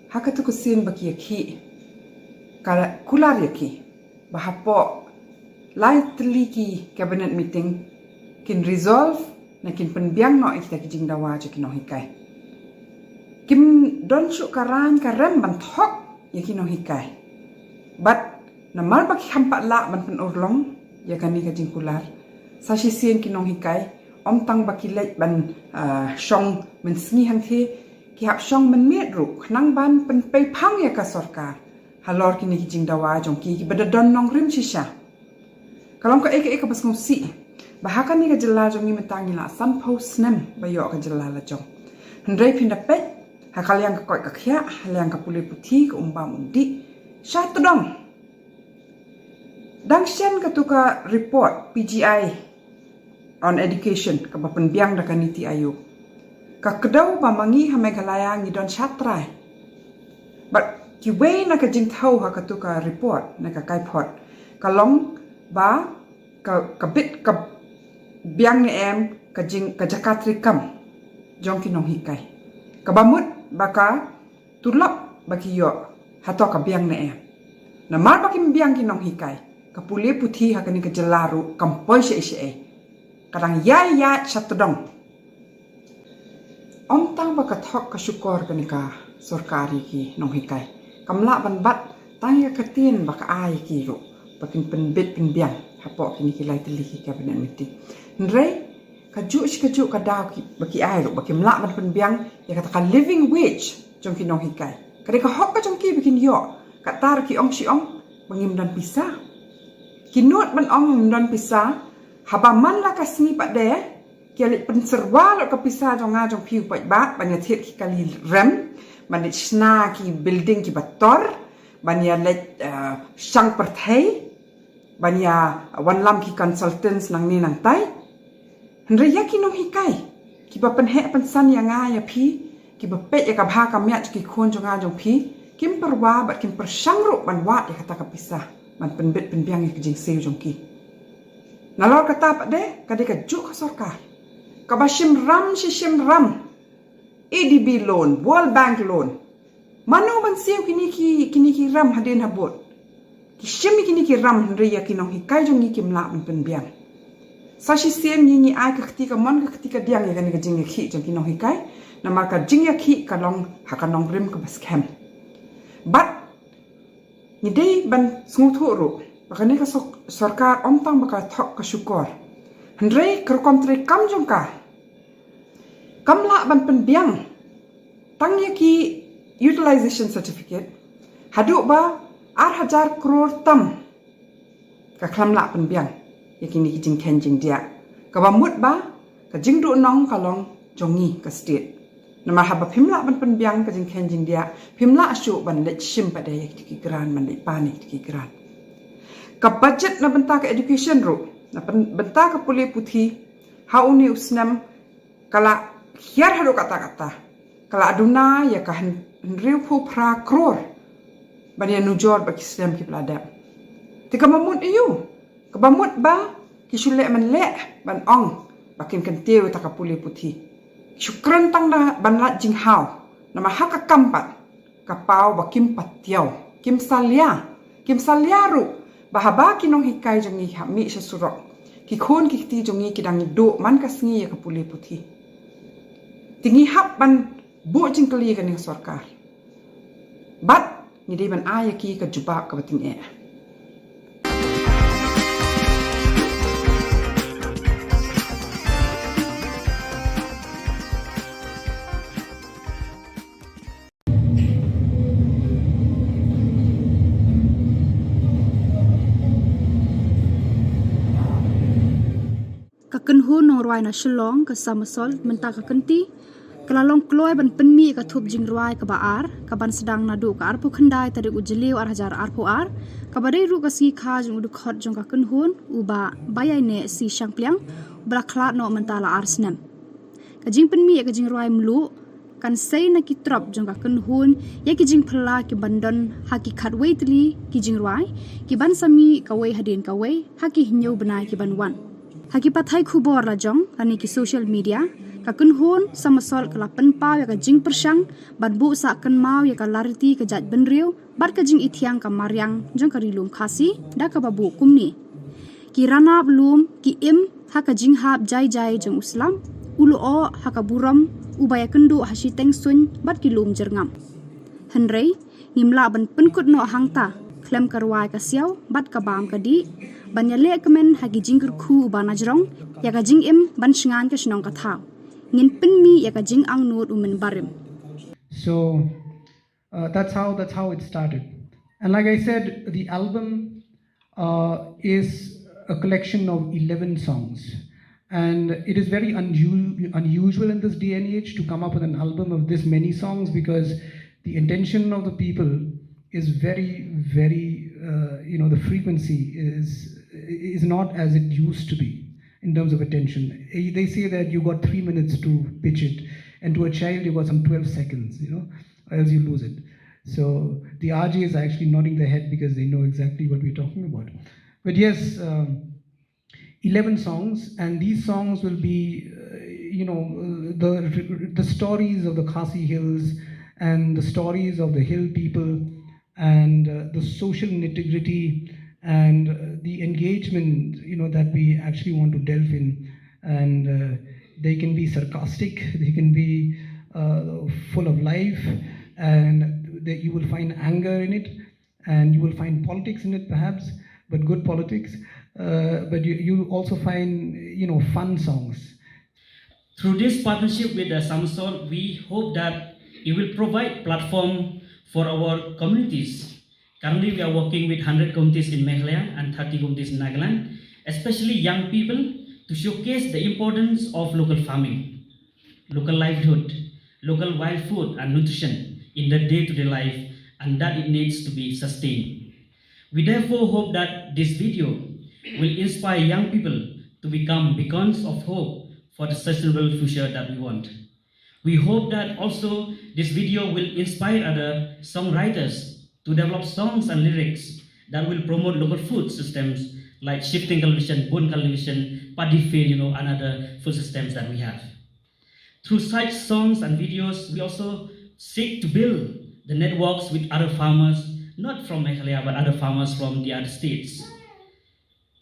ha katu ka sien ba ki ïakhih ka kular ïa ki ba hapoh lai tylli ki cabinet meeting kin resolve ne kin pynbiang noh ïa kita ki jingdawa jong ki nonghikai. Kim don shuh ka rang ka rem ban thok ïa ki nonghikai. Bad namar ba ki kham pat lah ban pynurlong ïa kane ka jingkular, sa shisien ki nonghikai ym tang ba ki leit ban, ah, shong mynsngi hangthie, ki hap shong mynmiet ruh khnang ban pynpei phang ïa ka sorkar halor kine ki jingdawa jong ki kiba da don nongrim shisha. Ka long kaei kaei kaba sngewsih ba ha kane ka jylla jong ngi mynta ngi la sanphew snem ba ïoh ka jylla la jong. Hynrei phin da peit ha ka liang ka koit ka khiah, ha liang ka pule puthi, ka um bam um dih, sha tdong. Dang shen katu ka report P G I on Education kaba pynbiang da ka NITI Aayog, ka kdew ba ma ngi ha Meghalaya ngi don shatrai. Bad kiwei na ka jingthew ha katu ka report na ka kaiphod ka long ba ka, ka bit ka biang ne em ka jing, ka jaka treikam jong ki nonghikai, kaba mut ba ka tulop ba ki ïoh hato ka biang ne em. Namar ba kim biang ki nonghikai, ka pule puthi ha kane ka jylla ruh kam poi shaei shaei. Ka dang ïai ïaid sha tdong. Ym tang ba ka thok ka shukor kane ka sorkar ïa ki nonghikai, kam lah ban bat tang ïa ka ktien ba ka ai ïa ki ruh ba kin pynbit pynbiang hapoh kine ki lai tylli ki cabinet meeting. Hynrei kajuh shi kajuh ka daw ki, ba ki ai ruh ba kim lah ban pynbiang ïa kata ka living wage jong ki nonghikai. Ka dei ka hok ka jong ki ba kin ïoh. Kata ruh ki ong shi ong ba ngim don pisa. Ki nud ban ong ngim don pisa, haba man la ka sngi pat de ki ïa leit pynsyrwa lut ka pisa jong nga jong phi u paidbah ban ïa thied ki kali rem, ban ïa shna ki building kiba tor, ban ïa leit, eh, shang pyrthei, ban ïa wanlam ki consultants nangne nangtai. Hynrei ïa ki nonghikai kiba pynheh pynsan ïa nga ïa phi, kiba peit ïa ka bha ka miat jong ki khun jong nga jong phi, kim pyrwa bad kim pyrshang ruh ban wad ïa kata ka pisa ban pynbit pynbiang ïa ka jingsiew jong ki. Nalor kata pat de ka dei kajuh ka sorkar kaba shim ram shi shim ram, A D B loan, World Bank loan. Mano ban siew kine ki, kine ki ram hadien habud? Ki shim ïa kine ki ram hynrei ïa ki nonghikai jong ngi kim lah ban pynbiang. Sa shisien ngi, ngi ai ka kti kamon ka kti kadiang ïa kane ka jingïakhih jong ki nonghikai. Namar ka jingïakhih ka long ha ka nongrim kaba skhem. Bad ngi dei ban sngewthuh ruh ba kane ka sor-, sorkar ym tang ba ka thok ka shukor, hynrei ka rukom treikam jong ka kam lah ban pynbiang tang ïa ki utilization certificate haduh ba ar hajar klur tam. Ka khlem lah pynbiang ïa kine ki jingkheiñ jingdiah, kaba mut ba ka jingduhnong ka long jong ngi ka state. Namar haba phim lah ban pynbiang ka jingkheiñ jingdiah, phim lah shuh ban leit shim pat de ïa ki grant, ban leit pan ïa ki grant. Ka budget na bynta ka education ruh, na byn-, bynta ka pule puthi, ha une u snem ka la hiar haduh katta katta, ka la duna ïa ka hyn-, hynriewphew phra klur ban ïa nujor bad ki snem kiba la dep. Te kaba mut aïu? Kaba mut ba ki shu leh man leh ban ong ba kin kyntiew ïa kata ka pule puthi. Ki shu kren tang da ban lait jinghaw. Namar ha ka kam pat ka paw ba kim patiaw, kim salia, kim salia ruh ba haba ki nonghikai jong ngi hap mih sha surok, ki khun ki kti jong ngi ki dang duh man ka sngi ïa ka pule puthi. Te ngi hap ban buh jingkylli ïa kane ka sorkar. Bad ngi dei ban ai ïa ki ka jubab kaba tyngeh. Ka kynhun nongrwai na Shillong, ka Somersault, mynta ka kynti ka la long kloi ban pynmih ka thup jingrwai kaba ar, kaban sdang naduh ka arphew khyndai tarik u Jylliew ar hajar arphew ar, kaba dei ruh ka sngi kha jong u dkhot jong ka kynhun, u Bah Baiaineh C Shangpliang, uba la khlad noh mynta la ar snem. Ka jingpynmih ïa ka jingrwai mluh kan sei na ki trop jong ka kynhun ïa ki jingphylla kiban don ha ki khatwei tylli ki jingrwai kiban sa mih kawei hadien kawei ha ki hynñiew bnai kiban wan. Ha ki pathai khubor la jong lane ki social media, ka kynhun Somersault ka la pynpaw ïa ka jingpyrshang ban buh sah kynmaw ïa ka lariti ka jaitbynriew bad ka jingithiang ka mariang jong ka Ri Lum Khasi da kaba buh kumne: Ki ranab lum ki im ha ka jinghap jai jai jong u slap, u lyoh ha ka burom, uba ïakynduh ha shiteng suiñ bad ki lum jyrngam. Hynrei ngim lah ban pynkut noh hangta khlem ka rwai ka siaw bad ka bam ka dih ban ïaleh kmen ha ki jingkyrkhu uba najrong ïa ka jingim ban shngain ka shnong ka thaw. Ngin pynmih ïa ka jingangnud u mynbarim. So uh, that's how that's how it started. And like I said, the album uh, is a collection of eleven songs. And it is very unu- unusual in this day and age to come up with an album of this many songs, because the attention of the people is very, very, uh, you know, the frequency is is not as it used to be in terms of attention. Eh, they say that you got three minutes to pitch it, and to a child, you got some twelve seconds, you know, or else you lose it. So the R J is actually nodding their head because they know exactly what we're talking about. But yes, um, eleven songs, and these songs will be, uh, you know, uh, the the stories of the Khasi Hills and the stories of the hill people and uh, the social nitty gritty and uh, the engagement, you know, that we actually want to delve in. And uh, they can be sarcastic, they can be uh, full of life, and that you will find anger in it, and you will find politics in it perhaps, but good politics. Uh, but you, you also find, you know, fun songs. Through this partnership with the Somersault, we hope that it will provide platform for our communities. Currently, we are working with hundred communities in Meghalaya and thirty communities in Nagaland, especially young people, to showcase the importance of local farming, local livelihood, local wild food and nutrition in their day-to-day life, and that it needs to be sustained. We therefore hope that this video will inspire young people to become beacons of hope for the sustainable future that we want. We hope that also this video will inspire other songwriters to develop songs and lyrics that will promote local food systems like shifting cultivation, bun cultivation, paddy field, you know, and other food systems that we have. Through such songs and videos, we also seek to build the networks with other farmers, not from Meghalaya, but other farmers from the other states.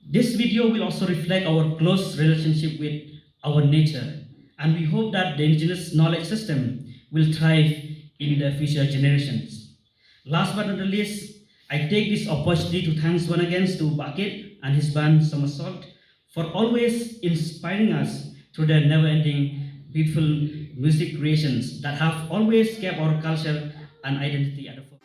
This video will also reflect our close relationship with our nature, and we hope that the indigenous knowledge system will thrive in the future generations. Last but not the least, I take this opportunity to thanks once again to Bakit and his band Somersault for always inspiring us through their never-ending beautiful music creations that have always kept our culture and identity at the forefront.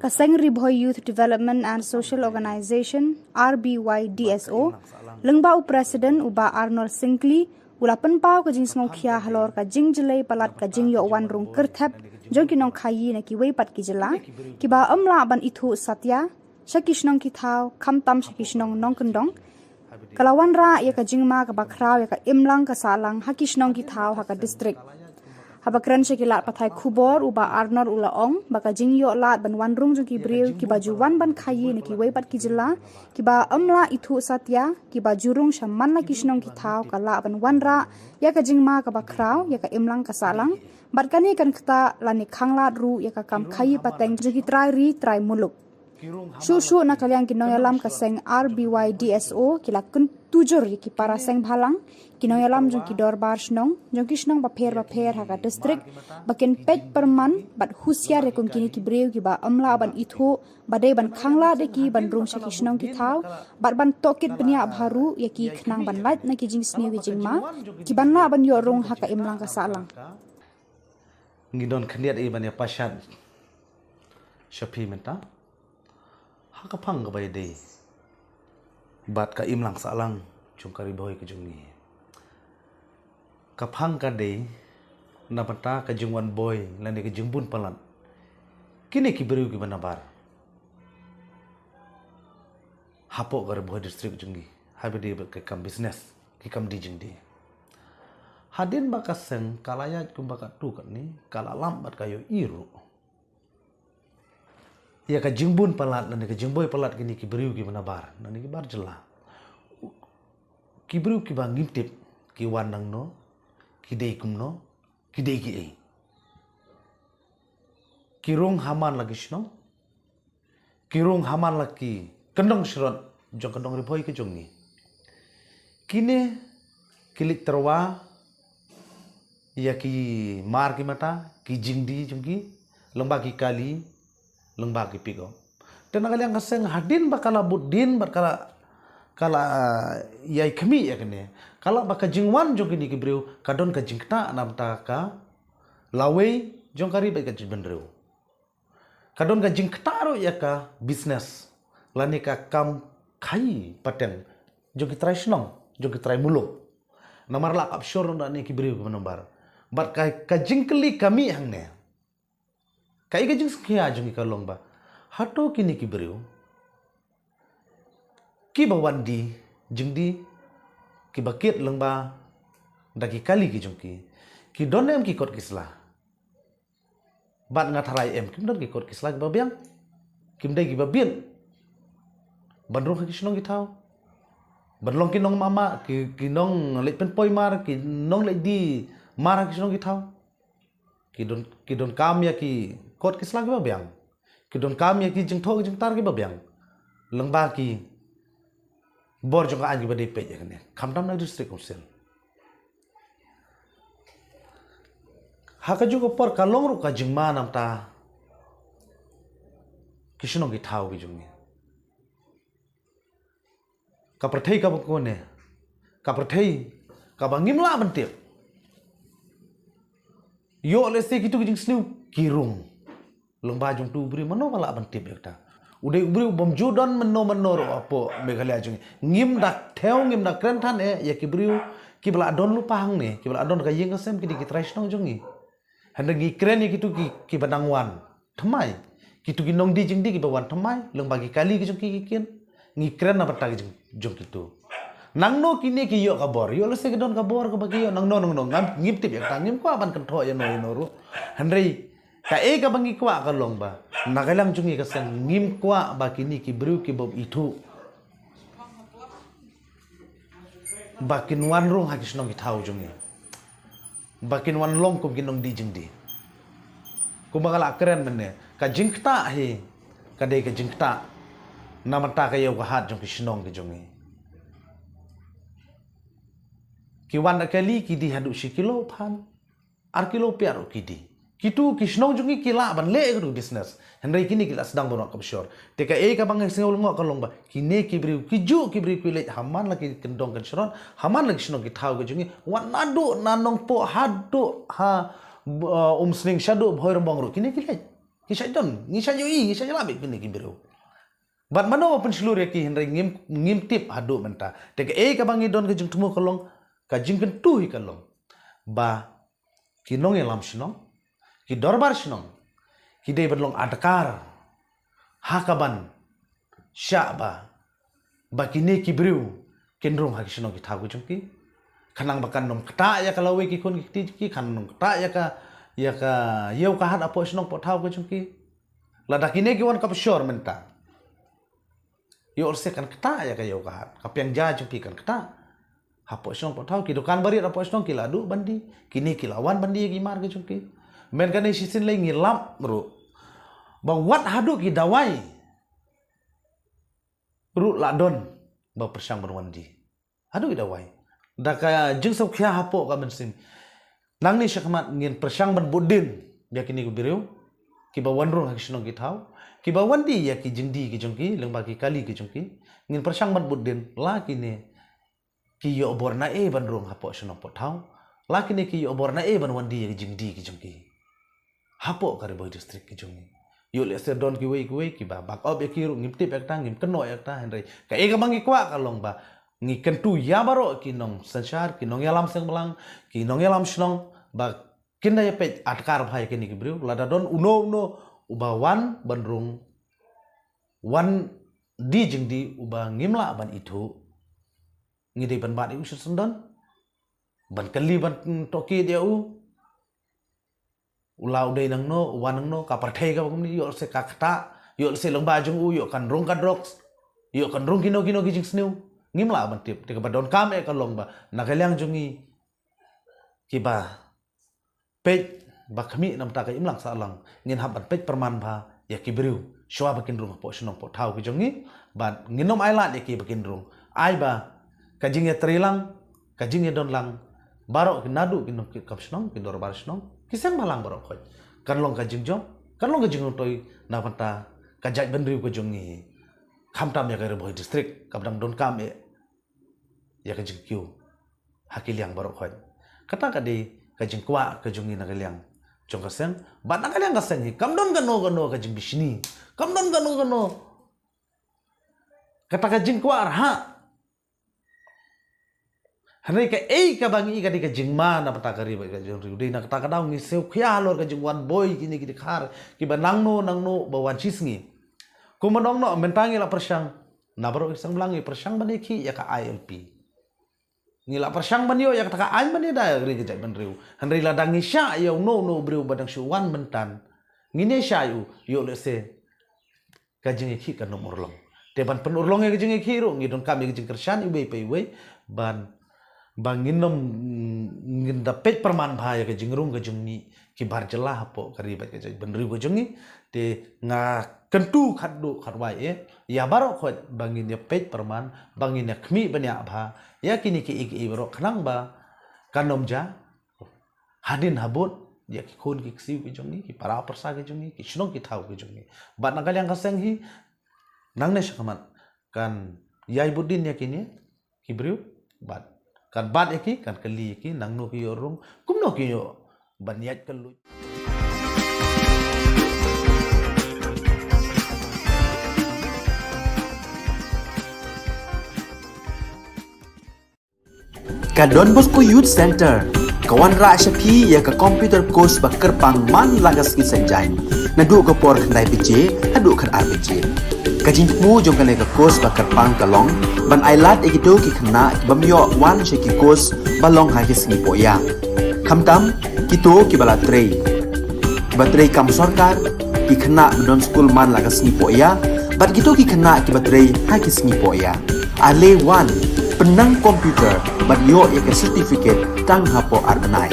Ka seng Ri Bhoi Youth Development and Social Organisation, R B Y D S O, lyngba u President u Bah Arnold Syngkli, u la pynpaw ka jingsngewkhia halor ka jingjlei palat ka jingïoh wan rung kyrthep jong ki nongkhaïi na kiwei pat ki jylla kiba ym lah ban ithuh satia sha ki shnong ki thaw, khamtam sha ki shnong nongkyndong. Ka la wanrah ïa ka jingma kaba khraw ïa ka imlang ka sahlang ha ki shnong ki thaw ha ka district. Haba kren sha ki lad pathai khubor, u Bah Arnor u la ong ba ka jingïoh lad ban wan rung jong ki briew kiba ju wan ban khaïi na kiwei pat ki jylla kiba ym lah ithuh satia, kiba ju rung sha man la ki shnong ki thaw, ka lah ban wanrah ïa ka jingma kaba khraw ïa ka imlang ka sahlang, bad kane kan ktah lane khanglad ruh ïa ka kam khaïi pateng jong ki trai ri trai muluk. Shuh shuh na ka liang ki nongïalam ka seng R B Y D S O ki la kyntu jur ïa ki para seng bhalang, ki nongïalam jong ki dorbar shnong, jong ki shnong bapher bapher ha ka district, ba kin peit pyrman bad husiar ïa kum kine ki briew kiba ym lah ban ithuh, ba dei ban khanglad ïa ki ban rung sha ki shnong ki thaw, bad ban tohkit bniah bha ruh ïa ki khnang ban lait na ki jingsniew ki jingma, ki ban lah ban ïoh rung ha ka imlang ka sahlang. Ngi don khyndiat i ban ïa pashat sha phi mynta ha ka phang kaba ïadei bad ka imlang sahlang jong ka Ri Bhoi ka jong ngi. Ka phang ka dei na bynta ka jingwan boi lane ka jingbun palat kine ki briew kiba nabar hapoh ka Ri Bhoi district jong ngi, haba ïadei bad ka kam business, ki kam die jingdie. Hadien ba ka seng ka la ïaid kumba katto katne, ka la lam bad ka ïohi ruh ïa ka jingbun palat lane ka jingboi palat kine ki briew kiba nabar, lane ki bar jylla. Ki briew kiba ngim tip, ki wan nangno, ki dei kumno, ki dei kiei. Ki rung ha man la ki shnong, ki rung ha man la ki kyndong shrot jong ka dong Ri Bhoi ka jong ngi. Kine ki leit tyrwa ïa ki mar ki mata, ki jingdie jong ki, lyngba ki kali, lyngba ki pickup. Te na ka liang ka seng hadien ba ka la bud dien bad ka la, ka la, ah, ïai khmih ïa kane, ka la ba ka jingwan jong kine ki briew ka don ka jingktah na bynta ka lawei jong ka ri bad ka jaitbynriew. Ka don ka jingktah ruh ïa ka business lane ka kam khaïi pateng jong ki trai shnong, jong ki trai muluk. Namar la kap shor na ne ki briew kiba nabar. Bad ka, ka jingkylli ka mih hangne, kaei ka jingsngewkhia jong ngi ka long ba hato kine ki briew kiba wan die jingdie, kiba kit lyngba da ki kali ki jong ki, ki don em ki kot ki sla? Bad nga tharai em kim don ki kot ki sla kiba biang, kim dei kiba biang ban rung ha ki shnong ki thaw, ban long ki nongmama, ki, ki nongleit pynpoi mar, ki nongleit die mar ha ki shnong ki thaw. Ki don, ki donkam ïa ki kot ki sla kiba biang, ki donkam ïa ki jingthoh ki jingtar kiba biang lyngba ki bor jong ka aiñ kiba dei peit ïa kane, khamtam na district council. Ha kajuh ka por ka long ruh ka jingma namar ta ki shnong ki thaw ki jong ngi. Ka pyrthei kaba kone, ka pyrthei kaba ngim lah ban tip. Ïoh lehse kitu ki jingsniew ki rung lyngba jong utu u briew, mano ba lah ban tip ïa kata? U dei u briew bym ju don mano mano ruh hapoh Meghalaya jong ngi. Ngim da thew, ngim da kren than eh ïa ki briew kiba la don lypa hangne, kiba la don ka ïing ka sem, ki dei ki trai shnong jong ngi. Hynrei ngi kren ïa kitu ki, kiba nang wan thymmai. Kitu ki nongdie jingdie kiba wan thymmai lyngba ki kali ki jong ki ki kit. Ngi kren na bynta ki jong, jong kitu. Nangno kine ki ïoh ka bor, ïoh lehse ki don ka bor kaba ki ïoh nangno nangno, ngam, ngim tip ïa kata, ngim kwah ban kynthoh ïano ïano ruh. Hynrei kaei kaba ngi kwah ka long ba na ka liang jong ngi ka seng ngim kwah ba kine ki briew kiba ithuh ba kin wan rung ha ki shnong ki thaw jong ngi, ba kin wan long kum ki nongdie jingdie. Kumba nga la kren mynne, ka jingktah hi ka dei ka jingktah na bynta ka ïew ka hat jong ki shnong ki jong ngi. Ki wan da kali, ki die haduh shi kilo phan, ar kilo pia ruh ki die. Kitu ki shnong jong ngi ki lah ban leh ïa katu business. Hynrei kine ki la sdang ban wad kaba shor. Te kaei kaba nga sngew lyngngoh ka long ba kine ki briew, ki juh ki briew ki leit ha man la ki kyndong kynshrot, ha man la ki shnong ki thaw ki jong ngi, wat naduh na Nongpoh haduh ha, uh, Umsning, shaduh Bhoirymbong ruh kine ki leit. Ki shait don, ngi shait ïohi, ngi shait ïalap ïa kine ki briew. Bad mano ba pynshlur ïa ki, hynrei ngim, ngim tip haduh mynta. Te kaei kaba ngi don ka jingthmu ka long, ka jingkyntu hi ka long ba ki nongïalam shnong, ki dorbar shnong, ki dei ban long adkar ha kaban shah ba, ba kine ki briew kin rung ha ki shnong ki thaw ki jong ki. Khnang ba kan ym ktah ïa ka lawei ki khun ki kti ki, kan ym ktah ïa ka, ïa ka ïew ka hat hapoh shnong poh thaw ka jong ki. Lada kine ki wan ka pyrshor mynta, ïoh lehse kan ktah ïa ka ïew ka hat, ka pynjah jong phi kan ktah hapoh shnong poh thaw. Ki dukan barit hapoh shnong ki la duh ban die, kine ki la wan ban die ïa ki mar ka jong ki. Mynta kane shisien lei ngi lap ruh ba wat haduh ki dawai ruh la don ba pyrshang ban wan die. Haduh ki dawai, da ka jingsngewkhia hapoh ka mynsiem. Nangne shakhmat ngin pyrshang ban bud dien ïa kine ki briew kiba wan rung ha ki shnong ki thaw, kiba wan die ïa ki jingdie ki jong ki lyngba ki kali ki jong ki. Ngin pyrshang ban bud dien la kine ki ïoh bor na ei ban rung hapoh shnong poh thaw, la kine ki ïoh bor na ei ban wan die ïa ki jingdie ki jong ki hapoh ka Ri Bhoi District ka jong ngi. Ïoh lehse don kiwei kiwei kiba backup ïa ki ruh, ngim tip ïa kata, ngim kynnoh ïa kata, hynrei kaei kaba ngi kwah ka long ba ngi kyntu ïa baroh ki nongsynshar, ki nongïalam seng blang, ki nongïalam shnong, ba kin da ïa peit adkar bha ïa kine ki briew. Lada don uno uno uba wan ban rung, wan die jingdie uba ngim lah ban ithuh, ngi dei ban bat ïa u shisyndon, ban kylli, ban tohkit ïa u. U la u dei nangno, u wan nangno, ka pyrthei kaba kumne, ïoh lehse ka ktah, ïoh lehse lyngba jong u ïoh kan rung ka drugs, ïoh kan rung kino kino ki jingsniew. Ngim lah ban tip. Te kaba donkam eh ka long ba na ka liang jong ngi kiba peit ba khmih na bynta ka imlang sahlang, ngin hap ban peit pyrman bha ïa ki briew shuwa ba kin rung hapoh shnong poh thaw ki jong ngi. Bad ngin ym ailad ïa ki ba kin rung, ai ba ka jingïatreilang, ka jingïadonlang baroh ki, naduh ki nongkit kam shnong, ki dorbar shnong, ki seng bhalang baroh khoit, kan long ka jingjop, kan long ka jingrung toi na bynta ka jaitbynriew ka jong ngi, khamtam ïa ka Ri Bhoi District kaba dang donkam eh ïa ka jingkiew ha ki liang baroh khoit. Kata ka dei ka jingkwah ka jong ngi na ka liang jong ka seng. Bad na ka liang ka seng hi kam don kano kano ka jingbishni, kam don kano kano kata ka jingkwah rhah. Hynrei kaei kaba ngi i ka dei ka jingma na bynta ka ri bad ka jingriew. Dei na kata ka daw ngi sngewkhia halor ka jingwan boi kine ki dkhar kiba nangno nangno ba wan shisngi. Kumba ong noh, mynta ngi la pyrshang, na baroh ki seng blang ngi pyrshang ban ïakhih ïa ka I L P. Ngi la pyrshang ban ïoh ïa kata ka aiñ ban ïada ïa ka ri ka jaitbynriew. Hynrei lada ngi shah ïa uno uno u briew ba dang shu wan mynta, ngin ïa shah ïa u, ïoh lehse ka jingïakhih kan ym urlong. Te ban pynurlong ïa ka jingïakhih ruh ngi donkam ïa ka jingkyrshan iwei pa iwei, ban, ba ngin ym, ngin da peit pyrman bha ïa ka jingrung ka jingmih ki bar jylla hapoh ka ri bad ka jaitbynriew ka jong ngi. Te nga kyntu khatduh khatwai eh ïa baroh khoit ba ngin ïa peit pyrman, ba ngin ïa khmih bniah bha ïa kine kiei kiei baroh khnang ba kan ym jia hadien habud ïa ki khun ki ksiew ki jong ngi, ki para pyrsa ki jong ngi, ki shnong ki thaw ki jong ngi. Bad na ka liang ka seng hi, nangne shakhmat kan ïai bud dien ïa kine ki briew, bad kan bat ïa ki, kan kylli ïa ki nangno ki ïoh rung, kumno ki ïoh ban ïaid kylluid. Ka Don Bosco Youth Center ka wanrah sha phi ïa ka computer course ba kyrpang man la ka sngi Saitjaiñ, naduh ka por khyndai baje haduh khatar baje. Ka jingthmu jong kane ka course ba kyrpang ka long ban ailad ïa kito ki khynnah ki bym ïoh wan sha ki course ba long ha ki sngi poh ïa, khamtam kito kiba la trei, kiba trei kam sorkar, ki khynnah ba don skul man la ka sngi poh ïa, bad kito ki khynnah kiba trei ha ki sngi poh ïa. Ale wan, pynnang computer bad ïoh ïa ka certificate tang hapoh ar bnai.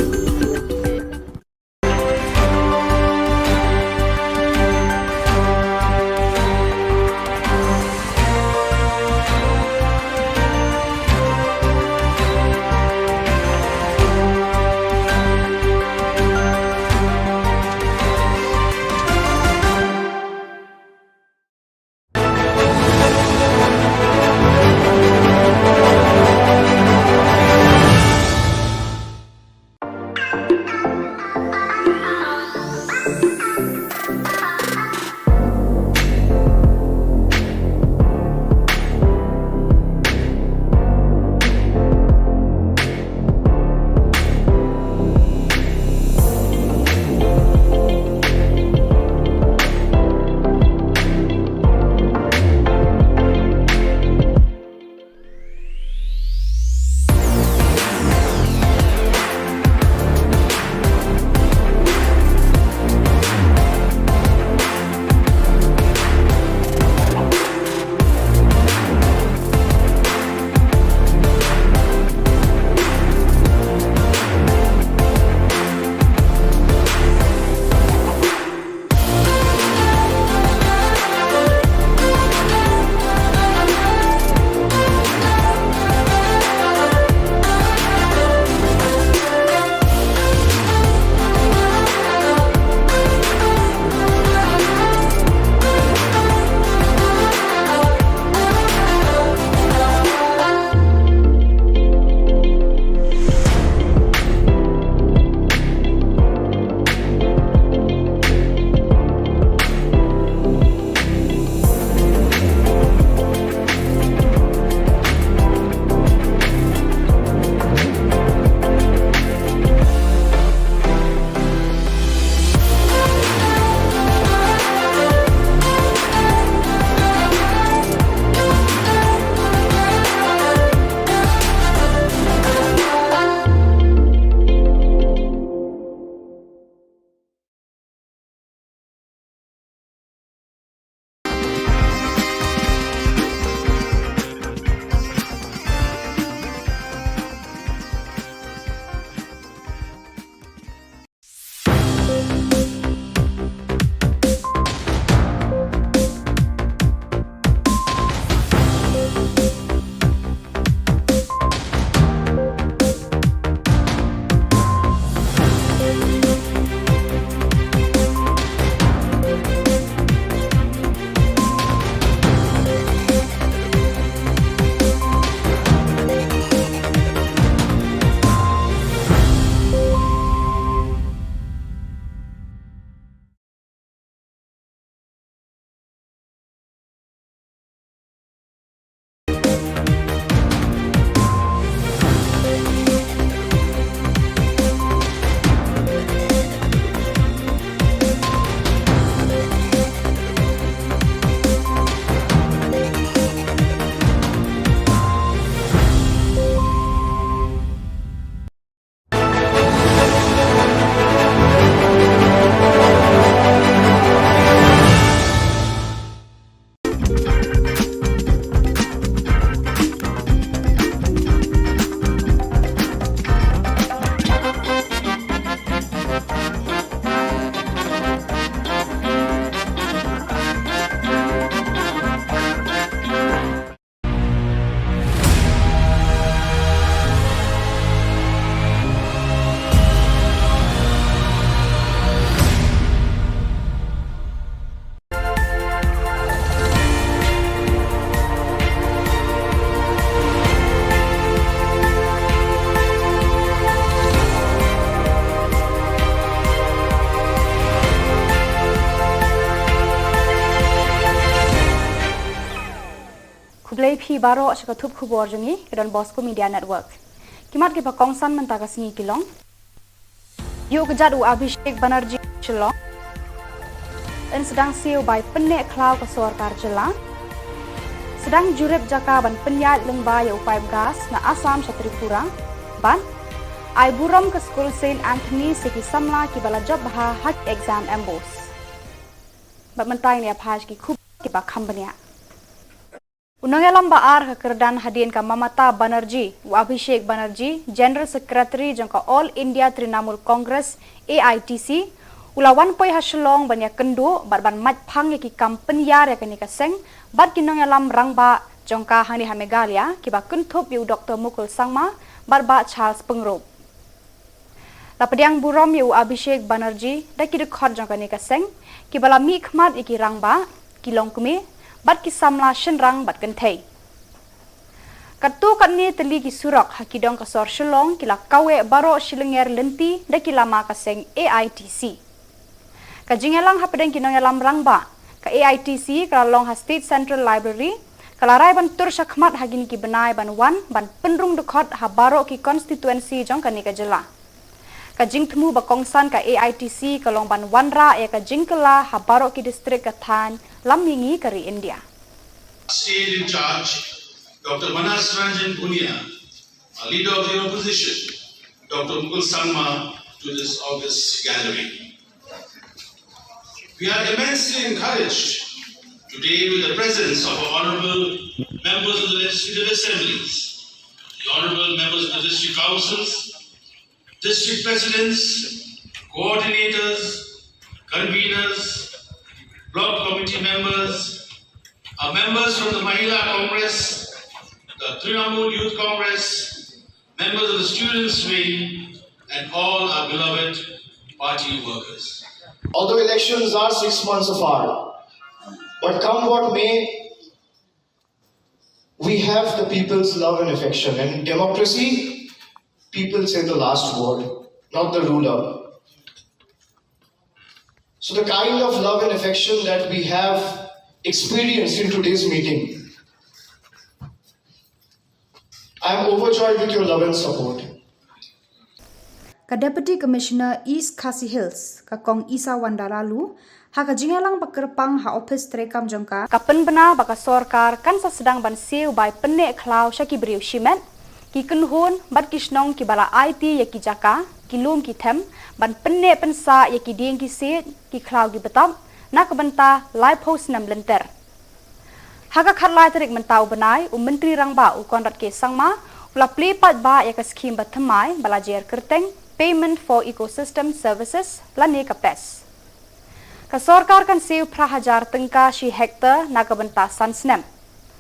Phi baroh sha ka thup khubor jong ngi ka Don Bosco Media Network. Ki mat kiba kongsan mynta ka sngi ki long: Ïuh kjat u Abhishek Banerjee Shillong. Yn sdang siew bai pynneh khlaw ka sorkar jylla. Sdang jurip jaka ban pynïaid lyngba ïa u paip gas na Assam sha Tripura. Bad ai burom ka skul Saint Anthony's ïa ki samla kiba la jop bha ha ki exam MBOSE. Bad mynta ngin ïa phai sha ki khubor kiba kham bniah. U nongïalam ba ar ha ka kyrdan hadien ka Mamata Banerjee, u Abhishek Banerjee, General Secretary jong ka All India Trinamool Congress, A I T C, u la wan poi ha Shillong ban ïakynduh bad ban mait phang ïa ki kam pynïar ïa kane ka seng bad ki nongïalam rangbah jong ka hangne ha Meghalaya kiba kynthup ïa u Doctor Mukul Sangma bad Bah Charles Pyngrope. La pdiang burom ïa u Abhishek Banerjee da ki dkhot jong kane ka seng kiba la mihkhmat ïa ki rangbah, ki longkmie bad ki samla shynrang bad kynthei. Katto katne tylli ki surok ha ki dong ka sor Shillong ki la kaweh baroh shilynter lynti da ki lama ka seng A I T C. Ka jingïalang hapdeng ki nongïalam rangbah ka A I T C ka la long ha State Central Library, ka la rai ban tur shakhmat ha kine ki bnai ban wan ban pynrung dkhot ha baroh ki constituency jong kane ka jylla. Ka jingthmu ba kongsan ka A I T C ka long ban wanrah ïa ka jingkylla ha baroh ki district ka thaiñ lam mihngi ka ri India. State in charge, Doctor Manas Ranjan Bhunia, a leader of the opposition, Doctor Mukul Sangma, to this august gathering. We are immensely encouraged today with the presence of our honorable members of the legislative assemblies, the honorable members of the district councils, district presidents, coordinators, conveners, block committee members, our members from the Mahila Congress, the Trinamool Youth Congress, members of the students' wing, and all our beloved party workers. Although elections are six months apart, but come what may, we have the people's love and affection. And in democracy, people say the last word, not the ruler. So the kind of love and affection that we have experienced in today's meeting, I am overjoyed with your love and support. Ka Deputy Commissioner East Khasi Hills, ka Kong Isawanda Laloo, ha ka jingïalang ba kyrpang ha ophis treikam jong ka, ka pynbna ba ka sorkar kan sa sdang ban siew bai pynneh khlaw sha ki briew shimet, ki kynhun bad ki shnong kiba la aiti ïa ki jaka, ki lum ki them, ban pynneh pynsah ïa ki dieng ki siej, ki khlaw ki btap na ka bynta laiphew snem lynter. Ha ka khatlai tarik mynta u bnai, u Myntri Rangbah u Conrad K Sangma u la plie paidbah ïa ka skhim bathymmai ba la jer kyrteng Payment for Ecosystem Services lane ka PES. Ka sorkar kan siew phra hajar tyngka shi hektar na ka bynta san snem.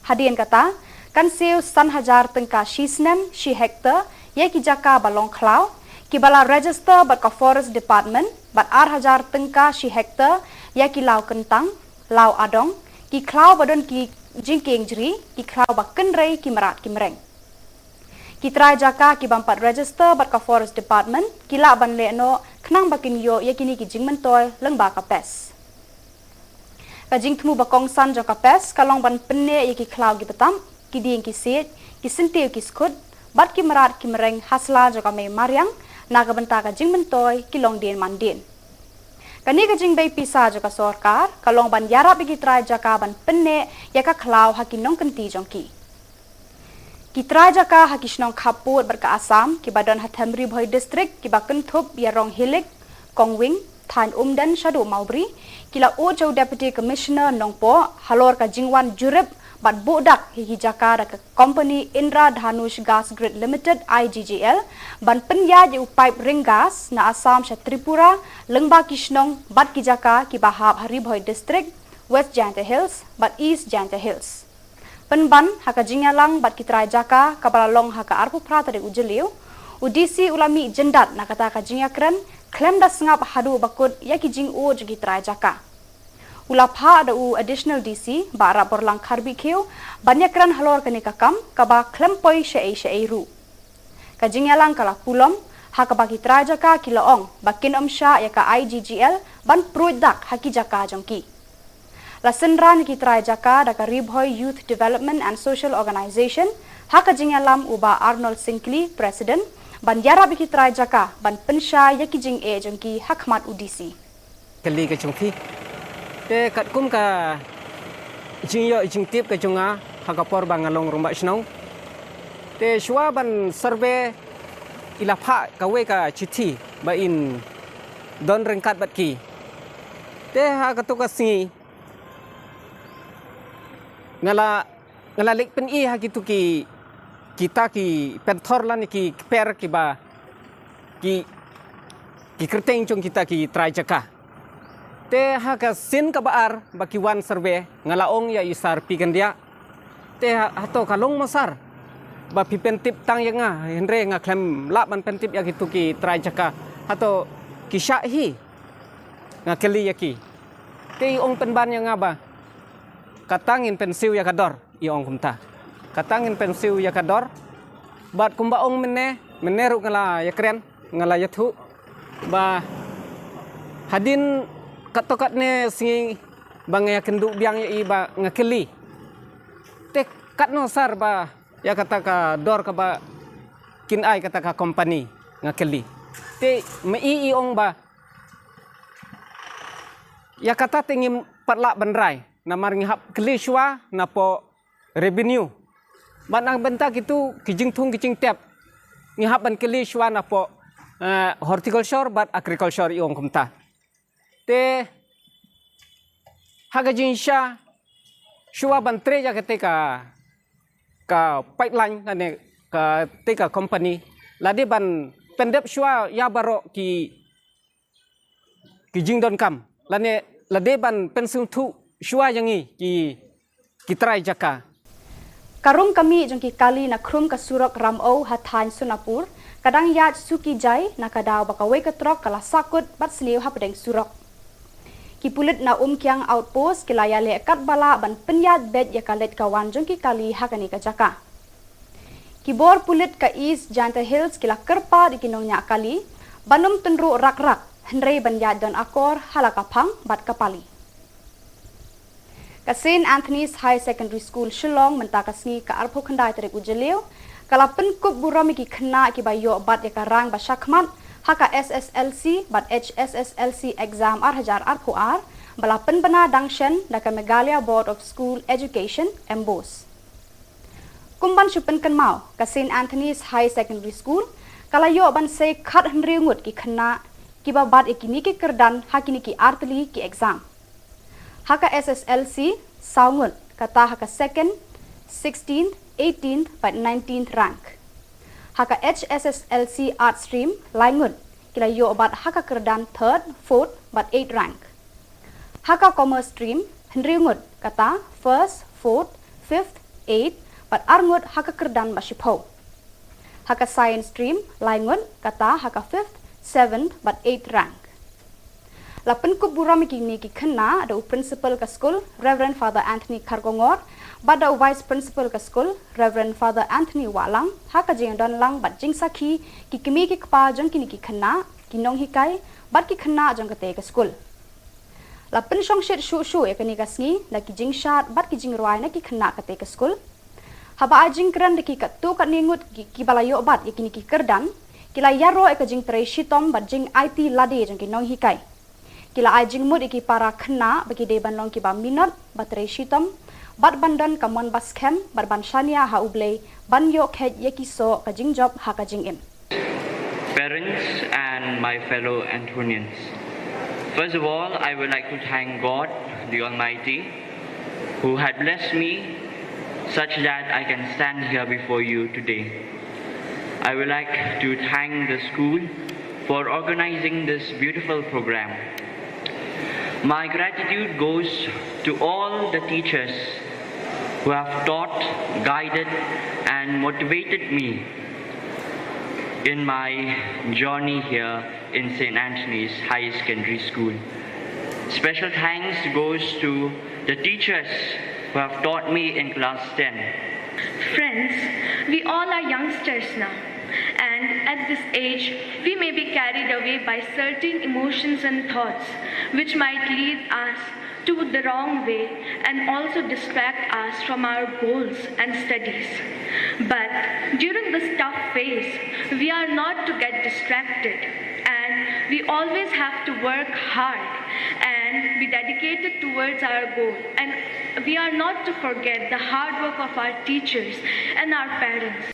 Hadien kata, kan siew san hajar tyngka shi snem shi hektar ïa ki jaka ba long khlaw, kiba la register bad ka Forest Department, bad ar hajar tyngka shi hektar ïa ki law kyntang, law adong, ki khlaw ba don ki jingkieng jri, ki khlaw ba kynrei ki mrad ki mreng. Ki trai jaka ki bym pat register bad ka Forest Department ki lah ban leh noh khnang ba kin ïoh ïa kine ki jingmyntoi lyngba ka PES. Ka jingthmu ba kongsan jong ka PES ka long ban pynneh ïa ki khlaw ki btap, ki dieng ki siej, ki syntiew ki skhut bad ki mrad ki mreng ha sla jong ka mei mariang na ka bynta ka jingmyntoi ki longdien mandien. Kane ka jingbei pisa jong ka sorkar ka long ban ïarap ïa ki trai jaka ban pynneh ïa ka khlaw ha ki nongkynti jong ki. Ki trai jaka ha ki shnong khappud bad ka Assam kiba don ha them Ri Bhoi District kiba kynthup ïa Ronghilik, Kongwing, thaiñ Umden shaduh Mawbri, ki la ud sha u Deputy Commissioner Nongpoh halor ka jingwan jurip bad buh dak ïa ki jaka da ka company Indra Dhanush Gas Grid Limited, I G G L, ban pynïaid ïa u paip ring gas na Assam sha Tripura lyngba ki shnong bad ki jaka kiba hap ha Ri Bhoi District, West Jaintia Hills bad East Jaintia Hills. Pynban ha ka jingïalang bad ki trai jaka kaba la long ha ka arphew phra tarik u Jylliew, u D C u la mih jyndat na kata ka jingïakren khlem da sngap haduh ba kut ïa ki jingud jong ki trai jaka. U la phah da u Additional D C Bah Rapborlang Kharbikhiew ban ïakren halor kane ka kam kaba khlem poi shaei shaei ruh. Ka jingïalang ka la pulom ha kaba ki trai jaka ki la ong ba kin ym shah ïa ka I G G L ban pruid dak ha ki jaka jong ki. La synran ïa ki trai jaka da ka Ri Bhoi Youth Development and Social Organization, ha ka jingïalam u Bah Arnold Syngkli, President, ban ïarap ïa ki trai jaka ban pynshai ïa ki jingeh jong ki ha khmat u D C. Kali ka jong phi. Te katkum ka jingïoh jingtip ka jong nga ha ka por ba nga long rangbah shnong. Te shuwa ban survey i la phah kawei ka chithi ba in don ryngkat bad ki. Te ha kato ka sngi nga la, nga la leit pyni ha kitu ki, kita ki pynthor lane ki kper kiba ki, ki kyrteng jong kita ki trai jaka. Te ha ka sien kaba ar ba ki wan survey, nga la ong ïa i Sir P. Kyndiah. Te ha, hato ka long mo sir ba phi pyntip tang ïa nga, hynrei nga khlem lah ban pyntip ïa kitu ki trai jaka. Hato ki shah hi? Nga kylli ïa ki. Te i ong pynban ïa nga ba kata ngin pynsiew ïa ka dor, i ong kumta. Kata ngin pynsiew ïa ka dor. Bad kumba ong mynne, mynne ruh nga la ïakren, nga la ïathuh ba hadien katto katne sngi ba nga ïakynduh biang ïa i ba nga kylli. Te katno sir ba ïa kata ka dor kaba kin ai kata ka company, nga kylli. Te ma i i ong ba ïa kata te ngim pat lah ban rai, namar ngi hap kylli shuwa napoh revenue. Bad na ka bynta kitu ki jingthung ki jingtep, ngi hap ban kylli shuwa napoh, eh, horticulture bad agriculture, i ong kumta. Te ha ka jingshisha, shuwa ban trei ïa kata ka, ka pipeline lane kata ka company, la dei ban pyndep shuwa ïa baroh ki, ki jingdonkam, lane la dei ban pynsngewthuh shuwa ïa ngi ki, ki trai jaka. Ka rung ka mih jong ki kali na khrum ka surok Ramew ha thaiñ Sonapur ka dang ïaid suki jai na ka daw ba kawei ka trok ka la sahkut bad sniew hapdeng surok. Ki pulit na Umkiang Outpost ki la ïaleh katba lah ban pynïaid beit ïa ka leit ka wan jong ki kali ha kane ka jaka. Ki bor pulit ka East Jaintia Hills ki la kyrpad ïa ki nongñiah kali ban ym tynruh rak rak, hynrei ban ïaid don akor ha la ka phang bad ka pali. Ka Saint Anthony's Higher Secondary School Shillong mynta ka sngi ka arphew khyndai tarik u Jylliew ka la pynkup burom ïa ki khynnah kiba ïoh bat ïa ka rank ba shakhmat ha ka S S L C bad H S S L C exam ar hajar arphew ar ba la pynbna dang shen da ka Meghalaya Board of School Education, MBOSE. Kum ban shu pynkynmaw, ka Saint Anthony's Higher Secondary School ka la ïoh ban sei khathynriew ngut ki khynnah kiba bat ïa kine ki kyrdan ha kine ki artylli ki exam. Ha ka S S L C, saw ngut, kata ha ka second, sixteenth, eighteenth bad nineteenth rank. Ha ka H S S L C Arts Stream, lai ngut, ki la ïoh bat ha ka kyrdan third, fourth bad eighth rank. Ha ka Commerce Stream, hynriew ngut, kata first, fourth, fifth, eighth bad ar ngut ha ka kyrdan ba shiphew. Ha ka Science Stream, lai ngut, kata ha ka fifth, seventh bad eighth rank. La pynkup burom ïa kine ki khynnah da u Principal ka skul, Reverend Father Anthony Kharkongor, bad da u Vice Principal ka skul, Reverend Father Anthony Wahlang, ha ka jingdon lang bad jingsakhi ki kmie ki kpa jong kine ki khynnah, ki nonghikai bad ki khynnah jong katei ka skul. La pynshongshit shuh shuh ïa kane ka sngi da ki jingshad bad ki jingrwai na ki khynnah katei ka skul. Haba ai jingkren da ki katto katne ngut ki, kiba la ïoh bat ïa kine ki kyrdan, ki la ïaroh ïa ka jingtrei shitom bad jingaiti lade jong ki nonghikai. Ki la ai jingmut ïa ki para khynnah ba ki dei ban long kiba minot, ba trei shitom bad ban don ka mon ba skhem bad ban shaniah ha U Blei ban ïoh kheit ïa ki soh ka jingjop ha ka jingim. Parents and my fellow Anthonians. First of all, I would like to thank God, the Almighty, who had blessed me such that I can stand here before you today. I would like to thank the school for organizing this beautiful program. My gratitude goes to all the teachers who have taught, guided, and motivated me in my journey here in Saint Anthony's Higher Secondary School. Special thanks goes to the teachers who have taught me in class ten. Friends, we all are youngsters now, and at this age, we may be carried away by certain emotions and thoughts which might lead us to the wrong way and also distract us from our goals and studies. But during this tough phase, we are not to get distracted, and we always have to work hard and be dedicated towards our goal. And we are not to forget the hard work of our teachers and our parents.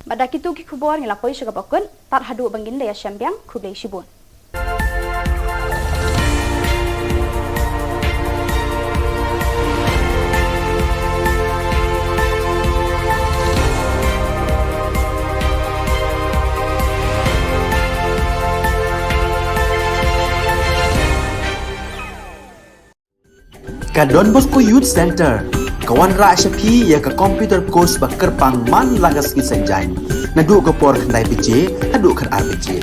Bad da kito ki khubor ngi la poi sha kaba kut, tad haduh ban ngin da ïashem biang, khublei shibun. Ka Don Bosco Youth Center ka wanrah sha phi ïa ka computer course ba kyrpang man la ka sngi Saitjaiñ, naduh ka por khyndai baje haduh khatar baje.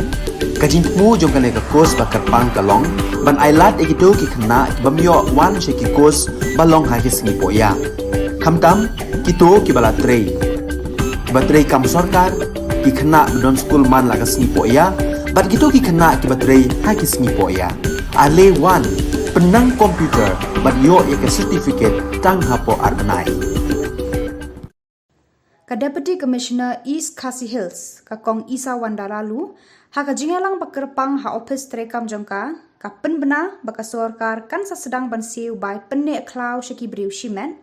Ka jingthmu jong kane ka course ba kyrpang ka long ban ailad ïa kito ki khynnah ki bym ïoh wan sha ki course ba long ha ki sngi pohïa, khamtam kito kiba la trei, kiba trei kam sorkar, ki khynnah ba don skul man la ka sngi pohïa, bad kito ki khynnah kiba trei ha ki sngi pohïa. Ale wan, pynnang computer bad ïoh ïa ka certificate tang hapoh ar bnai. Ka Deputy Commissioner East Khasi Hills, ka Kong Isawanda Laloo, ha ka jingïalang ba kyrpang ha ophis treikam jong ka, ka pynbna ba ka sorkar kan sa sdang ban siew bai pynneh khlaw sha ki briew shimet,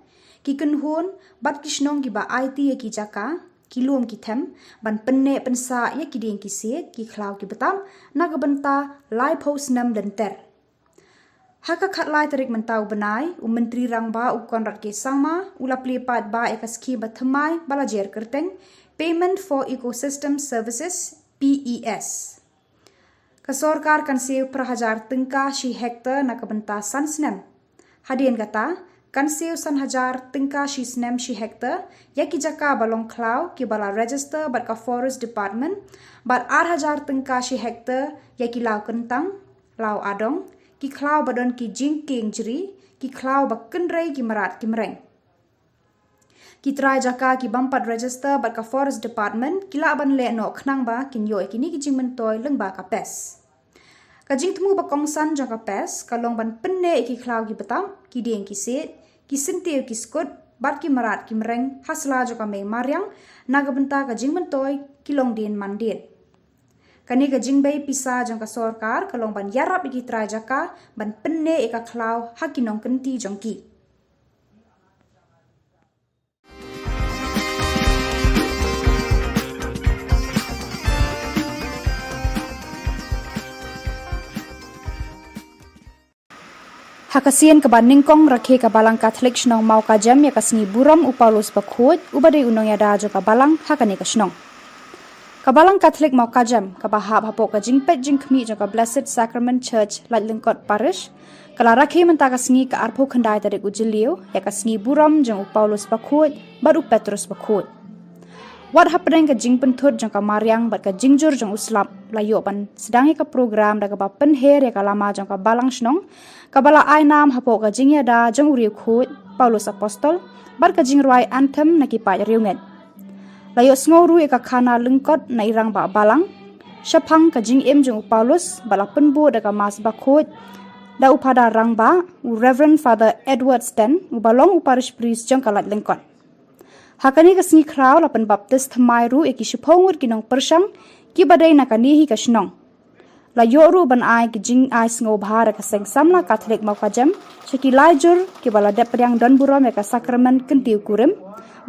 ki kynhun bad ki shnong kiba aiti ïa ki jaka, ki lum ki them, ban pynneh pynsah ïa ki dieng ki siej, ki khlaw ki btap, na ka bynta laiphew snem lynter. Ha ka khatlai tarik mynta u bnai, u Myntri Rangbah u Conrad K Sangma u la plie paidbah ïa ka skhim ba thymmai ba la jer kyrteng Payment for Ecosystem Services, P E S. Ka sorkar kan siew phra hajar tyngka shi hektar na ka bynta san snem. Hadien kata, kan siew san hajar tyngka shi snem shi hektar ïa ki jaka ba long khlaw kiba la register bad ka Forest Department, bad ar hajar tyngka shi hektar ïa ki law kyntang, law adong, ki khlaw ba don ki jingkieng jri, ki khlaw ba kynrei ki mrad ki mreng. Ki trai jaka ki bym pat register bad ka Forest Department ki lah ban leh noh khnang ba kin ïoh ïa kine ki jingmyntoi lyngba ka PES. Ka jingthmu ba kongsan jong ka PES ka long ban pynneh ïa ki khlaw ki btap, ki dieng ki siej, ki syntiew ki skud, bad ki mrad ki mreng ha sla jong ka mei mariang, na ka bynta ka jingmyntoi ki longdien mandien. Kane ka jingbei pisa jong ka sorkar ka long ban ïarap ïa ki trai jaka ban pynneh ïa ka khlaw ha ki nongkynti jong ki. Ha ka sien kaba nyngkong, rakhe ka Balang Katholik shnong Mawkajem ïa ka sngi burom u Paulus Bakhuid, uba dei u nongïada jong ka balang ha kane ka shnong. Ka Balang Katholik Mawkajem, kaba hap hapoh ka jingpeit jingkhmih jong ka Blessed Sacrament Church, Laitlyngkot Parish, ka la rakhe mynta ka sngi ka arphew khyndai tarik u Jylliew ïa ka sngi burom jong u Paulus Bakhuid bad u Petrus Bakhuid. Wat hapdeng ka jingpynthut jong ka mariang bad ka jingjur jong u slap, la ïoh ban sdang ïa ka program da kaba pynher ïa ka lama jong ka balang shnong, kaba la ai nam hapoh ka jingïada jong u riewkhuid Paulus Apostol, bad ka jingrwai anthem na ki paid riewngeit. La ïohsngew ruh ïa ka khana lyngkot na i rangbah balang. Shaphang ka jingim jong u Paulus, ba la pynbud da ka Mass Bakhuid da u Phadar Rangbah, u Reverend Father Edward Sten, uba long u Parish Priest jong ka Laitlyngkot. Ha kane ka sngi khraw la pynbaptis thymmai ruh ïa ki shiphew ngut ki nongpyrshang kiba dei na kane hi ka shnong. La ïoh ruh ban ai ki jingai sngewbha da ka Seng Samla Katholik Mawkajem sha ki lai jur kiba la dep pdiang don burom ïa ka sakramen kyntiew kurim,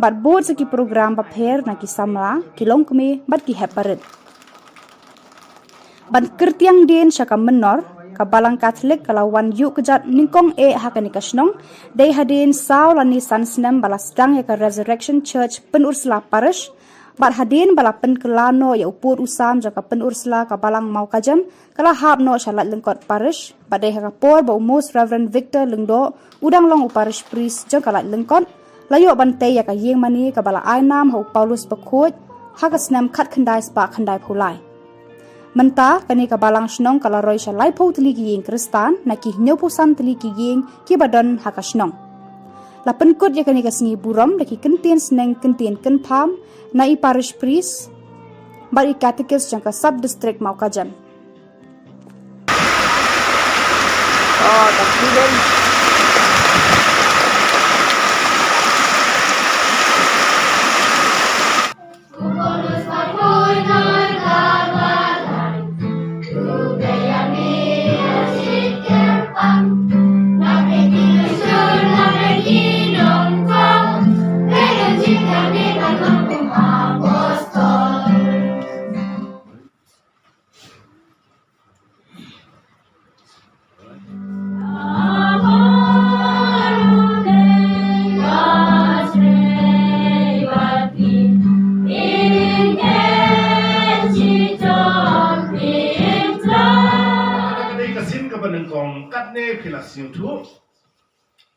bad bud sa ki program bapher na ki samla, ki longkmie bad ki hep barit. Ban kyrtiang dien sha ka mynnor, ka Balang Katholik ka la wan ïuh kjat nyngkong eh ha kane ka shnong, dei hadien saw lane san snem ba la sdang ïa ka Resurrection Church Pynursla Parish, bad hadien ba la pynkylla noh ïa u pud u sam jong ka Pynursla ka Balang Mawkajem, ka la hap noh sha Laitlyngkot Parish, bad dei ha ka por ba u Most Reverend Victor Lyngdoh u dang long u Parish Priest jong ka Laitlyngkot, la ïoh ban tei ïa ka ïing mane kaba la ai nam ha u Paulus Bakhuid ha ka snem khatkhyndai spah khyndaiphew lai. Mynta kane ka balang shnong ka la roi sha laiphew tylli ki ïing Khristan na ki hynñiewphew san tylli ki ïing kiba don ha ka shnong. La pynkut ïa kane ka sngi burom da ki kyntien sneng kyntien kynpham na i Parish Priest bad i Catechist jong ka Sub District Mawkajem. Ah, tak burom. Ki la sngewthuh.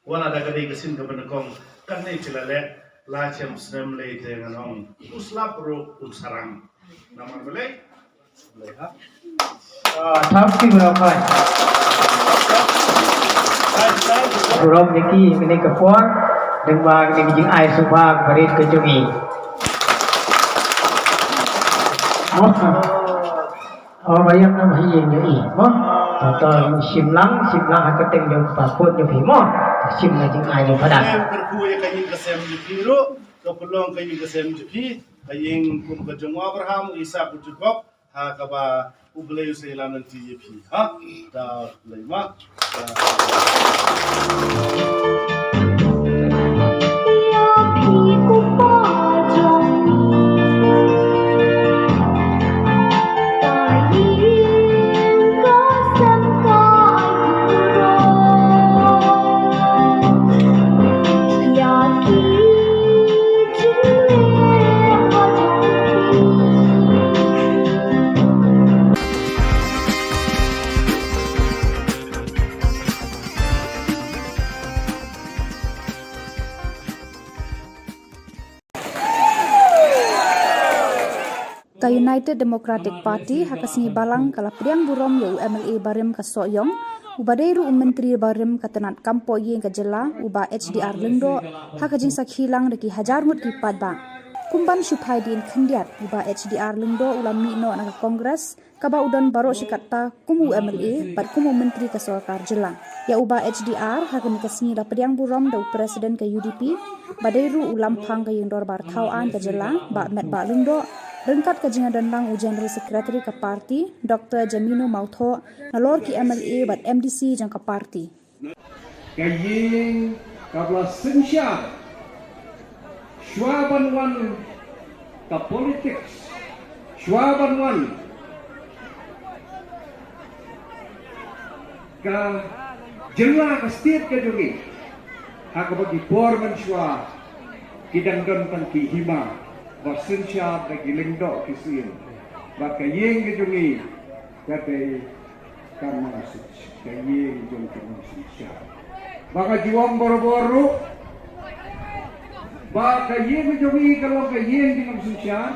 Wat la da ka dei ka sien kaba nyngkong, kane ki la leh, la chem snem lei te ngan ong u slap ruh un sarang. Namar balei? Balei ha? Ah, thank you very much. Burom ïa ki kane ka por, dang ba kane ka jingai sngewbha barit ka jong i. Awesome. Oh, ba ïa nang hi ïa i mo. To to, shim lang, shim lang ha ka teng jong kpa khun jong phi mo. Shim lang jingai jong pha da. Em kyrkhu ïa ka ïing ka sem jong phi ruh, ka pynlong ka ïing ka sem jong phi, ka ïing kum ka jong u Abraham, u Isak, u Jakob, ha kaba U Blei u sa ïalam lynti ïa phi. Ha? Da lei ma. Ka United Democratic Party ha ka sngi Balang ka la pdiang burom ïa u M L A barim ka Sohiong, uba dei ruh u Myntri barim ka tnat kam poh ïing ka jylla, u Bah H D R Lyngdoh, ha ka jingsakhi lang da ki hajar ngut ki paidbah. Kum ban shu phai dien khyndiat, u Bah H D R Lyngdoh u la mih noh na ka Congress, kaba u don baroh shi katta kum u M L A bad kum u Myntri ka Sorkar Jylla. Ïa u Bah H D R ha kane ka sngi la pdiang burom da u President ka U D P, ba dei ruh u Lamphang ka Ïing Dorbar Thaw Aiñ ka Jylla, Bah Metbah Lyngdoh, ryngkat ka jingïadon lang u General Secretary ka party, Doctor Jamino Mawthoh, nalor ki M L A bad M D C jong ka party. Ka ïing kaba la synshar shuwa ban wan ka politics, shuwa ban wan ka jylla, ka state ka jong ngi. Ha kaba ki por mynshuwa ki dang don tang ki hima ba synshar da ki lyngdoh ki sien. Bad ka ïing ka jong ngi ka dei ka nongshynshar, ka ïing jong ka nongshynshar. Ba ka ju ong barabor ruh ba ka ïing jong ngi ka long ka ïing jong ka nongshynshar.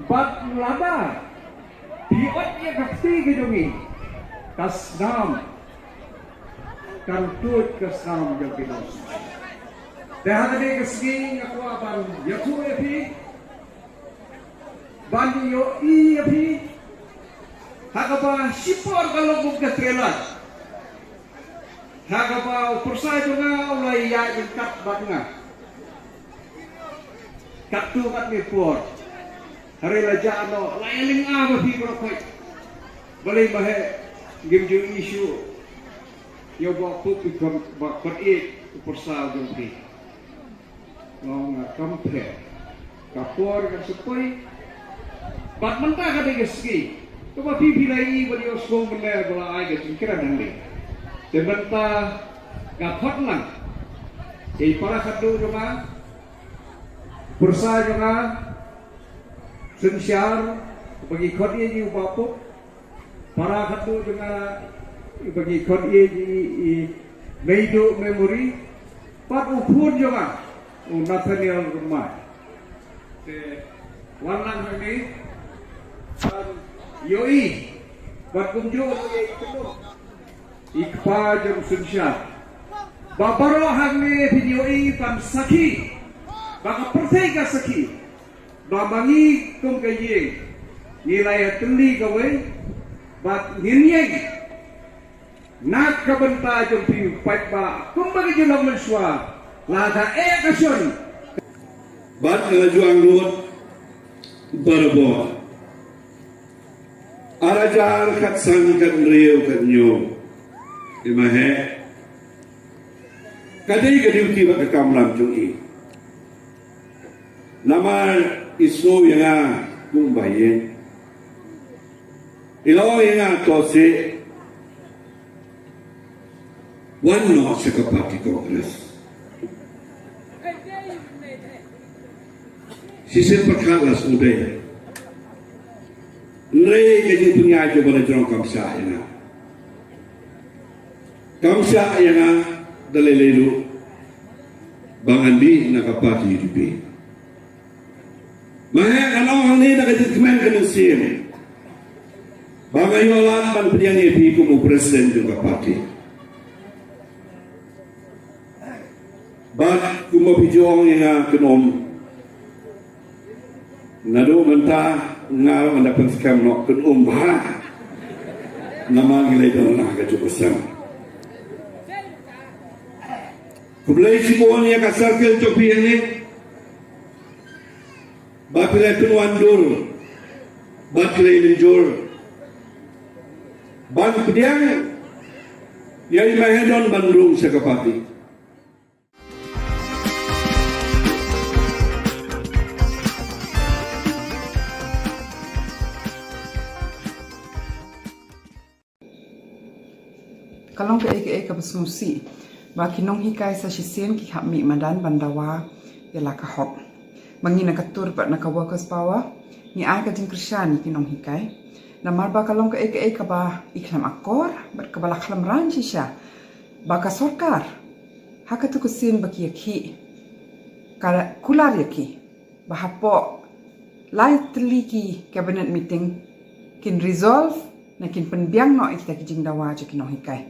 Bad lada phi ot ïa ka kti ka jong ngi, ka snam kan tuid ka snam jong ka nongshynshar. Te ha kane ka sngi nga kwah ban ïathuh ïa phi, ban ïohi ïa phi. Ha kaba shipor ka long kum ka trailer, ha kaba u pyrsa jong nga u la ïaid ryngkat bad nga katto katne por. Hynrei la jah noh, la ïa lyngngoh ba phi baroh khoit. Balei ma he ngim ju issue ïa u Bah Pope, i khon, ba khot ïeit u pyrsa jong phi. Nga ong nga kam pher. Ka por kan sa poi. Bad mynta ka dei ka sngi kaba phi phi la ïohi bad ïohsngew mynne ba la ai ka jingkren hangne. Te mynta nga khot lang ïa i para khadduh jong nga, pyrsa jong nga, synshar, ba ngi khot ïa i u Bah Pope, para khadduh jong nga, ba ngi khot ïa i, i Meiduh Memory, bad u khun jong nga u Nathaniel Rymbai. Te wan lang hangne ban ïohi bad kumjuh ïa i kynduh i kpa jong synshar. Ba baroh hangne phin ïohi ban sakhi, ba ka pyrthei ka sakhi ba ma ngi kum ka ïing ngi la ïatylli kawei bad ngin ïeng na ka bynta jong phi u paidbah kumba ka jinglong mynshuwa la ka eh ka shon. Bad nga la ju angnud barabor. Ar hajar khatsan, khathynriew, khathynñiew. Te ma he ka dei ka duty bad ka kamram jong i. Namar i sngew ïa nga kum ba ïeng. I la ong ïa nga, to seh wan noh sha ka party Congress. Shisien pyrkhat la sngewdei. Hynrei ka jingpynïaid jong ba la jrong kam shah ïa nga. Kam shah ïa nga da lei lei ruh ba ngan dih na ka party U D P. Ma heh, ngan ong hangne na ka jingkmen ka mynsiem ba nga ïoh lad ban pdiang ïa phi kum u president jong ka party. Bad kumba phi ju ong ïa nga, kynum. Naduh mynta nga ruh ngan da pynskhem noh, kynum bha. Namar ngi la ïoh na ka juh ka sem. Khublei shibun ïa ka circle jong phi hangne. Ba phi la pynwandur, ba phi la mynjur ban pdiang ïa i Mahadon ban rung sha ka party. Ka long kaei kaei kaba sngewsih ba ki nonghikai sa shisien ki hap mih madan ban dawa ïa la ka hok. Ba ngi na ka tur bad na ka workers power ngi ai ka jingkyrshan ïa ki nonghikai. Namar ba ka long kaei kaei kaba i khlem akor bad kaba la khlem rang shisha ba ka sorkar ha katu ka sien ba ki ïakhih ka kular ïa ki ba hapoh lai tylli ki cabinet meeting kin resolve ne kin pynbiang noh ïa kita ki jingdawa jong ki nonghikai.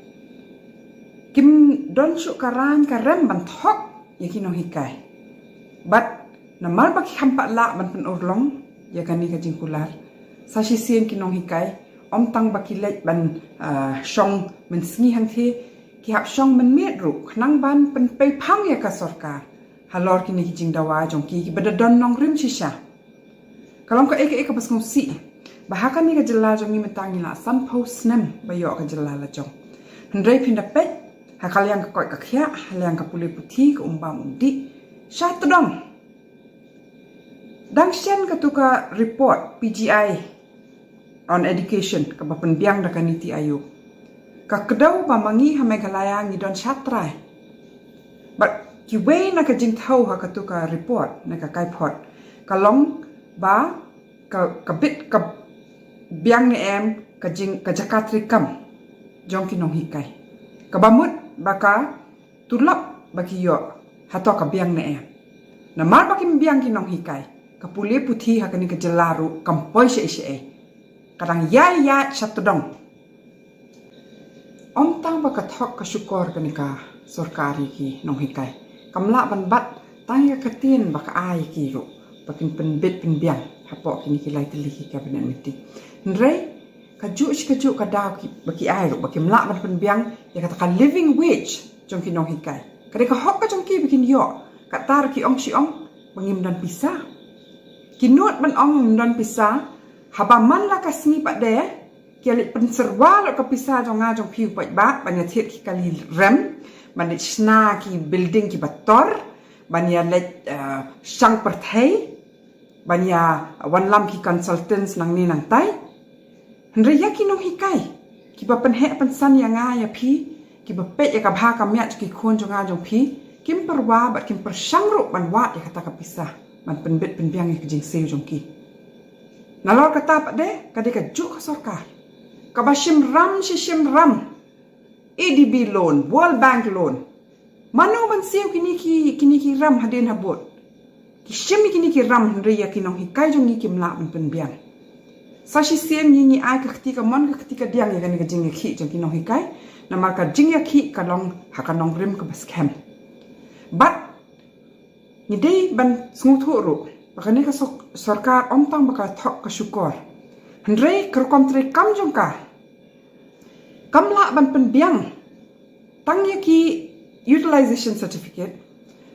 Kim don shuh ka rang ka rem ban thok ïa ki nonghikai. Bad namar ba ki kham pat lah ban pynurlong ïa kane ka jingkular, sa shisien ki nonghikai ym tang ba ki leit ban, ah, shong mynsngi hangthie, ki hap shong mynmiet ruh khnang ban pynpei phang ïa ka sorkar halor kine ki jingdawa jong ki kiba da don nongrim shisha. Ka long kaei kaei kaba sngewsih ba ha kane ka jylla jong ngi mynta ngi la sanphew snem ba ïoh ka jylla la jong. Hynrei phin da peit ha ka liang ka koit ka khiah, ha liang ka pule puthi, ka um bam um dih, sha tdong. Dang shen katu ka report P G I on education kaba pynbiang da ka NITI Aayog, ka kdew ba ma ngi ha Meghalaya ngi don shatrai. Bad kiwei na ka jingthew ha katu ka report ne ka kaiphod ka long ba ka, ka bit ka biang ne em ka jing, ka jaka treikam jong ki nonghikai, kaba mut ba ka tulop ba ki ïoh hato ka biang ne em. Namar ba kim biang ki nonghikai, ka pule puthi ha kane ka jylla ruh kam poi shaei shaei, ka dang ïai ïaid sha tdong. Ym tang ba ka thok ka shukor kane ka sorkar ïa ki nonghikai, kam lah ban bat tang ïa ka ktien ba ka ai ïa ki ruh ba kin pynbit pynbiang hapoh kine ki lai tylli ki cabinet meeting. Hynrei kajuh shi kajuh ka daw ki, ba ki ai ruh ba kim lah ban pynbiang ïa kata ka living wage jong ki nonghikai. Ka dei ka hok ka jong ki ba kin ïoh. Kata ruh ki ong shi ong ba ngim don pisa. Ki nud ban ong ngim don pisa, haba man la ka sngi pat de ki ïa leit pynsyrwa lut ka pisa jong nga jong phi u paidbah ban ïa thied ki kali rem, ban leit shna ki building kiba tor, ban ïa leit, eh, shang pyrthei, ban ïa wanlam ki consultants nangne nangtai. Hynrei ïa ki nonghikai kiba pynheh pynsan ïa nga ïa phi, kiba peit ïa ka bha ka miat jong ki khun jong nga jong phi, kim pyrwa bad kim pyrshang ruh ban wad ïa kata ka pisa ban pynbit pynbiang ïa ka jingsiew jong ki. Nalor kata pat de ka dei kajuh ka sorkar kaba shim ram shi shim ram, A D B loan, World Bank loan. Mano ban siew kine ki, kine ki ram hadien habud? Ki shim ïa kine ki ram hynrei ïa ki nonghikai jong ngi kim lah ban pynbiang. Sa shisien ngi, ngi ai ka kti kamon ka kti kadiang ïa kane ka jingïakhih jong ki nonghikai. Namar ka jingïakhih ka long ha ka nongrim kaba skhem. Bad ngi dei ban sngewthuh ruh ba kane ka sor-, sorkar ym tang ba ka thok ka shukor, hynrei ka rukom treikam jong ka kam lah ban pynbiang tang ïa ki utilization certificate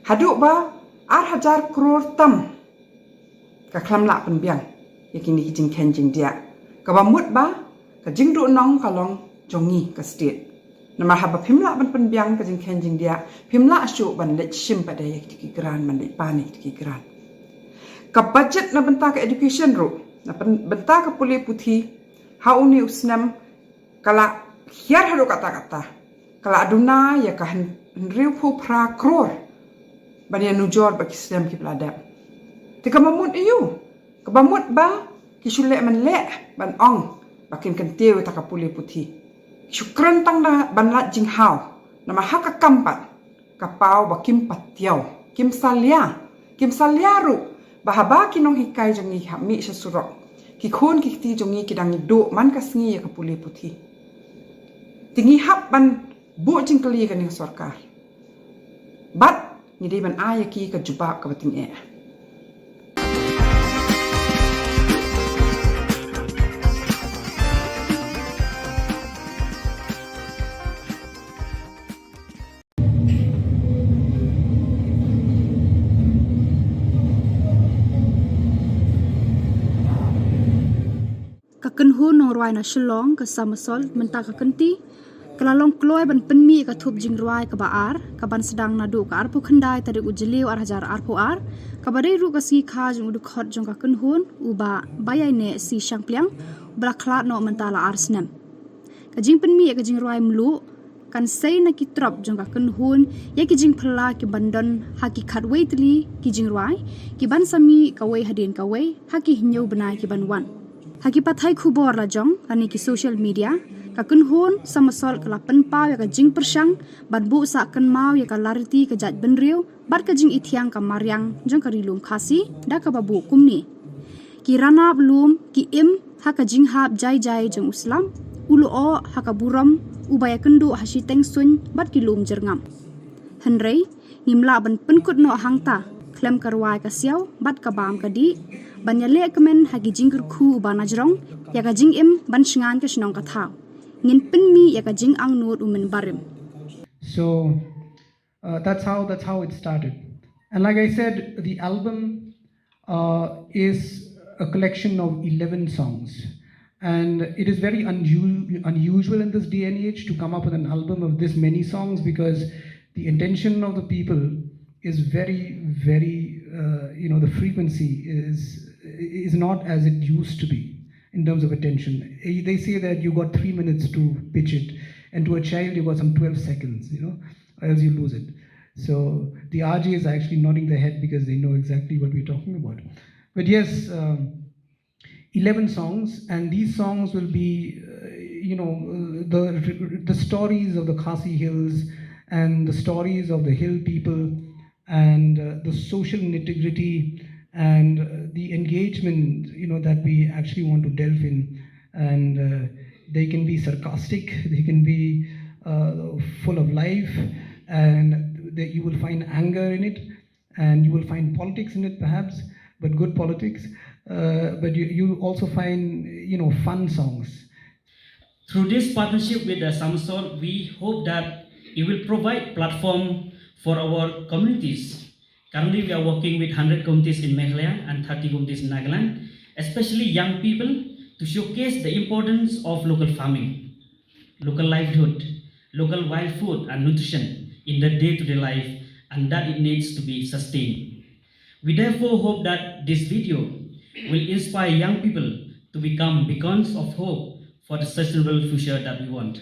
haduh ba ar hajar klur tam. Ka khlem lah pynbiang ïa kine ki jingkheiñ jingdiah, kaba mut ba ka jingduhnong ka long jong ngi ka state. Namar haba phim lah ban pynbiang ka jingkheiñ jingdiah, phim lah shuh ban leit shim pat de ïa kito ki grant, ban leit pan ïa kito ki grant. Ka budget na bynta ka education ruh, na byn-, bynta ka pule puthi, ha une u snem ka la hiar haduh katta katta, ka la duna ïa ka hyn-, hynriewphew phra klur ban ïa nujor bad ki snem kiba la dep. Te kaba mut aïu? Kaba mut ba ki shu leh man leh ban ong ba kin kyntiew ïa kata ka pule puthi. Shu kren tang da ban lait jinghaw, namar ha ka kam pat ka paw ba kim patiaw, kim salia, kim salia ruh ba haba ki nonghikai jong ngi hap mih sha surok, ki khun ki kti jong ngi ki dang duh man ka sngi ïa ka pule puthi. Te ngi hap ban buh jingkylli ïa kane ka sorkar. Bad ngi dei ban ai ïa ki ka jubab kaba tyngeh. Ka kynhun nongrwai na Shillong, ka Summersault, mynta ka kynti ka la long kloi ban pynmih ka thup jingrwai kaba ar, ka ban sdang naduh ka arphew khyndai tarik u Jylliew ar hajar arphew ar, kaba dei ruh ka sngi kha jong u dkhot jong ka kynhun, u Bah Baiaineh C Shangpliang, uba la khlad noh mynta la ar snem. Ka jingpynmih ïa ka jingrwai mluh kan sei na ki trop jong ka kynhun ïa ki jingphylla ki ban don ha ki khatwei tylli ki jingrwai, ki ban sa mih kawei hadien kawei ha ki hynñiew bnai ki ban wan. Ha ki pathai khubor la jong lane ki social media, ka kynhun Summersault ka la pynpaw ïa ka jingpyrshang ban buh sah kynmaw ïa ka lariti ka jaitbynriew bad ka jingithiang ka mariang jong ka Ri Lum Khasi da kaba buh kumne: Ki ranab lum ki im ha ka jinghap jai jai jong u slap, u lyoh ha ka burom uba ïakynduh ha shiteng suiñ bad ki lum jyrngam. Hynrei ngim lah ban pynkut noh hangta khlem ka rwai ka siaw bad ka bam ka dih ban ïaleh kmen ha ki jingkyrkhu uba najrong ïa ka jingim ban shngaiñ ka shnong ka thaw. Ngin pynmih ïa ka jingangnud u mynbarim. So uh, that's how that's how it started. And like I said, the album uh, is a collection of eleven songs, and it is very unu- unusual in this day and age to come up with an album of this many songs, because the attention of the people is very, very, uh, you know, the frequency is is not as it used to be in terms of attention. Eh, they say that you got three minutes to pitch it, and to a child you got some twelve seconds, you know, or else you lose it. So the R J is actually nodding their head because they know exactly what we're talking about. But yes, um, eleven songs, and these songs will be, uh, you know, uh, the the stories of the Khasi Hills and the stories of the hill people and uh, the social nitty gritty and uh, the engagement, you know, that we actually want to delve in. And uh, they can be sarcastic, they can be uh, full of life, and that you will find anger in it, and you will find politics in it, perhaps, but good politics. Uh, but you you also find, you know, fun songs. Through this partnership with the Summersault, we hope that it will provide platform for our communities. Currently, we are working with hundred communities in Meghalaya and thirty communities in Nagaland, especially young people, to showcase the importance of local farming, local livelihood, local wild food and nutrition in their day-to-day life, and that it needs to be sustained. We therefore hope that this video will inspire young people to become beacons of hope for the sustainable future that we want.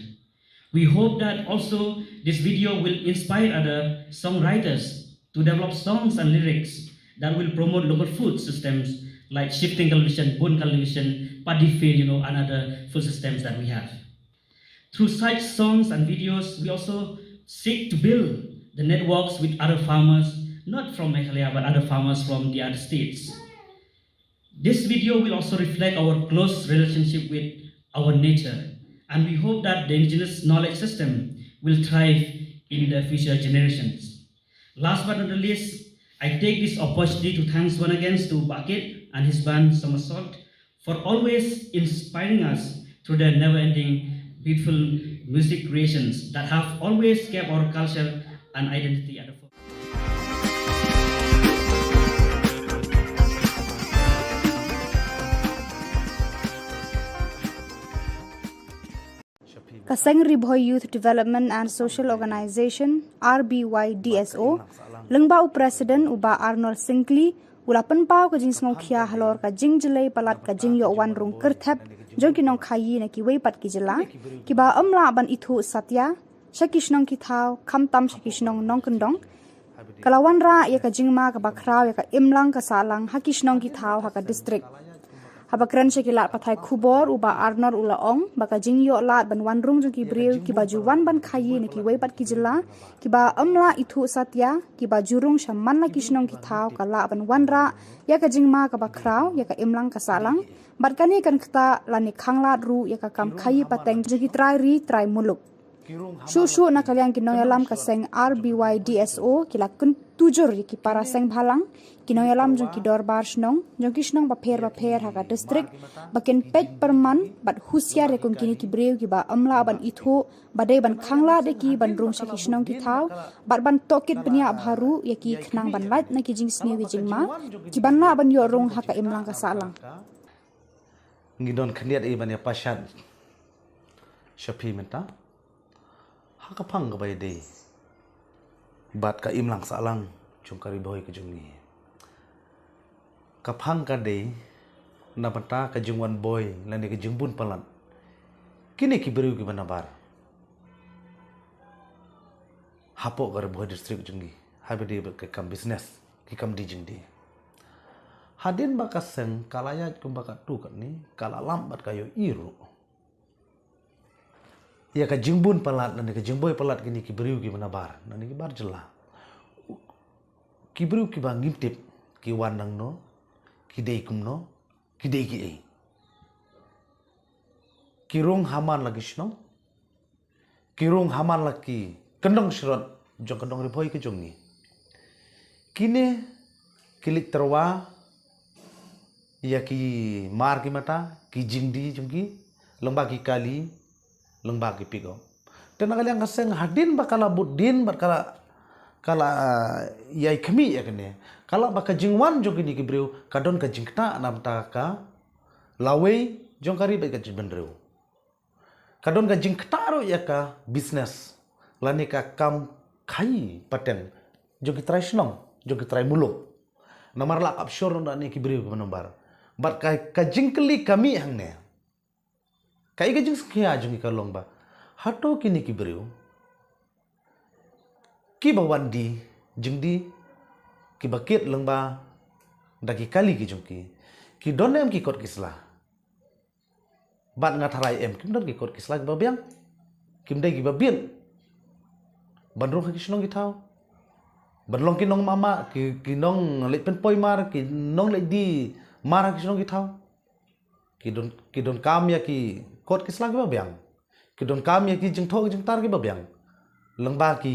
We hope that also this video will inspire other songwriters to develop songs and lyrics that will promote local food systems like shifting cultivation, bun cultivation, paddy field, you know, and other food systems that we have. Through such songs and videos, we also seek to build the networks with other farmers, not from Meghalaya, but other farmers from the other states. This video will also reflect our close relationship with our nature, and we hope that the indigenous knowledge system will thrive in the future generations. Last but not the least, I take this opportunity to thanks once again to Bah Kit and his band Summersault for always inspiring us through their never-ending beautiful music creations that have always kept our culture and identity at the forefront. Ka seng Ri Bhoi Youth Development and Social Organisation, R B Y D S O, lyngba u President u Bah Arnold Syngkli, u la pynpaw ka jingsngewkhia halor ka jingjyllei palat ka jingïoh wan rung kyrthep jong ki nongkhaïi na kiwei pat ki jylla kiba ym lah ban ithuh satia sha ki shnong ki thaw, khamtam sha ki shnong nongkyndong. Ka la wanrah ïa ka jingma kaba khraw ïa ka imlang ka sahlang ha ki shnong ki thaw ha ka district. Haba kren sha ki lad pathai khubor, u Bah Arnor u la ong ba ka jingïoh lad ban wan rung jong ki briew kiba ju wan ban khaïi na kiwei pat ki jylla kiba ym lah ithuh satia, kiba ju rung sha man la ki shnong ki thaw, ka lah ban wanrah ïa ka jingma kaba khraw ïa ka imlang ka sahlang, bad kane kan ktah lane khanglad ruh ïa ka kam khaïi pateng jong ki trai ri trai muluk. Shuh shuh na ka liang ki nongïalam ka seng R B Y D S O ki la kyntu jur ïa ki para seng bhalang, ki nongïalam jong ki dorbar shnong, jong ki shnong bapher bapher ha ka district, ba kin peit pyrman bad husiar ïa kum kine ki briew kiba ym lah ban ithuh, ba dei ban khanglad ïa ki ban rung sha ki shnong ki thaw, bad ban tohkit bniah bha ruh ïa ki khnang ban lait na ki jingsniew ki jingma, ki ban lah ban ïoh rung ha ka imlang ka sahlang. Ngi don khyndiat i ban ïa pashat sha phi mynta ha ka phang kaba ïadei bad ka imlang sahlang jong ka Ri Bhoi ka jong ngi. Ka phang ka dei na bynta ka jingwan boi lane ka jingbun palat kine ki briew kiba nabar hapoh ka Ri Bhoi district jong ngi, haba ïadei bad ka kam business, ki kam die jingdie. Hadien ba ka seng ka la ïaid kumba katto katne, ka la lap bad ka ïohi ruh ïa ka jingbun palat lane ka jingboi palat kine ki briew kiba nabar, lane ki bar jylla. Ki briew kiba ngim tip ki wan nangno, ki dei kumno, ki dei kiei. Ki rung ha man la ki shnong, ki rung ha man la ki kyndong shrot jong ka dong Ri Bhoi ka jong ngi. Kine ki leit tyrwa ïa ki mar ki mata, ki jingdie jong ki, lyngba ki kali, lyngba ki pickup. Te na ka liang ka seng hadien ba ka la bud dien bad ka la, ka la, ah, ïai khmih ïa kane, ka la ba ka jingwan jong kine ki briew ka don ka jingktah na bynta ka lawei jong ka ri bad ka jaitbynriew. Ka don ka jingktah ruh ïa ka business lane ka kam khaïi pateng jong ki trai shnong, jong ki trai muluk. Namar la kap shor na ne ki briew kiba nabar. Bad ka, ka jingkylli ka mih hangne, kaei ka jingsngewkhia jong ngi ka long ba hato kine ki briew kiba wan die jingdie, kiba kit lyngba da ki kali ki jong ki, ki don ne em ki kot ki sla? Bad nga tharai em kim don ki kot ki sla kiba biang, kim dei kiba biang ban rung ha ki shnong ki thaw, ban long ki nongmamar, ki, ki nongleit pynpoi mar, ki nongleit die mar ha ki shnong ki thaw. Ki don, ki donkam ïa ki kot ki sla kiba biang, ki donkam ïa ki jingthoh ki jingtar kiba biang lyngba ki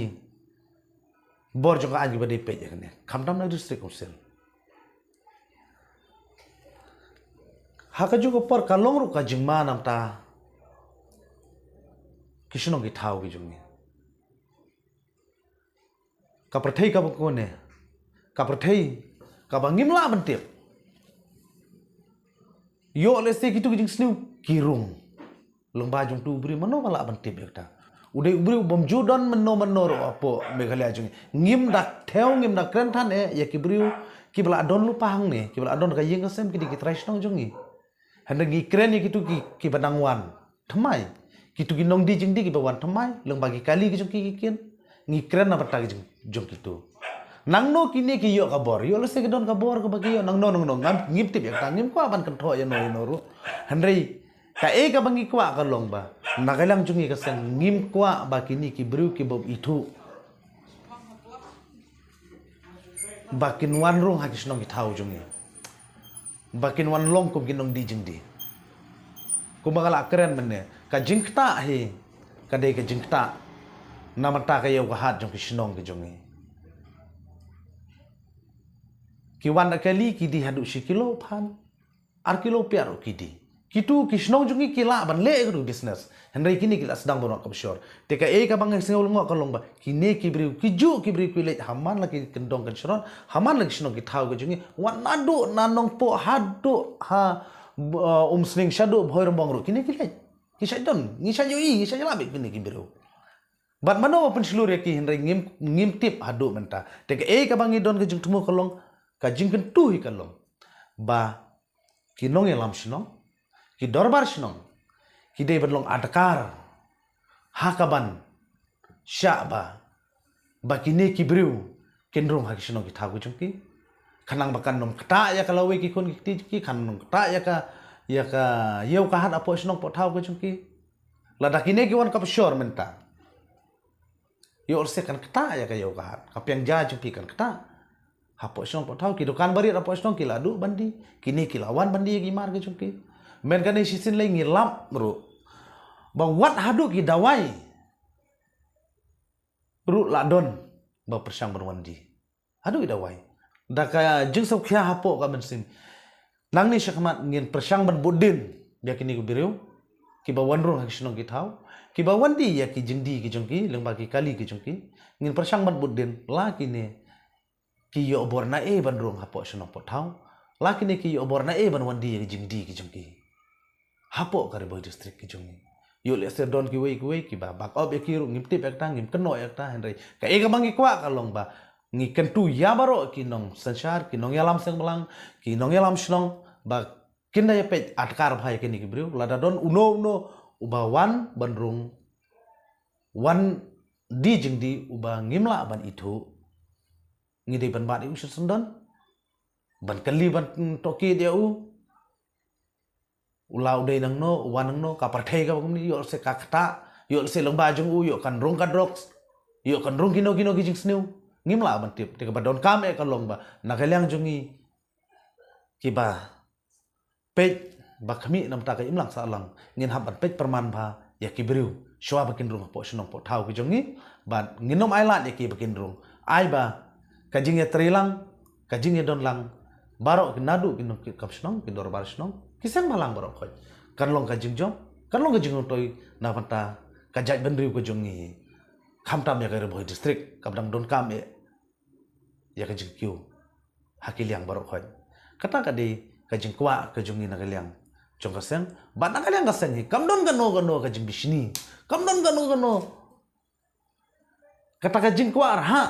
bor jong ka aiñ kiba dei peit ïa kane, khamtam na district council. Ha kajuh ka por ka long ruh ka jingma na bynta ki shnong ki thaw ki jong ngi. Ka pyrthei kaba kane, ka pyrthei kaba ngim lah ban tip. Ïoh lehse kitu ki jingsniew ki rung lyngba jong utu u briew, mano ba lah ban tip ïa kata? U dei u briew bym ju don mynno mynno ruh hapoh Meghalaya jong ngi. Ngim da thew, ngim da kren than eh ïa ki briew kiba la don lypa hangne, kiba la don ka ïing ka sem, ki dei ki trai shnong jong ngi. Hynrei ngi kren ïa kitu ki, kiba nang wan thymmai, kitu ki nongdie jingdie kiba wan thymmai lyngba ki kali ki jong ki ki kin. Ngi kren na bynta ki jong, jong kitu. Nangno kine ki ïoh ka bor, ïoh lehse ki don ka bor kaba ki ïoh nangno nangno, ngam, ngim tip ïa kata, ngim kwah ban kynthoh ïano ïano ruh. Hynrei kaei kaba ngi kwah ka long ba na ka liang jong ngi ka seng ngim kwah ba kine ki briew kiba ithuh ba kin wan rung ha ki shnong ki thaw jong ngi, ba kin wan long kum ki nongdie jingdie. Kumba nga la kren mynne, ka jingktah hi ka dei ka jingktah na bynta ka ïew ka hat jong ki shnong ki jong ngi. Ki wan da kali ki die haduh shi kilo phan, ar kilo pia ruh ki die. Kitu ki shnong jong ngi ki lah ban leh ïa katu business. Hynrei kine ki la sdang ban wad kaba shor. Te kaei kaba nga sngew lyngngoh ka long ba kine ki briew, ki juh ki briew ki leit ha man la ki kyndong kynshrot, ha man la ki shnong ki thaw ki jong ngi, wat naduh na Nongpoh haduh ha, uh, Umsning, shaduh Bhoirymbong ruh kine ki leit. Ngi shait don, ngi shait ïohi, ngi shait ïalap ïa kine ki briew. Bad mano ba pynshlur ïa ki, hynrei ngim, ngim tip haduh mynta. Te kaei kaba ngi don ka jingthmu ka long, ka jingkyntu hi ka long ba ki nongïalam shnong, ki dorbar shnong, ki dei ban long adkar ha kaban shah ba, ba kine ki briew kin rung ha ki shnong ki thaw ki jong ki. Khnang ba kan ym ktah ïa ka lawei ki khun ki kti ki, kan ym ktah ïa ka, ïa ka ïew ka hat hapoh shnong poh thaw ka jong ki. Lada kine ki wan ka pyrshor mynta, ïoh lehse kan ktah ïa ka ïew ka hat, ka pynjah jong ki kan ktah. Hapoh shnong poh thaw, ki dukan barit hapoh shnong ki la duh ban die, kine ki la wan ban die ïa ki mar ka jong ki. Mynta kane shisien lei ngi lap ruh ba wat haduh ki dawai ruh la don ba pyrshang ban wan die. Haduh ki dawai. Da ka jingsngewkhia hapoh ka mynsiem. Nangne shakhmat ngin pyrshang ban bud dien ïa kine ki briew kiba wan rung ha ki shnong ki thaw, kiba wan die ïa ki jingdie ki jong ki lyngba ki kali ki jong ki. Ngin pyrshang ban bud dien la kine ki ïoh bor naei ban rung hapoh shnong poh thaw, la kine ki ïoh bor naei ban wan die ïa ki jingdie ki jong ki hapoh ka Ri Bhoi District ki jong ngi. Ïoh lehse don kiwei kiwei kiba backup ïa ki ruh, ngim tip ïa kata, ngim kynnoh ïa kata, hynrei kaei kaba ngi kwah ka long ba ngi kyntu ïa baroh ki nongsynshar, ki nongïalam seng blang, ki nongïalam shnong, ba kin da ïa peit adkar bha ïa kine ki briew. Lada don uno uno uba wan ban rung, wan die jingdie uba ngim lah ban ithuh, ngi dei ban bat ïa u sha syndon, ban kylli, ban tohkit ïa u. U la u dei nangno, u wan nangno, ka pyrthei kaba kumne, ïoh lehse ka ktah, ïoh lehse lyngba jong u ïoh kan rung ka drugs, ïoh kan rung kino kino ki jingsniew. Ngim lah ban tip. Te kaba donkam eh ka long ba na ka liang jong ngi kiba peit ba khmih na bynta ka imlang sahlang, ngin hap ban peit pyrman bha ïa ki briew shuwa ba kin rung hapoh shnong poh thaw ki jong ngi. Bad ngin ym ailad ïa ki ba kin rung. Ai ba ka jingïatreilang, ka jingïadonlang, baroh ki naduh ki nongkit kam shnong, ki dorbar shnong, ki seng bhalang baroh khoit, kan long ka jingjop, kan long ka jingmyntoi na bynta ka jaitbynriew ka jong ngi. Khamtam ïa ka Ri Bhoi District kaba dang donkam eh ïa ka jingkiew ha ki liang baroh khoit. Kata ka dei ka jingkwah ka jong ngi na ka liang jong ka seng. Bad na ka liang ka seng hi kam don kano kano ka jingbishni, kam don kano kano kata ka jingkwah rhah.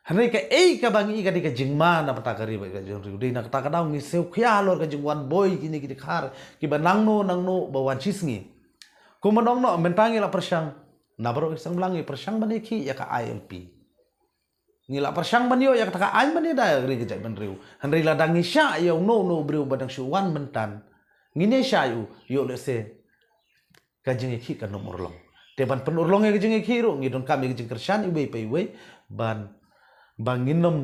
Hynrei kaei kaba ngi i ka dei ka jingma na bynta ka ri bad ka jingriew. Dei na kata ka daw ngi sngewkhia halor ka jingwan boi kine ki dkhar kiba nangno nangno ba wan shisngi. Kumba ong noh, mynta ngi la pyrshang, na baroh ki seng blang ngi pyrshang ban ïakhih ïa ka I L P. Ngi la pyrshang ban ïoh ïa kata ka aiñ ban ïada ïa ka ri ka jaitbynriew. Hynrei lada ngi shah ïa uno uno u briew ba dang shu wan mynta, ngin ïa shah ïa u, ïoh lehse ka jingïakhih kan ym urlong. Te ban pynurlong ïa ka jingïakhih ruh ngi donkam ïa ka jingkyrshan iwei pa iwei, ban, ba ngin ym,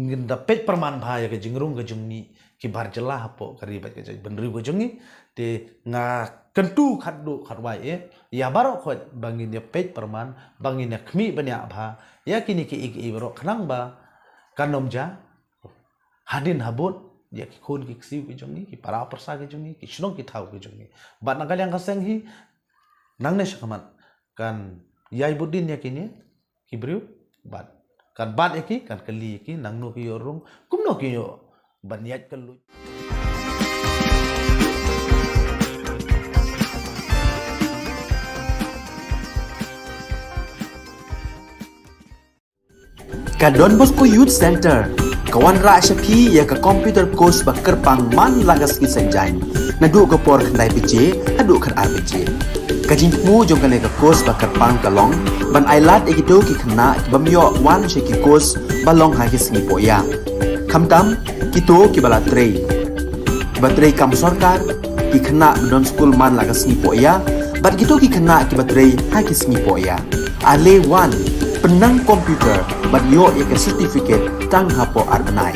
ngin da peit pyrman bha ïa ka jingrung ka jingmih ki bar jylla hapoh ka ri bad ka jaitbynriew ka jong ngi. Te nga kyntu khatduh khatwai eh ïa baroh khoit ba ngin ïa peit pyrman, ba ngin ïa khmih bniah bha ïa kine kiei kiei baroh khnang ba kan ym jia hadien habud ïa ki khun ki ksiew ki jong ngi, ki para pyrsa ki jong ngi, ki shnong ki thaw ki jong ngi. Bad na ka liang ka seng hi, nangne shakhmat kan ïai bud dien ïa kine ki briew, bad kan bat ïa ki, kan kylli ïa ki nangno ki ïoh rung, kumno ki ïoh ban ïaid kylluid. Ka Don Bosco Youth Center ka wanrah sha phi ïa ka computer course ba kyrpang man la ka sngi Saitjaiñ, naduh ka por khyndai baje haduh khatar baje. Ka jingthmu jong kane ka course ba kyrpang ka long ban ailad ïa kito ki khynnah ki bym ïoh wan sha ki course ba long ha ki sngi pohïa. Khamtam kito kiba la trei, kiba trei kam sorkar, ki khynnah ba don skul man la ka sngi pohïa, bad kito ki khynnah kiba trei ha ki sngi pohïa. Ale wan, pynnang computer bad ïoh ïa ka certificate tang hapoh ar bnai.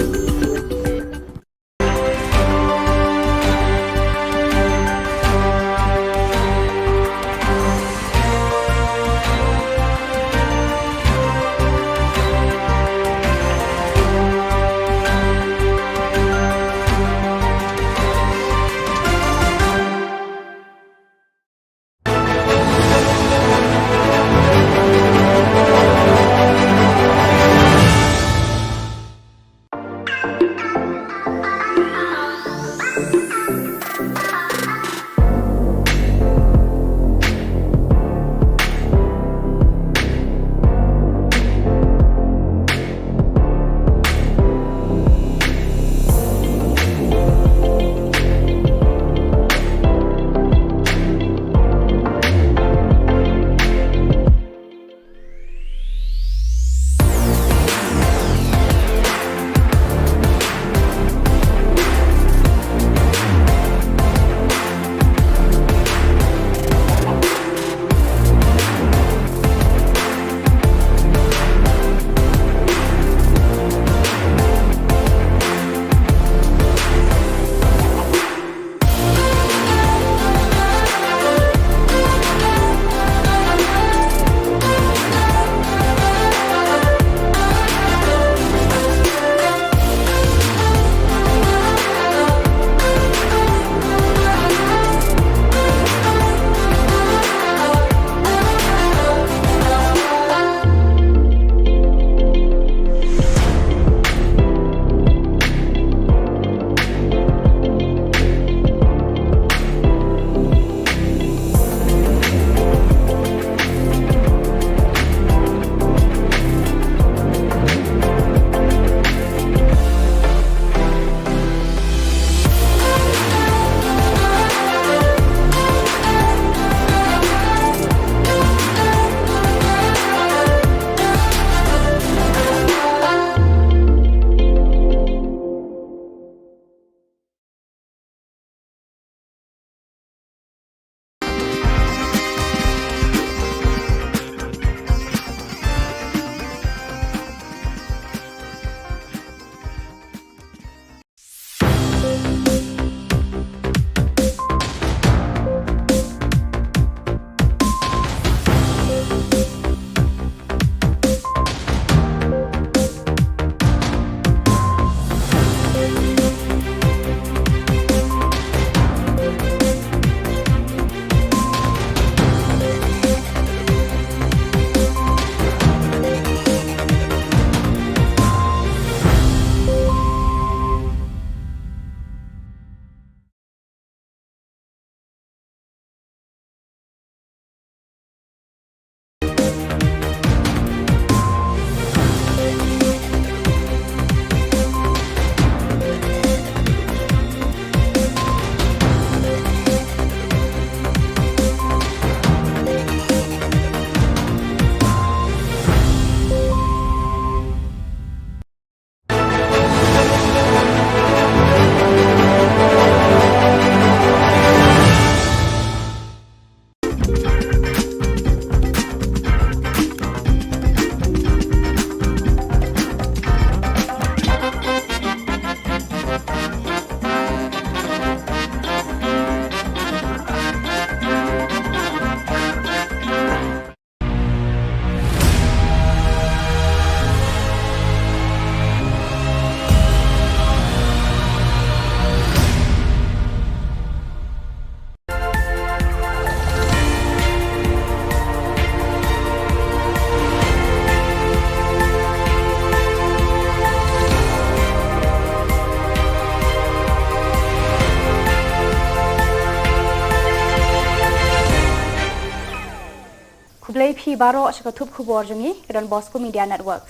Ki baroh sha ka thup khubor jong ngi ka Don Bosco Media Network.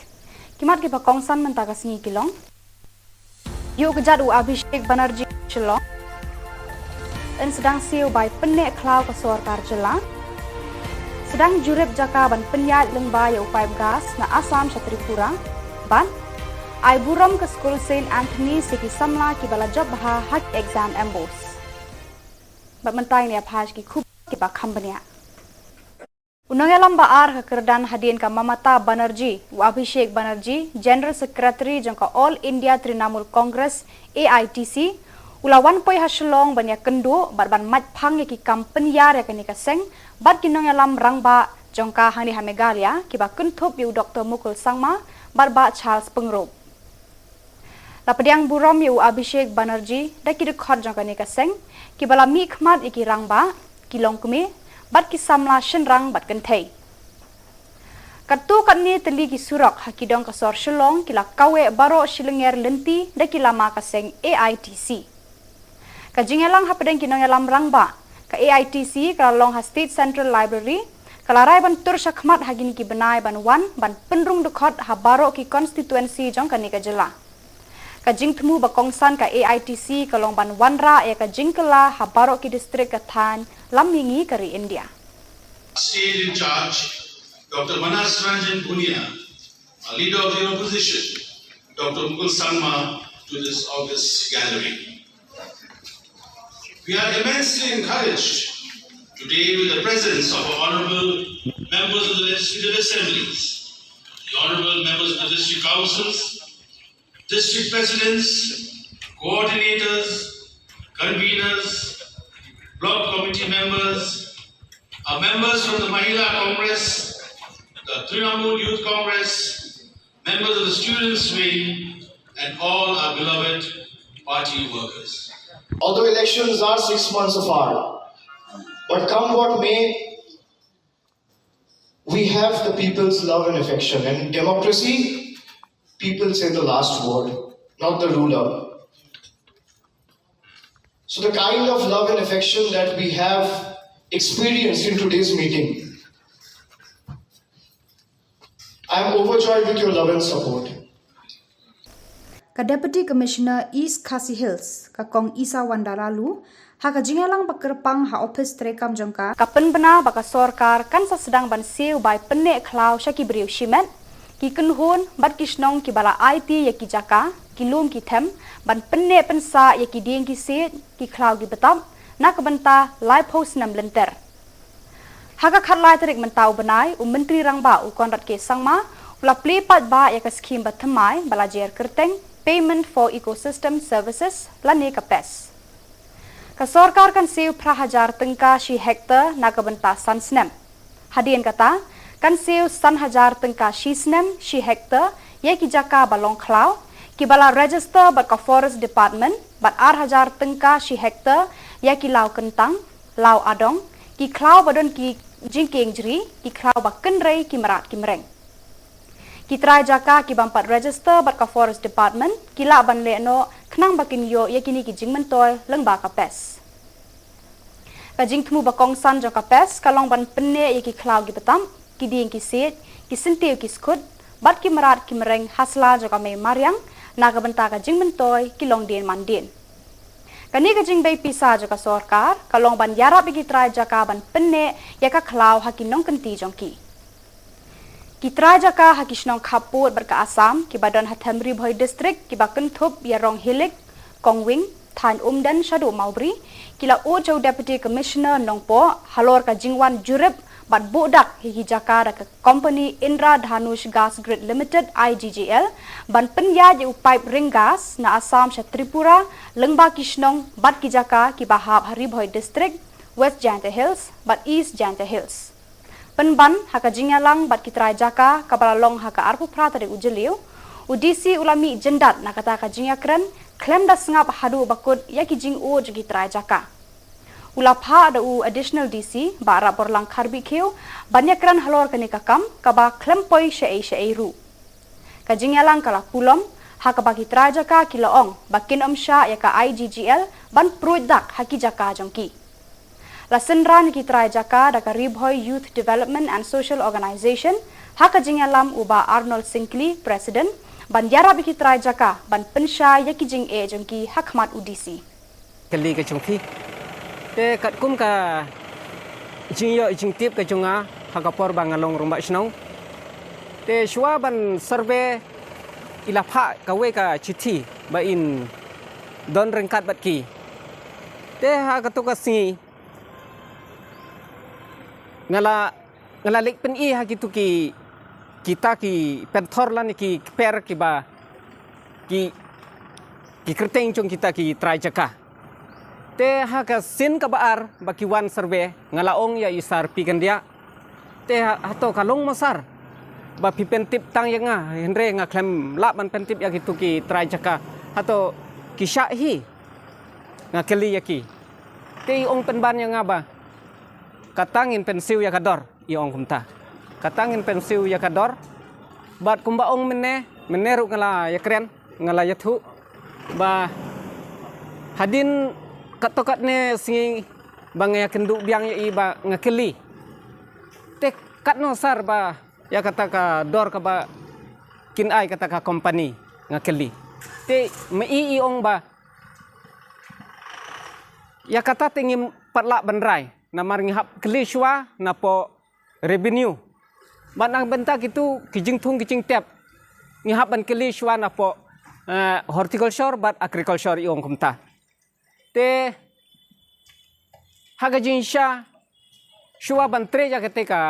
Ki mat kiba kongsan mynta ka sngi ki long: Ïuh kjat u Abhishek Banerjee Shillong. Yn sdang siew bai pynneh khlaw ka sorkar jylla. Sdang jurip jaka ban pynïaid lyngba ïa u paip gas na Assam sha Tripura. Bad ai burom ka skul Saint Anthony's ïa ki samla kiba la jop bha ha ki exam MBOSE. Bad mynta ngin ïa phai sha ki khubor kiba kham bniah. U nongïalam ba ar ka kyrdan hadien ka Mamata Banerjee, u Abhishek Banerjee, General Secretary jong ka All India Trinamool Congress, A I T C, u la wan poi ha Shillong ban ïakynduh bad ban mait phang ïa ki kam pynïar ïa kane ka seng bad ki nongïalam rangbah jong ka hangne ha Meghalaya kiba kynthup ïa u Doctor Mukul Sangma bad Bah Charles Pyngrope. La pdiang burom ïa u Abhishek Banerjee da ki dkhot jong kane ka seng kiba la mihkhmat ïa ki rangbah, ki longkmie bad ki samla shynrang bad kynthei. Katto katne tylli ki surok ha ki dong ka sor Shillong ki la kaweh baroh shilynter lynti da ki lama ka seng A I T C. Ka jingïalang hapdeng ki nongïalam rangbah ka A I T C ka la long ha State Central Library, ka la rai ban tur shakhmat ha kine ki bnai ban wan ban pynrung dkhot ha baroh ki constituency jong kane ka jylla. Ka jingthmu ba kongsan ka A I T C ka long ban wanrah ïa ka jingkylla ha baroh ki district ka thaiñ lam mihngi ka ri India. State in charge, Doctor Manas Ranjan Bhunia, a leader of the opposition, Doctor Mukul Sangma, to this august gathering. We are immensely encouraged today with the presence of our honorable members of the legislative assemblies, the honorable members of the district councils, district presidents, coordinators, conveners, block committee members, our members from the Mahila Congress, the Trinamool Youth Congress, members of the students' wing, and all our beloved party workers. Although elections are six months apart, but come what may, we have the people's love and affection. And in democracy, people say the last word, not the ruler. So the kind of love and affection that we have experienced in today's meeting, I am overjoyed with your love and support. Ka Deputy Commissioner East Khasi Hills, ka Kong Isawanda Laloo, ha ka jingïalang ba kyrpang ha ophis treikam jong ka, ka pynbna ba ka sorkar kan sa sdang ban siew bai pynneh khlaw sha ki briew shimet, ki kynhun bad ki shnong kiba la aiti ïa ki jaka, ki lum ki them, ban pynneh pynsah ïa ki dieng ki siej, ki khlaw ki btap na ka bynta laiphew snem lynter. Ha ka khatlai tarik mynta u bnai, u Myntri Rangbah u Conrad K Sangma u la plie paidbah ïa ka skhim ba thymmai ba la jer kyrteng Payment for Ecosystem Services lane ka PES. Ka sorkar kan siew phra hajar tyngka shi hektar na ka bynta san snem. Hadien kata, kan siew san hajar tyngka shi snem shi hektar ïa ki jaka ba long khlaw kiba la register bad ka Forest Department, bad ar hajar tyngka shi hektar ïa ki law kyntang, law adong, ki khlaw ba don ki jingkieng jri, ki khlaw ba kynrei, ki mrad ki mreng. Ki trai jaka ki bym pat register bad ka Forest Department ki lah ban leh noh khnang ba kin ïoh ïa kine ki jingmyntoi lyngba ka PES. Ka jingthmu ba kongsan jong ka PES ka long ban pynneh ïa ki khlaw ki btap, ki dieng ki siej, ki syntiew ki skhut bad ki mrad ki mreng ha sla jong ka mei mariang na ka bynta ka jingmyntoi ki longdien mandien. Kane ka jingbei pisa jong ka sorkar ka long ban ïarap ïa ki trai jaka ban pynneh ïa ka khlaw ha ki nongkynti jong ki. Ki trai jaka ha ki shnong khappud bad ka Assam kiba don ha them Ri Bhoi District kiba kynthup ïa Ronghilik, Kongwing, thaiñ Umden shaduh Mawbri, ki la ud sha u Deputy Commissioner Nongpoh halor ka jingwan jurip bad buh dak ïa ki jaka da ka company Indra Dhanush Gas Grid Limited, I G G L, ban pynïaid ïa u paip ring gas na Assam sha Tripura lyngba ki shnong bad ki jaka kiba hap ha Ri Bhoi District, West Jaintia Hills bad East Jaintia Hills. Pynban ha ka jingïalang bad ki trai jaka kaba la long ha ka arphew phra tarik u Jylliew, u D C u la mih jyndat na kata ka jingïakren khlem da sngap haduh ba kut ïa ki jingud jong ki trai jaka. U la phah da u Additional D C Bah Rapborlang Kharbihkhiew ban ïakren halor kane ka kam kaba khlem poi shaei shaei ruh. Ka jingïalang ka la pulom ha kaba ki trai jaka ki la ong ba kin ym shah ïa ka I G G L ban pruid dak ha ki jaka jong ki. La synran ïa ki trai jaka da ka Ri Bhoi Youth Development and Social Organization, ha ka jingïalam u Bah Arnold Syngkli, President, ban ïarap ïa ki trai jaka ban pynshai ïa ki jingeh jong ki ha khmat u D C. Kali ka jong phi. Te katkum ka jingïoh jingtip ka jong nga ha ka por ba nga long rangbah shnong. Te shuwa ban survey i la phah kawei ka chithi ba in don ryngkat bad ki. Te ha kato ka sngi nga la nga la leit pyni ha kitu ki, kita ki pynthor lane ki kper kiba ki, ki kyrteng jong kita ki trai jaka. Te ha ka sien kaba ar ba ki wan survey, nga la ong ïa i Sar P. Kyndiah. Te ha, hato ka long mo Sar ba phi pyntip tang ïa nga, hynrei nga khlem lah ban pyntip ïa kitu ki trai jaka. Hato ki shah hi? Nga kylli ïa ki. Te i ong pynban ïa nga ba kata ngin pynsiew ïa ka dor, i ong kumta. Kata ngin pynsiew ïa ka dor. Bad kumba ong mynne, mynne ruh nga la ïakren, nga la ïathuh ba hadien katto katne sngi ba nga ïakynduh biang ïa i ba nga kylli. Te katno Sar ba ïa kata ka dor kaba kin ai kata ka company, nga kylli. Te ma i i ong ba ïa kata te ngim pat lah ban rai, namar ngi hap kylli shuwa napoh revenue. Bad na ka bynta kitu ki jingthung ki jingtep, ngi hap ban kylli shuwa napoh, eh, horticulture bad agriculture, i ong kumta. Te ha ka jingshisha, shuwa ban trei ïa kata ka,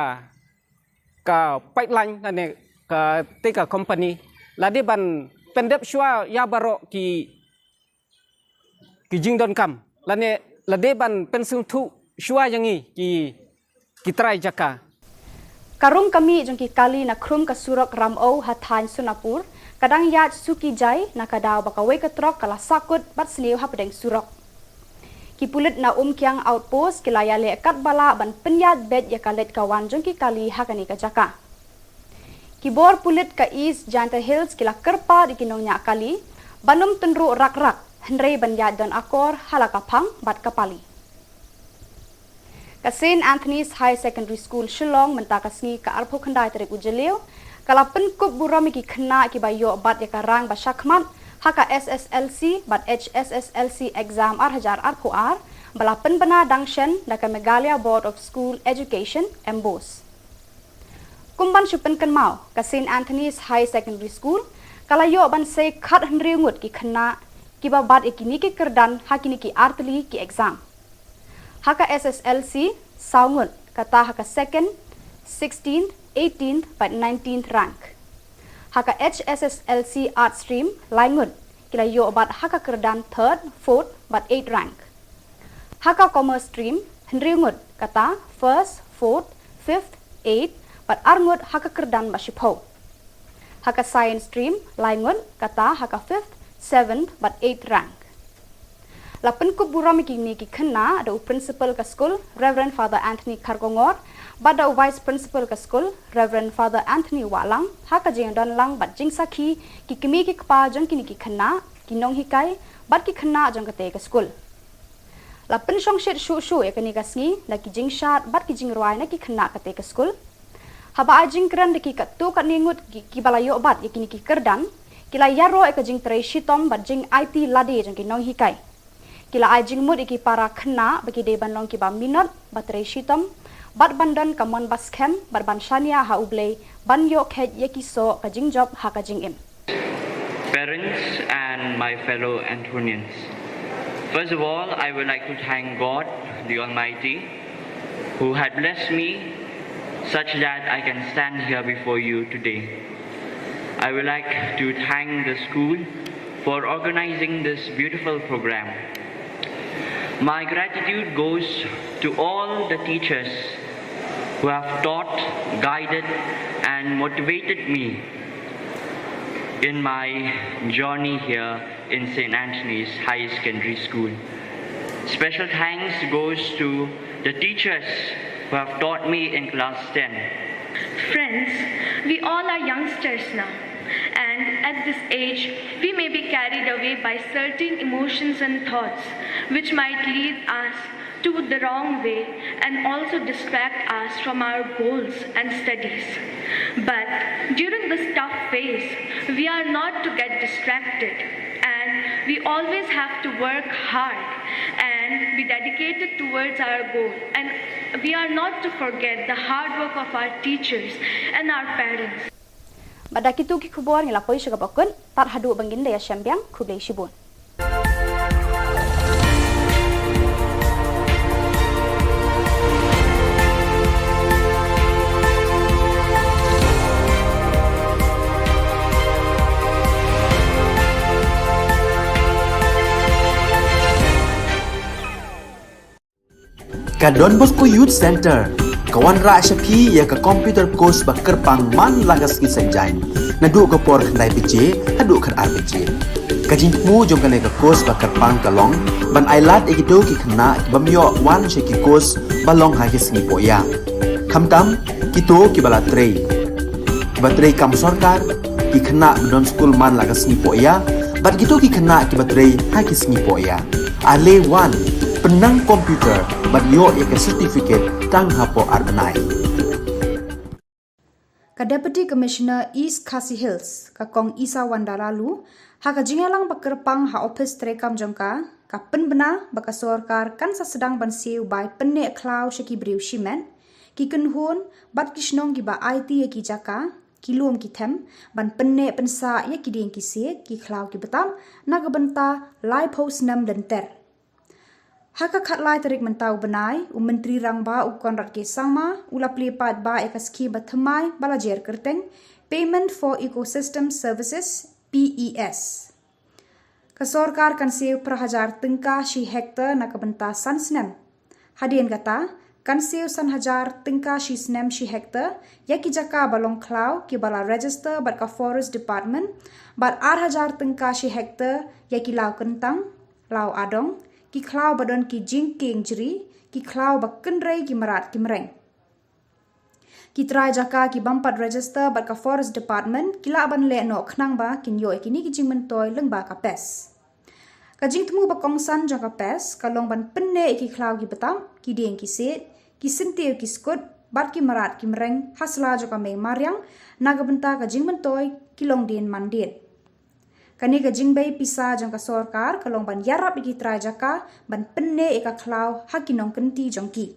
ka pipeline lane kata ka company, la dei ban pyndep shuwa ïa baroh ki, ki jingdonkam, lane la dei ban pynsngewthuh shuwa ïa ngi ki, ki trai jaka. Ka rung ka mih jong ki kali na khrum ka surok Ramew ha thaiñ Sonapur ka dang ïaid suki jai na ka daw ba kawei ka trok ka la sahkut bad sniew hapdeng surok. Ki pulit na Umkiang Outpost ki la ïaleh katba lah ban pynïaid beit ïa ka leit ka wan jong ki kali ha kane ka jaka. Ki bor pulit ka East Jaintia Hills ki la kyrpad ïa ki nongñiah kali ban ym tynruh rak rak, hynrei ban ïaid don akor ha la ka phang bad ka pali. Ka Saint Anthony's Higher Secondary School Shillong mynta ka sngi ka arphew khyndai tarik u Jylliew ka la pynkup burom ïa ki khynnah kiba ïoh bat ïa ka rang ba shakhmat ha ka S S L C bad H S S L C exam ar hajar arphew ar ba la pynbna dang shen da ka Meghalaya Board of School Education, MBOSE. Kum ban shu pynkynmaw, ka Saint Anthony's Higher Secondary School ka la ïoh ban sei khathynriew ngut ki khynnah kiba bat ïa kine ki kyrdan ha kine ki artylli ki exam. Ha ka S S L C, saw ngut, kata ha ka second, sixteenth, eighteenth bad nineteenth rank. Ha ka H S S L C Arts Stream, lai ngut, ki la ïoh bat ha ka kyrdan third, fourth bad eighth rank. Ha ka Commerce Stream, hynriew ngut, kata first, fourth, fifth, eighth bad ar ngut ha ka kyrdan ba shiphew. Ha ka Science Stream, lai ngut, kata ha ka fifth, seventh bad eighth rank. La pynkup burom ïa kine ki khynnah da u Principal ka skul, Reverend Father Anthony Kharkongor, bad da u Vice Principal ka skul, Reverend Father Anthony Wahlang, ha ka jingdon lang bad jingsakhi ki kmie ki kpa jong kine ki khynnah, ki nonghikai bad ki khynnah jong katei ka skul. La pynshongshit shuh shuh ïa kane ka sngi da ki jingshad bad ki jingrwai na ki khynnah katei ka skul. Haba ai jingkren da ki katto katne ngut ki, kiba la ïoh bat ïa kine ki kyrdan, ki la ïaroh ïa ka jingtrei shitom bad jingaiti lade jong ki nonghikai. Ki la ai jingmut ïa ki para khynnah ba ki dei ban long kiba minot, ba trei shitom bad ban don ka mon ba skhem bad ban shaniah ha U Blei ban ïoh kheit ïa ki soh ka jingjop ha ka jingim. Parents and my fellow Anthonians. First of all, I would like to thank God, the Almighty, who had blessed me such that I can stand here before you today. I would like to thank the school for organizing this beautiful program. My gratitude goes to all the teachers who have taught, guided, and motivated me in my journey here in Saint Anthony's Higher Secondary School. Special thanks goes to the teachers who have taught me in class ten. Friends, we all are youngsters now, and at this age, we may be carried away by certain emotions and thoughts which might lead us to the wrong way and also distract us from our goals and studies. But during this tough phase, we are not to get distracted, and we always have to work hard and be dedicated towards our goal. And we are not to forget the hard work of our teachers and our parents. Bad da kitu ki khubor ngi la poi sha kaba kut, tad haduh ban ngin da ïashem biang, khublei shibun. Ka Don Bosco Youth Center ka wanrah sha phi ïa ka computer course ba kyrpang man la ka sngi Saitjaiñ, naduh ka por khyndai baje haduh khatar baje. Ka jingthmu jong kane ka course ba kyrpang ka long ban ailad ïa kito ki khynnah kiba ym ïoh wan sha ki course ba long ha ki sngi pohïa, khamtam kito kiba la trei, kiba trei kam sorkar, ki khynnah ba don skul man la ka sngi pohïa, bad kito ki khynnah kiba trei ha ki sngi pohïa. Ale wan, pynnang computer bad ïoh ïa ka certificate tang hapoh ar bnai. Ka Deputy Commissioner East Khasi Hills, ka Kong Isawanda Laloo, ha ka jingïalang ba kyrpang ha ophis treikam jong ka, ka pynbna ba ka sorkar kan sa sdang ban siew bai pynneh khlaw sha ki briew shimet, ki kynhun bad ki shnong kiba aiti ïa ki jaka, ki lum ki them, ban pynneh pynsah ïa ki dieng ki siej, ki khlaw ki btap, na ka bynta laiphew snem lynter. Ha ka khatlai tarik mynta u bnai, u Myntri Rangbah u Conrad K Sangma u la plie paidbah ïa ka skhim ba thymmai ba la jer kyrteng Payment for Ecosystem Services, P E S. Ka sorkar kan siew phra hajar tyngka shi hektar na ka bynta san snem. Hadien kata, kan siew san hajar tyngka shi snem shi hektar ïa ki jaka ba long khlaw kiba la register bad ka Forest Department, bad ar hajar tyngka shi hektar ïa ki law kyntang, law adong, ki khlaw ba don ki jingkieng jri, ki khlaw ba kynrei ki mrad ki mreng. Ki trai jaka ki bym pat register bad ka Forest Department ki lah ban leh noh khnang ba kin ïoh ïa kine ki jingmyntoi lyngba ka PES. Ka jingthmu ba kongsan jong ka PES ka long ban pynneh ïa ki khlaw ki btap, ki dieng ki siej, ki syntiew ki skut, bad ki mrad ki mreng ha sla jong ka mei mariang, na ka bynta ka jingmyntoi ki longdien mandien. Kane ka jingbei pisa jong ka sorkar ka long ban ïarap ïa ki trai jaka ban pynneh ïa ka khlaw ha ki nongkynti jong ki.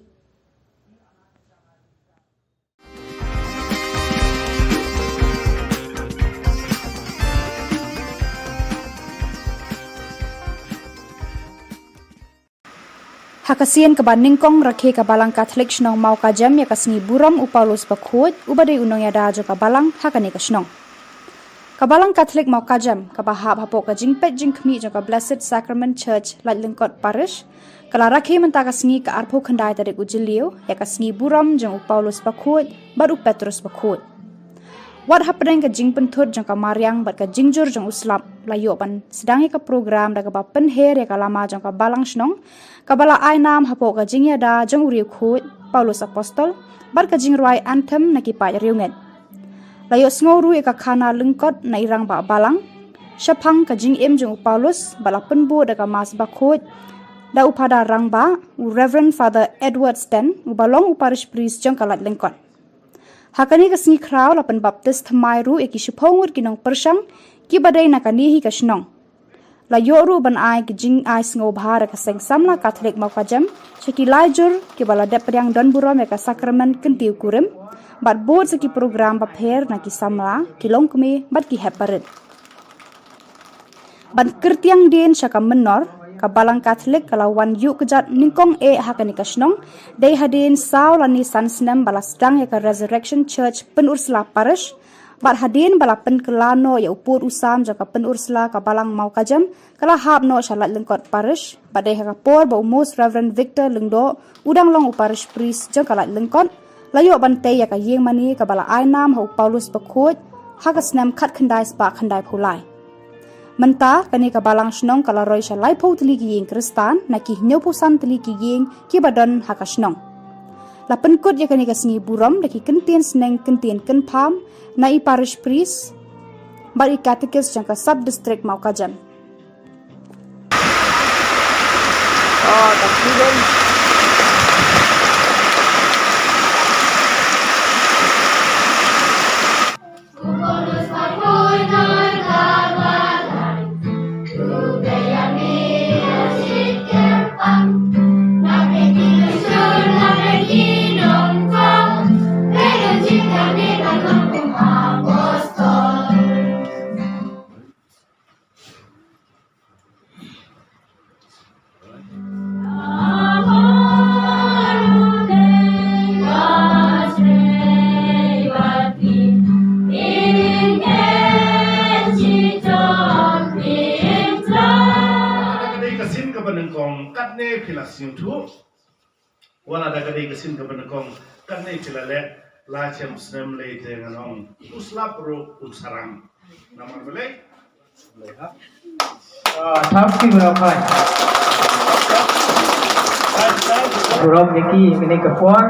Ha ka sien kaba nyngkong, rakhe ka Balang Katholik shnong Mawkajam ïa ka sngi burom u Paulus Bakhuid, uba dei u nongïada jong ka balang ha kane ka shnong. Ka Balang Katholik Mawkajam, kaba hap hapoh ka jingpeit jingkhmih jong ka Blessed Sacrament Church, Laitlyngkot Parish, ka la rakhe mynta ka sngi ka arphew khyndai tarik u Jylliew ïa ka sngi burom jong u Paulus Bakhuid bad u Petrus Bakhuid. Wat hapdeng ka jingpynthut jong ka mariang bad ka jingjur jong u slap, la ïoh ban sdang ïa ka program da kaba pynher ïa ka lama jong ka balang shnong, kaba la ai nam hapoh ka jingïada jong u riewkhuid Paulus Apostol bad ka jingrwai anthem na ki paid riewngeit. La ïohsngew ruh ïa ka khana lyngkot na i rangbah balang shaphang ka jingim jong u Paulus, bad la pynbud da ka Mass Bakhuid da u Phadar Rangbah, u Reverend Father Edward Sten, uba long u Parish Priest jong ka Laitlyngkot. Ha kane ka sngi khraw la pynbaptis thymmai ruh ïa ki shiphew ngut ki nongpyrshang kiba dei na kane hi ka shnong. La ïoh ruh ban ai ki jingai sngewbha da ka Seng Samla Katholik Mawkajam sha ki lai jur kiba la dep pdiang don burom ïa ka sakramen kyntiew kurim, bad bud sa ki program bapher na ki samla, ki longkmie bad ki hep barit. Ban kyrtiang dien sha ka mynnor, ka Balang Katholik ka la wan ïuh kjat nyngkong eh ha kane ka shnong, dei hadien saw lane san snem ba la sdang ïa ka Resurrection Church Pynursla Parish, bad hadien ba la pynkylla noh ïa u pud u sam jong ka Pynursla ka Balang Mawkajam, ka la hap noh sha Laitlyngkot Parish, bad dei ha ka por ba u Most Reverend Victor Lyngdoh u dang long u Parish Priest jong ka Laitlyngkot, la ïoh ban tei ïa ka ïingmane kaba la ai nam ha u Paulus Bakhuid ha ka snem khatkhyndai spah khyndaiphew lai. Mynta kane ka balang shnong ka la roi sha laiphew tylli ki ïing Khristan na ki hynñiewphew san tylli ki ïing kiba don ha ka shnong. La pynkut ïa kane ka sngi burom da ki kyntien sneng kyntien kynpham na i Parish Priest bad i Catechist jong ka Sub District Mawkajam. Nyngkong katne phi la sngewthuh. Wat la da ka dei ka sien kaba nyngkong katne phi la leh, la shem snem lei te ngan ong u slap ruh u sarang. Namar balei? Ah, thank you very much. Burom ïa ki kane ka por,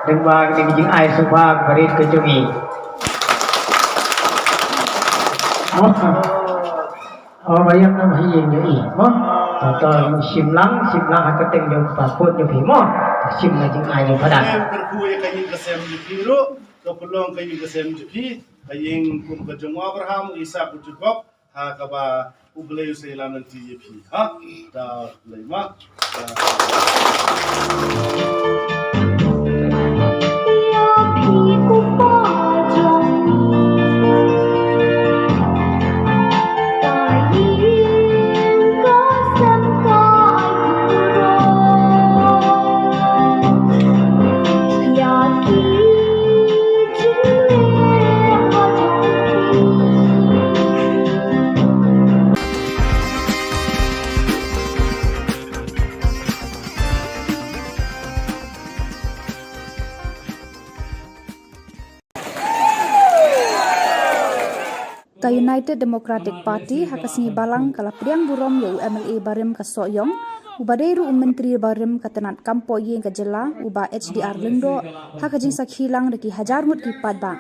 dang ba kane ka jingai sngewbha barit ka jong i. Awesome. Oh, ba ïa nam hi ïa i mo. To to shim lang, shim lang ha ka teng jong pa put jong phi mo. Shim lang jingai jong padan. Em, kyrkhu ïa ka ïing ka sem jong phi ruh, to pynlong ka ïing ka sem jong phi, ka ïing kum ka jong u Abraham, u Isak, u Jakob, ha kaba U Blei u sa ïalam lynti ïa phi. Ha? Da Blei ma. Ka United Democratic Party ha ka sngi Balang ka la pdiang burom ïa u M L A barim ka Sohiong, uba dei ruh u Myntri barim ka tnat kam pohïing ka jylla, u Bah H D R Lyngdoh, ha ka jingsakhi lang da ki hajar ngut ki paidbah.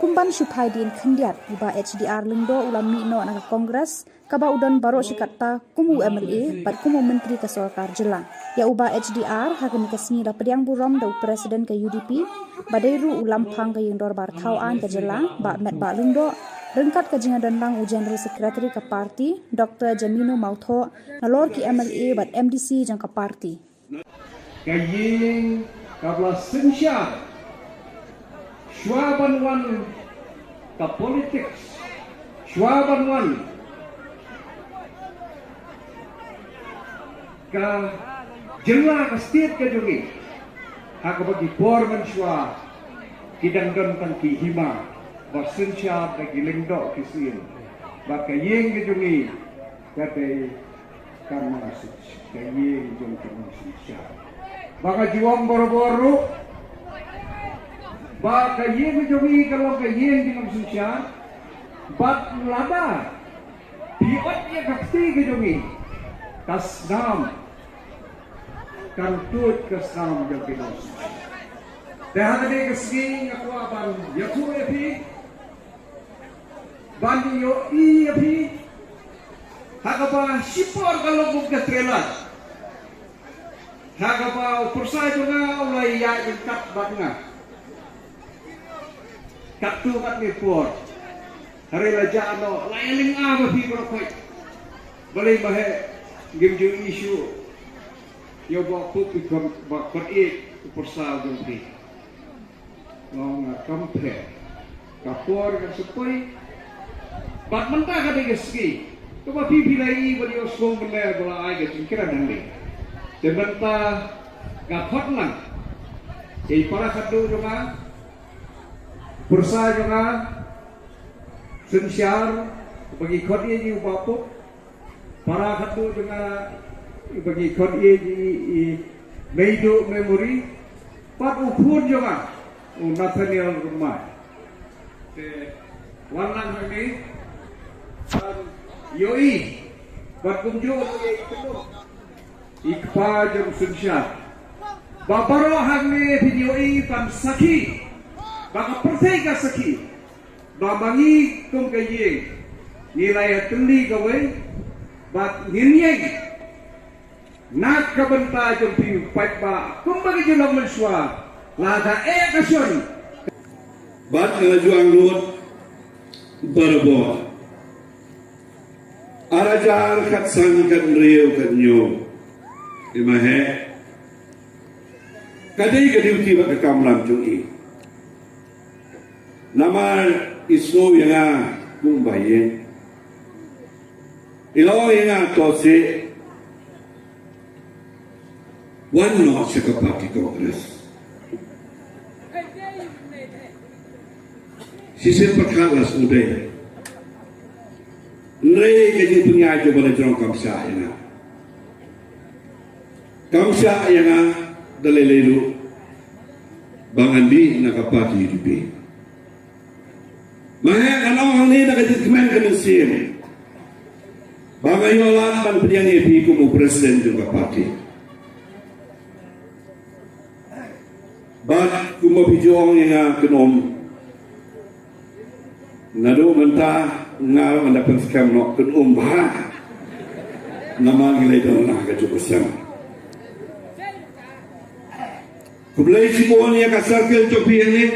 Kum ban shu phai dien khyndiat, u Bah H D R Lyngdoh u la mih noh na ka Congress, kaba u don baroh shi katta kum u M L A bad kum u Myntri ka Sorkar Jylla. Ïa u Bah H D R ha kane ka sngi la pdiang burom da u President ka U D P, ba dei ruh u Lamphang ka Ïing Dorbar Thaw Aiñ ka Jylla, Bah Metbah Lyngdoh, ryngkat ka jingïadon lang u General Secretary ka party, Doctor Jamino Mawthoh, nalor ki M L A bad M D C jong ka party. Ka ïing kaba la synshar shuwa ban wan ka politics, shuwa ban wan ka jylla, ka state ka jong ngi. Ha kaba ki por mynshuwa ki dang don tang ki hima ba synshar da ki lyngdoh ki syiem. Bad ka ïing ka jong ngi ka dei ka nongsynshar, ka ïing jong ka nongsynshar. Ba nga ju ong barabor ruh ba ka ïing jong ngi ka long ka ïing jong ka nongsynshar. Bad lada phi ot ïa ka kti ka jong ngi, ka snam kan tuid ka snam jong ki nongsynshar. Te ha kane ka sngi nga kwah ban ïathuh ïa phi, ban ïohi ïa phi ha kaba shipor ka long kum ka trailer. Ha kaba u pyrsa jong nga u la ïaid ryngkat bad nga katto katne por. Hynrei la jah noh, la ïalynga ma phi baroh khoit. Balei ma he ngim ju issue ïa u Bah Pup, i khon, ba khot ïeit u pyrsa jong phi. Nga ong nga kam pher. Ka por ka sa poi. Bad mynta ka dei ka sngi kaba phi phi la ïohi bad ïohsngew mynne ba la ai ka jingkren hangne. Te mynta nga khot lang ïa i para khadduh jong nga, pyrsa jong nga, synshar, ba ngi khot ïa i u Bah Pup. Para khadduh jong nga, ba ngi khot ïa i, i Meiduh Memory, bad u khun jong nga u Nathaniel Rymbai. Te wan lang hangne ban ïohi bad kumjuh ïa i kynduh i kpa jong synshar. Ba baroh hangne phin ïohi ban sakhi, ba ka pyrthei ka sakhi ba ma ngi kum ka ïing ngi la ïatylli kawei bad ngin ïeng na ka bynta jong phi u paidbah kumba ngi ju long mynshuwa. Lada eh ka shon bad ka la ju angnud barabor. Ar hajar khatsan, khathynriew, khathynñiew. Ïa ma he ka dei ka duty bad ka kamram jong i. Namar i sngew ïa nga kum ba ïeng. I la ong ïa nga, to seh wan noh sha ka party Congress. Shisien pat ka la sngewdei. Hynrei ka jingpynïaid jong ba la jrong kam shah ïa nga. Kam shah ïa nga da lei lei ruh ba ngan dih na ka party U D P. Ma nga ngan ong hangne na ka jingkmen ka mynsiem ba nga ïoh lad ban pdiang ïa phi kum u president jong ka party. Bad kumba phi ju ong ïa nga, kynum. Naduh mynta nga ruh ngan da pynskhem noh, kynum bha. Namar ngi la ïadon na ka juk ka sem. Khublei shibun ïa ka circle jong phi hangne.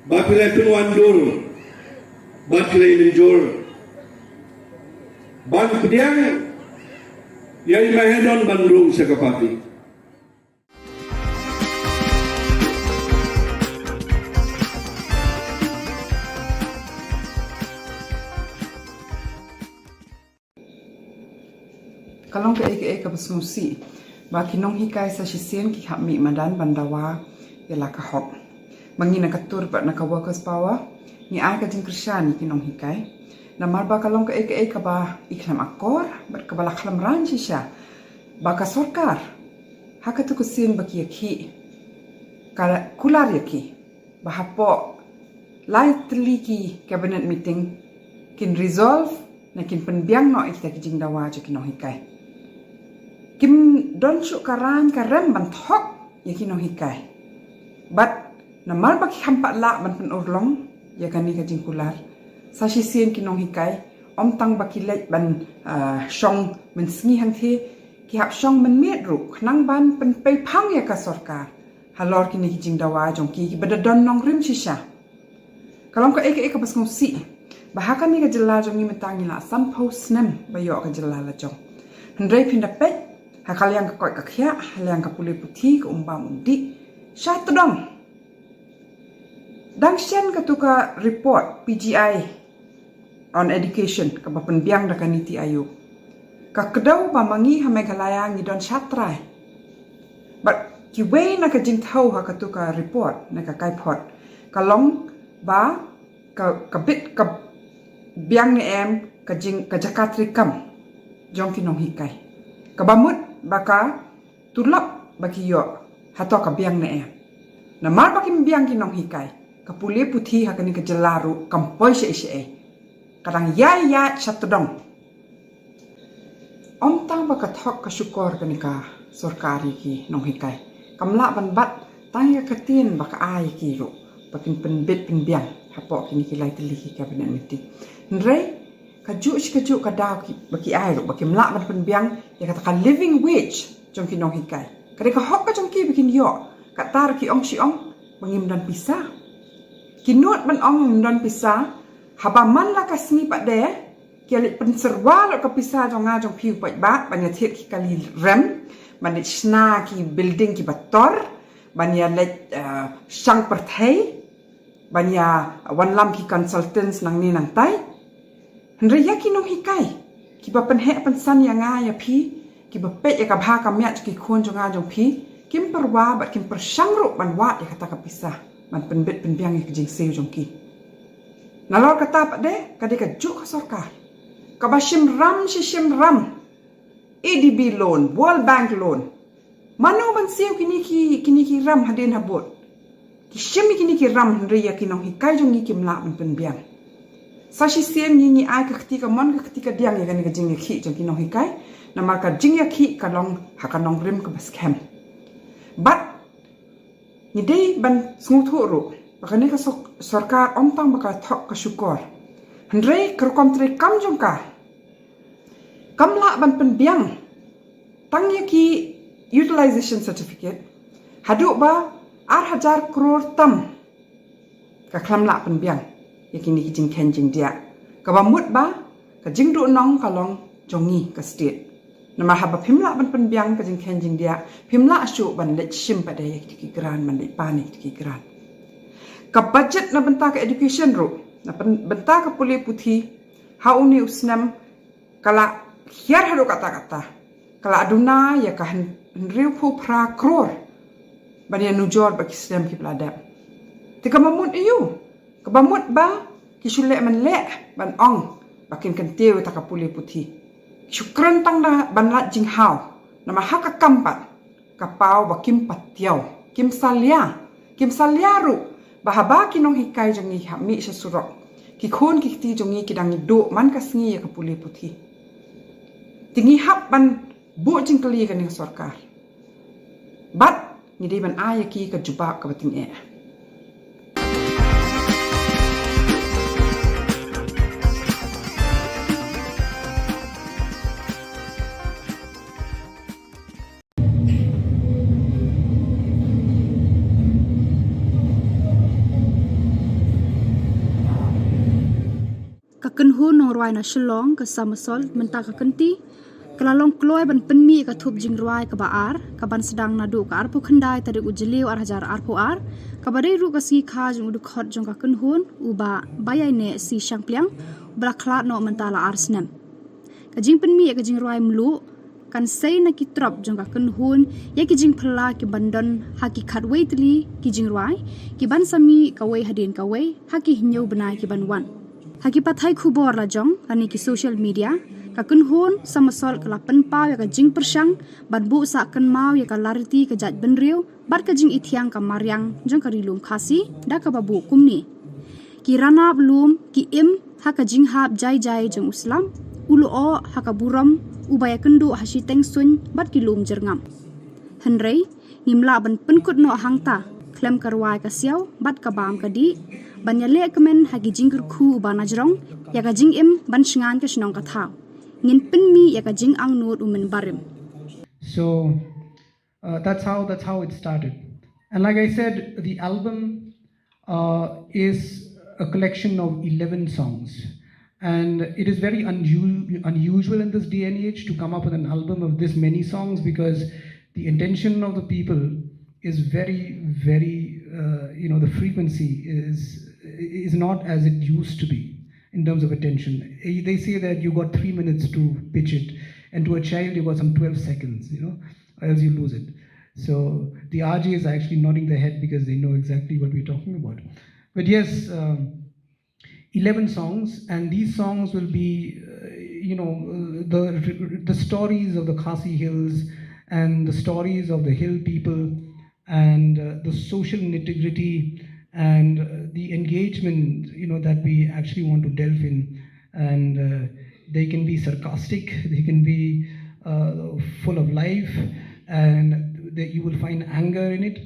Ba phi la pynwandur, ba phi la mynjur ban pdiang ïa i Mahadon ban rung sha ka party. Ka long kaei kaei kaba sngewsih ba ki nonghikai sa shisien ki hap mih madan ban dawa ïa la ka hok. Ma ngi na ka tur bad na ka Workers' Power ngi ai ka jingkyrshan ïa ki nonghikai. Namar ba ka long kaei kaei kaba i khlem akor bad kaba la khlem rang shisha ba ka sorkar ha katu ka sien ba ki ïakhih ka kular ïa ki ba hapoh lai tylli ki cabinet meeting kin resolve ne kin pynbiang noh ïa kita ki jingdawa jong ki nonghikai. Kim don shuh ka rang ka rem ban thok ïa ki nonghikai. Bad namar ba ki kham pat lah ban pynurlong ïa kane ka jingkular, sa shisien ki nonghikai ym tang ba ki leit ban, ah, shong mynsngi hangthie, ki hap shong mynmiet ruh khnang ban pynpei phang ïa ka sorkar halor kine ki jingdawa jong ki kiba da don nongrim shisha. Ka long kaei kaei kaba sngewsih ba ha kane ka jylla jong ngi mynta ngi la sanphew snem ba ïoh ka jylla la jong. Hynrei phin da peit ha ka liang ka koit ka khiah, ha liang ka pule puthi, ka um bam um dih, sha tdong. Dang shen katu ka report P G I on Education kaba pynbiang da ka NITI Aayog, ka kdew ba ma ngi ha Meghalaya ngi don shatrai. Bad kiwei na ka jingthew ha katu ka report na ka kaiphod ka long ba ka, ka bit ka biang ne em ka jing, ka jaka treikam jong ki nonghikai, kaba mut ba ka tulop ba ki ïoh hato ka biang ne em. Namar ba kim biang ki nonghikai, ka pule puthi ha kane ka jylla ruh kam poi shaei shaei, ka dang ïai ïaid sha tdong. Ym tang ba ka thok ka shukor kane ka sorkar ïa ki nonghikai, kam lah ban bat tang ïa ka ktien ba ka ai ïa ki ruh ba kin pynbit pynbiang hapoh kine ki lai tylli ki cabinet meeting. Hynrei kajuh shi kajuh ka daw ki, ba ki ai ruh ba kim lah ban pynbiang ïa kata ka living wage jong ki nonghikai. Ka dei ka hok ka jong ki ba kin ïoh, kata ruh ki ong shi ong ba ngim don pisa. Ki nud ban ong ngim don pisa, haba man la ka sngi pat de ki ïa leit pynsyrwa lut ka pisa jong nga jong phi u paidbah ban ïa thied ki kali rem, ban ïa shna ki building kiba tor, ban ïa leit, eh, shang pyrthei, ban ïa wanlam ki consultants nangne nangtai. Hynrei ïa ki nonghikai kiba pynheh pynsan ïa nga ïa phi, kiba peit ïa ka bha ka miat ki khun jong nga jong phi, kim pyrwa bad kim pyrshang ruh ban wad ïa kata ka pisa ban pynbit pynbiang ïa ka jingsiew jong ki. Nalor kata pat de ka dei kajuh ka sorkar kaba shim ram shi shim ram, A D B loan, World Bank loan. Mano ban siew kine ki, kine ki ram hadien habud? Ki shim ïa kine ki ram hynrei ïa ki nonghikai jong ngi kim lah ban pynbiang. Sa shisien ngi, ngi ai ka kti kamon ka kti kadiang ïa kane ka jingïakhih jong ki nonghikai. Namar ka jingïakhih ka long ha ka nongrim kaba skhem. Bad ngi dei ban sngewthuh ruh ba kane ka sor-, sorkar ym tang ba ka thok ka shukor, hynrei ka rukom treikam jong ka kam lah ban pynbiang tang ïa ki utilization certificate haduh ba ar hajar klur tam. Ka khlem lah pynbiang ïa kine ki jingkheiñ jingdiah, kaba mut ba ka jingduhnong ka long jong ngi ka state. Namar haba phim lah ban pynbiang ka jingkheiñ jingdiah, phim lah shuh ban leit shim pat de ïa ki grant, ban leit pan ïa ki grant. Ka budget na bynta ka education ruh, na byn-, bynta ka pule puthi, ha une u snem ka la hiar haduh katta katta, ka la duna ïa ka hyn-, hynriewphew phra klur ban ïa nujor bad ki snem kiba la dep. Te kaba mut aïu? Kaba mut ba ki shu leh man leh ban ong ba kin kyntiew ïa kata ka pule puthi. Shu kren tang da ban lait jinghaw, namar ha ka kam pat ka paw ba kim patiaw, kim salia, kim salia ruh ba haba ki nonghikai jong ngi hap mih sha surok, ki khun ki kti jong ngi ki dang duh man ka sngi ïa ka pule puthi. Te ngi hap ban buh jingkylli ïa kane ka sorkar. Bad ngi dei ban ai ïa ki ka jubab kaba tyngeh. Ka kynhun nongrwai na Shillong, ka Summersault, mynta ka kynti ka la long kloi ban pynmih ka thup jingrwai kaba ar, kaban sdang naduh ka arphew khyndai tarik u Jylliew ar hajar arphew ar, kaba dei ruh ka sngi kha jong u dkhot jong ka kynhun, u Bah Baiaineh C Shangpliang, uba la khlad noh mynta la ar snem. Ka jingpynmih ïa ka jingrwai mluh kan sei na ki trop jong ka kynhun ïa ki jingphylla kiban don ha ki khatwei tylli ki jingrwai, kiban sa mih kawei hadien kawei ha ki hynñiew bnai kiban wan. Ha ki pathai khubor la jong lane ki social media, ka kynhun Summersault ka la pynpaw ïa ka jingpyrshang ban buh sah kynmaw ïa ka lariti ka jaitbynriew bad ka jingithiang ka mariang jong ka Ri Lum Khasi da kaba buh kumne: Ki ranab lum ki im ha ka jinghap jai jai jong u slap, u lyoh ha ka burom uba ïakynduh ha shiteng suiñ bad ki lum jyrngam. Hynrei ngim lah ban pynkut noh hangta khlem ka rwai ka siaw bad ka bam ka dih ban ïaleh kmen ha ki jingkyrkhu uba najrong ïa ka jingim ban shngaiñ ka shnong ka thaw. Ngin pynmih ïa ka jingangnud u mynbarim. So uh, that's how that's how it started. And like I said, the album uh, is a collection of eleven songs, and it is very unu- unusual in this day and age to come up with an album of this many songs, because the intention of the people is very, very, uh, you know, the frequency is is not as it used to be in terms of attention. Eh, they say that you got three minutes to pitch it, and to a child you got some twelve seconds, you know, or else you lose it. So the R J is actually nodding their head because they know exactly what we're talking about. But yes, um, eleven songs, and these songs will be, uh, you know, uh, the the stories of the Khasi Hills and the stories of the hill people and uh, the social nitty gritty and uh, the engagement, you know, that we actually want to delve in. And uh, they can be sarcastic, they can be uh, full of life, and that you will find anger in it,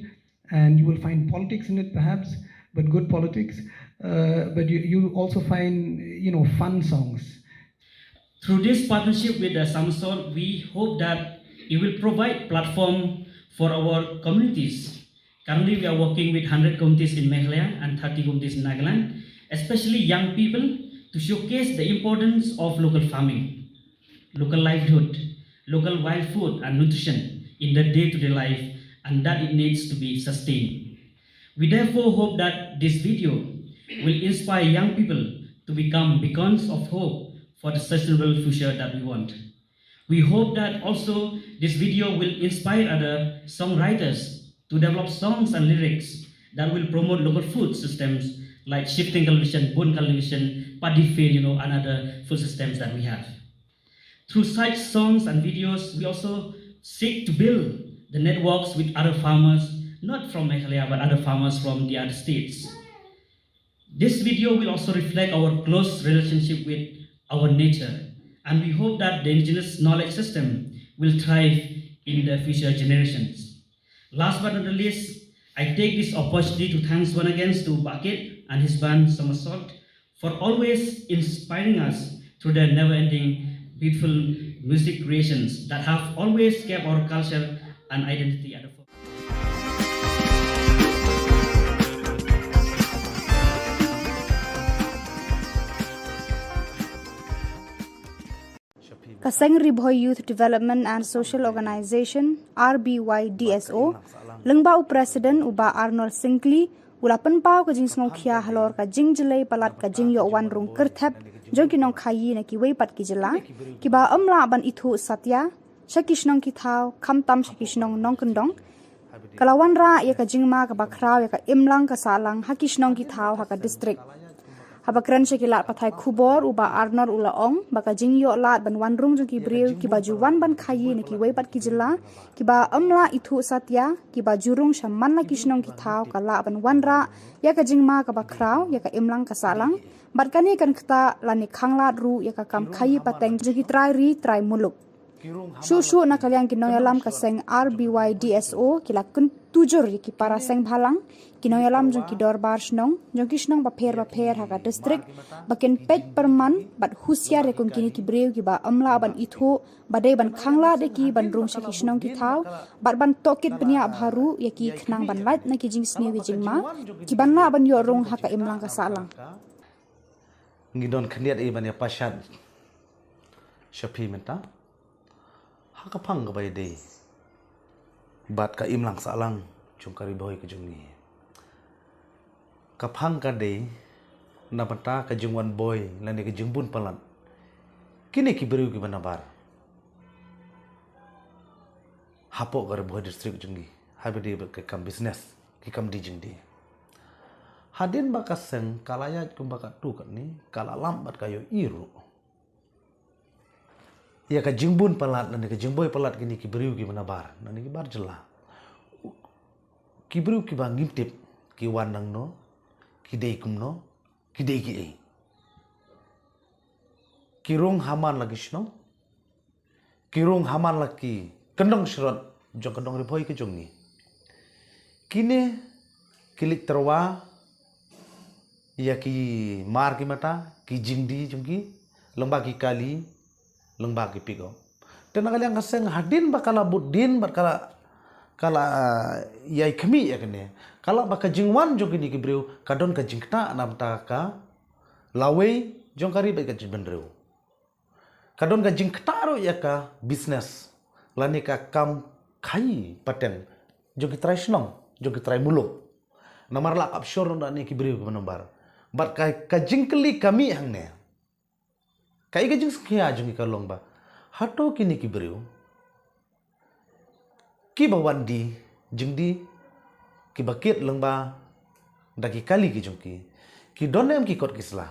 and you will find politics in it, perhaps, but good politics. Uh, but you, you'll also find, you know, fun songs. Through this partnership with the Summersault, we hope that it will provide platform for our communities. Currently, we are working with hundred communities in Meghalaya and thirty communities in Nagaland, especially young people, to showcase the importance of local farming, local livelihood, local wild food and nutrition in their day-to-day life, and that it needs to be sustained. We therefore hope that this video will inspire young people to become beacons of hope for the sustainable future that we want. We hope that also this video will inspire other songwriters to develop songs and lyrics that will promote local food systems like shifting cultivation, bun cultivation, paddy field, you know, and other food systems that we have. Through such songs and videos, we also seek to build the networks with other farmers, not from Meghalaya, but other farmers from the other states. This video will also reflect our close relationship with our nature, and we hope that the indigenous knowledge system will thrive in the future generations. Last but not the least, I take this opportunity to thanks one again to Bah Kit and his band Summersault for always inspiring us through their never-ending beautiful music creations that have always kept our culture and identity at the forefront. Ka seng Ri Bhoi Youth Development and Social Organisation, R B Y D S O, lyngba u President u Bah Arnold Syngkli, u la pynpaw ka jingsngewkhia halor ka jingjyllei palat ka jingïoh wan rung kyrthep jong ki nongkhaïi na kiwei pat ki jylla, kiba ym lah ban ithuh satia sha ki shnong ki thaw, khamtam sha ki shnong nongkyndong, ka la wanrah ïa ka jingma kaba khraw ïa ka imlang ka sahlang ha ki shnong ki thaw ha ka district. Haba kren sha ki lad pathai khubor, u Bah Arnor u la ong ba ka jingïoh lad ban wan rung jong ki briew kiba ju wan ban khaii na kiwei pat ki jylla kiba ym lah ithuh satia, kiba ju rung sha man la ki shnong ki thaw, ka lah ban wanrah ïa ka jingma kaba khraw ïa ka imlang ka sahlang, bad kane kan ktah lane khanglad ruh ïa ka kam khaii pateng jong ki trai ri trai muluk. Shuh shuh na ka liang ki nongïalam ka seng R B Y D S O ki la kyntu jur ïa ki para seng bhalang, ki nongïalam jong ki dorbar shnong, jong ki shnong bapher bapher ha ka district, ba kin peit pyrman bad husiar ïa kum kine ki briew kiba ym lah ban ithuh, ba dei ban khanglad ïa ki ban rung sha ki shnong ki thaw, bad ban tohkit bniah bha ruh ïa ki khnang ban lait na ki jingsniew ki jingma, ki ban lah ban ïoh rung ha ka imlang ka sahlang. Ngi don khyndiat i ban ïa pashat sha phi mynta ha ka phang kaba ïadei bad ka imlang sahlang jong ka Ri Bhoi ka jong ngi. Ka phang ka dei na bynta ka jingwan boi lane ka jingbun palat kine ki briew kiba nabar hapoh ka Ri Bhoi district jong ngi, haba dei bad ka kam business, ki kam die jingdie. Hadien ba ka seng ka la ïaid kumba katto katne, ka la lam bad ka ïohi ruh ïa ka jingbun palat lane ka jingboi palat kine ki briew kiba nabar, lane ki bar jylla. Ki briew kiba ngim tip ki wan nangno, ki dei kumno, ki dei kiei. Ki rung ha man la ki shnong, ki rung ha man la ki kyndong syrot jong ka dong Ri Bhoi ka jong ngi. Kine ki leit tyrwa ïa ki mar ki mata, ki jingdie jong ki, lyngba ki kali, lyngba ki pickup. Te na ka liang ka seng hadien ba ka la bud dien bad ka la, ka la, ah, ïai khmih ïa kane, ka la ba ka jingwan jong kine ki briew ka don ka jingktah na bynta ka lawei jong ka ri bad ka jaitbynriew. Ka don ka jingktah ruh ïa ka business lane ka kam khaii pateng jong ki trai shnong, jong ki trai muluk. Namar la kap shor na ne ki briew kiba nabar. Bad ka, ka jingkylli ka mih hangne, kaei ka jingsngewkhia jong ngi ka long ba hato kine ki briew kiba wan die jingdie, kiba kit lyngba da ki kali ki jong ki, ki don em ki kot ki sla?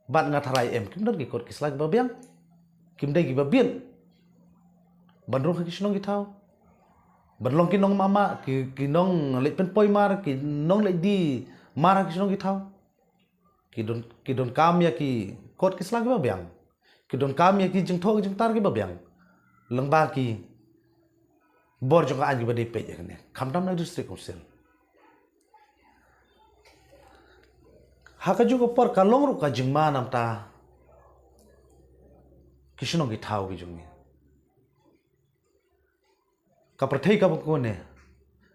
Bad nga tharai em kim don ki kot ki sla kiba biang, kim dei kiba biang ban rung ha ki shnong ki thaw, ban long ki nongmama, ki, ki nongleit pynpoi mar, ki nongleit die mar ha ki shnong ki thaw. Ki don, ki donkam ïa ki kot ki sla kiba biang, ki donkam ïa ki jingthoh ki jingtar kiba biang lyngba ki bor jong ka aiñ kiba dei peit ïa kane, khamtam na district council. Ha kajuh ka por ka long ruh ka jingma namar ta ki shnong ki thaw ki jong ngi. Ka pyrthei kaba kone,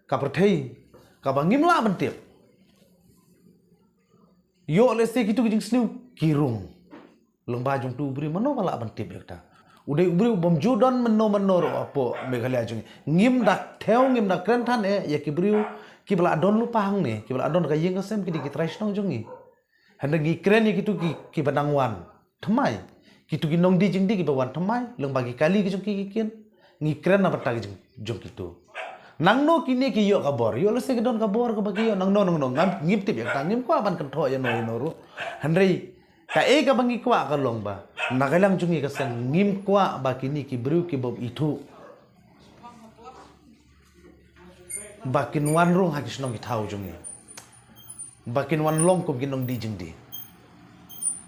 ka pyrthei kaba ngim lah ban tip. Ïoh lehse kitu ki jingsniew ki rung lyngba jong utu u briew, mano ba lah ban tip ïa kata? U dei u briew bym ju don mynno mynno ruh hapoh Meghalaya jong ngi. Ngim da thew, ngim da kren than eh ïa ki briew kiba la don lypa hangne, kiba la don ka ïing ka sem, ki dei ki trai shnong jong ngi. Hynrei ngi kren ïa kitu ki, kiba nang wan thymmai. Kitu ki nongdie jingdie kiba wan thymmai lyngba ki kali ki jong ki ki kin. Ngi kren na bynta ki jong, jong kitu. Nangno kine ki ïoh ka bor, ïoh lehse ki don ka bor kaba ki ïoh nangno nangno, ngam, ngim tip ïa kata, ngim kwah ban kynthoh ïano ïano ruh. Hynrei kaei kaba ngi kwah ka long ba na ka liang jong ngi ka seng ngim kwah ba kine ki briew kiba ithuh ba kin wan rung ha ki shnong ki thaw jong ngi, ba kin wan long kum ki nongdie jingdie.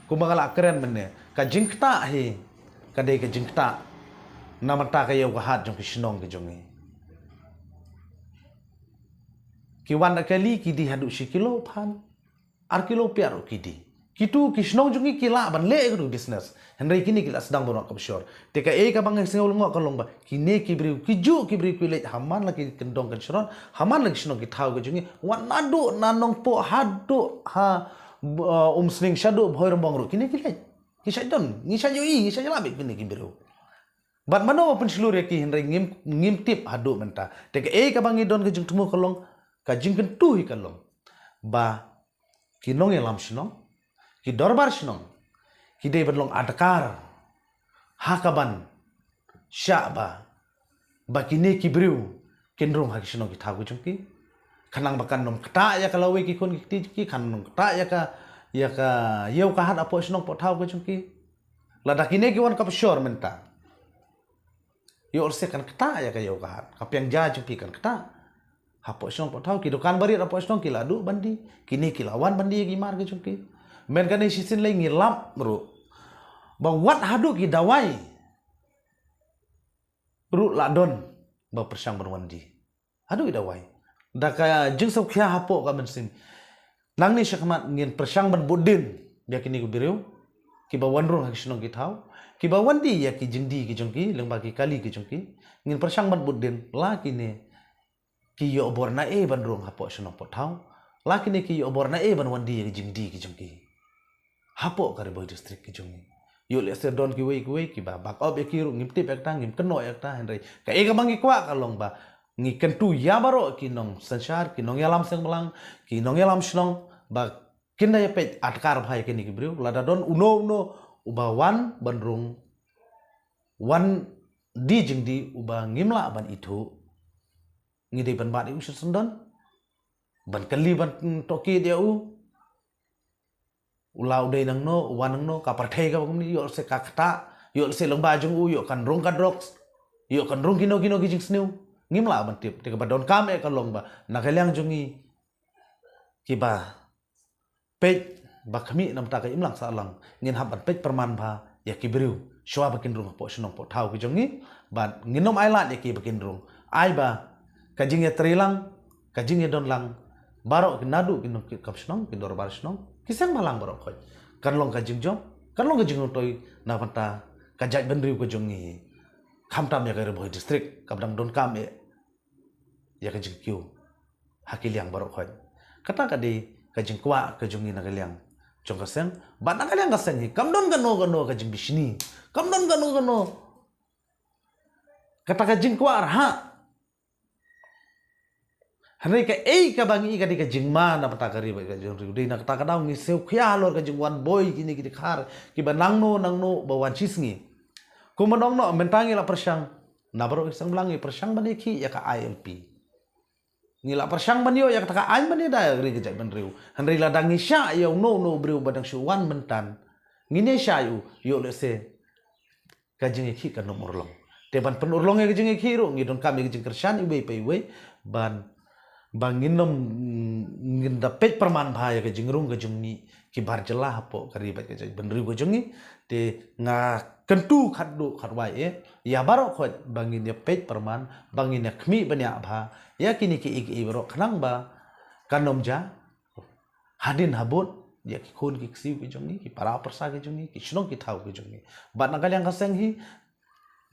Kumba nga la kren mynne, ka jingktah hi ka dei ka jingktah namar ta ka ïew ka hat jong ki shnong ki jong ngi. Ki wan da kali, ki die haduh shi kilo phan, ar kilo pia ruh ki die. Kitu ki shnong jong ngi ki lah ban leh ïa katu business. Hynrei kine ki la sdang ban wad kaba shor. Te kaei kaba nga sngew lyngngoh ka long ba kine ki briew, ki juh ki briew ki leit ha man la ki kyndong kynshrot, ha man la ki shnong ki thaw ki jong ngi, wat naduh na Nongpoh haduh ha, uh, Umsning, shaduh Bhoirymbong ruh kine ki leit. Ki shait don, ngi shait ïohi, ngi shait ïalap ïa kine ki briew. Bad mano ba pynshlur ïa ki, hynrei ngim, ngim tip haduh mynta. Te kaei kaba ngi don ka jingthmu ka long, ka jingkyntu hi ka long ba ki nongïalam shnong, ki dorbar shnong, ki dei ban long adkar ha kaban shah ba, ba kine ki briew kin rung ha ki shnong ki thaw ki jong ki. Khnang ba kan ym ktah ïa ka lawei ki khun ki kti ki, kan ym ktah ïa ka, ïa ka ïew ka hat hapoh shnong poh thaw ka jong ki. Lada kine ki wan ka pyrshor mynta, ïoh lehse kan ktah ïa ka ïew ka hat, ka piang ja jong ki kan ktah. Hapoh shnong poh thaw, ki dukan barit hapoh shnong ki la duh ban die, kine ki la wan ban die ïa ki mar ka jong ki. Mynta kane shisien lei ngi lap ruh ba wat haduh ki dawai ruh la don ba pyrshang ban wan die. Haduh ki dawai. Da ka jingsngewkhia hapoh ka mynsiem. Nangne shakhmat ngin pyrshang ban bud dien ïa kine ki briew kiba wan rung ha ki shnong ki thaw, kiba wan die ïa ki jingdie ki jong ki lyngba ki kali ki jong ki. Ngin pyrshang ban bud dien la kine ki ïoh bor na ei ban rung hapoh shnong poh thaw, la kine ki ïoh bor na ei ban wan die ïa ki jingdie ki jong ki hapoh ka Ri Bhoi District ki jong ngi. Ïoh lehse don kiwei kiwei kiba backup ïa ki ruh, ngim tip ïa kata, ngim kynnoh ïa kata, hynrei kaei kaba ngi kwah ka long ba ngi kyntu ïa baroh ki nongsynshar, ki nongïalam seng blang, ki nongïalam shnong, ba kin da ïa peit adkar bha ïa kine ki briew. Lada don uno uno uba wan ban rung, wan die jingdie uba ngim lah ban ithuh, ngi dei ban bat ïa u sha syndon, ban kylli, ban tohkit ïa u. U la u dei nangno, u wan nangno, ka pyrthei kaba kumne, ïoh lehse ka ktah, ïoh lehse lyngba jong u ïoh kan rung ka drugs, ïoh kan rung kino kino ki jingsniew. Ngim lah ban tip. Te kaba donkam eh ka long ba na ka liang jong ngi kiba peit ba khmih na bynta ka imlang sahlang, ngin hap ban peit pyrman bha ïa ki briew shuwa ba kin rung hapoh shnong poh thaw ki jong ngi. Bad ngin ym ailad ïa ki ba kin rung. Ai ba ka jingïatreilang, ka jingïadonlang, baroh ki naduh ki nongkit kam shnong, ki dorbar shnong, ki seng bhalang baroh khoit, kan long ka jingjop, kan long ka jingmyntoi na bynta ka jaitbynriew ka jong ngi. Khamtam ïa ka Ri Bhoi District kaba dang donkam eh ïa ka jingkiew ha ki liang baroh khoit. Kata ka dei ka jingkwah ka jong ngi na ka liang jong ka seng. Bad na ka liang ka seng hi kam don kano kano ka jingbishni, kam don kano kano kata ka jingkwah rhah. Hynrei kaei kaba ngi i ka dei ka jingma na bynta ka ri bad ka jingriew. Dei na kata ka daw ngi sngewkhia halor ka jingwan boi kine ki dkhar kiba nangno nangno ba wan shisngi. Kumba ong noh, mynta ngi la pyrshang, na baroh ki seng blang ngi pyrshang ban ïakhih ïa ka I L P. Ngi la pyrshang ban ïoh ïa kata ka aiñ ban ïada ïa ka ri ka jaitbynriew. Hynrei lada ngi shah ïa uno uno u briew ba dang shu wan mynta, ngin ïa shah ïa u, ïoh lehse ka jingïakhih kan ym urlong. Te ban pynurlong ïa ka jingïakhih ruh ngi donkam ïa ka jingkyrshan iwei pa iwei, ban, ba ngin ym, ngin da peit pyrman bha ïa ka jingrung ka jingmih ki bar jylla hapoh ka ri bad ka jaitbynriew ka jong ngi. Te nga kyntu khatduh khatwai eh ïa baroh khoit ba ngin ïa peit pyrman, ba ngin ïa khmih bniah bha ïa kine kiei kiei baroh khnang ba kan ym jia hadien habud ïa ki khun ki ksiew ki jong ngi, ki para pyrsa ki jong ngi, ki shnong ki thaw ki jong ngi. Bad na ka liang ka seng hi,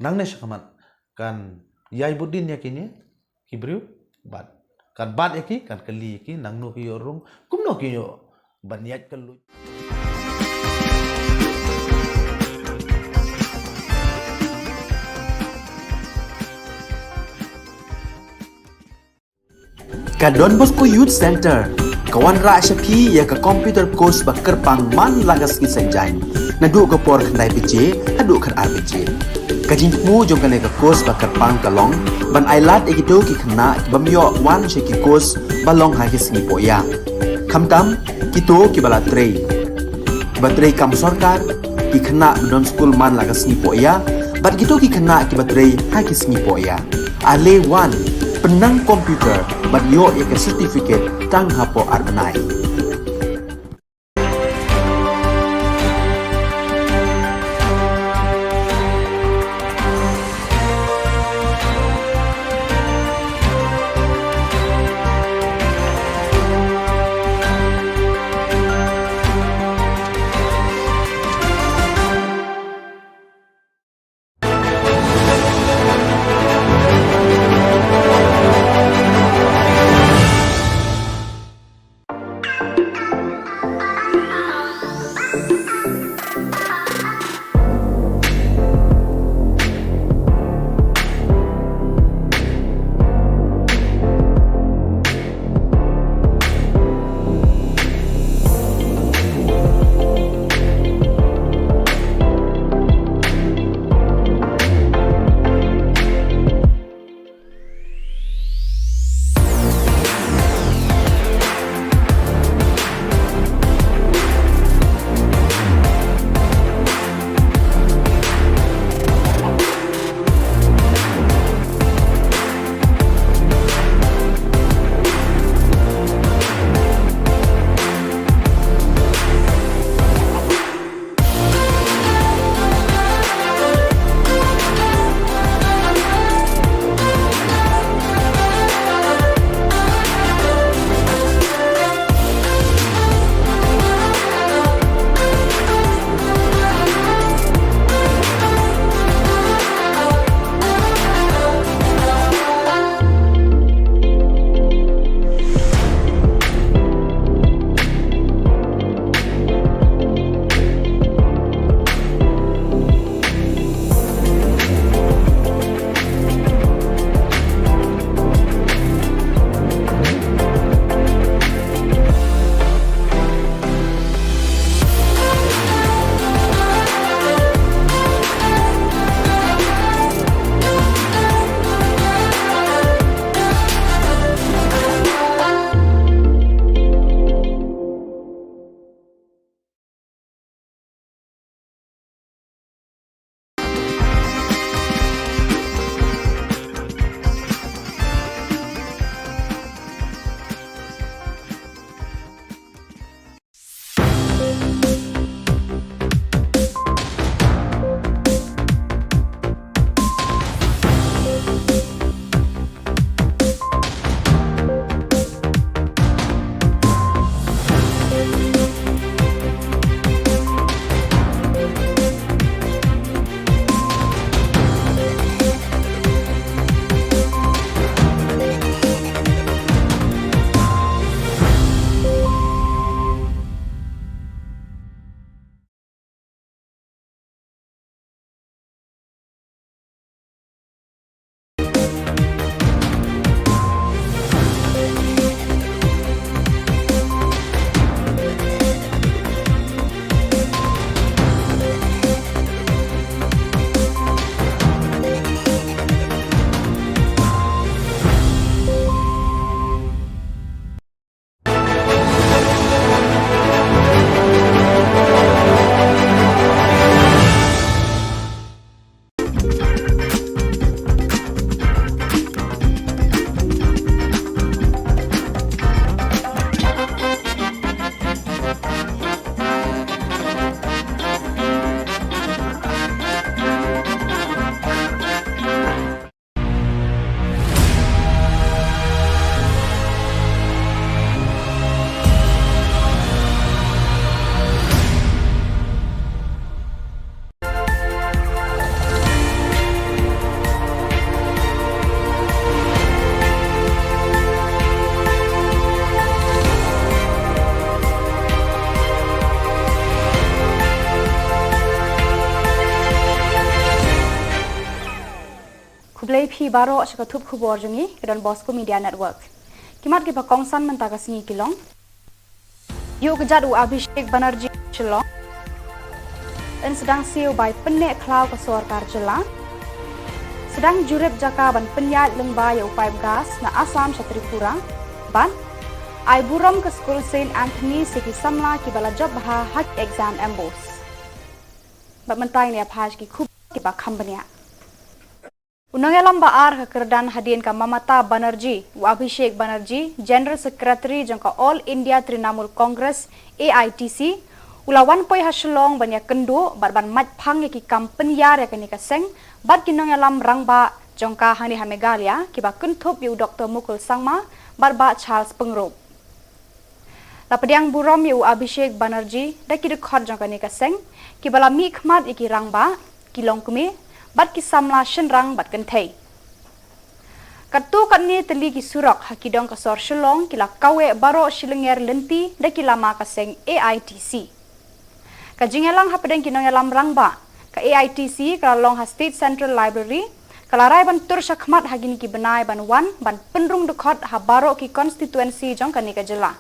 nangne shakhmat kan ïai bud dien ïa kine ki briew, bad kan bat ïa ki, kan kylli ïa ki nangno ki ïoh rung, kumno ki ïoh ban ïaid kylluid. Ka Don Bosco Youth Center ka wanrah sha phi ïa ka computer course ba kyrpang man la ka sngi Saitjaiñ, naduh ka por khyndai baje haduh khatar baje. Ka jingthmu jong kane ka course ba kyrpang ka long ban ailad ïa kito ki khynnah ki bym ïoh wan sha ki course ba long ha ki sngi poh ïa. Khamtam kito kiba la trei, kiba trei kam sorkar, ki khynnah ba don skul man la ka sngi poh ïa, bad kito ki khynnah kiba trei ha ki sngi poh ïa. Ale wan, pynnang computer bad ïoh ïa ka certificate tang hapoh ar bnai. Khublei phi baroh sha ka thup khubor jong ngi ka Don Bosco Media Network. Ki mat kiba kongsan mynta ka sngi ki long: Ïoh kjat u Abhishek Banerjee Shillong. Yn sdang siew bai pynneh khlaw ka sorkar jylla. Sdang jurip jaka ban pynïaid lyngba ïa u paip gas na Assam sha Tripura. Bad ai burom ka skul Saint Anthony's ïa ki samla kiba la jop bha ha ki exam MBOSE. Bad mynta ngin ïa phai sha ki khubor kiba kham bniah. U nongïalam ba ar ka kyrdan hadien ka Mamata Banerjee, u Abhishek Banerjee, General Secretary jong ka All India Trinamool Congress, A I T C, u la wan poi ha Shillong ban ïakynduh bad ban mait phang ïa ki kam pynïar ïa kane ka seng bad ki nongïalam rangbah jong ka hangne ha Meghalaya kiba kynthup ïa u Doctor Mukul Sangma bad Bah Charles Pyngrope. La pdiang burom ïa u Abhishek Banerjee da ki dkhot jong kane ka seng kiba la mihkhmat ïa ki rangbah, ki longkmie bad ki samla shynrang bad kynthei. Katto katne tylli ki surok ha ki dong ka sor Shillong ki la kaweh baroh shilynter lynti da ki lama ka seng A I T C. Ka jingïalang hapdeng ki nongïalam rangbah, ka A I T C ka la long ha State Central Library, ka la rai ban tur shakhmat ha kine ki bnai ban wan ban pynrung dkhot ha baroh ki constituency jong kane ka jylla.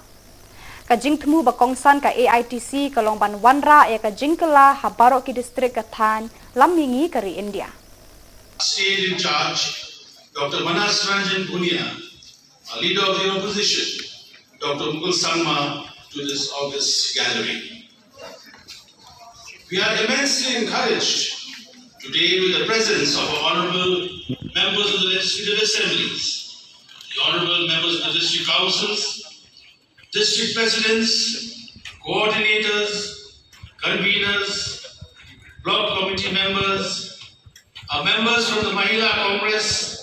Ka jingthmu ba kongsan ka A I T C ka long ban wanrah ïa ka jingkylla ha baroh ki district ka thaiñ lam mihngi ka ri India. State in charge, Doctor Manas Ranjan Bhunia, a leader of the opposition, Doctor Mukul Sangma, to this august gathering. We are immensely encouraged today with the presence of our honorable members of the legislative assemblies, the honorable members of the district councils, district presidents, coordinators, conveners, block committee members, our members from the Mahila Congress,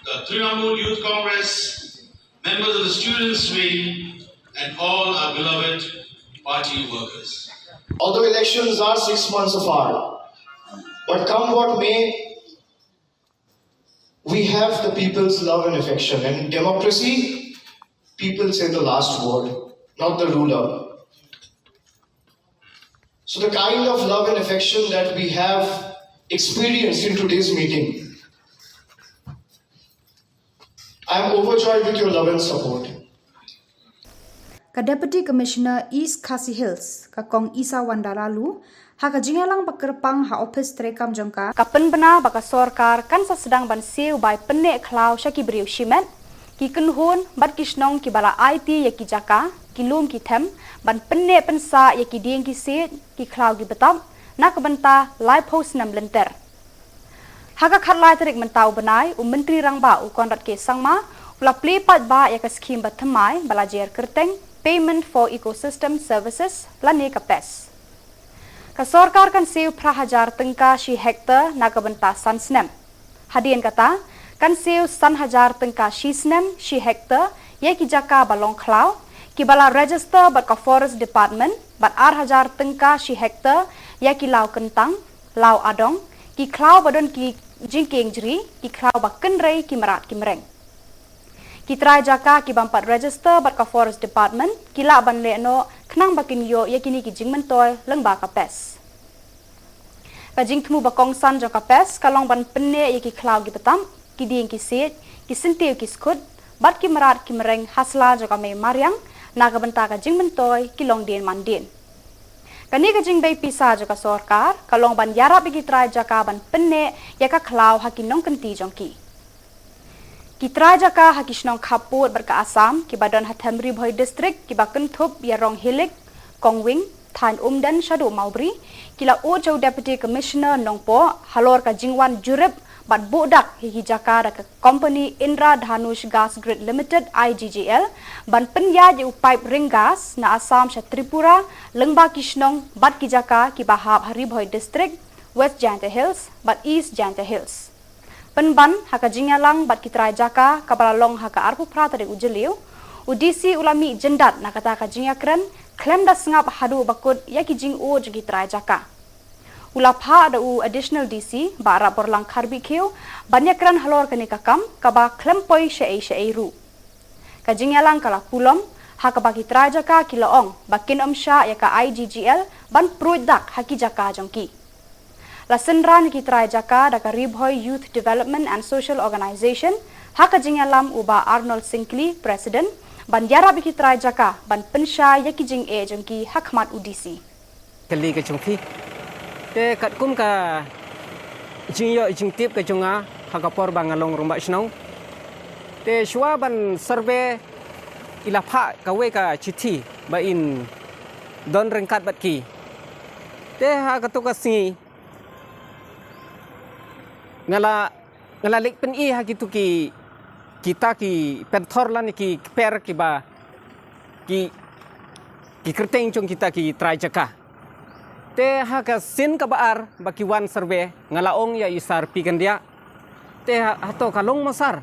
the Trinamool Youth Congress, members of the students' wing, and all our beloved party workers. Although elections are six months apart, but come what may, we have the people's love and affection. And in democracy, people say the last word, not the ruler. So the kind of love and affection that we have experienced in today's meeting, I am overjoyed with your love and support. Ka Deputy Commissioner East Khasi Hills, ka Kong Isawanda Laloo, ha ka jingïalang ba kyrpang ha ophis treikam jong ka, ka pynbna ba ka sorkar kan sa sdang ban siew bai pynneh khlaw sha ki briew shimet, ki kynhun bad ki shnong kiba la aiti ïa ki jaka, ki lum ki them, ban pynneh pynsah ïa ki dieng ki siej, ki khlaw ki btap, na ka bynta laiphew snem lynter. Ha ka khatlai tarik mynta u bnai, u Myntri Rangbah u Conrad K Sangma u la plie paidbah ïa ka skhim ba thymmai ba la jer kyrteng Payment for Ecosystem Services lane ka PES. Ka sorkar kan siew phra hajar tyngka shi hektar na ka bynta san snem. Hadien kata, kan siew san hajar tyngka shi snem shi hektar ïa ki jaka ba long khlaw kiba la register bad ka Forest Department, bad ar hajar tyngka shi hektar ïa ki law kyntang, law adong, ki khlaw ba don ki jingkieng jri, ki khlaw ba kynrei, ki mrad ki mreng. Ki trai jaka ki bym pat register bad ka Forest Department ki lah ban leh noh khnang ba kin ïoh ïa kine ki jingmyntoi lyngba ka PES. Ka jingthmu ba kongsan jong ka PES ka long ban pynneh ïa ki khlaw ki btap, ki dieng ki siej, ki syntiew ki skhut bad ki mrad ki mreng ha sla jong ka mei mariang na ka bynta ka jingmyntoi ki longdien mandien. Kane ka jingbei pisa jong ka sorkar ka long ban ïarap ïa ki trai jaka ban pynneh ïa ka khlaw ha ki nongkynti jong ki. Ki trai jaka ha ki shnong khappud bad ka Assam kiba don ha them Ri Bhoi District kiba kynthup ïa Ronghilik, Kongwing, thaiñ Umden shaduh Mawbri, ki la ud sha u Deputy Commissioner Nongpoh halor ka jingwan jurip bad buh dak ïa ki jaka da ka company Indradhanush Gas Grid Limited, I G G L, ban pynïaid ïa u paip ring gas na Assam sha Tripura lyngba ki shnong bad ki jaka kiba hap ha Ri Bhoi District, West Jaintia Hills bad East Jaintia Hills. Pynban ha ka jingïalang bad ki trai jaka kaba la long ha ka arphew phra tarik u Jylliew, u D C u la mih jyndat na kata ka jingïakren khlem da sngap haduh ba kut ïa ki jingud jong ki trai jaka. U la phah da u Additional D C Bah Rapborlang Kharbihkhiew ban ïakren halor kane ka kam kaba khlem poi shaei shaei ruh. Ka jingïalang ka la pulom ha kaba ki trai jaka ki la ong ba kin ym shah ïa ka I G G L ban pruid dak ha ki jaka jong ki. La synran ïa ki trai jaka da ka Ri Bhoi Youth Development and Social Organization, ha ka jingïalam u Bah Arnold Syngkli, President, ban ïarap ïa ki trai jaka ban pynshai ïa ki jingeh jong ki ha khmat u D C. Kali ka jong phi. Te katkum ka jingïoh jingtip ka jong nga ha ka por ba nga long rangbah shnong. Te shuwa ban survey i la phah kawei ka chithi ba in don ryngkat bad ki. Te ha kato ka sngi nga la nga la leit pyni ha kitu ki kita ki pynthor lane ki kper kiba ki ki kyrteng jong kita ki trai jaka. Te ha ka sien kaba ar ba ki wan survey nga la ong ïa i Sar P. Kyndiah. Te ha, hato ka long mo Sar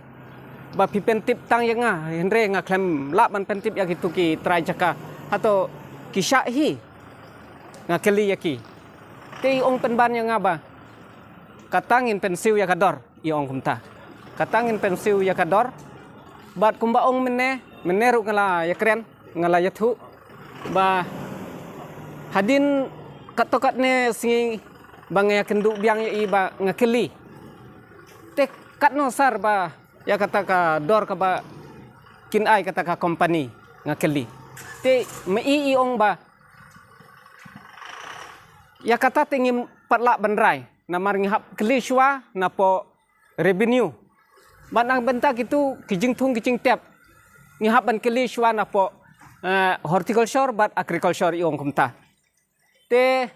ba phi pyntip tang ïa nga, hynrei nga khlem lah ban pyntip ïa kitu ki trai jaka. Hato ki shah hi? Nga kylli ïa ki. Te i ong pynban ïa nga ba kata ngin pynsiew ïa ka dor, i ong kumta. Kata ngin pynsiew ïa ka dor. Bad kumba ong mynne, mynne ruh nga la ïakren, nga la ïathuh ba hadien katto katne sngi ba nga ïakynduh biang ïa i ba nga kylli. Te katno Sar ba ïa kata ka dor kaba kin ai kata ka company, nga kylli. Te ma i i ong ba ïa kata te ngim pat lah ban rai, namar ngi hap kylli shuwa napoh revenue. Bad na ka bynta kitu ki jingthung ki jingtep ngi hap ban kylli shuwa napoh, eh, horticulture bad agriculture, i ong kumta. Te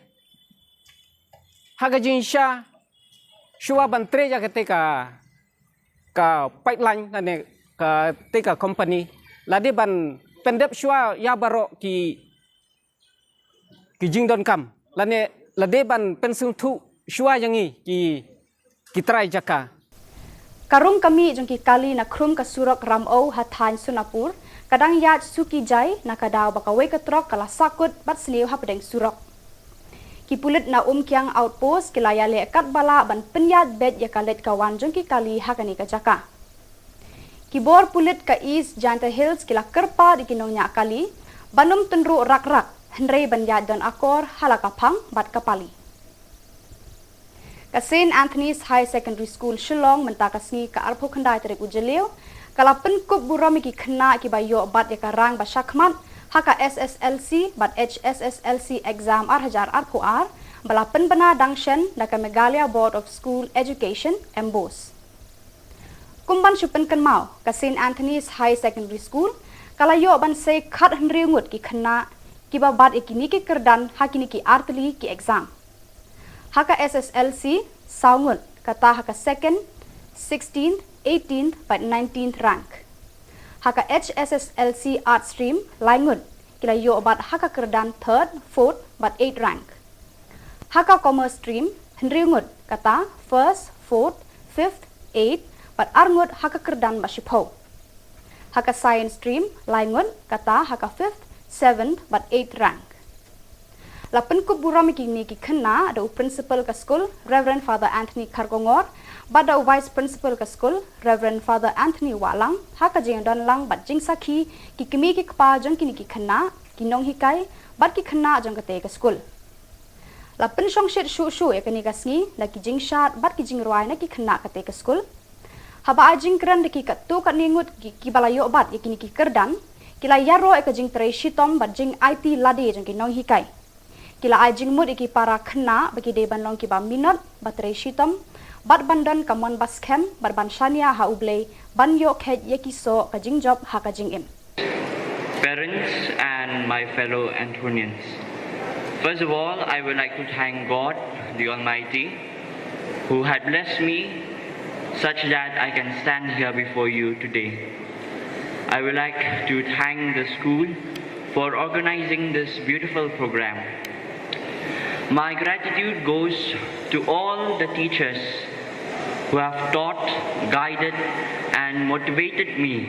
ha ka jingshisha shuwa ban trei ïa kata ka, ka pipeline lane kata ka company, la dei ban pyndep shuwa ïa baroh ki ki jingdonkam lane la dei ban pynsngewthuh shuwa ïa ngi ki, ki trai jaka. Ka rung ka mih jong ki kali na khrum ka surok Ramew ha thaiñ Sonapur ka dang ïaid suki jai na ka daw ba kawei ka trok ka la sahkut bad sniew hapdeng surok. Ki pulit na Umkiang Outpost ki la ïaleh katba lah ban pynïaid beit ïa ka leit ka wan jong ki kali ha kane ka jaka. Ki bor pulit ka East Jaintia Hills ki la kyrpad ïa ki nongñiah kali ban ym tynruh rak rak, hynrei ban ïaid don akor ha la ka phang bad ka pali. Ka Saint Anthony's Higher Secondary School Shillong mynta ka sngi ka arphew khyndai tarik u Jylliew ka la pynkup burom ïa ki khynnah kiba ïoh bat ïa ka rang ba shakhmat ha ka S S L C bad H S S L C exam ar hajar arphew ar ba la pynbna dang shen da ka Meghalaya Board of School Education, MBOSE. Kum ban shu pynkynmaw, ka Saint Anthony's Higher Secondary School ka la ïoh ban sei khathynriew ngut ki khynnah kiba bat ïa kine ki kyrdan ha kine ki artylli ki exam. Ha ka S S L C saw ngut, kata ha ka second, sixteenth, eighteenth bad nineteenth rank. Ha ka H S S L C Arts Stream lai ngut, ki la ïoh bat ha ka kyrdan third, fourth bad eighth rank. Ha ka Commerce Stream hynriew ngut, kata first, fourth, fifth, eighth bad ar ngut ha ka kyrdan ba shiphew. Ha ka Science Stream lai ngut, kata ha ka fifth, seventh bad eighth rank. La pynkup burom ïa kine ki khynnah da u Principal ka skul, Reverend Father Anthony Kharkongor, bad da u Vice Principal ka skul, Reverend Father Anthony Wahlang, ha ka jingdon lang bad jingsakhi ki kmie ki kpa jong kine ki khynnah, ki nonghikai bad ki khynnah jong katei ka skul. La pynshongshit shuh shuh ïa kane ka sngi da ki jingshad bad ki jingrwai na ki khynnah katei ka skul. Haba ai jingkren da ki katto katne ngut ki, kiba la ïoh bat ïa kine ki kyrdan, ki la ïaroh ïa ka jingtrei shitom bad jingaiti lade jong ki nonghikai. Ki la ai jingmut ïa ki para khynnah ba ki dei ban long kiba minot, ba trei shitom bad ban don ka mon ba skhem bad ban shaniah ha U Blei ban ïoh kheit ïa ki soh ka jingjop ha ka jingim. Parents and my fellow Anthonians. First of all, I would like to thank God, the Almighty, who had blessed me such that I can stand here before you today. I would like to thank the school for organizing this beautiful program. My gratitude goes to all the teachers who have taught, guided, and motivated me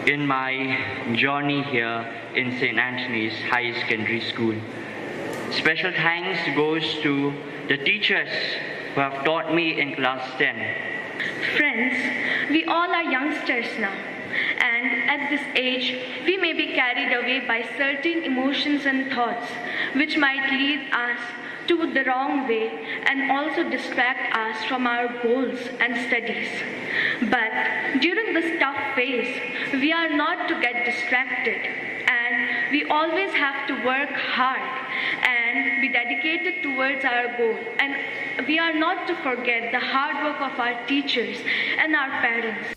in my journey here in Saint Anthony's Higher Secondary School. Special thanks goes to the teachers who have taught me in class ten. Friends, we all are youngsters now, and at this age, we may be carried away by certain emotions and thoughts which might lead us to the wrong way and also distract us from our goals and studies. But during this tough phase, we are not to get distracted, and we always have to work hard and be dedicated towards our goal, and we are not to forget the hard work of our teachers and our parents.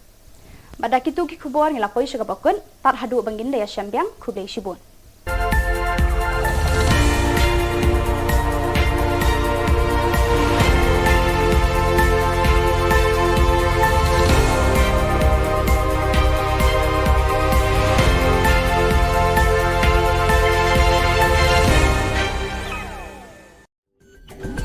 Bad da kito ki khubor ngi la poi sha kaba kut, tad haduh ban ngin da ïashem biang, khublei shibun.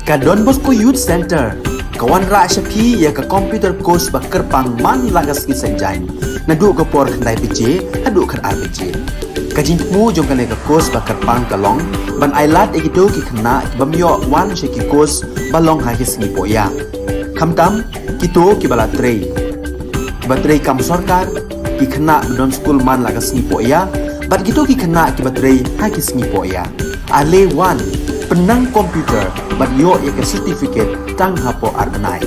Ka Don Bosco Youth Centre ka wanrah sha phi ïa ka computer course ba kyrpang man la ka sngi Saitjaiñ, naduh ka por khyndai baje haduh khatar baje. Ka jingthmu jong kane ka course ba kyrpang ka long ban ailad ïa kito ki khynnah ki bym ïoh wan sha ki course ba long ha ki sngi pohïa, khamtam kito kiba la trei, kiba trei kam sorkar, ki khynnah ba don skul man la ka sngi pohïa, bad kito ki khynnah kiba trei ha ki sngi pohïa. Ale wan, pynnang computer bad ïoh ïa ka certificate tang hapoh ar bnai.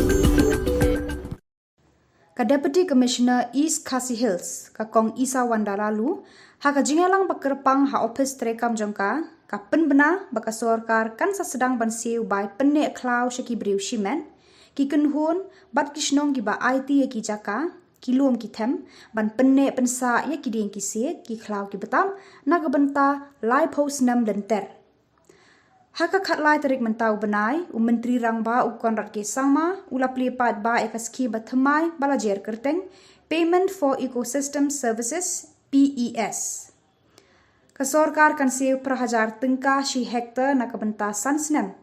Ka Deputy Commissioner East Khasi Hills, ka Kong Isawanda Laloo, ha ka jingïalang ba kyrpang ha ophis treikam jong ka, ka pynbna ba ka sorkar kan sa sdang ban siew bai pynneh khlaw sha ki briew shimet, ki kynhun bad ki shnong kiba aiti ïa ki jaka, ki lum ki them, ban pynneh pynsah ïa ki dieng ki siej, ki khlaw ki btap, na ka bynta laiphew snem lynter. Ha ka khatlai tarik mynta u bnai, u Myntri Rangbah u Conrad K Sangma u la plie paidbah ïa ka skhim ba thymmai ba la jer kyrteng Payment for Ecosystem Services, P E S. Ka sorkar kan siew phra hajar tyngka shi hektar na ka bynta san snem.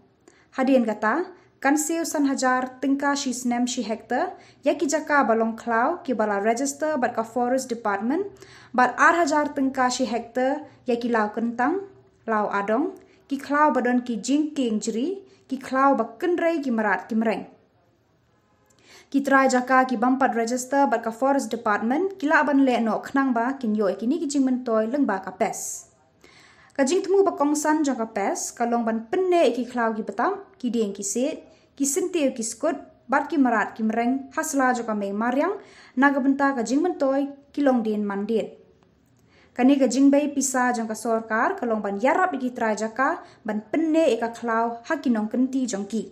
Hadien kata, kan siew san hajar tyngka shi snem shi hektar ïa ki jaka ba long khlaw kiba la register bad ka Forest Department, bad ar hajar tyngka shi hektar ïa ki law kyntang, law adong, ki khlaw ba don ki jingkieng jri, ki khlaw ba kynrei ki mrad ki mreng. Ki trai jaka ki bym pat register bad ka Forest Department ki lah ban leh noh khnang ba kin ïoh ïa kine ki jingmyntoi lyngba ka PES. Ka jingthmu ba kongsan jong ka PES ka long ban pynneh ïa ki khlaw ki btap, ki dieng ki siej, ki syntiew ki skut, bad ki mrad ki mreng ha sla jong ka mei mariang, na ka bynta ka jingmyntoi ki longdien mandien. Kane ka jingbei pisa jong ka sorkar ka long ban ïarap ïa ki trai jaka ban pynneh ïa ka khlaw ha ki nongkynti jong ki.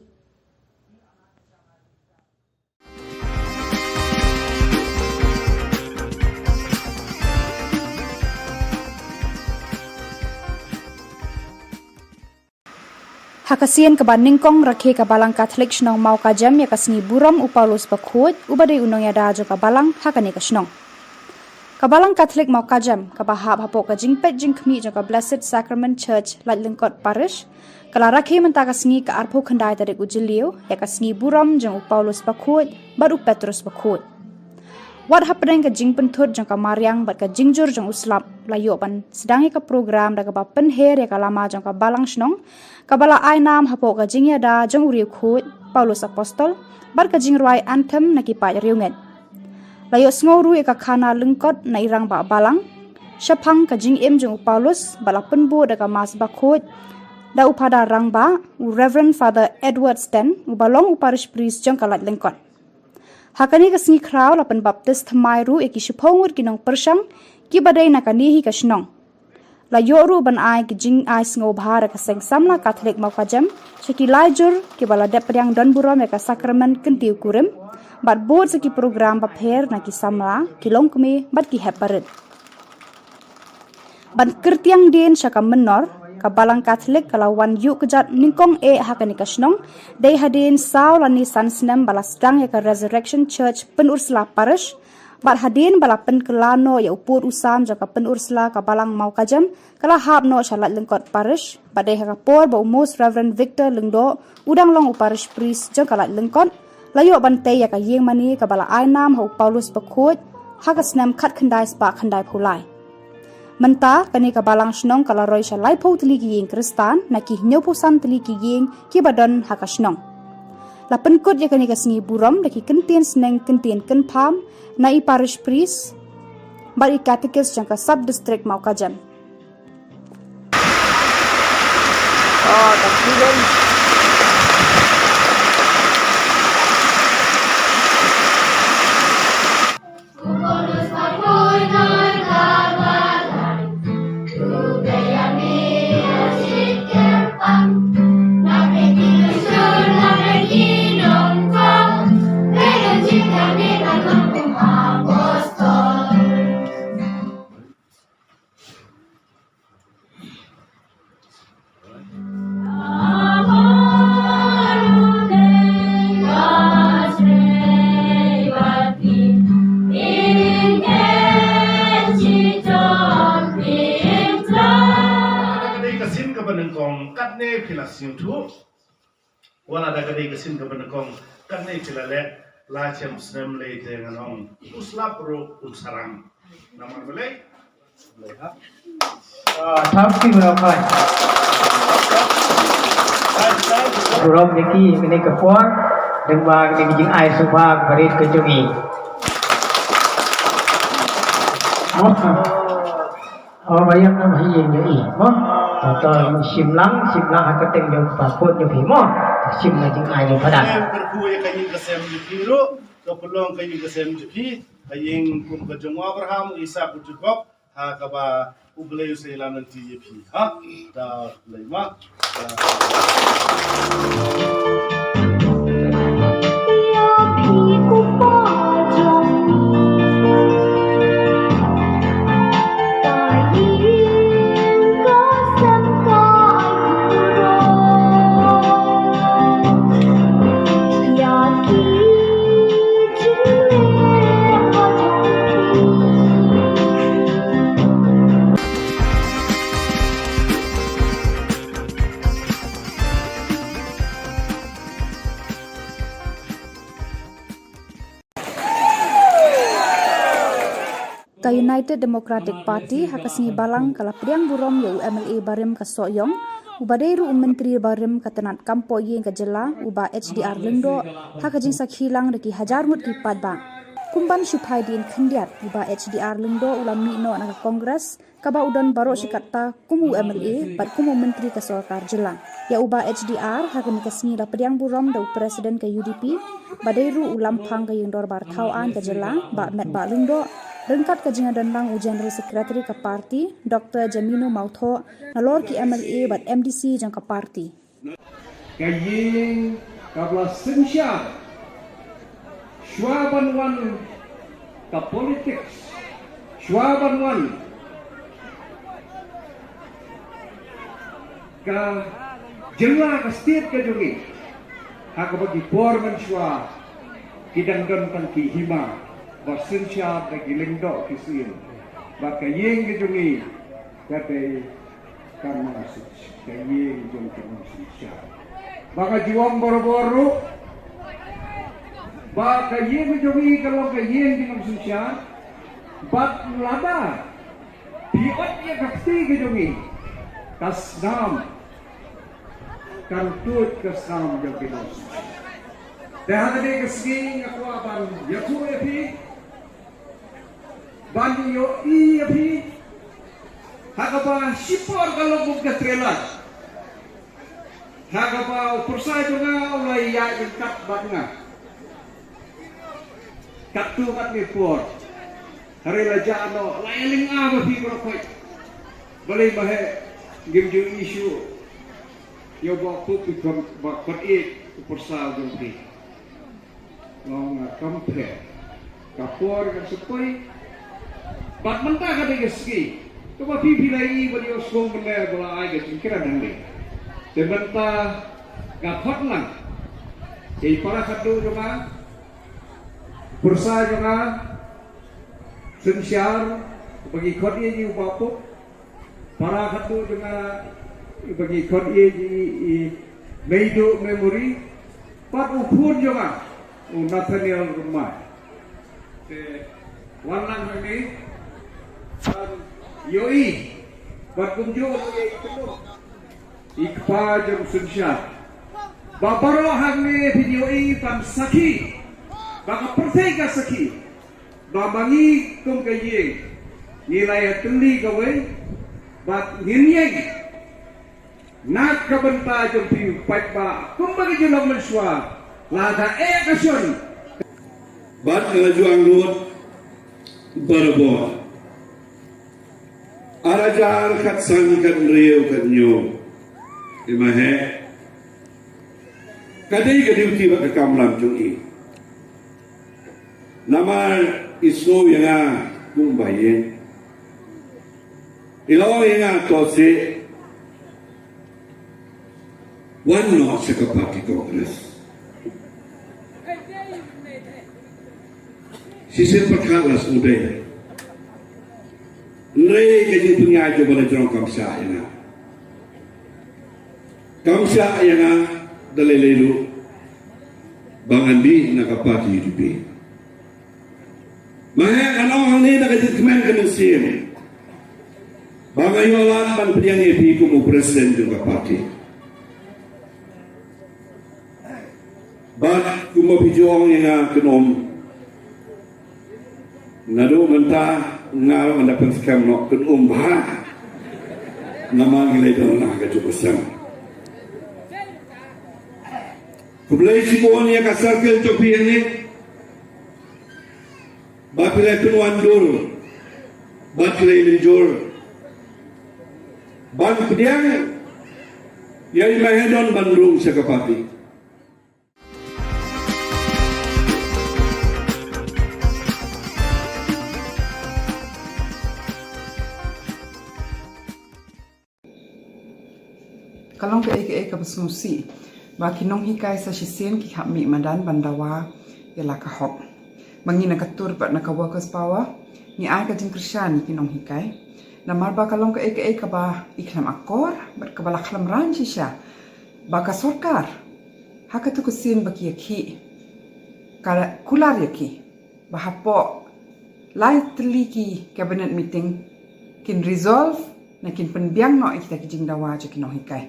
Ha ka sien kaba nyngkong rakhe ka Balang Katholik shnong Mawkajem ïa ka sngi burom u Paulus Bakhuid, uba dei u nongïada jong ka Balang ha kane ka shnong. Ka Balang Katholik Mawkajem, kaba hap hapoh ka jingpeit jingkhmih jong ka Blessed Sacrament Church, Laitlyngkot Parish, ka la rakhe mynta ka sngi ka arphew khyndai tarik u Jylliew ïa ka sngi burom jong u Paulus Bakhuid bad u Petrus Bakhuid. Wat hapdeng ka jingpynthut jong ka mariang bad ka jingjur jong u slap, la ïoh ban sdang ïa ka program da kaba pynher ïa ka lama jong ka Balang shnong, kaba la ai nam hapoh ka jingïada jong u riewkhuid Paulus Apostol bad ka jingrwai anthem na ki paid riewngeit. La ïohsngew ruh ïa ka khana lyngkot na i Rangbah Balang shaphang ka jingim jong u Paulus, bad la pynbud da ka Mass Bakhuid da u Phadar Rangbah, u Reverend Father Edward Sten, uba long u Parish Priest jong ka Laitlyngkot. Ha kane ka sngi khraw la pynbaptis thymmai ruh ïa ki shiphew ngut ki nongpyrshang kiba dei na kane hi ka shnong. La ïoh ruh ban ai ki jingai sngewbha da ka Seng Samla Katholik Mawkajem sha ki lai jur kiba la dep pdiang don burom ïa ka sakramen kyntiew kurim, bad bud sa ki program bapher na ki samla, ki longkmie bad ki hep barit. Ban kyrtiang dien sha ka mynnor, ka Balang Katholik ka la wan ïuh kjat nyngkong eh ha kane ka shnong, dei hadien saw lane san snem ba la sdang ïa ka Resurrection Church Pynursla Parish, bad hadien ba la pynkylla noh ïa u pud u sam jong ka Pynursla ka Balang Mawkajem, ka la hap noh sha Laitlyngkot Parish, bad dei ha ka por ba u Most Reverend Victor Lyngdoh, u dang long u Parish Priest jong ka Laitlyngkot, la ïoh ban tei ïa ka ïingmane kaba la ai nam ha u Paulus Bakhuid ha ka snem khatkhyndai spah khyndaiphew lai. Mynta kane ka Balang shnong ka la roi sha laiphew tylli ki ïing Khristan na ki hynñiewphew san tylli ki ïing kiba don ha ka shnong. La pynkut ïa kane ka sngi burom da ki kyntien sneng kyntien kynpham na i Parish Priest bad i Catechist jong ka Sub District Mawkajem. Ah, ka student. Kane phi la sngewthuh. Wat la da ka dei ka sien kaba nyngkong, kane phi la leh, la shem snem lei te ngan ong u slap ruh un sarang. Namar balei? Balei ha? Ah, thank you very much. Burom ïa ki kane ka por, dang ba kane ka jingai sngewbha ka barit ka jong i. Oh, ba ïa nga ba ïa nga i mo. To to, shim lang, shim lang ha ka teng jong ka put jong phi mo. Shim na jingai jong pha da. Em kyrkhu ïa ka ïing ka sem jong phi ruh, ka pynlong ka ïing ka sem jong phi, ka ïing kum ka jong u Abraham, u Isak, u Jakob, ha kaba U Blei u sa ïalam lynti ïa phi. Ha? Da Blei ma. Ka United Democratic Party ha ka sngi Balang ka la pdiang burom ïa u M L A barim ka Sohiong, uba dei ruh u Myntri barim ka tnat kam pohïing ka jylla, u Bah H D R Lyngdoh, ha ka jingsakhi lang da ki hajar ngut ki paidbah. Kum ban shu phai dien khyndiat, u Bah H D R Lyngdoh u la mih noh na ka Congress, kaba u don baroh shi katta kum u M L A bad kum u Myntri ka Sorkar Jylla. Ïa u Bah H D R ha kane ka sngi la pdiang burom da u President ka U D P, ba dei ruh u Lamphang ka Ïing Dorbar Thaw Aiñ ka Jylla, Bah Metbah Lyngdoh, ryngkat ka jingïadon lang u General Secretary ka party, Doctor Jamino Mawthoh, nalor ki M L A bad M D C jong ka party. Ka ïing kaba la synshar shuwa ban wan ka politics, shuwa ban wan ka jylla, ka state ka jong ngi. Ha kaba ki por mynshuwa ki dang don tang ki hima ba synshar da ki lyngdoh ki syiem, bad ka ïing ka jong ngi ka dei ka nongshynshar, ka ïing jong ki nongshynshar. Ba nga ju ong barabor ruh ba ka ïing jong ngi ka long ka ïing ki nongshynshar. Bad lada phi ot ïa ka kti ka jong ngi, ka snam kan tuid ka snam jong ki nongshynshar. Te ha kane ka sngi nga kwah ban ïathuh ïa phi, ban ïohi ïa phi, ha kaba shipor ka long kum ka trailer, ha kaba u pyrsa jong nga u la ïaid ryngkat bad nga katto katne por. Hynrei la jah noh, la ïalynga bad phi baroh khoit. Balei ma he ngim ju issue ïa u Bah Pup, i khon, ba khot ïeit u pyrsa jong phi. Nga ong nga kam pher. Ka por ka sa poi. Bad mynta ka dei ka sngi kaba phi phi la ïohi bad ïohsngew mynne ba la ai ka jingkren hangne. Te mynta nga khot lang ïa i para khadduh jong nga, pyrsa jong nga, synshar, ba ngi khot ïa i u Bah Pup. Para khadduh jong nga, ba ngi khot ïa i, i Meiduh Memory, bad u khun jong nga u Nathaniel Rymbai. Te wan lang hangne ban ïohi, bad kumjuh ruh ïa i Kynduh, i kpa jong synshar. Ba baroh hangne phin ïohi ban sakhi, ba ka pyrthei ka sakhi ba ma ngi kum ka ïing ngi la ïatylli kawei bad ngin ïeng na ka bynta jong phi u paidbah kumba ngi ju long mynshuwa. Lada eh ka shon. Bad nga la ju angnud barabor. Ar hajar khatsan, khathynriew, khathynñiew. Te ma he ka dei ka duty bad ka kamram jong i. Namar i sngew ïa nga kum ba ïeng. I la ong ïa nga, to seh, wan noh sha ka party Congress. Shisien pyrkhat la sngewdei. Hynrei ka jingpynïaid jong ba la jrong kam shah ïa nga. Kam shah ïa nga da lei lei ruh ba ngan dih na ka party U D P. Ma heh, ngan ong hangne da ka jingkmen ka mynsiem ba nga ïoh lad ban pdiang ïa phi kum u president jong ka party. Bad kumba phi ju ong ïa nga, kynum. Naduh mynta nga ruh ngan da pynskhem noh, kynum bha. Namar ngi la ïadon lang ha kajuh ka seng. Khublei shibun ïa ka circle jong phi hangne. Ba phi la pynwandur, ba phi la mynjur ban pdiang ïa i Mahadon ban rung sha ka party. Ka long kaei kaei kaba sngewsih ba ki nonghikai sa shisien ki hap mih madan ban dawa ïa la ka hok. Ba ngi na ka tur bad na ka workers power ngi ai ka jingkyrshan ïa ki nonghikai. Namar ba ka long kaei kaei kaba i khlem akor bad kaba la khlem rang shisha ba ka sorkar ha katu ka sien ba ki ïakhih ka kular ïa ki ba hapoh lai tylli ki cabinet meeting kin resolve ne kin pynbiang noh ïa kita ki jingdawa jong ki nonghikai.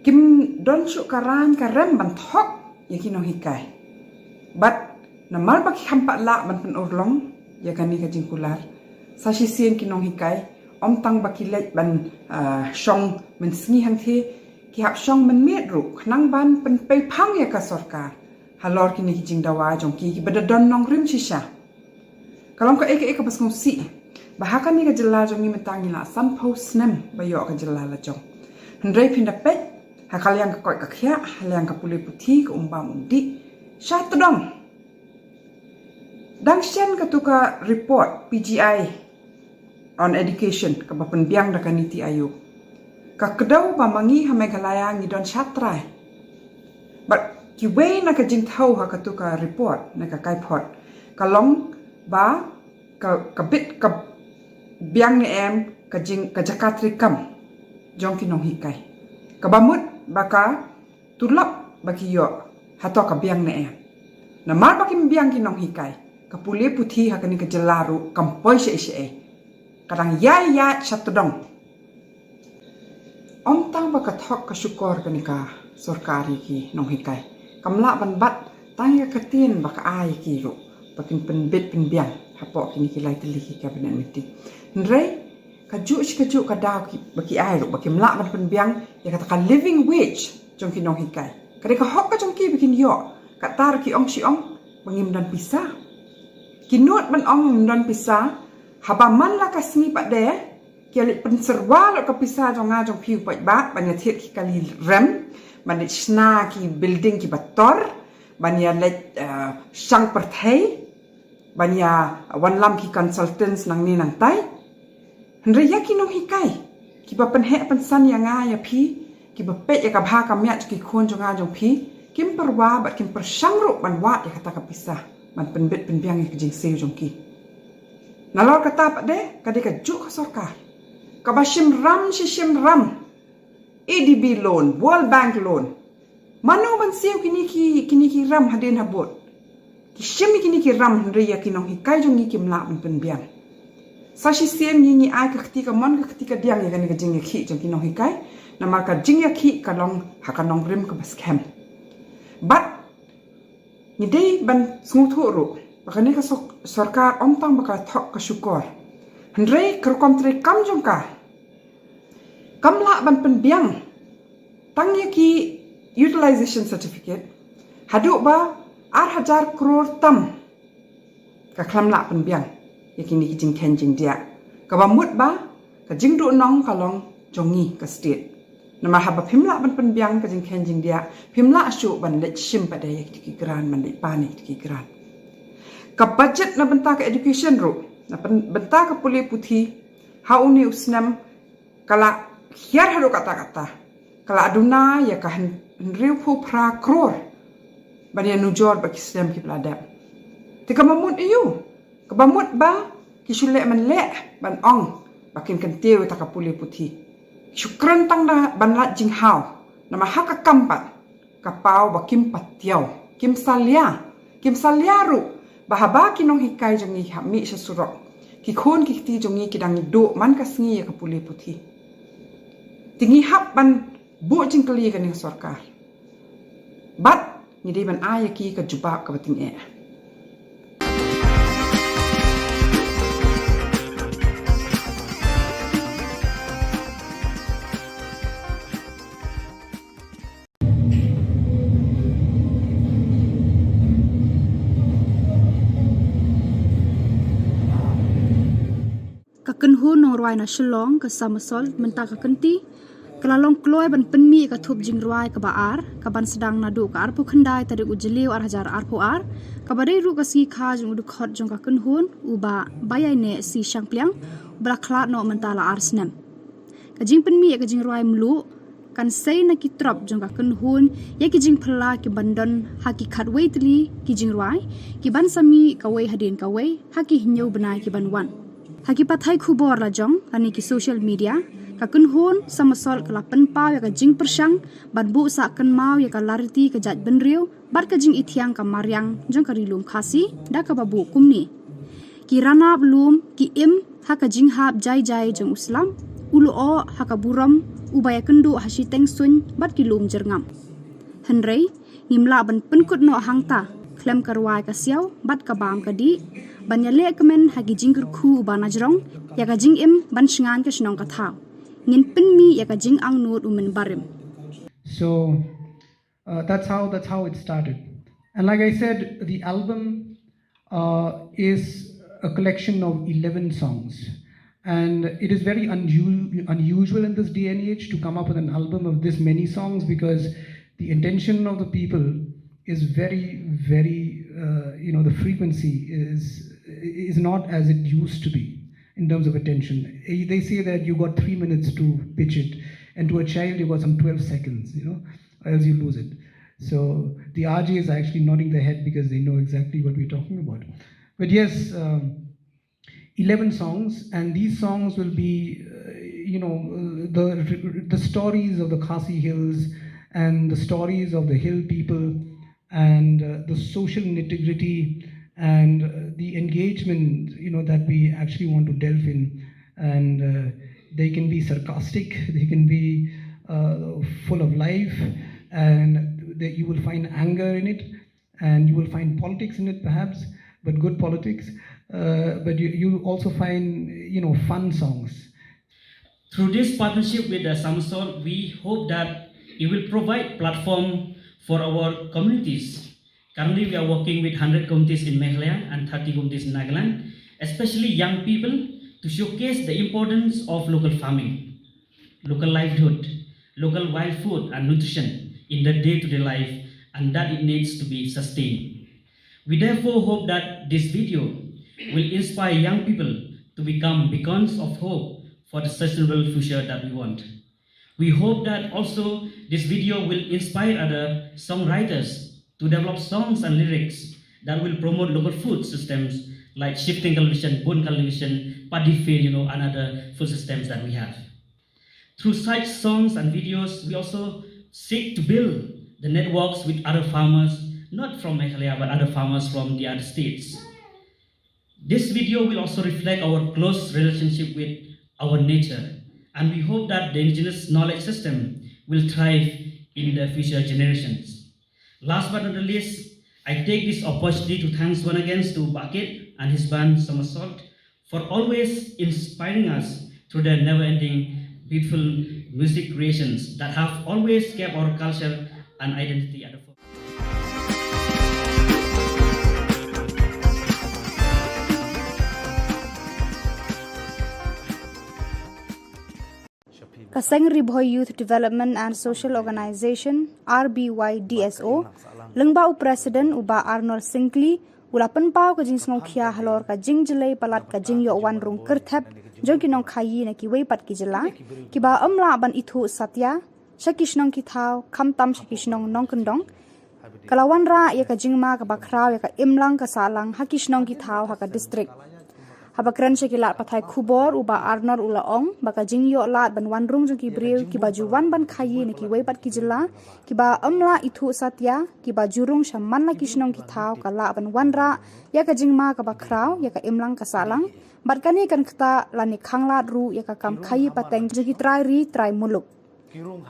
Kim don shuh ka rang ka rem ban thok ïa ki nonghikai. Bad namar ba ki kham pat lah ban pynurlong ïa kane ka jingkular, sa shisien ki nonghikai ym tang ba ki leit ban, ah, shong mynsngi hangthie, ki hap shong mynmiet ruh khnang ban pynpei phang ïa ka sorkar halor kine ki jingdawa jong ki kiba da don nongrim shisha. Ka long kaei kaei kaba sngewsih ba ha kane ka jylla jong ngi mynta ngi la sanphew snem ba ïoh ka jylla la jong. Hynrei phin da peit ha ka liang ka koit ka khiah, ha liang ka pule puthi, ka um bam um dih, sha tdong. Dang shen katu ka report P G I on Education kaba pynbiang da ka NITI Aayog, ka kdew ba ma ngi ha Meghalaya ngi don shatrai. Bad kiwei na ka jingthew ha katu ka report na ka kaiphod ka long ba ka, ka bit ka biang ne em ka jing, ka jaka treikam jong ki nonghikai, kaba mut ba ka tulop ba ki ïoh hato ka biang ne em. Namar ba kim biang ki nonghikai, ka pule puthi ha kane ka jylla ruh kam poi shaei shaei. Ka dang ïai ïaid sha tdong. Ym tang ba ka thok ka shukor kane ka sorkar ïa ki nonghikai, kam lah ban bat tang ïa ka ktien ba ka ai ïa ki ruh ba kin pynbit pynbiang hapoh kine ki lai tylli ki cabinet meeting. Hynrei kajuh shi kajuh ka daw ki, ba ki ai ruh ba kim lah ban pynbiang ïa kata ka living wage jong ki nonghikai. Ka dei ka hok ka jong ki ba kin ïoh. Kata ruh ki ong shi ong ba ngim don pisa. Ki nud ban ong ngim don pisa, haba man la ka sngi pat de ki ïa leit pynsyrwa lut ka pisa jong nga jong phi u paidbah ban ïa thied ki kali rem, ban leit shna ki building kiba tor, ban ïa leit, eh, shang pyrthei, ban ïa wanlam ki consultants nangne nangtai. Hynrei ïa ki nonghikai kiba pynheh pynsan ïa nga ïa phi, kiba peit ïa ka bha ka miat jong ki khun jong nga jong phi, kim pyrwa bad kim pyrshang ruh ban wad ïa kata ka pisa ban pynbit pynbiang ïa ka jingsiew jong ki. Nalor kata pat de ka dei kajuh ka sorkar kaba shim ram shi shim ram, A D B loan, World Bank loan. Mano ban siew kine ki, kine ki ram hadien habud? Ki shim ïa kine ki ram hynrei ïa ki nonghikai jong ngi kim lah ban pynbiang. Sa shisien ngi, ngi ai ka kti kamon ka kti kadiang ïa kane ka jingïakhih jong ki nonghikai. Namar ka jingïakhih ka long ha ka nongrim kaba skhem. Bad ngi dei ban sngewthuh ruh ba kane ka sor-, sorkar ym tang ba ka thok ka shukor, hynrei ka rukom treikam jong ka kam lah ban pynbiang tang ïa ki utilization certificate haduh ba ar hajar klur tam. Ka khlem lah pynbiang ïa kine ki jingkheiñ jingdiah, kaba mut ba ka jingduhnong ka long jong ngi ka state. Namar haba phim lah ban pynbiang ka jingkheiñ jingdiah, phim lah shuh ban leit shim pat de ïa kito ki grant, ban leit pan ïa kito ki grant. Ka budget na bynta ka education ruh, na byn-, bynta ka pule puthi, ha une u snem ka la hiar haduh katta katta. Ka la duna ïa ka hyn-, hynriewphew phra klur ban ïanujor bad ki snem kiba la dep. Te kaba mut aïu? Kaba mut ba ki shu leh man leh ban ong ba kin kyntiew ïa kata ka pule puthi. Shu kren tang da ban lait jinghaw, namar ha ka kam pat ka paw ba kim patiaw, kim salia, kim salia ruh ba haba ki nonghikai jong ngi hap mih sha surok, ki khun ki kti jong ngi ki dang duh man ka sngi ïa ka pule puthi. Te ngi hap ban buh jingkylli ïa kane ka sorkar. Bad ngi dei ban ai ïa ki ka jubab kaba tyngeh. Ka kynhun nongrwai na Shillong, ka Somersault, mynta ka kynti ka la long kloi ban pynmih ïa ka thup jingrwai kaba ar, kaban sdang naduh ka arphew khyndai tarik u Jylliew ar hajar arphew ar, kaba dei ruh ka sngi kha jong u dkhot jong ka kynhun, u Bah Baiaineh C Shangpliang, uba la khlad noh mynta la ar snem. Ka jingpynmih ïa ka jingrwai mluh kan sei na ki trop jong ka kynhun ïa ki jingphylla kiban don ha ki khatwei tylli ki jingrwai, kiban sa mih kawei hadien kawei ha ki hynñiew bnai kiban wan. Ha ki pathai khubor la jong lane ki social media, ka kynhun Somersault ka la pynpaw ïa ka jingpyrshang ban buh sah kynmaw ïa ka lariti ka jaitbynriew bad ka jingithiang ka mariang jong ka Ri Lum Khasi, da kaba buh kumne: Ki ranab lum ki im ha ka jinghap jai jai jong u slap, u lyoh ha ka burom uba ïakynduh ha shiteng suiñ bad ki lum jyrngam. Hynrei ngim lah ban pynkut noh hangta khlem ka rwai ka siaw bad ka bam ka dih, ban ïaleh kmen ha ki jingkyrkhu uba najrong ïa ka jingim ban shngain ka shnong ka thaw. Ngin pynmih ïa ka jingangnud u mynbarim. So uh, that's how that's how it started. And like I said, the album uh, is a collection of eleven songs, and it is very unu- unusual in this day and age to come up with an album of this many songs, because the intention of the people is very, very, uh, you know, the frequency is is not as it used to be in terms of attention. Eh, they say that you got three minutes to pitch it, and to a child you got some twelve seconds, you know, or else you lose it. So the R J is actually nodding their head because they know exactly what we're talking about. But yes, um, eleven songs, and these songs will be, uh, you know, uh, the the stories of the Khasi Hills and the stories of the hill people and uh, the social nitty gritty and uh, the engagement, you know, that we actually want to delve in. And uh, they can be sarcastic, they can be uh, full of life, and they, you will find anger in it, and you will find politics in it, perhaps, but good politics. Uh, but you, you'll also find, you know, fun songs. Through this partnership with the Somersault, we hope that it will provide platform for our communities. Currently, we are working with hundred communities in Meghalaya and thirty communities in Nagaland, especially young people, to showcase the importance of local farming, local livelihood, local wild food and nutrition in the day-to-day life, and that it needs to be sustained. We therefore hope that this video will inspire young people to become beacons of hope for the sustainable future that we want. We hope that also this video will inspire other songwriters to develop songs and lyrics that will promote local food systems like shifting cultivation, bun cultivation, paddy field, you know, and other food systems that we have. Through such songs and videos, we also seek to build the networks with other farmers, not from Meghalaya, but other farmers from the other states. This video will also reflect our close relationship with our nature, and we hope that the indigenous knowledge system will thrive in the future generations. Last but not the least, I take this opportunity to thanks once again to Bah Kit and his band Somersault for always inspiring us through their never-ending beautiful music creations that have always kept our culture and identity at the forefront. Ka seng Ri Bhoi Youth Development and Social Organization, R B Y D S O, lyngba u President u Bah Arnold Syngkli, u la pynpaw ka jingsngewkhia halor ka jingjlei palat ka jingïoh wan rung kyrthep jong ki nongkhaïi na kiwei pat ki jylla, kiba ym lah ban ithuh satia sha ki shnong ki thaw, khamtam sha ki shnong nongkyndong. Ka la wanrah ïa ka jingma kaba khraw ïa ka imlang ka sahlang ha ki shnong ki thaw ha ka district. Haba kren sha ki lad pathai khubor, u Bah Arnor u la ong ba ka jingïoh lad ban wan rung jong ki briew kiba ju wan ban khaïi na kiwei pat ki jylla kiba ym lah ithuh satia, kiba ju rung sha man la ki shnong ki thaw, ka lah ban wanrah ïa ka jingma kaba khraw ïa ka imlang ka sahlang. Bad kane kan ktah lane khanglad ruh ïa ka kam khaïi pateng jong ki trai ri trai muluk.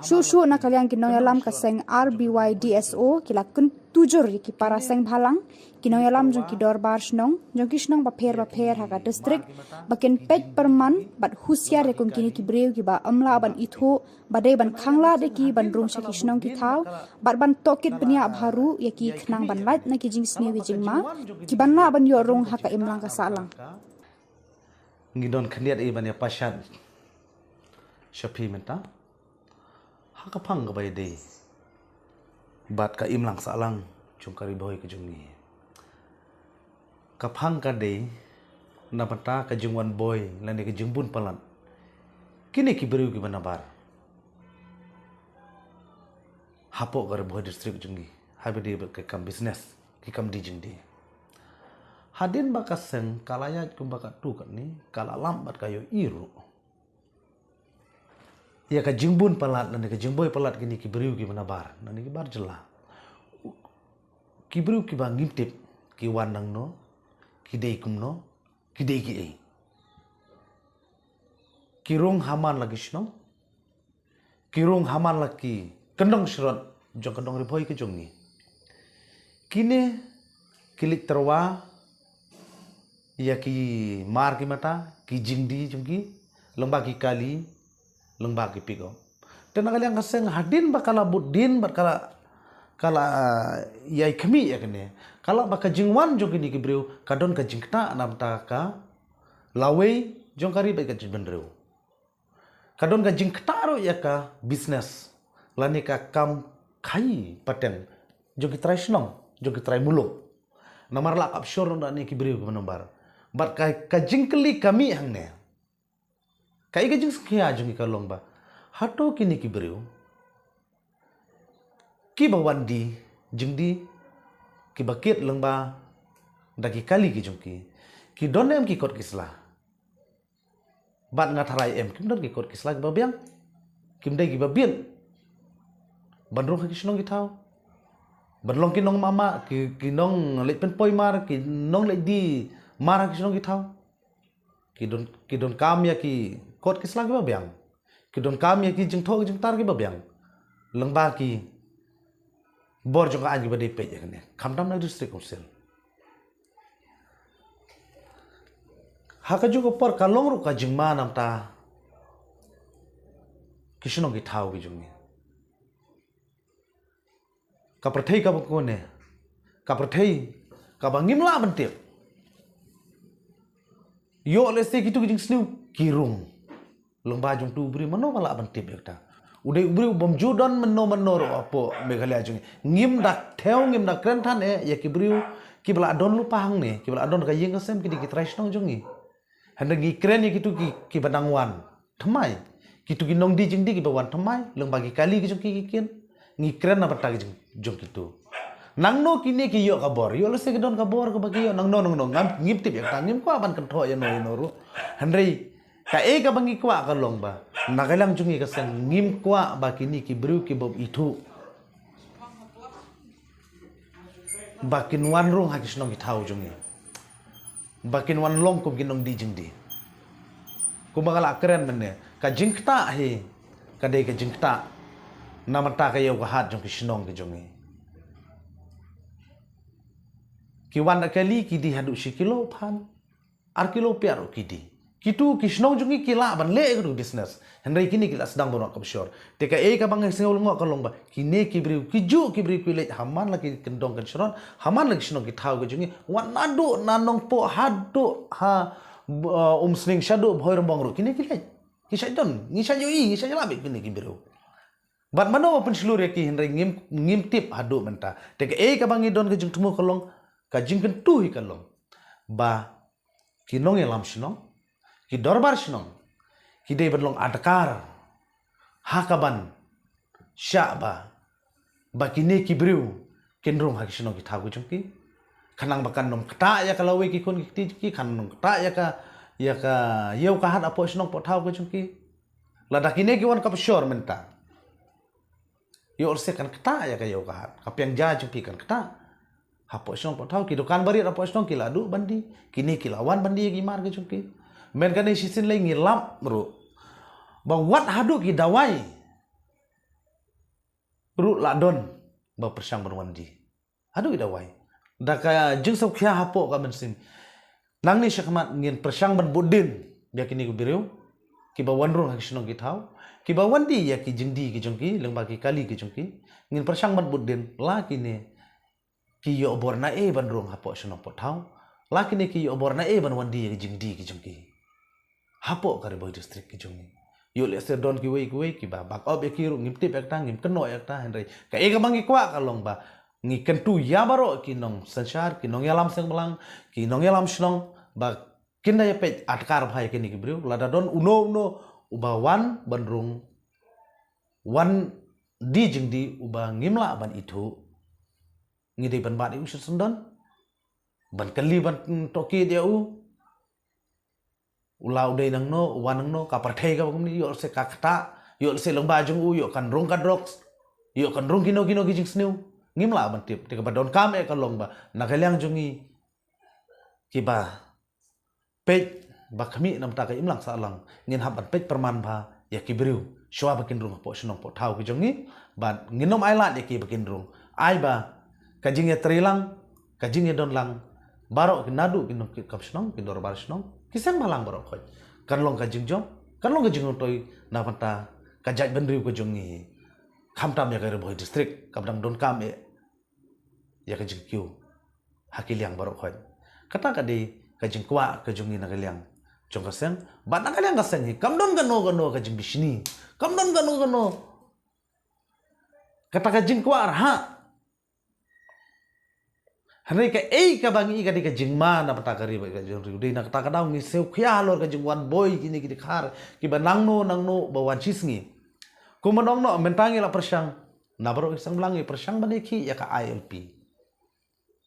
Shuh shuh na ka liang ki nongïalam ka seng R B Y D S O ki la kyntu jur ïa ki para seng bhalang, ki nongïalam jong ki dorbar shnong, jong ki shnong bapher bapher ha ka district, ba kin peit pyrman bad husiar ïa kum kine ki briew kiba ym lah ban ithuh, ba dei ban khanglad ïa ki ban rung sha ki shnong ki thaw, bad ban tohkit bniah bha ruh ïa ki khnang ban lait na ki jingsniew ki jingma, ki ban lah ban ïoh rung ha ka imlang ka sahlang. Ngi don khyndiat i ban ïa pashat sha phi mynta ha ka phang kaba ïadei bad ka imlang sahlang jong ka Ri Bhoi ka jong ngi. Ka phang ka dei na bynta ka jingwan boi lane ka jingbun palat kine ki briew kiba nabar hapoh ka Ri Bhoi district jong ngi, haba ïadei bad ka kam business, ki kam die jingdie. Hadien ba ka seng ka la ïaid kumba katto katne, ka la lap bad ka ïohi ruh ïa ka jingbun palat lane ka jingboi palat kine ki briew kiba nabar, lane ki bar jylla. Ki briew kiba ngim tip ki wan nangno, ki dei kumno, ki dei kiei. Ki rung ha man la ki shnong, ki rung ha man la ki kyndong shrot jong ka dong Ri Bhoi ka jong ngi. Kine ki leit tyrwa ïa ki mar ki mata, ki jingdie jong ki, lyngba ki kali, lyngba ki pickup. Te na ka liang ka seng hadien ba ka la bud dien bad ka la, ka la, ah, ïai khmih ïa kane, ka la ba ka jingwan jong kine ki briew ka don ka jingktah na bynta ka lawei jong ka ri bad ka jaitbynriew. Ka don ka jingktah ruh ïa ka business lane ka kam khaïi pateng jong ki trai shnong, jong ki trai muluk. Namar la kap shor na ne ki briew kiba nabar. Bad ka, ka jingkylli ka mih hangne, ka i ka jingsngewkhia jong i ka long ba, hato kine ki briew kiba wan die jingdie, kiba kit lyngba da ki kali ki jong ki, ki don em ki kot ki sla? Bad nga tharai em kim don ki kot ki sla kiba biang, kim dei kiba biang ban rung ha ki shnong ki thaw, ban long ki nongmama, ki, ki nongleit pynpoi mar, ki nongleit die mar ha ki shnong ki thaw. Ki don, ki donkam ïa ki kot ki sla kiba biang, ki donkam ïa ki jingthoh ki jingtar kiba biang lyngba ki bor jong ka aiñ kiba dei peit ïa kane, khamtam na district council. Ha kajuh ka por ka long ruh ka jingma namar ta ki shnong ki thaw ki jong ngi. Ka pyrthei kaba kane, ka pyrthei kaba ngim lah ban tip. Ïoh lehse kitu ki jingsniew ki rung lyngba jong utu u briew, mano ba lah ban tip ïa kata? U dei u briew bym ju don mano mano ruh hapoh Meghalaya jong ngi. Ngim da thew, ngim da kren than eh ïa ki briew kiba la don lypa hangne, kiba la don ka ïing ka sem, ki dei ki trai shnong jong ngi. Hynrei ngi kren ïa kitu ki, kiba nang wan thymmai, kitu ki nongdie jingdie kiba wan thymmai lyngba ki kali ki jong ki ki kit. Ngi kren na bynta ki jong, jong kitu. Nangno kine ki ïoh ka bor, ïoh lehse ki don ka bor kaba ki ïoh nangno nangno, ngam, ngim tip ïa kata, ngim kwah ban kynthoh ïano ïano ruh. Hynrei kaei kaba ngi kwah ka long ba na ka liang jong ngi ka seng ngim kwah ba kine ki briew ki bym ithuh ba kin wan rung ha ki shnong ki thaw jong ngi, ba kin wan long kum ki nongdie jingdie. Kumba nga la kren mynne, ka jingktah hi ka dei ka jingktah namar ta ka ïew ka hat jong ki shnong ki jong ngi. Ki wan da kali ki die haduh shi kilo phan, ar kilo phi ruh ki die. Kitu ki shnong jong ngi ki lah ban leh ïa katu business. Hynrei kine ki la sdang ban wad kaba shor. Te kaei kaba nga sngew lyngngoh ka long ba kine ki briew, ki juh ki briew ki leit ha man la ki kyndong kynshrot, ha man la ki shnong ki thaw ki jong ngi, wat naduh na Nongpoh haduh ha, uh, Umsning, shaduh Bhoirymbong ruh kine ki leit. Ki shait don, ngi shait ïohi, ngi shait ïalap ïa kine ki briew. Bad mano ba pynshlur ïa ki, hynrei ngim, ngim tip haduh mynta. Te kaei kaba ngi don ka jingthmu ka long, ka jingkyntu hi ka long ba ki nongïalam shnong, ki dorbar shnong, ki dei ban long adkar ha kaban shah ba, ba kine ki briew kin rung ha ki shnong ki thaw ki jong ki. Khnang ba kan ym ktah ïa ka lawei ki khun ki kti ki, kan ym ktah ïa ka, ïa ka ïew ka hat hapoh shnong poh thaw ka jong ki. Lada kine ki wan ka pshor mynta, ïoh lehse kan ktah ïa ka ïew ka hat, ka pynjah jong ki kan ktah hapoh shnong poh thaw. Ki dukan barit hapoh shnong ki la duh ban die, kine ki la wan ban die ïa ki mar ka jong ki. Mynta kane shisien lei ngi lap ruh ba wat haduh ki dawai ruh la don ba pyrshang ban wan die. Haduh ki dawai. Da ka jingsngewkhia hapoh ka mynsiem, nangne shakhmat ngin pyrshang ban bud dien ïa kine ki briew kiba wan rung ha ki shnong ki thaw, kiba wan die ïa ki jingdie ki jong ki lyngba ki kali ki jong ki. Ngin pyrshang ban bud dien la kine ki ïoh bor na ei ban rung hapoh shnong poh thaw, la kine ki ïoh bor na ei ban wan die ïa ki jingdie ki jong ki hapoh ka Ri Bhoi District ki jong ngi. Ïoh lehse don kiwei kiwei kiba bak op ïa ki ruh, ngim tip ïa kata, ngim kynnoh ïa kata, hynrei kaei kaba ngi kwah ka long ba ngi kyntu ïa baroh ki nongsynshar, ki nongïalam seng blang, ki nongïalam shnong, ba kin da ïa peit adkar bha ïa kine ki briew. Lada don uno uno uba wan ban rung, wan die jingdie uba ngim lah ban ithuh, ngi dei ban bat ïa u shisyndon, ban kylli, ban tohkit ïa u. U la u dei nangno, u wan nangno, ka pyrthei kaba kumne, ïoh lehse ka ktah, ïoh lehse lyngba jong u ïoh kan rung ka drugs, ïoh kan rung kino kino ki jingsniew. Ngim lah ban tip. Te kaba donkam eh ka long ba na ka liang jong ngi kiba peit ba khmih na bynta ka imlang sahlang, ngin hap ban peit pyrman bha ïa ki briew shuwa ba kin rung hapoh shnong poh thaw ki jong ngi. Bad ngin ym ailad ïa ki ba kin rung, ai ba ka jingïatreilang, ka jingïadonlang baroh ki, naduh ki nongkit kam shnong, ki dorbar shnong, ki seng bhalang baroh khoit, kan long ka jingjop, kan long ka jingrung toi na bynta ka jaitbynriew ka jong ngi, khamtam ïa ka Ri Bhoi District kaba dang donkam eh ïa ka jingkiew ha ki liang baroh khoit. Kata ka dei ka jingkwah ka jong ngi na ka liang jong ka seng. Bad na ka liang ka seng hi kam don kano kano ka jingbishni, kam don kano kano kata ka jingkwah rhah. Hynrei kaei kaba ngi i ka dei ka jingma na bynta ka ri bad ka jingriew. Dei na kata ka daw ngi sngewkhia halor ka jingwan boi kine ki dkhar kiba nangno nangno ba wan shisngi. Kumba ong noh, mynta ngi la pyrshang, na baroh ki seng blang ngi pyrshang ban ïakhih ïa ka I L P.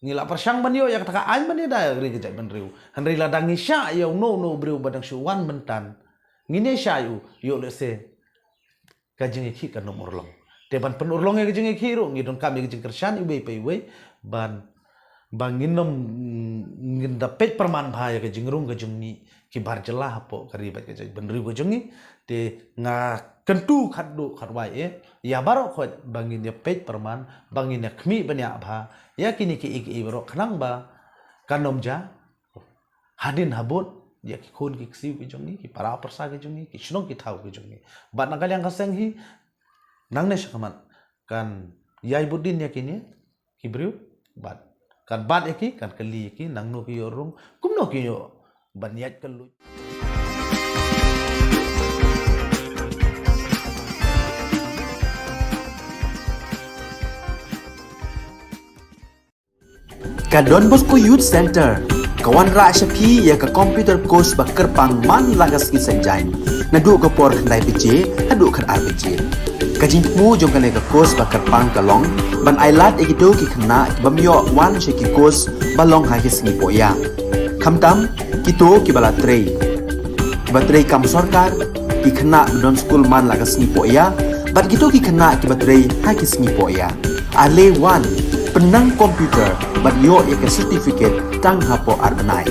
Ngi la pyrshang ban ïoh ïa kata ka aiñ ban ïada ïa ka ri ka jaitbynriew. Hynrei lada ngi shah ïa uno uno u briew ba dang shu wan mynta, ngin ïa shah ïa u, ïoh lehse ka jingïakhih kan ym urlong. Te ban pynurlong ïa ka jingïakhih ruh ngi donkam ïa ka jingkyrshan iwei pa iwei, ban, ba ngin ym, ngin da peit pyrman bha ïa ka jingrung ka jong ngi ki bar jylla hapoh ka ri bad ka jaitbynriew ka jong ngi. Te nga kyntu khatduh khatwai eh ïa baroh khoit ba ngin ïa peit pyrman, ba ngin ïa khmih bniah bha ïa kine kiei kiei baroh, khnang ba kan ym jia hadien habud ïa ki khun ki ksiew ki jong ngi, ki para pyrsa ki jong ngi, ki shnong ki thaw ki jong ngi. Bad na ka liang ka seng hi, nangne shakhmat kan ïai bud dien ïa kine ki briew, bad kan bat ïa ki, kan kylli ïa ki nangno ki ïoh rung, kumno ki ïoh ban ïaid kylluid. Ka Don Bosco Youth Centre ka wanrah sha phi ïa ka computer course ba kyrpang man la ka sngi Saitjaiñ, naduh ka por khyndai baje haduh khatar baje. Ka jingthmu jong kane ka course ba kyrpang ka long ban ailad ïa kito ki khynnah ki bym ïoh wan sha ki course ba long ha ki sngi pohïa, khamtam kito kiba la trei, kiba trei kam sorkar, ki khynnah ba don skul man la ka sngi pohïa, bad kito ki khynnah kiba trei ha ki sngi pohïa. Ale wan, pynnang computer bad ïoh ïa ka certificate tang hapoh ar bnai.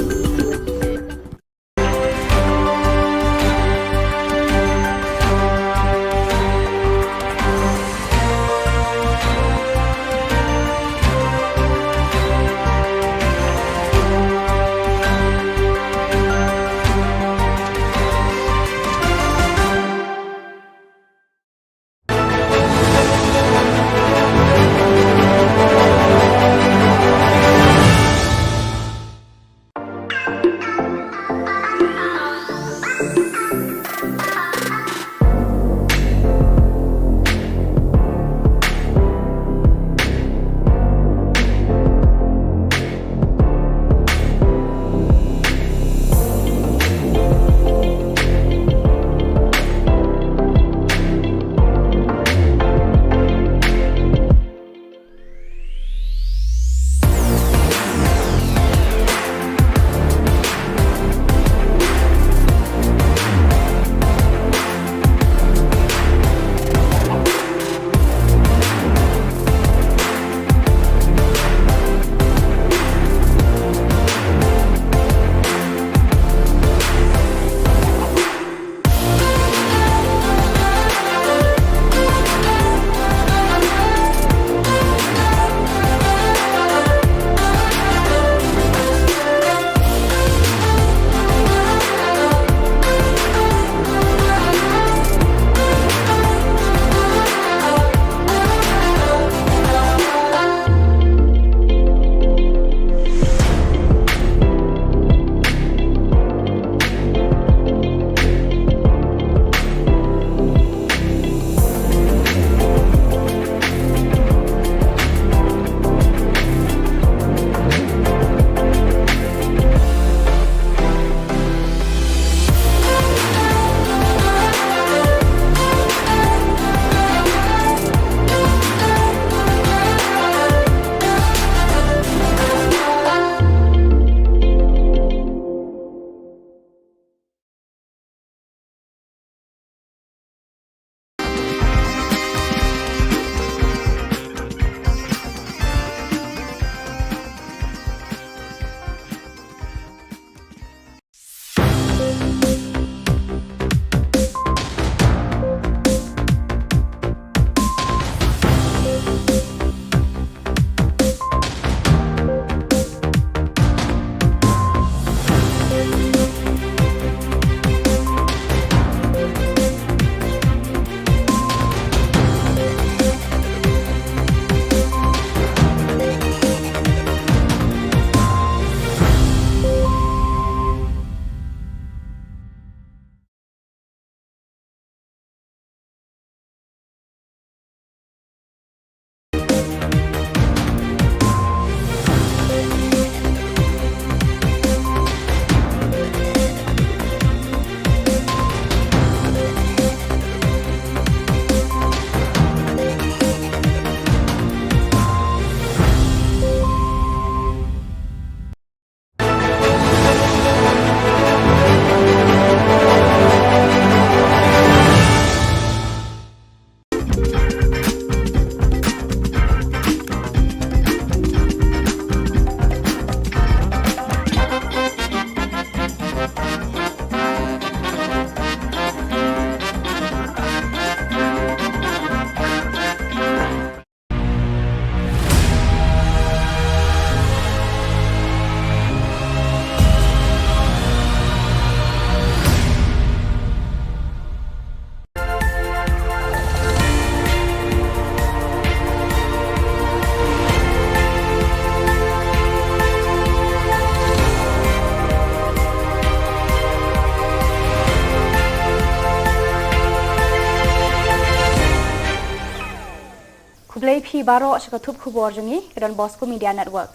Ki baroh sha ka thup khubor jong ngi, ka Don Bosco Media Network.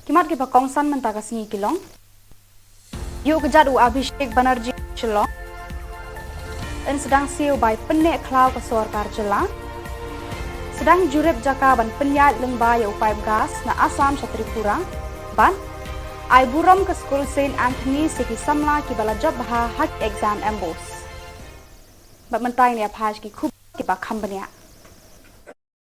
Ki mat kiba kongsan mynta ka sngi ki long: Ïuh kjat u Abhishek Banerjee Shillong. Yn sdang siew bai pynneh khlaw ka sorkar jylla. Sdang jurip jaka ban pynïaid lyngba ïa u paip gas na Assam sha Tripura. Bad ai burom ka skul Saint Anthony's ïa ki samla kiba la jop bha ha ki exam M BOSE. Bad mynta ngin ïa phai sha ki khubor kiba kham bniah.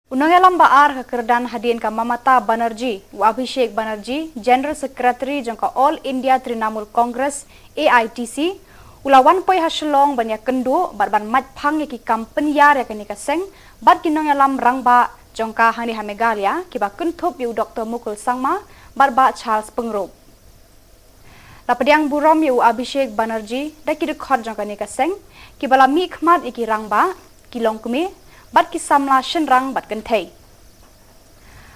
U nongïalam ba ar ka kyrdan hadien ka Mamata Banerjee, u Abhishek Banerjee, General Secretary jong ka All India Trinamool Congress, A I T C, u la wan poi ha Shillong ban ïakynduh bad ban mait phang ïa ki kam pynïar ïa kane ka seng bad ki nongïalam rangbah jong ka hangne ha Meghalaya, kiba kynthup ïa u Doctor Mukul Sangma bad Bah Charles Pyngrope. La pdiang burom ïa u Abhishek Banerjee da ki dkhot jong kane ka seng, kiba la mihkhmat ïa ki rangbah, ki longkmie bad ki samla shynrang bad kynthei.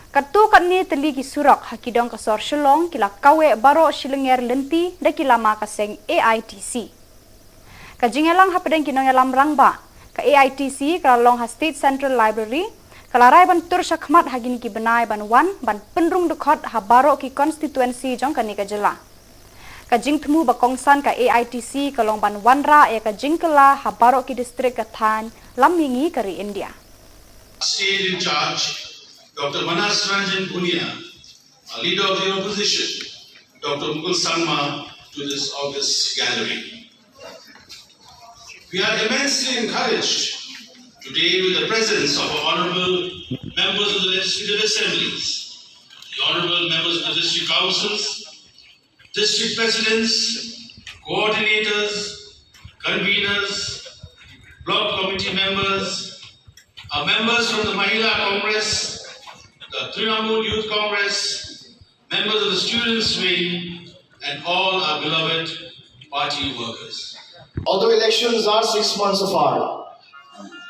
Katto katne tylli ki surok ha ki dong ka sor Shillong ki la kaweh baroh shilynter lynti da ki lama ka seng A I T C. Ka jingïalang hapdeng ki nongïalam rangbah ka A I T C ka la long ha State Central Library, ka la rai ban tur shakhmat ha kine ki bnai ban wan ban pynrung dkhot ha baroh ki constituency jong kane ka jylla. Ka jingthmu ba kongsan ka A I T C ka long ban wanrah ïa ka jingkylla ha baroh ki district ka thaiñ lam mihngi ka ri India. State in charge, Doctor Manas Ranjan Bhunia, a leader of the opposition, Doctor Mukul Sangma, to this august gathering. We are immensely encouraged today with the presence of our honorable members of the Legislative Assemblies, the honorable members of the district councils, district presidents, coordinators, conveners, block committee members, our members from the Mahila Congress, the Trinamool Youth Congress, members of the students' wing, and all our beloved party workers. Although elections are six months apart,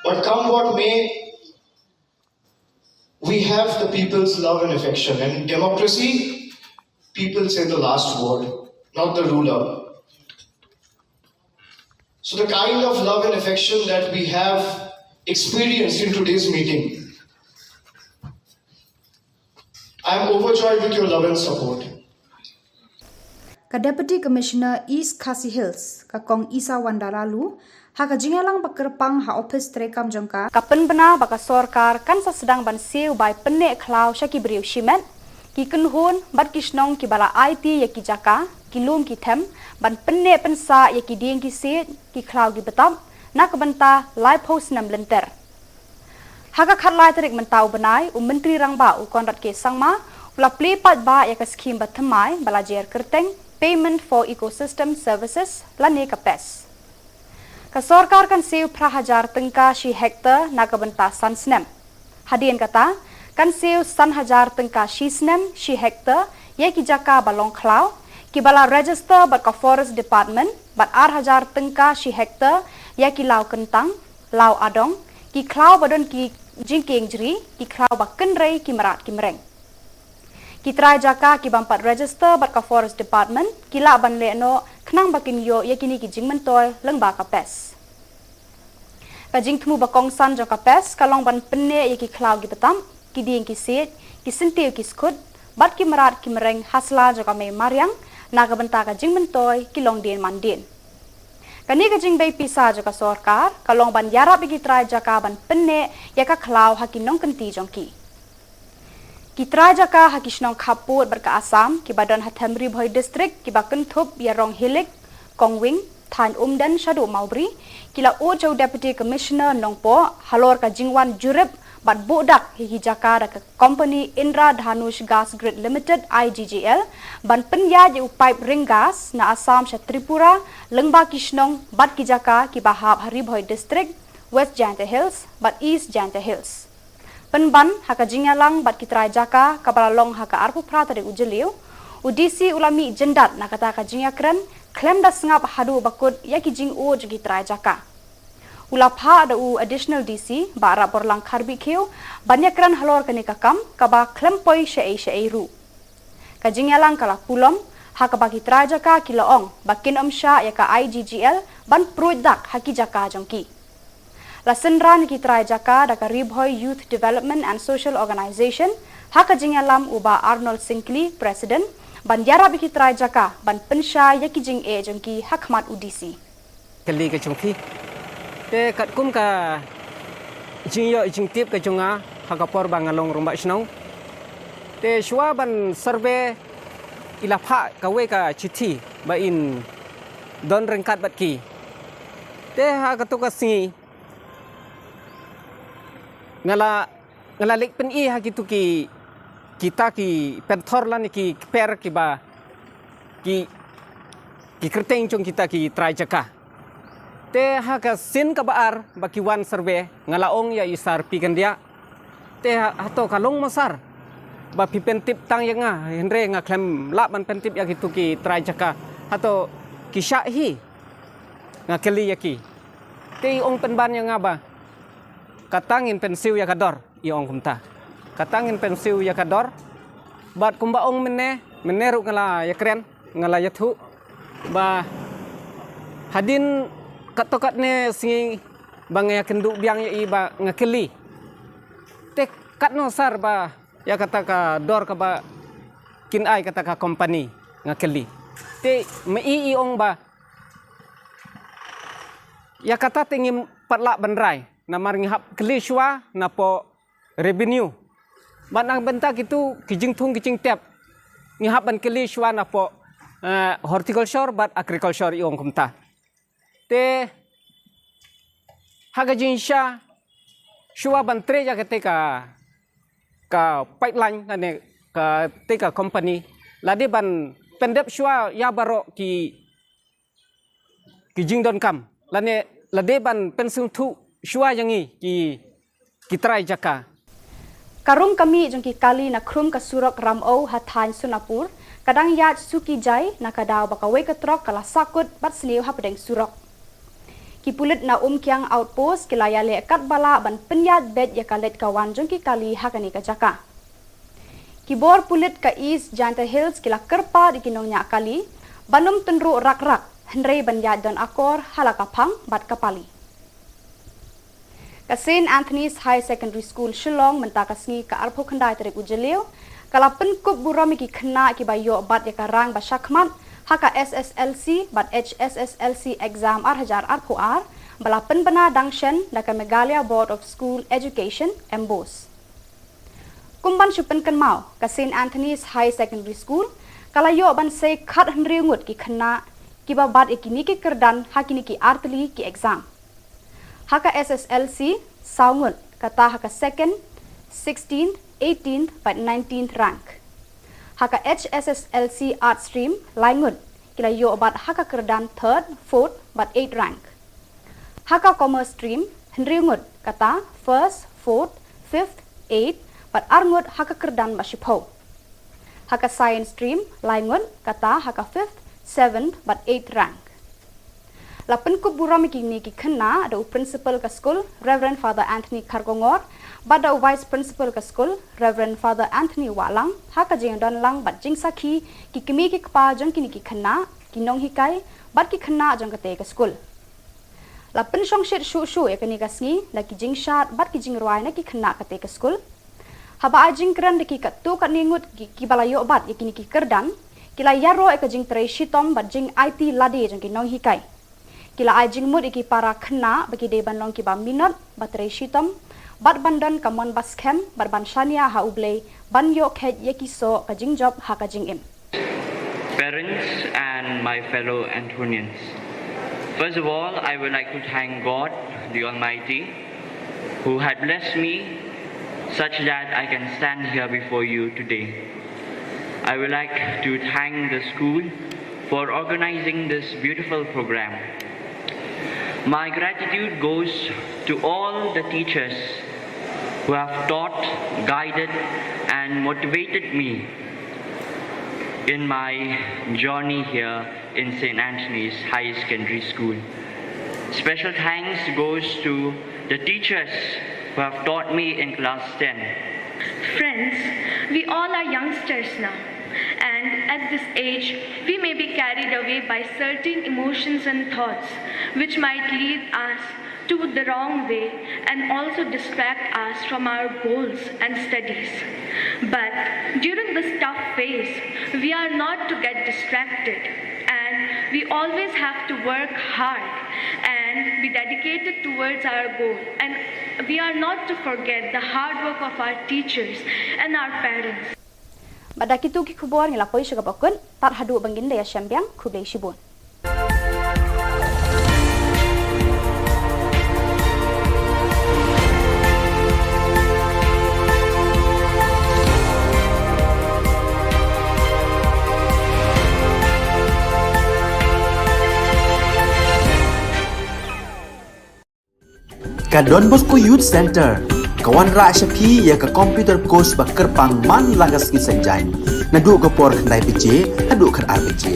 but come what may, we have the people's love and affection. And in democracy, people say the last word, not the ruler. So the kind of love and affection that we have experienced in today's meeting, I am overjoyed with your love and support. Ka Deputy Commissioner East Khasi Hills, ka Kong Isawanda Laloo, ha ka jingïalang ba kyrpang ha ophis treikam jong ka, ka pynbna ba ka sorkar kan sa sdang ban siew bai pynneh khlaw sha ki briew shimet, ki kynhun bad ki shnong kiba la aiti ïa ki jaka, ki lum ki them, ban pynneh pynsah ïa ki dieng ki siej, ki khlaw ki btap na ka bynta laiphew snem lynter. Ha ka khatlai tarik mynta u bnai, u Myntri Rangbah u Conrad K Sangma u la plie paidbah ïa ka skhim bathymmai ba la jer kyrteng Payment for Ecosystem Services lane ka PES. Ka sorkar kan siew phra hajar tyngka shi hektar na ka bynta san snem. Hadien kata, kan siew san hajar tyngka shi snem shi hektar ïa ki jaka ba long khlaw, kiba la register bad ka Forest Department, bad ar hajar tyngka shi hektar ïa ki law kyntang, law adong, ki khlaw ba don ki jingkieng jri, ki khlaw ba kynrei, ki mrad ki mreng. Ki trai jaka ki bym pat register bad ka Forest Department ki lah ban leh noh khnang ba kin ïoh ïa kine ki jingmyntoi lyngba ka PES. Ka jingthmu ba kongsan jong ka PES ka long ban pynneh ïa ki khlaw ki btap, ki dieng ki siej, ki syntiew ki skhut bad ki mrad ki mreng ha sla jong ka mei mariang na ka bynta ka jingmyntoi ki longdien mandien. Kane ka jingbei pisa jong ka sorkar ka long ban ïarap ïa ki trai jaka ban pynneh ïa ka khlaw ha ki nongkynti jong ki. Ki trai jaka ha ki shnong khappud bad ka Assam kiba don ha them Ri Bhoi District kiba kynthup ïa Ronghilik, Kongwing, thaiñ Umden shaduh Mawbri, ki la ud sha u Deputy Commissioner Nongpoh halor ka jingwan jurip bad buh dak ïa ki jaka da ka company Indra Dhanush Gas Grid Limited, I G G L, ban pynïaid ïa u paip ring gas na Assam sha Tripura lyngba ki shnong bad ki jaka kiba hap ha Ri Bhoi District, West Jaintia Hills bad East Jaintia Hills. Pynban ha ka jingïalang bad ki trai jaka kaba la long ha ka arphew phra tarik u Jylliew, u D C u la mih jyndat na kata ka jingïakren khlem da sngap haduh ba kut ïa ki jingud jong ki trai jaka. U la phah da u Additional D C Bah Rapborlang Kharbikhiew ban ïakren halor kane ka kam kaba khlem poi shaei shaei ruh. Ka jingïalang ka la pulom ha kaba ki trai jaka ki la ong ba kin ym shah ïa ka I G G L ban pruid dak ha ki jaka jong ki. La synran ïa ki trai jaka da ka Ri Bhoi Youth Development and Social Organization, ha ka jingïalam u Bah Arnold Syngkli, President, ban ïarap ïa ki trai jaka ban pynshai ïa ki jingeh jong ki ha khmat u D C. Kali ka jong phi. Te katkum ka jingïoh jingtip ka jong nga ha ka por ba nga long rangbah shnong. Te shuwa ban survey i la phah kawei ka chithi ba in don ryngkat bad ki. Te ha kato ka sngi nga la, nga la leit pyni ha kitu ki, kita ki pynthor lane ki kper kiba ki, ki kyrteng jong kita ki trai jaka. Te ha ka sien kaba ar ba ki wan survey, nga la ong ïa i Sar P. Kyndiah. Te ha, hato ka long mo Sar ba phi pyntip tang ïa nga, hynrei nga khlem lah ban pyntip ïa kitu ki trai jaka. Hato ki shah hi? Nga kylli ïa ki. Te i ong pynban ïa nga ba kata ngin pynsiew ïa ka dor, i ong kumta. Kata ngin pynsiew ïa ka dor. Bad kumba ong mynne, mynne ruh nga la ïakren, nga la ïathuh ba hadien katto katne sngi ba nga ïakynduh biang ïa i ba nga kylli. Te katno Sar ba ïa kata ka dor kaba kin ai kata ka company, nga kylli. Te ma i i ong ba ïa kata te ngim pat lah ban rai, namar ngi hap kylli shuwa napoh revenue. Bad na ka bynta kitu ki jingthung ki jingtep, ngi hap ban kylli shuwa napoh, eh, horticulture bad agriculture, i ong kumta. Te ha ka jingshisha shuwa ban trei ïa kata ka, ka pipeline lane kata ka company, la dei ban pyndep shuwa ïa baroh ki, ki jingdonkam, lane la dei ban pynsngewthuh shuwa ïa ngi ki, ki trai jaka. Ka rung ka mih jong ki kali na khrum ka surok Ramew ha thaiñ Sonapur ka dang ïaid suki jai na ka daw ba kawei ka trok ka la sahkut bad sniew hapdeng surok. Ki pulit na Umkiang Outpost ki la ïaleh katba lah ban pynïaid beit ïa ka leit ka wan jong ki kali ha kane ka jaka. Ki bor pulit ka East Jaintia Hills ki la kyrpad ïa ki nongñiah kali ban ym tynruh rak rak, hynrei ban ïaid don akor ha la ka phang bad ka pali. Ka Saint Anthony's Higher Secondary School Shillong mynta ka sngi ka arphew khyndai tarik u Jylliew ka la pynkup burom ïa ki khynnah kiba ïoh bat ïa ka rank ba shakhmat ha ka S S L C bad H S S L C exam ar hajar arphew ar ba la pynbna dang shen da ka Meghalaya Board of School Education, MBOSE. Kum ban shu pynkynmaw, ka Saint Anthony's Higher Secondary School ka la ïoh ban sei khathynriew ngut ki khynnah kiba bat ïa kine ki kyrdan ha kine ki artylli ki exam. Ha ka S S L C, saw ngut, kata ha ka second, sixteenth, eighteenth bad nineteenth rank. Ha ka H S S L C Arts Stream, lai ngut, ki la ïoh bat ha ka kyrdan third, fourth bad eighth rank. Ha ka Commerce Stream, hynriew ngut, kata first, fourth, fifth, eighth bad ar ngut ha ka kyrdan ba shiphew. Ha ka Science Stream, lai ngut, kata ha ka fifth, seventh bad eighth rank. La pynkup burom ïa kine ki khynnah da u Principal ka skul, Reverend Father Anthony Kharkongor, bad da u Vice Principal ka skul, Reverend Father Anthony Wahlang, ha ka jingdon lang bad jingsakhi ki kmie ki kpa jong kine ki khynnah, ki nonghikai bad ki khynnah jong katei ka skul. La pynshongshit shuh shuh ïa kane ka sngi da ki jingshad bad ki jingrwai na ki khynnah katei ka skul. Haba ai jingkren da ki katto katne ngut ki, kiba la ïoh bat ïa kine ki kyrdan, ki la ïaroh ïa ka jingtrei shitom bad jingaiti lade jong ki nonghikai. Ki la ai jingmut ïa ki para khynnah ba ki dei ban long kiba minot, ba trei shitom bad ban don ka mon ba skhem bad ban shaniah ha U Blei ban ïoh kheit ïa ki soh ka jingjop ha ka jingim. Parents and my fellow Anthonians. First of all, I would like to thank God, the Almighty, who had blessed me such that I can stand here before you today. I would like to thank the school for organizing this beautiful program. My gratitude goes to all the teachers who have taught, guided, and motivated me in my journey here in Saint Anthony's Higher Secondary School. Special thanks goes to the teachers who have taught me in class ten. Friends, we all are youngsters now, and at this age, we may be carried away by certain emotions and thoughts which might lead us the wrong way and also distract us from our goals and studies. But during this tough phase, we are not to get distracted, and we always have to work hard and be dedicated towards our goal. And we are not to forget the hard work of our teachers and our parents. Bad da kito ki khubor ngi la poi sha kaba kut, tad haduh ban ngin da ïashem biang, khublei shibun. Ka Don Bosco Youth Centre ka wanrah sha phi ïa ka computer course ba kyrpang man la ka sngi Saitjaiñ, naduh ka por khyndai baje haduh khatar baje.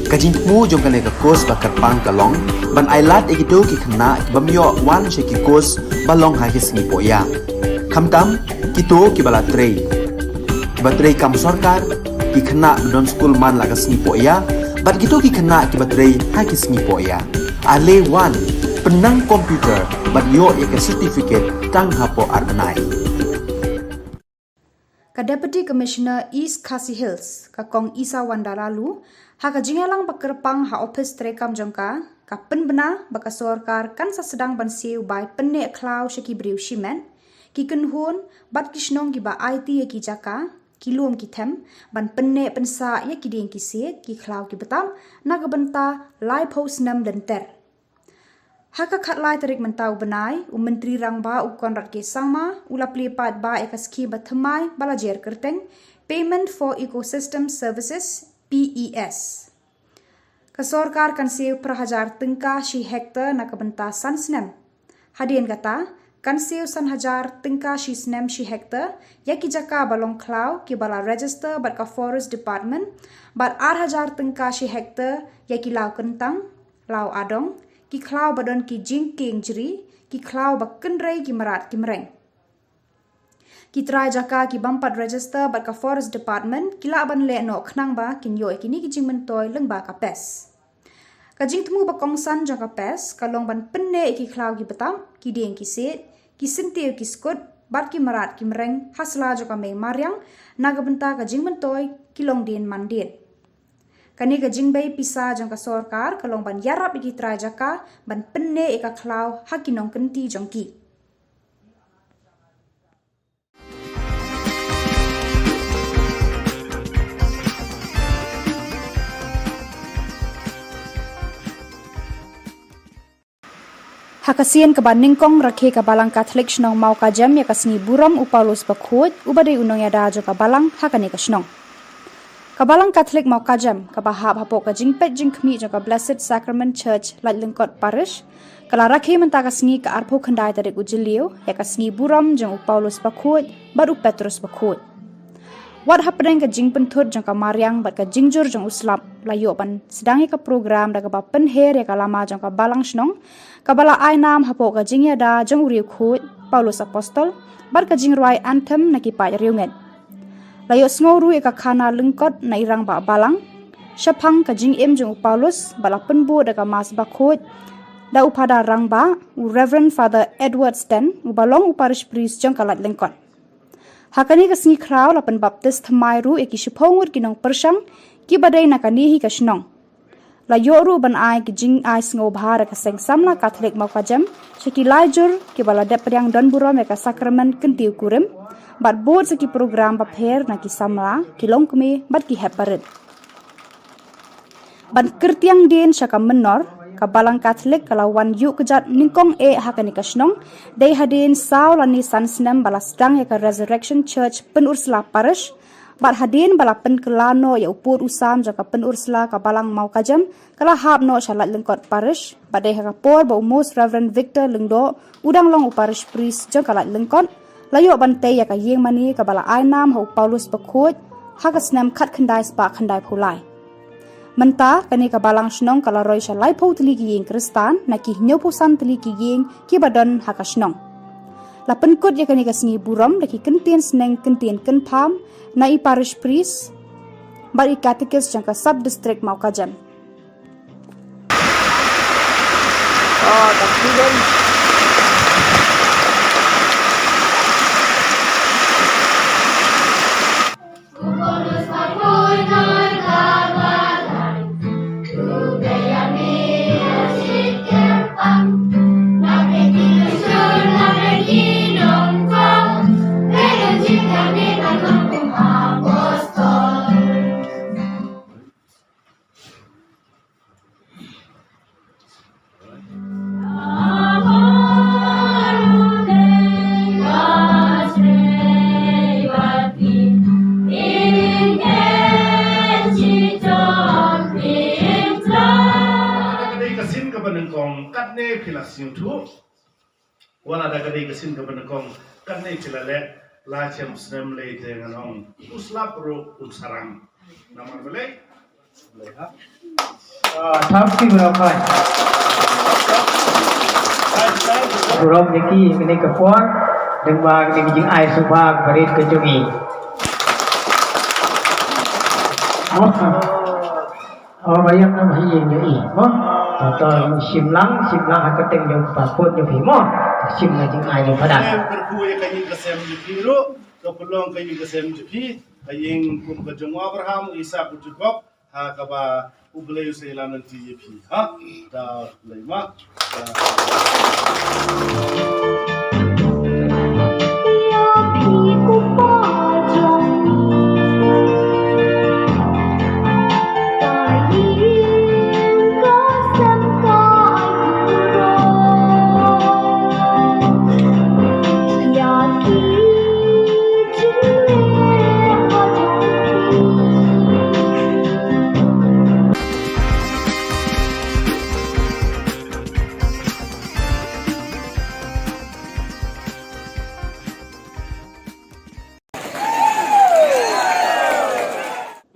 Ka jingthmu jong kane ka course ba kyrpang ka long ban ailad ïa kito ki khynnah kiba ym ïoh wan sha ki course ba long ha ki sngi pohïa, khamtam kito kiba la trei, kiba trei kam sorkar, ki khynnah ba don skul man la ka sngi pohïa, bad kito ki khynnah kiba trei ha ki sngi pohïa. Ale wan, pynnang computer bad ïoh ïa ka certificate tang hapoh ar bnai. Ka Deputy Commissioner East Khasi Hills, ka Kong Isawanda Laloo, ha ka jingïalang ba kyrpang ha ophis treikam jong ka, ka pynbna ba ka sorkar kan sa sdang ban siew bai pynneh khlaw sha ki briew shimet, ki kynhun bad ki shnong kiba aiti ïa ki jaka, ki lum ki them, ban pynneh pynsah ïa ki dieng ki siej, ki khlaw ki btap, na ka bynta laiphew snem lynter. Ha ka khatlai tarik mynta u bnai, u Myntri Rangbah u Conrad K Sangma u la plie paidbah ïa ka skhim ba thymmai ba la jer kyrteng Payment for Ecosystem Services, P E S. Ka sorkar kan siew phra hajar tyngka shi hektar na ka bynta san snem. Hadien kata, kan siew san hajar tyngka shi snem shi hektar ïa ki jaka ba long khlaw kiba la register bad ka Forest Department, bad ar hajar tyngka shi hektar ïa ki law kyntang, law adong, ki khlaw ba don ki jingkieng jri, ki khlaw ba kynrei ki mrad ki mreng. Ki trai jaka ki bym pat register bad ka Forest Department ki lah ban leh noh khnang ba kin ïoh ïa kine ki jingmyntoi lyngba ka PES. Ka jingthmu ba kongsan jong ka PES ka long ban pynneh ïa ki khlaw ki btap, ki dieng ki siej, ki syntiew ki skut, bad ki mrad ki mreng ha sla jong ka mei mariang, na ka bynta ka jingmyntoi ki longdien mandien. Kane ka jingbei pisa jong ka sorkar ka long ban ïarap ïa ki trai jaka ban pynneh ïa ka khlaw ha ki nongkynti jong ki. Ha ka sien kaba nyngkong rakhe ka Balang Katholik shnong Mawkajem ïa ka sngi burom u Paulus Bakhuid, uba dei u nongïada jong ka Balang ha kane ka shnong. Ka Balang Katholik Mawkajem, kaba hap hapoh ka jingpeit jingkhmih jong ka Blessed Sacrament Church, Laitlyngkot Parish, ka la rakhe mynta ka sngi ka arphew khyndai tarik u Jylliew ïa ka sngi burom jong u Paulus Bakhuid bad u Petrus Bakhuid. Wat hapdeng ka jingpynthut jong ka mariang bad ka jingjur jong u slap, la ïoh ban sdang ïa ka program da kaba pynher ïa ka lama jong ka Balang shnong, kaba la ai nam hapoh ka jingïada jong u riewkhuid Paulus Apostol bad ka jingrwai anthem na ki paid riewngeit. La ïohsngew ruh ïa ka khana lyngkot na i Rangbah Balang shaphang ka jingim jong u Paulus, bad la pynbud da ka Mass Bakhuid da u Phadar Rangbah, u Reverend Father Edward Sten, uba long u Parish Priest jong ka Laitlyngkot. Ha kane ka sngi khraw la pynbaptis thymmai ruh ïa ki shiphew ngut ki nongpyrshang kiba dei na kane hi ka shnong. La ïoh ruh ban ai ki jingai sngewbha da ka Seng Samla Katholik Mawkajem sha ki lai jur kiba la dep pdiang don burom ïa ka sakramen kyntiew kurim, bad bud sa ki program bapher na ki samla, ki longkmie bad ki hep barit. Ban kyrtiang dien sha ka mynnor, ka Balang Katholik ka la wan ïuh kjat nyngkong eh ha kane ka shnong, dei hadien saw lane san snem ba la sdang ïa ka Resurrection Church Pynursla Parish, bad hadien ba la pynkylla noh ïa u pud u sam jong ka Pynursla ka Balang Mawkajem, ka la hap noh sha Laitlyngkot Parish, bad dei ha ka por ba u Most Reverend Victor Lyngdoh, u dang long u Parish Priest jong ka Laitlyngkot, la ïoh ban tei ïa ka ïingmane kaba la ai nam ha u Paulus Bakhuid ha ka snem khatkhyndai spah khyndaiphew lai. Mynta kane ka Balang shnong ka la roi sha laiphew tylli ki ïing Khristan na ki hynñiewphew san tylli ki ïing kiba don ha ka shnong. La pynkut ïa kane ka sngi burom da ki kyntien sneng kyntien kynpham na i Parish Priest bad i Catechist jong ka Sub District Mawkajem. Ah, ka student. Ba nyngkong katne phi la sngewthuh. Wat la da ka dei ka sien kaba nyngkong katne phi la leh, la shem snem lei te ngan ong u slap ruh un sarang. Namar balei? Balei ha? Ah, thank you very much. Burom ïa ki kane ka por, dang ba kane ka jingai sngewbha ka barit ka jong i. Oh, ba ïam na ba ïing ïa i. Mo? To, to, shim lang, shim lang ha ka teng jong ka pud jong phi mo. Shim na jingai jong pha dang. Em kyrkhu ïa ka ïing ka sem jong phi ruh, ka pynlong ka ïing ka sem jong phi, ka ïing kum ka jong u Abraham, u Isak, u Jakob, ha kaba U Blei u sa ïalam lynti ïa phi. Ha? Da Blei ma.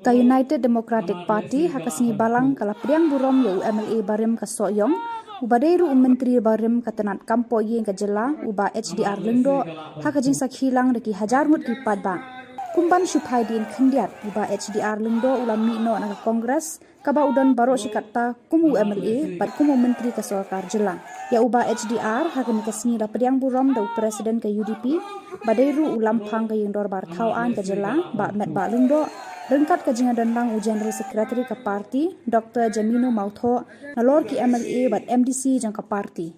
Ka United Democratic Party ha ka sngi Balang ka la pdiang burom ïa u M L A barim ka Sohiong, uba dei ruh u Myntri barim ka tnat kam pohïing ka jylla, u Bah H D R Lyngdoh, ha ka jingsakhi lang da ki hajar ngut ki paidbah. Kum ban shu phai dien khyndiat, u Bah H D R Lyngdoh u la mih noh na ka Congress, kaba u don baroh shi katta kum u M L A bad kum u Myntri ka Sorkar Jylla. Ïa u Bah H D R ha kane ka sngi la pdiang burom da u President ka U D P, ba dei ruh u Lamphang ka Ïing Dorbar Thaw Aiñ ka Jylla, Bah Metbah Lyngdoh, ryngkat ka jingïadon lang u General Secretary ka party, Doctor Jamino Mawthoh, nalor ki M L A bad M D C jong ka party.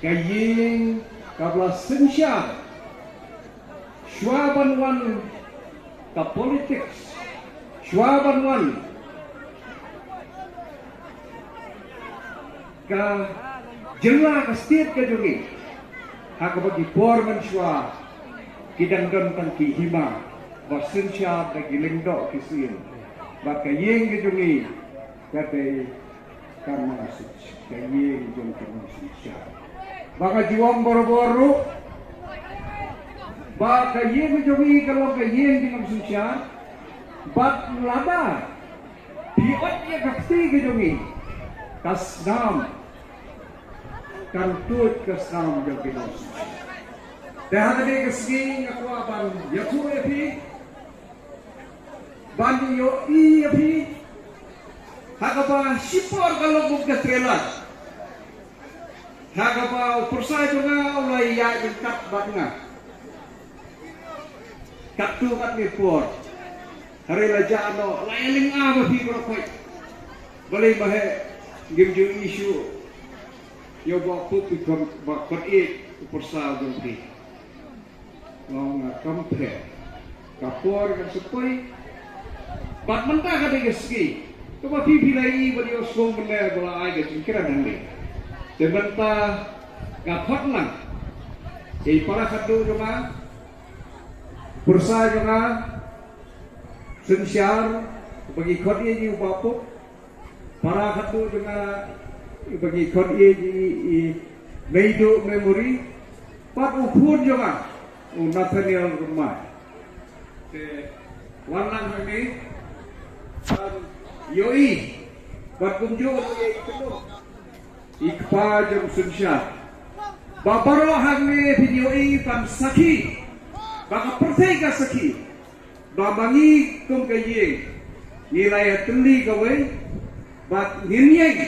Ka ïing kaba la synshar shuwa ban wan ka politics, shuwa ban wan ka jylla, ka state ka jong ngi. Ha kaba ki por mynshuwa ki dang don tang ki hima ba synshar da ki lyngdoh ki syiem. Bad ka ïing ka jong ngi ka dei ka nongsynshar, ka ïing jong ka nongsynshar. Ba nga ju ong barabor ruh ba ka ïing jong ngi ka long ka ïing jong ka nongsynshar. Bad lada phi ot ïa ka kti ka jong ngi, ka snam kan tuid ka snam jong ka nongsynshar. Te ha kane ka sngi nga kwah ban ïathuh ïa phi, ban ïohi ïa phi ha kaba shipor ka long kum ka trailer, ha kaba u pyrsa jong nga u la ïaid ryngkat bad nga katto katne por. Hynrei la jah noh, la ïalynga bad phi baroh khoit. Balei ma heh ngim ju issue ïa u Bah Pope, phi khot, ba khot ïeit u pyrsa jong phi. Nga ong nga kam pher. Ka por kan sa poi. Bad mynta ka dei ka sngi kaba phi phi la ïohi bad ïohsngew mynne ba la ai ka jingkren hangne. Te mynta nga khot lang ïa i para khadduh jong nga, pyrsa jong nga Synshar, ba ngi khot ïa i u Bah Pope. Para khadduh jong nga ba ngi khot ïa i, i Meiduh Memory, bad u khun jong nga u Nathaniel Rymbai. Te wan lang hangne ban ïohi bad kumjuh ruh ïa i kynduh i kpa jong Synshar. Ba baroh hangne phin ïohi ban sakhi ba ka pyrthei ka sakhi ba ma ngi kum ka ïing ngi la ïatylli kawei bad ngin ïeng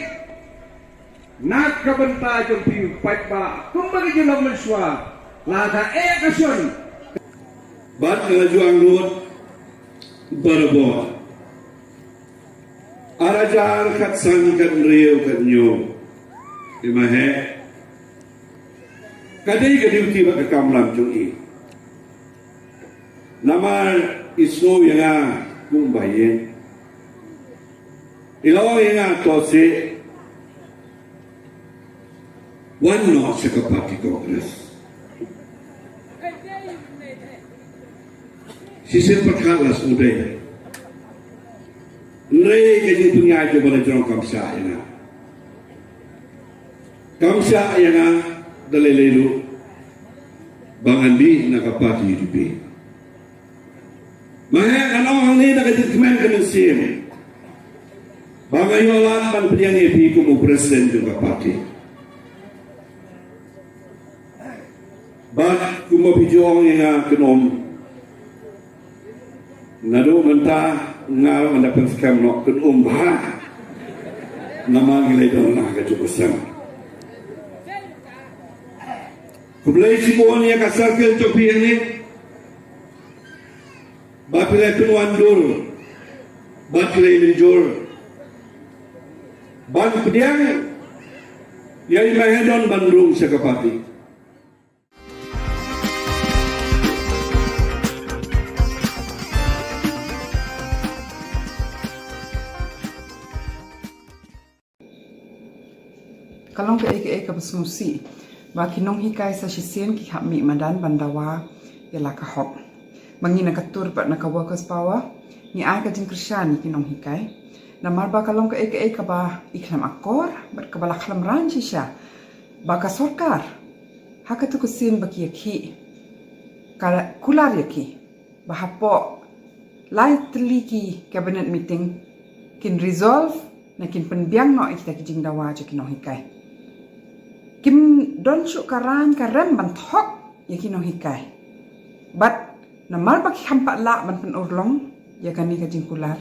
na ka bynta jong phi u paidbah kumba ka jinglong mynshuwa. Lada eh ka shon bad ka la ju angnud barabor. Ar hajar khatsan, khathynriew, khathynñiew. Te ma heh ka dei ka duty bad ka kamram jong i. Namar i sngew ïa nga kum ba ïeng. I la ong ïa nga to seh wan noh sha ka party Congress. Shisien pyrkhat la sngewdei. Hynrei ka jingpynïaid jong ba la jrong kam shah ïa nga. Kam shah ïa nga da lei lei ruh ba ngan dih na ka party U D P. Ma heh, ngan ong hangne da ka jingkmen ka mynsiem ba nga ïoh lad ban pdiang ïa phi kum u president jong ka party. Bad kumba phi ju ong ïa nga, kynum. Naduh mynta nga ruh ngan da pynskhem noh, kynum bha. Namar ngi la ïoh na ka jong u sem. Khublei shibun ïa ka circle jong phi hangne. Ba phi la pynwandur, ba phi la mynjur ban pdiang ïa i Mahadon ban rung sha ka party. Ka long kaei kaei kaba sngewsih ba ki nonghikai sa shisien ki hap mih madan ban dawa ïa la ka hok. Ba ngi na ka tur bad na ka workers power ngi ai ka jingkyrshan ïa ki nonghikai. Namar ba ka long kaei kaei kaba i khlem akor bad kaba la khlem ran shisha ba ka sorkar ha katu ka sien ba ki ïakhih ka kular ïa ki ba hapoh lai tylli ki cabinet meeting kin resolve ne kin pynbiang noh ïa kita ki jingdawa jong ki nonghikai. Kim don shuh ka rain ka rem ban thok ïa ki nonghikai. Bad namar ba ki kham pat lah ban pynurlong ïa kane ka jingkular,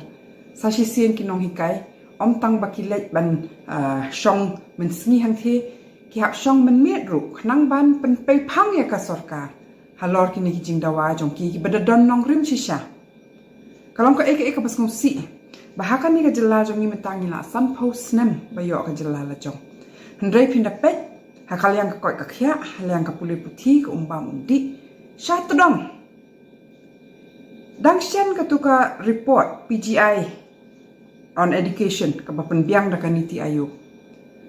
sa shisien ki nonghikai ym tang ba ki leit ban, ah, shong mynsngi hangthie, ki hap shong mynmiet ruh khnang ban pynpei phang ïa ka sorkar halor kine ki jingdawa jong ki kiba da don nongrim shisha. Ka long kaei kaei kaba sngewsih ba ha kane ka jylla jong ngi mynta ngi la sanphew snem ba ïoh ka jylla la jong. Hynrei phin da peit ha ka liang ka koit ka khiah, ha liang ka pule puthi, ka um bam um dih, sha tdong. Dang shen katu ka report P G I on Education kaba pynbiang da ka NITI Aayog,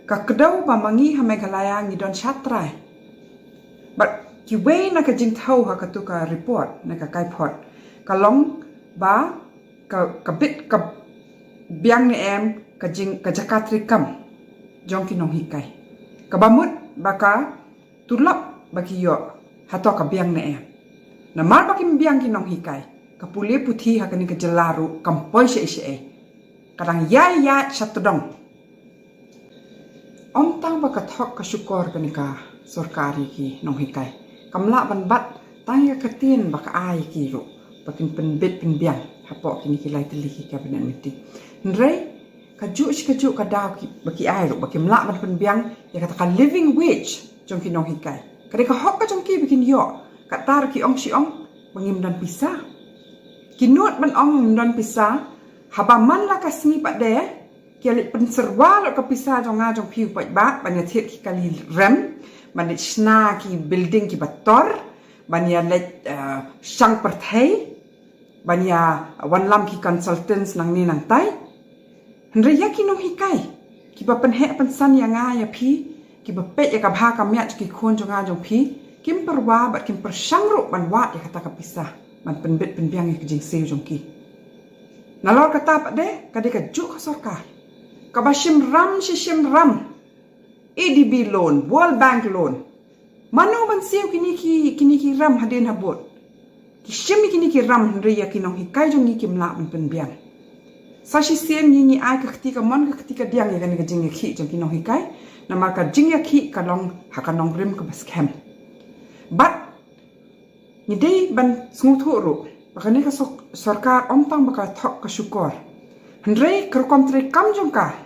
ka kdew ba ma ngi ha Meghalaya ngi don shatrai. Bad kiwei na ka jingthew ha katu ka report na ka kaiphod ka long ba ka, ka bit ka biang ne em ka jing, ka jaka treikam jong ki nonghikai. Kaba mut ba ka tulop ba ki ïoh hato ka biang ne em. Namar ba kim biang ki nonghikai, ka pule puthi ha kane ka jylla ruh kam poi shaei shaei. Ka dang ïai ïaid sha tdong. Ym tang ba ka thok ka shukor kane ka sorkar ïa ki nonghikai, kam lah ban bat tang ïa ka ktien ba ka ai ïa ki ruh ba kin pynbit pynbiang hapoh kine ki lai tylli ki cabinet meeting. Hynrei kajuh shi kajuh ka daw ki, ba ki ai ruh ba kim lah ban pynbiang ïa kata ka living wage jong ki nonghikai. Ka dei ka hok ka jong ki ba kin ïoh. Kata ruh ki ong shi ong ba ngim don pisa. Ki nud ban ong ngim don pisa, haba man la ka sngi pat de ki ïa leit pynsyrwa lut ka pisa jong nga jong phi u paidbah ban ïa thied ki kali rem, ban leit shna ki building kiba tor, ban ïa leit, eh, shang pyrthei, ban ïa wanlam ki consultants nangne nangtai. Hynrei ïa ki nonghikai kiba pynheh pynsan ïa nga ïa phi, kiba peit ïa ka bha ka miat jong ki khun jong nga jong phi, kim pyrwa bad kim pyrshang ruh ban wad ïa kata ka pisa ban pynbit pynbiang ïa ka jingsiew jong ki. Nalor kata pat de ka dei kajuh ka sorkar kaba shim ram shi shim ram, A D B loan, World Bank loan. Mano ban siew kine ki, kine ki ram hadien habud? Ki shim ïa kine ki ram hynrei ïa ki nonghikai jong ngi kim lah ban pynbiang. Sa shisien ngi, ngi ai ka kti kamon ka kti kadiang ïa kane ka jingïakhih jong ki nonghikai. Namar ka jingïakhih ka long ha ka nongrim kaba skhem. Bad ngi dei ban sngewthuh ruh ba kane ka sor-, sorkar ym tang ba ka thok ka shukor, hynrei ka rukom treikam jong ka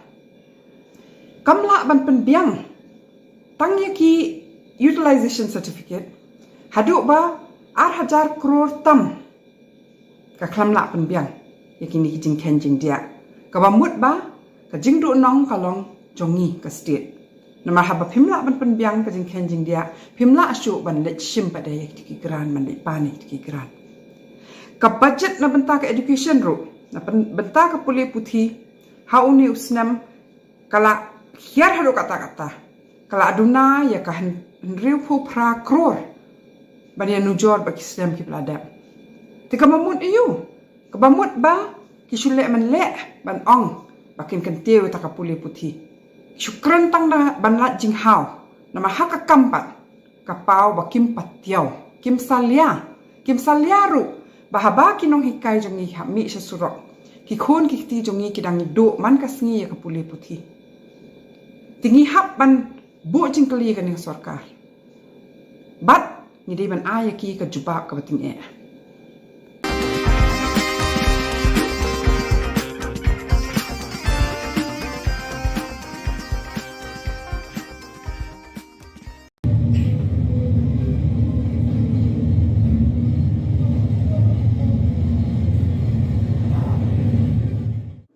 kam lah ban pynbiang tang ïa ki utilization certificate haduh ba ar hajar klur tam. Ka khlem lah pynbiang ïa kine ki jingkheiñ jingdiah, kaba mut ba ka jingduhnong ka long jong ngi ka state. Namar haba phim lah ban pynbiang ka jingkheiñ jingdiah, phim lah shuh ban leit shim pat de ïa kito ki grant, ban leit pan ïa kito ki grant. Ka budget na bynta ka education ruh, na byn-, bynta ka pule puthi, ha une u snem ka la hiar haduh katta katta. Ka la duna ïa ka hyn-, hynriewphew phra klur ban ïa nujor bad ki snem kiba la dep. Te kaba mut aïu? Kaba mut ba ki shu leh man leh ban ong ba kin kyntiew ïa kata ka pule puthi. Shu kren tang da ban lait jinghaw, namar ha ka kam pat ka paw ba kim patiaw, kim salia, kim salia ruh ba haba ki nonghikai jong ngi hap mih sha surok, ki khun ki kti jong ngi ki dang duh man ka sngi ïa ka pule puthi. Te ngi hap ban buh jingkylli ïa kane ka sorkar. Bad ngi dei ban ai ïa ki ka jubab kaba tyngeh.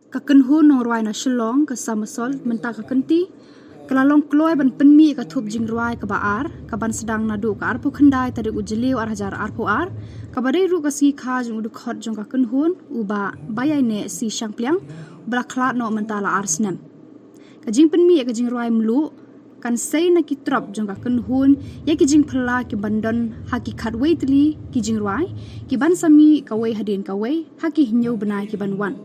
Ka kynhun nongrwai na Shillong, ka Somersault, mynta ka kynti ka la long kloi ban pynmih ïa ka thup jingrwai kaba ar, kaban sdang naduh ka arphew khyndai tarik u Jylliew ar hajar arphew ar, kaba dei ruh ka sngi kha jong u dkhot jong ka kynhun, u Bah Baiaineh C Shangpliang, uba la khlad noh mynta la ar snem. Ka jingpynmih ïa ka jingrwai mluh kan sei na ki trop jong ka kynhun ïa ki jingphylla kiban don ha ki khatwei tylli ki jingrwai, kiban sa mih kawei hadien kawei ha ki hynñiew bnai kiban wan.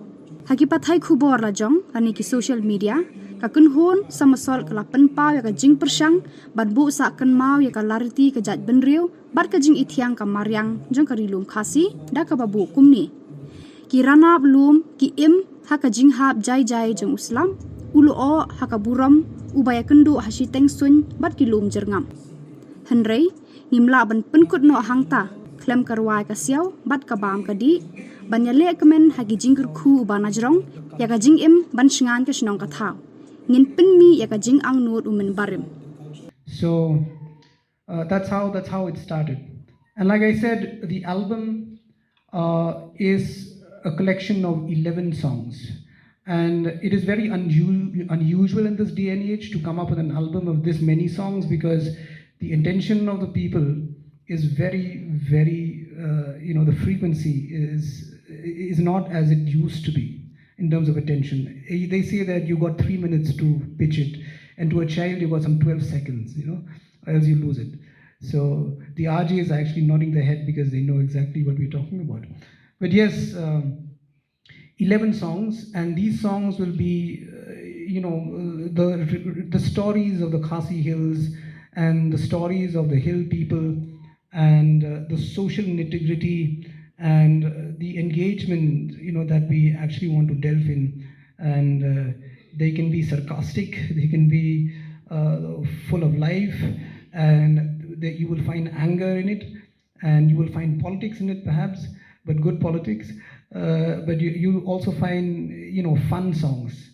Ha ki pathai khubor la jong lane ki social media, ka kynhun Somersault ka la pynpaw ïa ka jingpyrshang ban buh sah kynmaw ïa ka lariti ka jaitbynriew bad ka jingithiang ka mariang jong ka Ri Lum Khasi, da kaba buh kumne: Ki ranab lum ki im ha ka jinghap jai jai jong u slap, u lyoh ha ka burom, uba ïakynduh ha shiteng suiñ bad ki lum jyrngam. Hynrei ngim lah ban pynkut noh hangta khlem ka rwai ka siaw bad ka bam ka dih, ban ïaleh kmen ha ki jingkyrkhu uba najrong ïa ka jingim ban shngain ka shnong ka thaw. Ngin pynmih ïa ka jingangnud u mynbarim. So uh, that's how that's how it started. And like I said, the album uh, is a collection of eleven songs, and it is very unu- unusual in this day and age to come up with an album of this many songs, because the intention of the people is very, very, uh, you know, the frequency is is not as it used to be in terms of attention. Eh, they say that you got three minutes to pitch it, and to a child you got some twelve seconds, you know, or else you lose it. So the R J is actually nodding their head because they know exactly what we're talking about. But yes, um, eleven songs, and these songs will be, uh, you know, uh, the the stories of the Khasi Hills and the stories of the hill people and uh, the social nitty gritty and uh, the engagement, you know, that we actually want to delve in. And uh, they can be sarcastic, they can be uh, full of life, and that you will find anger in it, and you will find politics in it, perhaps, but good politics. Uh, but you, you'll also find, you know, fun songs.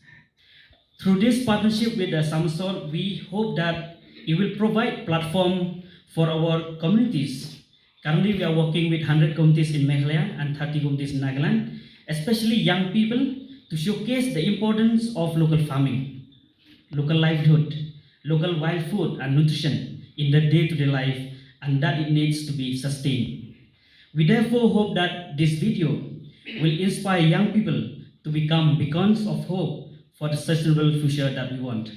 Through this partnership with the Somersault, we hope that it will provide platform for our communities. Currently, we are working with hundred communities in Meghalaya and thirty communities in Nagaland, especially young people, to showcase the importance of local farming, local livelihood, local wild food and nutrition in the day-to-day life, and that it needs to be sustained. We therefore hope that this video will inspire young people to become beacons of hope for the sustainable future that we want.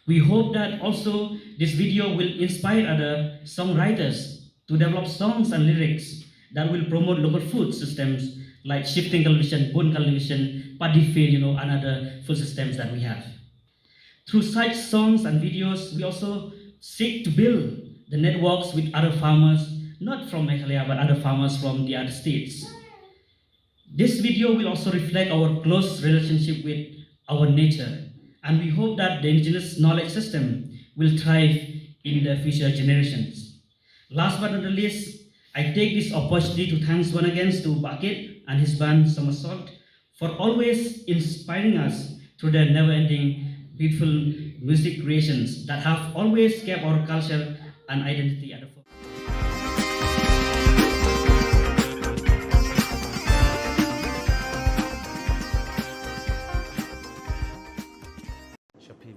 We hope that also this video will inspire other songwriters to develop songs and lyrics that will promote local food systems like shifting cultivation, bun cultivation, paddy field, you know, and other food systems that we have. Through such songs and videos, we also seek to build the networks with other farmers, not from Meghalaya, but other farmers from the other states. This video will also reflect our close relationship with our nature, and we hope that the indigenous knowledge system will thrive in the future generations. Last but not the least, I take this opportunity to thanks once again to Bah Kit and his band Somersault for always inspiring us through their never-ending beautiful music creations that have always kept our culture and identity at the forefront.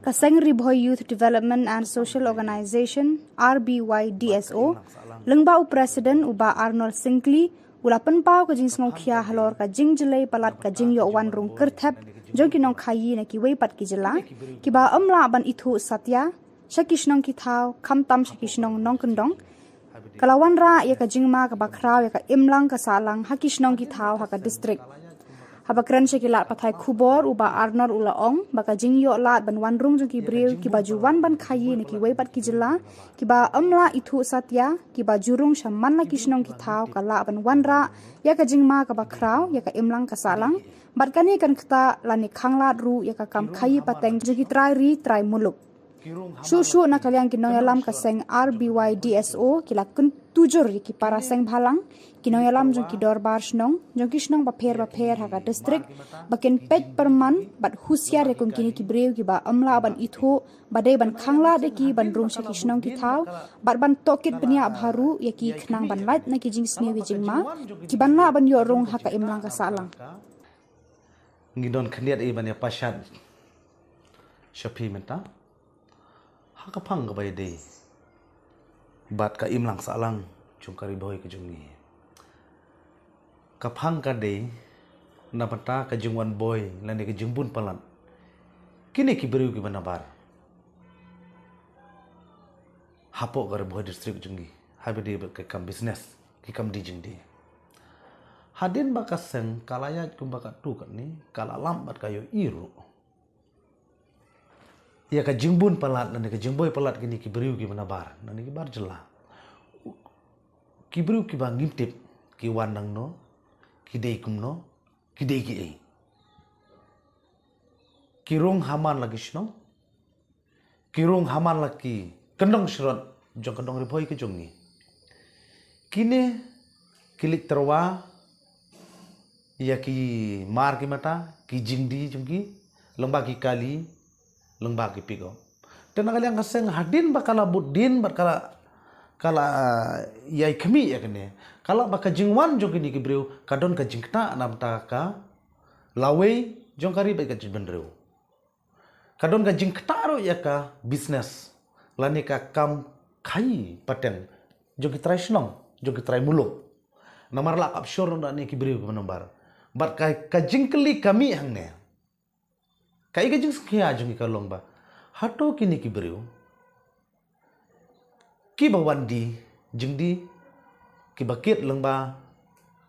Ka seng Ri Bhoi Youth Development and Social Organization, R B Y D S O, lyngba u President u Bah Arnold Syngkli, u la pynpaw ka jingsngewkhia halor ka jingjlei palat ka jingïoh wan rung kyrthep jong ki nongkhaïi na kiwei pat ki jylla, kiba ym lah ban ithuh satia sha ki shnong ki thaw, khamtam sha ki shnong nongkyndong, ka la wanrah ïa ka jingma kaba khraw ïa ka imlang ka sahlang ha ki shnong ki thaw ha ka district. Haba kren sha ki lad pathai khubor, u Bah Arnor u la ong ba ka jingïoh lad ban wan rung jong ki briew kiba ju wan ban khaïi na kiwei pat ki jylla kiba ym lah ithuh satia, kiba ju rung sha man la ki shnong ki thaw, ka lah ban wanrah ïa ka jingma kaba khraw ïa ka imlang ka sahlang. Bad kane kan ktah lane khanglad ruh ïa ka kam khaïi pateng jong ki trai ri trai muluk. Shuh shuh na ka liang ki nongïalam ka seng R B Y D S O ki la kyntu jur ïa ki para seng bhalang, ki nongïalam jong ki dorbar shnong, jong ki shnong bapher bapher ha ka district, ba kin peit pyrman bad husiar ïa kum kine ki briew kiba ym lah ban ithuh, ba dei ban khanglad ïa ki ban rung sha ki shnong ki thaw, bad ban tohkit bniah bha ruh ïa ki khnang ban lait na ki jingsniew ki jingma kiban lah ban ïoh rung ha ka imlang ka sahlang. Ngi don khyndiat i ban ïa pashat sha phi mynta ha ka phang kaba ïadei bad ka imlang sahlang jong ka Ri Bhoi ka jong ngi. Ka phang ka dei na bynta ka jingwan boi lane ka jingbun palat kine ki briew kiba nabar hapoh ka Ri Bhoi district jong ngi haba ïadei bad ka kam business, ki kam die jingdie. Hadien ba ka seng ka la ïaid kumba katto katne, ka la lap bad ka ïohi ruh ïa ka jingbun palat lane ka jingboi palat kine ki briew kiba nabar, lane ki bar jylla. Ki briew kiba ngim tip ki wan nangno, ki dei kumno, ki dei kiei. Ki rung ha man la ki shnong, ki rung ha man la ki kyndong shrot jong ka dong Ri Bhoi ka jong ngi. Kine ki leit tyrwa ïa ki mar ki mata, ki jingdie jong ki, lyngba ki kali, lyngba ki pickup. Te na ka liang ka seng hadien ba ka la bud dien bad ka la, ka la ïai khmih ïa kane, ka la ba ka jingwan jong kine ki briew ka don ka jingktah na bynta ka lawei jong ka ri bad ka jaitbynriew. Ka don ka jingktah ruh ïa ka business lane ka kam khaïi pateng jong ki trai shnong, jong ki trai muluk. Namar la kap shor na ne ki briew kiba nabar. Bad ka, ka jingkylli ka mih hangne, kaei ka jingsngewkhia jong ngi ka long ba hato kine ki briew kiba wan die jingdie, kiba kit lyngba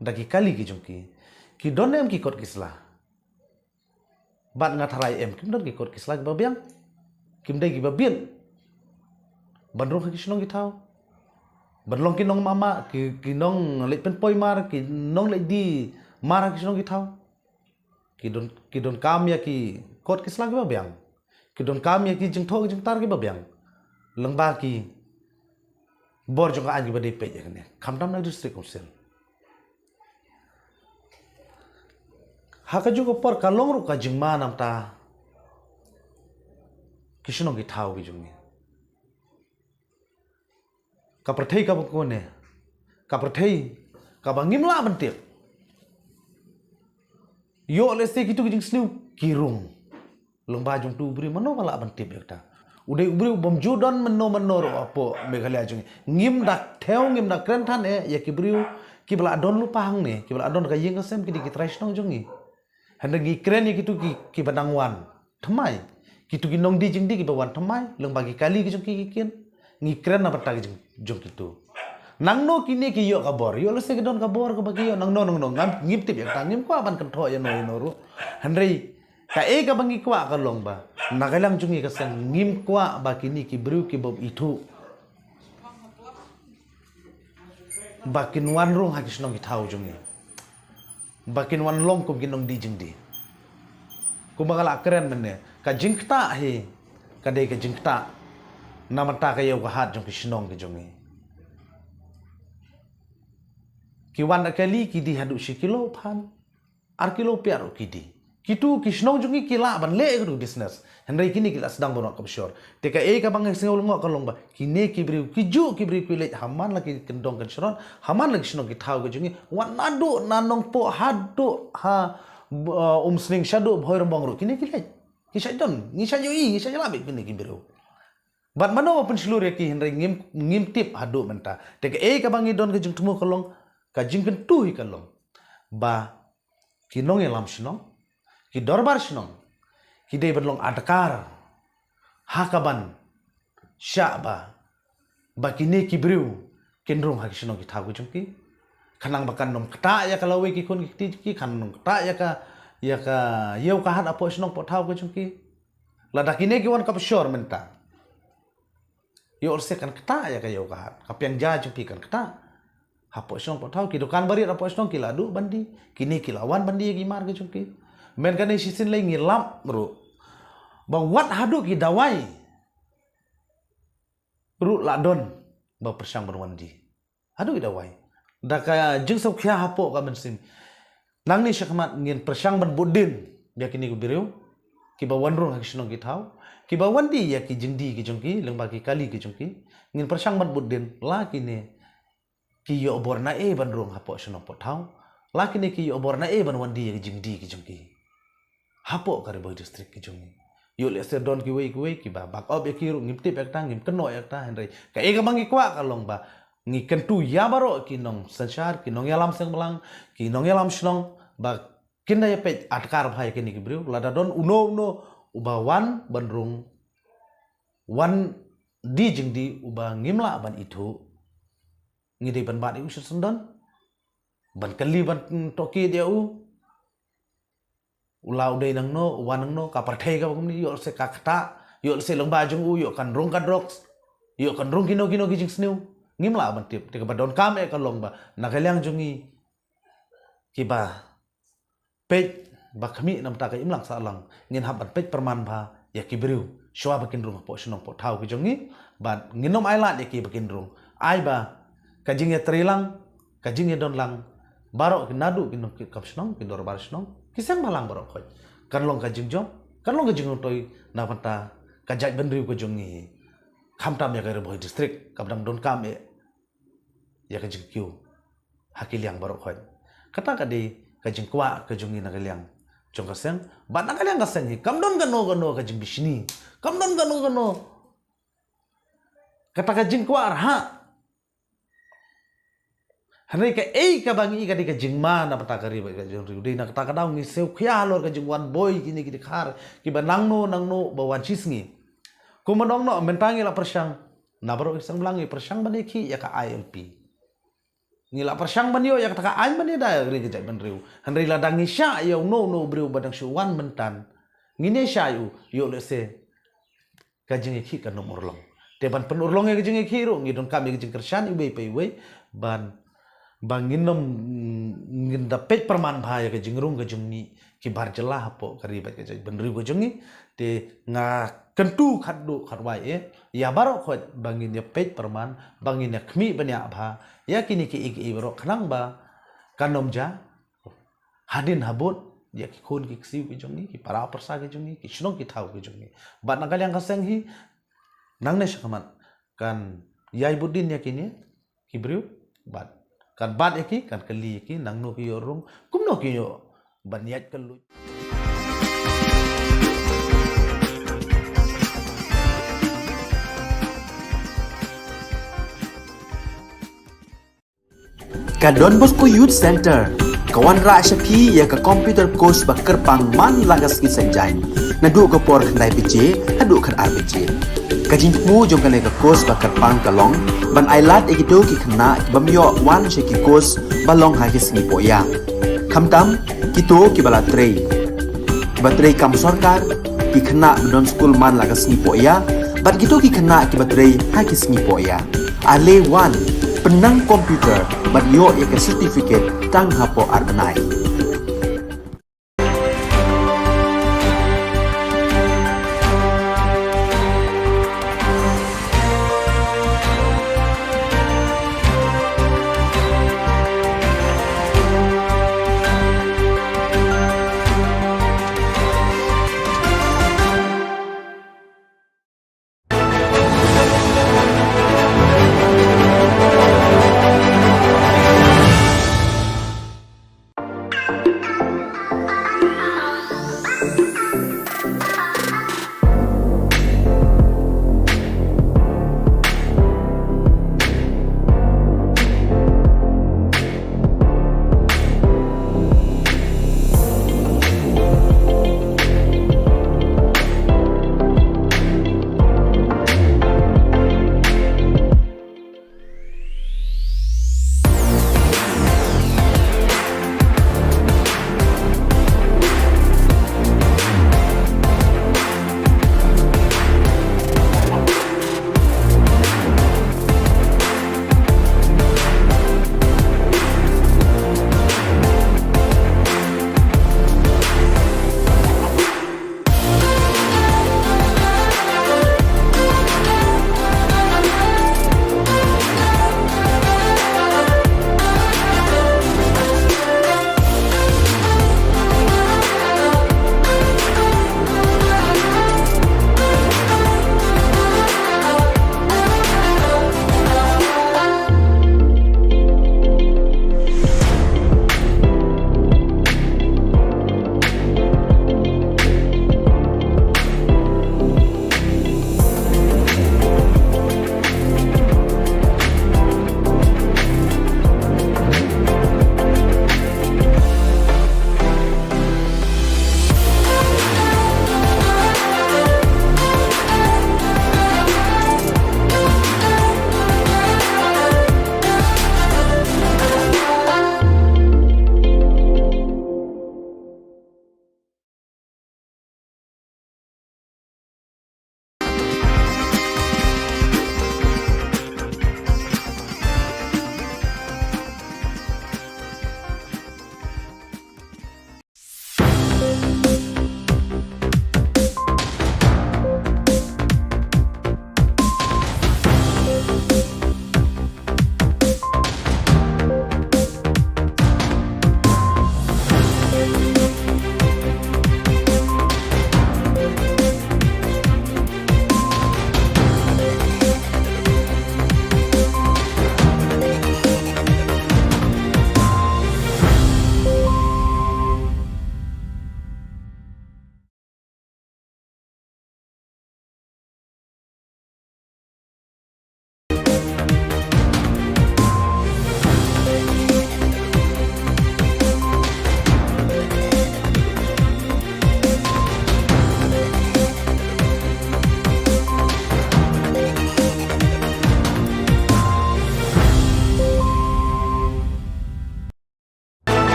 da ki kali ki jong ki, ki don em ki kot ki sla? Bad nga tharai em kim don ki kot ki sla kiba biang, kim dei kiba biang ban rung ha ki shnong ki thaw, ban long ki nongmama, ki, ki nongleit pynpoi mar, ki nongleit die mar ha ki shnong ki thaw. Ki don, ki donkam ïa ki kot ki sla kiba biang, ki donkam ïa ki jingthoh ki jingtar kiba biang lyngba ki bor jong ka aiñ kiba dei peit ïa kane, khamtam na district council. Ha kajuh ka por ka long ruh ka jingma namar ta ki shnong ki thaw ki jong ngi. Ka pyrthei kaba kane, ka pyrthei kaba ngim lah ban tip. Ïoh lehse kitu ki jingsniew ki rung lyngba jong utu u briew, mano ba lah ban tip ïa kata? U dei u briew bym ju don mano mano ruh hapoh Meghalaya jong ngi. Ngim da thew, ngim da kren than eh ïa ki briew kiba la don lypa hangne, kiba la don ka ïing ka sem, ki dei ki trai shnong jong ngi. Hynrei ngi kren ïa kitu ki, kiba nang wan thymmai, kitu ki nongdie jingdie kiba wan thymmai lyngba ki kali ki jong ki ki kit. Ngi kren na bynta ki jong, jong kitu. Nangno kine ki ïoh ka bor, ïoh lehse ki don ka bor kaba ki ïoh nangno nangno, ngam, ngim tip ïa kata, ngim kwah ban kynthoh ïano ïano ruh. Hynrei kaei kaba ngi kwah ka long ba na ka liang jong ngi ka seng ngim kwah ba kine ki briew ki bym ithuh ba kin wan rung ha ki shnong ki thaw jong ngi, ba kin wan long kum ki nongdie jingdie. Kumba nga la kren mynne, ka jingktah hi ka dei ka jingktah namar ta ka ïew ka hat jong ki shnong ki jong ngi. Ki wan da kali, ki die haduh shi kilo phan, ar kilo pia ruh ki die. Kitu ki shnong jong ngi ki lah ban leh ïa katu business, hynrei kine ki la sdang ban wad kaba shor. Te kaei kaba nga sngew lyngngoh ka long ba kine ki briew, ki juh ki briew ki leit ha man la ki kyndong kynshrot, ha man la ki shnong ki thaw ki jong ngi, wat naduh na Nongpoh haduh ha, uh, Umsning, shaduh Bhoirymbong ruh kine ki leit. Ngi shait don, ngi shait ïohi, ngi shait ïalap ïa kine ki briew. Bad mano ba pynshlur ïa ki, hynrei ngim, ngim tip haduh mynta. Te kaei kaba ngi don ka jingthmu ka long, ka jingkyntu hi ka long ba ki nongïalam shnong, ki dorbar shnong, ki dei ban long adkar ha kaban shah ba, ba kine ki briew kin rung ha ki shnong ki thaw ki jong ki, khnang ba kan ym ktah ïa ka lawei ki khun ki kti ki, kan ym ktah ïa ka, ïa ka ïew ka hat hapoh shnong poh thaw ka jong ki. Lada kine ki wan ka pshor mynta, ïoh lehse kan ktah ïa ka ïew ka hat, ka piang ja jong ki kan ktah hapoh shnong poh thaw. Ki dukan barit hapoh shnong ki la duh ban die, kine ki la wan ban die ïa ki mar ka jong ki. Mynta kane shisien lei ngi lap ruh ba wat haduh ki dawai ruh la don ba pyrshang ban wan die. Haduh ki dawai. Da ka jingsngewkhia hapoh ka mynsiem, nangne shakhmat ngin pyrshang ban bud dien ïa kine ki briew kiba wan rung ha ki shnong ki thaw, kiba wan die ïa ki jingdie ki jong ki lyngba ki kali ki jong ki. Ngin pyrshang ban bud dien la kine ki ïoh bor na ei ban rung hapoh shnong poh thaw, la kine ki ïoh bor na ei ban wan die ïa ki jingdie ki jong ki hapoh ka Ri Bhoi District ki jong ngi. Ïoh lehse don kiwei kiwei kiba bak op ïa ki ruh, ngim tip ïa kata, ngim kynnoh ïa kata, hynrei kaei kaba ngi kwah ka long ba ngi kyntu ïa baroh ki nongsynshar, ki nongïalam seng blang, ki nongïalam shnong, ba kin da ïa peit adkar bha ïa kine ki briew. Lada don uno uno uba wan ban rung, wan die jingdie uba ngim lah ban ithuh, ngi dei ban bat ïa u shisyndon, ban kylli, ban tohkit ïa u. U la u dei nangno, u wan nangno, ka pyrthei kaba kumne, ïoh lehse ka ktah, ïoh lehse lyngba jong u ïoh kan rung ka drugs, ïoh kan rung kino kino ki jingsniew. Ngim lah ban tip. Te kaba donkam eh ka long ba na ka liang jong ngi kiba peit ba khmih na bynta ka imlang sahlang, ngin hap ban peit pyrman bha ïa ki briew shuwa ba kin rung hapoh shnong poh thaw ki jong ngi. Bad ngin ym ailad ïa ki ba kin rung, ai ba ka jingïatreilang, ka jingïadonlang baroh ki, naduh ki nongkit kam shnong, ki dorbar shnong, ki seng bhalang baroh khoit, kan long ka jingjop, kan long ka jingrung toi na bynta ka jaitbynriew ka jong ngi, khamtam ïa ka Ri Bhoi District kaba dang donkam eh ïa ka jingkiew ha ki liang baroh khoit. Kata ka dei ka jingkwah ka jong ngi na ka liang jong ka seng. Bad na ka liang ka seng hi kam don kano kano ka jingbishni, kam don kano kano kata ka jingkwah rhah. Hynrei kaei kaba ngi i ka dei ka jingma na bynta ka ri bad ka jingriew. Dei na kata ka daw ngi sngewkhia halor ka jingwan boi kine ki dkhar kiba nangno nangno ba wan shisngi. Kumba ong noh, mynta ngi la pyrshang, na baroh ki seng blang ngi pyrshang ban ïakhih ïa ka I L P. Ngi la pyrshang ban ïoh ïa kata ka aiñ ban ïada ïa ka ri ka jaitbynriew. Hynrei lada ngi shah ïa uno uno u briew ba dang shu wan mynta, ngin ïa shah ïa u, ïoh lehse ka jingïakhih kan ym urlong. Te ban pynurlong ïa ka jingïakhih ruh ngi donkam ïa ka jingkyrshan iwei pa iwei, ban, ba ngin ym, ngin da peit pyrman bha ïa ka jingrung ka jong ngi ki bar jylla hapoh ka ri bad ka jaitbynriew ka jong ngi. Te nga kyntu khatduh khatwai eh ïa baroh khoit ba ngin ïa peit pyrman, ba ngin ïa khmih bniah bha ïa kine kiei kiei baroh, khnang ba kan ym jia hadien habud ïa ki khun ki ksiew ki jong ngi, ki para pyrsa ki jong ngi, ki shnong ki thaw ki jong ngi. Bad na ka liang ka seng hi, nangne shakhmat kan ïai bud dien ïa kine ki briew, bad kan bat ïa ki, kan kylli ïa ki nangno ki ïoh rung, kumno ki ïoh ban ïaid kylluid. Ka Don Bosco Youth Center ka wanrah sha phi ïa ka computer course ba kyrpang man la ka sngi Saitjaiñ, naduh ka por khyndai baje haduh khatar baje. Ka jingthmu jong kane ka course ba kyrpang ka long ban ailad ïa kito ki khynnah ki bym ïoh wan sha ki course ba long ha ki sngi pohïa, khamtam kito kiba la trei, kiba trei kam sorkar, ki khynnah ba don skul man la ka sngi pohïa, bad kito ki khynnah kiba trei ha ki sngi pohïa. Ale wan, pynnang computer bad ïoh ïa ka certificate tang hapoh ar bnai.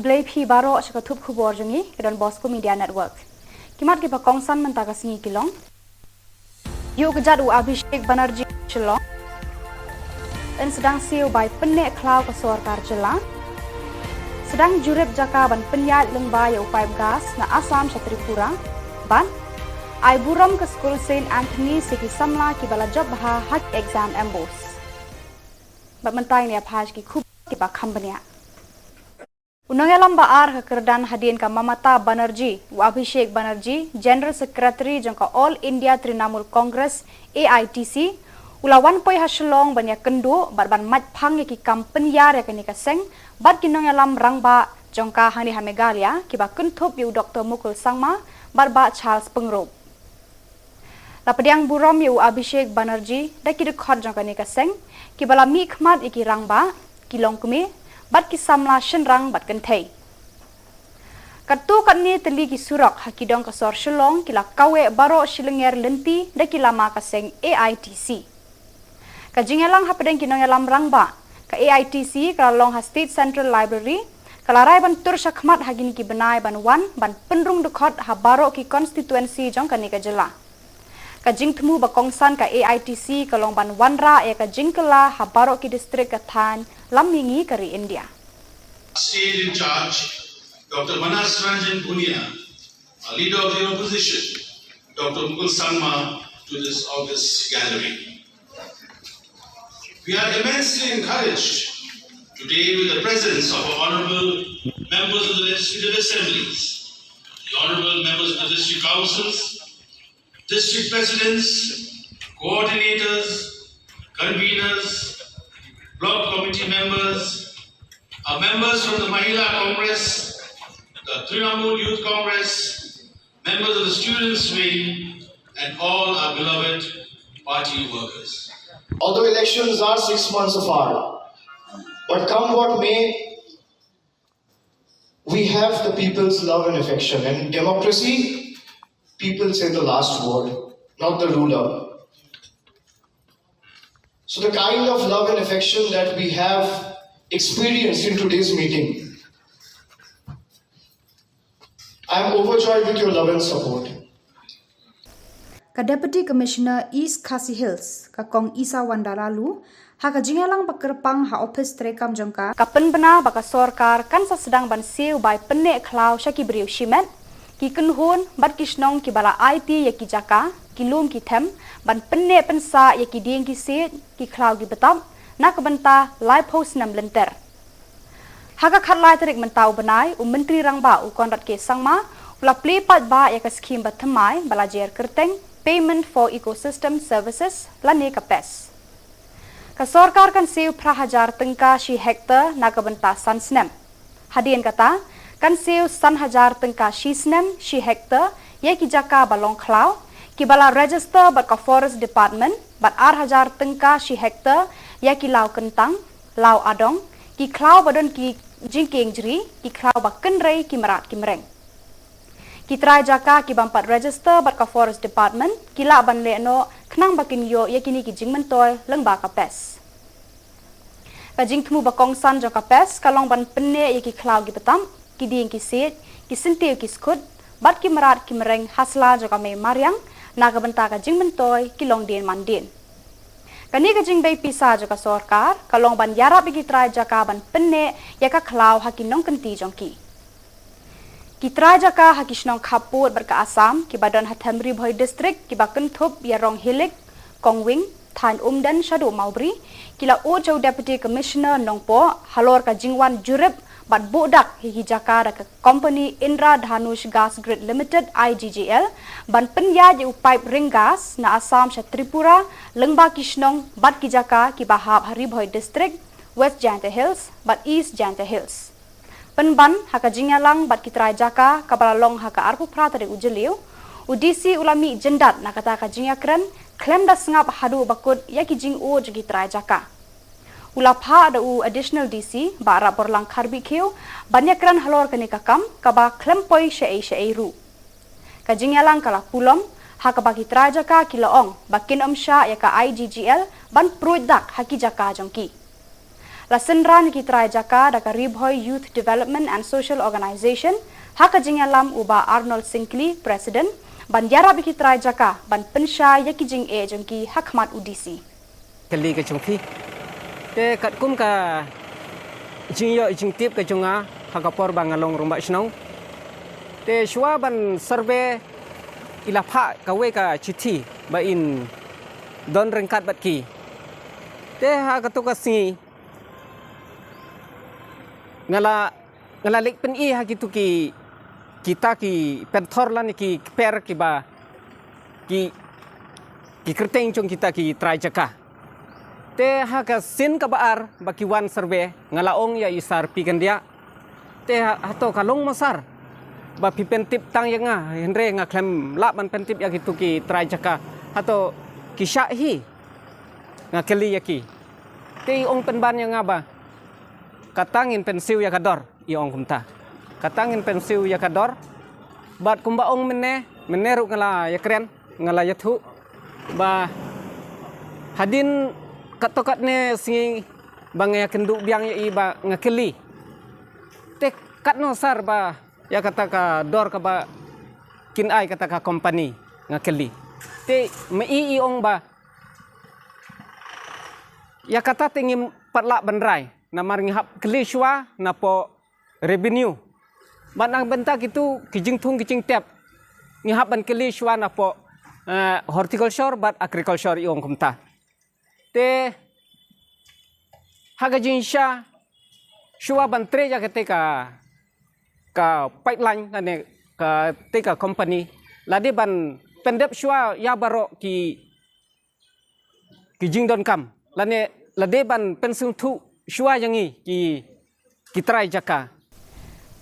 Khublei phi baroh sha ka thup khubor jong ngi ka Don Bosco Media Network. Ki mat kiba kongsan mynta ka sngi ki long: Ïuh kjat u Abhishek Banerjee Shillong. Yn sdang siew bai pynneh khlaw ka sorkar jylla. Sdang jurip jaka ban pynïaid lyngba ïa u paip gas na Assam sha Tripura. Bad ai burom ka skul Saint Anthony's ïa ki samla kiba la jop bha ha ki exam M BOSE. Bad mynta ngin ïa phai sha ki khubor kiba kham bniah. U nongïalam ba ar ka kyrdan hadien ka Mamata Banerjee, u Abhishek Banerjee, General Secretary jong ka All India Trinamool Congress, A I T C, u la wan poi ha Shillong ban ïakynduh bad ban mait phang ïa ki kam pynïar ïa kane ka seng bad ki nongïalam rangbah jong ka hangne ha Meghalaya kiba kynthup ïa u Doctor Mukul Sangma bad Bah Charles Pyngrope. La pdiang burom ïa u Abhishek Banerjee da ki dkhot jong kane ka seng kiba la mihkhmat ïa ki rangbah, ki longkmie bad ki samla shynrang bad kynthei. Katto katne tylli ki surok ha ki dong ka sor Shillong ki la kaweh baroh shilynter lynti da ki lama ka seng A I T C. Ka jingïalang hapdeng ki nongïalam rangbah ka A I T C ka la long ha State Central Library, ka la rai ban tur shakhmat ha kine ki bnai ban wan ban pynrung dkhot ha baroh ki constituency jong kane ka jylla. Ka jingthmu ba kongsan ka A I T C ka long ban wanrah ïa ka jingkylla ha baroh ki district ka thaiñ lam mihngi ka ri India. State in charge, Doctor Manas Ranjan Bhunia, a leader of the opposition, Doctor Mukul Sangma, to this august gathering. We are immensely encouraged today with the presence of our honorable members of the Legislative Assemblies, the honorable members of the district councils, district presidents, coordinators, conveners, block committee members, our members from the Mahila Congress, the Trinamool Youth Congress, members of the students' wing, and all our beloved party workers. Although elections are six months apart, but come what may, we have the people's love and affection. And in democracy, people say the last word, not the ruler. So the kind of love and affection that we have experienced in today's meeting, I am overjoyed with your love and support. Ka Deputy Commissioner East Khasi Hills, ka Kong Isawanda Laloo, ha ka jingïalang ba kyrpang ha ophis treikam jong ka, ka pynbna ba ka sorkar kan sa sdang ban siew bai pynneh khlaw sha ki briew shimet, ki kynhun bad ki shnong kiba la aiti ïa ki jaka, ki lum ki them, ban pynneh pynsah ïa ki dieng ki siej, ki khlaw ki btap na ka bynta laiphew snem lynter. Ha ka khatlai tarik mynta u bnai, u Myntri Rangbah u Conrad K Sangma u la plie paidbah ïa ka skhim bathymmai ba la jer kyrteng Payment for Ecosystem Services lane ka PES. Ka sorkar kan siew phra hajar tyngka shi hektar na ka bynta san snem. Hadien kata, kan siew san hajar tyngka shi snem shi hektar ïa ki jaka ba long khlaw kiba la register bad ka Forest Department, bad ar hajar tyngka shi hektar ïa ki law kyntang, law adong, ki khlaw ba don ki jingkieng jri, ki khlaw ba kynrei ki mrad ki mreng. Ki trai jaka ki bym pat register bad ka Forest Department ki lah ban leh noh khnang ba kin ïoh ïa kine ki jingmyntoi lyngba ka PES. Ka jingthmu ba kongsan jong ka PES ka long ban pynneh ïa ki khlaw ki btap, ki dieng ki siej, ki syntiew ki skhut bad ki mrad ki mreng ha sla jong ka mei mariang na ka bynta ka jingmyntoi ki longdien mandien. Kane ka jingbei pisa jong ka sorkar ka long ban ïarap ïa ki trai jaka ban pynneh ïa ka khlaw ha ki nongkynti jong ki. Ki trai jaka ha ki shnong khappud bad ka Assam kiba don ha them Ri Bhoi District kiba kynthup ïa Ronghilik, Kongwing, thaiñ Umden shaduh Mawbri, ki la ud sha u Deputy Commissioner Nongpoh halor ka jingwan jurip bad buh dak ïa ki jaka da ka company Indra Dhanush Gas Grid Limited, I G G L, ban pynïaid ïa u paip ring gas na Assam sha Tripura lyngba ki shnong bad ki jaka kiba hap ha Ri Bhoi District, West Jaintia Hills bad East Jaintia Hills. Pynban ha ka jingïalang bad ki trai jaka kaba la long ha ka arphew phra tarik u Jylliew, u D C u la mih jyndat na kata ka jingïakren khlem da sngap haduh ba kut ïa ki jingud jong ki trai jaka. U la phah da u Additional D C Bah Rapborlang Kharbihkhiew ban ïakren halor kane ka kam kaba khlem poi shaei shaei ruh. Ka jingïalang ka la pulom ha kaba ki trai jaka ki la ong ba kin ym shah ïa ka I G G L ban pruid dak ha ki jaka jong ki. La synran ïa ki trai jaka da ka Ri Bhoi Youth Development and Social Organization, ha ka jingïalam u Bah Arnold Syngkli, President, ban ïarap ïa ki trai jaka ban pynshai ïa ki jingeh jong ki ha khmat u D C. Kali ka jong phi. Te katkum ka jingïoh jingtip ka jong nga ha ka por ba nga long rangbah shnong. Te shuwa ban survey i la phah kawei ka chithi ba in don ryngkat bad ki. Te ha kato ka sngi nga la nga la leit pyni ha kitu ki, kita ki pynthor lane ki kper kiba ki, ki kyrteng jong kita ki trai jaka. Te ha ka sien kaba ar ba ki wan survey, nga la ong ïa i Sar P Kyndiah. Te ha, hato ka long mo sar ba phi pyntip tang ïa nga, hynrei nga khlem lah ban pyntip ïa kitu ki trai jaka. Hato ki shah hi? Nga kylli ïa ki. Te i ong pynban ïa nga ba kata ngin pynsiew ïa ka dor, i ong kumta. Kata ngin pynsiew ïa ka dor. Bad kumba ong mynne, mynne ruh nga la ïakren, nga la ïathuh ba hadien katto katne sngi ba nga ïakynduh biang ïa i ba nga kylli. Te katno sar ba ïa kata ka dor kaba kin ai kata ka company, nga kylli. Te ma i i ong ba ïa kata te ngim pat lah ban rai, namar ngi hap kylli shuwa napoh revenue. Bad na ka bynta kitu ki jingthung ki jingtep, ngi hap ban kylli shuwa napoh, eh, horticulture bad agriculture, i ong kumta. Te ha ka jingshisha, shuwa ban trei ïa kata ka, ka pipeline lane kata ka company, la dei ban pyndep shuwa ïa baroh ki, ki jingdonkam, lane la dei ban pynsngewthuh shuwa ïa ngi ki, ki trai jaka.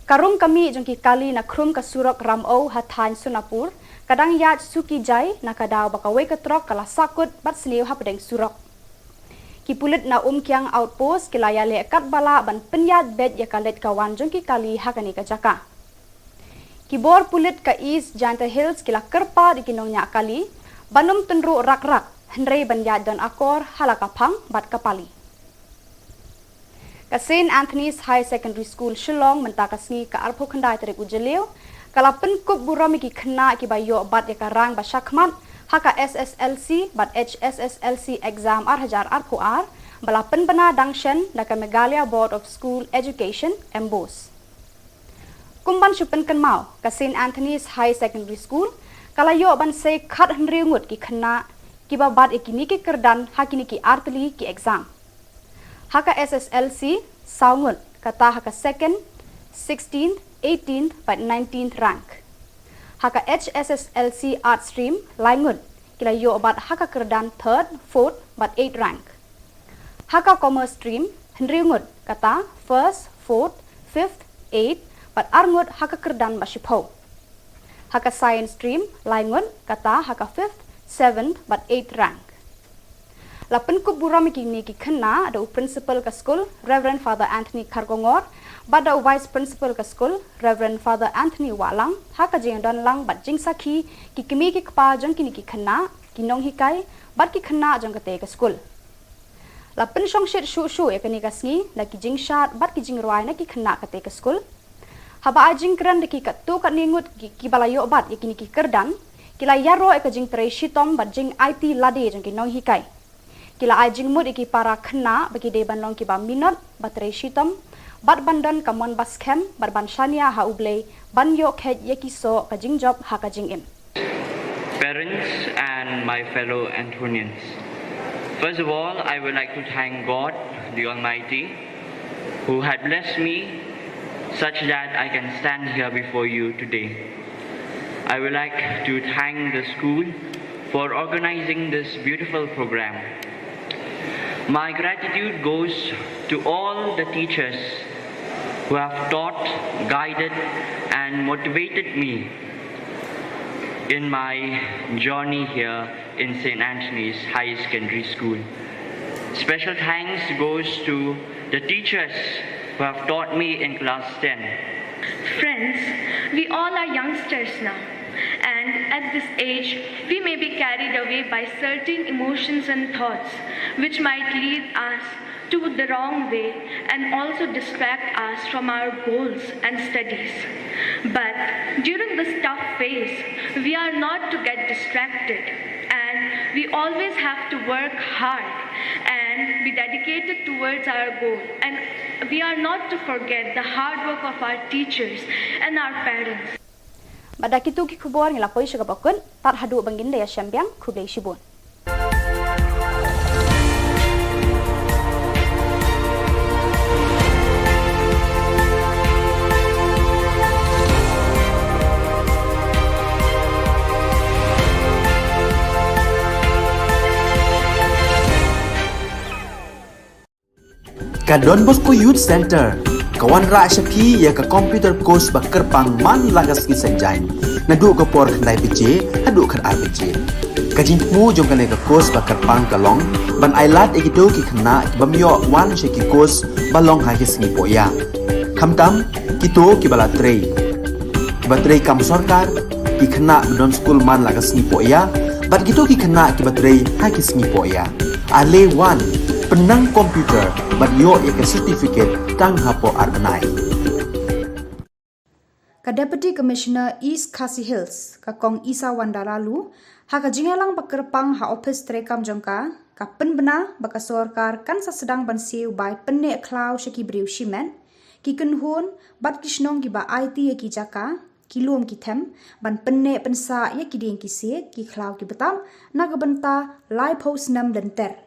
Ka rung ka mih jong ki kali na khrum ka surok Ramew ha thaiñ Sonapur ka dang ïaid suki jai na ka daw ba kawei ka trok ka la sahkut bad sniew hapdeng surok. Ki pulit na Umkiang Outpost ki la ïaleh katba lah ban pynïaid beit ïa ka leit ka wan jong ki kali ha kane ka jaka. Ki bor pulit ka East Jaintia Hills ki la kyrpad ïa ki nongñiah kali ban ym tynruh rak rak, hynrei ban ïaid don akor ha la ka phang bad ka pali. Ka Saint Anthony's Higher Secondary School Shillong mynta ka sngi ka arphew khyndai tarik u Jylliew ka la pynkup burom ïa ki khynnah kiba ïoh bat ïa ka rank ba shakhmat ha ka S S L C bad H S S L C exam ar hajar arphew ar ba la pynbna dang shen da ka Meghalaya Board of School Education, MBOSE. Kum ban shu pynkynmaw, ka Saint Anthony's Higher Secondary School ka la ïoh ban sei khathynriew ngut ki khynnah kiba bat ïa kine ki kyrdan ha kine ki artylli ki exam. Ha ka S S L C, saw ngut, kata ha ka second, sixteenth, eighteenth bad nineteenth rank. Ha ka H S S L C Arts Stream, lai ngut, ki la ïoh bat ha ka kyrdan third, fourth bad eighth rank. Ha ka Commerce Stream, hynriew ngut, kata first, fourth, fifth, eighth bad ar ngut ha ka kyrdan ba shiphew. Ha ka Science Stream, lai ngut, kata ha ka fifth, seventh bad eighth rank. La pynkup burom ïa kine ki khynnah da u Principal ka skul, Reverend Father Anthony Kharkongor, bad da u Vice Principal ka skul, Reverend Father Anthony Wahlang, ha ka jingdon lang bad jingsakhi ki kmie ki kpa jong kine ki khynnah, ki nonghikai bad ki khynnah jong katei ka skul. La pynshongshit shuh shuh ïa kane ka sngi da ki jingshad bad ki jingrwai na ki khynnah katei ka skul. Haba ai jingkren da ki katto katne ngut ki, kiba la ïoh bat ïa kine ki kyrdan, ki la ïaroh ïa ka jingtrei shitom bad jingaiti lade jong ki nonghikai. Ki la ai jingmut ïa ki para khynnah ba ki dei ban long kiba minot, ba trei shitom bad ban don ka mon ba skhem bad ban shaniah ha U Blei ban ïoh kheit ïa ki soh ka jingjop ha ka jingim. Parents and my fellow Anthonians. First of all, I would like to thank God, the Almighty, who had blessed me such that I can stand here before you today. I would like to thank the school for organizing this beautiful program. My gratitude goes to all the teachers who have taught, guided, and motivated me in my journey here in Saint Anthony's Higher Secondary School. Special thanks goes to the teachers who have taught me in class ten. Friends, we all are youngsters now, and at this age, we may be carried away by certain emotions and thoughts which might lead us the wrong way and also distract us from our goals and studies. But during this tough phase, we are not to get distracted, and we always have to work hard and be dedicated towards our goal, and we are not to forget the hard work of our teachers and our parents. Bad da kito ki khubor ngi la poi sha kaba kut, tad haduh ban ngin da ïashem biang, khublei shibun. Ka Don Bosco Youth Center ka wanrah sha phi ïa ka computer course ba kyrpang man la ka sngi Saitjaiñ, naduh ka por khyndai baje haduh khatar baje. Ka jingthmu jong kane ka course ba kyrpang ka long ban ailad ïa kito ki khynnah ki bym ïoh wan sha ki course ba long ha ki sngi pohïa, khamtam kito kiba la trei, kiba trei kam sorkar, ki khynnah ba don skul man la ka sngi pohïa, bad kito ki khynnah kiba trei ha ki sngi pohïa. Ale wan, pynnang computer bad ïoh ïa ka certificate tang hapoh ar bnai. Ka Deputy Commissioner East Khasi Hills, ka Kong Isawanda Laloo, ha ka jingïalang ba kyrpang ha ophis treikam jong ka, ka pynbna ba ka sorkar kan sa sdang ban siew bai pynneh khlaw sha ki briew shimet, ki kynhun bad ki shnong kiba aiti ïa ki jaka, ki lum ki them, ban pynneh pynsah ïa ki dieng ki siej, ki khlaw ki btap, na ka bynta laiphew snem lynter.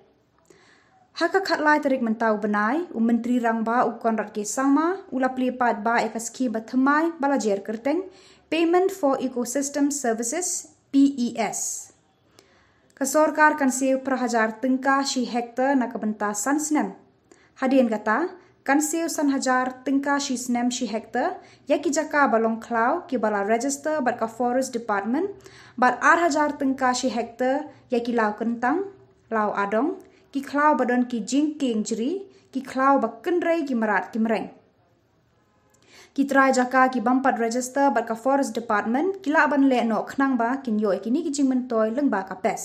Ha ka khatlai tarik mynta u bnai, u Myntri Rangbah u Conrad K Sangma u la plie paidbah ïa ka skhim ba thymmai ba la jer kyrteng Payment for Ecosystem Services, P E S. Ka sorkar kan siew phra hajar tyngka shi hektar na ka bynta san snem. Hadien kata, kan siew san hajar tyngka shi snem shi hektar ïa ki jaka ba long khlaw kiba la register bad ka Forest Department, bad ar hajar tyngka shi hektar ïa ki law kyntang, law adong, ki khlaw ba don ki jingkieng jri, ki khlaw ba kynrei ki mrad ki mreng. Ki trai jaka ki bym pat register bad ka Forest Department ki lah ban leh noh khnang ba kin ïoh ïa kine ki jingmyntoi lyngba ka PES.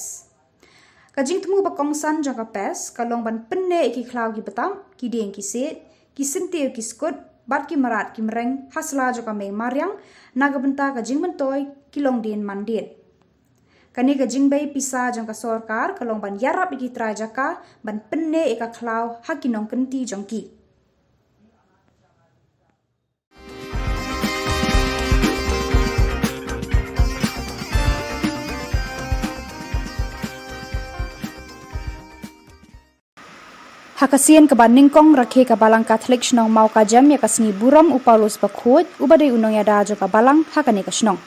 Ka jingthmu ba kongsan jong ka PES ka long ban pynneh ïa ki khlaw ki btap, ki dieng ki siej, ki syntiew ki skut, bad ki mrad ki mreng ha sla jong ka mei mariang, na ka bynta ka jingmyntoi ki longdien mandien. Kane ka jingbei pisa jong ka sorkar ka long ban ïarap ïa ki trai jaka ban pynneh ïa ka khlaw ha ki nongkynti jong ki. Ha ka sien kaba nyngkong, rakhe ka Balang Katholik shnong Mawkajem ïa ka sngi burom u Paulus Bakhuid, uba dei u nongïada jong ka balang ha kane ka shnong.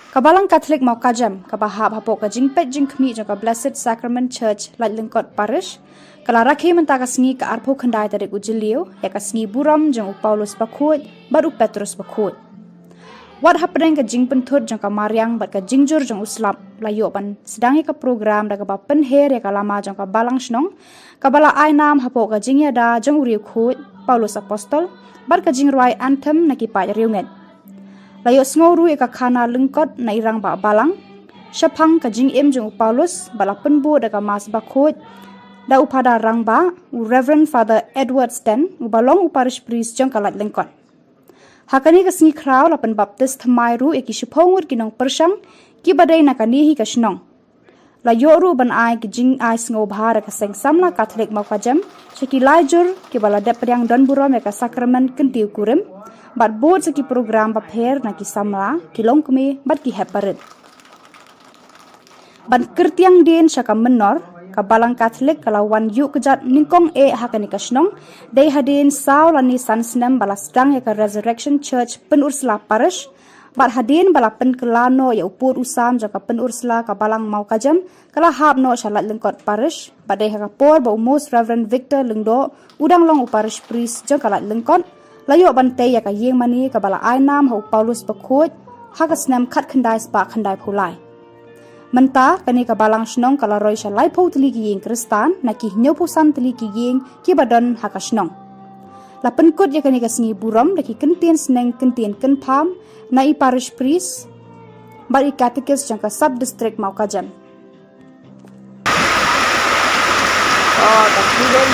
Ka Balang Katholik Mawkajem, kaba hap hapoh ka jingpeit jingkhmih jong ka Blessed Sacrament Church, Laitlyngkot Parish, ka la rakhe mynta ka sngi ka arphew khyndai tarik u Jylliew ïa ka sngi burom jong u Paulus Bakhuid bad u Petrus Bakhuid. Wat hapdeng ka jingpynthut jong ka mariang bad ka jingjur jong u slap, la ïoh ban sdang ïa ka program da kaba pynher ïa ka lama jong ka balang shnong, kaba la ai nam hapoh ka jingïada jong u riewkhuid Paulus Apostol, bad ka jingrwai anthem na ki paid riewngeit. La ïohsngew ruh ïa ka khana lyngkot na i rangbah balang. Shaphang ka jingim jong u Paulus, ba la pynbud da ka Mass Bakhuid da u Phadar Rangbah, u Reverend Father Edward Sten, uba long u Parish Priest jong ka Laitlyngkot. Ha kane ka sngi khraw la pynbaptis thymmai ruh ïa ki shiphew ngut ki nongpyrshang kiba dei na kane hi ka shnong. La ïoh ruh ban ai ki jingai sngewbha da ka Seng Samla Katholik Mawkajem sha ki lai jur kiba la dep pdiang don burom ïa ka sakramen kyntiew kurim, bad bud sha ki program bapher na ki samla, ki longkmie bad ki hep barit. Ban kyrtiang dien sha ka mynnor, ka Balang Katholik ka la wan ïuh kjat nyngkong eh ha kane ka shnong, dei hadien saw lane san snem ba la sdang ïa ka Resurrection Church Pynursla Parish, bad hadien ba la pynkylla noh ïa u pud u sam jong ka Pynursla ka Balang Mawkajem, ka la hap noh sha Laitlyngkot Parish, bad dei ha ka por ba u Most Reverend Victor Lyngdoh, u dang long u Parish Priest jong ka Laitlyngkot, la ïoh ban tei ïa ka ïing mane kaba la ai nam ha u Paulus Bakhuid ha ka snem khatkhyndai spah khyndaiphew lai. Mynta, kane ka balang shnong ka la roi sha laiphew tylli ki ïing Khristan na ki hynñiewphew san tylli ki ïing kiba don ha ka shnong. La pynkut ïa kane ka sngi burom da ki kyntien sneng kyntien kynpham na i Parish Priest bad i Catechist jong ka Sub District Mawkajem. Ah, ka student.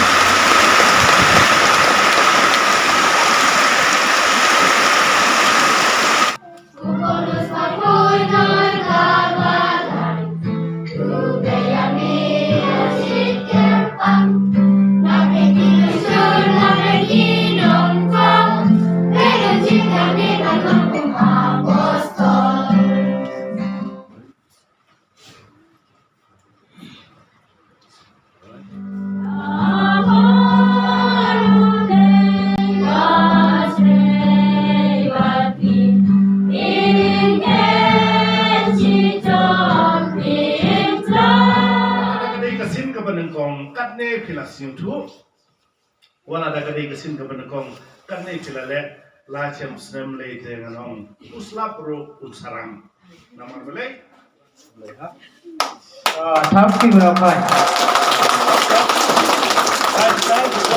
Phi la sngewthuh. Wat la da ka dei ka sien kaba nyngkong, kane phi la leh, la chem snem lei te ngan ong, u slap ruh u sarang. Namar balei? Balei ha? Ah, thank you very much.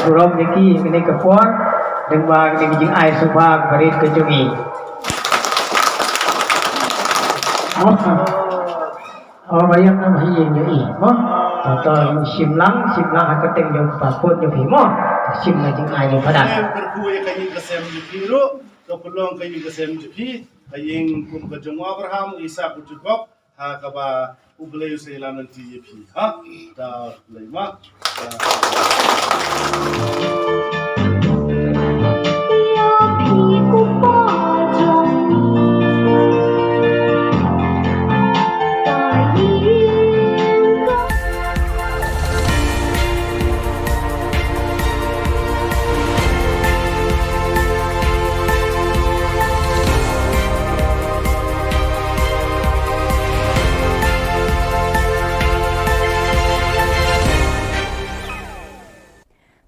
Burom ïa ki, kane ka por, dang ba kane ka jingai sngewbha barit ka jong i. Oh, ba ïa nga ba ïa nga i, mo? To, to, shim lang, shim lang ha ka teng jong ka pud jong phi, mo? Shim lang jingai jong phi. Em kyrkhu ïa ka ïing ka sem jong phi ruh, to pynlong ka ïing ka sem jong phi, ka ïing kum ka jong u Abraham, u Isak, u Jakob, ha kaba U Blei u sa ïalam lynti ïa phi. Ha? Da Blei ma.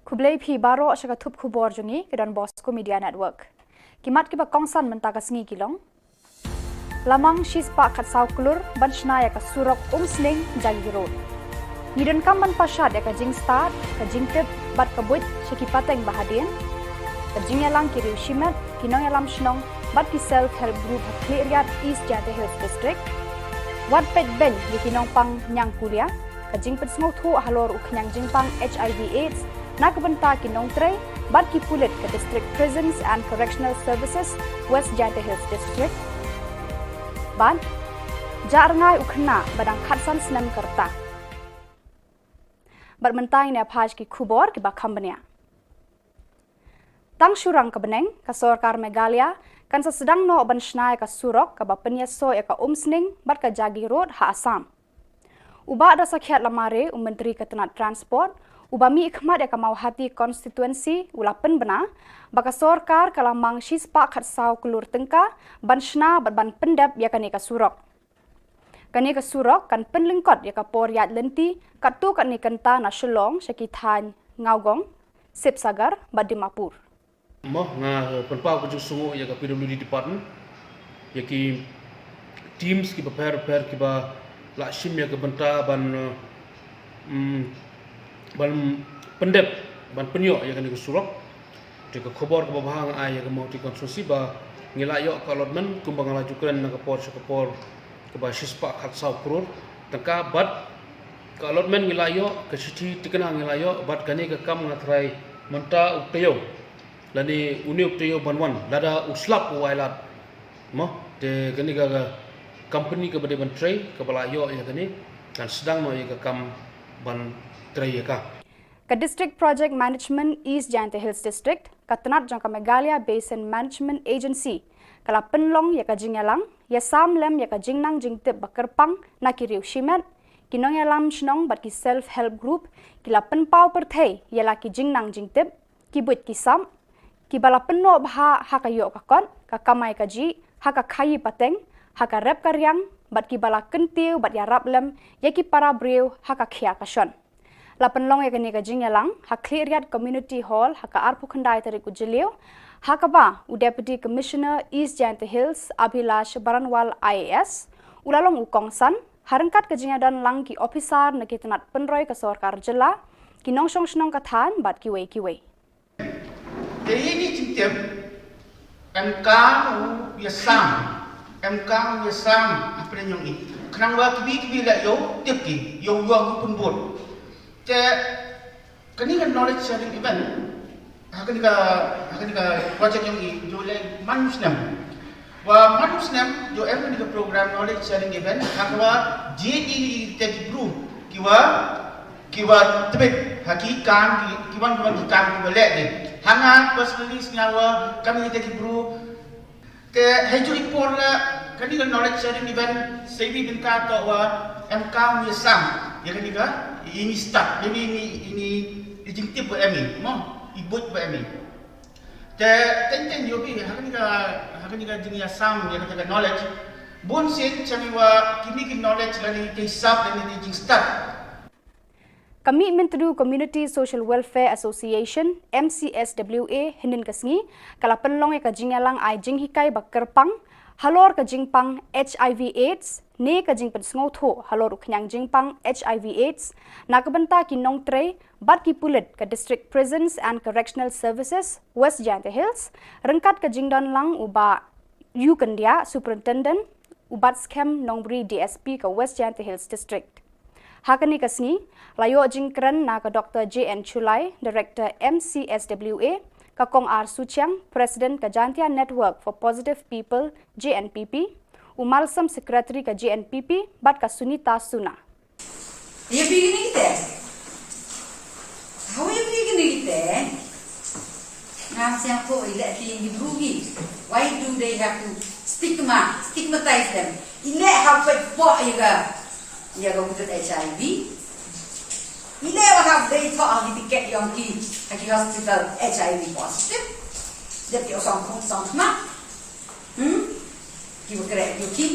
Khublei phi baroh sha ka thup khubor jong ngi ka Don Bosco Media Network. Ki mat kiba kongsan mynta ka sngi ki long: La mang shispah khatsaw klur ban shna ïa ka surok Umsning Jagi Road. Ngi donkam ban pashat ïa ka jingstad, ka jingtip bad ka buit sha ki pateng ba hadien. Ka jingïalang ki riew shimet, ki nongïalam shnong bad ki self help group ha Khliehriat, East Jaintia Hills District. Wat peit beiñ ïa ki nongpang ñiangkulia. Ka jingpynsngewthuh halor u khñiang jingpang HIV AIDS na ka bynta ki nongtrei bad ki pulit ka District Prisons and Correctional Services, West Jaintia Hills District. Bad jah rngai u khynnah ba dang khatsan snem ka rta. Bad mynta ngin ïa phai sha ki khubor kiba kham bniah. Tang shu rang ka bneng, ka sorkar Meghalaya kan sa sdang noh ban shna ïa ka surok kaba pynïasoh ïa ka Umsning bad ka Jagi Road ha Assam. U Bah Dorsakhiat Lamare, u Myntri ka tnat Transport, uba mihkhmat ïa ka Mawhati Constituency, u la pynbna ba ka sorkar ka la mang shispah khatsaw klur tyngka ban shna bad ban pyndep ïa kane ka surok. Kane ka surok kan pynlyngkot ïa ka por ïaid lynti katto katne kynta na Shillong sha ki thaiñ Nagaon, Sivasagar bad Dimapur. Mo, nga, eh, pynpaw ka jingsngewnguh ïa ka P W D department, ïa ki teams kiba pher pher kiba la shim ïa ka bynta ban, eh, mm, ban pyndep, ban pynïoh ïa kane ka surok. Te ka khubor kaba bha nga ai ïa ka Mawhati constituency ba ngi la ïoh ka allotment kumba nga la ju kren na ka por sha ka por, kaba shispah khatsaw klur tyngka bad ka allotment ngi la ïoh, ka shithi thikna ngi la ïoh, bad kane ka kam nga tharai mynta u taïew lane une u taïew ban wan, lada u slap u ai lad. Mo, te kane ka, ka company kaba dei ban trei, kaba la ïoh ïa kane, kan sdang noh ïa ka kam ban trei ïa ka. Ka District Project Management East Jaintia Hills District, ka tnat jong ka Meghalaya Basin Management Agency, ka la pynlong ïa ka jingïalang ïasam lem ïa ka jingnang jingtip ba kyrpang na ki riew shimet, ki nongïalam shnong bad ki self help group ki la pynpaw pyrthei ïa la ki jingnang jingtip, ki buit ki sap, kiba la pynnoh bha ha ka ïoh ka kot, ka kamai kajih, ha ka khaïi pateng, ha ka rep ka riang, bad kiba la kyntiew bad ïarap lem ïa ki para briew ha ka khia ka shon. La pynlong ïa kane ka jingïalang ha Khliehriat Community Hall ha ka arphew khyndai tarik u Jylliew, ha kaba u Deputy Commissioner East Jaintia Hills, Abhilash Baranwal I A S, u la long u kongsan, ha ryngkat ka jingïadon lang ki ophisar na ki tnat pynroi ka sorkar jylla, ki nongshong shnong ka thaiñ bad kiwei kiwei. Te ïa ini i jingtip, em kam u ïasam, em kam u ïasam hapdeng jong i. Khnang ba kiwei kiwei la ïoh tip ki, ïoh ïoh ki pynbud. Te kane ka knowledge sharing event, ha kane ka, ha kane ka project jong i, jong i man u snem. Wa man u snem, jong em kane ka program knowledge sharing event, ha kaba jong i te ki bru, kiwa kiwa tbit ha ki kam, ki, ki wan, ki wan ki kam kiwa leh de. Ha nga personally sngew wa kam ïa kita ki bru. Te hei ju i por la kani ka knowledge sharing event, sa i bynta toh wa em kam ïa sam ïa kani ka, ini start, ini, ini, ini i jingtip wa em i, mo, i buit wa em i. Te teng teng ïoh bi ha kani ka, ha kani ka jingïasam ïa kata ka knowledge. Bun sien chami wa kini ki knowledge lane te i sap lane te i jingstad. Ka Mihmyntdu Community Social Welfare Association, M C S W A, hynnin ka sngi, ka la pynlong ïa ka jingïalang ai jinghikai ba kyrpang, halor ka jingpang H I V AIDS, ne ka jingpynsngewthuh halor u khñiang jingpang H I V AIDS, na ka bynta ki nongtrei, bad ki pulit ka District Prisons and Correctional Services, West Jaintia Hills, ryngkat ka jingdon lang u Bah U Kyndiah, Superintendent, u Batskhem Nongbri D S P ka West Jaintia Hills District. Ha kane ka sngi, la ïoh jingkren na ka Doctor J N Chulai, Director M C S W A, ka Kong R Suchiang, President ka Jaintia Network for Positive People, J N P P, u Malsam, Secretary ka J N P P, bad ka Sunita Suna. Ïa phi kine ki te. Hawi ïa phi kine ki te. Nga sngewthuh i leh phi ngi bru ngi. Why do they have to stigma, stigmatize them? I leh ha peit poh ïa ka, ïa ka wujud H I V. I leh wa hap dei thoh ha ki tiket yong ki, ha ki hospital H I V positive. Dep ïa u song khum song khmat. Hmm? Ki ba kreh ki ki.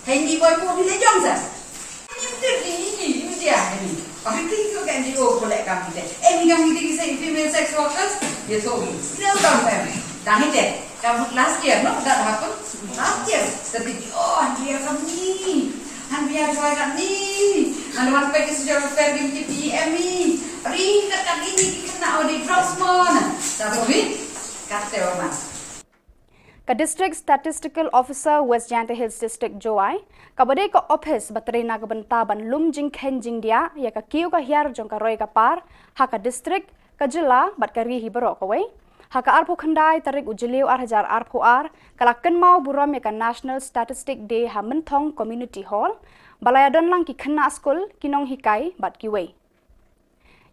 Hei ngi boi po ki le jong sa. Ngi mtir di ngi ngi ngi dia ni. Ba hang ki ko kan di o ko le kam ki te. Eh, ngi kam ki te ki se female sex workers. Ye so ngi. Ngi kam kam. Dang hi te. Kam last year, no? That happened last year. Tapi oh, han dia kam ni. Han dia joy kam ni. Han wan pe ki sejak fair ki P M ni. Ring kat kat ni ki kena odi drugs mon. Sa to bi. Kat te wa mas. Ka District Statistical Officer West Jaintia Hills District, Jowai, kaba dei ka ophis ba trei na ka bynta ban lum jingkheiñ jingdiah ïa ka kiew ka hiar jong ka roi ka par ha ka district, ka jylla bad ka ri hi baroh kawei. Ha ka arphew khyndai tarik u Jylliew ar hajar arphew ar, ka la kynmaw burom ïa ka National Statistic Day ha Mynthong Community Hall, ba la ïadon lang ki khynnah skul, ki nonghikai bad kiwei.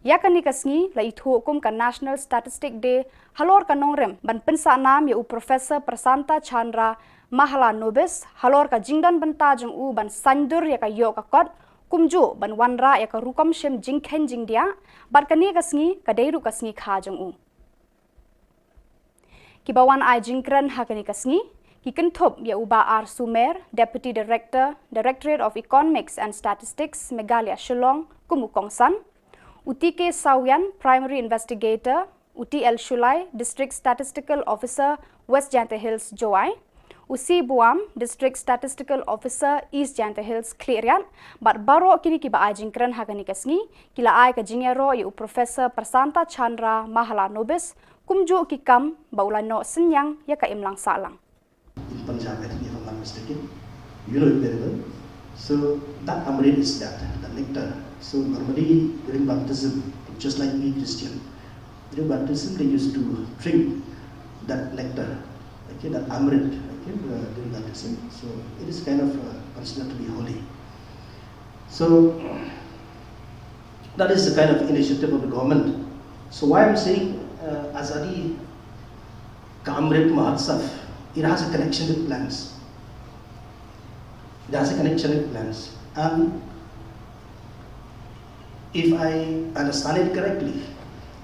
Ïa kane ka sngi la ithuh kum ka National Statistic Day halor ka nongrim ban pynsah nam ïa u Professor Prasanta Chandra Mahalanobis halor ka jingdon bynta jong u ban saiñdur ïa ka ïoh ka kot, kumjuh ban wanrah ïa ka rukom shim jingkheiñ jingdiah, bad kane ka sngi ka dei ruh ka sngi kha jong u. Kiba wan ai jingkren ha kane ka sngi, ki kynthup ïa u Bah R Sumer, Deputy Director, Directorate of Economics and Statistics, Meghalaya Shillong, kum u kongsan, u T K Sawian, Primary Investigator, u T L Shulai, District Statistical Officer, West Jaintia Hills, Jowai, u C Buam, District Statistical Officer, East Jaintia Hills, Khliehriat, bad baroh kine kiba ai jingkren ha kane ka sngi, ki la ai ka jingïaroh ïa u Professor Prasanta Chandra Mahalanobis, kumjuh ki kam ba u la noh synñiang ïa ka imlang sahlang. In Punjab, I think, if I'm not mistaken, you know it very well. So that amrit is that, the nectar. So normally during baptism, just like we Christian, during baptism they used to drink that nectar, okay, that amrit, okay, uh, during baptism. So it is kind of uh, considered to be holy. So that is the kind of initiative of the government. So why I'm saying uh, Azadi Ka Amrit Mahotsav, it has a connection with plants. It has a connection with plants. And if I understand it correctly,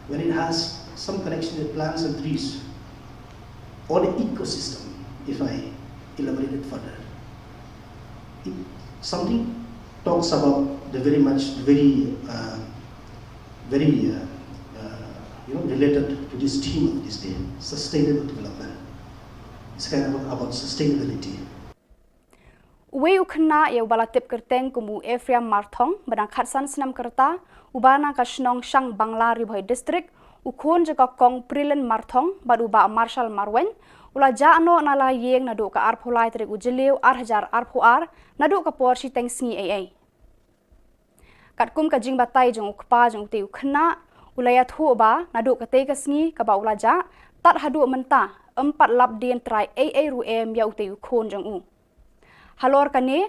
when it has some connection with plants and trees, or the ecosystem, if I elaborate it further, it, something talks about the very much, very, uh, very, uh, uh, you know, related to this theme of this day, sustainable development. It's kind of about sustainability. Uwei u khynnah ïa uba la tip kyrteng kum u Ephraim Marthong, ba dang khatsan snem ka rta, uba na ka shnong Shangbangla, Ri Bhoi District, u khun jong ka Kong Prilin Marthong bad u Bah Marshal Marwein, u la jah noh na la ïing naduh ka arphew lai tarik u Jylliew ar hajar arphew ar, naduh ka por shiteng sngi eiei. Katkum ka jingbatai jong u kpa jong utei u khynnah, u la ïathuh ba naduh katei ka sngi kaba u la jah, tad haduh mynta, ym pat lap dien trai eiei ruh em ïa utei u khun jong u. Halor kane,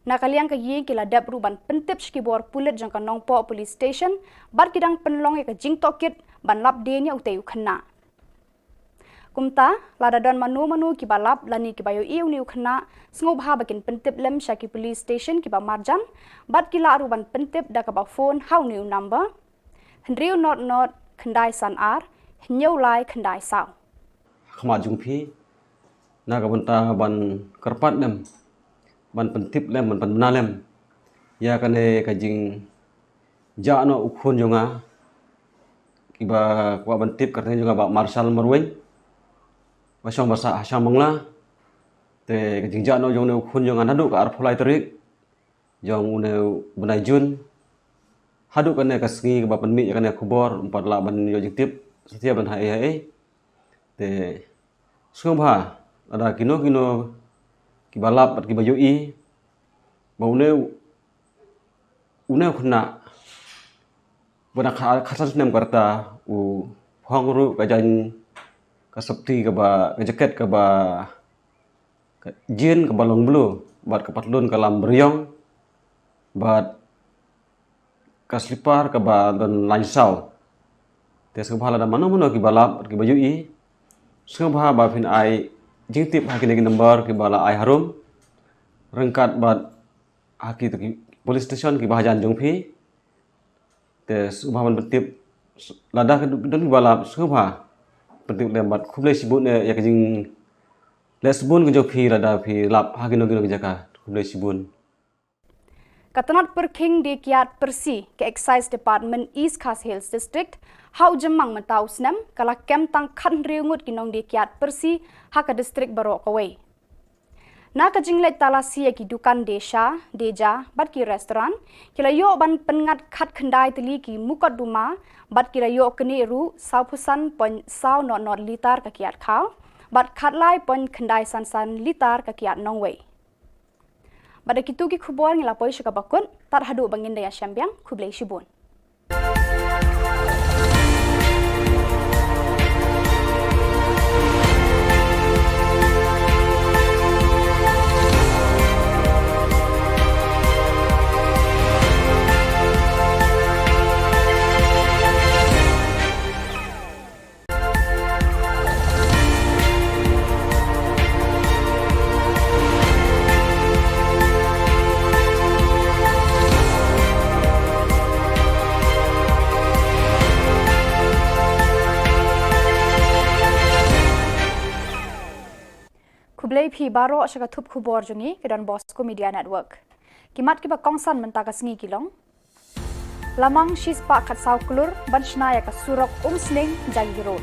na ka liang ka ïing ki la dep ruh ban pyntip sha ki bor pulit jong ka Nongpoh Police Station, bad ki dang pynlong ïa ka jingtohkit ban lap dien ïa utei u khynnah. Kumta, lada don mano mano kiba lap lane kiba ïohi ïa une u khynnah, sngewbha ba kin pyntip lem sha ki police station kiba marjan, bad ki lah ruh ban pyntip da kaba phone ha une u number, hynriew not not khyndai san ar hynñiew lai khyndai saw. Khmat jong phi na ka bynta ban kyrpad lem, ban pyntip lem, ban pynbna lem ïa kane ka jing Jah noh u khun jong nga, kiba kwah ban tip ka kyrteng jong nga Bah Marshal Marwein, ba shong ba sah ha Shangmangla. Te ka jingjah noh jong une u khun jong nga naduh ka arphew lai tarik jong une u bnai Jun haduh kane ka sngi kaba pynmih ïa kane ka khubor, ym pat lah ban ïoh jingtip satia ban ha ei ha ei. Te sngewbha lada kino kino kiba lap bad kiba ïohi ba une u, une u khynnah ba dang kha-, khatsan snem ka rta, u phong ruh ka jaiñ, ka sopti kaba, ka jaket kaba, ka jean kaba long blue, bad ka patlun ka lam beriong, bad ka slipar kaba don laiñ saw. Te sngewbha lada mano mano kiba lap, kiba ïohi, sngewbha ba phin ai jingtip ha kine ki number kiba la ai harum, ryngkat bad ha ki, ki police station kiba hajan jong phi. Te sngewbha ban pyntip, lada ka don kiba lap, sngewbha pyntip lem bad khublei shibun, eh, ïa ka jingleh shibun ka jong phi lada phi lap ha kino kino ki jaka. Khublei shibun. Ka tnat pyrkhing die kiad pyrsi ka Excise Department East Khasi Hills District ha u Jymmang mynta u snem ka la kem tang khathynriew ngut ki nongdie kiad pyrsi ha ka district baroh kawei. Na ka jingleit talasi ïa ki dukan die sha, die ja bad ki restaurant, ki la ïoh ban pynngat khatkhyndai tylli ki mukotduma bad ki la ïoh knieh ruh sawphew san point saw nod nod litar ka kiad khaw bad khatlai point khyndai san san litar ka kiad nongwei. Bad da kitu ki khubor ngi la poi sha kaba kut, tad haduh ba ngin da ïashem biang, khublei shibun. Khublei phi baroh sha ka thup khubor jong ngi ka Don Bosco Media Network. Ki mat kiba kongsan mynta ka sngi ki long: La mang shispah khatsaw klur ban shna ïa ka surok Umsning Jagi Road.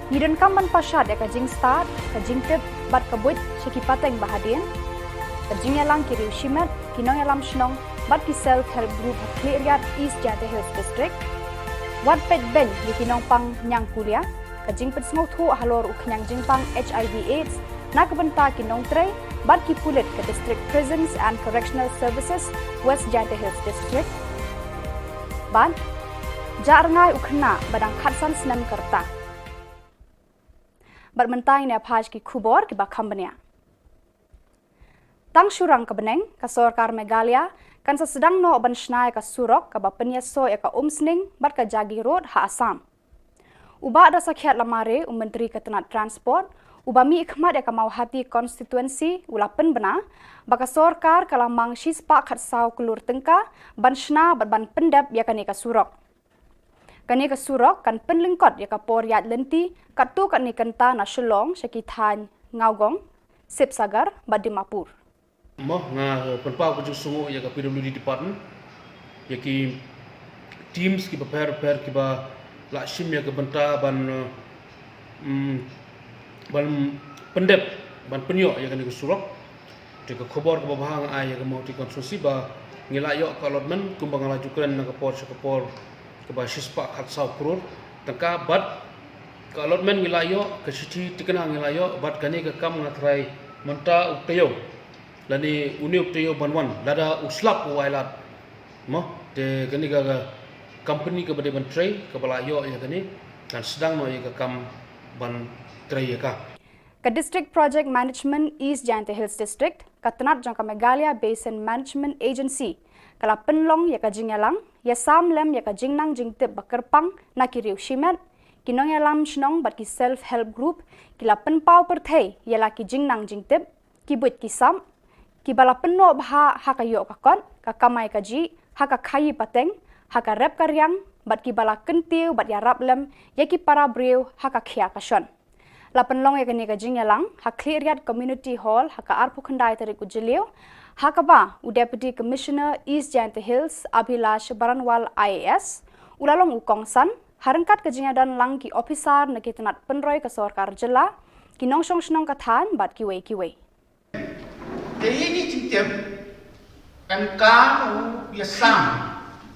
Ngi donkam ban pynshad ïa ka jingstad, ka jingtip bad ka buit sha ki pateng ba hadien. Ka jingïalang ki riew shimet, ki nongïalam shnong bad ki self help group ha Khliehriat, East Jaintia Hills District. Wat peit beiñ ïa ki nongpang ñiangkulia. Ka jingpynsngewthuh halor u khñiang jingpang HIV AIDS na ka bynta ki nongtrei bad ki pulit ka District Prisons and Correctional Services, West Jaintia Hills District. Bad jah rngai u khynnah ba dang khatsan snem ka rta. Bad mynta ngin ïa phai sha ki khubor kiba kham bniah. Tang shorang ka bneng, ka sorkar Meghalaya kan sa sdang noh ban shna ïa ka surok kaba pynïasoh ïa ka Umsning bad ka Jagi Road ha Assam. U Bah Dasakhiat Lamare, u Myntri ka tnat Transport, uba mihkhmat ïa ka Mawhati Constituency, u la pynbna ba ka sorkar ka la mang shispah khatsaw klur tyngka ban shna bad ban pyndep ïa kane ka surok. Kane ka surok kan pynlyngkot ïa ka por ïaid lynti katto katne kynta na Shillong sha ki thaiñ Nagaon, Sivasagar bad Dimapur. Mo, nga, eh, pynpaw ka jingsngewnguh ïa ka P W D department, ïa ki teams kiba pher pher kiba la shim ïa ka bynta ban, eh, mm, ban pyndep, ban pynïoh ïa kane ka surok. Te ka khubor kaba bha nga ai ïa ka Mawhati constituency ba ngi la ïoh ka allotment kumba nga la ju kren na ka por sha ka por, kaba shispah khatsaw klur tyngka bad ka allotment ngi la ïoh, ka shithi thikna ngi la ïoh, bad kane ka kam nga tharai mynta u taïew lane une u taïew ban wan, lada u slap u ai lad. Mo, te kane ka, ka company kaba dei ban trei, kaba la ïoh ïa kane, kan sdang noh ïa ka kam ban trei ïa ka. Ka District Project Management East Jaintia Hills District, ka tnat jong ka Meghalaya Basin Management Agency, ka la pynlong ïa ka jingïalang ïasam lem ïa ka jingnang jingtip ba kyrpang na ki riew shimet, ki nongïalam shnong bad ki self help group, ki la pynpaw pyrthei ïa la ki jingnang jingtip, ki buit ki sap, kiba la pynnoh bha ha ka ïoh ka kot, ka kamai kajih, ha ka khaïi pateng, ha ka rep ka riang, bad kiba la kyntiew bad ïarap lem ïa ki para briew ha ka khia ka shon. La pynlong ïa kane ka jingïalang ha Khliehriat Community Hall ha ka arphew khyndai tarik u Jylliew, Ha kaba u Deputy Commissioner East Jaintia Hills Abhilash Baranwal I A S u la long u kongsan ha ryngkat ka jingïadon lang ki ophisar na ki tnat pynroi ka sorkar jylla, ki nongshong shnong ka thaiñ bad kiwei kiwei. Te ïa ki jingtip em kam u ïasam,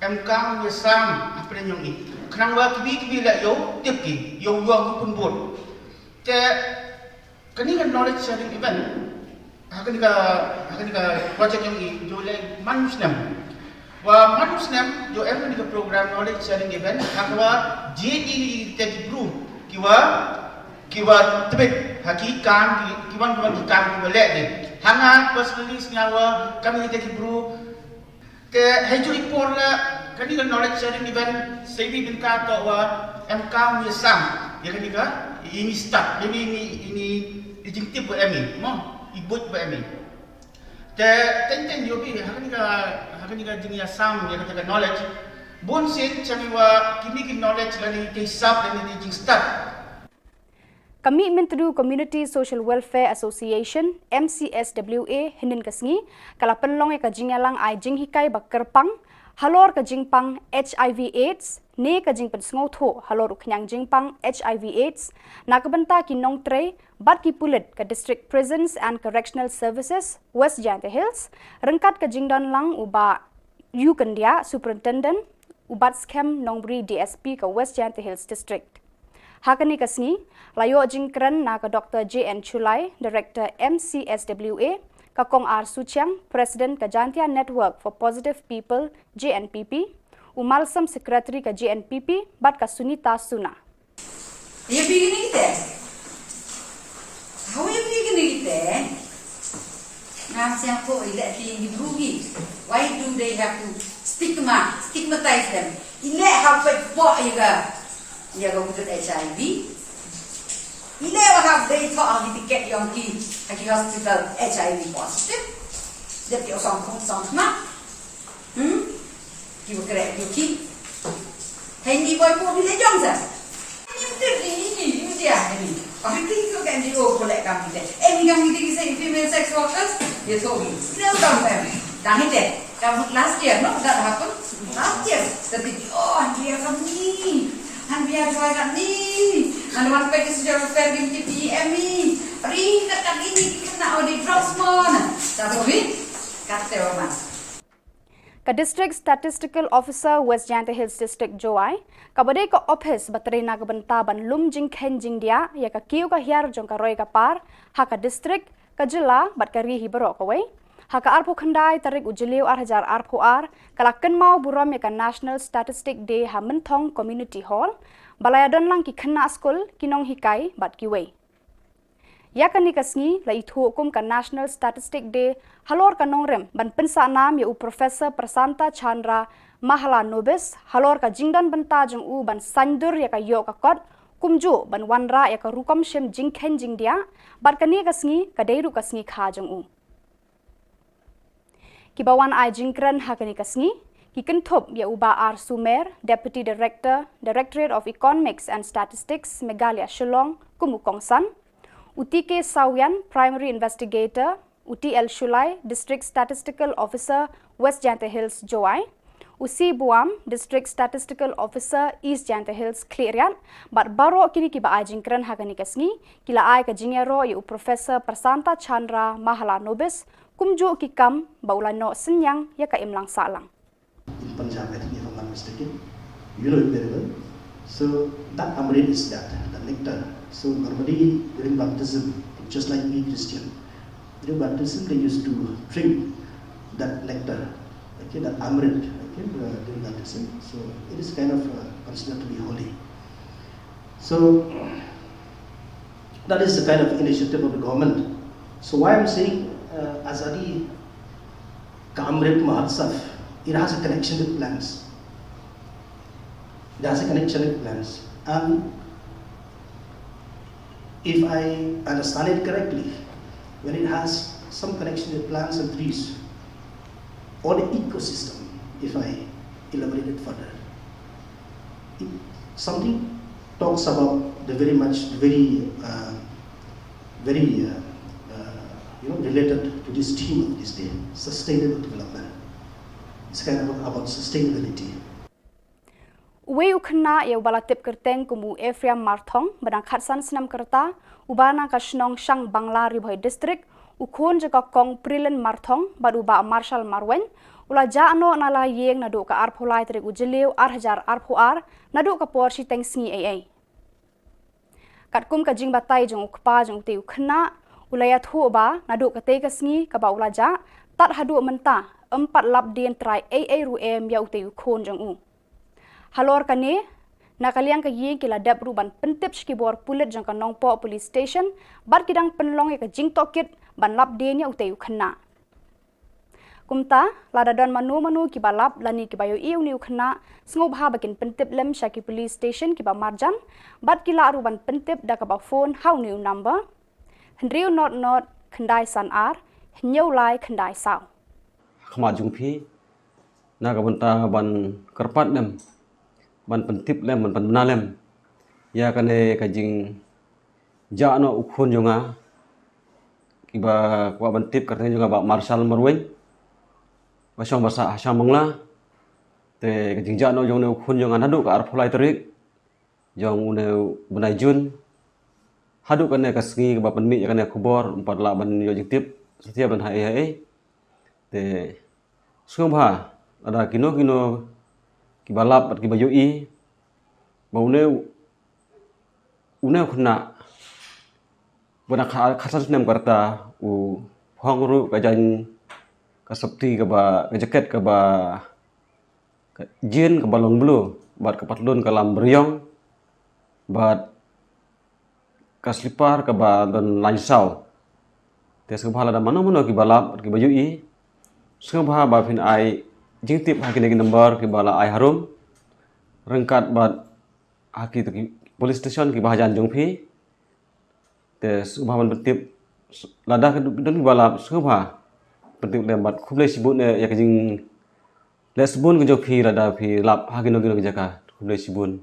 em kam u ïasam hapdeng jong i. Khnang ba kiwei kiwei la ïoh tip ki, ïoh ïoh ki pynbud. Te kane ka knowledge sharing event ha kane ka, ha kane ka project jong i, jong i leh man u snem. Wa man u snem jong em kane ka program knowledge sharing event ha kaba jin i te ki bru kiwa, kiwa tbit ha ki kam ki, ki wan ki wan ki kam kiwa leh de. Ha nga personally sngew wa kane te ki bru te hei ju i por la kane ka knowledge sharing event sei bi bin ka to wa em kam ïasam ïa kane ka ini start ini ini ini jingtip wa em i mo i buit wa em i. Te teng teng ïoh bi ha kane ka, ha kane ka jingïasam ïa kata ka knowledge. Bun sien chami wa kini ki knowledge lane ki sap lane ki jingstad. Ka Mihmyntdu Community Social Welfare Association, M C S W A, hynnin ka sngi ka la pynlong ïa ka jingïalang ai jinghikai ba kyrpang halor ka jingpang H I V AIDS ne ka jingpynsngewthuh halor u khñiang jingpang H I V AIDS na ka bynta ki nongtrei bad ki pulit ka District Prisons and Correctional Services West Jaintia Hills ryngkat ka jingdon lang u Bah U Kyndiah, Superintendent u Batskhem Nongbri, D S P ka West Jaintia Hills District. Ha kane ka sngi la ïoh jingkren na ka Doctor J N Chulai, Director M C S W A, ka Kong R Suchiang, President ka Jaintia Network for Positive People, J N P P, u Malsam, Secretary ka J N P P, bad ka Sunita Suna. Ïa phi kine kite. Hau ïa phi kine kite. Ngam siang ko i leh phi ngi bru ngi. Why do they have to stigma, stigmatize them? I leh hap peit poh ïa ka, ïa ka wujud H I V. I leh wa hap dei thoh ha ki tiket yong ki, ha ki hospital H I V positive. Dep ki ong song khong song khmat. Hmm? Ki wa kreh ki ki. Hei ni boy ko bi le jong sa. Ni mesti ni ni ni mesti ah ni. Abi ki ko kan di o ko le kam ki. Eh ni kan ki ki se female sex workers. Ye so ni. Ni kam em. Dang ite. Kam last year no that happened. Last year. Tapi oh dia kam ni. Han bia joy kam ni. Han wan pe ki sejak fair ki P M ni. Ring kat kat ini ki kena audit drugs mon. Tapi wi. Kat te wa man. Ka District Statistical Officer West Jaintia Hills District, Jowai, kaba dei ka ophis ba trei na ka bynta ban lum jingkheiñ jingdiah ïa ka kiew ka hiar jong ka roi ka par ha ka district, ka jylla bad ka ri hi baroh kawei, ha ka arphew khyndai tarik u Jylliew ar hajar arphew ar ka la kynmaw burom ïa ka National Statistic Day ha Mynthong Community Hall, ba la ïadon lang ki khynnah skul, ki nonghikai bad kiwei. Ïa kane ka sngi la ithuh kum ka National Statistic Day halor ka nongrim ban pynsah nam ïa u Professor Prasanta Chandra Mahalanobis halor ka jingdon bynta jong u ban saiñdur ïa ka ïoh ka kot, kumjuh ban wanrah ïa ka rukom shim jingkheiñ jingdiah, bad kane ka sngi ka dei ruh ka sngi kha jong u. Kiba wan ai jingkren ha kane ka sngi ki kynthup ïa u Bah R Sumer, Deputy Director, Directorate of Economics and Statistics, Meghalaya, Shillong, kum u kongsan, u T K Sawian, Primary Investigator, u T L Shulai, District Statistical Officer, West Jaintia Hills, Jowai, u C Buam, District Statistical Officer, East Jaintia Hills, Khliehriat, bad baroh kine kiba ai jingkren ha kane ka sngi ki la ai ka jingïaroh ïa u Professor Prasanta Chandra Mahalanobis, kumjuh ki kam ba u la noh synñiang ïa ka imlang sahlang. In Punjab, I think, if I'm not mistaken, you know it very well. So that amrit is that, the nectar. So normally during baptism, just like we Christian, during baptism they used to drink that nectar, okay, that amrit, okay, uh, during baptism. So it is kind of uh, considered to be holy. So that is the kind of initiative of the government. So why I'm saying uh, Azadi Ka Amrit Mahotsav, it has a connection with plants. It has a connection with plants. And if I understand it correctly, when it has some connection with plants and trees, or the ecosystem, if I elaborate it further, it, something talks about the very much, the very, uh, very uh, uh, You know, related to this theme of this day, sustainable development. It's kind of about sustainability. Uwei u khynnah ïa uba la tip kyrteng kum u Ephraim Marthong, ba dang khatsan snem ka rta, uba na ka shnong Shangbangla, Ri Bhoi District, u khun jong ka Kong Prilin Marthong bad u Bah Marshal Marwein, u la jah noh na la ïing naduh ka arphew lai tarik u Jylliew ar hajar arphew ar, naduh ka por shiteng sngi eiei. Katkum ka jingbatai jong u kpa jong utei u khynnah, u la ïathuh ba naduh katei ka sngi kaba u la jah, tad haduh mynta, ym pat lap dien trai eiei ruh em ïa utei u khun jong u. Halor kane, na ka liang ka ïing ki la dep ruh ban pyntip sha ki bor pulit jong ka Nongpoh Police Station, bad ki dang pynlong ïa ka jingtohkit ban lap dien ïa utei u khynnah. Kumta, lada don mano mano kiba lap lane kiba ïohi ïa une u khynnah, sngewbha ba kin pyntip lem sha ki police station kiba marjan, bad ki lah ruh ban pyntip da kaba phone ha une u number, hynriew not not khyndai san ar, hynñiew lai khyndai saw. Khmat jong phi, na ka bynta ban kyrpad lem, ban pyntip lem, ban pynbna lem ïa kane ka jingjah noh u khun jong nga, kiba kwah ban tip kyrteng jong nga Bah Marshal Marwein, ba shong ba sah ha Shangbangla. Te ka jingjah noh jong une u khun jong nga naduh ka arphew lai tarik jong une u bnai Jun haduh kane ka sngi kaba pynmih ïa kane ka khubor, ym pat lah ban ïoh jingtip satia ban ha ei ha ei. Te sngewbha lada kino kino kiba lap bad kiba ïohi ba une u une u khynnah ba na kha-, khatsan snem ka rta, u phong ruh ka jaiñ ka sopti kaba, ka jaket kaba, ka jean kaba long blue, bad ka patlun ka lam beriong, bad ka slipar kaba don lain saw. Te sngewbha lada mano mano kiba lap, kiba ïohi, sngewbha ba phin ai jingtip ha kine ki number kiba la ai harum, ryngkat bad ha ki, ki police station kiba hajan jong phi. Te sngewbha ban pyntip, lada ka don kiba lap, sngewbha pyntip lem bad khublei shibun, eh, ïa ka jingleh shibun ka jong phi lada phi lap ha kino kino ki jaka. Khublei shibun.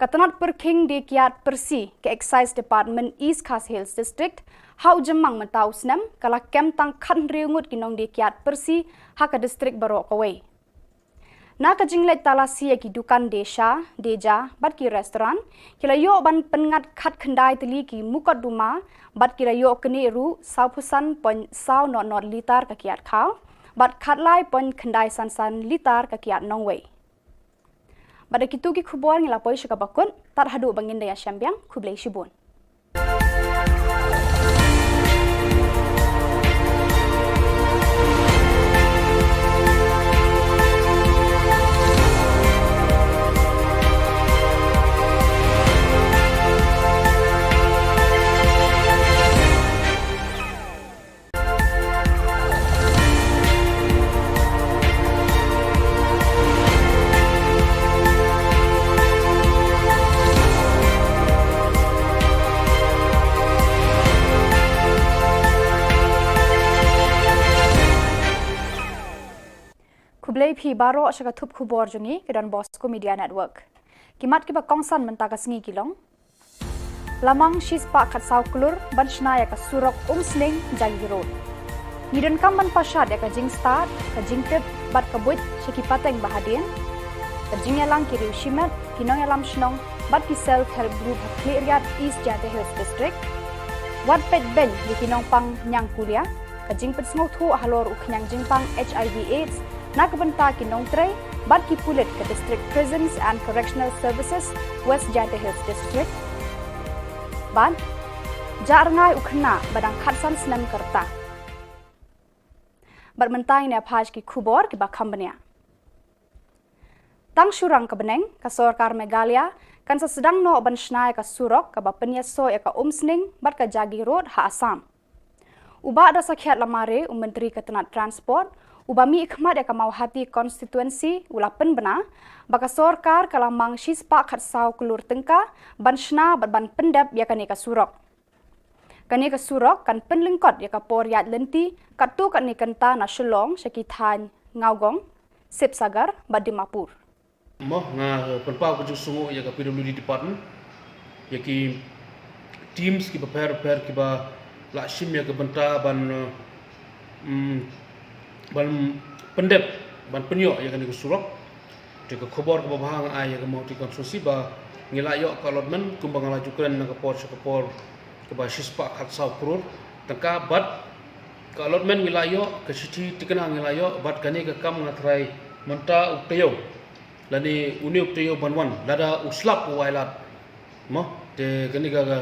Ka tnat pyrkhing die kiad pyrsi ka Excise Department East Khasi Hills District ha u Jymmang mynta u snem ka la kem tang khathynriew ngut ki nongdie kiad pyrsi ha ka district baroh kawei. Na ka jingleit talasi ïa ki dukan die sha, die ja bad ki restaurant, ki la ïoh ban pynngat khatkhyndai tylli ki mukotduma bad ki la ïoh knieh ruh sawphew san point saw not not litar ka kiad khaw bad khatlai point khyndai san san litar ka kiad nongwei. Bad da kito ki khubor ngi la poi sha kaba kut, tad haduh ba ngin da ïashem biang, khublei shibun. Khublei phi baroh sha ka thup khubor jong ngi ka Don Bosco Media Network. Ki mat kiba kongsan mynta ka sngi ki long: La mang shispah khatsaw klur ban shna ïa ka surok Umsning Jagi Road. Ngi donkam ban pashat ïa ka jingstad, ka jingtip bad ka buit sha ki pateng ba hadien. Ka jingïalang ki riew shimet, ki nongïalam shnong bad ki Self Help Group ha Khliehriat, East Jaintia Hills District. Wat peit beiñ ïa ki nongpang ñiangkulia. Ka jingpynsngewthuh halor u khñiang jingpang HIV AIDS na ka bynta ki nongtrei bad ki pulit ka District Prisons and Correctional Services, West Jaintia Hills District. Bad jah rngai u khynnah ba dang khatsan snem ka rta. Bad mynta ngin ïa phai sha ki khubor kiba kham bniah. Tang shu rang ka bneng, ka sorkar Meghalaya kan sa sdang noh ban shna ïa ka surok kaba pynïasoh ïa ka Umsning bad ka Jagi Road ha Assam. U Bah Dorsakhiat Lamare, u Myntri ka tnat Transport, uba mihkhmat ïa ka Mawhati Constituency, u la pynbna ba ka sorkar ka la mang shispah khatsaw klur tyngka ban shna bad ban pyndep ïa kane ka surok. Kane ka surok kan pynlyngkot ïa ka por ïaid lynti katto katne kynta na Shillong sha ki thaiñ Nagaon, Sivasagar bad Dimapur. Mo, nga, eh, pynpaw ka jingsngewnguh ïa ka P W D department, ïa ki teams kiba pher pher kiba la shim ïa ka bynta ban, eh, mm, ban pyndep, ban pynïoh ïa kane ka surok. Te ka khubor kaba bha nga ai ïa ka Mawhati constituency ba ngi la ïoh ka allotment kumba nga la ju kren na ka por sha ka por, kaba shispah khatsaw klur tyngka, bad ka allotment ngi la ïoh, ka shithi thikna ngi la ïoh, bad kane ka kam nga trai mynta u taïew lane une u taïew ban wan, lada u slap u ailad. Mo, te kane ka, ka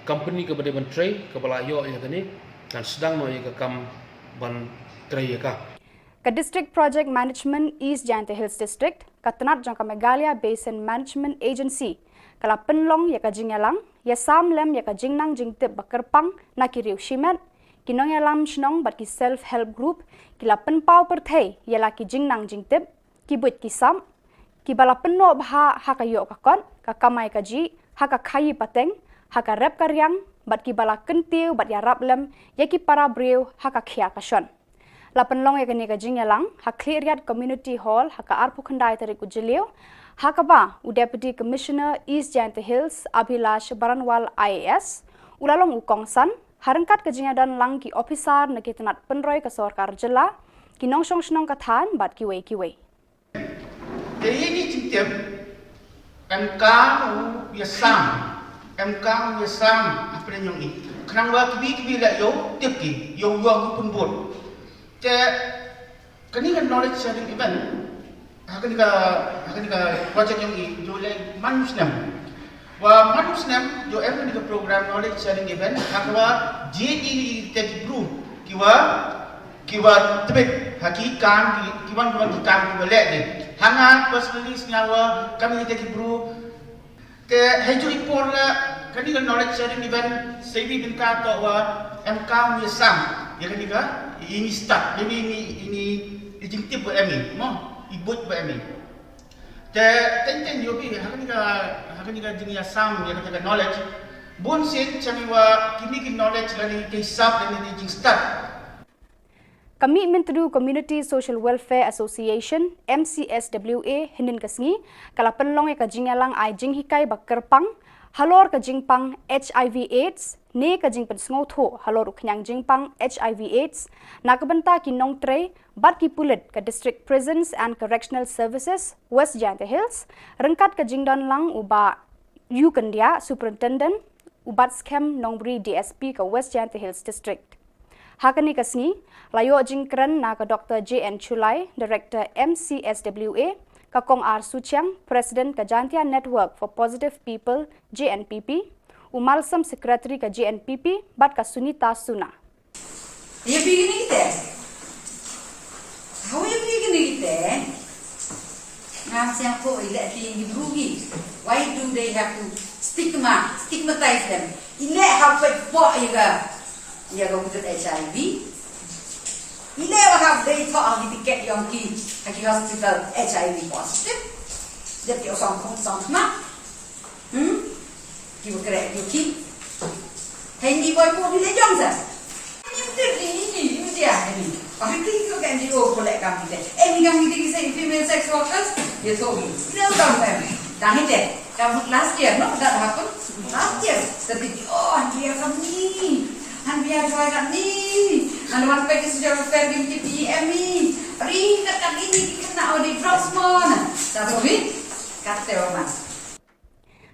company kaba dei ban trei, kaba la ïoh ïa kane, kan sdang noh ïa ka kam ban trei ïa ka. Ka District Project Management East Jaintia Hills District, ka tnat jong ka Meghalaya Basin Management Agency, ka la pynlong ïa ka jingïalang ïasam lem ïa ka jingnang jingtip ba kyrpang na ki riew shimet, ki nongïalam shnong bad ki self help group, ki la pynpaw pyrthei ïa la ki jingnang jingtip, ki buit ki sap, kiba la pynnoh bha ha ka ïoh ka kot, ka kamai kajih, ha ka khaïi pateng, ha ka rep ka riang, bad kiba la kyntiew bad ïarap lem ïa ki para briew ha ka khia ka shon. La pynlong ïa kane ka jingïalang ha Khliehriat Community Hall ha ka arphew khyndai tarik u Jylliew, ha kaba u Deputy Commissioner East Jaintia Hills, Abhilash Baranwal I A S, u la long u kongsan, ha ryngkat ka jingïadon lang ki ophisar na ki tnat pynroi ka sorkar jylla, ki nongshong shnong ka thaiñ bad kiwei kiwei. Te ïa kine ki jingtip, em kam u ïasam, em kam u ïasam hapdeng jong ngi. Khnang ba kiwei kiwei la ïoh tip ki, ïoh ïoh ki pynbud. Te kane ka knowledge sharing event, ha kane ka, ha kane ka project jong ngi, ïoh leh man u snem. Wa man u snem, ïoh em kane ka program knowledge sharing event, ha kaba jied ïa kita ki briew, kiwa, kiwa tbit ha ki kam, ki, ki wan, ki wan ki kam kiwa leh de. Ha nga personally sngew wa kam ïa kita ki briew. Te hei ju i por la, kane ka knowledge sharing event, sa iwei i bynta toh wa em kam u ïasam ïa kane ka, ïa ini stad, ïa ini, ini, ini i jingtip ba em i, mo, i buit ba em i. Te teng teng ïoh phi, ha kane ka, ha kane ka jingïasam ïa kata ka knowledge, bun sien shane wa kine ki knowledge lane ki sap lane ki jingstad. Ka Mihmyntdu Community Social Welfare Association, M C S W A, hynnin ka sngi ka la pynlong ïa ka jingïalang ai jinghikai ba kyrpang halor ka jingpang H I V AIDS ne ka jingpynsngewthuh halor u khñiang jingpang H I V AIDS na ka bynta ki nongtrei bad ki pulit ka District Prisons and Correctional Services, West Jaintia Hills, ryngkat ka jingdon lang u Bah U Kyndiah, Superintendent u Batskhem Nongbri D S P ka West Jaintia Hills District. Ha kane ka sngi la ïoh jingkren na ka Doktor J N Chulai, Director M C S W A, ka Kong R Suchiang, President ka Jaintia Network for Positive People, J N P P, u Malsam, Secretary ka J N P P, bad ka Sunita Suna. Ïa phi kine ki te. Hau ïa phi kine ki te. Ngam sngewthuh i leh ki, i bru ki. Why do they have to stigma, stigmatize them? I leh hap peit poh ïa ka, ïa ka wujud H I V. I leh wa hap dei thoh ha ki tiket jong ki ha ki hospital H I V positive. Dep ki ong song khum song khmat. Hmm? Ki wa kreh ki wa ki. Hei ni boi ko ni le jong sa. Ni betul ni, ni, ni, ni dia ni. Ong ki ko kan di o ko le kam ki te. Eh, ni kam ki te ki se female sex workers. Ye to ni. Ni kam kan. Tang ni te. Kam last year, no? That happened last year. Tapi oh, dia kam ni. Han bia joy kam ni. Han wan pe ki sejak fair ki P M ni. Ri kat kat ini ki kena odi drugs mon. Satu ni. Kat te wa mas.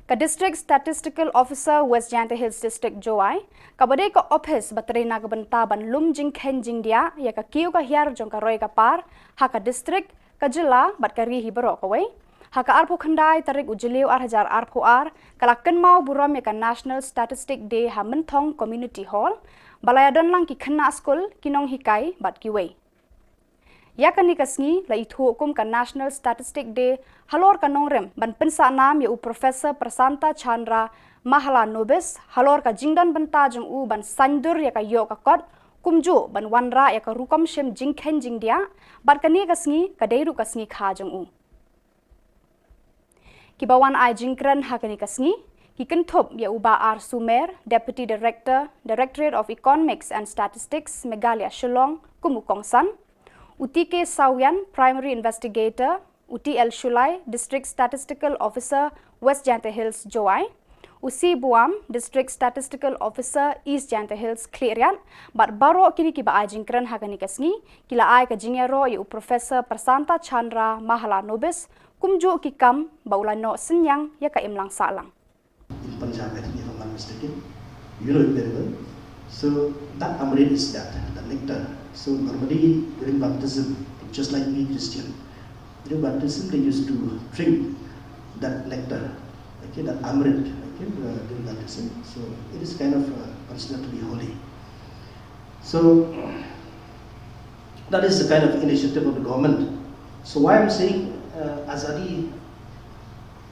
Ka District Statistical Officer West Jaintia Hills District, Jowai, kaba dei ka ophis ba trei na ka bynta ban lum jingkheiñ jingdiah ïa ka kiew ka hiar jong ka roi ka par ha ka district, ka jylla bad ka ri hi baroh kawei, ha ka arphew khyndai tarik u Jylliew ar hajar arphew ar, ka la kynmaw burom ïa ka National Statistic Day ha Mynthong Community Hall, ba la ïadon lang ki khynnah skul, ki nonghikai bad kiwei. Ïa kane ka sngi la ithuh kum ka National Statistic Day halor ka nongrim ban pynsah nam ïa u Professor Prasanta Chandra Mahalanobis halor ka jingdon bynta jong u ban saiñdur ïa ka ïoh ka kot, kumjuh ban wanrah ïa ka rukom shim jingkheiñ jingdiah, bad kane ka sngi ka dei ruh ka sngi kha jong u. Kiba wan ai jingkren ha kane ka sngi ki kynthup ïa u Bah R Sumer, Deputy Director, Directorate of Economics and Statistics, Meghalaya, Shillong, kum u kongsan, u T K Sawian, Primary Investigator, u T L Shullai, District Statistical Officer, West Jaintia Hills, Jowai, U C Buam, District Statistical Officer, East Jaintia Hills, Khliehriat, bad baroh kine kiba ai jingkren ha kane ka sngi, ki la ai ka jingïaroh ïa u Professor Prasanta Chandra Mahalanobis, kumjuh ki kam ba u la noh synñiang ïa ka imlang sahlang. In Punjab, I think, if I'm not mistaken, you know it very well. So that amrit is that, the nectar. So normally during baptism, just like we Christian, during baptism they used to drink that nectar, okay, that amrit, okay, uh, during baptism. So it is kind of uh, considered to be holy. So that is the kind of initiative of the government. So why I'm saying uh, Azadi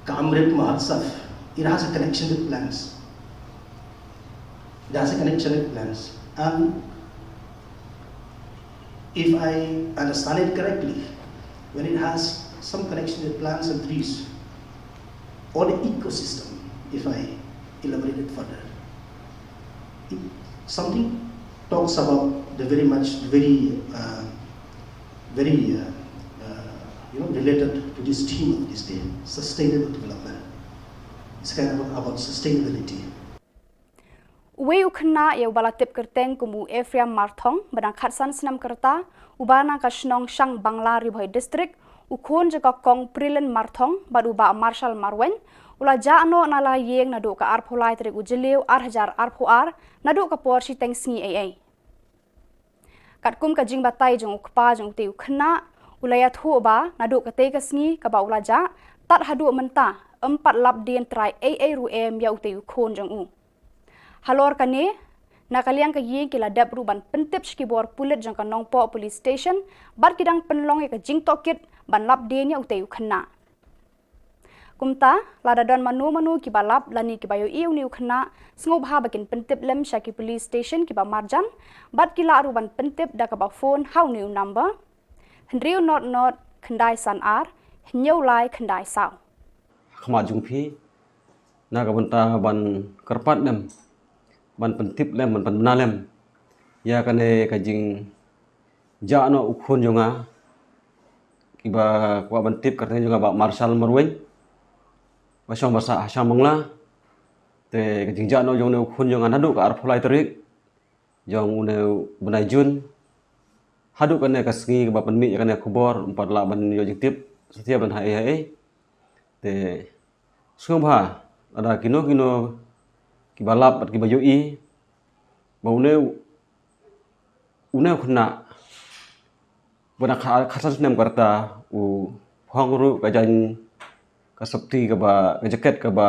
Ka Amrit Mahotsav, it has a connection with plants. It has a connection with plants. And if I understand it correctly, when it has some connection with plants and trees, or the ecosystem, if I elaborate it further, it, something talks about the very much, the very, uh, very, uh, uh, you know, related to this theme of this day, sustainable development. It's kind of about sustainability. Uwei u khynnah ïa uba la tip kyrteng kum u Ephraim Marthong, ba dang khatsan snem ka rta, uba na ka shnong Shangbangla, Ri Bhoi District, u khun jong ka Kong Prilin Marthong bad u Bah Marshal Marwein, u la jah noh na la ïing naduh ka arphew lai tarik u Jylliew ar hajar arphew ar, naduh ka por shiteng sngi ei ei. Katkum ka jingbatai jong u kpa jong utei u khynnah, u la ïathuh ba naduh katei ka sngi kaba u la jah, tad haduh mynta, ym pat lap dien trai ei ei ruh em ïa utei u khun jong u. Halor kane, na ka liang ka ïing ki la dep ruh ban pyntip sha ki bor pulit jong ka Nongpoh Police Station, bad ki dang pynlong ïa ka jingtohkit ban lap dien ïa utei u khynnah. Kumta, lada don mano mano kiba lap lane kiba ïohi une u khynnah, sngewbha ba kin pyntip lem sha ki police station kiba marjan, bad ki lah ruh ban pyntip da kaba phone ha une u number, hynriew not not khyndai san ar, hynñiew lai khyndai saw. Khmat jong phi, na ka bynta ban kyrpad lem, ban pyntip lem, ban pynbna lem ïa kane ka jing jah noh u khun jong nga, kiba kwah ban tip kyrteng jong nga Bah Marshal Marwein, ba shong basa ha Shangbangla. Te ka jingjah noh jong une u khun jong nga naduh ka arphew lai tarik jong une u bnai Jun haduh kane ka sngi kaba pynmih ïa kane ka khubor, ym pat lah ban ïoh jingtip satia ban ha ei ha ei. Te sngewbha lada kino kino kiba lap bad kiba ïohi ba une u, une u khynnah ba na kha-, khatsan snem ka rta, u phong ruh ka jaiñ, ka sopti kaba, ka jaket kaba,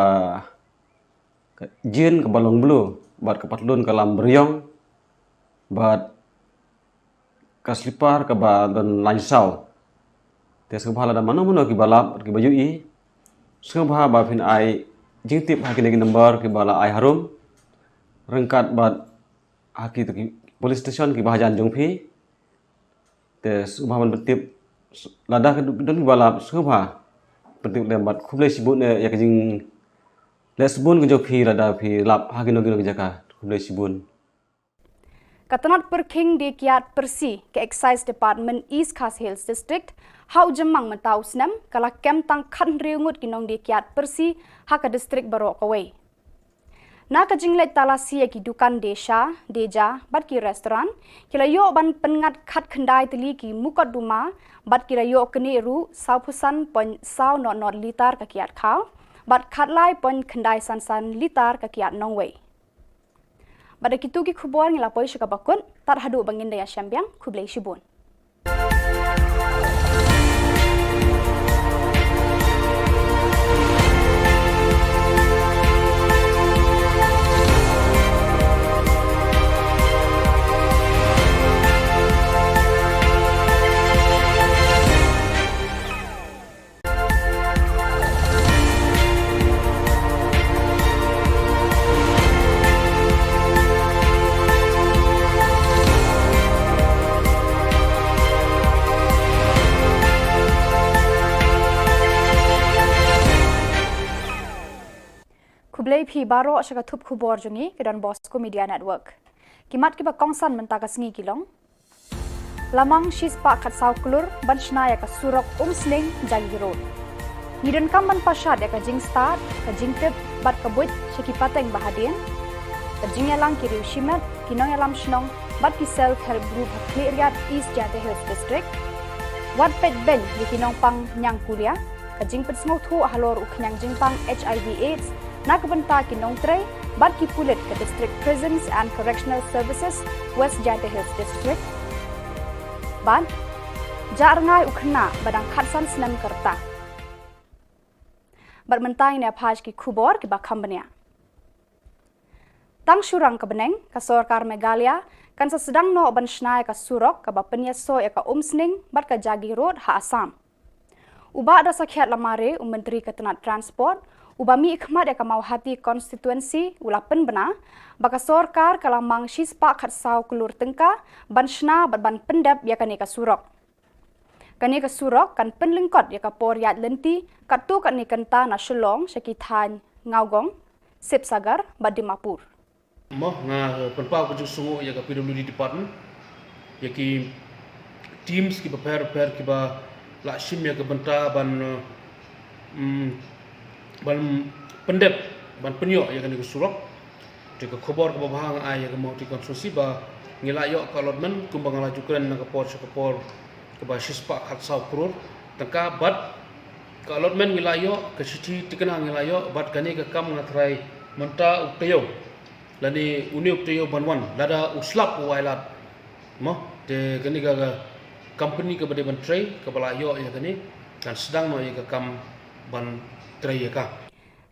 ka jean kaba long blue, bad ka patlun ka lam beriong, bad ka slipar kaba don lain saw. Te sngewbha lada mano mano kiba lap, kiba ïohi, sngewbha ba phin ai jingtip ha kine ki number kiba la ai harum, ryngkat bad ha ki, ki police station kiba hajan jong phi. Te sngewbha ban pyntip, lada ka don kiba lap, sngewbha pyntip lem bad khublei shibun ïa ka jingleh sbun ka jong phi lada phi lap ha kino kino ki jaka. Khublei shibun. Ka tnat pyrkhing die kiad pyrsi ka Excise Department East Khasi Hills District ha u Jymmang mynta u snem ka la kem tang khathynriew ngut ki nong die kiad pyrsi ha ka district baroh kawei. Na ka jingleit talasi ïa ki dukan die sha, die ja bad ki restaurant, ki la ïoh ban pynngat khatkhyndai tylli ki mukotduma bad ki la ïoh knieh ruh sawphew san point saw not not litar ka kiad khaw bad khatlai point khyndai san san litar ka kiad nongwei. Bad da kitu ki khubor ngi la poi sha kaba kut, tad haduh ba ngin da ïashem biang, khublei shibun. Khublei phi baroh sha ka thup khubor jong ngi ka Don Bosco Media Network. Ki mat kiba kongsan mynta ka sngi ki long: Lamang shispah khatsaw klur ban shna ïa ka surok Umsning Jagi Road. Ngi donkam ban pashat ïa ka jingstad, ka jingtip bad ka buit sha ki pateng ba hadien, ka jingïalang ki riew shimet, ki nongïalam shnong bad ki self help group ha Khliehriat, East Jaintia Hills District. Wat peit beiñ ïa ki nongpang ñiangkulia, ka jingpynsngewthuh halor u khñiang jingpang HIV AIDS na ka bynta ki nongtrei bad ki pulit ka District Prisons and Correctional Services, West Jaintia Hills District. Bad jah rngai u khynnah ba dang khatsan snem ka rta. Bad mynta ngin ïa phai sha ki khubor kiba kham bniah. Tang shorang ka bneng, ka sorkar Meghalaya kan sa sdang noh ban shna ïa ka surok kaba pynïasoh ïa ka Umsning bad ka Jagi Road ha Assam. U Bah Dorsakhiat Lamare, u Myntri ka tnat Transport, uba mihkhmat ïa ka Mawhati Constituency, u la pynbna ba ka sorkar ka la mang shispah khatsaw klur tyngka ban shna bad ban pyndep ïa kane ka surok. Kane ka surok kan pynlyngkot ïa ka por ïaid lynti katto katne kynta na Shillong sha ki thaiñ Nagaon, Sivasagar bad Dimapur. Mo, nga, eh, pynpaw ka jingsngewnguh ïa ka P W D department, ïa ki teams kiba pher pher kiba la shim ïa ka bynta ban, eh, mm, ban pyndep, ban pynïoh ïa kane ka surok. Te ka khubor kaba bha nga ai ïa ka Mawhati constituency ba ngi la ïoh ka allotment kumba nga la ju kren na ka por sha ka por, kaba shispah khatsaw klur tyngka, bad ka allotment ngi la ïoh, ka shithi thikna ngi la ïoh, bad kane ka kam nga tharai mynta u taïew, lane une u taïew ban wan, lada u slap u ailad. Mo, te kane ka, ka company kaba dei ban trei, kaba la ïoh ïa kane, kan sdang noh ïa ka kam ban trei ïa ka.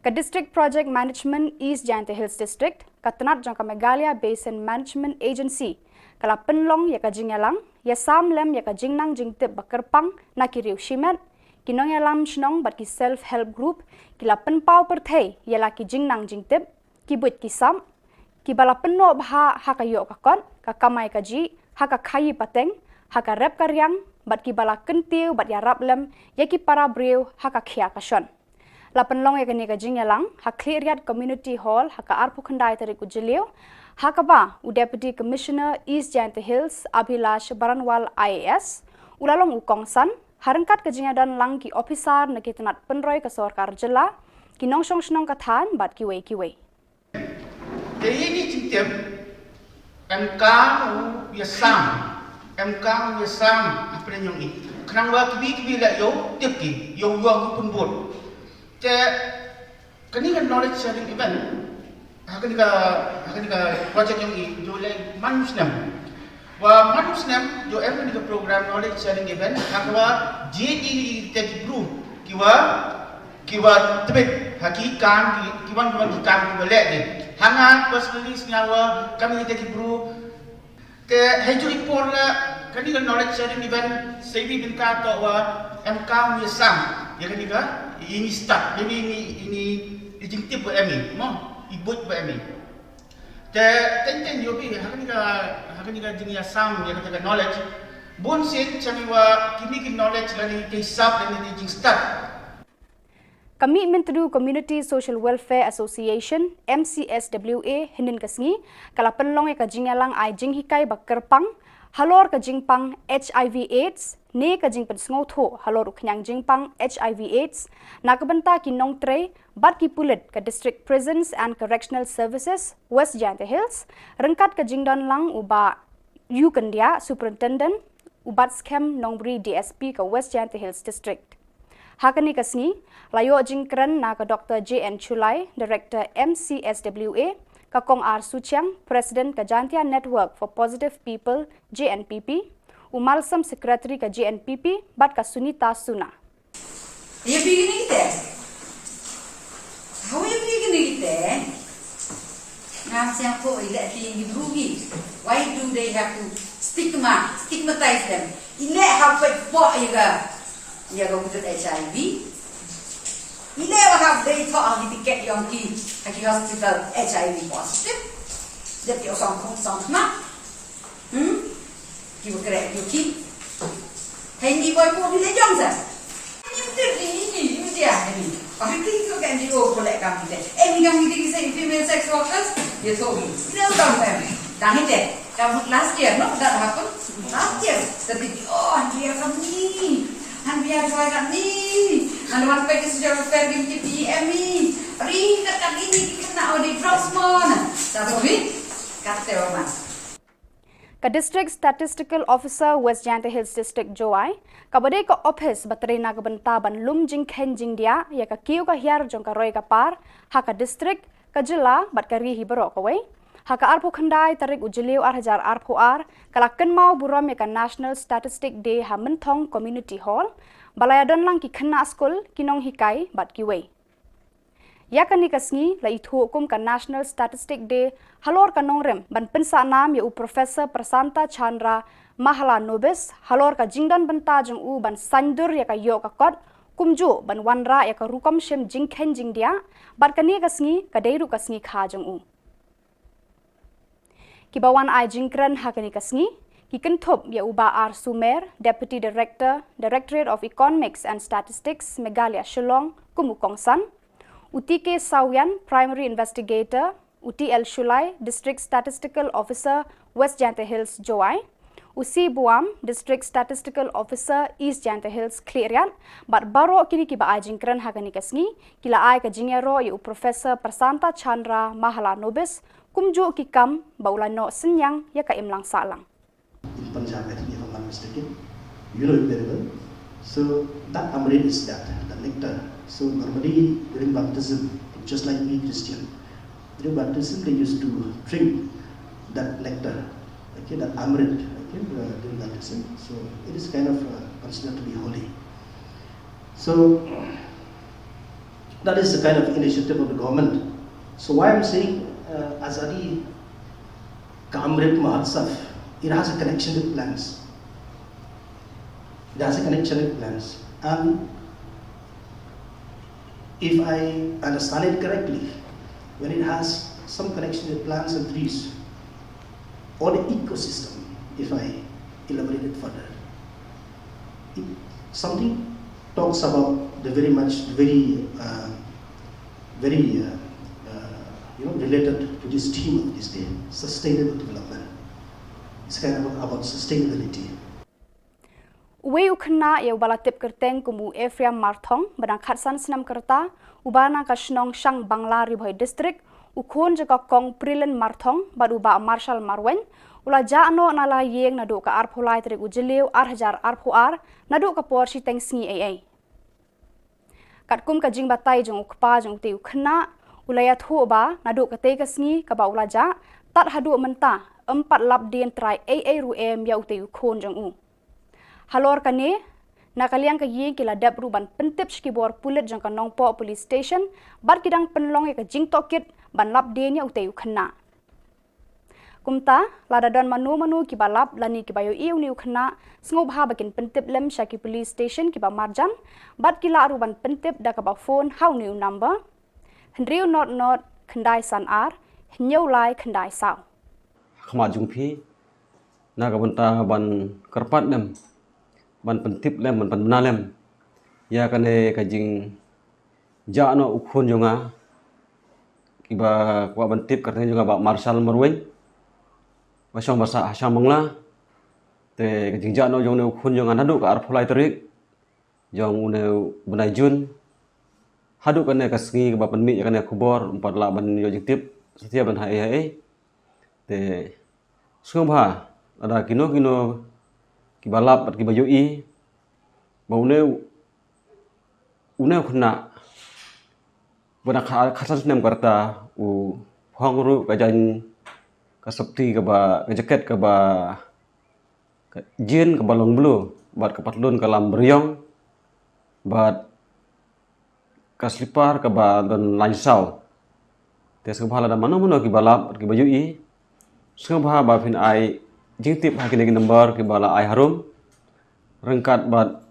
Ka District Project Management East Jaintia Hills District, ka tnat jong ka Meghalaya Basin Management Agency, ka la pynlong ïa ka jingïalang ïasam lem ïa ka jingnang jingtip ba kyrpang na ki riew shimet, ki nongïalam shnong bad ki self help group, ki la pynpaw pyrthei ïa la ki jingnang jingtip, ki buit ki sap, kiba la pynnoh bha ha ka ïoh ka kot, ka kamai kajih, ha ka khaïi pateng, ha ka rep ka riang, bad kiba la kyntiew bad ïarap lem ïa ki para briew ha ka khia ka shon. La pynlong ïa kane ka jingïalang ha Khliehriat Community Hall ha ka arphew khyndai tarik u Jylliew, ha kaba u Deputy Commissioner East Jaintia Hills, Abhilash Baranwal I A S, u la long u kongsan, ha ryngkat ka jingïadon lang ki ophisar na ki tnat pynroi ka sorkar jylla, ki nongshong shnong ka thaiñ bad kiwei kiwei. Te ïa ini jingtip, em kam u ïasam, em kam u ïasam hapdeng jong i. Khnang ba kiwei kiwei la ïoh tip ki, ïoh ïoh ki pynbud. Te kane ka knowledge sharing event, ha kane ka, ha kane ka project jong i, ju leh man u snem. Wa man u snem, ju em kane ka program knowledge sharing event, ha kaba jied ïa kita ki bru, kiwa, kiwa tbit, ha ki kam, ki, kiwan, kiwan ki kam, kiwa leh de. Ha nga personally sngew wa, kam ïa kita ki bru, te hei ju i por la, kane ka knowledge sharing event, sa iwi bynta toh wa, em kam ïasam, ïa kane ka, ini start, maybe ini, ini, i jingtip wa em i, mo, i buit wa em i. Te, teng teng ïoh bi, ha kane ka, ha kane ka jingïasam, ïa kata ka knowledge. Bun sien, chami wa, kine ki knowledge lane ki sap lane ki jingstad. Ka Mihmyntdu Community Social Welfare Association, M C S W A, hynnin ka sngi, ka la pynlong ïa ka jingïalang ai jinghikai ba kyrpang, halor ka jingpang HIV AIDS, ne ka jingpynsngewthuh halor u khñiang jingpang HIV AIDS, na ka bynta ki nongtrei, bad ki pulit ka District Prisons and Correctional Services, West Jaintia Hills, ryngkat ka jingdon lang u Bah U Kyndiah, Superintendent, u Batskhem Nongbri D S P ka West Jaintia Hills District. Ha kane ka sngi, la ïoh jingkren na ka Doctor J N Chulai, Director M C S W A, ka Kong R Suchiang, President ka Jaintia Network for Positive People, J N P P, u Malsam Secretary ka J N P P, bad ka Sunita Suna. Ïa phi kine ki te. Hawi ïa phi kine ki te. Ngam sngewthuh ïa leh phi ngi bru ngi. Why do they have to stigma, stigmatize them? Ïa leh ha phi pok ïa ka, ïa ka wujud HIV. Ïa leh wa ha dei thoh ha ki tiket ïong ki, ha ki hospital HIV positive. Dep ïa u song khum song khmat. Hmm? Ki ba kreh ki ki. Hei ngi boi pu ngi le jong sa. Ngi mtir di ngi ngi dia ni. Ba hei ki ko kan di o ko le kam ki de. Eh, ngi kam ngi di ki se female sex workers. Ye so ngi. Ngi le kam em. Dang hi de. Kam last year, no? That happened last year. Tapi oh, han bia kam ni. Han bia joy kam ni. Han wan pe ki sejak fair ki P M ni. Ri ka kat ini ki kena odi drop small. Satu ri. Kate wa man. Ka District Statistical Officer West Jaintia Hills District Jowai, kaba dei ka ophis ba trei na ka bynta ban lum jingkhein jingdiah ïa ka kiew ka hiar jong ka roi ka par ha ka district, ka jylla bad ka ri hi baroh kawei, ha ka arphew khyndai tarik u Jylliew ar hajar arphew ar, ka la kynmaw burom ïa ka National Statistic Day ha Mynthong Community Hall, ba la ïadon lang ki khynnah skul, ki nonghikai bad kiwei. Ïa kane ka sngi la ithuh kum ka National Statistic Day halor ka nongrim ban pynsah nam ïa u Professor Prasanta Chandra Mahalanobis halor ka jingdon bynta jong u ban saiñdur ïa ka ïoh ka kot, kumjuh ban wanrah ïa ka rukom shim jingkhein jingdiah, bad kane ka sngi ka dei ruh ka sngi kha jong u. Kiba wan ai jingkren ha kane ka sngi, ki kynthup ïa u Bah R Sumer, Deputy Director, Directorate of Economics and Statistics, Meghalaya Shillong, kum u kongsan, u T K Sawian, Primary Investigator, u T L Shullai, District Statistical Officer, West Jaintia Hills, Jowai, u C Buam, District Statistical Officer, East Jaintia Hills, Khliehriat, bad baroh kine kiba ai jingkren ha kane ka sngi, ki la ai ka jingïaroh ïa u Professor Prasanta Chandra Mahalanobis, kumjuh ki kam ba u la noh synñiang ïa ka imlang sahlang. In Punjab, I think, if I'm not mistaken, you know it very well. So that amrit is that, the nectar. So normally during baptism, just like we Christian, during baptism they used to drink that nectar, okay, that amrit, okay, uh, during baptism. So it is kind of uh, considered to be holy. So that is the kind of initiative of the government. So why I'm saying uh, Azadi Ka Amrit Mahotsav, it has a connection with plants. It has a connection with plants. And if I understand it correctly, when it has some connection with plants and trees, or the ecosystem, if I elaborate it further, it, something talks about the very much, very, uh, very, uh, uh, you know, related to this theme of this day, sustainable development. It's kind of about sustainability. Uwei u khynnah ïa uba la tip kyrteng kum u Ephraim Marthong, ba dang khatsan snem ka rta, uba na ka shnong Shangbangla, Ri Bhoi District, u khun jong ka Kong Prilin Marthong bad u Bah Marshal Marwein, u la jah noh na la ïing naduh ka arphew lai tarik u Jylliew ar hajar arphew ar, naduh ka por shiteng sngi ei ei. Katkum ka jingbatai jong u kpa jong utei u khynnah, u la ïathuh ba naduh katei ka sngi kaba u la jah, tad haduh mynta, ym pat lap dien trai ei ei ruh em ïa utei u khun jong u. Halor kane, na ka liang ka ïing ki la dep ruh ban pyntip sha ki bor pulit jong ka Nongpoh Police Station, bad ki dang pynlong ïa ka jingtohkit ban lap dien ïa utei u khynnah. Kumta, lada don mano mano kiba lap lane kiba ïohi une u khynnah, sngewbha ba kin pyntip lem sha ki police station kiba marjan, bad ki lah ruh ban pyntip da kaba phone ha une u number, hynriew not not khyndai san ar hynñiew lai khyndai saw. Khmat jong phi, na ka bynta ban kyrpad lem, ban pyntip lem, ban pynbna lem ïa kane ka jingjah noh u khun jong nga, kiba kwah ban tip kyrteng jong nga Bah Marshal Marwein, ba shong basa ha Shangbangla. Te ka jingjah noh jong une u khun jong nga naduh ka arphew lai tarik jong une u bnai Jun, haduh kane ka sngi kaba pynmih ïa kane ka khubor, ym pat lah ban ïoh jingtip satia ban ha ei ha ei. Te sngewbha lada kino kino kiba lap bad kiba ïohi ba une, une u khynnah ba dang kha-, khatsan snem ka rta, u phong ruh ka jaiñ, ka sopti kaba, ka jaket kaba, ka jean kaba long blue, bad ka patlun ka lam byrïong, bad ka slipar kaba don laiñ saw. Te sngewbha lada mano mano kiba lap, kiba ïohi, sngewbha ba phin ai jingtip ha kine ki number kiba la ai harum, ryngkat bad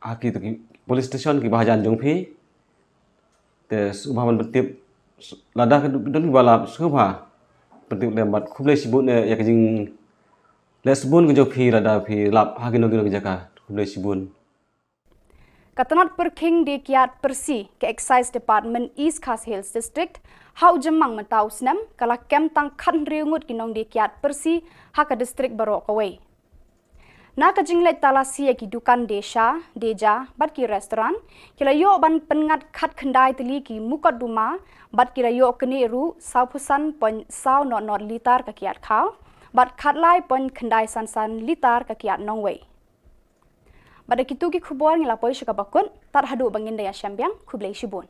ha ki, ki police station kiba hajan jong phi. Te sngewbha ban pyntip, lada ka don kiba lap, sngewbha pyntip lem bad khublei shibun, eh, ïa ka jingleh sbun ka jong phi lada phi lap ha kino kino ki jaka. Khublei shibun. Ka tnat pyrkhing die kiad pyrsi ka Excise Department East Khasi Hills District, ha u Jymmang mynta u snem, ka la kem tang khathynriew ngut ki nongdie kiad pyrsi ha ka district baroh kawei. Na ka jingleit talasi ïa ki dukan desha, deja, bad ki restaurant, ki la ïoh ban pynngat khatkhyndai tylli ki mukotduma, bad ki la ïoh knieh ruh saw phew san point saw nod nod litar ka kiad khaw, bad khatlai point khyndai san san litar ka kiad nongwei. Bad da kitu ki khubor ngi la poi sha kaba kut, tad haduh ba ngin da ïashem biang, khublei shibun.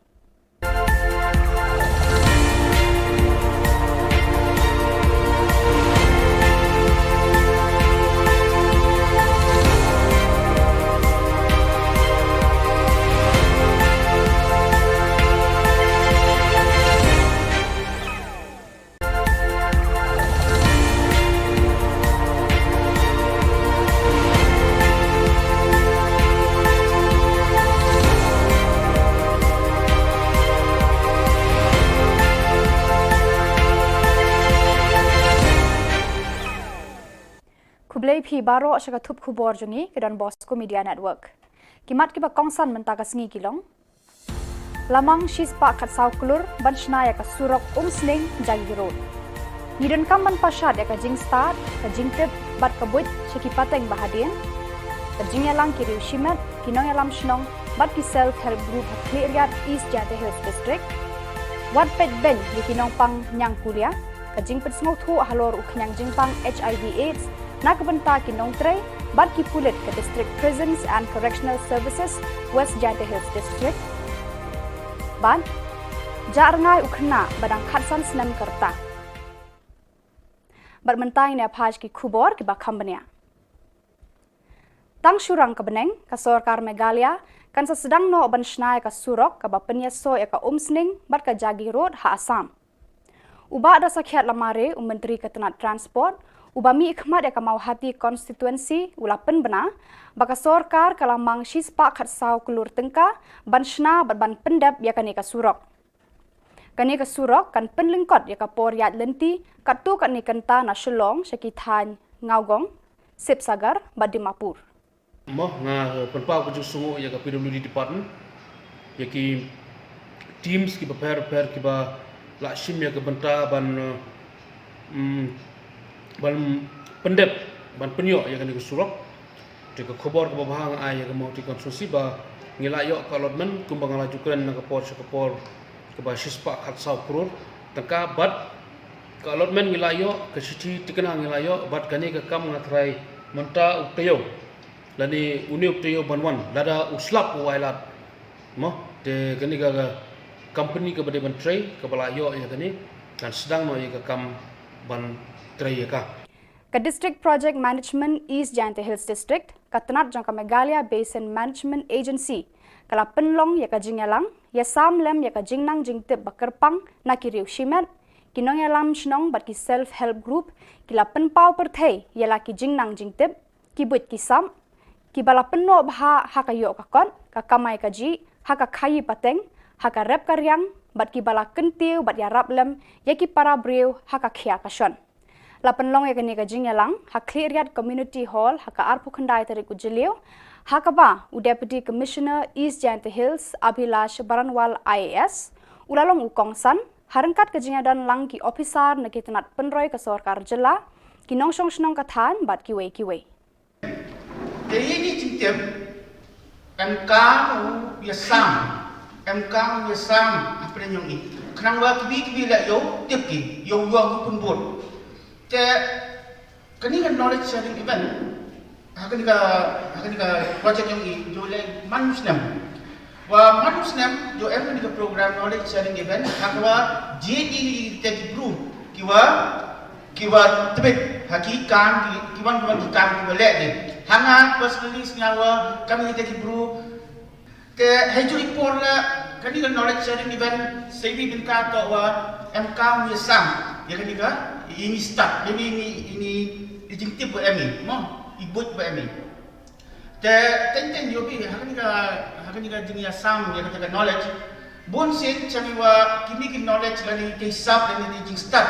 Khublei phi baroh sha ka thup khubor jong ngi ka Don Bosco Media Network. Ki mat kiba kongsan mynta ka sngi ki long: La mang shispah khatsaw klur ban shna ïa ka surok Umsning Jagi Road. Ngi donkam ban pashat ïa ka jingstad, ka jingtip bad ka buit sha ki pateng ba hadien. Ka jingïalang ki riew shimet, ki nongïalam shnong bad ki self help group ha Khliehriat, East Jaintia Hills District. Wat peit beiñ ïa ki nongpang ñiangkulia. Ka jingpynsngewthuh halor u khñiang jingpang HIV AIDS na ka bynta ki nongtrei bad ki pulit ka District Prisons and Correctional Services, West Jaintia Hills District. Bad jah rngai u khynnah ba dang khatsan snem ka rta. Bad mynta ngin ïa phai sha ki khubor kiba kham bniah. Tang shorang ka bneng, ka sorkar Meghalaya kan sa sdang noh ban shna ïa ka surok kaba pynïasoh ïa ka Umsning bad ka Jagi Road ha Assam. U Bah Dorsakhiat Lamare, u Myntri ka tnat Transport, uba mihkhmat ïa ka Mawhati Constituency, u la pynbna ba ka sorkar ka la mang shispah khatsaw klur tyngka ban shna bad ban pyndep ïa kane ka surok. Kane ka surok kan pynlyngkot ïa ka por ïaid lynti katto katne kynta na Shillong sha ki thaiñ Nagaon, Sivasagar bad Dimapur. Mo, nga, eh, pynpaw ka jingsngewnguh ïa ka P W D department, ïa ki teams kiba pher pher kiba la shim ïa ka bynta ban, eh, mm, ban pyndep, ban pynïoh ïa kane ka surok. Te ka khubor kaba bha nga ai ïa ka Mawhati Constituency ba ngi la ïoh ka allotment kumba nga la ju kren na ka por sha ka por, kaba shispah khatsaw klur tyngka, bad ka allotment ngi la ïoh, ka shithi thikna ngi la ïoh, bad kane ka kam nga tharai mynta u taïew lane une u taïew ban wan, lada u slap u ailad. Mo, te kane ka, ka company kaba dei ban trei, kaba la ïoh ïa kane, kan sdang noh ïa ka kam ban trei ïa ka. Ka District Project Management East Jaintia Hills District, ka tnat jong ka Meghalaya Basin Management Agency, ka la pynlong ïa ka jingïalang ïasam lem ïa ka jingnang jingtip ba kyrpang na ki riew shimet, ki nongïalam shnong bad ki self help group, ki la pynpaw pyrthei ïa la ki jingnang jingtip, ki buit ki sap, kiba la pynnoh bha ha ka ïoh ka kot, ka kamai kajih, ha ka khaïi pateng, ha ka rep ka riang, bad kiba la kyntiew bad ïarap lem ïa ki para briew ha ka khia ka shon. La pynlong ïa kane ka jingïalang ha Khliehriat Community Hall ha ka arphew khyndai tarik u Jylliew, ha kaba u Deputy Commissioner East Jaintia Hills, Abhilash Baranwal I A S, u la long u kongsan, ha ryngkat ka jingïadon lang ki ophisar na ki tnat pynroi ka sorkar jylla, ki nongshong shnong ka thaiñ bad kiwei kiwei. Te ïa ki jingtip, em kam u ïasam, em kam u ïasam hapdeng jong i. Khnang ba kiwei kiwei la ïoh tip ki, ïoh ïoh ki pynbud. Te kane ka knowledge sharing event, ha kane ka, ha kane ka project jong i, ïoh leh man u snem. Wa man u snem, ïoh em kane ka program knowledge sharing event, ha kaba jied ïa kita ki bru, kiwa, kiwa tbit, ha ki kam, ki, ki wan, ki wan ki kam, kiwa leh ki. Ha nga personally sngew wa, kam kita ki bru. Te, ha ïa ki por la, kane ka knowledge sharing event, sa iwi bynta toh wa, em kam ïasam, ïa kane ka, ini start, ini, ini, ini, i jingtip wa em i, mo, i buit wa em i. Te teng teng ïoh phi, ha kane ka, ha kane ka jingïasam, ïa kata ka knowledge. Bun sien shane wa kine ki knowledge lane ki sap lane ki jingstad.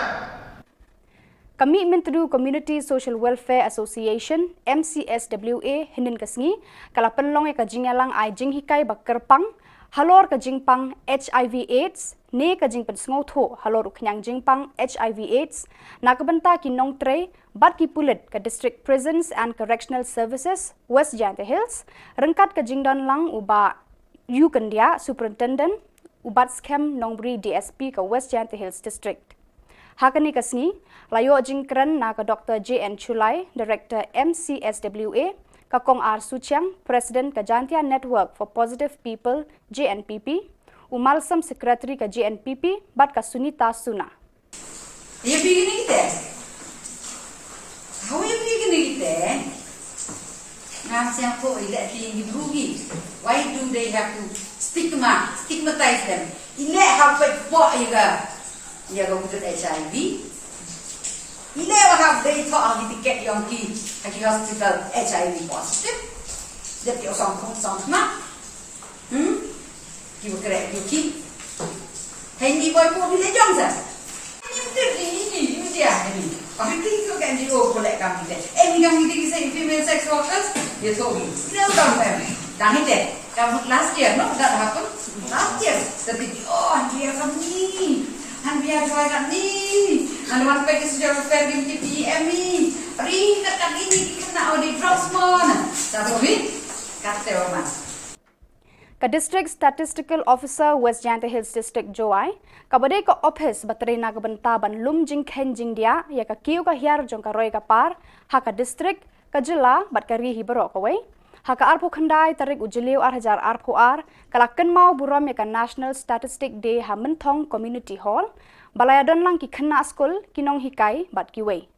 Ka Mihmyntdu Community Social Welfare Association, M C S W A, hynnin ka sngi, ka la pynlong ïa ka jingïalang ai jinghikai ba kyrpang, Halor ka jingpang HIV AIDS ne ka jingpynsngewthuh halor u khñiang jingpang HIV AIDS na ka bynta ki nongtrei bad ki pulit ka District Prisons and Correctional Services West Jaintia Hills, ryngkat ka jingdon lang u Bah U Kyndiah, Superintendent u Batskhem Nongbri, DSP ka West Jaintia Hills District. Ha kane ka sngi la ïoh jingkren na ka Dr J N Chulai, Director MCSWA, ka Kong R Suchiang, President ka Jaintia Network for Positive People, JNPP, u Malsam, Secretary ka JNPP, bad ka Sunita Suna. Ïa phi kine kite? Hau ïa phi kine kite? Ngam sngewthuh ïa leh phi ngi bru ngi. Why do they have to stigma, stigmatize them? Ïa leh hap peit poh ïa ka, ïa ka wujud HIV. Ïa leh hap dei thoh ha ki tiket ïong ki ha ki hospital HIV positive. Dep ki ong song khong song khmat. Hmm? Ki ba kreh ki ki. Hei ni boy ko bi le jong sa. Ni mesti ni ni ni mesti ah ni. Abi ti ko kan di o ko le kam ni. Eh ni kam ni ki sei female sex workers. Ye so ni. Ni kam em. Dang ni te. Kam last year no that happened. Last year. Tapi oh dia kam ni. Han bia joy kam ni. Han wan pe ki sejor fair kim ki PM ni. Ri kat kat ini ki kena audit drugs mon. Sa so wi. Kat te wa mas. Ka District Statistical Officer West Jaintia Hills District, Jowai, kaba dei ka ophis ba trei na ka bynta ban lum jingkheiñ jingdiah ïa ka kiew ka hiar jong ka roi ka par ha ka district, ka jylla bad ka ri hi baroh kawei, ha ka arphew khyndai tarik u Jylliew ar hajar arphew ar ka la kynmaw burom ïa ka National Statistic Day ha Mynthong Community Hall, ba la ïadon lang ki khynnah skul, ki nonghikai bad kiwei.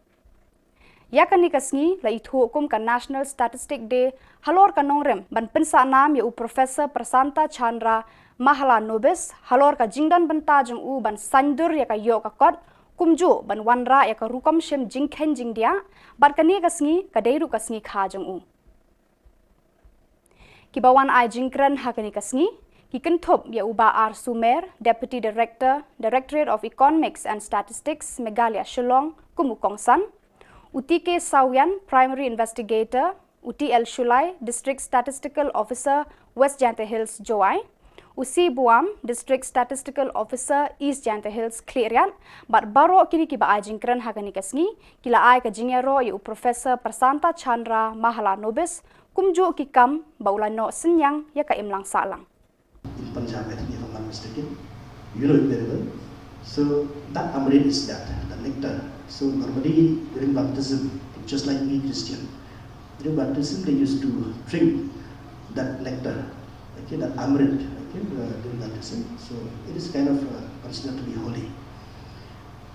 Ïa kane ka sngi la ithuh kum ka National Statistic Day halor ka nongrim ban pynsah nam ïa u Professor Prasanta Chandra Mahalanobis halor ka jingdon bynta jong u ban saiñdur ïa ka ïoh ka kot, kumjuh ban wanrah ïa ka rukom shim jingkheiñ jingdiah, bad kane ka sngi ka dei ruh ka sngi kha jong u. Kiba wan ai jingkren ha kane ka sngi ki kynthup ïa u Bah R Sumer, Deputy Director, Directorate of Economics and Statistics, Meghalaya Shillong, kum u kongsan, u T K Sawian, Primary Investigator, u T L Shullai, District Statistical Officer, West Jaintia Hills, Jowai, u C Buam, District Statistical Officer, East Jaintia Hills, Khliehriat, bad baroh kine kiba ai jingkren ha kane ka sngi ki la ai ka jingïaroh ïa u Professor Prasanta Chandra Mahalanobis, kumjuh ki kam ba u la noh synñiang ïa ka imlang sahlang. In Punjab, I think, if I'm not mistaken, you know it very well. So that amrit is that, the nectar. So normally during baptism, just like we Christian, during baptism they used to drink that nectar, okay, that amrit, okay, uh, during baptism. So it is kind of uh, considered to be holy.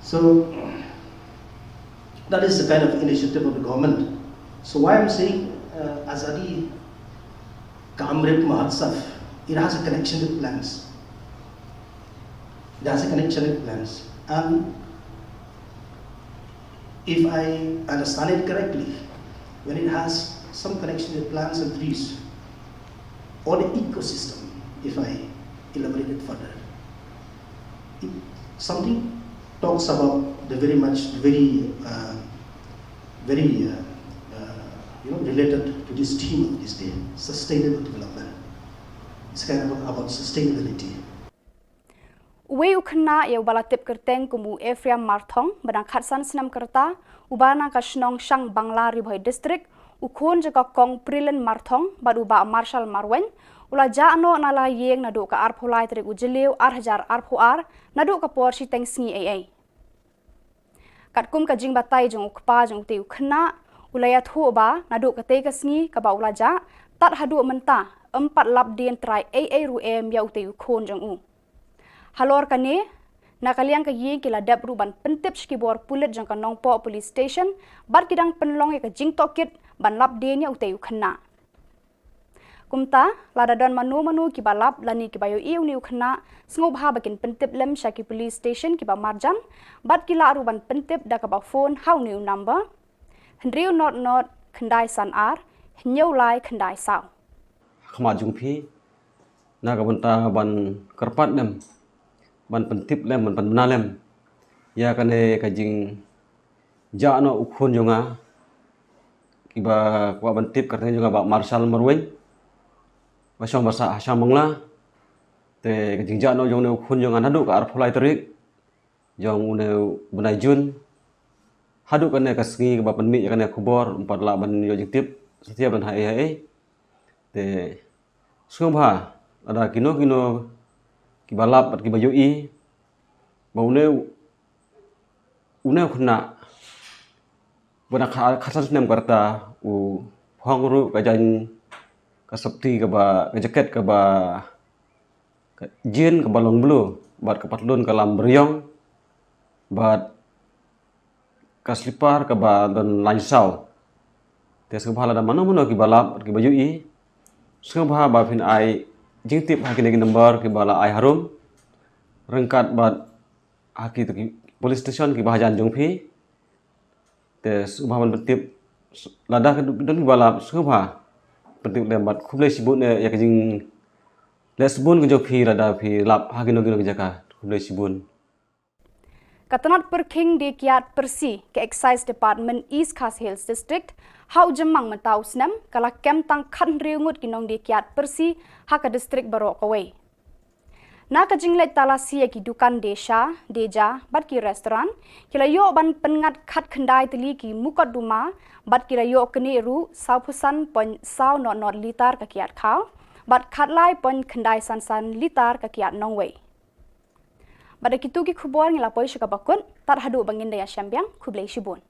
So that is the kind of initiative of the government. So why I'm saying uh, Azadi Ka Amrit Mahotsav, it has a connection with plants. It has a connection with plants. And if I understand it correctly, when it has some connection with plants and trees, or the ecosystem, if I elaborate it further, it, something talks about the very much, very, uh, very, uh, uh, you know, related to this theme of this day, sustainable development. It's kind of about sustainability. Uwei u khynnah ïa uba la tip kyrteng kum u Ephraim Marthong, ba dang khatsan snem ka rta, uba na ka shnong Shangbangla, Ri Bhoi District, u khun jong ka Kong Prilin Marthong bad u Bah Marshal Marwein, u la jah noh na la ïing naduh ka arphew lai tarik u Jylliew ar hajar arphew ar, naduh ka por shiteng sngi ei ei. Katkum ka jingbatai jong u kpa jong utei u khynnah, u la ïathuh ba naduh katei ka sngi kaba u la jah, tad haduh mynta ym pat lap dien trai ei ei ruh em ïa utei u khun jong u. Halor kane, na ka liang ka ïing ki la dep ruh ban pyntip sha ki bor pulit jong ka Nongpoh Police Station bad ki dang pynlong ïa ka jingtohkit ban lap dien ïa utei u khynnah. Kumta, lada don mano mano kiba lap lane kiba ïohi ïa une u khynnah, sngewbha ba kin pyntip lem sha ki police station kiba marjan bad ki lah ruh ban pyntip da kaba phone ha une u number hynriew not not khyndai san ar hynñiew lai khyndai saw. Khmat jong phi na ka bynta ban kyrpad lem, ban pyntip lem, ban pynbna lem ïa kane ka jing jah noh u khun jong nga, kiba kwah ban tip kyrteng jong nga Bah Marshal Marwein, ba shong ba sah ha Shangbangla. Te ka jingjia noh jong une u khun jong nga naduh ka arphew lai tarik jong une u bnai Jun haduh kane ka sngi kaba pynmih ïa kane ka khubor, ym pat lah ban ïoh jingtip satia ban ha ei ha ei. Te sngewbha lada kino kino kiba lap bad kiba ïohi ba une u, une u khynnah ba na kha-, khatsan snem ka rta u phong ruh ka jaiñ, ka sopti kaba, ka jaket kaba, ka jean kaba long blue bad ka patlun ka lam beriong bad ka slipar kaba don lain saw. Te sngewbha lada mano mano kiba lap bad kiba ïohi, sngewbha ba phin ai jingtip ha kine ki number kiba la ai harum, ryngkat bad ha kito ki police station kiba hajan jong phi. Te sngewbha ban pyntip, lada ka don kiba lap sngewbha pyntip lem bad khublei shibun, eh, ïa ka jingleh shibun ka jong phi lada phi lap ha kino kino ki jaka. Khublei shibun. Ka tnat pyrkhing die kiad pyrsi ka Excise Department East Khasi Hills District ha u Jymmang mynta u snem ka la kem tang khathynriew ngut ki nongdie kiad pyrsi ha ka district baroh kawei. Na ka jingleit talasi ïa ki dukan die sha, die ja bad ki restaurant, ki la ïoh ban pynngat khatkhyndai tylli ki mukotduma bad ki la ïoh knieh ruh sawphew san point saw nod nod litar ka kiad khaw bad khatlai point khyndai san san litar ka kiad nongwei. Bad da kito ki khubor ngi la poi sha kaba kut, tad haduh ba ngin da ïashem biang, khublei shibun.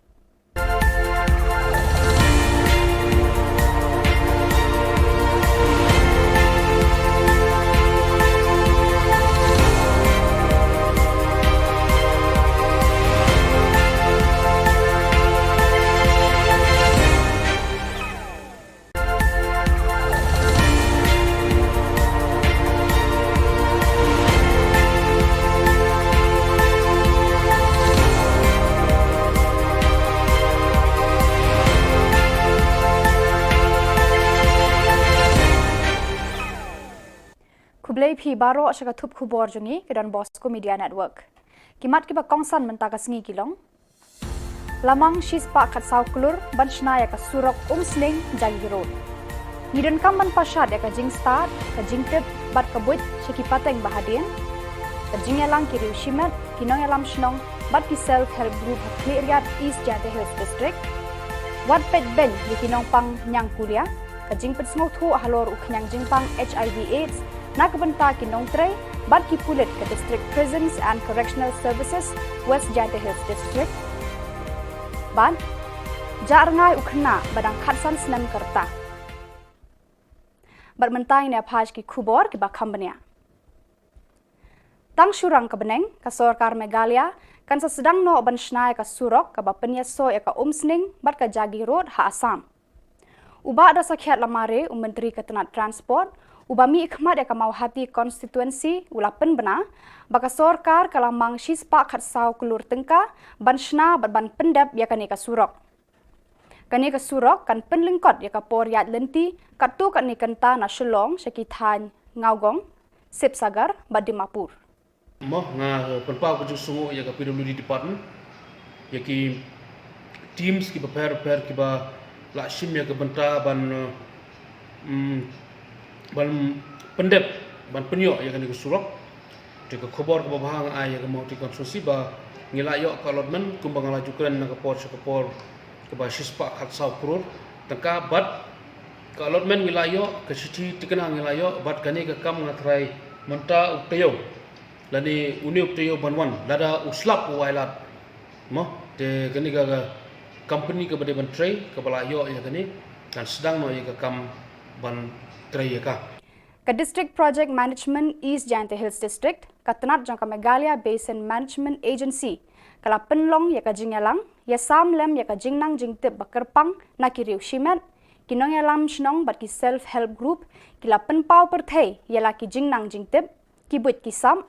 Khublei phi baroh sha ka thup khubor jong ngi ka Don Bosco Media Network. Ki mat kiba kongsan mynta ka sngi ki long: La mang shispah khatsaw klur ban shna ïa ka surok Umsning Jagi Road. Ngi donkam ban pashat ïa ka jingstad, ka jingtip bad ka buit sha ki pateng ba hadien. Ka jingïalang ki riew shimet, ki nongïalam shnong bad ki self help group ha Khliehriat, East Jaintia Hills District. Wat peit beiñ ïa ki nongpang ñiangkulia. Ka jingpynsngewthuh halor u khñiang jingpang HIV AIDS na ka bynta ki nongtrei bad ki pulit ka District Prisons and Correctional Services, West Jaintia Hills District. Bad jah rngai u khynnah ba dang khatsan snem ka rta. Bad mynta ngin ïa phai sha ki khubor kiba kham bniah. Tang shorang ka bneng, ka sorkar Meghalaya kan sa sdang noh ban shna ïa ka surok kaba pynïasoh ïa ka Umsning bad ka Jagi Road ha Assam. U Bah Dorsakhiat Lamare, u Myntri ka tnat Transport, uba mihkhmat ïa ka Mawhati Constituency, u la pynbna ba ka sorkar ka la mang shispah khatsaw klur tyngka ban shna bad ban pyndep ïa kane ka surok. Kane ka surok kan pynlyngkot ïa ka por ïaid lynti katto katne kynta na Shillong sha ki thaiñ Nagaon, Sivasagar bad Dimapur. Mo, nga, eh, pynpaw ka jingsngewnguh ïa ka P W D department, ïa ki teams kiba pher pher kiba la shim ïa ka bynta ban, eh, mm, ban pyndep, ban pynïoh ïa kane ka surok. Te ka khubor kaba bha nga ai ïa ka Mawhati constituency ba ngi la ïoh ka allotment kumba nga la ju kren na ka por sha ka por, kaba shispah khatsaw klur tyngka bad ka allotment ngi la ïoh, ka shithi thikna ngi la ïoh, bad kane ka kam nga tharai mynta u taïew lane une u taïew ban wan, lada u slap u ailad. Mo, te kane ka, ka company kaba dei ban trei, kaba la ïoh ïa kane, kan sdang noh ïa ka kam ban trei ïa ka. Ka District Project Management East Jaintia Hills District, ka tnat jong ka Meghalaya Basin Management Agency, ka la pynlong ïa ka jingïalang ïasam lem ïa ka jingnang jingtip ba kyrpang na ki riew shimet. Ki nongïalam shnong bad ki self help group ki la pynpaw pyrthei ïa la ki jingnang jingtip, ki buit ki sap,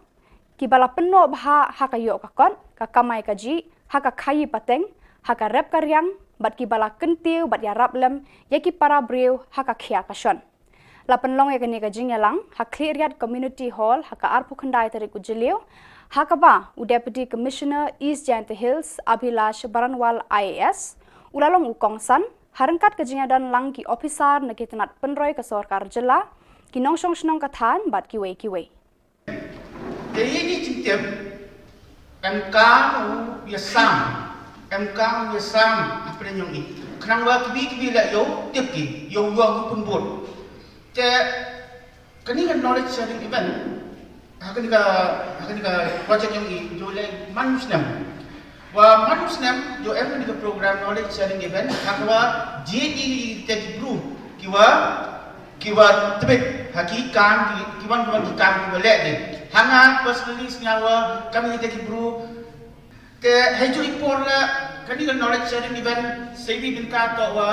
kiba la pynnoh bha ha ka ïoh ka kot, ka kamai kajih, ha ka khaïi pateng, ha ka rep ka riang, bad kiba la kyntiew bad ïarap lem ïa ki para briew ha ka khia ka shon. La pynlong ïa kane ka jingïalang ha Khliehriat Community Hall ha ka arphew khyndai tarik u Jylliew, ha kaba u Deputy Commissioner East Jaintia Hills, Abhilash Baranwal I A S, u la long u kongsan, ha ryngkat ka jingïadon lang ki ophisar na ki tnat pynroi ka sorkar jylla, ki nongshong shnong ka thaiñ bad kiwei kiwei. Te ïa ini jingtip em kam u ïasam, em kam u ïasam hapdeng jong i. Khnang ba kiwei kiwei la ïoh tip ki, ïoh ïoh ki pynbud. Te kane ka knowledge sharing event, ha kane ka, ha kane ka project jong i, jong leh man u snem. Wa man u snem jong em kane ka program knowledge sharing event, ha kaba jied ïa kita ki bru kiwa, kiwa tbit ha ki kam, ki, ki wan, ki wan ki kam kiwa leh de. Ha nga personally sngew wa kam ïa kita ki bru. Te hei ju i por la kane ka knowledge sharing event, sa iwei i bynta toh wa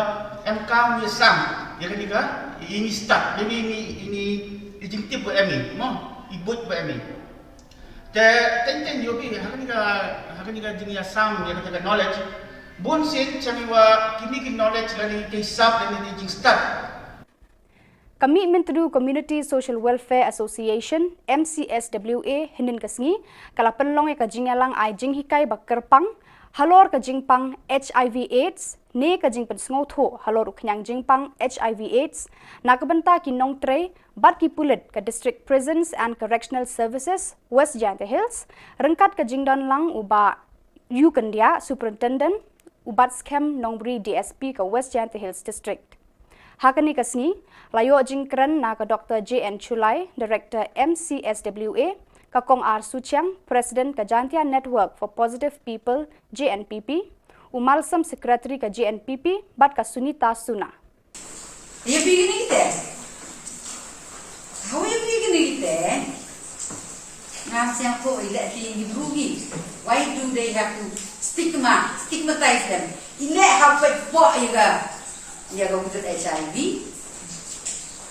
em kam u ïasam ïa kane ka, ini start, ini, ini, ini, i jingtip wa em i, mo, i buit wa em i. Te teng teng ïoh i ha kane ka, ha kane ka jingïasam ïa kane ka knowledge. Bun sien chang i wa kine ki knowledge lane ki sap lane ki jingstad. Ka Mihmyntdu Community Social Welfare Association, M C S W A, hynnin ka sngi ka la pynlong ïa ka jingïalang ai jinghikai ba kyrpang halor ka jingpang H I V AIDS ne ka jingpynsngewthuh halor u khñiang jingpang H I V AIDS na ka bynta ki nongtrei bad ki pulit ka District Prisons and Correctional Services, West Jaintia Hills, ryngkat ka jingdon lang u Bah U Kyndiah, Superintendent u Batskhem Nongbri D S P ka West Jaintia Hills District. Ha kane ka sngi la ïoh jingkren na ka Doctor J N Shullai, Director M C S W A, ka Kong R Suchiang, President ka Jaintia Network for Positive People, J N P P, u Malsam, Secretary ka J N P P, bad ka Sunita Suna. Ïa phi kine ki te. Hawi ïa phi kine ki te. Nga sngewthuh i leh ki ni bru ki. Why do they have to stigma, stigmatize them? I leh ha peit poh ïa ka, ïa ka wujud H I V.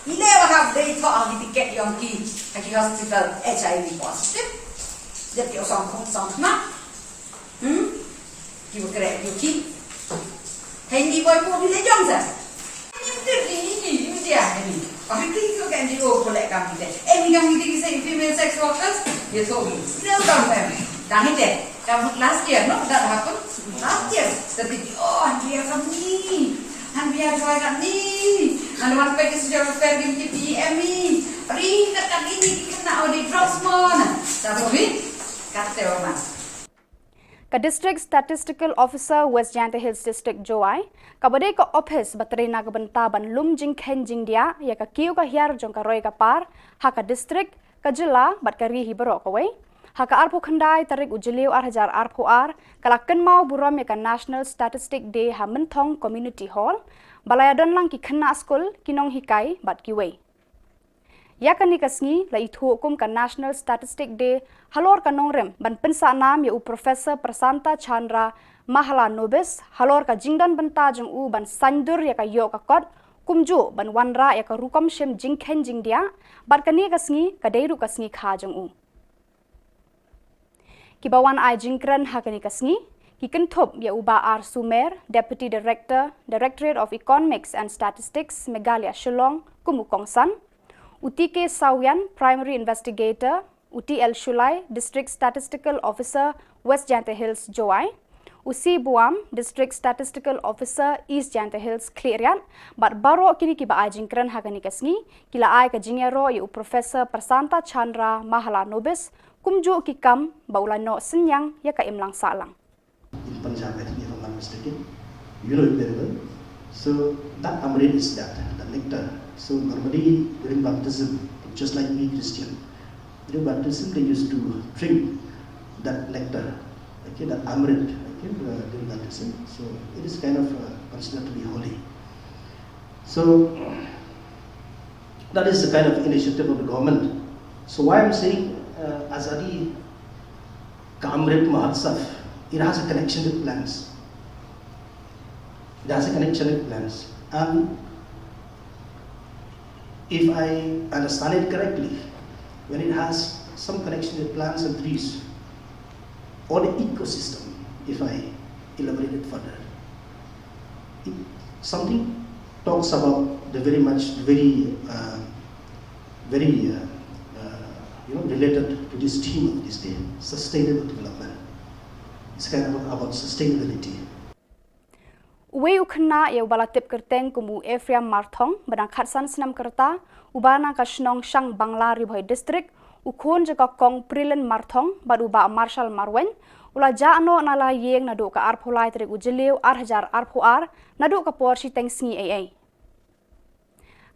I leh wa hap dei thoh ha ki tiket yong ki ha ki hospital H I V positive. Dep ki ong song khum song khmat. Hmm? Ki wa kreh ki wa ki. Hei ni boi ko ni le jong sa. Ni mesti ni ni ni dia ni. Ong ti ko kan di o ko le kam ni de. Eh, ni kam ni de ki sa female sex workers. Ye so ni. Ni kam em. Tang ni de. Kam last year, no? That happened last year. Sa ti, oh, han bia kam ni. Han bia joy kam ni. Han wan pa ki sejak fair gim ki P M E. Ri ka kam ni ki kena o di drugs mo na. Sa to ni. Kat te wa mas. Ka District Statistical Officer West Jaintia Hills District, Jowai, kaba dei ka ophis ba trei na ka bynta ban lum jingkheiñ jingdiah ïa ka kiew ka hiar jong ka roi ka par ha ka district, ka jylla bad ka ri hi baroh kawei, ha ka arphew khyndai tarik u Jylliew ar hajar arphew ar ka la kynmaw burom ïa ka National Statistic Day ha Mynthong Community Hall, ba la ïadon lang ki khynnah skul, ki nonghikai bad kiwei. Ïa kane ka sngi la ithuh kum ka National Statistic Day halor ka nongrim ban pynsah nam ïa u Professor Prasanta Chandra Mahalanobis halor ka jingdon bynta jong u ban saiñdur ïa ka ïoh ka kot, kumjuh ban wanrah ïa ka rukom shim jingkheiñ jingdiah, bad kane ka sngi ka dei ruh ka sngi kha jong u. Kiba wan ai jingkren ha kane ka sngi ki kynthup ïa u Bah R Sumer, Deputy Director, Directorate of Economics and Statistics, Meghalaya Shillong, kum u kongsan, u T K Sawian, Primary Investigator, u T L Shullai, District Statistical Officer, West Jaintia Hills, Jowai, u C Buam, District Statistical Officer, East Jaintia Hills, Khliehriat, bad baroh kine kiba ai jingkren ha kane ka sngi ki la ai ka jingïaroh ïa u Professor Prasanta Chandra Mahalanobis, kumjuh ki kam ba u la noh synñiang ïa ka imlang sahlang. In Punjab, I think, if I'm not mistaken, you know it very well. So that amrit is that, the nectar. So normally during baptism, just like we Christian, during baptism they used to drink that nectar, okay, that amrit, okay, uh, during baptism. So it is kind of uh, considered to be holy. So that is the kind of initiative of the government. So why I'm saying uh, Azadi Ka Amrit Mahotsav, it has a connection with plants. It has a connection with plants. And if I understand it correctly, when it has some connection with plants and trees, or the ecosystem, if I elaborate it further, it, something talks about the very much, the very, uh, very, uh, uh, you know, related to this theme of this day, sustainable development. It's kind of about sustainability. Uwei u khynnah ïa uba la tip kyrteng kum u Ephraim Marthong, ba dang khatsan snem ka rta, uba na ka shnong Shangbangla, Ri Bhoi District, u khun jong ka Kong Prilin Marthong bad u Bah Marshal Marwein, u la jah noh na la ïing naduh ka arphew lai tarik u Jylliew ar hajar arphew ar, naduh ka por shiteng sngi eiei.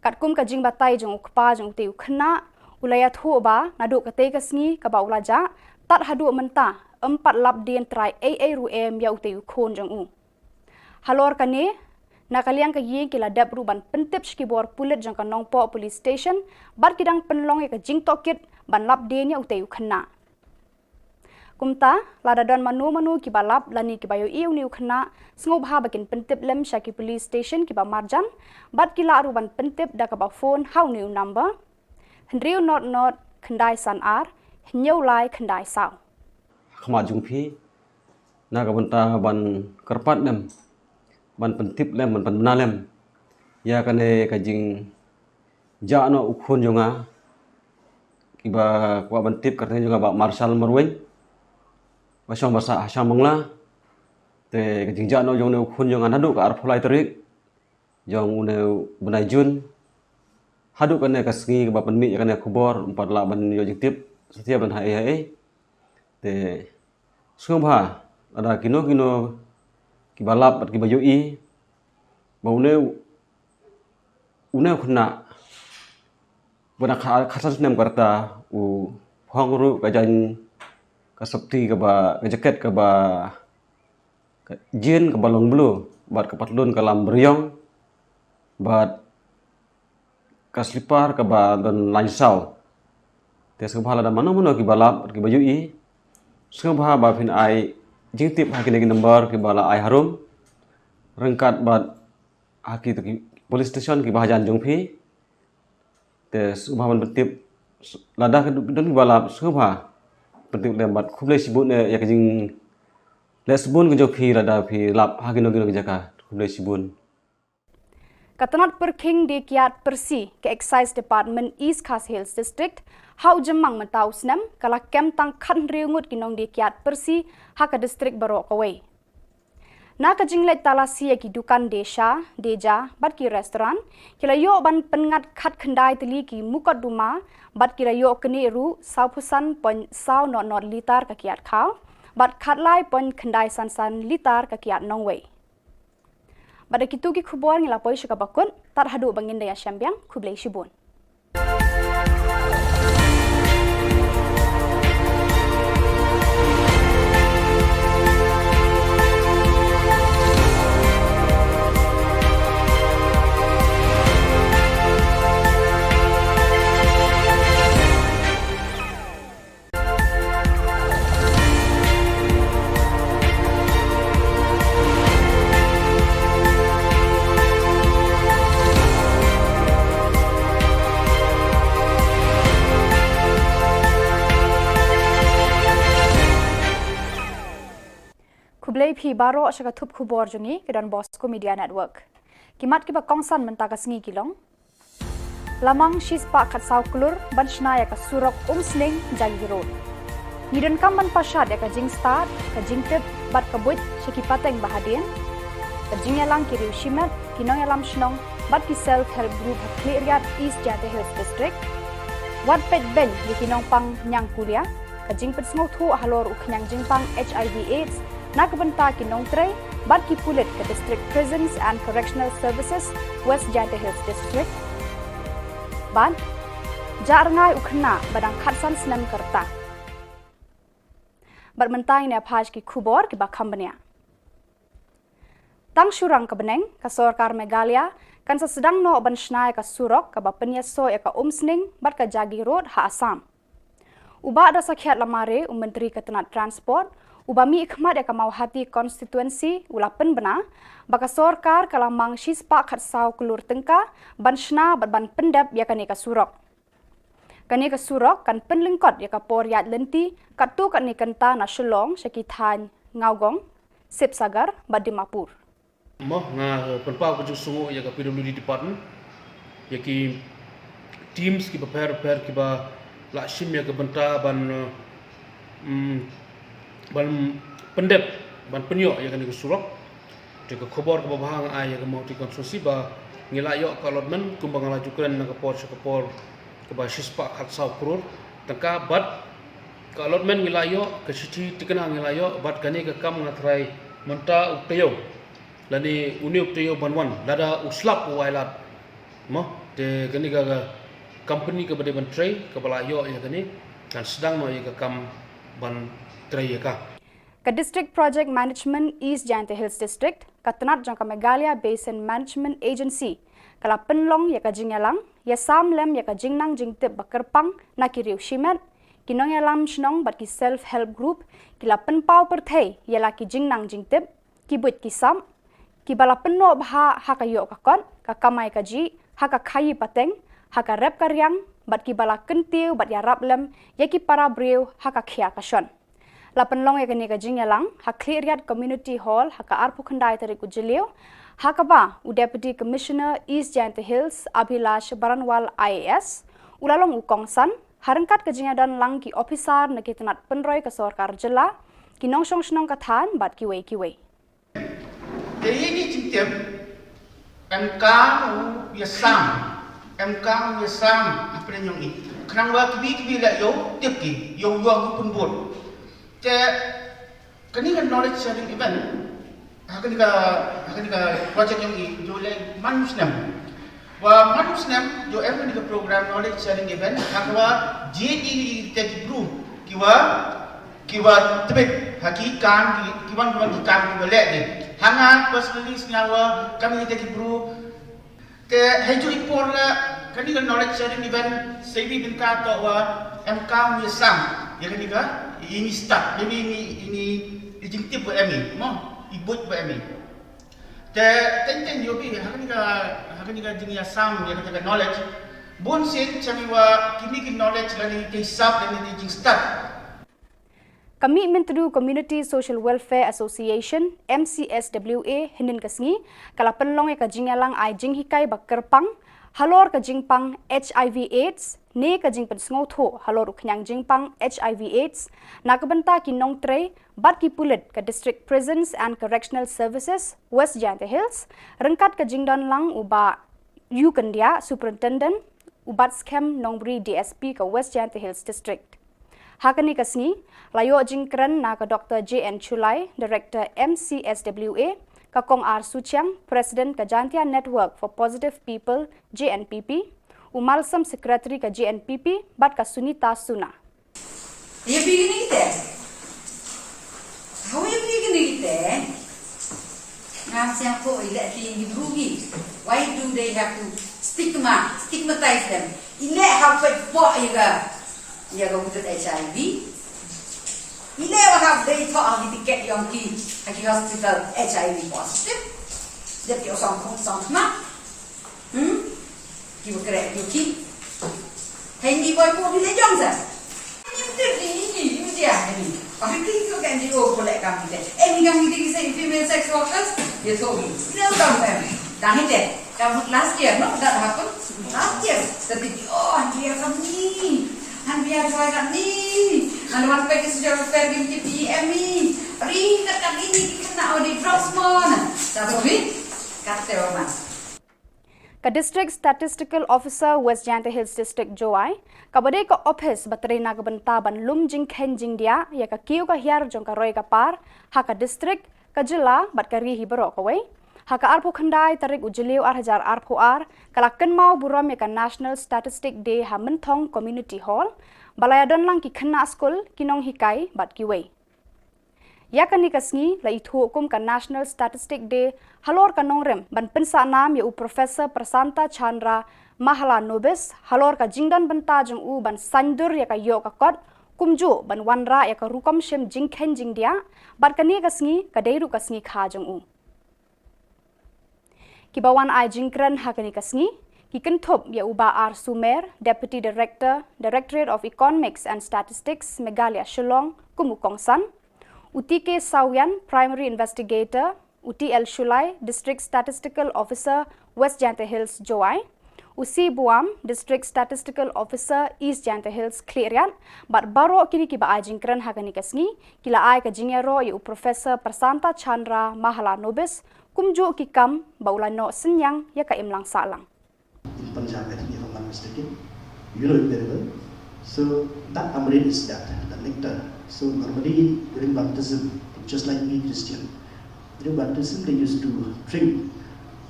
Katkum ka jingbatai jong u kpa jong utei u khynnah, u la ïathuh ba naduh katei ka sngi kaba u la jah, tad haduh mynta, ym pat lap dien trai eiei ruh em ïa utei u khun jong u. Halor kane, na ka liang ka ïing ki la dep ruh ban pyntip sha ki bor pulit jong ka Nongpoh Police Station, bad ki dang pynlong ïa ka jingtohkit ban lap dien ïa utei u khynnah. Kumta, lada don mano mano kiba lap lane kiba ïohi ïa une u khynnah, sngewbha ba kin pyntip lem sha ki police station kiba marjan, bad ki lah ruh ban pyntip da kaba phone ha une u number, hynriew not not khyndai san ar, hynñiew lai khyndai saw. Khmat jong phi, na ka bynta ban kyrpad lem, ban pyntip lem, ban pynbna lem ïa kane ka jingjah noh u khun jong nga, kiba kwah ban tip ka kyrteng jong nga Bah Marshal Marwein, ba shong ba sah ha Shangmangla. Te ka jingjah noh jong une u khun jong nga naduh ka arphew lai tarik jong une u bnai Jun, haduh kane ka sngi kaba pynmih ïa kane ka khubor, ym pat lah ban ïoh jingtip satia ban ha ei ha ei. Te sngewbha lada kino kino kiba lap bad kiba ïohi ba une u, une u khynnah ba na kha-, khatsan snem ka rta, u phong ruh ka jaiñ, ka sopti kaba, ka jaket kaba, ka jean kaba long blue, bad ka patlun ka lam beriong, bad ka slipar kaba don lain saw. Te sngewbha lada mano mano kiba lap, kiba ïohi, sngewbha ba phin ai jingtip ha kine ki number kiba la ai harum, ryngkat bad ha kito ki police station kiba hajan jong phi. Te sngewbha ban pyntip, lada ka don kiba lap, sngewbha pyntip lem bad khublei shibun, eh, ïa ka jingleh shibun ka jong phi lada phi lap ha kino kino ki jaka. Khublei shibun. Ka tnat pyrkhing die kiad pyrsi ka Excise Department East Khasi Hills District, ha u Jymmang mynta u snem, ka la kem tang khathynriew ngut ki nongdie kiad pyrsi ha ka district baroh kawei. Na ka jingleit talasi ïa ki dukan die sha, die ja, bad ki restaurant, ki la ïoh ban pynngat khatkhyndai tylli ki mukotduma, bad ki la ïoh knieh ruh sawphew san point saw not not litar ka kiad khaw, bad khatlai point khyndai san san litar ka kiad nongwei. Bad da kito ki khubor ngi la poi sha kaba kut, tad haduh ba ngin da ïashem biang, khublei shibun. Khublei phi baroh sha ka thup khubor jong ngi ka Don Bosco Media Network. Ki mat kiba kongsan mynta ka sngi ki long: La mang shispah khatsaw klur ban shna ïa ka surok Umsning Jagi Road. Ngi donkam ban pashat ïa ka jingstad, ka jingtip bad ka buit sha ki pateng ba hadien. Ka jingïalang ki riew shimet, ki nongïalam shnong bad ki self help group ha Khliehriat, East Jaintia Hills District. Wat peit beiñ ïa ki nongpang ñiangkulia. Ka jingpynsngewthuh halor u khñiang jingpang HIV AIDS na ka bynta ki nongtrei bad ki pulit ka District Prisons and Correctional Services, West Jaintia Hills District. Bad jah rngai u khynnah ba dang khatsan snem ka rta. Bad mynta ngin ïa phai sha ki khubor kiba kham bniah. Tang shu rang ka bneng, ka sorkar Meghalaya kan sa sdang noh ban shna ïa ka surok kaba pynïasoh ïa ka Umsning bad ka Jagi Road ha Assam. U Bah Dorsakhiat Lamare, u Myntri ka tnat Transport, uba mihkhmat ïa ka Mawhati Constituency, u la pynbna ba ka sorkar ka la mang shispah khatsaw klur tyngka ban shna bad ban pyndep ïa kane ka surok. Kane ka surok kan pynlyngkot ïa ka por ïaid lynti katto katne kynta na Shillong sha ki thaiñ Nagaon, Sivasagar bad Dimapur. Mo, nga, eh, pynpaw ka jingsngewnguh ïa ka P W D Department, ïa ki teams kiba pher pher kiba la shim ïa ka bynta ban, eh, mm, ban pyndep, ban pynïoh ïa kane ka surok. Te ka khubor kaba bha nga ai ïa ka Mawhati Constituency ba ngi la ïoh ka allotment kumba nga la ju kren na ka por sha ka por, kaba shispah khatsaw klur. Tangka bad ka allotment ngi la ïoh, ka shithi thikna ngi la ïoh, bad kane ka kam nga trai mynta u taïew. Lane une u taïew ban wan, lada u slap u ailad. Mo, te kane ka, ka company kaba dei ban trei, kaba la ïoh ïa kane, kan sdang noh ïa ka kam ban trei ïa ka. Ka District Project Management East Jaintia Hills District, ka tnat jong ka Meghalaya Basin Management Agency, ka la pynlong ïa ka jingïalang, ïasam lem ïa ka jingnang jingtip ba kyrpang na ki riew shimet, ki nongïalam shnong bad ki self help group, ki la pynpaw pyrthei ïa la ki jingnang jingtip, ki buit ki sam, kiba la pynnoh bha ha ka ïoh ka kot, ka kamai kajih, ha ka khaïi pateng, ha ka rep ka riang, bad kiba la kyntiew bad ïarap lem ïa ki para briew ha ka khia ka shon. La pynlong ïa kane ka jingïalang ha Khliehriat Community Hall ha ka arphew khyndai tarik u Jylliew, ha kaba u Deputy Commissioner East Jaintia Hills Abhilash Baranwal I A S u la long u kongsan, ha ryngkat ka jingïadon lang ki ophisar na ki tnat pynroi ka sorkar jylla, ki nongshong shnong ka thaiñ bad kiwei kiwei. Te ïa ini jingtip, em kam u ïasam, em kam u ïasam hapdeng jong i. Khnang ba kiwei kiwei la ïoh tip ki, ïoh ïoh ki pynbud. Te kane ka knowledge sharing event, ha kane ka, ha kane ka project jong i, jooh leh man u snem. Wa man u snem, jooh em kane ka program knowledge sharing event, ha kaba jied ïa kita ki bru kiwa, kiwa tbit ha ki kam, ki, ki wan, ki wan ki kam kiwa leh de. Ha nga personally sngew wa kam ïa kita ki bru. Te hei jooh i por la kane ka knowledge sharing event, sa iwei i bynta toh wa em kam u ïasam ïa kane ka, ini start, maybe ini, ini i jingtip wa em i, mo, i buit wa em i. Te teng teng ïoh bi ha kane ka, ha kane ka jingïasam ïa kane ka knowledge. Bun sien shane wa kine ki knowledge lane ki hisap lane ki jingstad. Ka Mihmyntdu Community Social Welfare Association, M C S W A, hynnin ka sngi ka la pynlong ïa ka jingïalang ai jinghikai ba kyrpang halor ka jingpang H I V AIDS ne ka jingpynsngewthuh halor u khñiang jingpang H I V AIDS na ka bynta ki nongtrei bad ki pulit ka District Prisons and Correctional Services, West Jaintia Hills, ryngkat ka jingdon lang u Bah U Kyndiah, Superintendent u Batskhem Nongbri, D S P ka West Jaintia Hills District. Ha kane ka sngi la ïoh jingkren na ka Doctor J N Shullai, Director M C S W A, ka Kong R Suchiang, President ka Jaintia Network for Positive People, J N P P, u Malsam, Secretary ka J N P P, bad ka Sunita Suna. Ïa phi kine ki te? Hawi ïa phi kine ki te? Ngam sngewthuh ïa leh phi ngi bru ngi. Why do they have to stigma, stigmatize them? I leh ha peit poh ïa ka, ïa ka wujud H I V. I leh wa ha peit poh ha ki tiket yong ki, ha ki hospital H I V positive. Dep ïa u song khum song khmat. Hmm? Ki ba kreh ki ki. Hei ngi boi pu ngi le jong sa. Ngi tip ni ngi ngi ngi dia ni. Ba hang ki ko kan di o ko le kam ki te. Eh, ngi kan ngi di ki se female sex workers. Ye so ngi. Ngi le kam kan. Dang ni te. Kam last year, no? That happened last year. Tapi oh, han dia kam ni. Han dia joy kam ni. Han wan pe ki social welfare ki P M ni. Ring ka kam ni ki kena odi drugs mon. Sa to bi. Kat te wa man. Ka District Statistical Officer West Jaintia Hills District, Jowai, kaba dei ka ophis ba trei na ka bynta ban lum jingkheiñ jingdiah ïa ka kiew ka hiar jong ka roi ka par ha ka district, ka jylla bad ka ri hi baroh kawei, ha ka arphew khyndai tarik u Jylliew ar hajar arphew ar ka la kynmaw burom ïa ka National Statistic Day ha Mynthong Community Hall, ba la ïadon lang ki khynnah skul, ki nonghikai bad kiwei. Ïa kane ka sngi la ithuh kum ka National Statistic Day halor ka nongrim ban pynsah nam ïa u Professor Prasanta Chandra Mahalanobis halor ka jingdon bynta jong u ban saiñdur ïa ka ïoh ka kot, kumjuh ban wanrah ïa ka rukom shim jingkheiñ jingdiah, bad kane ka sngi ka dei ruh ka sngi kha jong u. Kiba wan ai jingkren ha kane ka sngi ki kynthup ïa u Bah R Sumer, Deputy Director, Directorate of Economics and Statistics, Meghalaya Shillong, kum u kongsan, u T K Sawian, Primary Investigator, u T L Shullai, District Statistical Officer, West Jaintia Hills, Jowai, u C Buam, District Statistical Officer, East Jaintia Hills, Khliehriat, bad baroh kine kiba ai jingkren ha kane ka sngi ki la ai ka jingïaroh ïa u Professor Prasanta Chandra Mahalanobis, kumjuh ki kam ba u la noh synñiang ïa ka imlang sahlang. In Punjab, I think if I'm not mistaken, you know it very well. So that amrit is that, the nectar. So normally during baptism, just like we Christian, during baptism they used to drink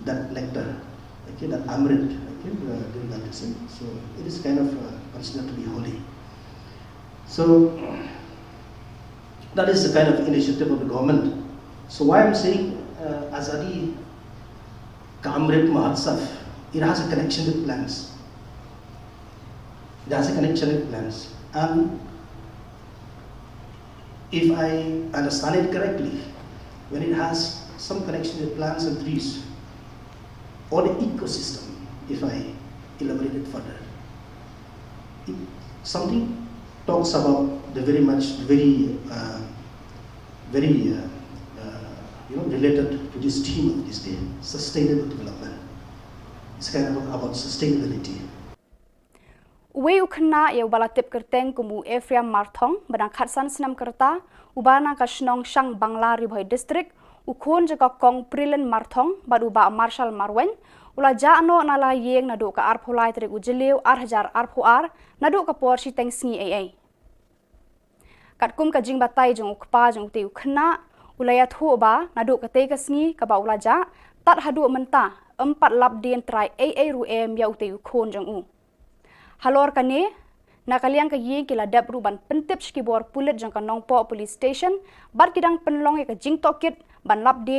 that nectar, okay, that amrit, okay, uh, during baptism. So it is kind of uh, considered to be holy. So that is the kind of initiative of the government. So why I'm saying uh, Azadi Ka Amrit Mahotsav, it has a connection with plants. It has a connection with plants. And if I understand it correctly, when it has some connection with plants and trees, or the ecosystem, if I elaborate it further, it, something talks about the very much, very, uh, very, uh, uh, you know, related to this theme of this day, sustainable development. It's kind of about sustainability. Uwei u khynnah ïa uba la tip kyrteng kum u Ephraim Marthong, ba dang khatsan snem kyrta, uba na ka shnong Shangbangla, Ri Bhoi District, u khun jong ka Kong Prilin Marthong bad u Bah Marshal Marwein, u la jah noh na la ïing naduh ka arphew lai tarik u Jylliew ar hajar arphew ar, naduh ka por shiteng sngi eiei. Katkum ka jingbatai jong u kpa jong utei u khynnah, u la ïathuh ba naduh katei ka sngi kaba u la jah, tad haduh mynta, ym pat lap dien trai eiei ruh em ïa utei u khun jong u. Halor kane, na ka liang ka ïing ki la dep ruh ban pyntip sha ki bor pulit jong ka Nongpoh Police Station, bad ki dang pynlong ïa ka jingtohkit ban lap dien